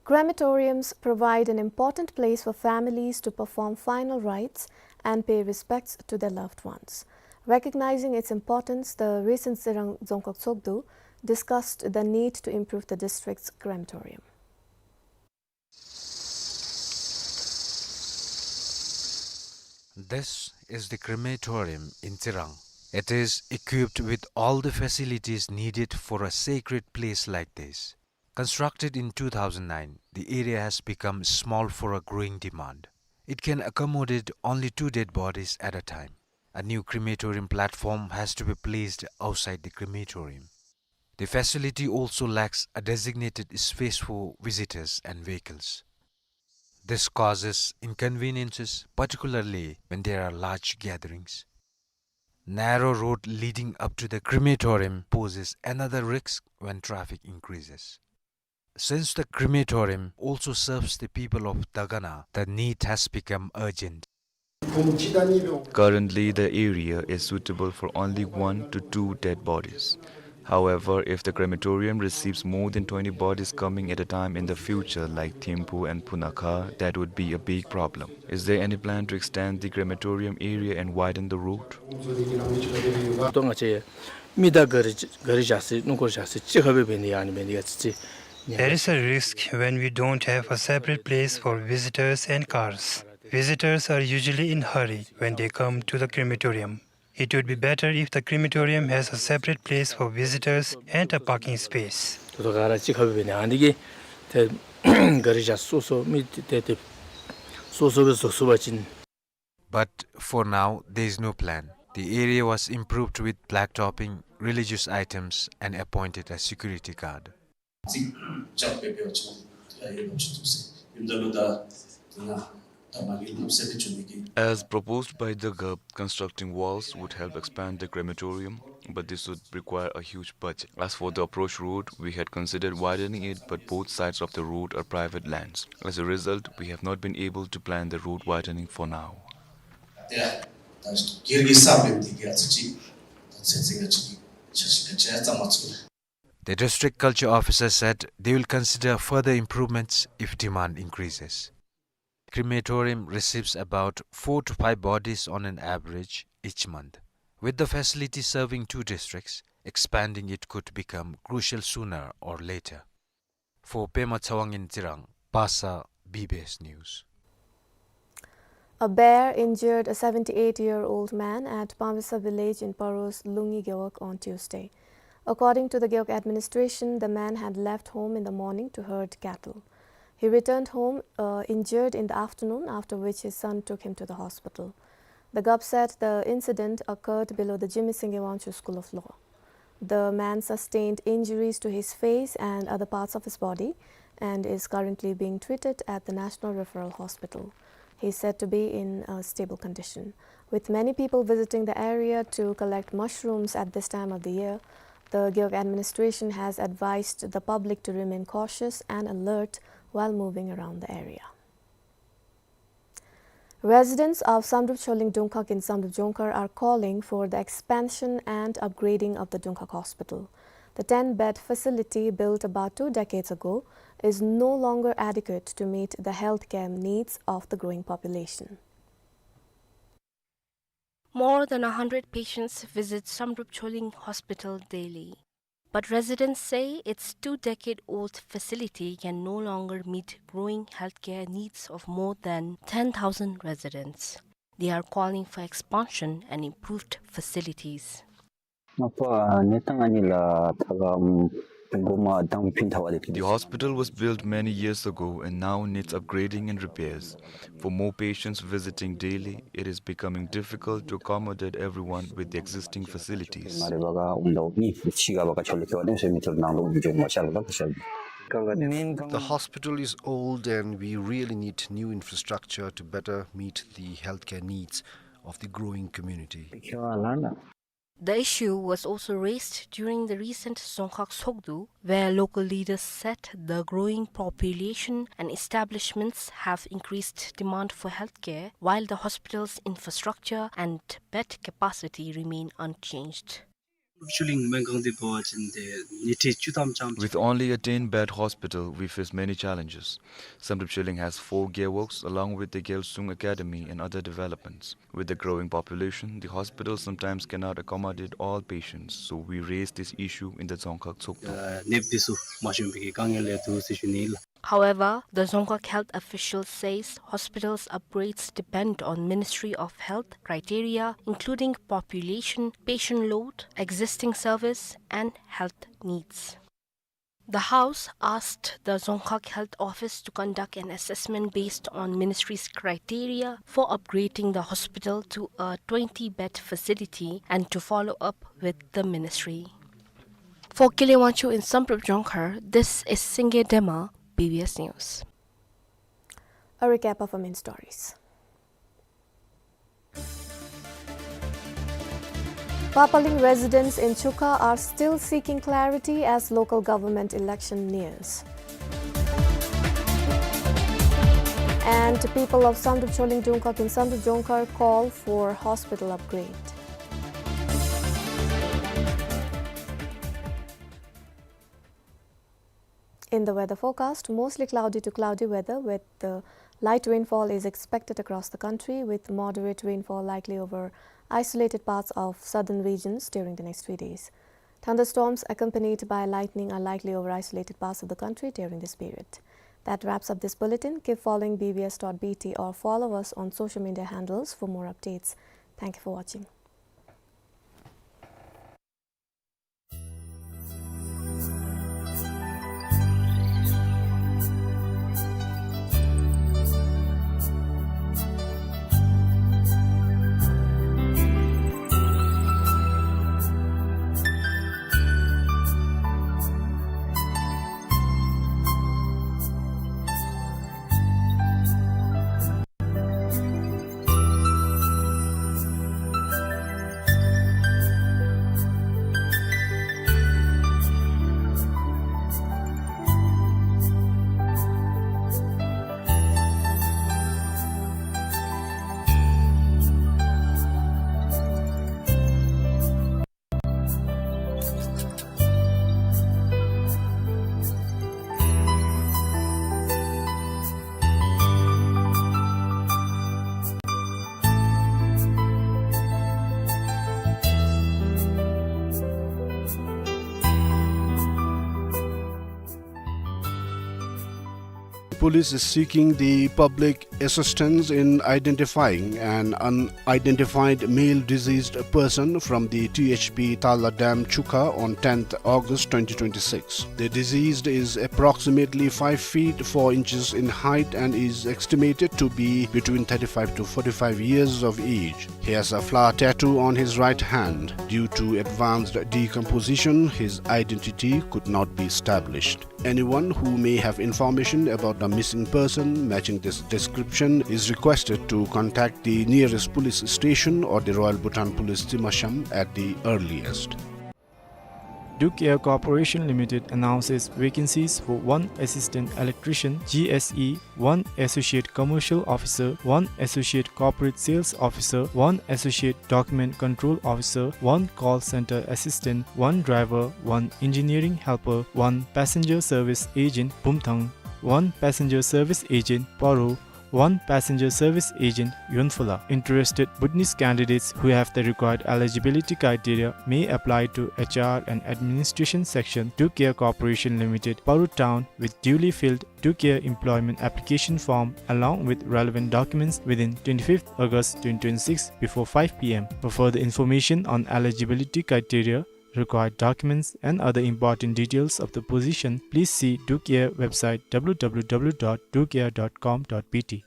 Crematoriums provide an important place for families to perform final rites and pay respects to their loved ones. Recognizing its importance, the recent Tsirang Dzongkhag Tshogdu discussed the need to improve the district's crematorium. This is the crematorium in Tsirang. It is equipped with all the facilities needed for a sacred place like this. Constructed in two thousand nine, the area has become small for a growing demand. It can accommodate only two dead bodies at a time. A new crematorium platform has to be placed outside the crematorium. The facility also lacks a designated space for visitors and vehicles. This causes inconveniences, particularly when there are large gatherings. Narrow road leading up to the crematorium poses another risk when traffic increases. Since the crematorium also serves the people of Dagana, the need has become urgent. Currently, the area is suitable for only one to two dead bodies. However, if the crematorium receives more than twenty bodies coming at a time in the future, like Thimphu and Punakha, that would be a big problem. Is there any plan to extend the crematorium area and widen the road? ཏོ་ང་བཅས་མི་དང་ག་རི་ག་རི་བཞག་སའི་སྣུམ་འཁོར་བཞག་སའི་གཅིག་ཁར་སྦེ་འབད་ནི་ཨ་ནི་འབད་ནི་ཡ་ཙི་ཙི། There is a risk when we don't have a separate place for visitors and cars. Visitors are usually in hurry when they come to the crematorium. It would be better if the crematorium has a separate place for visitors and a parking space. ཏོ་ཏོ་ག་ར་གཅིག་ཁར་སྦེ་འབད་ནི་ཨ་ནི་གིས་ཏེ་ག་རི་བཞག་སོ་སོ་མི་ཏེ་ཏེ་སོ་སོ་སྦེ་བཟོ་ཚུགས་པ་ཅིན། But for now, there is no plan. The area was improved with blacktopping, religious items, and appointed a security guard. As proposed by the Gup, constructing walls would help expand the crematorium, but this would require a huge budget. As for the approach road, we had considered widening it, but both sides of the road are private lands. As a result, we have not been able to plan the road widening for now. The district culture officer said they will consider further improvements if demand increases. Crematorium receives about four to five bodies on an average each month. With the facility serving two districts, expanding it could become crucial sooner or later. For Pema Tshewang in Tsirang, Basa, B B S News. A bear injured a seventy-eight-year-old man at Pamvisa village in Paro's Lungi Gewog on Tuesday. According to the Gewog administration, the man had left home in the morning to herd cattle. He returned home, uh, injured in the afternoon, after which his son took him to the hospital. The Gup said the incident occurred below the Jigme Singye Wangchuck School of Law. The man sustained injuries to his face and other parts of his body and is currently being treated at the National Referral Hospital. He is said to be in a stable condition. With many people visiting the area to collect mushrooms at this time of the year, the Gewog administration has advised the public to remain cautious and alert while moving around the area. Residents of Samdrup Choling Dungkhag in Samdrup Jongkhar are calling for the expansion and upgrading of the Dungkhag Hospital. The ten-bed facility, built about two decades ago, is no longer adequate to meet the healthcare needs of the growing population. More than a hundred patients visit Samdrup Choling Hospital daily. But residents say its two-decade-old facility can no longer meet growing healthcare needs of more than ten thousand residents. They are calling for expansion and improved facilities. ནག་པ་གནས་སྟངས་ཨ་ནི་ལགས་ད་ག་ཨམ་གོ་མ་དང་ཕན་ཐོགས་པ་དེ། The hospital was built many years ago and now needs upgrading and repairs. For more patients visiting daily, it is becoming difficult to accommodate everyone with the existing facilities. The hospital is old and we really need new infrastructure to better meet the healthcare needs of the growing community. The issue was also raised during the recent Dzongkhag Tshogdu, where local leaders said the growing population and establishments have increased demand for healthcare, while the hospital's infrastructure and bed capacity remain unchanged. With only a ten-bed hospital, we face many challenges. Samdrup Choling has four gearworks, along with the Gyalsung Academy and other developments. With the growing population, the hospital sometimes cannot accommodate all patients, so we raise this issue in the Dzongkhag Tshogdu. However, the Dzongkhag health official says hospital's upgrades depend on Ministry of Health criteria, including population, patient load, existing service, and health needs. The House asked the Dzongkhag Health Office to conduct an assessment based on ministry's criteria for upgrading the hospital to a twenty-bed facility and to follow up with the ministry. For Kile Wangchuk in Samdrup Jongkhar, this is Singye Dema, B B S News. A recap of our main stories. Papaleng residents in Chukha are still seeking clarity as local government election nears. And people of Samdrup Choling Dungkhag in Samdrup Jongkhar call for hospital upgrade. In the weather forecast, mostly cloudy to cloudy weather with, uh, light rainfall is expected across the country, with moderate rainfall likely over isolated parts of southern regions during the next three days. Thunderstorms accompanied by lightning are likely over isolated parts of the country during this period. That wraps up this bulletin. Keep following B B S dot B T or follow us on social media handles for more updates. Thank you for watching. Police is seeking the public assistance in identifying an unidentified male deceased person from the T H P Tala Dam, Chukha, on tenth August twenty twenty-six. The deceased is approximately five feet four inches in height and is estimated to be between thirty-five to forty-five years of age. He has a flower tattoo on his right hand. Due to advanced decomposition, his identity could not be established. Anyone who may have information about the missing person matching this description is requested to contact the nearest police station or the Royal Bhutan Police Tsimasham at the earliest. Duke Air Corporation Limited announces vacancies for one assistant electrician, G S E, one associate commercial officer, one associate corporate sales officer, one associate document control officer, one call center assistant, one driver, one engineering helper, one passenger service agent, Bumthang, one passenger service agent, Paro, one passenger service agent, Yonphula. Interested Bhutanese candidates who have the required eligibility criteria may apply to H R and Administration Section, Duke Air Corporation Limited, Paro Town, with duly filled Duke Air employment application form along with relevant documents within twenty-fifth August twenty twenty-six before five P M. For further information on eligibility criteria, required documents, and other important details of the position, please see Duke Air website, W W W dot duke air dot com dot B T.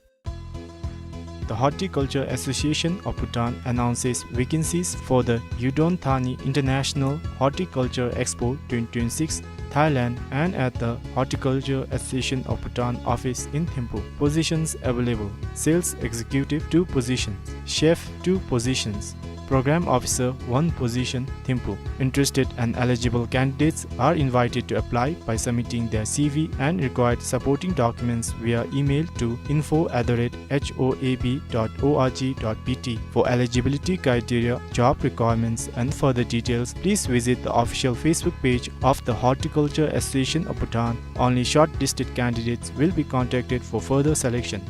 The Horticulture Association of Bhutan announces vacancies for the Yudon Thani International Horticulture Expo twenty twenty-six, Thailand, and at the Horticulture Association of Bhutan office in Thimphu. Positions available: Sales Executive, two positions; Chef, two positions; Program Officer, one position, Thimphu. Interested and eligible candidates are invited to apply by submitting their C V and required supporting documents via email to info at the rate H O A B dot O R G dot B T. For eligibility criteria, job requirements, and further details, please visit the official Facebook page of the Horticulture Association of Bhutan. Only shortlisted candidates will be contacted for further selection.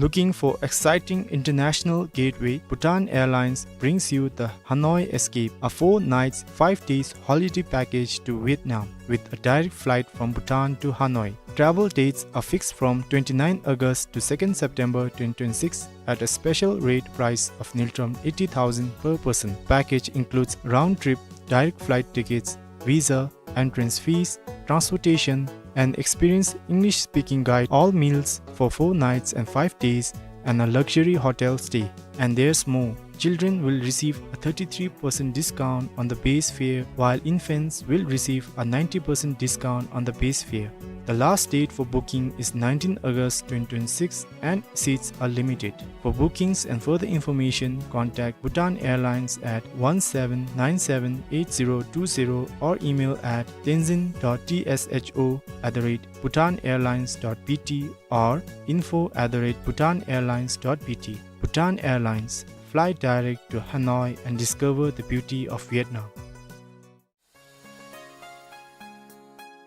Looking for exciting international gateway? Bhutan Airlines brings you the Hanoi Escape, a four nights, five days holiday package to Vietnam with a direct flight from Bhutan to Hanoi. Travel dates are fixed from twenty-ninth August to second September twenty twenty-six at a special rate price of ngultrum eighty thousand per person. Package includes round trip direct flight tickets, visa, entrance fees, transportation, and experienced English-speaking guide, all meals for four nights and five days, and a luxury hotel stay. And there's more. Children will receive a thirty-three percent discount on the base fare, while infants will receive a ninety percent discount on the base fare. The last date for booking is nineteenth August twenty twenty-six, and seats are limited. For bookings and further information, contact Bhutan Airlines at one seven nine seven eight zero two zero or email at tenzin dot T S H O at the rate bhutan airlines dot B T or info at the rate bhutan airlines dot B T. Bhutan Airlines, fly direct to Hanoi and discover the beauty of Vietnam.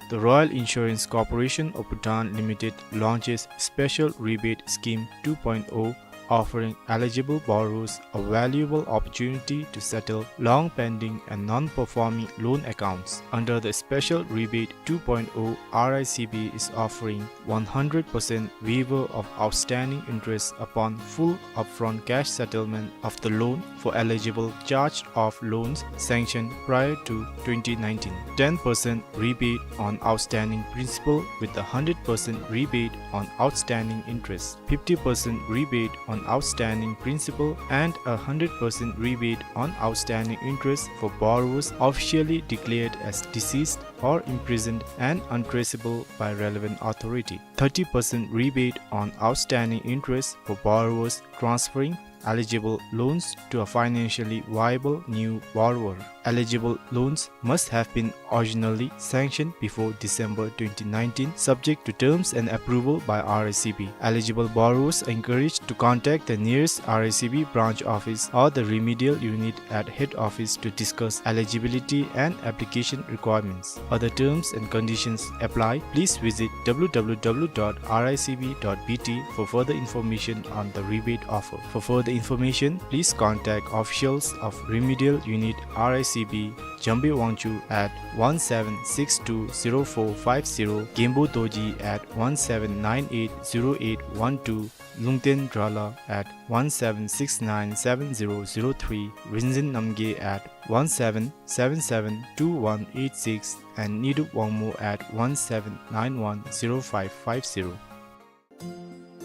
The Royal Insurance Corporation of Bhutan Limited launches Special Rebate Scheme two point oh, offering eligible borrowers a valuable opportunity to settle long-pending and non-performing loan accounts. Under the Special Rebate two point oh, R I C B is offering one hundred percent waiver of outstanding interest upon full upfront cash settlement of the loan for eligible charged-off loans sanctioned prior to twenty nineteen, ten percent rebate on outstanding principal with a hundred percent rebate on outstanding interest, fifty percent rebate on outstanding principal, and a hundred percent rebate on outstanding interest for borrowers officially declared as deceased or imprisoned and untraceable by relevant authority, thirty percent rebate on outstanding interest for borrowers transferring eligible loans to a financially viable new borrower. Eligible loans must have been originally sanctioned before December twenty nineteen, subject to terms and approval by R I C B. Eligible borrowers are encouraged to contact the nearest R I C B branch office or the remedial unit at head office to discuss eligibility and application requirements. Other terms and conditions apply. Please visit W W W dot R I C B dot B T for further information on the rebate offer. For further information, please contact officials of Remedial Unit R I C B, Jambi Wangchuk at one seven six two zero four five zero, Genpo Dorji at one seven nine eight zero eight one two, Lungten Drala at one seven six nine seven zero zero three, Rinzin Namgay at one seven seven seven two one eight six, and Nidup Wangmo at one seven nine one zero five five zero.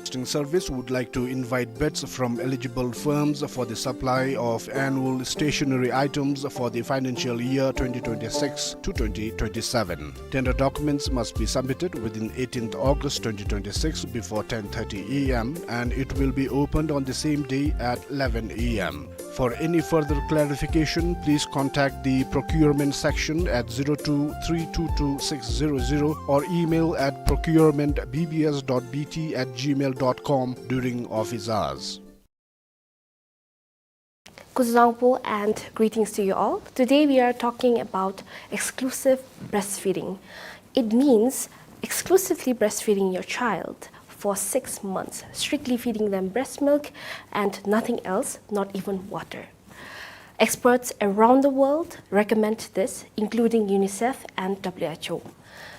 Broadcasting Service would like to invite bids from eligible firms for the supply of annual stationery items for the financial year twenty twenty-six to twenty twenty-seven. Tender documents must be submitted within eighteenth August twenty twenty-six before ten thirty A M, and it will be opened on the same day at eleven A M. For any further clarification, please contact the procurement section at zero two three two two six zero zero or email at procurement B B S dot B T at gmail dot com during office hours. Kuzuzangpo and greetings to you all. Today we are talking about exclusive breastfeeding. It means exclusively breastfeeding your child for six months, strictly feeding them breast milk and nothing else, not even water. Experts around the world recommend this, including UNICEF and W H O.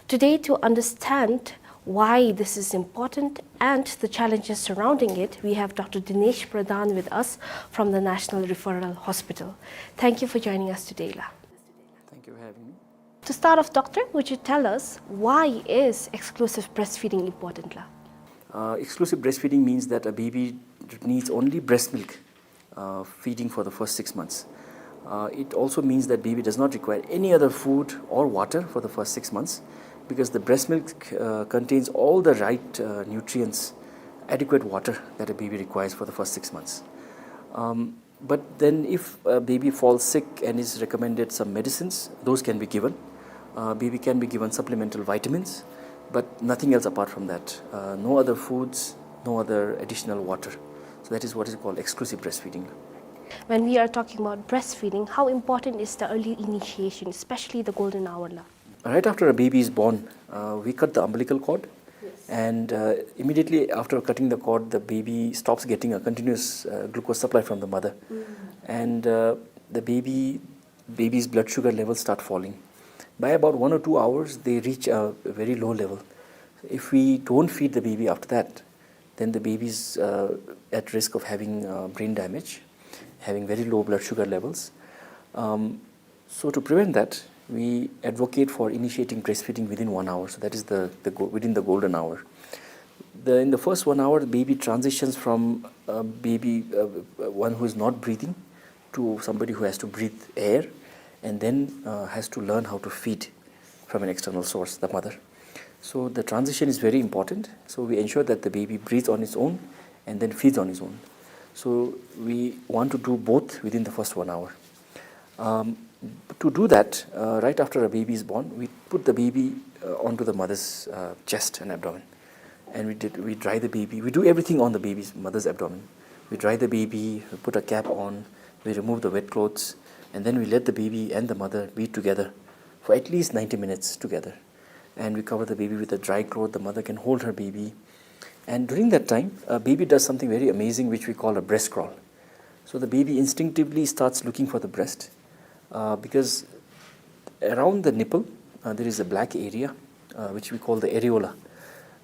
Today, to understand why this is important and the challenges surrounding it, we have Doctor Dinesh Pradhan with us from the National Referral Hospital. Thank you for joining us today, La. Thank you for having me. To start off, Doctor, would you tell us why is exclusive breastfeeding important, La? Uh, exclusive breastfeeding means that a baby needs only breast milk uh, feeding for the first six months. Uh, it also means that baby does not require any other food or water for the first six months, because the breast milk uh, contains all the right uh, nutrients, adequate water that a baby requires for the first six months. Um, but then, if a baby falls sick and is recommended some medicines, those can be given. Uh, baby can be given supplemental vitamins, but nothing else apart from that. Uh, no other foods, no other additional water. So that is what is called exclusive breastfeeding. When we are talking about breastfeeding, how important is the early initiation, especially the golden hour, La? Right after a baby is born, uh, we cut the umbilical cord. Yes. And uh, immediately after cutting the cord, the baby stops getting a continuous uh, glucose supply from the mother. Mm. And uh, the baby baby's blood sugar levels start falling. By about one or two hours, they reach a very low level. If we don't feed the baby after that, then the baby is uh, at risk of having uh, brain damage, having very low blood sugar levels. Um, so to prevent that, we advocate for initiating breastfeeding within one hour. So that is the, the go- within the golden hour. The, in the first one hour, the baby transitions from a baby, uh, one who is not breathing, to somebody who has to breathe air and then uh, has to learn how to feed from an external source, the mother. So the transition is very important. So we ensure that the baby breathes on its own and then feeds on its own. So we want to do both within the first one hour. Um, to do that, uh, right after a baby is born, we put the baby uh, onto the mother's uh, chest and abdomen. And we, did, we dry the baby. We do everything on the baby's mother's abdomen. We dry the baby, we put a cap on, we remove the wet clothes, and then we let the baby and the mother be together for at least ninety minutes together. And we cover the baby with a dry cloth. The mother can hold her baby. And during that time, a baby does something very amazing, which we call a breast crawl. So the baby instinctively starts looking for the breast uh, because around the nipple uh, there is a black area uh, which we call the areola.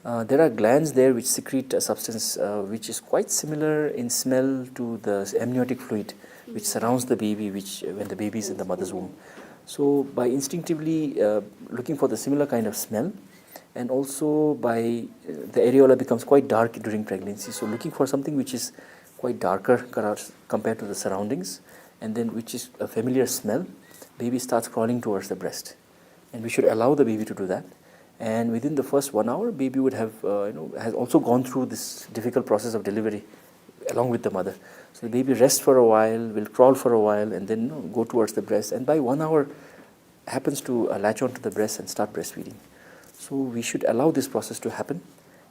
Uh, there are glands there which secrete a substance uh, which is quite similar in smell to the amniotic fluid which surrounds the baby which when the baby is in the mother's womb. So by instinctively uh, looking for the similar kind of smell, and also by uh, the areola becomes quite dark during pregnancy. So looking for something which is quite darker compared to the surroundings, and then which is a familiar smell, baby starts crawling towards the breast. And we should allow the baby to do that. And within the first one hour, baby would have, uh, you know, has also gone through this difficult process of delivery along with the mother. So the baby rests for a while, will crawl for a while, and then you know, go towards the breast. And by one hour, happens to uh, latch onto the breast and start breastfeeding. So we should allow this process to happen,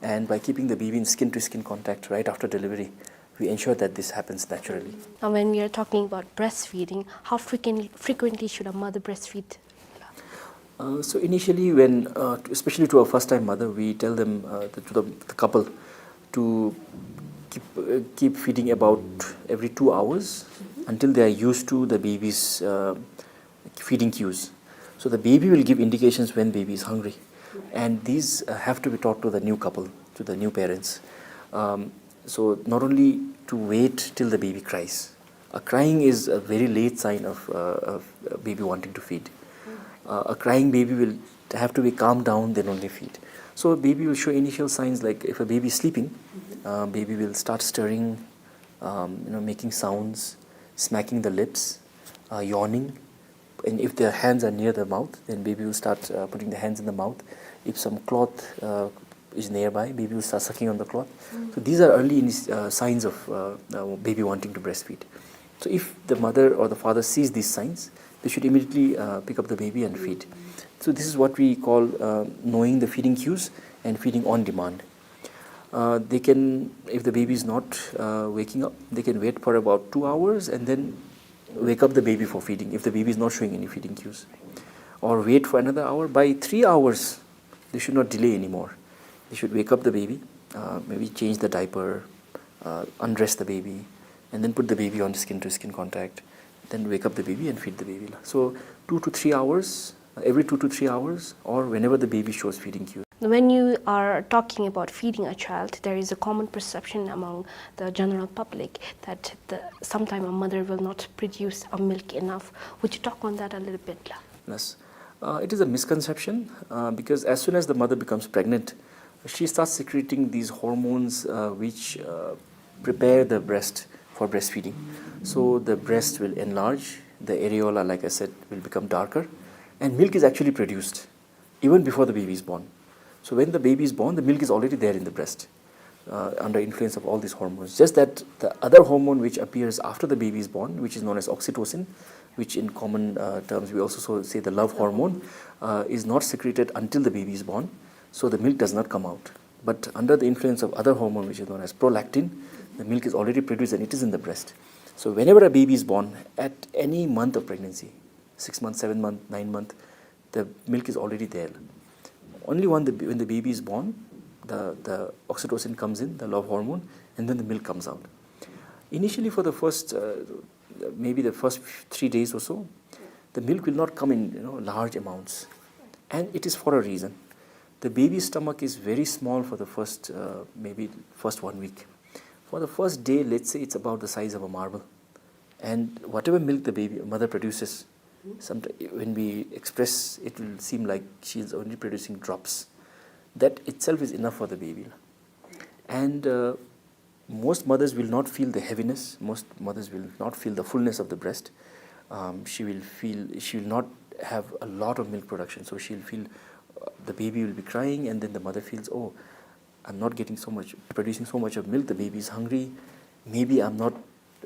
and by keeping the baby in skin-to-skin contact right after delivery, we ensure that this happens naturally. Now, when we are talking about breastfeeding, how frequently, frequently should a mother breastfeed? Uh, so initially, when uh, especially to a first-time mother, we tell them uh, the, to the, the couple to keep uh, keep feeding about every two hours until they are used to the baby's uh, feeding cues. So the baby will give indications when baby is hungry, and these uh, have to be taught to the new couple, to the new parents. Um, so not only to wait till the baby cries. A crying is a very late sign of uh, a baby wanting to feed. Uh, a crying baby will have to be calmed down, then only feed. So baby will show initial signs, like if a baby is sleeping, uh, baby will start stirring, um, you know, making sounds, smacking the lips, uh, yawning. And if their hands are near the mouth, then baby will start uh, putting the hands in the mouth. If some cloth uh, is nearby, baby will start sucking on the cloth. So these are early inis- uh, signs of uh, uh, baby wanting to breastfeed. So if the mother or the father sees these signs, they should immediately uh, pick up the baby and feed. So this is what we call uh, knowing the feeding cues and feeding on demand. Uh, they can, if the baby is not uh, waking up, they can wait for about two hours and then wake up the baby for feeding if the baby is not showing any feeding cues. Or wait for another hour. By three hours, they should not delay anymore. They should wake up the baby, uh, maybe change the diaper, uh, undress the baby, and then put the baby on skin to skin contact, then wake up the baby and feed the baby. So two to three hours, uh, every two to three hours, or whenever the baby shows feeding cues. When you are talking about feeding a child, there is a common perception among the general public that the, sometime a mother will not produce a milk enough. Would you talk on that a little bit, la? Yes. Uh, it is a misconception uh, because as soon as the mother becomes pregnant, she starts secreting these hormones uh, which uh, prepare the breast for breastfeeding. So the breast will enlarge, the areola, like I said, will become darker, and milk is actually produced even before the baby is born. So when the baby is born, the milk is already there in the breast uh, under influence of all these hormones. Just that the other hormone which appears after the baby is born, which is known as oxytocin, which in common uh, terms we also so say the love hormone, uh, is not secreted until the baby is born. So the milk does not come out. But under the influence of other hormone, which is known as prolactin, the milk is already produced and it is in the breast. So whenever a baby is born, at any month of pregnancy, six months, seven months, nine months, the milk is already there. Only when the, when the baby is born, the, the oxytocin comes in, the love hormone, and then the milk comes out. Initially, for the first, uh, maybe the first three days or so, the milk will not come in, you know, large amounts. And it is for a reason. The baby's stomach is very small for the first, uh, maybe first one week. For the first day, let's say it's about the size of a marble. And whatever milk the baby mother produces, sometimes when we express, it will seem like she is only producing drops. That itself is enough for the baby. And uh, most mothers will not feel the heaviness. Most mothers will not feel the fullness of the breast. Um, she will feel, she will not have a lot of milk production. So she'll feel uh, the baby will be crying, and then the mother feels, "Oh, I'm not getting so much, producing so much of milk. The baby is hungry. Maybe I'm not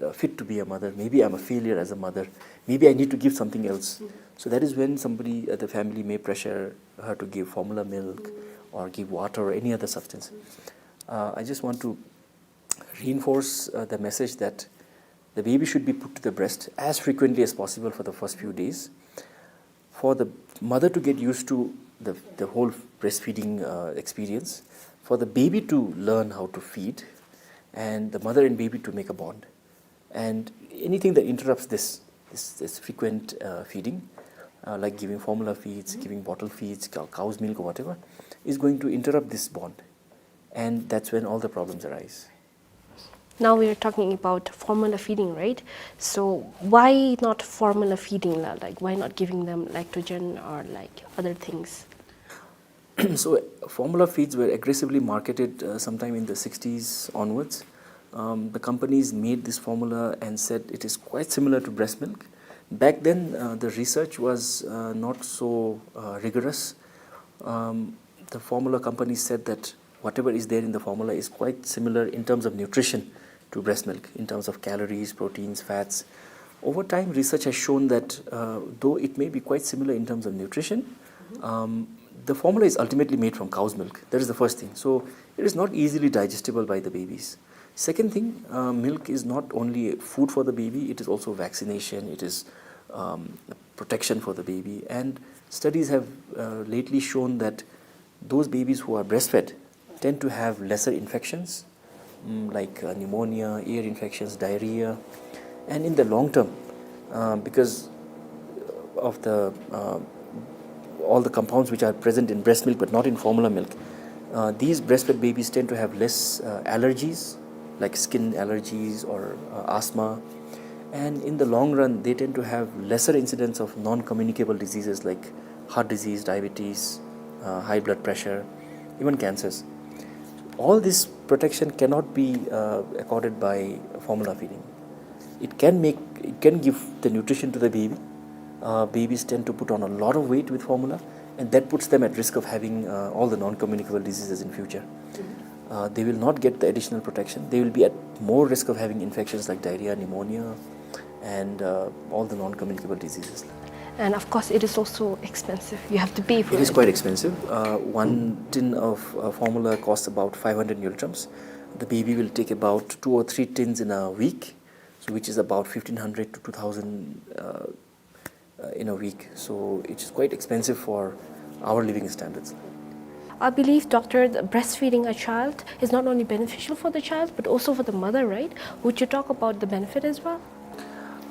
uh, fit to be a mother. Maybe I'm a failure as a mother. Maybe I need to give something else." So that is when somebody at the family may pressure her to give formula milk or give water or any other substance. Uh, I just want to reinforce uh, the message that the baby should be put to the breast as frequently as possible for the first few days for the mother to get used to the, the whole breastfeeding uh, experience, for the baby to learn how to feed, and the mother and baby to make a bond. And anything that interrupts this, this, this frequent uh, feeding, uh, like giving formula feeds, giving bottle feeds, cow, cow's milk or whatever, is going to interrupt this bond. And that's when all the problems arise. Now we are talking about formula feeding, right? So why not formula feeding, la? Like, why not giving them lactogen or like other things? So formula feeds were aggressively marketed uh, sometime in the sixties onwards. Um, the companies made this formula and said it is quite similar to breast milk. Back then, uh, the research was uh, not so uh, rigorous. Um, the formula companies said that whatever is there in the formula is quite similar in terms of nutrition to breast milk, in terms of calories, proteins, fats. Over time, research has shown that uh, though it may be quite similar in terms of nutrition, um, the formula is ultimately made from cow's milk. That is the first thing. So it is not easily digestible by the babies. Second thing, uh, milk is not only food for the baby, it is also vaccination, it is um, protection for the baby. And studies have uh, lately shown that those babies who are breastfed tend to have lesser infections, mm, like uh, pneumonia, ear infections, diarrhea. And in the long term, uh, because of the uh, all the compounds which are present in breast milk but not in formula milk, uh, these breastfed babies tend to have less uh, allergies, like skin allergies or uh, asthma. And in the long run, they tend to have lesser incidence of non-communicable diseases like heart disease, diabetes, uh, high blood pressure. even cancers. All this protection cannot be uh, accorded by formula feeding. It can make, it can give the nutrition to the baby. Uh, babies tend to put on a lot of weight with formula, and that puts them at risk of having uh, all the non-communicable diseases in future. Uh, they will not get the additional protection. They will be at more risk of having infections like diarrhea, pneumonia, and uh, all the non-communicable diseases. And of course, it is also expensive. You have to pay for it. It is quite expensive. Uh, one tin of uh, formula costs about five hundred ngultrums. The baby will take about two or three tins in a week, so which is about fifteen hundred to two thousand uh, uh, in a week. So it is quite expensive for our living standards. I believe, doctor, the breastfeeding a child is not only beneficial for the child but also for the mother, right? Would you talk about the benefit as well?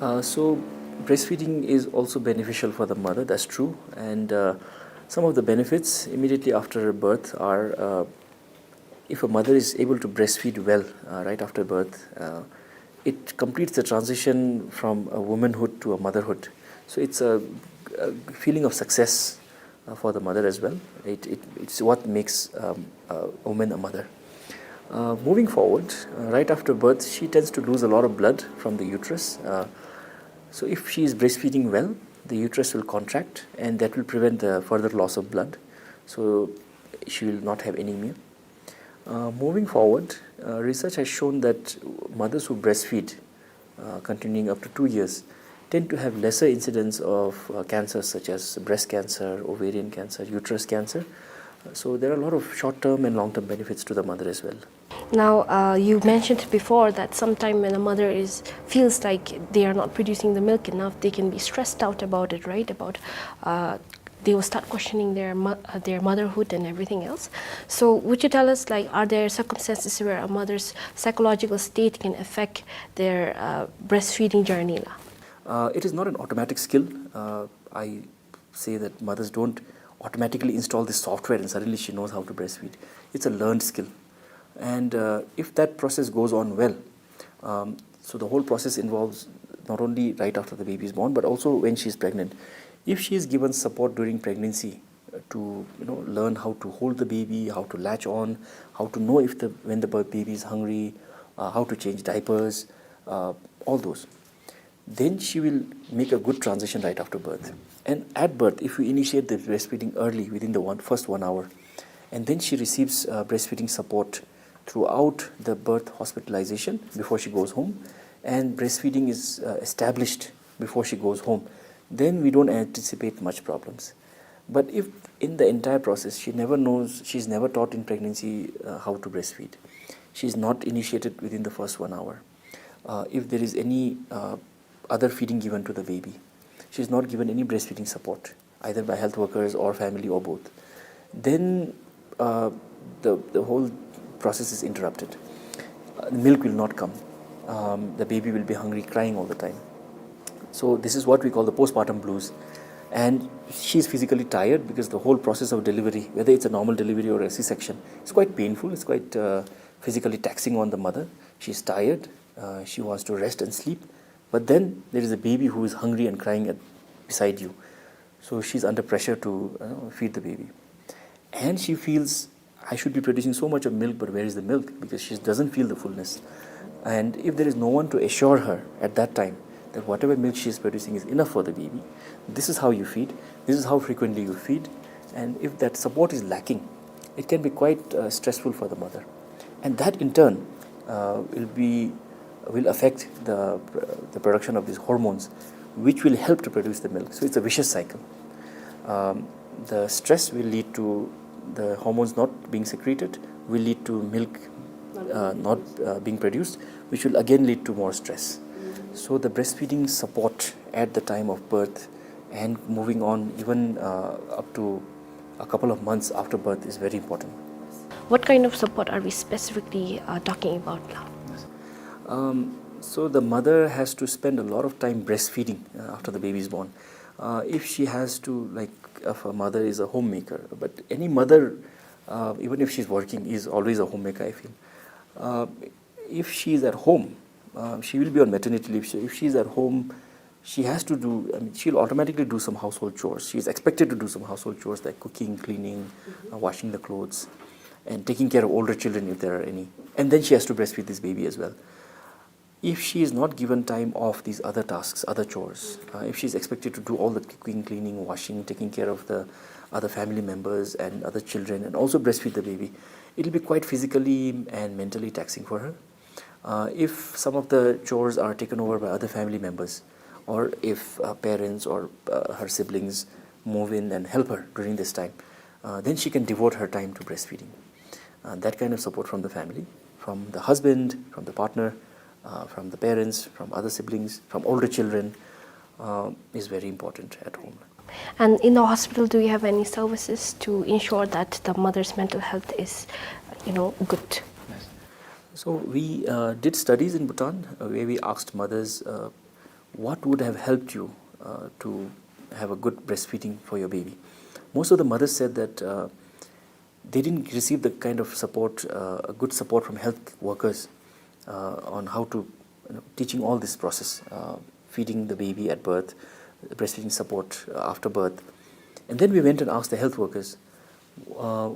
Uh, so, breastfeeding is also beneficial for the mother, that's true. And uh, some of the benefits immediately after birth are uh, if a mother is able to breastfeed well uh, right after birth, uh, it completes the transition from a womanhood to a motherhood. So, it's a, a feeling of success uh, for the mother as well. It, it, it's what makes um, a woman a mother. Uh, moving forward, uh, right after birth, she tends to lose a lot of blood from the uterus. Uh, so, if she is breastfeeding well, the uterus will contract and that will prevent the further loss of blood. So, she will not have anemia. Uh, moving forward, uh, research has shown that mothers who breastfeed uh, continuing up to two years tend to have lesser incidence of uh, cancers such as breast cancer, ovarian cancer, uterus cancer. Uh, so there are a lot of short-term and long-term benefits to the mother as well. Now, uh, you mentioned before that sometime when a mother is feels like they are not producing the milk enough, they can be stressed out about it, right? About uh, they will start questioning their mo- uh, their motherhood and everything else. So, would you tell us, like, are there circumstances where a mother's psychological state can affect their uh, breastfeeding journey? La? Uh, it is not an automatic skill. Uh, I say that mothers don't automatically install this software and suddenly she knows how to breastfeed. It's a learned skill. And uh, if that process goes on well, um, so the whole process involves not only right after the baby is born, but also when she is pregnant. If she is given support during pregnancy uh, to you know learn how to hold the baby, how to latch on, how to know if the when the bu- baby is hungry, uh, how to change diapers, uh, all those, then she will make a good transition right after birth. And at birth, if we initiate the breastfeeding early, within the one, first one hour, and then she receives uh, breastfeeding support throughout the birth hospitalization before she goes home, and breastfeeding is uh, established before she goes home, then we don't anticipate much problems. But if in the entire process she never knows, she's never taught in pregnancy uh, how to breastfeed, she's not initiated within the first one hour, uh, if there is any uh, other feeding given to the baby, she's not given any breastfeeding support, either by health workers or family or both, then uh, the, the whole process is interrupted. Uh, milk will not come. Um, the baby will be hungry, crying all the time. So, this is what we call the postpartum blues. And she's physically tired because the whole process of delivery, whether it's a normal delivery or a C section, it's quite painful, it's quite uh, physically taxing on the mother. She's tired, uh, she wants to rest and sleep, but then there is a baby who is hungry and crying at, beside you. So she's under pressure to uh, feed the baby. And she feels, "I should be producing so much of milk, but where is the milk?" Because she doesn't feel the fullness. And if there is no one to assure her at that time that whatever milk she is producing is enough for the baby, this is how you feed, this is how frequently you feed, and if that support is lacking, it can be quite uh, stressful for the mother. And that in turn uh, will be will affect the, the production of these hormones, which will help to produce the milk. So it's a vicious cycle. Um, the stress will lead to the hormones not being secreted, will lead to milk uh, not uh, being produced, which will again lead to more stress. So the breastfeeding support at the time of birth and moving on even uh, up to a couple of months after birth is very important. What kind of support are we specifically uh, talking about now? Um, so the mother has to spend a lot of time breastfeeding uh, after the baby is born. Uh, if she has to, like, if a mother is a homemaker, but any mother, uh, even if she's working, is always a homemaker, I feel. Uh, if she is at home, uh, she will be on maternity leave. So if she is at home, she has to do, I mean, she'll automatically do some household chores. She is expected to do some household chores like cooking, cleaning, uh, washing the clothes. and taking care of older children if there are any. And then she has to breastfeed this baby as well. If she is not given time off these other tasks, other chores, uh, if she is expected to do all the cooking, cleaning, washing, taking care of the other family members and other children, and also breastfeed the baby, it'll be quite physically and mentally taxing for her. Uh, if some of the chores are taken over by other family members, or if uh, parents or uh, her siblings move in and help her during this time, uh, then she can devote her time to breastfeeding. Uh, that kind of support from the family, from the husband, from the partner, uh, from the parents, from other siblings, from older children, uh, is very important at home. And in the hospital, do you have any services to ensure that the mother's mental health is, you know, good? Yes. So we uh, did studies in Bhutan uh, where we asked mothers, uh, what would have helped you uh, to have a good breastfeeding for your baby. Most of the mothers said that uh, they didn't receive the kind of support, uh, a good support from health workers uh, on how to, you know, teaching all this process, uh, feeding the baby at birth, breastfeeding support uh, after birth. And then we went and asked the health workers, uh,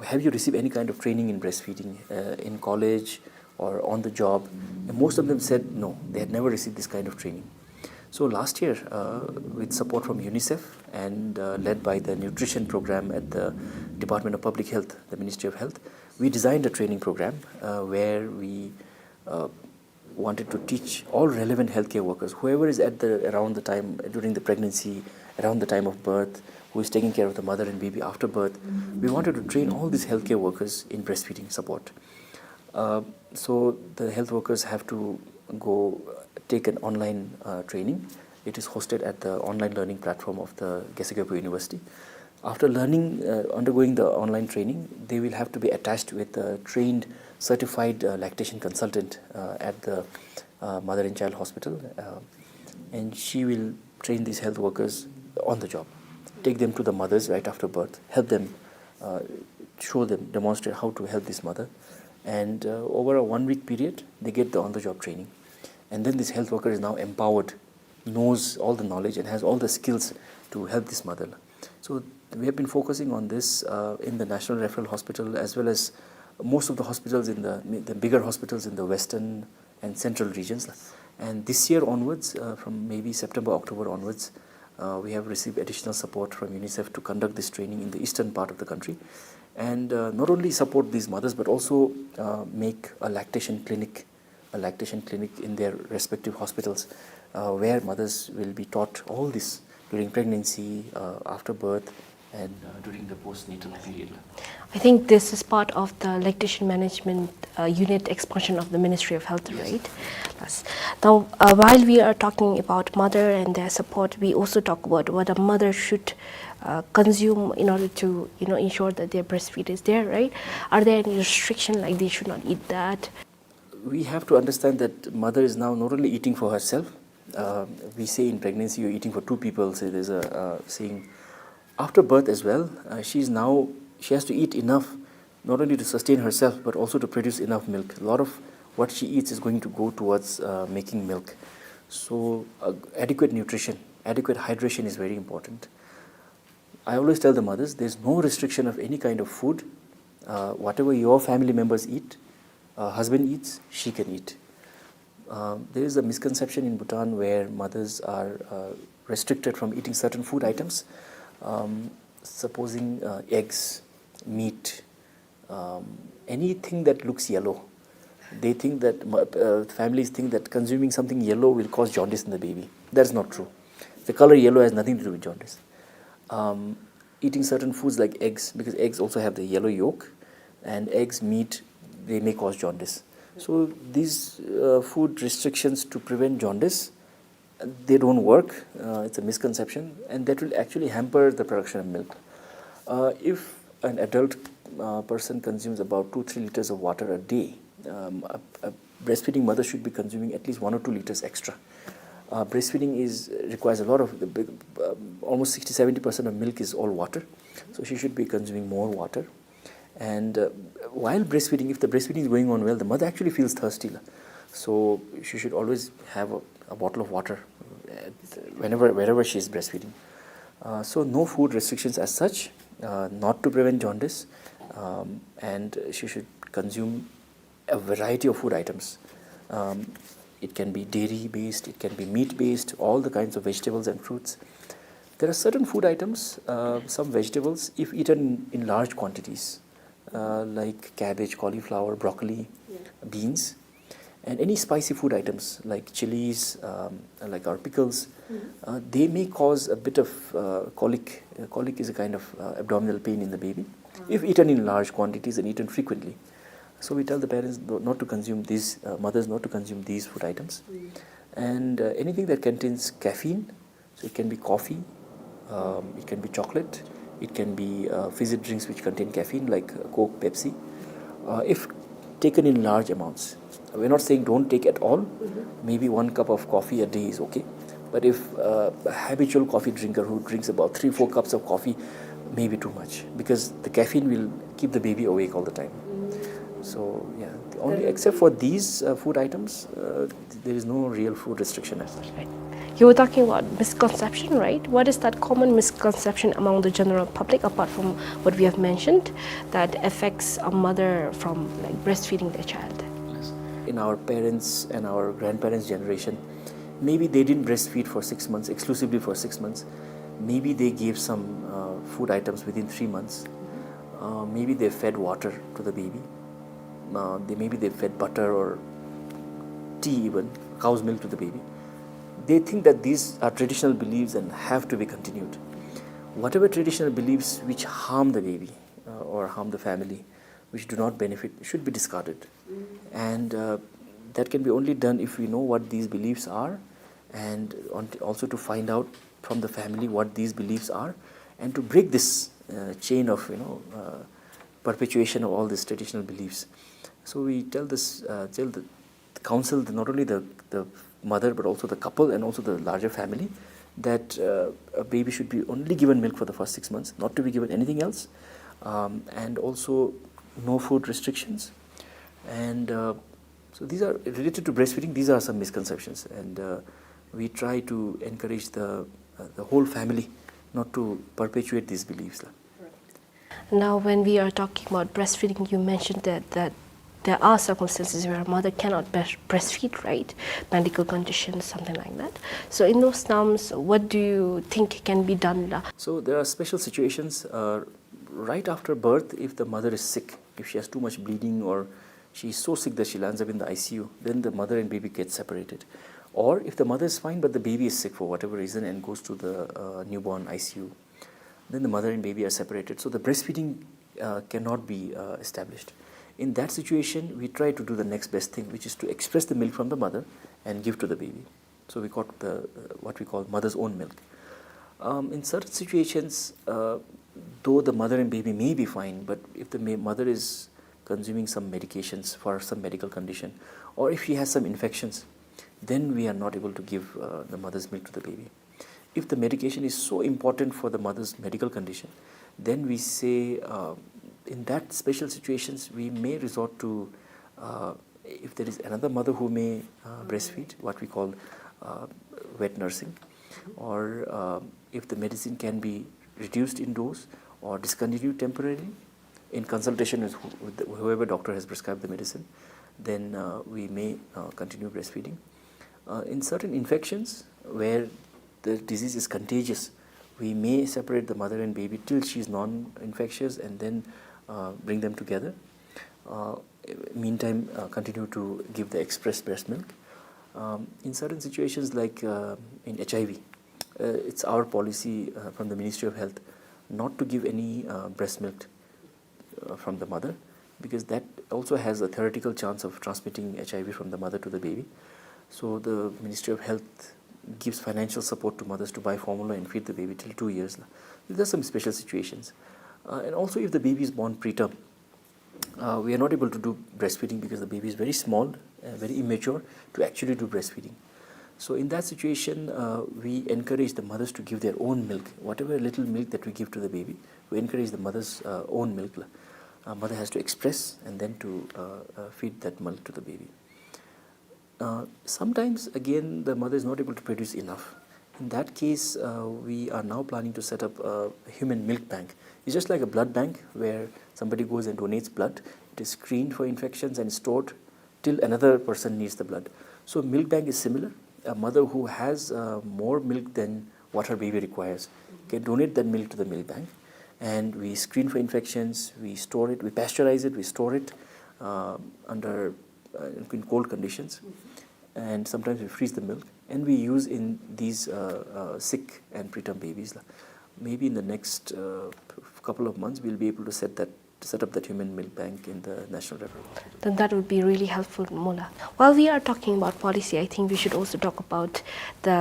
have you received any kind of training in breastfeeding uh, in college or on the job? And most of them said no, they had never received this kind of training. So last year, uh, with support from UNICEF and uh, led by the nutrition program at the Department of Public Health, the Ministry of Health, we designed a training program uh, where we uh, wanted to teach all relevant healthcare workers, whoever is at the around the time during the pregnancy, around the time of birth, who is taking care of the mother and baby after birth. We wanted to train all these healthcare workers in breastfeeding support. Uh, so the health workers have to go take an online uh, training. It is hosted at the online learning platform of the Geshe Gyalpo University. After learning, uh, undergoing the online training, they will have to be attached with a trained, certified uh, lactation consultant uh, at the uh, Mother and Child Hospital, uh, and she will train these health workers on the job, take them to the mothers right after birth, help them, uh, show them, demonstrate how to help this mother, and uh, over a one-week period, they get the on-the-job training, and then this health worker is now empowered, knows all the knowledge and has all the skills to help this mother. So we have been focusing on this uh, in the National Referral Hospital as well as most of the hospitals in the, the bigger hospitals in the western and central regions. And this year onwards, uh, from maybe September, October onwards, uh, we have received additional support from UNICEF to conduct this training in the eastern part of the country. And uh, not only support these mothers, but also uh, make a lactation clinic a lactation clinic in their respective hospitals, uh, where mothers will be taught all this during pregnancy, uh, after birth, and uh, during the postnatal period. I think this is part of the lactation management uh, unit expansion of the Ministry of Health, yes, right? Yes. Now, uh, while we are talking about mother and their support, we also talk about what a mother should uh, consume in order to, you know, ensure that their breastfeed is there, right? Are there any restriction, like they should not eat that? We have to understand that mother is now not only eating for herself. Uh, we say in pregnancy, you're eating for two people. So there's a uh, saying. After birth as well, uh, she's now, she has to eat enough, not only to sustain herself, but also to produce enough milk. A lot of what she eats is going to go towards uh, making milk. So uh, adequate nutrition, adequate hydration is very important. I always tell the mothers, there's no restriction of any kind of food. Uh, whatever your family members eat, uh, husband eats, she can eat. Uh, there is a misconception in Bhutan where mothers are uh, restricted from eating certain food items. Um, supposing uh, eggs, meat, um, anything that looks yellow. They think that uh, families think that consuming something yellow will cause jaundice in the baby. That's not true. The color yellow has nothing to do with jaundice. Um, eating certain foods like eggs, because eggs also have the yellow yolk, and eggs, meat, they may cause jaundice. So these uh, food restrictions to prevent jaundice, they don't work. Uh, it's a misconception, and that will actually hamper the production of milk. Uh, if an adult uh, person consumes about two, three liters of water a day, um, a, a breastfeeding mother should be consuming at least one or two liters extra. Uh, breastfeeding is requires a lot of the big, um, almost sixty, seventy percent of milk is all water, so she should be consuming more water. And uh, while breastfeeding, if the breastfeeding is going on well, the mother actually feels thirsty. So she should always have a, a bottle of water uh, whenever, wherever she is breastfeeding. Uh, so no food restrictions as such, uh, not to prevent jaundice. um, and she should consume a variety of food items. Um, it can be dairy based, it can be meat based, all the kinds of vegetables and fruits. There are certain food items, uh, some vegetables, if eaten in large quantities, uh, like cabbage, cauliflower, broccoli, beans, and any spicy food items like chilies, um, like our pickles, uh, they may cause a bit of uh, colic. Uh, colic is a kind of uh, abdominal pain in the baby if eaten in large quantities and eaten frequently. So we tell the parents not to consume these, uh, mothers not to consume these food items. And uh, anything that contains caffeine, so it can be coffee, um, it can be chocolate, it can be uh, fizzy drinks which contain caffeine like uh, Coke, Pepsi. Uh, if taken in large amounts, we're not saying don't take at all. Maybe one cup of coffee a day is okay. But if uh, a habitual coffee drinker who drinks about three, four cups of coffee, maybe too much, because the caffeine will keep the baby awake all the time. So, yeah, the only, except for these uh, food items, uh, there is no real food restriction as such. Right. You were talking about misconception, right? What is that common misconception among the general public, apart from what we have mentioned, that affects a mother from, like, breastfeeding their child? In our parents' and our grandparents' generation, maybe they didn't breastfeed for six months, exclusively for six months. Maybe they gave some uh, food items within three months. Uh, maybe they fed water to the baby. Uh, they, maybe they fed butter or tea, even cow's milk to the baby. They think that these are traditional beliefs and have to be continued. Whatever traditional beliefs which harm the baby uh, or harm the family, which do not benefit, should be discarded. And uh, that can be only done if we know what these beliefs are, and on, also to find out from the family what these beliefs are, and to break this uh, chain of, you know, uh, perpetuation of all these traditional beliefs. So we tell this, uh, tell the, the counsel, the, not only the, the mother, but also the couple and also the larger family, that uh, a baby should be only given milk for the first six months, not to be given anything else, um, and also no food restrictions. And uh, so these are related to breastfeeding. These are some misconceptions, and uh, we try to encourage the uh, the whole family not to perpetuate these beliefs. Now, when we are talking about breastfeeding, you mentioned that, that there are circumstances where a mother cannot breast- breastfeed, right? Medical conditions, something like that. So, in those terms, what do you think can be done, la? So, there are special situations uh, right after birth, if the mother is sick, if she has too much bleeding or she is so sick that she lands up in the I C U, then the mother and baby get separated. Or if the mother is fine but the baby is sick for whatever reason and goes to the uh, newborn I C U, then the mother and baby are separated. So the breastfeeding uh, cannot be uh, established. In that situation, we try to do the next best thing, which is to express the milk from the mother and give to the baby. So we got the uh, what we call mother's own milk. Um, in certain situations, uh, though the mother and baby may be fine, but if the ma- mother is consuming some medications for some medical condition, or if she has some infections, then we are not able to give uh, the mother's milk to the baby. If the medication is so important for the mother's medical condition, then we say uh, in that special situations we may resort to uh, if there is another mother who may uh, breastfeed, what we call uh, wet nursing, or uh, if the medicine can be reduced in dose or discontinued temporarily in consultation with, who, with the, whoever doctor has prescribed the medicine, then uh, we may uh, continue breastfeeding. Uh, in certain infections where the disease is contagious, we may separate the mother and baby till she is non-infectious and then uh, bring them together. Uh, meantime, uh, continue to give the express breast milk. Um, in certain situations, like uh, in H I V, uh, it's our policy uh, from the Ministry of Health not to give any uh, breast milk uh, from the mother, because that also has a theoretical chance of transmitting H I V from the mother to the baby. So the Ministry of Health gives financial support to mothers to buy formula and feed the baby till two years. There are some special situations. Uh, and also, if the baby is born preterm, uh, we are not able to do breastfeeding because the baby is very small, uh, very immature to actually do breastfeeding. So in that situation, uh, we encourage the mothers to give their own milk. Whatever little milk that we give to the baby, we encourage the mother's uh, own milk. Uh, mother has to express and then to uh, uh, feed that milk to the baby. Uh, sometimes, again, the mother is not able to produce enough. In that case, uh, we are now planning to set up a human milk bank. It's just like a blood bank where Somebody goes and donates blood, it is screened for infections and stored till another person needs the blood. So milk bank is similar. A mother who has, uh, more milk than what her baby requires can donate that milk to the milk bank, and we screen for infections, we store it, we pasteurize it, we store it, uh, under, uh, in cold conditions, and sometimes we freeze the milk, and we use in these, uh, uh, sick and preterm babies la. Maybe in the next, uh, couple of months, we'll be able to set that, set up that human milk bank in the National Referral Hospital. Then that would be really helpful, Mullah. While we are talking about policy, I think we should also talk about the,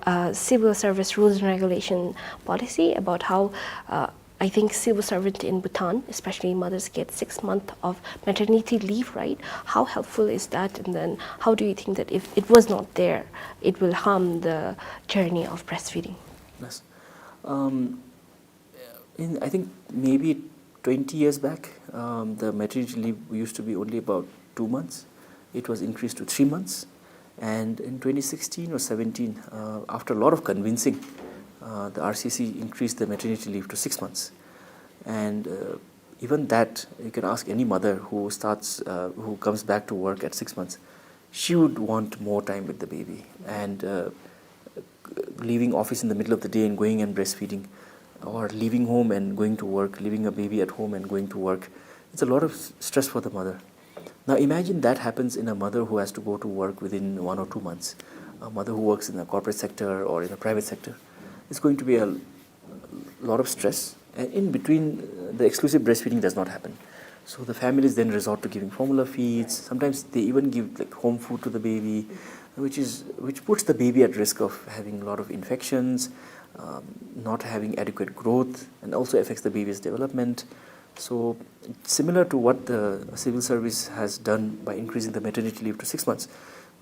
uh, civil service rules and regulation policy, about how, uh, I think civil servant in Bhutan, especially mothers, get six months of maternity leave, right? How helpful is that? And then how do you think that if it was not there, it will harm the journey of breastfeeding? Yes. Um, in, I think maybe twenty years back, um, the maternity leave used to be only about two months. It was increased to three months. And in twenty sixteen or seventeen, uh, after a lot of convincing, uh, the R C C increased the maternity leave to six months. And, uh, even that, you can ask any mother who starts, uh, who comes back to work at six months, she would want more time with the baby. And, uh, leaving office in the middle of the day and going and breastfeeding, or leaving home and going to work, leaving a baby at home and going to work, it's a lot of s-, stress for the mother. Now imagine that happens in a mother who has to go to work within one or two months. A mother who works in the corporate sector or in the private sector, it's going to be a lot of stress. And in between, uh, the exclusive breastfeeding does not happen. So the families then resort to giving formula feeds. Sometimes they even give, like, home food to the baby, which is, which puts the baby at risk of having a lot of infections, um, not having adequate growth, and also affects the baby's development. So, similar to what the civil service has done by increasing the maternity leave to six months,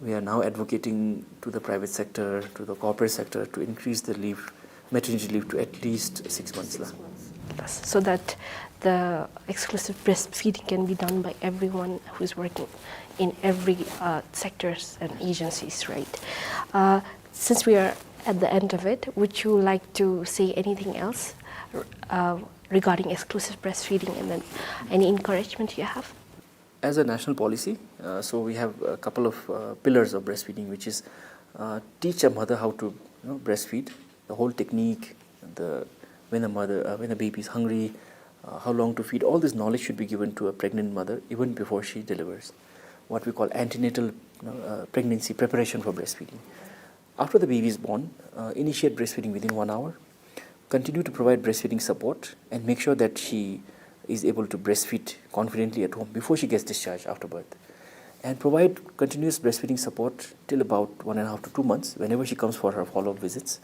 we are now advocating to the private sector, to the corporate sector, to increase the leave, maternity leave, to at least six months la. Yes, so that the exclusive breastfeeding can be done by everyone who is working in every, uh, sectors and agencies, right? Uh, since we are at the end of it, would you like to say anything else, uh, regarding exclusive breastfeeding, and then any encouragement you have? As a national policy, uh, so we have a couple of, uh, pillars of breastfeeding, which is, uh, teach a mother how to, you know, breastfeed, the whole technique, the, when a mother, uh, when a baby is hungry, uh, how long to feed, all this knowledge should be given to a pregnant mother even before she delivers. What we call antenatal, you know, uh, pregnancy preparation for breastfeeding. After the baby is born, uh, initiate breastfeeding within one hour. Continue to provide breastfeeding support and make sure that she is able to breastfeed confidently at home before she gets discharged after birth. And provide continuous breastfeeding support till about one and a half to two months, whenever she comes for her follow-up visits.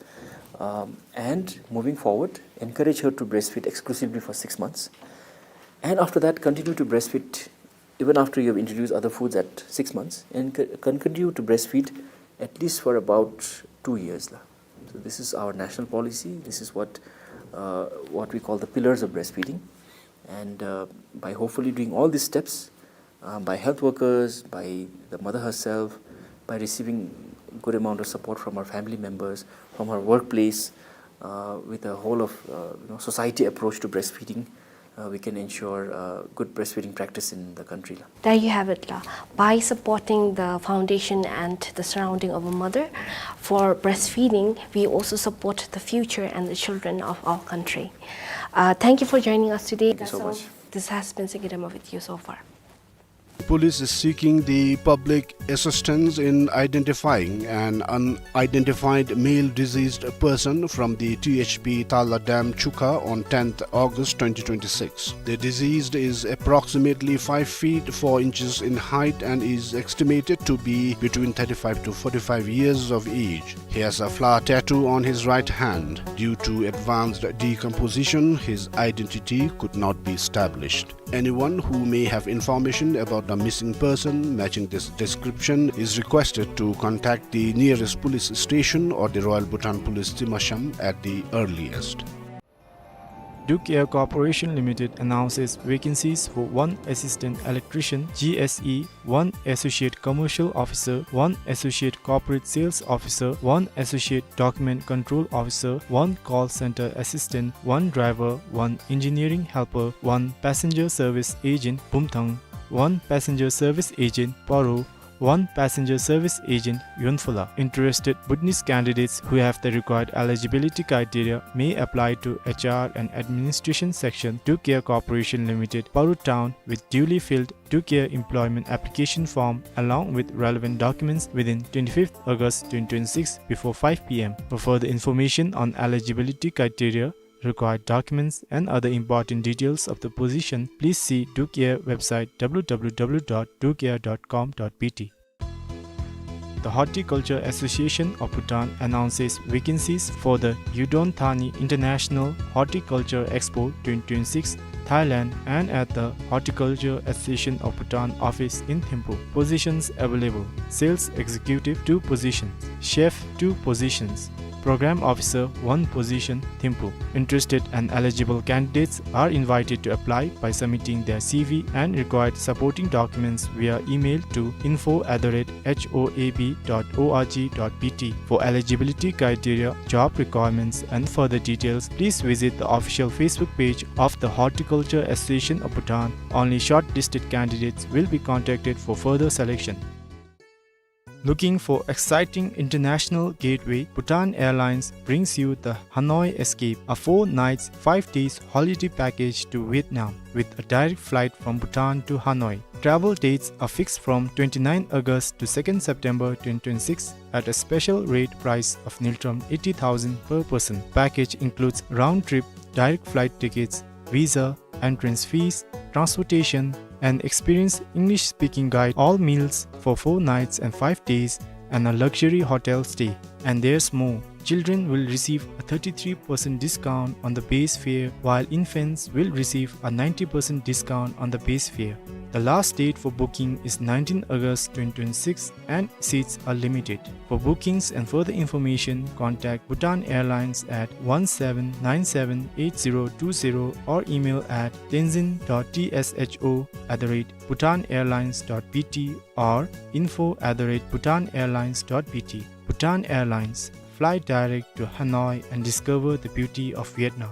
Um, and moving forward, encourage her to breastfeed exclusively for six months. And after that, continue to breastfeed even after you have introduced other foods at six months, and c-, can continue to breastfeed at least for about two years la. So this is our national policy. This is what, uh, what we call the pillars of breastfeeding. And, uh, by hopefully doing all these steps, uh, by health workers, by the mother herself, by receiving good amount of support from her family members, from her workplace, uh, with a whole of, uh, you know, society approach to breastfeeding, uh, we can ensure, uh, good breastfeeding practice in the country la. There you have it la. By supporting the foundation and the surrounding of a mother for breastfeeding, we also support the future and the children of our country. Uh, thank you for joining us today. Thank you so much. This has been Singidama with you so far. Police is seeking the public assistance in identifying an unidentified male deceased person from the T H P Tala Dam Chukha on tenth August twenty twenty-six. The deceased is approximately five feet four inches in height and is estimated to be between thirty-five to forty-five years of age. He has a flower tattoo on his right hand. Due to advanced decomposition, his identity could not be established. Anyone who may have information about the missing person matching this description is requested to contact the nearest police station or the Royal Bhutan Police Timasham at the earliest. Duke Air Corporation Limited announces vacancies for one assistant electrician, G S E, one associate commercial officer, one associate corporate sales officer, one associate document control officer, one call center assistant, one driver, one engineering helper, one passenger service agent, Bumthang, one passenger service agent, Paro, one passenger service agent, Yonphula. Interested Bhutanese candidates who have the required eligibility criteria may apply to H R and Administration Section, Duke Air Corporation Limited, Paro Town, with duly filled Duke Air employment application form along with relevant documents within twenty-fifth August twenty twenty-six before five P M. For further information on eligibility criteria, required documents, and other important details of the position, please see Duke Air website, W W W dot duke air dot com dot B T. The Horticulture Association of Bhutan announces vacancies for the Yudon Thani International Horticulture Expo twenty twenty-six, Thailand, and at the Horticulture Association of Bhutan office in Thimphu. Positions available: sales executive, two positions; chef, two positions; program officer, one position, Thimphu. Interested and eligible candidates are invited to apply by submitting their C V and required supporting documents via email to info at the rate H O A B dot O R G dot B T. For eligibility criteria, job requirements, and further details, please visit the official Facebook page of the Horticulture Association of Bhutan. Only shortlisted candidates will be contacted for further selection. Looking for exciting international gateway? Bhutan Airlines brings you the Hanoi Escape, a four nights, five days holiday package to Vietnam with a direct flight from Bhutan to Hanoi. Travel dates are fixed from twenty-ninth August to second September twenty twenty-six at a special rate price of ngultrum eighty thousand per person. Package includes round trip direct flight tickets, visa, entrance fees, transportation, an experienced English-speaking guide, all meals for four nights and five days, and a luxury hotel stay. And there's more. Children will receive a thirty-three percent discount on the base fare, while infants will receive a ninety percent discount on the base fare. The last date for booking is nineteenth August twenty twenty-six, and seats are limited. For bookings and further information, contact Bhutan Airlines at one seven nine seven eight zero two zero or email at tenzin dot T S H O at the rate Bhutan Airlines dot B T or info at the rate Bhutan Airlines dot B T. Bhutan Airlines, fly direct to Hanoi and discover the beauty of Vietnam.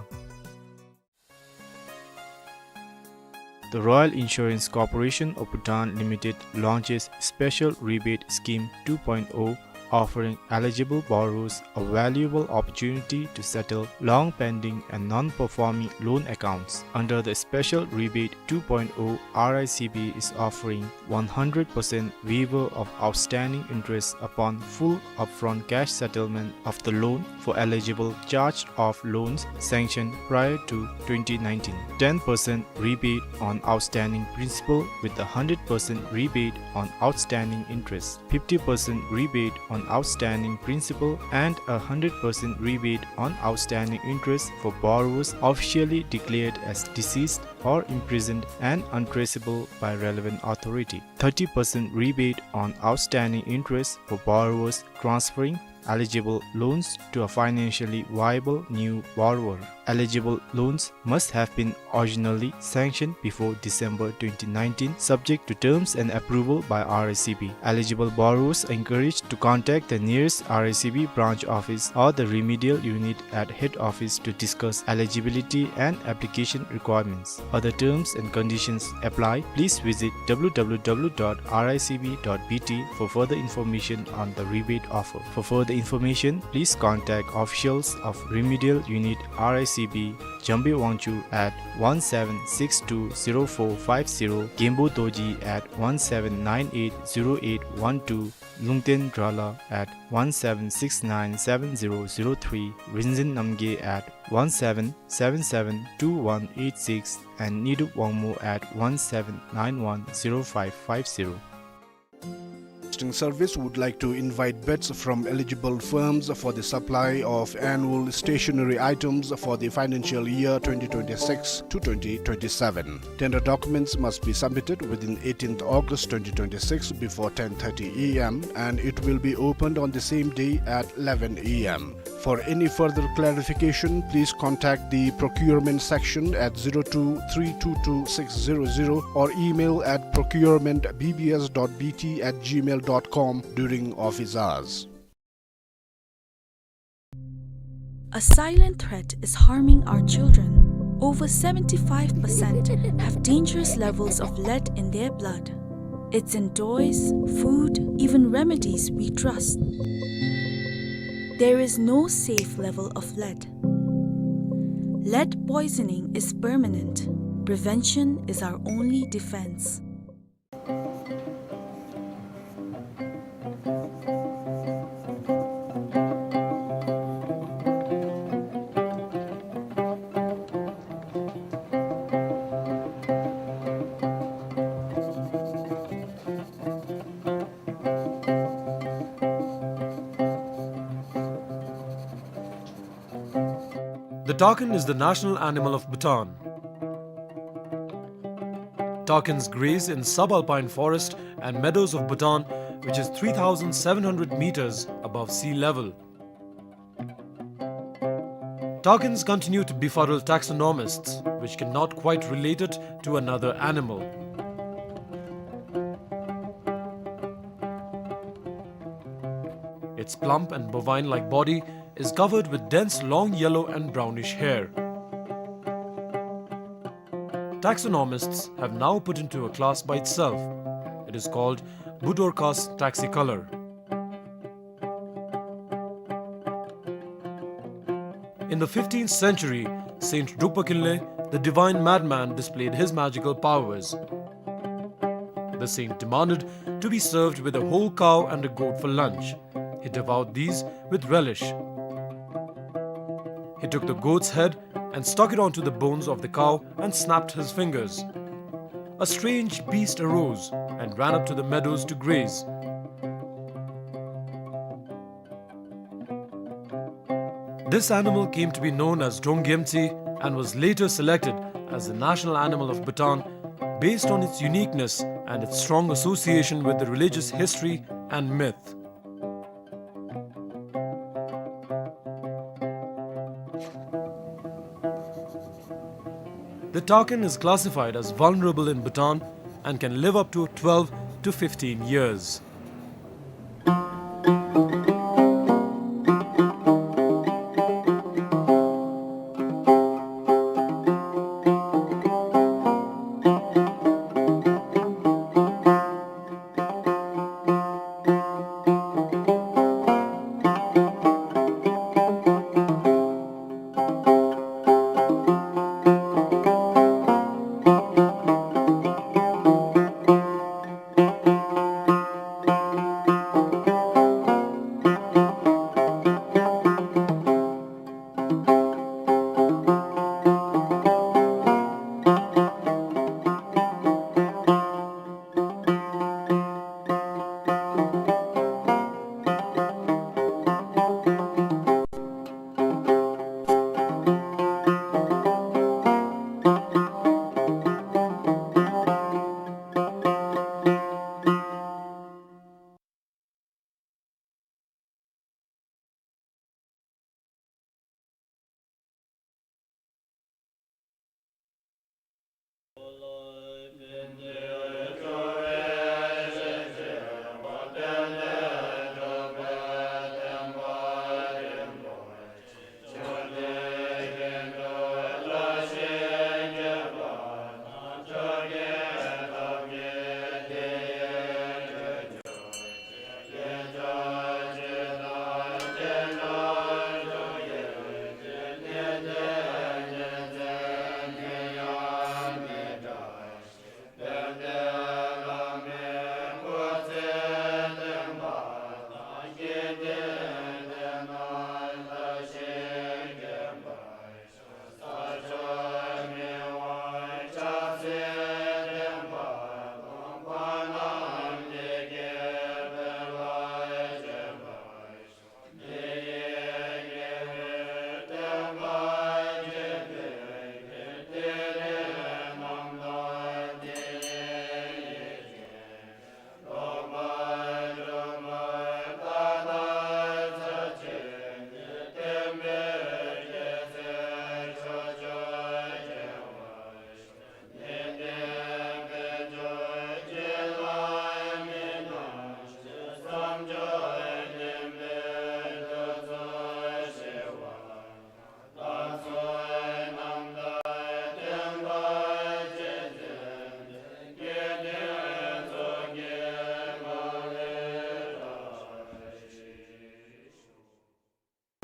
The Royal Insurance Corporation of Bhutan Limited launches Special Rebate Scheme two point oh, offering eligible borrowers a valuable opportunity to settle long-pending and non-performing loan accounts. Under the Special Rebate two point oh, R I C B is offering one hundred percent waiver of outstanding interest upon full upfront cash settlement of the loan for eligible charged-off loans sanctioned prior to twenty nineteen. Ten percent rebate on outstanding principal with a hundred percent rebate on outstanding interest. Fifty percent rebate on outstanding principal and a hundred percent rebate on outstanding interest for borrowers officially declared as deceased or imprisoned and untraceable by relevant authority. Thirty percent rebate on outstanding interest for borrowers transferring eligible loans to a financially viable new borrower. Eligible loans must have been originally sanctioned before December twenty nineteen, subject to terms and approval by R I C B. Eligible borrowers are encouraged to contact the nearest R I C B branch office or the remedial unit at head office to discuss eligibility and application requirements. Other terms and conditions apply. Please visit W W W dot R I C B dot B T for further information on the rebate offer. For further information, please contact officials of Remedial Unit R I C B, Jambe Wangchuk at one seven six two zero four five zero, Genpo Dorji at one seven nine eight zero eight one two, Lungten Drala at one seven six nine seven zero zero three, Rinzin Namgay at one seven seven seven two one eight six, and Nidup Wangmo at one seven nine one zero five five zero. Broadcasting Service would like to invite bids from eligible firms for the supply of annual stationery items for the financial year twenty twenty-six to twenty twenty-seven. Tender documents must be submitted within eighteenth August twenty twenty-six before ten thirty A M, and it will be opened on the same day at eleven A M. For any further clarification, please contact the procurement section at zero two three two two six zero zero or email at procurement B B S dot B T at gmail dot com during office hours. A silent threat is harming our children. Over seventy-five percent have dangerous levels of lead in their blood. It's in toys, food, even remedies we trust. There is no safe level of lead. Lead poisoning is permanent. Prevention is our only defense. The takin is the national animal of Bhutan. Takins graze in subalpine forest and meadows of Bhutan, which is three thousand seven hundred meters above sea level. Takins continue to befuddle taxonomists, which cannot quite relate it to another animal. Its plump and bovine-like body is covered with dense long yellow and brownish hair. Taxonomists have now put into a class by itself. It is called Budorcas taxicolor. In the fifteenth century, Saint Drukpa Kinley, the divine madman, displayed his magical powers. The saint demanded to be served with a whole cow and a goat for lunch. He devoured these with relish. He took the goat's head and stuck it onto the bones of the cow and snapped his fingers. A strange beast arose and ran up to the meadows to graze. This animal came to be known as Donggyemtsi and was later selected as the national animal of Bhutan based on its uniqueness and its strong association with the religious history and myth. The takin is classified as vulnerable in Bhutan and can live up to twelve to fifteen years.